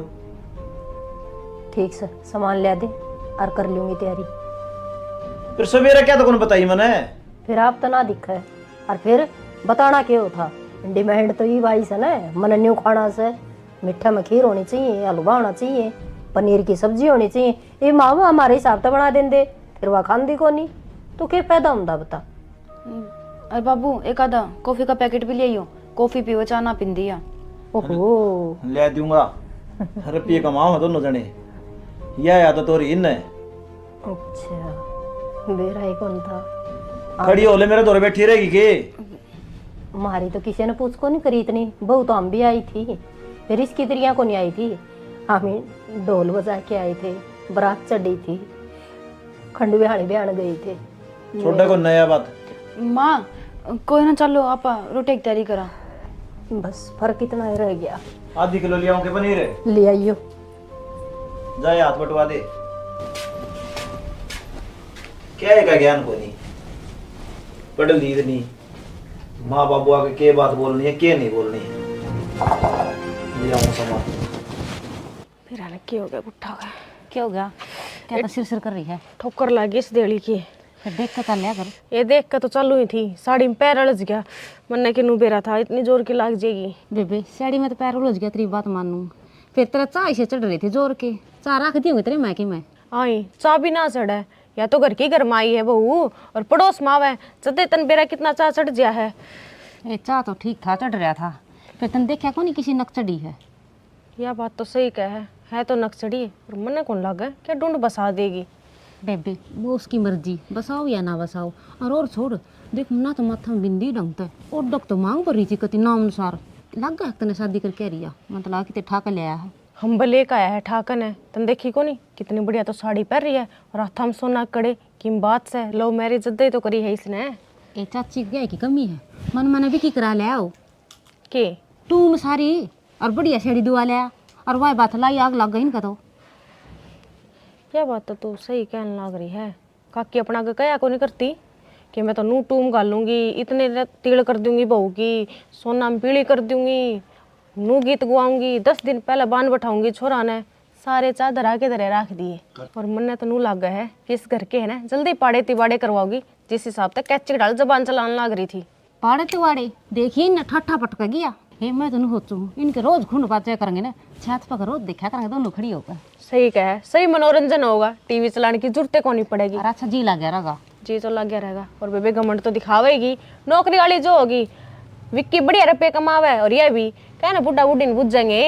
ठीक से, सामान ले दे और कर लूंगी तैयारी। फिर सवेरे क्या तो कौन बताई मने? फिर आप तो ना दिखे, और फिर बताना के हो था? डिमांड तो ये भाई से ना, मने न्यू खाना से, मीठा में खीर होनी चाहिए, हलवा होना चाहिए, पनीर की सब्जी होनी चाहिए। ये माँ हमारे हिसाब से बना देंदे, फिर वह खांदी कोनी, तो के फायदा होंदा बता? अरे बाबू, एक आधा कॉफी का पैकेट भी ले आइयो, कॉफी पीवे, चाह ना पींदी है। ओहो। ले दूंगा। रुपये कमाओ दोनों जने। यह आदत हो रही इन्हें। अच्छा, बेरा ही कौन था? खड़ी हो ले, मेरे धोरे बैठी रहेगी के? म्हारी तो किसी ने पूछ को नहीं करी इतनी। बहू तो हम भी आई थी, फिर इसकी तिरिया को नहीं आई थी। हम ही ढोल बजा के आए थे, बारात चढ़ी थी, खंडू बिहान बिहान गए थे। छोटा को नया बात। माँ, कोई ना, चलो आप रोटी की तैयारी करा। बस फर्क इतना ही रह गया। आधी किलो ले आऊं के पनीर? ले आइयो। जाए हाथ बटवा दे। क्या है का ज्ञान को नहीं, पढ़ ली नहीं, माँ बाबू आके के बात बोलनी है, के नहीं बोलनी है। ले आऊं सामान। फिर हाल के हो गया, गुट्ठा का। क्या हो गया? क्या तो सिर सिर कर रही है? ठोकर लग गई इस देली की। फिर देख के चल लिया कर। ये देख के तो चालू ही थी, साड़ी में पैर अड़ज गया। मन्ने के नू बेरा था, इतनी जोर की लाग जाएगी। बेबे, साड़ी में तो पैर उलझ गया, तेरी बात मानू। फिर तेरा चाह इसे चढ़ रहे थे जोर के। चाह रख दी होंगी तेरे मायके में। आई, चाह भी ना चढ़े, या तो घर की घर में आई है बहू, और पड़ोस में आवे, जदे तन बेरा कितना चाह चढ़ गया है। ए, चाह तो ठीक था, चढ़ रहा था, फिर तन देखा को नहीं किसी नक चढ़ी है। या बात तो सही कह है, है तो नकचड़ी, पर मन्ने कौन लागे क्या ढूंढ बसा देगी। बेबे, वो उसकी मर्जी, बसाओ या ना बसाओ। और, और छोड़, देख ना तो माथा में बिंदी ढंग तै, और डक तो मांग भरी थी कति नाम अनुसार। लग गया तने शादी करके आ रही है, मतलब किते ठा के ले आया है। हम भले का आया है ठा के ने, तन देखी को नहीं कितनी बढ़िया तो साड़ी पहन रही है और हाथा में सोना कड़े, किम बात से, लव मैरिज जद्दे तो करी है इसने। ए चाची, क्या की कमी है, मन मने भी की करा ले आओ। के? टूम सारी, और बढ़िया साड़ी दुआ लिया, और वह बात लाई आग लग गई इनका तो। क्या बात तो तू सही कहने लाग रही है। काकी अपना आगे कहा को नहीं करती कि मैं तो नू टूम घालूंगी, इतने न-, तिल कर दूंगी बहू की, सोना में पीली कर दूंगी, नू गीत गवाऊंगी, दस दिन पहले बांध बैठाऊंगी छोरा ने, सारे चादर आके धरे रख दिए। और मन्ने तो नू लागे है कि इस घर के है ना, जल्दी पाड़े तिबाड़े करवाओगी, जिस हिसाब तक कैची डाल जबान चलाने लाग रही थी। पाड़े तिवाड़े, देखिए इन्हें ठाठा पटक गया। हे, मैं तो नहीं सोचूं, इनके रोज खुंड बाजे करेंगे ना, छत पर रोज देखा करेंगे दोनों खड़ी होकर। सही कहे, सही मनोरंजन होगा, टीवी चलाने की जरूरत को नहीं पड़ेगी। और अच्छा जी लग गया रहेगा। जी तो लग गया रहेगा। और बेबे घमंड तो दिखावेगी, नौकरी वाली जो होगी, विक्की बढ़िया रुपये कमावे और ये भी कहे ना बुढ़ा बुढ़ी नहीं बुझेंगे,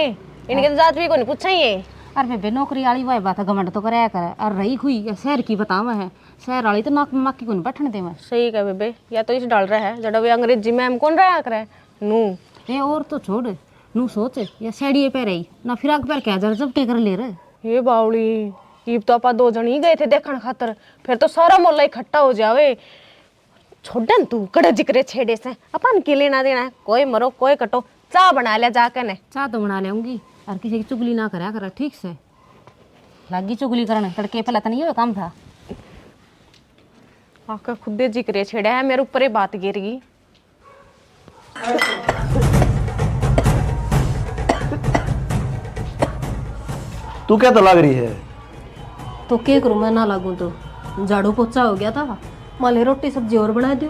इनके तो जात भी को नहीं पूछेंगे। अरे बेबे, नौकरी वाली वह बात है, घमंड तो कराया करे। और रही हुई या शहर की बतावे है, शहर वाली तो नाक में माखी को नहीं बैठने देवे। सही कहे बेबे, या तो इस डाल रहा है जड़ा वे अंग्रेजी मैम कौन रहा करे। नू। ए, और तो छोड़, नू सोच, या साड़िए पहरे ही ना, फिराक पहर के हजार जब के कर ले रे। ये बावली, इब तो आपा दो जन ही गए थे देखण खातर, फिर तो सारा मोहल्ला इकट्ठा हो जावे। छोड़न तू, कड़े जिक्रे छेड़े से, अपन के लेना देना है, कोई मरो कोई कटो, चाह बना ले जाके ने। चाह तो बना लेऊंगी, और किसी की चुगली ना करा करा, ठीक से। लागी चुगली करने, तड़के पहला तो नहीं हुआ काम था। आके खुदे जिक्रे छेड़ा है, मेरे ऊपर ही बात गिर गई। तू क्या तो लग रही है? तो के करूं, मैं ना लागूं तो। झाड़ू पोछा हो गया था, माले रोटी सब्जी और बना दो।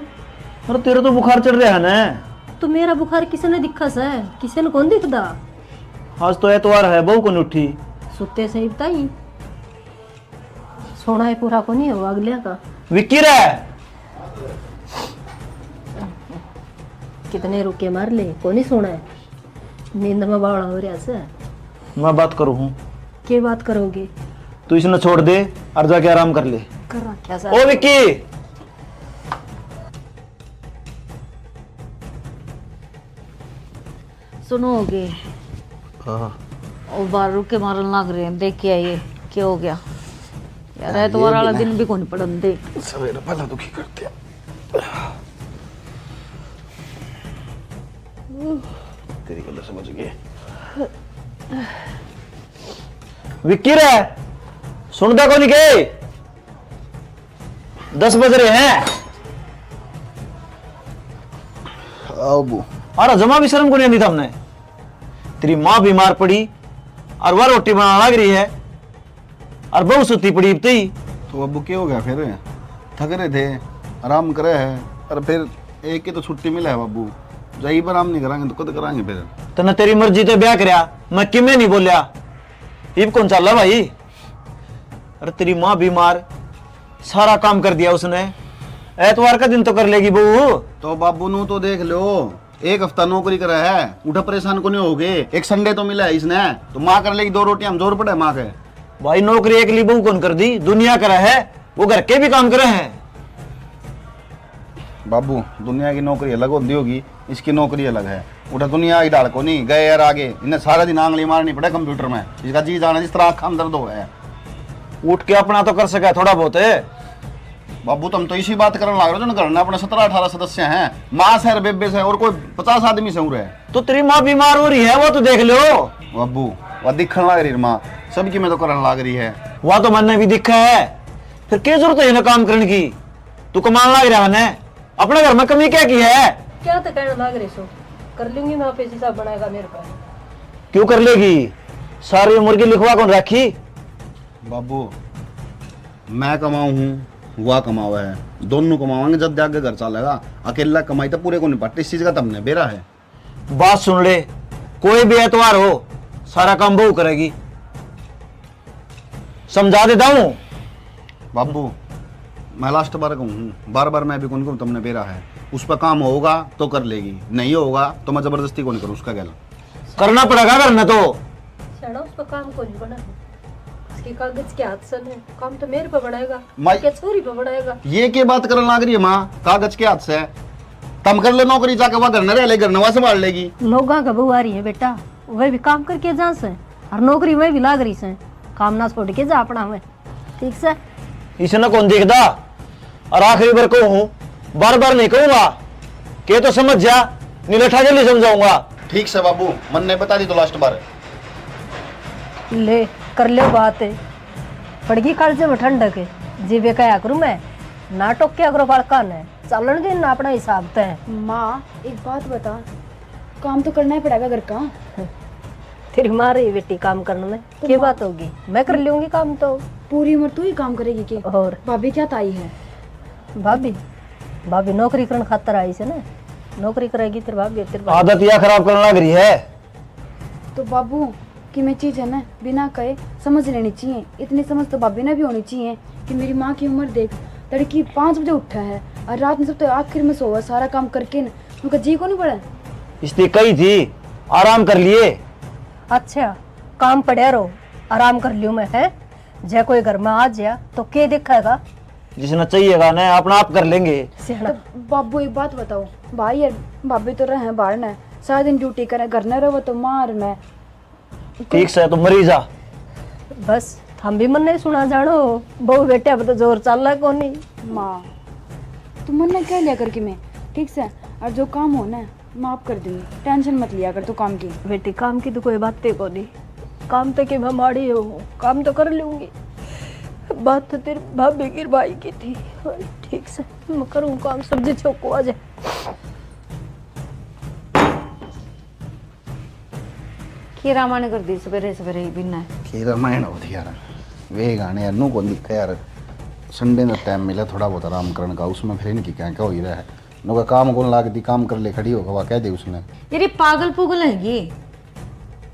अरे तेरे तो बुखार चढ़ रहा है ना। तो मेरा बुखार किसने दिखा से? किसी ने कौन दिखदा? आज तो एतवार है, बहू को नहीं उठी। सुते से ही बताई। सोना ही पूरा को नहीं हो अगलिया का। विक्की रे। कितने रुके मार ले, को नहीं सोना है। नींद में बावला हो रहा से। मैं बात करूँ हूँ। के बात करोगे? तू इसने छोड़ दे और जाके आराम कर ले। कर रखा सर। ओ विक्की। सुनो हो गए। हाँ। वो बाहर रुके मारन लग रहे हैं, देख के आइए क्या हो गया। यार, यार, एतवार ये वाला दिन भी नहीं। दिन भी कौन पड़न दे। सवेरे पहला दुखी करते हैं। तेरी गल समझ गए। विक्की रे, सुनदा कोनी के? दस बज रहे हैं। आओ बू। अरे, जमा भी शर्म को नहीं आती थमने। तेरी माँ बीमार पड़ी और वह रोटी बनाने लग रही है और बहू सुती पड़ी इब तई। तो बाबू, क्या हो गया फिर? थक रहे थे, आराम करे है, और फिर एक ही तो छुट्टी मिला है बाबू, जब आराम नहीं करांगे तो कद करांगे फिर? तन्ने तेरी मर्जी ते ब्याह करया, मैं किमे नहीं बोल्या। इब कौन चाला भाई? अरे, तेरी माँ बीमार, सारा काम कर दिया उसने, एतवार का दिन तो कर लेगी बहू। तो बाबू नू तो देख लो, एक हफ्ता नौकरी करा है, उठा परेशान को नहीं हो गए। एक संडे तो मिला है इसने, तो माँ कर लेगी दो रोटी, हम जोर पड़े माँ के। भाई, नौकरी एकली बहू कौन कर दी, दुनिया करा है, वो घर के भी काम करे हैं। बाबू, दुनिया की नौकरी अलग होती होगी, इसकी नौकरी अलग है। उठा दुनिया की ढाल को नहीं गए यार आगे, इन्हें सारा दिन आंगली मारनी पड़े कंप्यूटर में, इसका जी जाना जिस तरह आँखां में दर्द हो है। उठ के अपना तो कर सके थोड़ा बहुत। बाबू, तुम तो इसी बात करने लग रहे हो जो घर में अपने सत्रह अठारह सदस्य हैं, माँ से और बेबे से और कोई पचास आदमी से उरे। तो तेरी माँ बीमार हो रही है, वो तो देख लो। बाबू, वह दिखने लग रही है माँ, सबकी मैं तो करने लग रही है। वह तो मैंने भी दिखा है, फिर क्या जरूरत है इन्हें काम करने की? तू कमान लग रहा है, अपने घर में कमी क्या की है? क्या तो कहने लग रहे सो, कर लूंगी मैं, आप ऐसी साहब बनाएगा मेरे पर। क्यों कर लेगी? सारी उम्र की लिखवा कौन रखी? बाबू, मैं कमाऊं हूँ, वह कमावे है, दोनों कमावांगे जब आगे घर चलेगा। अकेला कमाई तो पूरे को नहीं पाते, इस चीज का तमने बेरा है। बात सुन ले, कोई भी एतवार हो, सारा काम बहू करेगी। समझा देता हूँ। बाबू, मैं लास्ट बार कहूँ हूँ, बार बार मैं भी कौन कहूँ, तुमने बेरा है। उस पर काम होगा तो कर लेगी, नहीं होगा तो मैं जबरदस्ती कौन करूँ उसका गैल। करना पड़ेगा घर में तो। सड़ा उस पर काम को नहीं बना, उसके कागज के हाथ से ने, काम तो मेरे पे बनाएगा, माई, क्या छोरी पे बनाएगा? ये के बात करने लग रही है माँ, कागज के हाथ से? तम कर ले नौकरी जाके, वह घर न रह ले, घर न वह संभाल लेगी। लोगा का बहू आ रही है बेटा, वह भी काम करके जा से, और नौकरी में भी लाग रही से, काम ना छोड़ के जा अपना में। ठीक से? इसने कौन देखदा? और आखिरी बार कहूँ हूँ, बार बार नहीं कहूँगा, के तो समझ जा, नहीं लठा के नहीं समझाऊंगा। ठीक से बाबू, मन ने बता दी तो लास्ट बार। ले, कर ले बात, पड़गी कालजे में ठंडक, जीवे कहा करूँ मैं, ना टोक्या करो बालका ने, चालन दे ना अपना हिसाब तै। माँ, एक बात बता, काम तो करना ही पड़ेगा घर का। तेरी माँ रही बेटी काम करने में, तो के माँ बात होगी, मैं कर लूंगी काम तो। पूरी उम्र तू ही काम करेगी के? और भाभी क्या ताई है? भाभी, भाभी नौकरी करने खातर आई से ना, नौकरी करेगी तेरी भाभी, तेरी भाभी। आदत या खराब करने लग रही है। तो बाबू, कि मैं चीज है ना, बिना कहे समझ लेनी चाहिए। इतनी समझ तो भाभी ने भी होनी चाहिए कि मेरी माँ की उम्र देख, तड़की पाँच बजे उठा है और रात में सब तो आखिर में सोवा, सारा काम करके ना, उनका जी को नहीं पड़ा। इसने कही थी, आराम कर लिए। अच्छा, काम पड़ा रो, आराम कर लियो मैं, है? जै कोई घर में आ जाया तो के देखेगा? जिसने चाहिएगा ना, अपना आप कर लेंगे। सियाना। तो बाबू, एक बात बताओ, भाई यार, भाभी तो रहे हैं बाहर ने, सारा दिन ड्यूटी करें, घर न रहो तो मार ने। ठीक से, तू मरी जा। बस, हम भी मन नहीं सुना जानो, बहू बेटे अब तो जोर चाला कोनी। माँ, तू मन ने कह लिया कर कि मैं, ठीक से, और जो काम हो ना, माफ कर दूंगी, टेंशन मत लिया कर तू काम की। बेटी, काम की तो कोई बात ही कोनी, काम तो कि मैं माड़ी हूँ, काम तो कर लूंगी। बात तो तेरी भाभी की, भाई की थी। ठीक से, मैं करूँ काम, सब्जी छोको आ जाए। के रामायण कर दी सवेरे सवेरे ही बिना। के रामायण होती यार, वे गाने यार, नू कौन दिखे यार। संडे का टाइम मिला थोड़ा बहुत आराम करने का, उसमें फिर इनकी क्या क्या हो ही रहा है। नू का काम कौन लागती, काम कर ले, खड़ी होकर वह कह दे उसने। यार, ये पागल पुगल हैगी।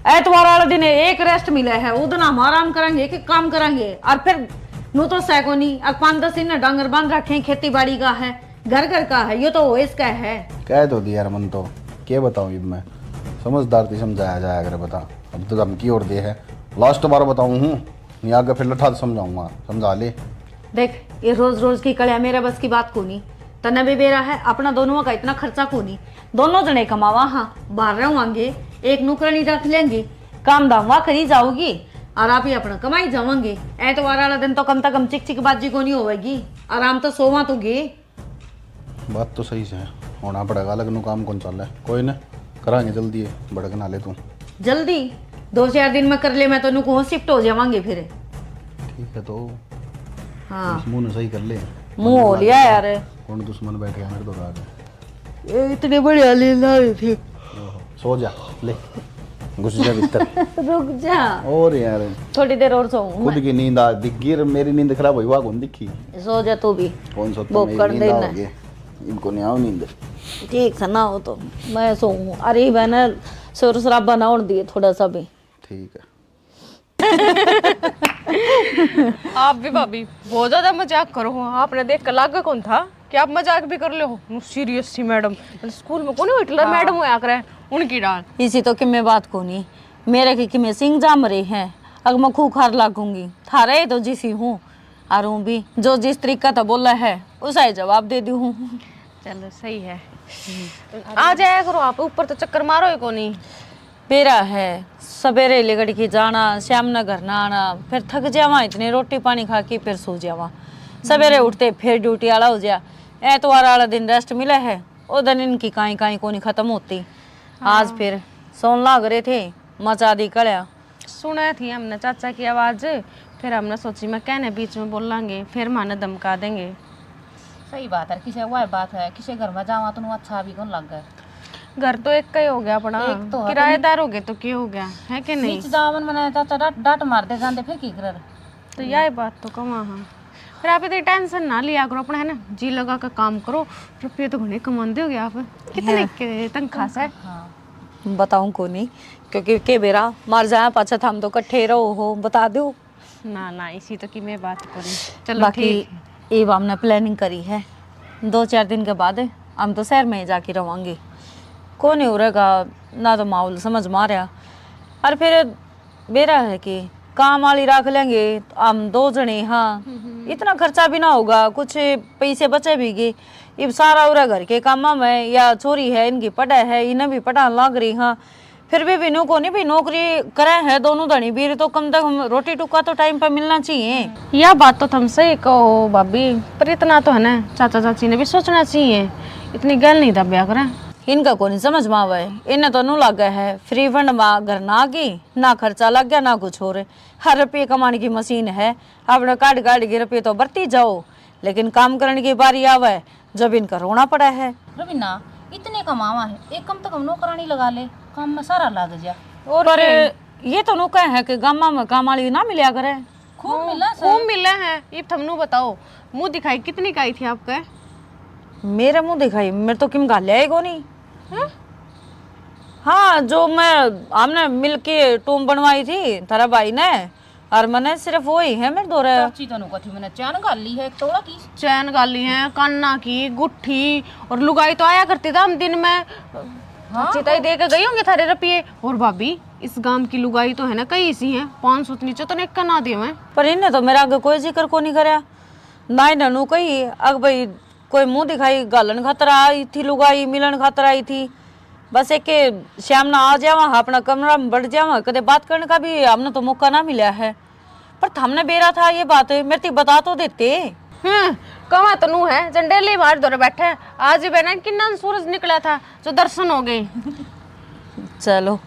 एतवार वाले दिन एक रेस्ट मिला है, उस दिन हम आराम करेंगे कि काम करेंगे? और फिर नू तो सै कोनी, और पाँच दस इन्हें डांगर बांध रखे हैं, खेती बाड़ी का है, घर घर का है, यो तो ओएस का है। कह तो दिया यार मन तो, के बताऊं इब मैं, समझदार थी समझाया जाया करे बता। अब तो धमकी और दे है, लास्ट बार बताऊं हूँ, नहीं आगे फिर लठा समझाऊंगा, समझा ले। देख, ये रोज रोज की कड़िया मेरे बस की बात कोनी। तन्ने भी बेरा है, अपना दोनों का इतना खर्चा कोनी। दोनों जने कमावा, हाँ, बाहर रहवांगे, एक नौकरानी रख लेंगे, काम धाम वा करी जाओगी। और आप ही अपना कमाई जावांगे। ऐतवार वाला दिन तो कम से कम चिक चिक बाजी को नहीं होवेगी। आराम तो सोवा तो गे। बात तो सही से है। होना पड़ेगा अलग नु काम कौन चाले। कोई ना, करांगे जल्दी है, भड़क ना ले तू। जल्दी? दो चार दिन में कर ले, मैं तो नु कहूँ शिफ्ट हो जावांगे फिर। ठीक है तो हाँ। मुंह ने सही कर ले। मुंह हो लिया यार। कौन दुश्मन बैठ गया मेरे दौरा आके। ये इतने बड़े आले ना आए थे। ओहो, सो जा, ले घुस जा भीतर। रुक जा। और यार, थोड़ी देर और सोऊं खुद मैं। की नींद आ दिख गई, मेरी नींद खराब हुई, वह कौन दिखी? सो जा तू भी। कौन सोता वो मेरी कर नींद देना। आओगे? इनको नहीं आओ नींद। ठीक से ना हो तो मैं सोऊं। अरे बहना, शोर शराबा ना होने दिए थोड़ा सा भी। ठीक है। आप भी भाभी बहुत ज्यादा मजाक करो हो। आपने देख कर लागे कौन था कि आप मजाक भी कर ले हो। सीरियस सी मैडम, स्कूल में कौन हिटलर मैडम होया करे, उनकी डाल। इसी तो किमे बात को नहीं, मेरे की किमे सिंह जाम रहे हैं। अगर मैं खूंखार लागूंगी, थारे ही तो जिसी हूँ। और हूँ भी जो जिस तरीका तो बोला है, उसा ही जवाब दे दी हूँ। चलो सही है। आ जाया करो आप, ऊपर तो चक्कर मारो ही कोनी। बेरा है, सवेरे लिकड़ के जाना, शाम ने घर ना आना, फिर थक जावा इतने, रोटी पानी खा के फिर सो जावा। सवेरे उठते फिर ड्यूटी आला हो जा। ऐतवार वाला दिन रेस्ट मिला है, वो दिन इनकी काई काई कोनी खत्म होती। आज फिर सोन लाग रहे थे, मचा दी कल्या। सुना थी हमने चाचा की आवाज, फिर हमने सोची मैं कहने बीच में बोलांगे, फिर माने धमका देंगे। सही बात है, किसे वह बात है, किसे घर में जावा तो अच्छा भी कौन लगे। घर तो एक का ही हो गया अपना, एक तो है, किराएदार हो गए तो क्या हो गया, है कि नहीं? नीच जावन मने चाचा डांट डांट मार दे जाते, फिर की कर। तो यही बात तो कमा हाँ। फिर आप इतनी टेंशन ना लिया करो अपना, है ना, जी लगा के काम करो। रुपये तो घणे कमाते होगे आप, कितने के तनख्वाह से? हाँ। बताऊं कोनी, क्योंकि के बेरा मार जाया पाछा, थाम तो कट्ठे रहो हो, बता दो। ना ना, इसी तो की मैं बात करूँ। चलो बाकी ठीक। ये हमने प्लानिंग करी है, दो चार दिन के बाद हम तो शहर में ही जाके रवांगे। कौन ही उरेगा, ना तो माहौल समझ में आ रहा। और फिर बेरा है कि काम वाली रख लेंगे हम दो जने, हाँ, इतना खर्चा भी ना होगा, कुछ पैसे बचे भी गए। इब सारा उरा घर के कामा में, या छोरी है इनकी पढ़ा है, इन्हें भी पढ़ान लाग रही, हाँ। फिर भी बिनु को नहीं भी नौकरी करे है दोनों धनी बीर, तो कम से कम रोटी टुक्का तो टाइम पे मिलना चाहिए। यह बात तो तुम सही कहो भाभी, पर इतना तो है ना, चाचा चाची ने भी सोचना चाहिए, इतनी गैल नहीं दबया करें। इनका को नहीं समझ में आवे, इन्हें तो नू लागे है फ्री फंड में घर ना गई, ना खर्चा लग गया ना कुछ और। हर रुपये कमाने की मशीन है, अपने काट काट के रुपये तो बरती जाओ, लेकिन काम करने की बारी आवे जब इनका रोना पड़ा है। रवीना, इतने कमावा है, एक कम से कम नौकरानी लगा ले, काम में सारा लाग जा। और पर ये तो नू कहे है कि गामा में काम वाली ना मिलया करे। खूब मिला खूब मिला है। ये थमनू बताओ, मुंह दिखाई कितनी का आई थी आपका? मेरे मुंह दिखाई, मेरे तो किम घाल्या ही कोनी। हाँ, जो मैं, हमने मिलके टूम बनवाई थी थारा भाई ने, और मैंने सिर्फ वही है मेरे दौरे। चाची तनु कथी मैंने चैन घाल ली है एक तोड़ा की। चैन घाली है, काना की गुट्ठी, और लुगाई तो आया करती था हम दिन में। चाची ताई दे के गई होंगी थारे रुपये। और भाभी, इस गांव की लुगाई तो है ना कई इसी है, पाँच सौ नीचे तो एक का ना देवे। पर इन्हें तो मेरा आगे कोई जिक्र को नहीं करया, ना ही ननू कही अग भाई कोई मुंह दिखाई घालन खातर आई थी, लुगाई मिलन खातर आई थी। बस एक के श्याम ना आ जावा, अपना कमरा में बैठ जावा, कदे बात करने का भी हमने तो मौका ना मिला है। पर थमने बेरा था ये बात, मेरे ती बता तो देते। हम्म, कवा तो नू है, जंडेली मार दौरे बैठे। आज ही बहना किन्ना सूरज निकला था, जो दर्शन हो गए। चलो,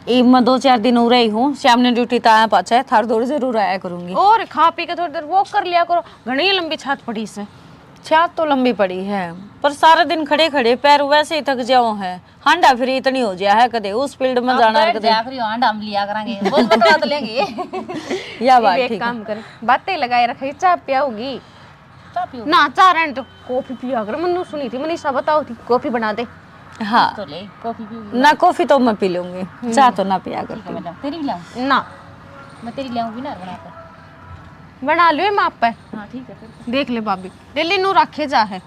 इब मैं दो चार दिन हो रही हूँ, श्याम ने ड्यूटी तो आया पाछे, थार दौर जरूर आया करूँगी। और खा पी के थोड़ी देर वॉक कर लिया करो, घणी लंबी छात पड़ी से। छात तो लंबी पड़ी है, पर सारा दिन खड़े खड़े पैर वैसे ही थक जाओ है। हांडा फिर इतनी हो जाया है, कदे उस फील्ड में जाना है, कदे जाकरी हांडा हम लिया करांगे, बहुत बतला तो लेंगे। या बात एक ठीक है। काम कर, बातें लगाए रखे, चाय पियाओगी? चाय पियो। ना, चाय रहने दो, कॉफी पिया कर। मन्नू सुनी थी, मनीषा बताओ थी, कॉफी बना दे। हाँ, तो ले, कॉफी पी। ना कॉफी तो मैं पी लूंगी, चाय तो ना पिया कर। मतलब तेरी भी लाऊं? ना, मैं तेरी ले आऊंगी ना बनाकर। बना लो मैं आप पे। हाँ ठीक है फिर। देख ले भाभी, डेली नू रखे जा है।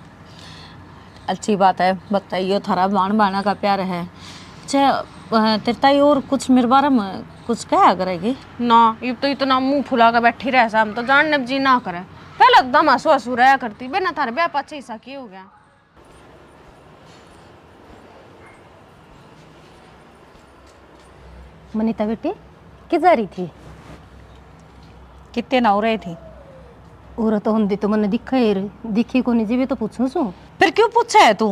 अच्छी बात है, बताइयो थारा बाण बाणा का प्यार है। अच्छा, अ, तेरे ताई और कुछ मेरे बारे में कुछ कहा करेगी? ना, इब तो इतना मुंह फुला के बैठी रह सा, हम तो जानने जी ना करे। पहले तो दम हंसू हंसू रहा करती, बिना थारे ब्याह पाछे ऐसा की हो गया? मनीता बेटी, किस जा रही थी? कितने ना हो रहे थे? और तो होंदी तो मन्ने दिखा ही रे, दिखी कोनी, जिवे तो पूछूं सू। फिर क्यों पूछा है तू?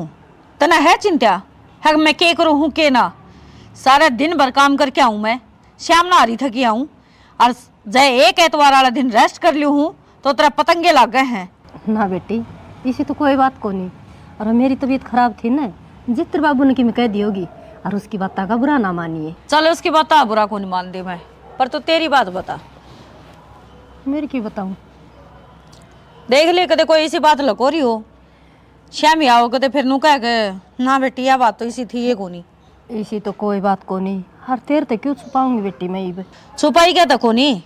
तने है चिंता है कि मैं के करूं हूं, के ना? सारा दिन भर काम करके आऊं मैं, शाम ना हारी थकी आऊं, और जय एक एतवार वाला दिन रेस्ट कर लियो हूं, तो तेरा पतंगे लाग गए हैं। ना बेटी, इसी तो कोई बात कोनी। और मेरी तबीयत खराब थी ना, जित्र बाबू ने कि मैं कह दी होगी, और उसकी बात का बुरा ना मानिए। चल, उसकी बात बुरा कोनी मान दे मैं, पर तू तेरी बात बता। मेरी की बताऊं? देख ले, कदे कोई इसी बात लको रही हो, श्यामी आओ कदे फिर नू कह के, ना बेटी, यह बात तो इसी थी ये कोनी। इसी तो कोई बात कोनी, हर तेर ते क्यों छुपाऊंगी बेटी मैं इब? छुपाई क्या तो कोनी,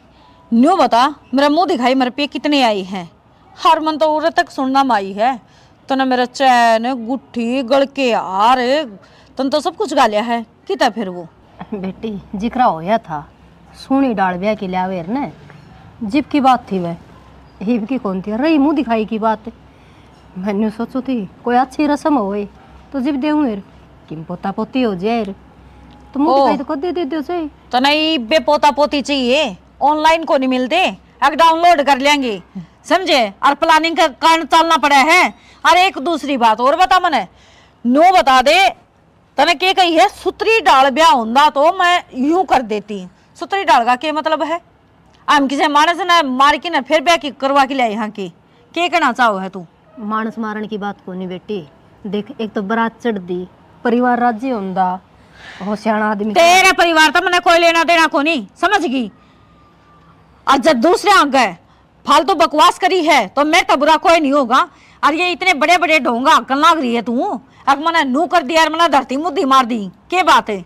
न्यू बता, मेरा मुंह दिखाई, मेरे पे कितने आई हैं? हर मन तो उरे तक सुनना में आई है, तने मेरा चैन, गुट्ठी, गल के हार, तन तो सब कुछ गालिया है, किता फिर वो? बेटी, जिकरा होया था, सोनी डाल ब्याह के ल्यावे ने, जिब की बात थी वह, हिब की कौन थी, रही मुंह दिखाई की बात। मैंने सोचो थी कोई अच्छी रस्म होए तो जिब देऊं एर, किम पोता पोती हो जाए एर। तो मुंह ओ। दिखाई तो कदे दे दो सही। तो नहीं बे, पोता पोती चाहिए, ऑनलाइन को नहीं मिलते, अब डाउनलोड कर लेंगे, समझे? और प्लानिंग का कारण चलना पड़ा है, और एक दूसरी बात और बता मने, नो बता दे, तने के कही है, सुतरी डाल ब्याह होंदा तो मैं यूं कर देती। सुतरी डाल का के मतलब है? हम किसी मानस ने मार के ना फिर ब्याह की करवा के ल्याए हाँ की? के कहना चाहो है तू? मानस मारण की बात कोनी बेटी। देख, एक तो बारात चढ़ दी, परिवार राजी होंदा, हो सियाणा आदमी। तेरे परिवार तो मने कोई लेना देना कोनी, समझ गई? और जब दूसरे आगे फालतू बकवास करी है तो मेरे तो बुरा कोई नहीं होगा। और ये इतने बड़े बड़े ढोंगा हकन लाग रही है तू, अब मने नू कर दिया और मने धरती मुद्दी मार दी, के बात है?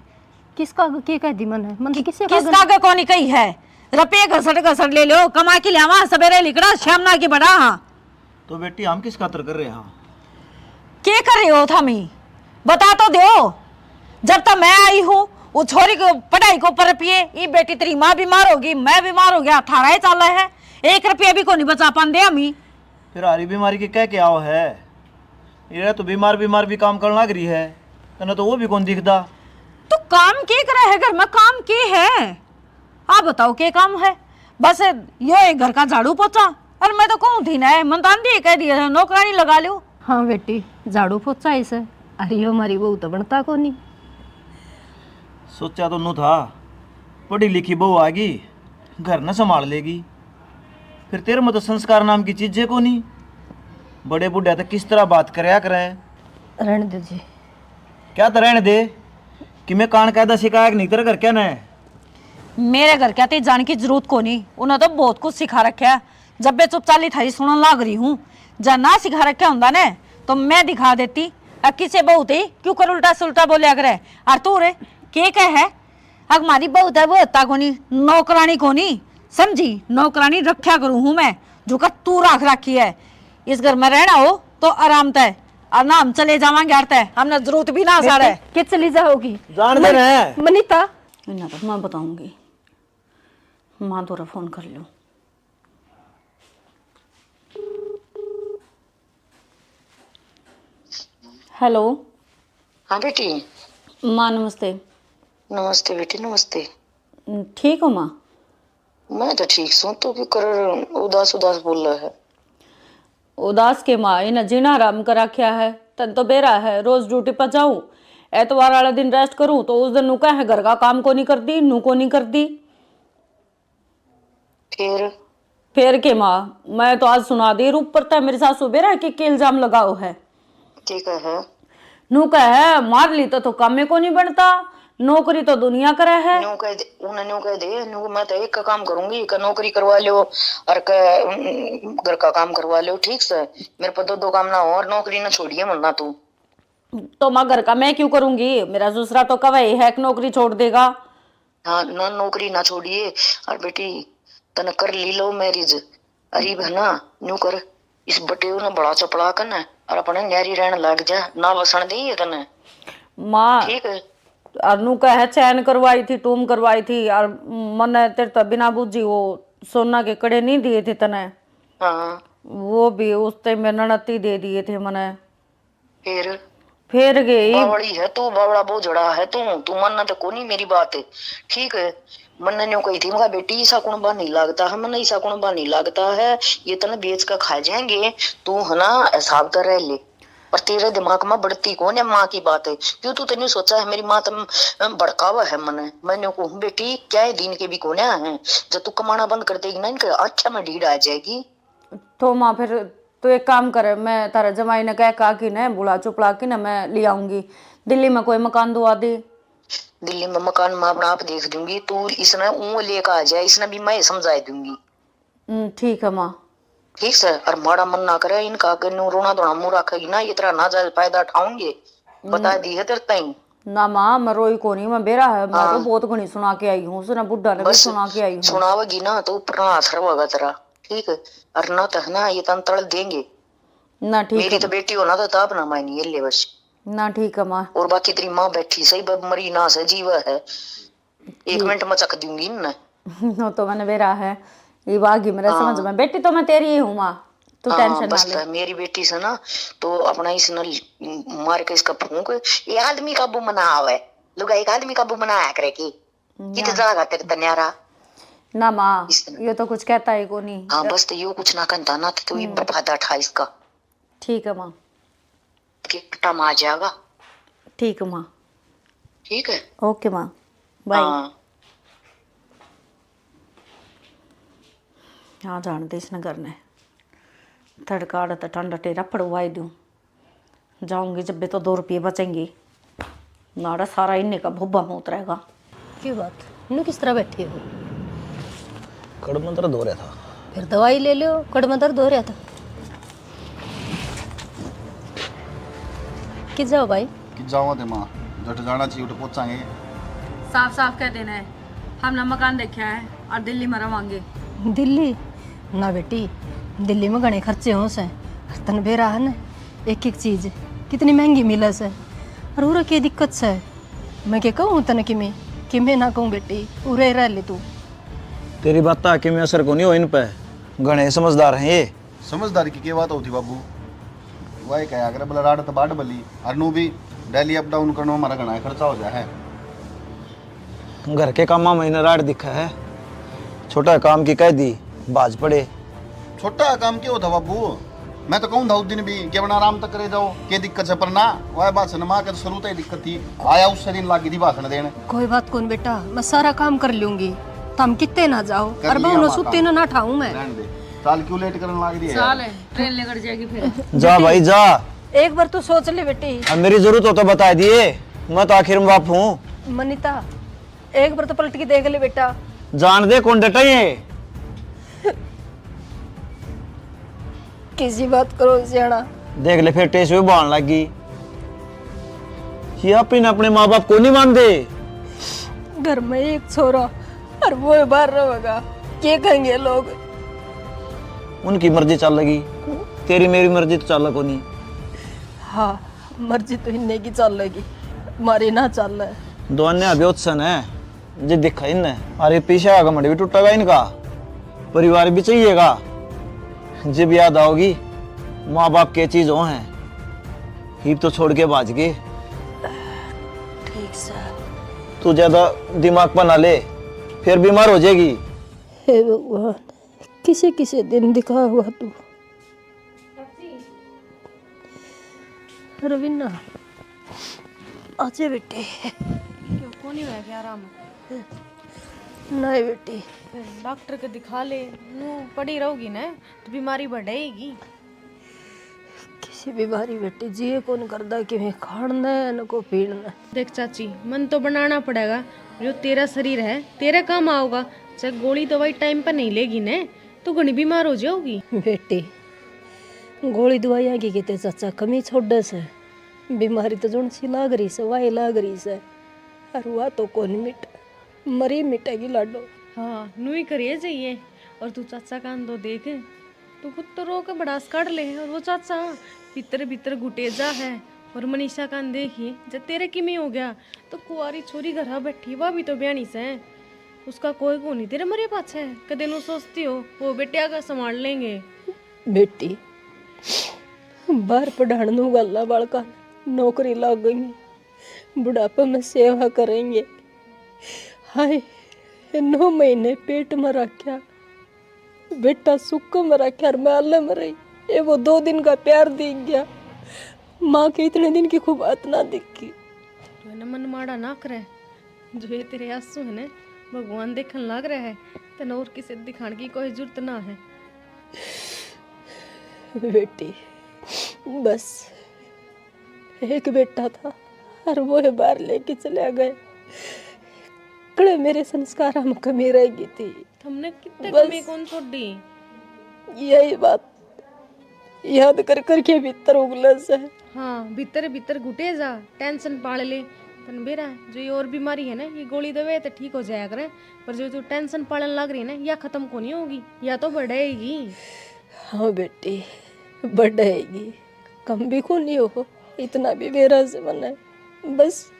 किसका आगे के कह दी मने? मन तो किसी का किसका आगे कोनी कही है? रुपये घसट घसट ले लो, कमा के ल्यावा, सवेरे लिकड़ा, शाम ना की बड़ा। हाँ। तो बेटी, हम किस खातर कर रहे हैं? के कर रहे हो थामी? बता तो दो। जब तक मैं आई हूँ, वो छोरी को पढ़ाई को पर रुपये, ये बेटी तेरी माँ बीमार होगी, मैं बीमार हो गया, थारा ही चाला है, एक रुपया भी कोनी बचा पांदे हमी। फिर हारी बीमारी के कह के आओ है? ये तो बीमार बीमार भी काम करन लाग रही है, तने तो वो भी कौन दिखदा। तो काम के करे है घर में, काम के है? आप बताओ के काम है? बस यो एक घर का झाड़ू पोछा। और मैं तो कहूँ थी ना, मन तो आंधी कह दिया नौकरानी लगा लो। हाँ बेटी, झाड़ू पोछा ही से। अरे यो हमारी बहू तो बनता कोनी। सोचा तो नू था, पढ़ी लिखी बहू आगी, घर न संभाल लेगी। फिर तेरे में तो संस्कार नाम की चीजें को नहीं। बड़े बूढ़े तक किस तरह बात करया करें। रहने दे जी। क्या तो रहने दे कि मैं कान कायदा सिखाया कि नहीं तेरे घर क्या ने? मेरे घर क्या ते जाने की जरूरत को नहीं, उन्हें तो बहुत कुछ सिखा रखा है। जब मैं चुप चाली थारी सुनन लाग रही हूँ, जा ना सिखा रखा होंदा ने तो मैं दिखा देती। आ किसे बहू ते क्यों कर उल्टा सुल्टा बोलिया करे। और तू रे के कह है? अक मारी बहू तै वो होता कोनी, नौकरानी कोनी, समझी? नौकरानी रख्या करूँ हूँ मैं, जो का तू राख राखी है। इस घर में रहना हो तो आराम तै, और ना हम चले जावांगे आर तै, हमने जरूरत भी ना साड़े। के चली जाओगी? जान दे मनीता। इन्ना तो मैं बताऊंगी, माँ दोरा फोन कर लूँ। हेलो। हाँ बेटी। माँ नमस्ते। नमस्ते बेटी, नमस्ते। ठीक हो माँ? मैं तो ठीक सूं, तू क्यों कर उदास उदास बोल रहा है? उदास के माँ, इन्हें जीना हराम कर रखा है। तन तो बेरा है, रोज ड्यूटी पर जाऊं, एतवार वाला दिन रेस्ट करूं तो उस दिन नू कहे घर का काम को नहीं कर दी, नू को नहीं कर दी। फिर? फिर के माँ, मैं तो आज सुना दी ऊपर तक मेरी सासू बेरा के, के इल्जाम लगाओ है। ठीक है। नू कहे, मार ली तो, तो काम में को नहीं बनता, नौकरी तो दुनिया करे है। न्यू कह दे, उन्हें न्यू कह दे, न्यू मैं तो एक का काम करूंगी, का नौकरी करवा लो और का, उम, घर का काम करवा लो, ठीक से? मेरे पर दो दो काम ना हो और नौकरी ना छोड़िए मन्ना तू। तो माँ घर का मैं क्यों करूंगी? मेरा दूसरा तो कवे है कि नौकरी छोड़ देगा। हाँ ना, नौकरी ना छोड़िए। और बेटी, तने कर ली लव मैरिज, अरीब है ना, न्यू कर, इस बटेऊ ने बड़ा चपड़ा कर ने और अपने न्यारी रहन लाग जा, ना बसन दे ये तने। माँ, ठीक है। और नू कहे चैन करवाई थी, टूम करवाई थी, और मने तेरे तो बिना बूझी वो सोना के कड़े नहीं दिए थे तने। हाँ। वो भी उस टाइम में ननद ही दे दिए थे मने। फिर? फिर गई। बावड़ी है तू, बावड़ा बोझड़ा है तू, तू मानना तो कोनी मेरी बात, ठीक है? मन्ने न्यू कही थी, मका बेटी, ईसा कुणबा नहीं लागता है, मन्ने ईसा कुणबा नहीं लागता है, ये तने बेच के खा जाएंगे, तू है ना हिसाब कर रह ले। पर तेरे दिमाग में बढ़ती कौन है माँ की बात है? क्यों तू तन्यू सोचा है मेरी माँ तम भड़कावा है मने? मैं न्यू कहूँ, बेटी, क्या है दिन के भी कोने हैं, जब तू कमाना बंद कर देगी ना, इनके आँखें में ढीढ़ आ जाएगी। तो माँ, फिर तू एक काम कर, मैं तारा जमाई ने कह का कि ने बुला चुपला कि ना मैं ले आऊंगी, दिल्ली में कोई मकान दुआ दे। दिल्ली में मकान मैं अपना आप देख दूंगी, तू इसने ऊँ लेकर आ जाए, इसने भी मैं समझा दूंगी। हम्म, ठीक है माँ। ठीक से, और माड़ा मन ना करे, इनका आगे न्यू रोना धोना मुंह रखेगी ना, ये तेरा नाजायज फायदा उठाऊंगे, बता दी है तेरे ताई। ना माँ, मैं रोई कोनी, मैं बेरा है, मैं तो हाँ। बहुत घणी सुना के आई हूँ, उसने बुड्ढा ने भी बस सुना के आई हूँ। सुनावेगी ना तो ऊपर ना असर होगा तेरा, ठीक है? और ना तो है ना, ये तन तल देंगे। ना ठीक मेरी है। तो बेटी हो ना तो ताप ना मायनी ये ले बस। ना ठीक है माँ। और बाकी तेरी माँ बैठी सही, बब मरी ना से जीवा है, एक मिनट में चक दूंगी इनने। वो तो मैंने बेरा है, ये बागी मेरे समझ हाँ। में। बेटी तो मैं तेरी ही हूँ माँ, तू हाँ, टेंशन ना बस ले। तो मेरी बेटी से ना, तो अपना इसने मार के इसका फूंक, ये आदमी काबू में ना आवे, लुगाई का आदमी काबू में ना आया करे की। कित ना। जागा तेरे तन्यारा? ना माँ, इस तरह। ये तो कुछ कहता ही कोनी। हाँ, बस तो यो कुछ ना कहता ना, तो तू ही हम्म। बफादा ठा इसका। ठीक है माँ। के कट्टा में आ जाएगा। ठीक है माँ। ठीक है। ओके माँ, बाय। हाँ। आ जान दे इसने घर ने। तड़का आड़े तो ठंडा टेरा पड़वाई दूँ। जाऊंगी जब भी तो दो रुपये बचेंगे। नाड़ा सारा इन्ने का भोबा में उतरेगा। की बात, नू किस तरह बैठी हो? कड़ में दर्द हो रहा था। फिर दवाई ले लो, कड़ में दर्द हो रहा था। कि जाओ भाई। कि जाओ ते माँ, जट जाना चाहिए, उठ पहुंचांगे। साफ साफ कह देना है, हमने मकान देखा है और दिल्ली में रवांगे। दिल्ली? ना बेटी, दिल्ली में घणे खर्चे हो से। तन बेरा है ना, एक एक चीज कितनी महंगी मिले से। और उरे के दिक्कत से? मैं के कहूँ तने किमे, किमे ना कहूँ बेटी, उरे रह ले तू। तेरी बात किमे असर को नहीं हो इन पे, घणे समझदार हैं ये। समझदारी की के बात होती बाबू? वही कहा अगर बोला राड तो बाट बली, और नू भी डेली अप डाउन करना हमारा घणा खर्चा हो जाए है। घर के कामा में इन्हें राड दिखा है, छोटा काम की कह दी, भाज पड़े। छोटा काम क्यों था बाबू? मैं तो कहूँ था उस दिन भी कि अपना आराम तक करे जाओ, के दिक्कत है, पर ना, वह भाषण माँ के शुरू तो ही दिक्कत थी, आया उससे दिन लागी थी भाषण देने। कोई बात कौन बेटा, मैं सारा काम कर लूंगी, तुम कितने ना जाओ, कर और लिया बहु माँ सुत्ते काम। ना, ना ठाऊं मैं। रहने दे, चाल क्यों लेट करने लाग रही है चाल यार? है, ट्रेन लेकर जाएगी फिर। जा भाई जा। एक बार तू सोच ले बेटी। अब मेरी जरूरत हो तो बता दिए, मैं तो आखिर में बाप हूँ। मनीता, एक बार तो पलट के देख ले बेटा। जान दे कौन डटा ये। किसी बात करो सियाणा। देख ले फिर टेस भी बहान लग गई। ये आप इन अपने माँ बाप को नहीं मानते। घर में एक छोरा और वो बाहर रहेगा, के कहेंगे लोग? उनकी मर्जी चल लगी, तेरी मेरी मर्जी तो चल कोनी। हाँ, मर्जी तो इन्ने की चल लगी, मारी ना चल। दोन्ने अभी उत्सन है। जे दिखा इनने, अरे पीछे का घमंड भी टूटेगा इनका, परिवार भी चाहिएगा। जब याद आओगी माँ बाप के चीज हो हैं, हिप तो छोड़ के भाज गए। ठीक सर। तू ज्यादा दिमाग पर ना ले, फिर बीमार हो जाएगी। हे भगवान, किसे किसे दिन दिखा हुआ तू। रवीना, आजे बेटे। क्यों, कोनी हुआ क्या आराम? नहीं बेटी। फिर डॉक्टर के दिखा ले, नू पड़ी रहोगी ना तो बीमारी बढ़ेगी। किसी बीमारी बेटी जी कौन करदा, किमें खाण ने न को पीण ने। देख चाची, मन तो बनाना पड़ेगा, जो तेरा शरीर है तेरे काम आओगा। चाहे गोली दवाई टाइम पर नहीं लेगी ने, तो घणी बीमार हो जाओगी। बेटी, गोली दवाइयाँ की किते चाचा कमी छोड़े से? बीमारी तो जोन सी लाग रही से, वाही लाग रही से। अर वा तो कौन मिट, मरी मिटेगी लाडो। हाँ, नू ही करिए जाइए। और तू चाचा कान तो देख, तू खुद तो रो के भड़ास काढ़ ले, और वो चाचा भीतर भीतर घुटे जा है। और मनीषा कान देखिए, जब तेरे किमी हो गया, तो कुंवारी छोरी घरा बैठी, वा भी तो ब्याणी से। उसका कोई कोनी तेरे मरे पाछे। कदे नू सोचती हो, वो बेटिया का संभाल लेंगे। बेटी, बाहर पढ़ाण नू घाला बालका, नौकरी लाग गई, बुढ़ापे में सेवा करेंगे। हाय, नौ महीने पेट में रखा, बेटा सुख में रखा और मैं आले में रही। ये वो दो दिन का प्यार दिख गया, माँ के इतने दिन की खुबात ना दिखी। तू है ना मन माड़ा ना करे, जो ये तेरे आंसू है ना, भगवान देखन लाग रहा है। तने और किसे दिखाने की कोई जरूरत ना है। बेटी, बस एक बेटा था और वो है बाहर लेके चला गया। कड़े मेरे संस्कार में कमी रह गई थी। हमने कितने बस कमी कौन छोड़ी? यही बात याद कर कर के भीतर उगले से। हाँ, भीतर भीतर घुटे जा, टेंशन पाल ले। तन बेरा जो ये और बीमारी है ना, ये गोली देवे तो ठीक हो जाया करे, पर जो तू टेंशन पालन लग रही है ना, या खत्म को नहीं होगी, या तो बढ़ेगी। हाँ बेटी, बढ़ेगी, कम भी को नहीं हो, इतना भी बेरा से मने बस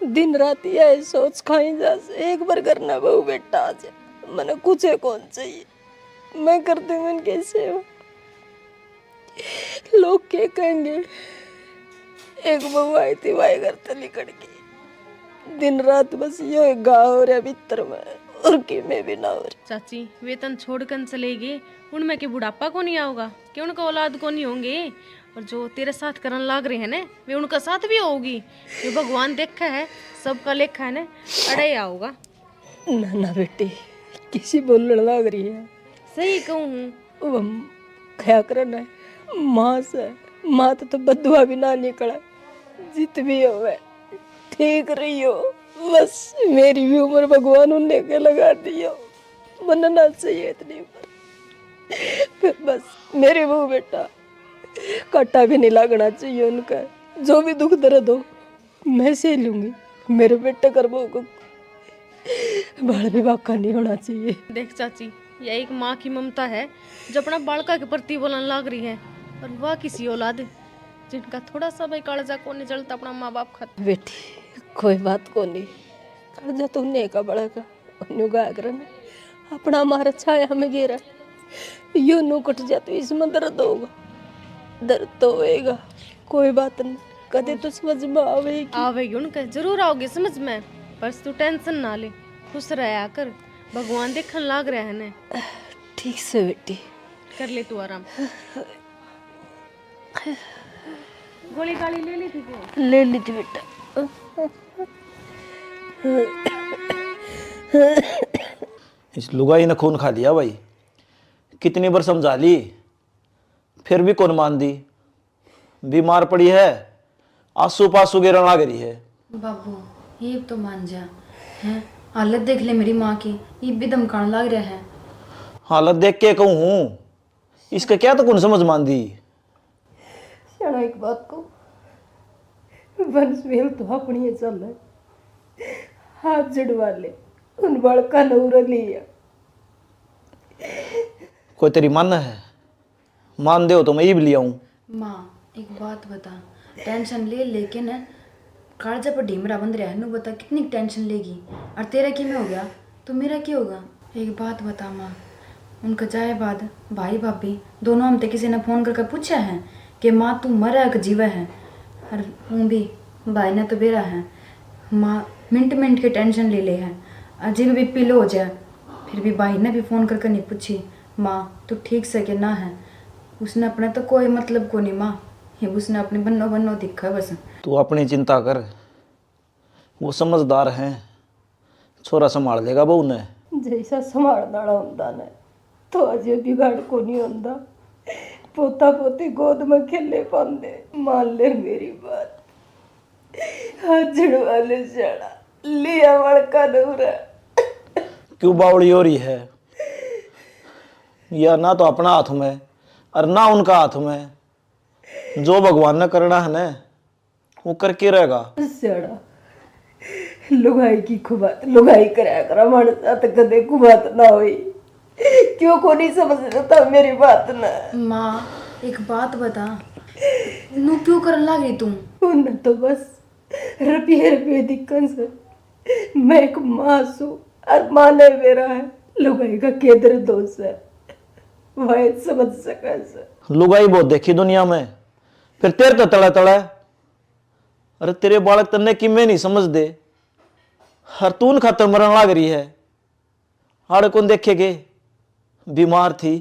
दिन रात यही सोच खाई जा से, एक बार घर ना बहू बेटा आ जाए, मने कुछ कौन चाहिए। मैं करती हूँ इनकी सेवा। लोग क्या कहेंगे? एक बहू आई थी, वाई घर तै लिकड़ गई। दिन रात बस यो एक गाँव हो रहा भीतर में, और किमे भी ना हो रहा। चाची, वे तन छोड़ कन चले गए, उनमें के बुढ़ापा को नहीं आओगा? कि उनका औलाद को नहीं होंगे? और जो तेरे साथ करन लाग रहे हैं ना, वे उनका साथ भी होगी। जो भगवान देखा है, सबका लेखा है ना, अड़े आओगा। ना, ना बेटी, किसी बोलण लाग रही है। सही कहूँ हूँ। वो हम क्या करना है? माँ से, माँ तो, तो बदुआ भी ना निकला। जित भी होवे, ठीक रही हो। बस मेरी भी उम्र भगवान उनने के लगा दियो। मन्ने ना चाहिए इतनी उम्र। बस मेरी बहू बेटा, काटा भी नहीं लागना चाहिए उनका। जो भी दुख दर्द हो, मैं सह लूंगी। मेरे बेटे कर बहू को बाल भी बाका नहीं होना चाहिए। देख चाची, यह एक माँ की ममता है जो अपना बालका के प्रति बोलन लाग रही है, और वह किसी औलाद जिनका थोड़ा सा भी कालजा को नहीं जलता अपना माँ बाप खातिर। बेटी, कोई बात को नहीं, कालजा तो उन्हें का बड़ा का, न्यू गाया करन, अपना मार छाया में गेरा, यो नू कट जा तो इसमें दर्द होगा, दर्द तो होएगा। कोई बात नहीं, कदे तो समझ में आवेगी। आवेगी उनके, जरूर आओगे समझ में, बस तू टेंशन ना ले, खुश रहा कर, भगवान देखन लाग रहा है ने। ठीक से बेटी। कर ले तू आराम। गोली गाली ले ली थी तू? ले ली थी बेटा। इस लुगाई ने खून खा लिया भाई। कितनी बार समझा ली, फिर भी कौन मान दी। बीमार पड़ी है, आंसू पासू गिरन लाग रही है। बाबू, ये तो मान जा, हैं? हालत देख ले मेरी माँ की, ये भी धमकान लाग रहा है। हालत देख के कहूँ हूँ, इसका क्या तो कौन समझ मान दी। स्याणा एक बात को, वंशवेल तो अपनी ही चल है। हाथ जड़वा ले, उन बालका ने उरे लिया। कोई तेरी मन है? मान दे हो तो मैं इब ले आऊं। माँ, एक बात बता, टेंशन ले लेके न कालजा पर ढीमरा बंध रहा है, नु बता कितनी टेंशन लेगी? और तेरा की में हो गया, तो मेरा की होगा? एक बात बता माँ, उनका जाए बाद भाई भाभी दोनों हम ते किसी ने फोन करके पूछा है कि माँ तू मरा है कि जीवा है? और ऊँ भी भाई ने तो बेरा है, माँ मिनट मिनट के टेंशन ले ले है, और जब बीपी लो हो जाए फिर भी भाई ने भी फोन करके नहीं पूछी माँ तू ठीक से कि ना है। उसने अपने तो कोई मतलब को नहीं माँ, ये उसने अपने बन्नो बन्नो दिखा बस। तू अपनी चिंता कर, वो समझदार है, छोरा संभाल लेगा बहू ने। जैसा संभालने वाला होंदा ने, तो अजय बिगाड़ को नहीं होंदा। पोता पोती गोद में खेले पांदे। मान ले मेरी बात, हाथ जड़वा ले स्याणा, लिया बालका ने उरे। क्यों बावली हो रही है? या ना तो अपना हाथ में और ना उनका हाथ में। जो भगवान ने करना है ना, वो करके रहेगा। स्याणा, लुगाई की खुबात लुगाई करया करा, माणस साथ कदे खुबात ना हुई। क्यों को नहीं समझता मेरी बात ना? माँ, एक बात बता, नू क्यों करन लाग रही तू? उन्हें तो बस रुपये रुपये दिखन से। मैं एक माँ सू और माँ ने मेरा है, लुगाई का केदर दोष है, वह समझ सके से। लुगाई बहुत देखी दुनिया में, फिर तेरे तो तले तले। अरे तेरे बालक तन्ने किमे नहीं समझदे, हर तू उन खातर मरण लाग रही है। हाड़ कौन देखेगे? बीमार थी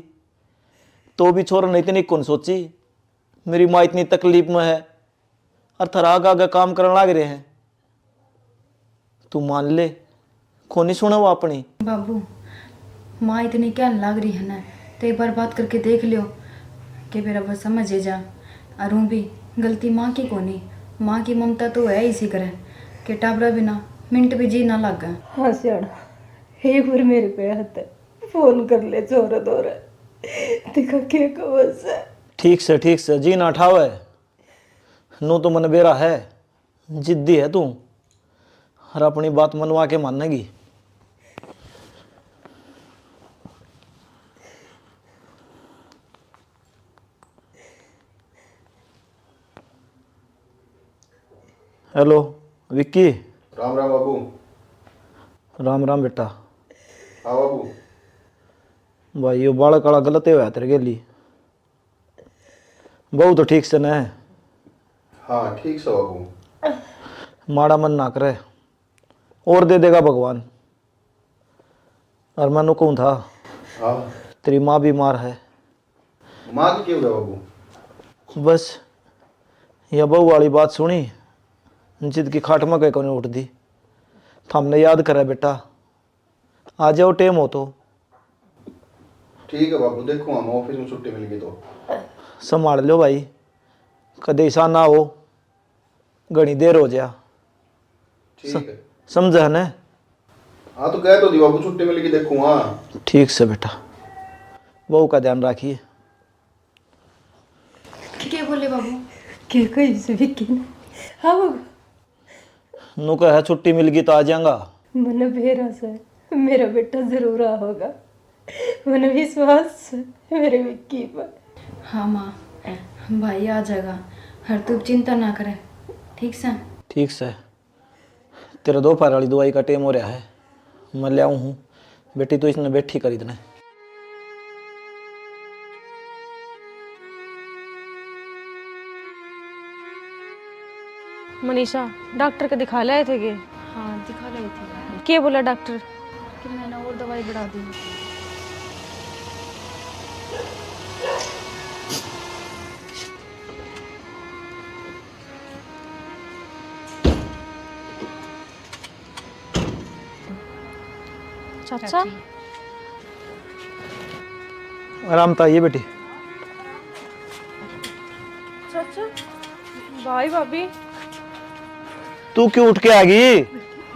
तो भी छोरा ने इतनी कौन सोची, मेरी माँ इतनी तकलीफ में है और थारा आगे आगे काम करने लाग रहे हैं। तू मान ले, कोनी सुने वो अपनी। बाबू, माँ इतनी कहने लाग रही है ना, तो एक बार बात करके देख लियो कि मेरा बस समझ ही जा। और ऊँ भी गलती माँ की कोनी, माँ की ममता तो है इसी करे कि टाबरा बिना मिनट भी जी ना लागे। हाँ सियाणा, एक बार मेरे पे हाथ फोन कर ले छोरा दौरे, देखा के कहे से। ठीक से, ठीक से, जी ना ठावे। नू तो मन बेरा है, जिद्दी है तू, और अपनी बात मनवा के मानेगी। हेलो विक्की। राम राम बाबू। राम राम बेटा। हाँ बाबू। भाई, यो बालक आला गलत ही होया तेरे गेली। बहू तो ठीक से न? हाँ, ठीक से बाबू। माड़ा मन ना करे, और दे देगा भगवान। और मैं नू कहूँ था, हाँ। तेरी माँ बीमार है। माँ की क्या हो गया बाबू? बस, या बहू वाली बात सुनी, जिद की खाट में कहीं कोनी उठदी। थामने याद करे बेटा, आ जाओ, टेम हो तो। ठीक है बाबू, देखूँ हम, ऑफिस में छुट्टी मिल गई तो। संभाल लो भाई, कदे ऐसा ना हो, घणी देर हो जा। ठीक है। समझा है ना? हाँ, तो कह तो दी बाबू, छुट्टी मिल गई, देखूँ, हाँ। ठीक से बेटा, बहू का ध्यान रखिए। के बोले बाबू? के कही से विक्की ने? हाँ बाबू। नू कहे छुट्टी मिल गई तो आ जाऊंगा। मने बेरा से मेरा बेटा जरूर आओगा, मने विश्वास से मेरे विक्की पर। हाँ माँ, भाई आ जाएगा, हर तू चिंता ना करे, ठीक से? ठीक से। तेरा दोपहर वाली दवाई का टेम हो रहा है, मैं ले आऊँ हूँ। बेटी, तू इसने बैठी कर इतने। मनीषा, डॉक्टर के दिखा लाए थे के? हाँ, दिखा लाए थे। के बोला डॉक्टर? कि मैंने और दवाई बढ़ा दी। चाचा? चाची। आराम तो आइए बेटी। चाचा, भाई भाभी। तू क्यों उठ के आ गई?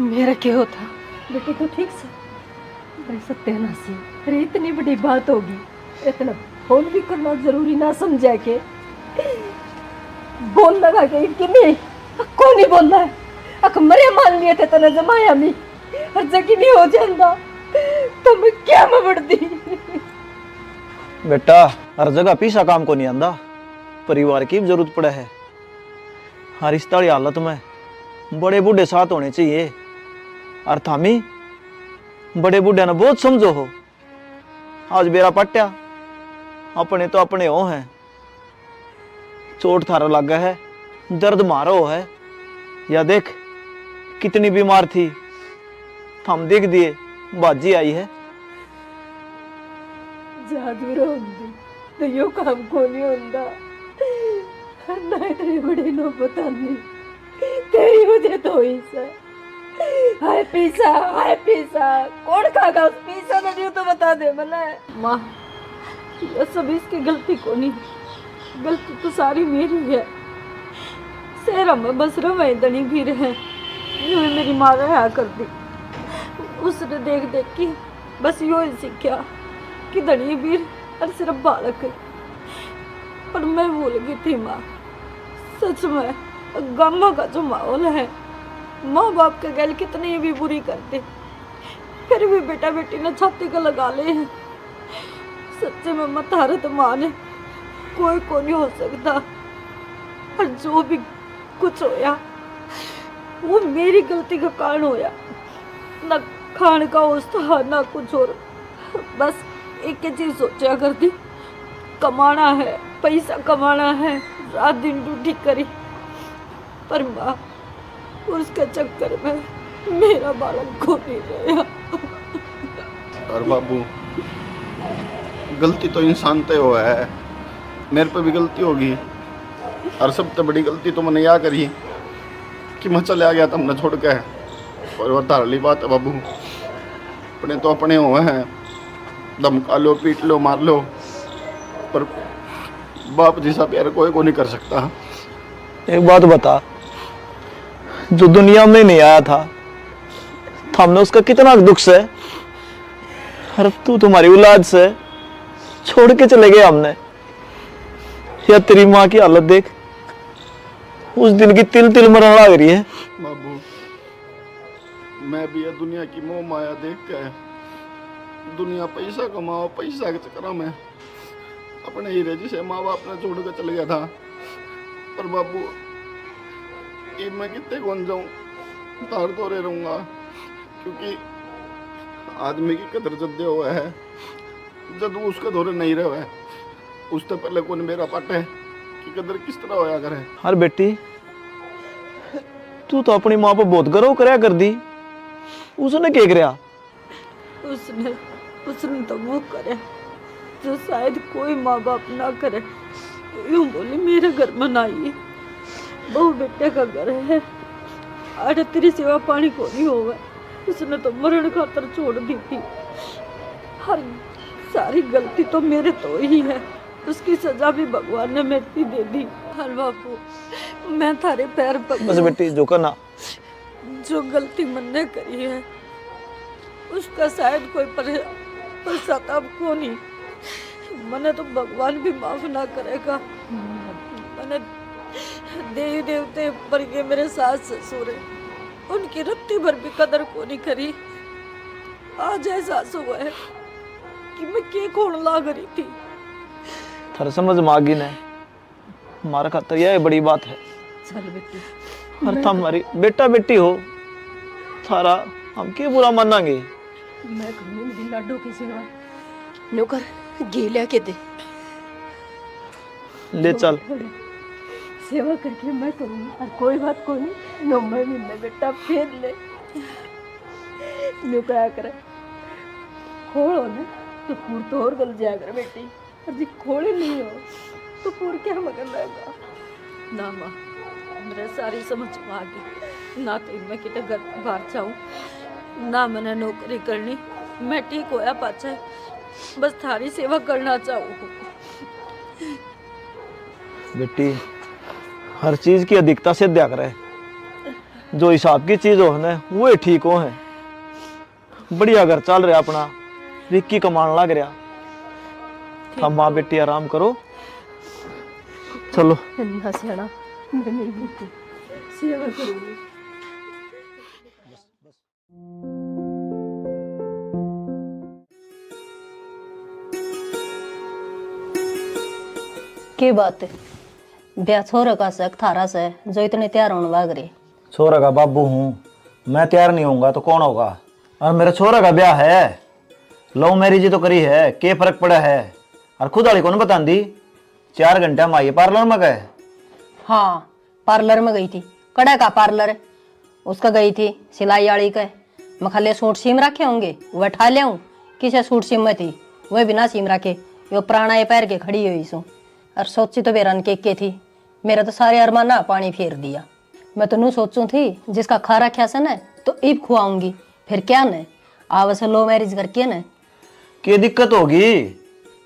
मेरा क्या होता बेटी, तू ठीक से? अरे सत्यानाशी, अरे इतनी बड़ी बात होगी, इतना फोन भी करना जरूरी ना समझा के? बोल लगा के कि नहीं, कोनी बोलना है। अक मरे मान लिए थे तने जमाया मी, और जगी नहीं हो जांदा, तो मैं क्या में बढ़ती? बेटा, हर जगह पीसा काम को नहीं आंदा, परिवार की भी जरूरत पड़े है। हर इस ताली हालत में बड़े बूढ़े साथ होने चाहिए। और थामी बड़े बूढ़े ने बहुत समझो हो। आज बेरा पट्या, अपने तो अपने हो हैं। चोट थारा लागे है, दर्द मारो है। या देख, कितनी बीमार थी, थम देख दिए, बाजी आई है। जा दूर होंदी, तो यो काम को नहीं होंदा। ना इतनी बड़ी नौबत आंदी, तेरी वजह तो हुई से। हाय पीसा, हाय पीसा, कौन खागा उस पीसा ने, न्यू तो बता दे मने। माँ, ये सब इसकी गलती कोनी, गलती तो सारी मेरी है। शहर में बस रहे धनी भी रहे, न्यू ही मेरी माँ रहा कर दी। उसने देख देख के बस यो ही सीख्या कि धनी वीर और सिर्फ बालक है। पर मैं भूल गई थी माँ, सच में गामा का जो माहौल है, माँ बाप के गैल कितनी भी बुरी करते, फिर भी बेटा बेटी ने छाती का लगा ले। सच्चे में मैं थारे तो माँ ने कोई को नहीं हो सकता। और जो भी कुछ होया, वो मेरी गलती का कारण होया। ना खान का होश था, ना कुछ और। बस एक ही चीज सोचा करती, कमाना है, पैसा कमाना है, रात दिन ड्यूटी करी। पर माँ, उसके चक्कर में मेरा बालक खो नहीं रहा। और बाबू, गलती तो इंसान ते हुआ है, मेरे पे भी गलती होगी। और सबसे बड़ी गलती तो मैंने या करी कि मैं चला गया था हमने छोड़ के। और वो धारली बात है बाबू, अपने तो अपने हुए हैं, धमका लो, पीट लो, मार लो, पर बाप जैसा प्यार कोई को नहीं कर सकता। एक बात बता, जो दुनिया में नहीं आया था, तो हमने उसका कितना दुख से, और तू तुम्हारी औलाद से छोड़ के चले गए हमने। या तेरी माँ की हालत देख, उस दिन की तिल तिल मरने लग रही है। बाबू, मैं भी ये दुनिया की मोह माया देख के, दुनिया पैसा कमाओ, पैसा के चक्कर में अपने हीरे जिसे माँ बाप ने छोड़ के चले गया था। पर बाबू, इब मैं कितने कौन जाऊँ, तार तो रे रहूँगा, क्योंकि आदमी की कदर जद्दे हुआ है जद वो उसके धोरे नहीं रहे, उससे पहले कौन मेरा पाटे कि कदर किस तरह होया करे। अरे बेटी, तू तो अपनी माँ पे बहुत गर्व करया कर दी, उसने के करया? उसने, उसने तो वो करे जो शायद कोई माँ बाप ना करे। यूं बोली, मेरे घर में ना आई, बहू बेटे का घर है, आड़े तेरी सेवा पानी को नहीं होगा। उसने तो मरण खातर छोड़ दी थी। हर सारी गलती तो मेरे तो ही है, उसकी सजा भी भगवान ने मेरे पे दे दी। हर बापू, मैं थारे पैर पकड़ूं। बस बेटी, झुका ना। जो गलती मन्ने करी है, उसका शायद कोई पर-, पश्चाताप को नहीं। मने तो भगवान भी माफ ना करेगा। मने देवी देवते पर के मेरे सास ससुर है, उनकी रत्ती भर भी कदर को नहीं करी। आज एहसास हुआ है कि मैं के खोण लाग रही थी। थारे समझ में आ गई ने, मारे खातर यह बड़ी बात है। चल बेटी, और मैं थाम तो हमारी बेटा बेटी हो, थारा हम के बुरा मानांगे? मैं करूँगी मेरी लाडो की सेवा। नौकर, घी लिया के दे। ले चल। सेवा करके मैं करूँगी, और कोई बात को नहीं, नौवे महीने बेटा फेर ले। न्यू कहा करे, खोल हो ना, तो फूल तो और गल जाया करे बेटी, और जी खोल ही नहीं हो, तो फूल क्या मगन रहेगा? ना माँ, मेरे सारी समझ में आ गई। ना तो मैं किते घर बाहर जाऊँ, ना मैंने नौकरी करनी। मैं ठीक होया पाछे बस थारी सेवा करना चाहूँ। बेटी, हर चीज की अधिकता से द्या करे। जो हिसाब की चीज हो ना, वो ही ठीक हो है। बढ़िया घर चल रहा अपना, विक्की कमान लग रहा। ठीक। हम माँ बेटी आराम करो, चलो। ना सियाणा, मैं नहीं बेटी सेवा करूंगी। के बात है? ब्याह छोरे का से थारा से जो इतने तैयार होने लाग रहे? छोरा का बाबू हूँ, मैं तैयार नहीं होऊंगा तो कौन होगा? और मेरे छोरा का ब्याह है, लव मैरिज तो करी है, के फर्क पड़ा है? और खुद वाली कौन बतांदी? चार घंटा में आई पार्लर में गए। हाँ, पार्लर में गई थी। कड़े का पार्लर? उसका गई थी सिलाई आली के। मैं खाली सूट सीम रखे होंगे, वह ठा ल्याऊं। किसे सूट सीम में थी, वह भी ना सीम रखे। यो पुराना ये पैर के खड़ी हुई सूं। और सोची तो बेरन के, के थी, मेरा तो सारे अरमाना पानी फेर दिया। मैं तो नू सोचूं थी, जिसका खा रख्या से न, तो इब खुआऊंगी। फिर क्या न, आवे से लव मैरिज करके न। के दिक्कत होगी?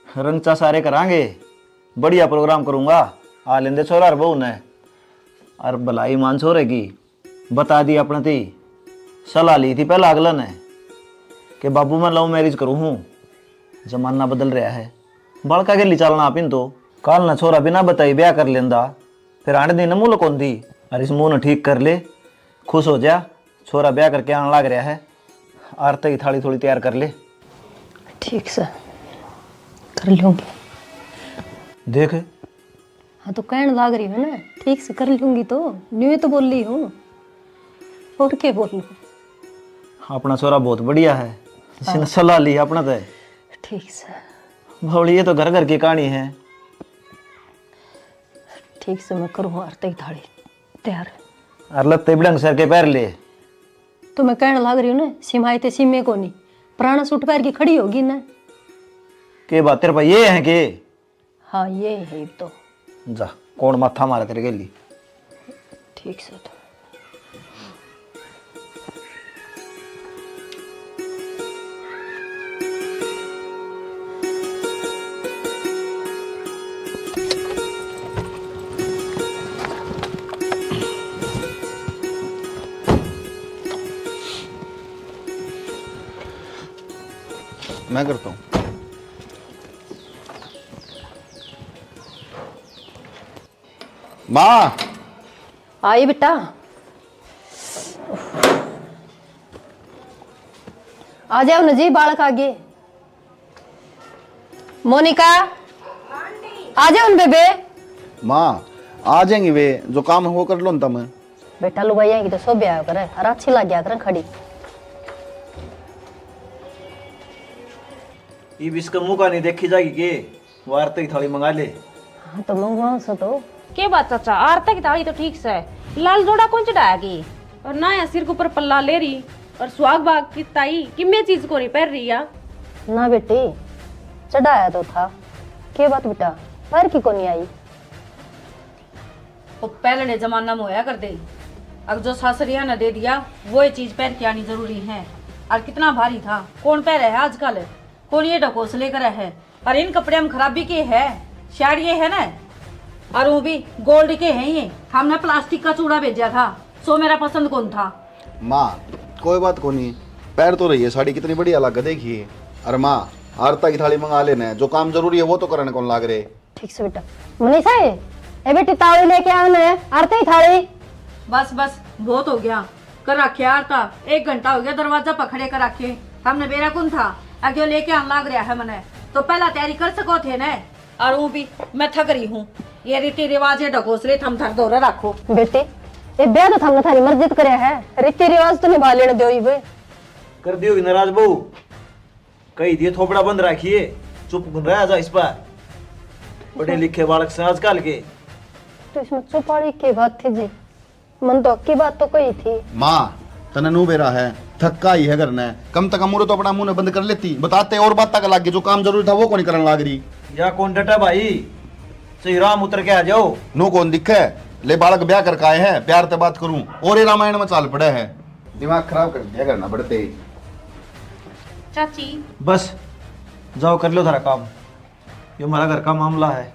रंगचा सारे करांगे, बढ़िया प्रोग्राम करूंगा। आ लेंदे छोरा और बहू ने। और भलाई मान छोरे की बता दी, अपने ती सलाह ली थी पहला अगला ने कि बाबू मैं लव मैरिज करूँ हूँ। जमाना बदल रहा है, बालका के लिए चलना आप इन तो। काल ना छोरा बिना बताई ब्याह कर लेंदा, फिर आने दिन मुँह लुकाउंदी। अरे इस मुँह ने ठीक कर ले, खुश हो जा, छोरा ब्याह करके आने लाग रहा है। आरती की थाली थोड़ी तैयार कर ले। ठीक से कर लूंगी। देख। हाँ तो कहन लाग रही हूँ ना, ठीक से कर लूंगी तो, न्यू ही तो बोल रही हूँ, और क्या बोलूँ? अपना छोरा बहुत बढ़िया है, जिसने हाँ। सलाह ली अपना तो। ठीक से। बावली, ये तो घर घर की कहानी है। ठीक से मैं करूँ आरती की थाली तैयार। अरे लत्ते भी ढंग से के पहर ले। तो मैं कहने लाग रही हूँ ना, सिमाई ते सीमे को नहीं, पुराना सूट पहन के खड़ी होगी ना। के बात तेरे पास ये है के? हाँ, ये है तो। जा, कौन माथा मारे तेरे गेली? ठीक से तो। मैं करता हूँ। माँ। आई बेटा, आ जाओ ना जी, बालक आगे। मोनिका, आ जाओ ना बेबे। माँ, आ जाएंगी वे, जो काम है वो कर लो ना तुम। बेटा, लुगाइयां की तो शोभा आया करे और अच्छी लग गया करे खड़ी। इब इसका मुंह का नहीं देखी जाएगी के? वो आरती की थाली मंगा ले। हाँ, तो मंगवाओ सो तो। के बात चाचा, आरती की थाली तो ठीक से, लाल जोड़ा कौन चढ़ाया की? और ना या सिर के ऊपर पल्ला ले रही, और सुहाग बाग की ताई किम्मे चीज को नहीं पहन रही या? ना बेटी, चढ़ाया तो था। के बात बेटा, पर की कोनी आई? वो पहले जमाना में होया करते, अब जो सासरिया ने दे दिया, वो ये चीज पहन के आनी जरूरी है। और कितना भारी था, कौन पहरे है आजकल? कौन ये ढकोसले करे है? और इन कपड़े में खराबी के है? साड़िए है ना, और वो भी गोल्ड के हैं ये। हमने प्लास्टिक का चूड़ा भेजा था, सो मेरा पसंद कौन था। माँ, कोई बात कोनी, पहर तो रही है साड़ी, कितनी बढ़िया लग, देखिए। अरे माँ, आरता की थाली मंगा लेने, जो काम जरूरी है वो तो करने कौन लाग रहे। ठीक से बेटा। मनीषा, ए बेटी, ताली लेके आओ ना, आरती की थाली। बस बस, बहुत हो गया, कर रखे आरता। एक घंटा हो गया दरवाजा पर खड़े कर रखे, हमने बेरा कौन था? अगे लेके आन लाग रहा है मने, तो पहला तैयारी कर सको थे ने। और वो भी मैं थक रही हूँ, ये रीति रिवाज, ये ढकोसले थम थर धोरे रखो। बेटी, ये ब्याह तो थमने थारी मर्जी तो करया है, रीति रिवाज तो निभा लेने दो ही वे। कर दी होगी नाराज बहू, कही दिए थोपड़ा बंद रखिए, चुप गुन रहा जा इस पर। पढ़े लिखे बालक से आजकल के। तो इसमें चुप वाली के बात थी जी? मन तो हक की बात तो कही थी। माँ, तने नू बेरा है, थक्का ही है घर ने। कम से कम उरे तो अपना मुंह ने बंद कर लेती, बताते और बात तक लाग गई, जो काम जरूरी था वो कोनी करन लाग रही। या कौन डटा भाई? सही राम उतर के आ जाओ। नू कौन दिखे? ले बालक ब्याह करके आए हैं, प्यार ते बात करूं और ये रामायण में चाल पड़े है। दिमाग खराब कर दिया करना पड़ते ही। चाची। बस, जाओ कर लो थारा काम, ये हमारा घर का मामला है।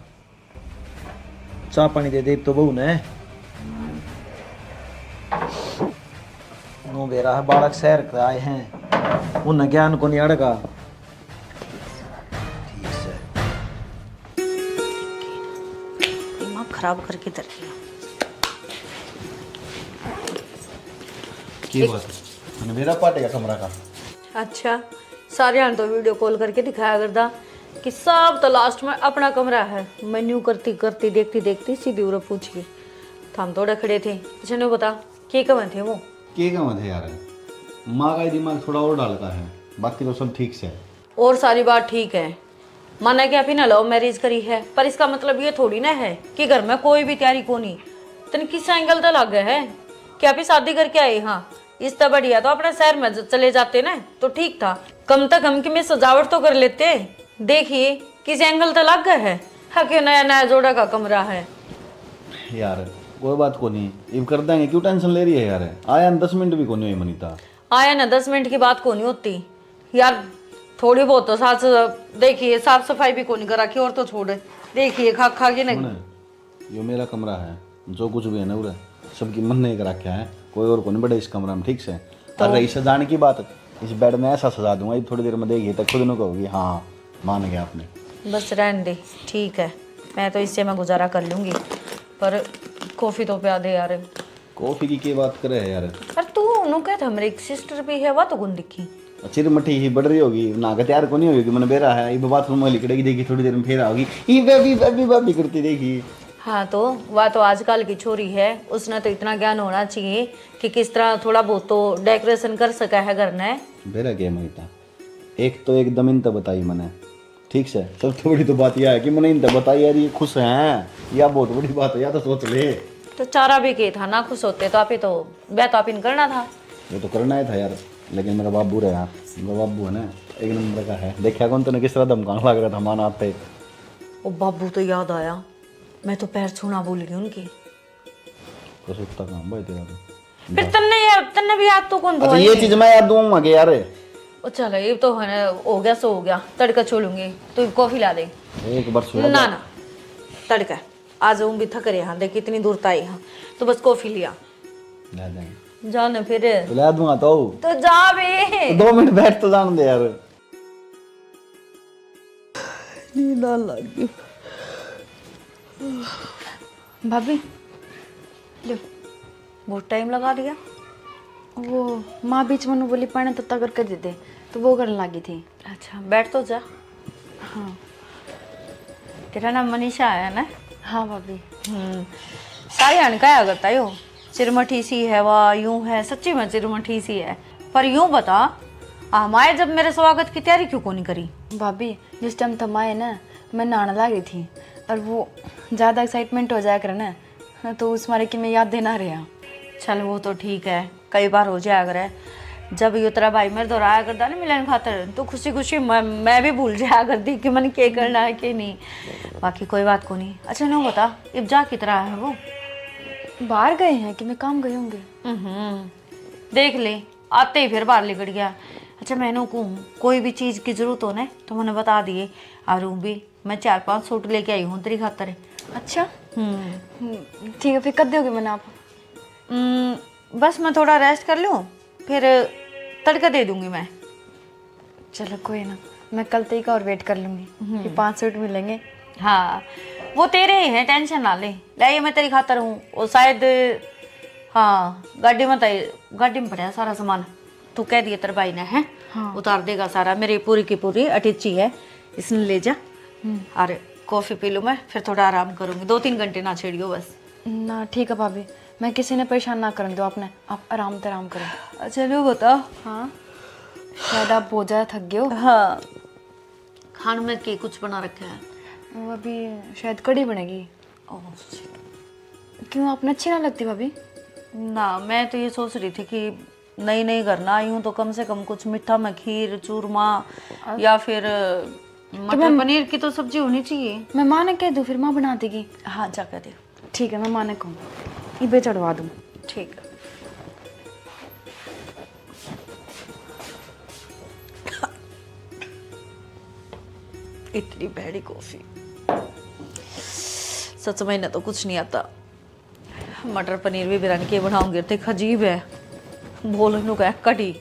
चाह पानी दे दे तो बहू ने। नू बेरा है, बालक शहर के आए हैं, उन्हें ज्ञान को नहीं अड़गा। ठीक से। दिमाग खराब करके धर दिया। की बात? मैंने मेरा पाटे का कमरा का। अच्छा, सारे हाण तो वीडियो कॉल करके दिखाया करदा कि सब तो लास्ट में अपना कमरा है। मैं न्यू करती करती, देखती देखती सीधी उरे पहुंच गई। थाम थोड़ा खड़े थे, अच्छा न्यू बता, के कहें थे वो? के कहें थे यार, माँ का ही दिमाग थोड़ा और डालता है, बाकी तो सब ठीक से है। और सारी बात ठीक है, माना कि आपी ने लव मैरिज करी है, पर इसका मतलब ये थोड़ी ना है कि घर में कोई भी तैयारी कोनी। तन किस एंगल तै लागे है कि आपी शादी करके आए? हाँ, इससे बढ़िया तो अपने शहर में ज-, चले जाते ना तो ठीक था, कम से कम कि मैं सजावट तो कर लेते। देखिए किस एंगल तै लागे है, हाँ, क्यों नया नया जोड़ा का कमरा है। यार कोई बात को नहीं, इब कर देंगे, क्यों टेंशन ले रही है यार? आया न दस मिनट भी कोनी हुई मनीता। आया ना दस मिनट की बात कोनी होती यार, थोड़ी बहुत तो सास, देखिए साफ सफाई भी कोनी कर रखी, और तो छोड़, देखिए खा खा के नहीं। सुन, यो मेरा कमरा है, जो कुछ भी है ना उरे, सबकी मन्ने कर रखा है, कोई और कोनी बैठे इस कमरा में, ठीक से? तो और रही सजाने की बात, इस बेड में ऐसा सजा दूंगा, ये थोड़ी देर में देखिए तो खुद नु कहोगी, हाँ, मान गया आपने। बस रहने दे, ठीक है, मैं तो इससे मैं गुजारा कर लूंगी, पर कॉफी तो प्या दे यार। कॉफी की के बात करे है यार? अरे तू नु कह था, मेरी एक सिस्टर भी है, वह तो कौन दिखी? चिर मठी ही बढ़ रही होगी, ना के तैयार को नहीं होगी, मैंने बेरा है, इब बाथरूम में लिकड़ेगी, देखी थोड़ी देर में फिर आओगी, ई बेबी, बेबी, बेबी करती देखी। हाँ, तो वह तो आजकल की छोरी है, उसने तो इतना ज्ञान होना चाहिए कि किस तरह थोड़ा बहुत तो डेकोरेशन कर सका है घर ने। बेरा क्या मनीता, एक तो एकदम इन तो बताई मैंने, ठीक से, सबसे बड़ी तो बात यह है कि मैंने इन तो बताई यार, ये खुश हैं, या बहुत बड़ी बात है, या तो सोच ले। तो चारा भी के था, ना खुश होते तो आप ही तो, ब्याह तो आप ही ने करना था। ये तो करना ही था यार, लेकिन मेरा बाबू रहा, वो बाबू है ना, एक नंबर का है। देखा कौन तूने किस तरह धमकाने लग रहा था माना आते। ओ बाबू तो याद आया, मैं तो पैर छूना भूल गई उनकी। कसुत्ता काम भाई तेरा तो। फिर तन्ने यार, तन्ने भी याद तो कौन अच्छा, ये चीज मैं याद दूंगा कि यार। ओ चल, ये तो है ना, हो गया सो हो गया, तड़का छोलूंगी, तू कॉफी ला दे। एक बार सुना ना ना, तड़का आज हूँ भी थक रहे हाँ, देख कितनी दूर ताई हाँ, तो बस कॉफी लिया। ला देंगे। जा ना फिर। तो ला दूंगा तो। तो जा बे। तो दो मिनट बैठ तो जान दे यार। नींद आ लग गई। भाभी, लो, बहुत टाइम लगा दिया। वो माँ बीच में बोली, पानी तत्ता करके दे दे, तो वो करने लगी थी। अच्छा, बैठ तो जा। हाँ। तेरा नाम मनीषा है ना? हाँ भाभी। हम्म। सारे हन कहा करता यो, चिरमठी सी है वा, यूं है, सच्ची में चिरमठी सी है। पर यूं बता, हमारे जब मेरे स्वागत की तैयारी क्यों कोनी करी? भाभी, जिस टाइम थम आए ना, मैं नहाने लाग रही थी, और वो ज़्यादा एक्साइटमेंट हो जाया करे ना, तो उस मारे कि मैं याद देना रहा। चल, वो तो ठीक है, कई बार हो जाया करे। जब यो तेरा भाई मेरे दौरा आया करता ना मिलन खातर, तो खुशी खुशी मैं, मैं भी भूल जाया करती कि मन के करना है कि नहीं। बाकी कोई बात को नहीं। अच्छा, नो बता, इब जा कितरा है वो? बाहर गए हैं कि मैं काम गए होंगे। हम्म, देख ले, आते ही फिर बाहर लिकड़ गया। अच्छा, मैंने कहूँ, कोई भी चीज़ की जरूरत हो ना, तो मैंने बता दिए। और ऊँ भी मैं चार पांच सूट लेके आई हूँ तेरी खातर। अच्छा। हम्म। हम्म, ठीक है, फिर कब दोगे मैंने आप? हम्म, बस मैं थोड़ा रेस्ट कर लूँ, फिर तड़का दे दूंगी मैं। चलो कोई ना, मैं कल तक का और वेट कर लूंगी। हम्म। ये पांच सूट मिलेंगे। हाँ, वो तेरे ही हैं, टेंशन ना ले। ले, ये मैं तेरी खातर हूँ। वो शायद, हाँ, गाड़ी में तो, गाड़ी में पड़ा है सारा सामान। तू कह दिए तेरे भाई ने, हैं? हाँ। उतार देगा सारा। मेरी पूरी की पूरी अटैची है, इसने ले जा। हम्म। और कॉफी पी लूँ मैं, फिर थोड़ा आराम करूँगी। दो तीन घंटे ना छेड़ियो बस। ना, ठीक है भाभी, मैं किसी ने परेशान ना करने दो आपने, आप आराम तो आराम करो। अच्छा, लो बता। हाँ, शायद आप बहुत ज़्यादा थक गए हो। हाँ, खान में के कुछ बना रखा है? वो अभी शायद कड़ी बनेगी। ओह, shit। क्यों, आपने अच्छी ना लगती भाभी? ना, मैं तो ये सोच रही थी कि नई नई घर ना आई हूँ, तो कम से कम कुछ मीठा में खीर, चूरमा या फिर मटर पनीर की तो सब्जी होनी चाहिए। मैं माँ ने कह दूँ, फिर माँ बना देगी। हाँ, जा कह दे। ठीक है, मैं माँ ने कहूँ, इबे चढ़वा दूँ। ठीक है। इतनी भैड़ी कॉफी। सच में इन्हें तो कुछ नहीं आता। मटर पनीर भी बिरन के बनाऊंगी, ते अजीब है। बोल इन्हों का कड़ी।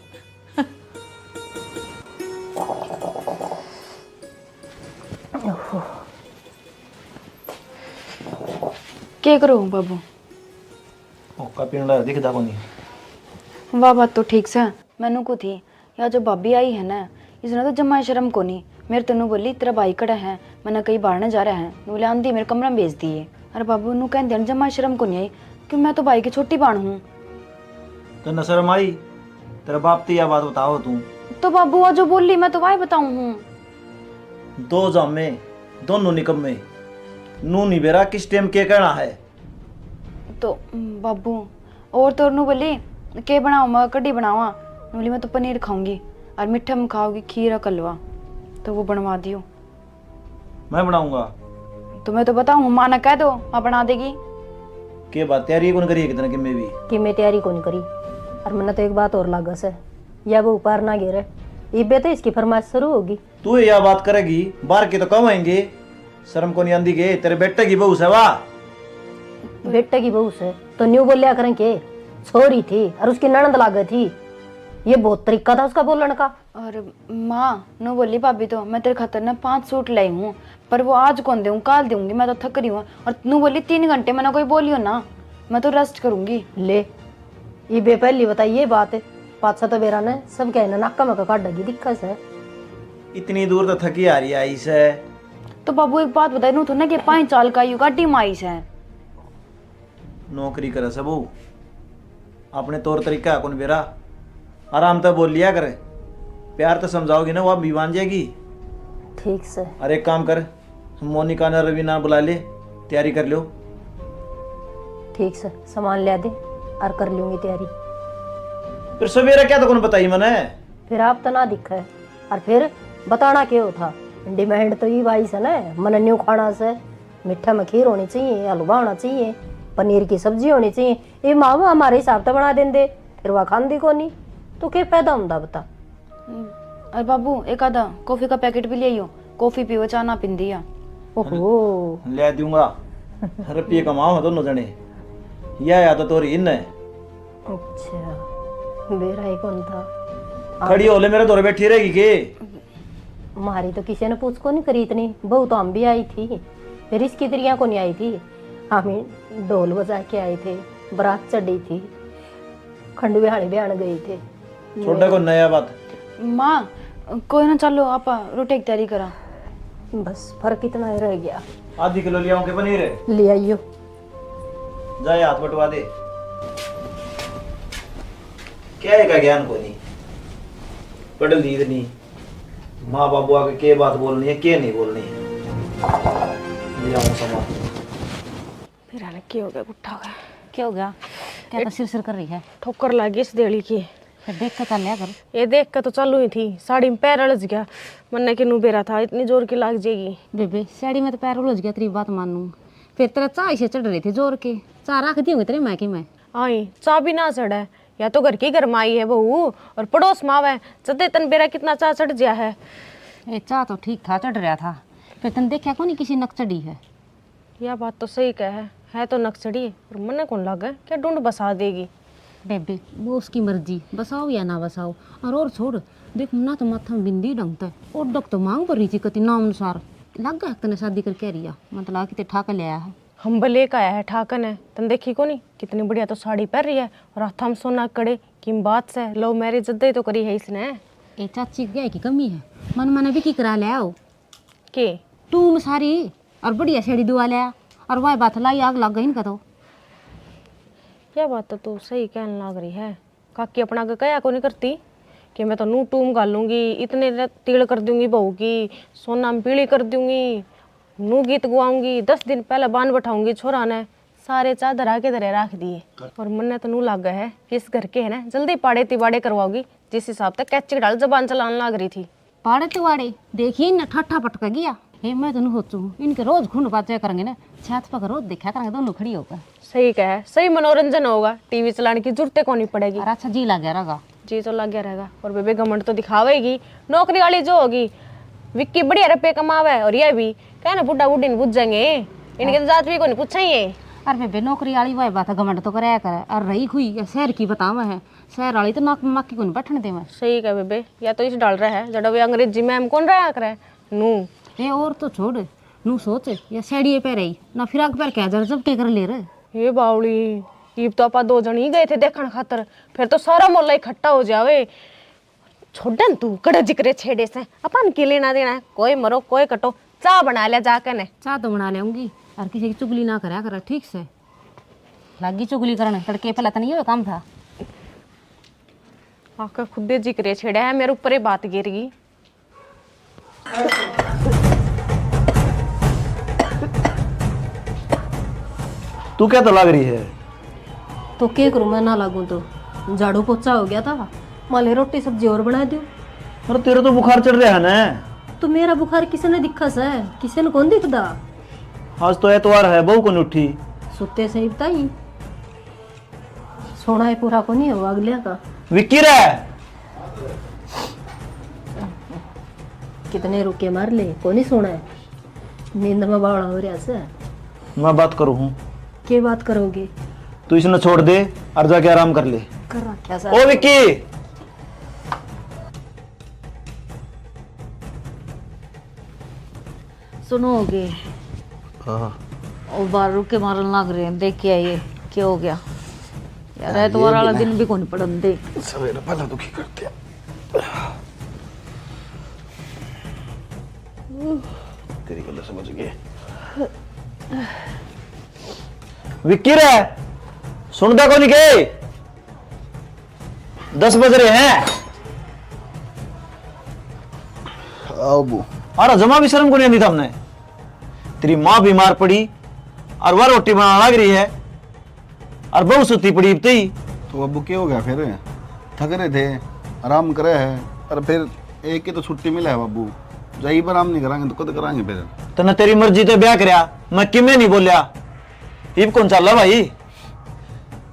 के करो बाबू? मौका पीने लायक दिखदा कोनी। वाह, बात तो ठीक से। मैनू को थी, या जो भाभी आई है ना, इसने तो जमा शर्म कोनी। मेरे तनु बोली, तेरा भाई कड़ा है, मैंने कहीं बाहर ना जा रहा है, बोले आंधी मेरे कमरे में भेज दिए। अरे बाबू, नू कहते हैं जमा शर्म कोनी आई, क्यों, मैं तो भाई की छोटी बहन हूँ। तन्ने शर्म आई? तेरे बाप ती या बात बताओ तू। तो बाबू, वो जो बोली, मैं तो वाह बताऊँ हूँ। दो जामे, दोनों निकम्मे। नू नहीं बेरा किस टाइम के कहना है। तो बाबू, और तो नू बोली, के बनाऊँ मैं, कड़ी बनावा? नू बोली, मैं तो पनीर खाऊंगी, और मीठे में खाओगी खीर और कलवा, तो वो बनवा दियो। मैं बनाऊंगा। तो मैं तो बताऊँ, माँ ने कह दो, माँ बना देगी। के बात, तैयारी कौन करी एक दिन कि मैं भी? कि मैं तैयारी कौन करी? और मन्ने तो एक बात और लागे से, या वो ऊपर ना गिरे, इबे तो इसकी फरमाइश शुरू होगी। तू या बात करेगी, बाहर के तो कहेंगे, शर्म को नहीं आंदी के, तेरे बेटे की बहू से वा। बेटे की बहू से तो न्यू बोलिया करें के, छोरी थी और उसकी ननद लागे थी, ये बहुत तरीका था उसका बोलने का। और माँ, नू बोली भाभी तो, मैं तेरे खातर ना पांच सूट लाई हूँ, पर वो आज कौन दूँ, काल दूंगी, मैं तो थक रही हूँ। और नू बोली तीन घंटे मैंने कोई बोलियो ना, मैं तो रेस्ट करूंगी। ले, इबे पहली बताई ये बात, पाछा तो बेरा ने सब कहना नाका में का काढ़ेगी, दिक्कत है। इतनी दूर तो थकी हारी आई से। तो बाबू एक बात बताई, नू थोड़ा ना के पाँच साल का यू गाड़ी में आई से। नौकरी करे से बहू, अपने तौर तरीका है कौन बेरा, आराम तै बोल लिया कर, प्यार तै समझाओगी ना, वह भी मान जाएगी। ठीक से। अरे एक काम कर, मोनिका ने रवीना बुला ले, तैयारी कर लो। ठीक से, सामान लिया दे और कर लूंगी तैयारी। फिर सवेरे क्या तो कौन बताई मैंने? फिर आप तो ना दिखे। और फिर बताना के हो था? डिमांड तो ये भाई से ना, मन न्यू खाना से, मीठा में खीर होनी चाहिए, हलवा होना चाहिए, पनीर की सब्जी होनी चाहिए। ये माँ वो हमारे हिसाब तो बना देंदे, फिर वह खांदी कोनी, तो के फायदा होंदा बता? अरे बाबू, एक आधा कॉफी का पैकेट भी ले आइयो, कॉफी पीवे, चाह ना पींदी या। ओहो। ले दूंगा। रुपये कमाओ दोनों जने। या आदत हो रही इन्हें। अच्छा, बेरा ही कौन था? खड़ी हो ले, मेरे धोरे बैठी रहेगी के? म्हारी तो किसी ने पूछ को नहीं करी इतनी। बहू तो हम भी आई थी, रिश्तेदारियां को नहीं आई थी। हम ही ढोल बजा के आए थे, बारात चढ़ी थी, खंडू बिहानी बिहान गए थे। छोटा को नया बात। माँ, कोई ना, चलो आप रोटी की तैयारी करा। बस फर्क इतना ही रह गया। आधी किलो ले आऊं के पनीर? ले आइयो। जाए हाथ बटवा दे। क्या है का ज्ञान कोनी, पढ़ ली इतनी, माँ बाबू आके के बात बोलनी है, के नहीं बोलनी है। ले आऊं सामान। मेरा ने के हो गया, गुट्ठा हो गया। क्या हो गया? क्या तो सिर सिर कर रही है? ठोकर लागी इस देली की। फिर देख के चल लिया कर। ये देख के तो चालू ही थी, साड़ी में पैर अड़ज गया। मन्ने किनू बेरा था, इतनी जोर की लाग जाएगी। बेबे, साड़ी में तो पैर उलझ गया, तेरी बात मानू। फिर तेरा चाह इसे चढ़ रहे थे जोर के। चाह रख दी होंगी तेरे मायके में। आई, चाह भी ना चढ़े, या तो घर की घर में आई है बहू, और पड़ोस में आवे, जदे तन बेरा कितना चाह चढ़ गया है। ए, चाह तो ठीक था, चढ़ रहा था, फिर तन देखा कोनी किसी नक चढ़ी है। या बात तो सही कह है, है तो नक चढ़ी, पर मन्ने कौन लागे क्या ढूंढ बसा देगी। बेबे, वो उसकी मर्जी, बसाओ या ना बसाओ। और, और छोड़, देख, ना तो माथा में बिंदी ढंग तै, और डक तो मांग भर रही थी कति नाम अनुसार। लग गया तने शादी करके आ रही है, मतलब किते ठा के ले आया है। हम भले का आया है ठा के ने, तन देखी कोनी कितनी बढ़िया तो साड़ी पहन रही है, और हाथा में सोना कड़े, किम बात से, लव मैरिज जद्दे तो करी है इसने। ए चाची, क्या की कमी है? मन मने भी की करा ले आओ। के? टूम सारी, और बढ़िया साड़ी दुआ ले आ, और वाह बात लाई आग लग गई इनका तो। यह बात तो तू सही कहने लाग रही है। काकी अपना आगे कहा को नहीं करती कि मैं तो नू टूम घालूंगी, इतने न-, तिल कर दूंगी बहू की, सोना में पीली कर दूंगी, नू गीत गवाऊंगी, दस दिन पहले बांध बैठाऊंगी छोरा ने, सारे चादर आके धरे रख दिए। और मन्ने तो नू लागे है कि इस घर के है ना, जल्दी पाड़े तिबाड़े करवाओगी, जिस हिसाब तक कैची डाल जबान चलाने लाग रही थी। पाड़े तिवाड़े देखिए न, ठाठा पटक गया। हे, मैं तो नहीं सोचूं, इनके रोज खून बाजे करेंगे ना, छात पर रोज देखा करेंगे दोनों खड़ी होकर। सही कहे, सही मनोरंजन होगा, टीवी चलाने की जरूरत को नहीं पड़ेगी। और अच्छा जी लग गया रहेगा। जी तो लग गया रहेगा। और बेबे घमंड तो दिखावेगी, नौकरी वाली जो होगी, विक्की बढ़िया रुपये कमावे, और ये भी कहे ना, बुढ़ा बुढ़ी ने बुझेंगे, इनके तो जात भी को नहीं पूछेंगे। अरे बेबे, नौकरी वाली वह बात घमंड तो कराया करे, और रही हुई या शहर की बतावे है, शहर वाली तो नाक में माखी को नहीं बैठने देवे। सही कहे बेबे, या तो इस डाल रहा है, जड़ा वे अंग्रेजी मैम कौन रहा करे, नू। ए, और तो छोड़, नू सोच, या साड़िए पहरे ही ना, फिराक पहर के हजार जब के कर ले रे। हे बावली, इब तो आपा दो जन ही गए थे देखण खातर, फिर तो सारा मोहल्ला इकट्ठा हो जावे। छोड़न तू, कड़े जिक्रे छेड़े से, अपन के लेना देना है, कोई मरो, कोई कटो, चाह बना ले जाके ने। चाह तो बना लेऊंगी, और किसी की चुगली ना करा कर, ठीक से? लागी चुगली करण, तड़के पहला तो नहीं हुआ काम था। आका खुदे जिक्रे छेड़ा है, मेरे ऊपर ही बात गिर गई। तू क्या तो लाग रही है? तो के करूं, मैं ना लागूं तो? झाड़ू पोछा हो गया था, माले रोटी सब्जी और बना दूं। अरे, तेरा तो बुखार चढ़ रहा है ना। तो मेरा बुखार किसी ने दिखा से? किसी ने कौन दिखदा? आज तो एतवार है, बहू को नहीं उठी। सुते से ही बताई। सोना है पूरा को नहीं हो अगले का। विक्की रे। कितने रुके मार ले, को नहीं सोना है। नींद में बावला हो रहा से। मैं बात करूँ हूँ। के बात करोगे? तू इसने छोड़ दे और जाके आराम कर ले। कर रखा सर। ओ विक्की। सुनोगे? हाँ। ओ बाहर रुके मारन लाग रहे हैं, देख के आइए क्या हो गया। यार, ये एतवार वाला दिन भी कौन पड़न दे। सवेरे पहले दुखी करते हैं। तेरी गल समझ गए। विक्की रे, सुनता कौन के? दस बज रहे हैं। आओ बू। अरे जमा भी शर्म को नहीं आती थमने। तेरी माँ बीमार पड़ी और वह रोटी बनाने लग रही है और बहू सुती पड़ी इब तई। तो अबू क्या हो गया फिर? थक रहे थे, आराम करे है, पर फिर एक ही तो छुट्टी मिला है बाबू, जब आराम नहीं करांगे तो कद करांगे फिर? तने तेरी मर्जी ते ब्याह करया, मैं किमे नहीं बोल्या। इब कौन चाला भाई?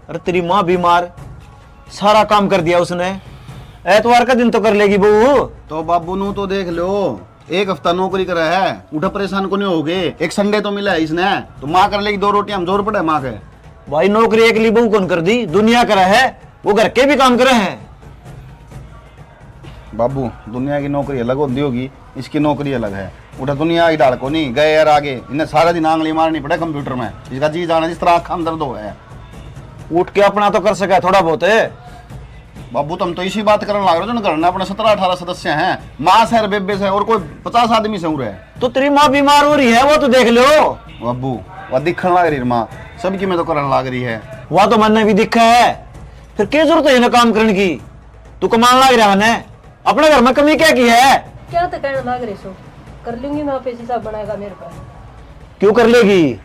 अरे तेरी माँ बीमार, सारा काम कर दिया उसने। ऐतवार का दिन तो कर लेगी बहू। तो बाबू नू तो देख लो, एक हफ्ता नौकरी करा है, उठा परेशान को नहीं होगे। एक संडे तो मिला है इसने, तो माँ कर लेगी दो रोटी, हम जोर पड़े माँ के। भाई नौकरी एकली बहू कौन कर दी, दुनिया करा है, वो घर के भी काम करे हैं। बाबू, दुनिया की नौकरी अलग होती होगी, इसकी नौकरी अलग है। उठा दुनिया की ढाल को नहीं, गए यार आगे, इन्हें सारा दिन आंगली मारनी पड़े कंप्यूटर में, इसका जी जाना जिस तरह आँखां में दर्द हो है। उठ के अपना तो कर सके थोड़ा बहुत। बाबू, तुम तो इसी बात करने लग रहे हो, जो घर में अपने सत्रह अठारह सदस्य हैं, माँ से और बेबे से और कोई पचास आदमी से उरे है। तो तेरी माँ बीमार हो रही है, वो तो देख लो। बाबू, वह दिखने लग रही है माँ, सबकी मैं तो करने लग रही है। वह तो मैंने भी दिखा है, फिर क्या जरूरत है इन्हें काम करने की? तू कमान लग रहा है, अपने घर में कमी क्या की है? क्या तो कहने लग रहे सो, कर लूंगी मैं, आप ऐसी हिसाब बनाएगा मेरे पर। क्यों कर लेगी?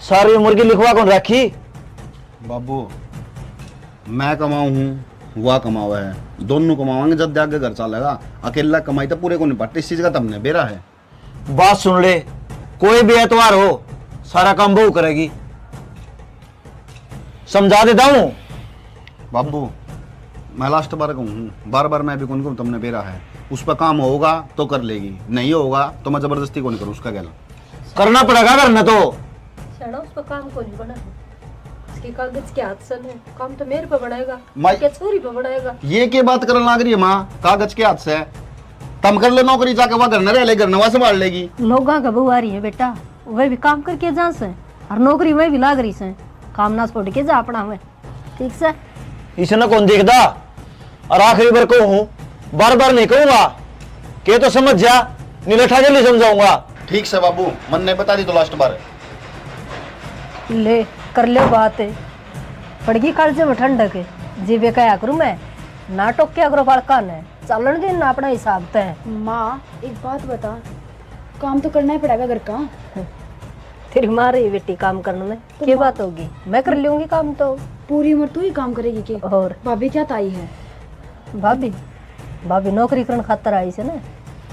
सारी उम्र की लिखवा कौन रखी? बाबू, मैं कमाऊं हूँ, वह कमावा है, दोनों कमावांगे जब आगे घर चलेगा। अकेला कमाई तो पूरे को नहीं पाते, इस चीज का तमने बेरा है। बात सुन ले, कोई भी एतवार हो, सारा काम बहू करेगी। समझा देता हूँ। बाबू, मैं लास्ट बार कहूँ हूँ, बार बार मैं भी कौन कहूँ, तुमने बेरा है। उस पर काम होगा तो कर लेगी, नहीं होगा तो मैं जबरदस्ती को नहीं करूँ उसका गैल। करना पड़ेगा घर में तो। सड़ा उसका काम को नहीं बना, उसके कागज के हाथ से ने, काम तो मेरे पे बनाएगा, माई क्या छोरी पे बनाएगा? ये के बात करने लग रही है माँ, कागज के हाथ से? तम कर ले नौकरी जाके, वह घर न रह ले, घर नवा संभाल लेगी। लोगा का बहू आ रही है बेटा, वह भी काम करके जा से, और नौकरी वह भी लाग रही से, काम ना छोड़ के जा अपना में। ठीक से? इसने कौन देखदा? और आखिरी बार कहूँ हूँ, बार बार नहीं कहूँगा, के तो समझ जा, नहीं लठा जल्दी समझाऊंगा। ठीक से बाबू, मन ने बता दी तो लास्ट बार। ले, कर लो बात, पड़गी कालजे में ठंडक, जीवे कहा करूँ मैं, ना टोक्या करो बालका ने, चालन दे ना अपना हिसाब तै। माँ, एक बात बता, काम तो करना ही पड़ेगा घर का। तेरी माँ रही बेटी काम करने में, तो के माँ बात होगी, मैं कर लूंगी काम तो। पूरी उम्र तू ही काम करेगी के? और भाभी क्या ताई है? भाभी, भाभी नौकरी करने खातर आई से ना,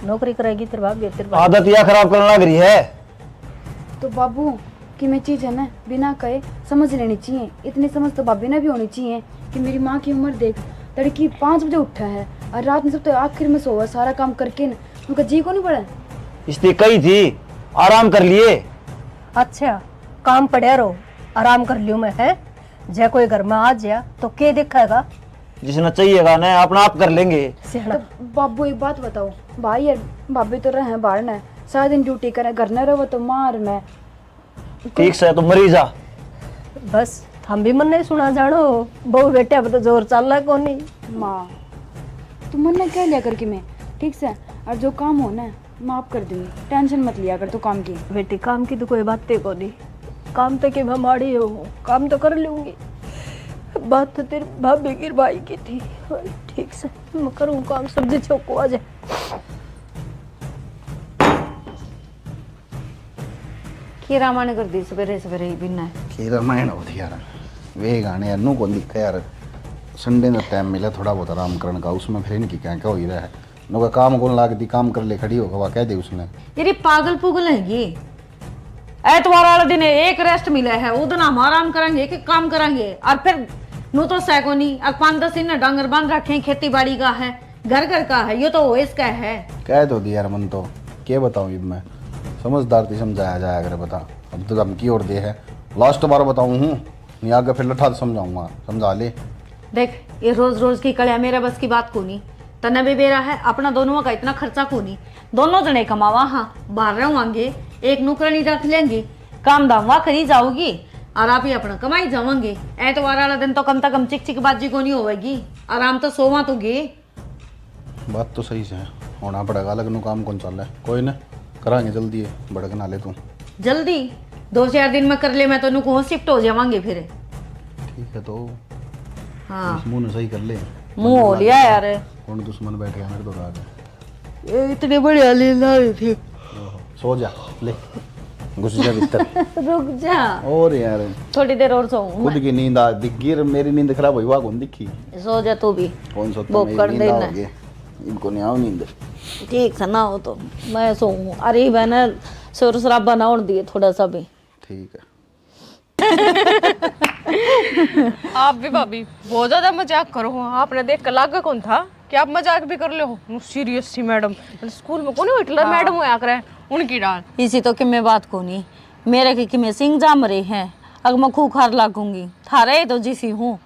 नौकरी करेगी तेरी भाभी, तेरी भाभी। आदत या खराब करने लग रही है। तो बाबू, कि मैं चीज है ना, बिना कहे समझ लेनी चाहिए। इतनी समझ तो भाभी ने भी होनी चाहिए कि मेरी माँ की उम्र देख, तड़की पाँच बजे उठा है और रात में सब तो आखिर में सोवा, सारा काम करके न, उनका जी को नहीं पड़ा। इसने कही थी, आराम कर लिए। अच्छा, काम पड़ा रो, आराम कर लियो मैं, है? जै कोई घर में आ जाया तो के देखेगा? जिसने चाहिएगा ना, अपना आप कर लेंगे। सियाना। तो बाबू, एक बात बताओ, भाई यार, भाभी तो रहे बाहर ने, सारा दिन ड्यूटी करे, घर न रहो तो मार मैं। ठीक से, तो मरी जा। बस, हम भी मन नहीं सुना जानो, बहू बेटे अब तो जोर चाला कोनी। माँ, तू मन ने कह लिया कर कि मैं, ठीक से, और जो काम हो ना, माफ कर दूंगी, टेंशन मत लिया कर तू काम की। बेटी, काम की तो कोई बात ही कोनी, काम तो कि मैं माड़ी हूँ, काम तो कर लूंगी। बात तो तेरी भाभी की भाई की थी। ठीक से, मैं करूँ काम, सब्जी चौको आ जाए। की रामायण कर दी सवेरे सवेरे ही बिना। की रामायण होती यार, वे गाने यार नू कौन दिखे यार। संडे का टाइम मिला थोड़ा बहुत आराम करने का, उसमें फिर इनकी क्या क्या हो ही रहा है। नौका काम कौन लागती, काम कर ले, खड़ी होकर वह कह दे उसने। तेरी पागल पुगल हैगी। ऐतवार वाले दिन एक रेस्ट मिला है, वो दिन हम आराम करेंगे कि काम करेंगे? और फिर नू तो सै कोनी, और पाँच दस इन्हें डांगर बांध रखे हैं, खेती बाड़ी का है, घर घर का है, यो तो होश का है। कह तो दिया यार मन तो, के बताऊं इब मैं, समझदार थी समझाया जाया करे बता। अब तो धमकी और दे है, लास्ट बार बताऊं हूँ, नहीं आगे फिर लठा समझाऊंगा, समझा ले। देख, ये रोज रोज की कल्या मेरे बस की बात कोनी। तन्ने भी बेरा है, अपना दोनों का इतना खर्चा कोनी, दोनों जने कमावा, हाँ, बाहर रहवांगे, एक नौकरानी रख लेंगे, काम धाम वा करी जाओगी और आप ही अपना कमाई जावांगे। ऐतवार वाला दिन तो कम से कम चिक चिक बाजी कोनी होवेगी, आराम तो सोवा तो गे। बात तो सही से, होना पड़ेगा, अलग नु काम कौन चाले। कोई ना, करांगे जल्दी है, भड़क ना ले तू। जल्दी? दो चार दिन में कर ले, मैं तो नु कहूँ शिफ्ट हो जावांगे फिर। ठीक है तो हाँ। इस मुंह ने सही कर ले। मुंह हो लिया यार। कौन दुश्मन बैठ गया मेरे तो राज। ये इतने बढ़िया लीला हुई थी। ओहो, सो जा, ले, घुस जा भीतर। रुक जा। और यार, थोड़ी देर और सोऊं खुद मैं। की नींद आ दिख गई, मेरी नींद खराब हुई, वहाँ कौन दिखी? सो जा तू भी। कौन सोता, वो मेरी कर नींद देना। आ गई। इनको नहीं आओ नींद। ठीक से ना हो तो मैं सोऊं। अरे बहन, शोर शराबा ना होने दिए थोड़ा सा भी। ठीक है। आप भी भाभी बहुत ज्यादा मजाक करो हो। आपने देख कर लागे कौन था कि आप मजाक भी कर ले हो। सीरियस सी मैडम, स्कूल में कौन हिटलर हाँ। मैडम होया करे, उनकी डाल। इसी तो किमे बात को नहीं, मेरे के किमे सिंह जाम रहे हैं। अग मैं खूंखार लागूंगी, थारे ही तो जिसी हूँ।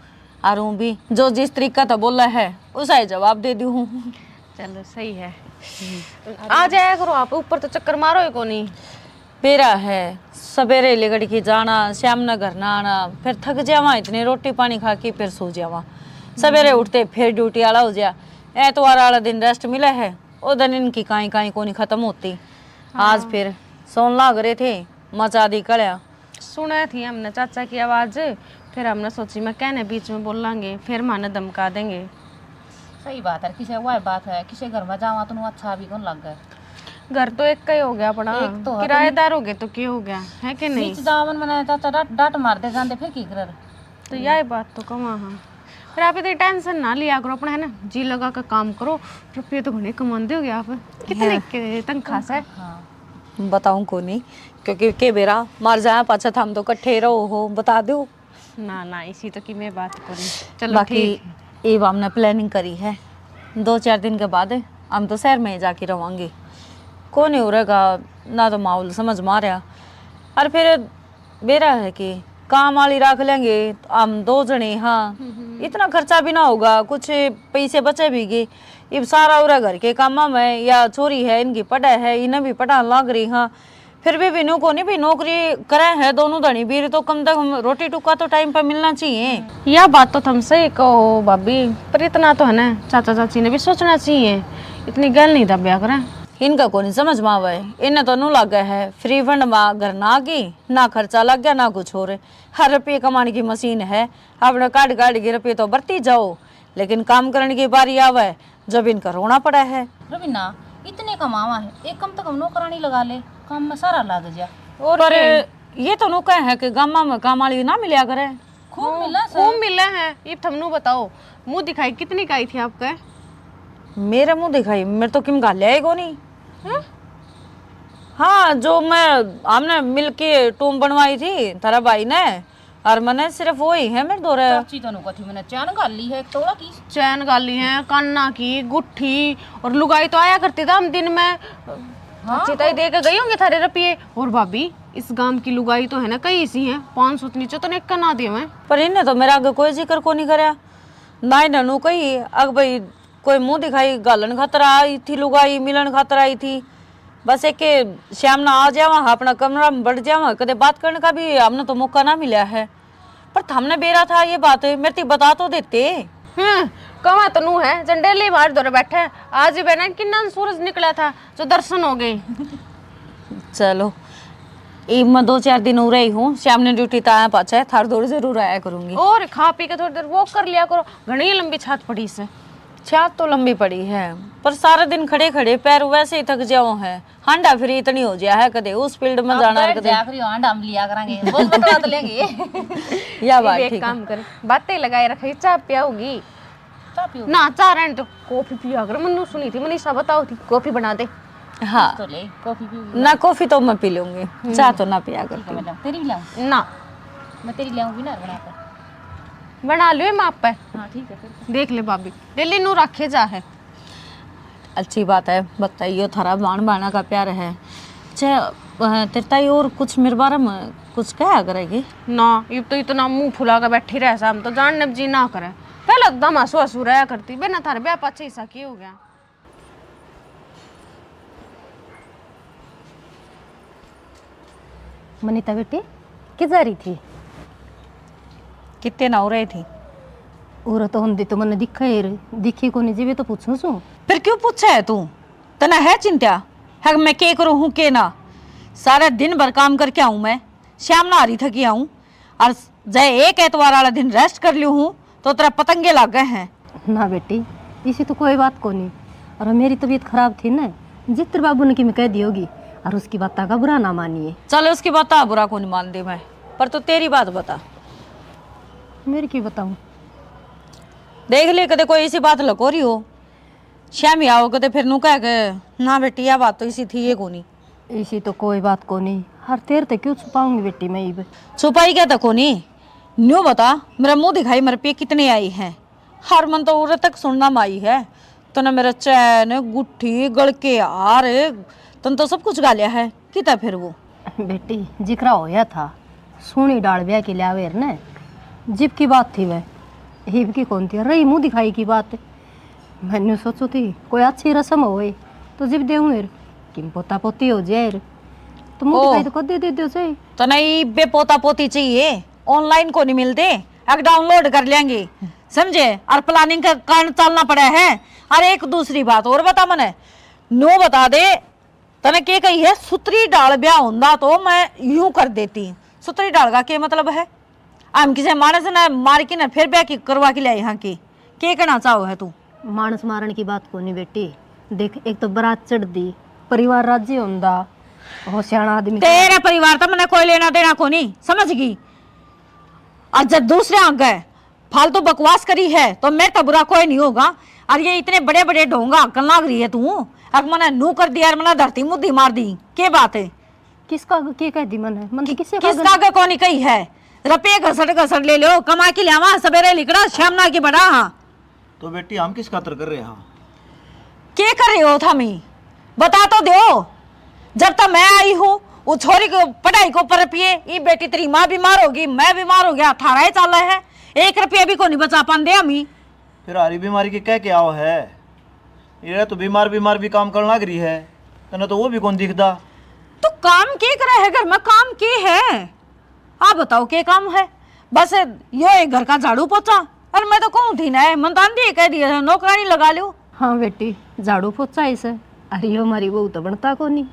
और हूँ भी जो जिस तरीका तो बोला है, उसा ही जवाब दे दी हूँ। चलो सही है। आ जाया करो आप, ऊपर तो चक्कर मारो ही कोनी। बेरा है, सवेरे लिगड़ के जाना, शाम ने घर ना आना, फिर थक जावा इतने रोटी पानी खा के, फिर सो जावा। सवेरे उठते फिर ड्यूटी आला हो जा। एतवार वाला दिन रेस्ट मिला है, ओ दिन इनकी काई काई कोनी खत्म होती। आज हाँ। फिर सोन लाग रहे थे, मचा दी कल्या। सुना थी हमने चाचा की आवाज, फिर हमने सोची मैं कहने बीच में बोलांगे, फिर माने धमका देंगे। सही बात है, किसे वह बात है, किसे घर में जावा तो अच्छा भी कौन लगे। घर तो एक का ही हो गया अपना, एक तो है, किराएदार हो गए तो क्या हो गया, है कि नहीं? बीच जावन मने चाचा डांट, डांट मार दे जाते, फिर की कर। तो यही बात तो कमा हाँ। फिर आप इतनी टेंशन ना लिया करो अपना, है ना, जी लगा के काम करो। रुपये तो घणे कमाते हो गए आप, कितने हाँ। के तनख्वाह से? हाँ। बताऊं को नहीं, क्योंकि के बेरा मार जाया पाछा, थाम तो कट्ठे रहो हो, बता दो। ना ना, इसी तो की मैं बात करूँ। चलो बाकी ठीक। इब हमने प्लानिंग करी है, दो चार दिन के बाद हम तो शहर में ही जाके रवांगे। कौन ही उरेगा, ना तो माहौल समझ में आ रहा। और फिर बेरा है कि काम वाली रख लेंगे हम दो जने, हाँ। इतना खर्चा भी ना होगा, कुछ पैसे बचे भी गए। इब सारा उरा घर के कामा में, या छोरी है, इनकी पढ़ाई है, इन्हें भी पढ़ान लाग रही, हाँ। फिर भी बिनु कोनी भी नौकरी करे है दोनों धनी बीर, तो कम से कम रोटी टुका तो टाइम पे मिलना चाहिए। या बात तो तुम सही कहो भाभी, पर इतना तो है ना, चाचा चाची ने भी सोचना चाहिए, इतनी गल नहीं दब्या करें। इनका कोनी समझ में आवे, इन्हें तो नू लागे है फ्री फंड में घर ना की, ना खर्चा लग गया ना कुछ और। हर रुपये कमाने की मशीन है, अपने काट काट के रुपये तो बरती जाओ, लेकिन काम करने की बारी आवे जब इनका रोना पड़ा है। रवीना, इतने कमावा है, एक कम से कम नौकरानी लगा ले, काम में सारा लाग जा। और पर क्या? ये तो नू कहे है कि गामा में काम वाली ना मिलया करे। खूब हाँ, मिला सर। खूब मिला है। इब थमनू बताओ, मुंह दिखाई कितनी काई थी आपका? मेरा मुंह दिखाई, मेरे तो किम घाल्या ही कोनी। हाँ? हाँ, जो मैं, हमने मिलके टूम बनवाई थी थारा भाई ने, और मने सिर्फ वो ही है मेरे धोरे। चाची तनु कथी मैंने चैन घाली है, एक तोड़ा की। चैन घाली है, काना की, गुट्ठी, और लुगाई तो आया करती था हम दिन में। हाँ। चाची ताई दे के गई होंगी थारे रुपये। और भाभी, इस गांव की लुगाई तो है ना, कई इसी हैं, पाँच सौ नीचे तो नेक का ना देवे। पर इन्हें तो मेरे आगे कोई जिक्र को नहीं करया, ना इन्हें नू कही, अग भाई, कोई मुंह दिखाई घालन खातर आई थी, लुगाई मिलन खातर आई थी। बस एक के श्याम ना आ जावा, अपना कमरा में बढ़ जावा, कदे बात करने का भी हमने तो मौका ना मिला है। पर थमने बेरा था ये बात, मेरे ते बता तो देते। हम्म, कमा तो नू है, जंडेली मार दौरे बैठे। आज ही बहना किन्ना सूरज निकला था, जो दर्शन हो गए। चलो, इब मैं दो चार दिन हो रही हूँ, श्याम ने ड्यूटी तो आया पाछे, थार दौर जरूर आया करूंगी। और खा पी के थोड़ी देर वॉक कर लिया करो, घणी लंबी छात पड़ी से। छात तो लंबी पड़ी है, पर सारा दिन खड़े खड़े पैर वैसे ही थक जाओ है। हांडा फिर इतनी हो जाया है, कदे उस फील्ड में अब जाना, बैठ कदे जाया करियो, हांडा हम लिया करांगे, बहुत बतला तो लेंगे। या बात इब एक ठीक है। काम करे, बातें लगाए रखे, चाय पियाओगी? चाय पियो? ना, चाय रहने तो, कॉफी पिया कर। मन्नू सुनी थी, मनीषा बताओ थी, कॉफी बना दे। हाँ। तो ले, कॉफी पीऊंगी। ना, कॉफी तो मैं पी लूंगी, हम्म। चाय तो ना पिया ठीक है, करती। मैं लाऊं, तेरी भी लाऊं? ना। मैं तेरी लाऊंगी ना, बना कर। बना लियो मैं आप पे। हाँ, ठीक है फिर। देख ले भाभी, डेली नू रखे जा है। अच्छी बात है, बताइयो, थारा बाण बाणा का प्यार है। अच्छा, अ, तेरे ताई और कुछ मेरे बारे में कुछ कहा करेगी? ना, इब तो इतना मुंह फुला के बैठी रह, हम तो जानने जी ना करे। पहले तो दम हंसू हंसू रहा करती, बिना थारे ब्याह पाछे ऐसा की हो गया? मनीता बेटी, के जा रही थी? कितने ना हो रही थी? और तो हम तो मन्ने दिखा ही रे, दिखी कोनी जीवे तो पूछूं सू। फिर क्यों पूछा है तू? तने है चिंता है मैं के करूं हूं के ना? सारा दिन भर काम करके आऊं मैं, शाम ना हारी थकी आऊं, और जै एक एतवार वाला दिन रेस्ट कर लियो हूं तो तेरा पतंगे लागे हैं। ना बेटी, इसी तो कोई बात कोनी। और मेरी तबीयत खराब थी ना, जित्र बाबू ने कि मैं कह दी होगी, और उसकी बात का बुरा ना मानिए। चल, उसकी बात बुरा कोनी मान दे मैं, पर तू तेरी बात बता। मेरी की बताऊं? देख ले, कदे कोई इसी बात लको रही हो। श्यामी आओगे तो फिर नू कह के, ना बेटी, यह बात तो इसी थी ये कोनी। इसी तो कोई बात कोनी। हर तेरे ते क्यों छुपाऊंगी बेटी मैं इब? छुपाई क्या तो कोनी। न्यू बता, मेरा मुंह दिखाई, मेरे पे कितने आई हैं? हर मन तो उरे तक सुनना में आई है। तने मेरा चैन, गुट्ठी, गल के हार, तन तो सब कुछ गालिया है। किता फिर वो? बेटी, जिक्रा होया था, सोनी डाल ब्याह के ल्यावे ने, जिब की बात थी वह, इब की कौन थी? रही मुंह दिखाई की बात। मैंने सोचो थी कोई अच्छी रस्म होए तो जिब देऊं एर, किम पोता पोती हो जाए एर, तो मुंह ओ। दिखाई तो कदे दे दो सही। तो नहीं बे, पोता पोती चाहिए, ऑनलाइन को नहीं मिलते, अब डाउनलोड कर लेंगे, समझे? और प्लानिंग का कारण चलना पड़ा है। और एक दूसरी बात और बता मने, नो बता दे, तने के कही है, सुतरी डाल ब्याह होंदा तो मैं यूं कर देती। सुतरी डाल का के मतलब है? हम किसे मानस ने मार के ना फिर ब्याह की करवा के ल्याए यहाँ की। के कहना चाहो है तू? मानस मारण की बात कोनी बेटी। देख, एक तो बारात चढ़ दी, परिवार राजी होंदा, हो सियाणा आदमी। तेरा परिवार तो मने कोई लेना देना कोनी, समझ गई? और जब दूसरे आगे फालतू बकवास करी है तो मेरे तो बुरा कोई नहीं होगा। और ये इतने बड़े बड़े ढोंगा हकन लाग रही है तू, अक मने नू कर दिया और मने धरती मुद्दी मार दी, के बात है? किसका आगे के कह दी मने? मन तो किसी का किसका आगे कोनी कही है? रुपये घसट घसट ले लो, कमा के ल्यावा, सवेरे लिकड़ा, शाम ना की बड़ा। हाँ। तो बेटी, हम किस खातर कर रहे हैं? के कर रहे हो थामी? बता तो दो। जब तक मैं आई हूँ, वो छोरी को पढ़ाई को पर पिए, ये बेटी तेरी माँ बीमार होगी, मैं बीमार हो गया, थारा ही चाला है, एक रुपया भी को नहीं बचा पाते हमी। फिर हारी बीमारी के कह के आओ है? ये तो बीमार बीमार भी काम करन लाग रही है, तने तो वो भी कौन दिखदा। तो काम के करे है घर में, काम के है? आप बताओ के काम है? बस यो एक घर का झाड़ू पोछा। और मैं तो कहूँ थी ना, मन तो आंधी कह दिया था नौकरानी लगा लो। हाँ बेटी, झाड़ू पोछा ही से। अरे यो हमारी बहू तो बनता को नहीं।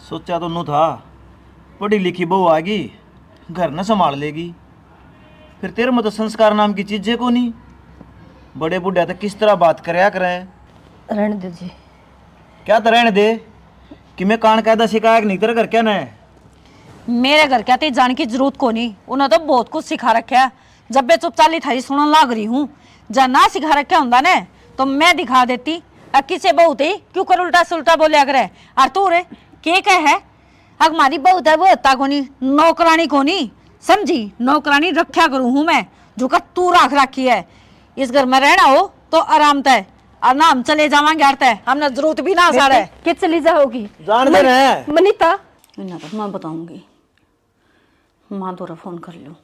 सोचा तो नू था, पढ़ी लिखी बहू आगी, घर न संभाल लेगी। फिर तेरे में तो संस्कार नाम की चीजें को नहीं। बड़े बूढ़े तो किस तरह बात करया करें। रहने दो जी। क्या तो रहने दे कि मैं कान कायदा सिखाया कि नहीं तेरे घर क्या ना है? मेरे घर क्या ते जान की जरूरत को नहीं, उन्हें तो बहुत कुछ सिखा रखा है। जब मैं चुप चाली थारी सुनन लाग रही हूँ, जा ना सिखा रखा होंदा ने तो मैं दिखा देती। अब किसे बहू ते क्यों कर उल्टा सुल्टा बोलिया करे? और तू रे के कह है? अक मारी बहू तो वो होता कोनी, नौकरानी कोनी, समझी? नौकरानी रखा करूँ हूँ मैं, जो का तू रख रखी है। इस घर में रहना हो तो आराम तय, और ना हम चले जावांगे यार तय, हमने जरूरत भी ना सारे। के चली जाओगी? जान दे ना। मनीता। इन्हें तो मैं बताऊंगी, माँ दोरा फोन कर लूँ।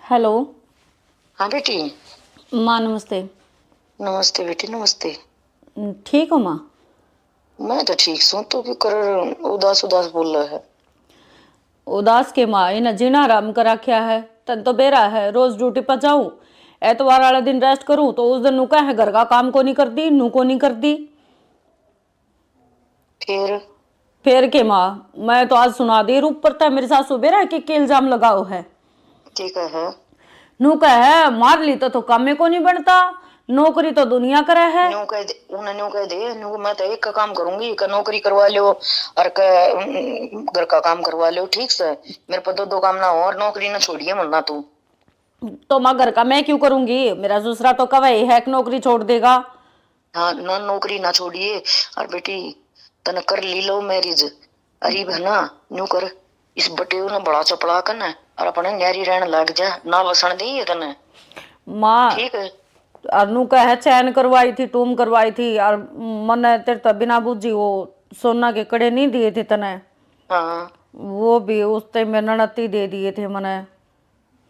हेलो। हाँ बेटी। माँ नमस्ते। नमस्ते बेटी, नमस्ते। ठीक हो माँ? मैं तो ठीक सूं, तू क्यों कर उदास उदास बोल रहा है? उदास के माँ, इन्हें जीना हराम कर रखा है। तन तो बेरा है, रोज ड्यूटी पर जाऊं, एतवार वाला दिन रेस्ट करूं तो उस दिन नु कहे घर का काम को नहीं करती, नु को नहीं करती। फिर? फिर के माँ, मैं तो आज सुना दी, ऊपर तक मेरी सासू बेरा के, के इल्जाम लगाओ है। ठीक है। नु कहे, मार ली तो, तो कामे को नहीं बनता, नौकरी तो दुनिया करे है। न्यू कह दे, उन्हें न्यू कह दे, न्यू मैं तो एक का काम करूंगी, का नौकरी करवा लो और का, उम, घर का काम करवा लो, ठीक से। मेरे पर दो दो काम ना हो और नौकरी ना छोड़िए मन्ना तू। तो माँ घर का मैं क्यों करूंगी? मेरा दूसरा तो कवे है कि नौकरी छोड़ देगा। हाँ, ना नौकरी ना छोड़िए। और बेटी, तने कर ली लव मैरिज, अरे बहना, न्यू कर, इस बटेऊ ने बड़ा चपला कर ना, और अपने न्यारी रहने लग जा, ना वसण दे ये तने। माँ, ठीक है। और नु कहे चैन करवाई थी, टूम करवाई थी, और मने तेरे तो बिना बूझी वो सोना के कड़े नहीं दिए थे तने। हाँ। वो भी उस टाइम में ननद ही दे दिए थे मने।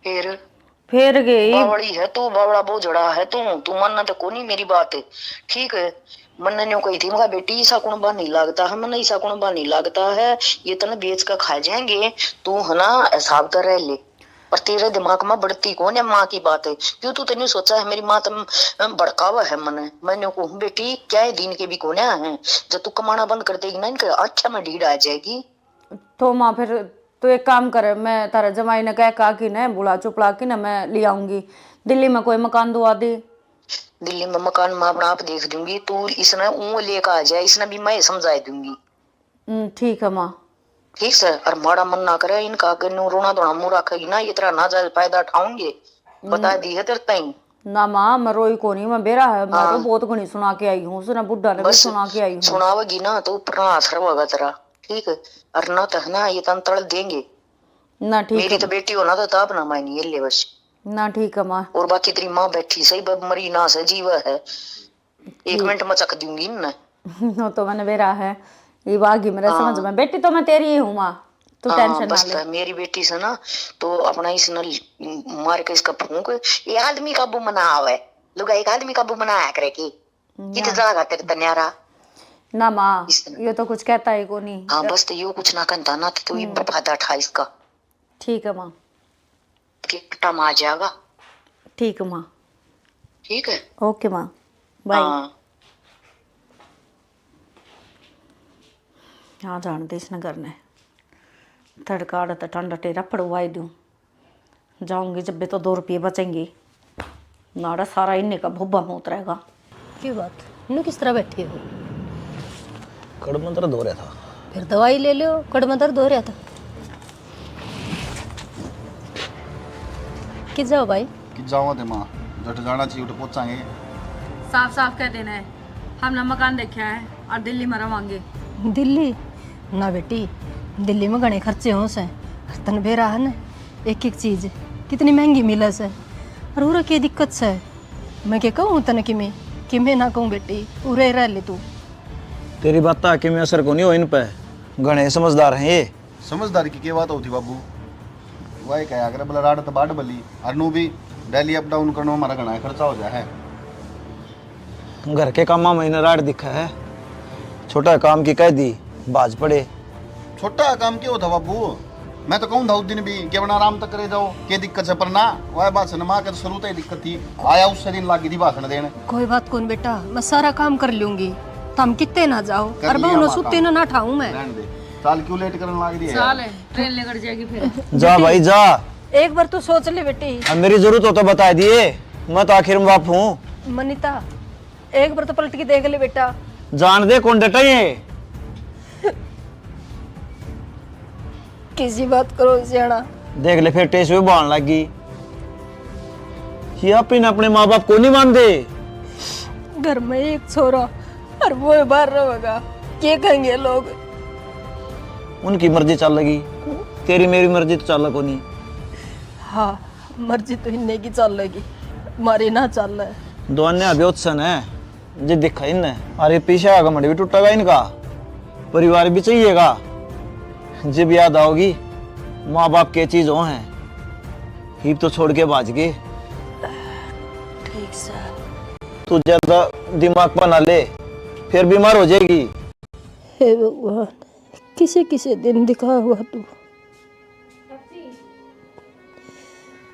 फिर? फिर गई। बावड़ी है तू, बावड़ा बोझड़ा है तू, तू मानना तो कोनी मेरी बात। ठीक है, मन्ने न्यू कही थी, मगा बेटी, ईसा कुणबा नहीं लागता है, मन्ने ईसा कुणबा नहीं लागता है, ये तने बेच के खा जाएंगे, तू है ना हिसाब कर रह ले। पर तेरे दिमाग में बढ़ती कौन है माँ की बात? क्यों तू तन्यू सोचा है मेरी माँ तम भड़कावा है मने? मैं न्यू कहूँ, बेटी, क्या है दिन के भी कोन्या है, जब तू कमाना बंद कर देगी ना, इनके आँखें में डीड आ जाएगी। तो माँ, फिर तू एक काम कर, मैं थारे जमाई ने कह का कि ने बुला चुपला कि ने मैं ले आऊंगी। दिल्ली में कोई मकान दुआ दे। दिल्ली में मकान मैं अपना आप देख दूंगी, तू इसने ऊँ लेकर आ जाए, इसने भी मैं समझा दूंगी। हम्म, ठीक है माँ। ठीक से, और माड़ा मन ना करे, इनका आगे नू रोना धोना मुंह रखेगी ना, ये तेरा नाजायज फायदा उठाऊंगे, बता दी है तेरे ताई। ना माँ, मैं रोई कोनी, मैं बेरा है, मैं तो हाँ। बहुत घणी सुना के आई हूँ, उसने बुढ़ा ने भी बस, सुना के आई हूँ। सुनावेगी ना तो ऊपर ना असर होगा तेरा, ठीक है? और ना तो है ना, ये तन तल देंगे। ना ठीक मेरी है। तो बेटी हो ना तो ताप ना मायनी ये ले बस। ना ठीक है माँ। और बाकी तेरी माँ बैठी सही, बब मरी ना से जीवा है, एक मिनट में चक दूंगी इनने। वो तो मैंने बेरा है, ये बागी मेरे समझ हाँ। में। बेटी तो मैं तेरी ही हूँ माँ, तू हाँ, टेंशन ना बस ले। तो मेरी बेटी से ना, तो अपना इसने मार के इसका फूंक, ये आदमी काबू में ना आवे, लुगाई का आदमी काबू में ना आया करे की। कित ना। जाएगा तेरे तन्यारा? ना माँ, इस तरह। ये तो कुछ कहता ही कोनी। हाँ, बस तो यो कुछ ना कहता ना, तो तू ही हम्म। फायदा उठा इसका। ठीक है माँ। के कट्टा में आ जाएगा। ठीक है माँ। ठीक है। ओके माँ, बाय। हाँ। आ जान दे इसने घर ने। तड़का आड़ा तो ठंडा टेरा पड़वाई दूँ। जाऊंगी जब भी तो दो रुपये बचेंगे। नाड़ा सारा इन्ने का भोबा में उतरेगा। की बात? न्यू किस तरह बैठी हो? कड़ में दर्द हो रहा था। फिर दवाई ले लो, कड़ में दर्द हो रहा था। कि जाओ भाई। कि जाओ ते माँ, जट जाना चाहिए, उठ पहुंचांगे। साफ साफ कह देना है, हमने मकान देखा है और दिल्ली में रवांगे। दिल्ली? ना बेटी, दिल्ली में घणे खर्चे हों से। तन बेरा है ना, एक एक चीज कितनी महंगी मिले से। और उरे के दिक्कत से? मैं के कहूँ तने किमे, किमे ना कहूँ बेटी, उरे रह ले तू। तेरी बात किमे असर को नहीं हो इन पे, घणे समझदार हैं ये। समझदारी की के बात होती बाबू? वही कहा अगर बोला राड तो बाट बली, और नू भी डेली अप डाउन करने में हमारा घणा खर्चा हो जाए है। घर के कामा में इन्हें राड दिखा है, छोटा काम की कह दी, बाज पड़े। छोटा काम क्या होता बाबू? मैं तो कहूँ था उस दिन भी कि अपना आराम तक करे जाओ, के दिक्कत है, पर ना, वह भाषण माँ के शुरू तो ही दिक्कत थी, आया उससे दिन लागी थी भाषण देने। कोई बात कौन बेटा, मैं सारा काम कर लूंगी, तुम कितने ना जाओ, कर और लिया बहु माँ सुते काम। ना, ना ठाऊं मैं। रहने दे, चाल क्यों लेट करने लाग रही है चाल यार? है, ट्रेन लेकर जाएगी फिर। जा भाई जा। एक बार तू सोच ले बेटी। अब मेरी जरूरत हो तो बता दिए, मैं तो आखिर में बाप हूँ। मनीता, एक बार तो पलट के देख ले बेटा। जान दे कौन डटा ये। किसी बात करो सियाणा। देख ले फिर टेस भी बहान लग गई। ये आप इन अपने माँ बाप को नहीं मानते। घर में एक छोरा और वो ही बाहर रहेगा, क्या कहेंगे लोग? उनकी मर्जी चल लगी, तेरी मेरी मर्जी तो चल को नहीं। हाँ, मर्जी तो इन्ने की चल लगी, मारी ना चल। दोन्या ब्योत्सन है, जे दिखा इन्ने। अरे पीछे का घमंड भी टूटेगा इनका, परिवार भी चाहिएगा। जब याद आओगी माँ बाप के चीज हो हैं, हिब तो छोड़ के भाज गए। ठीक सर। तू ज्यादा दिमाग पर ना ले, फिर बीमार हो जाएगी। हे भगवान, किसे किसे दिन दिखा हुआ तू।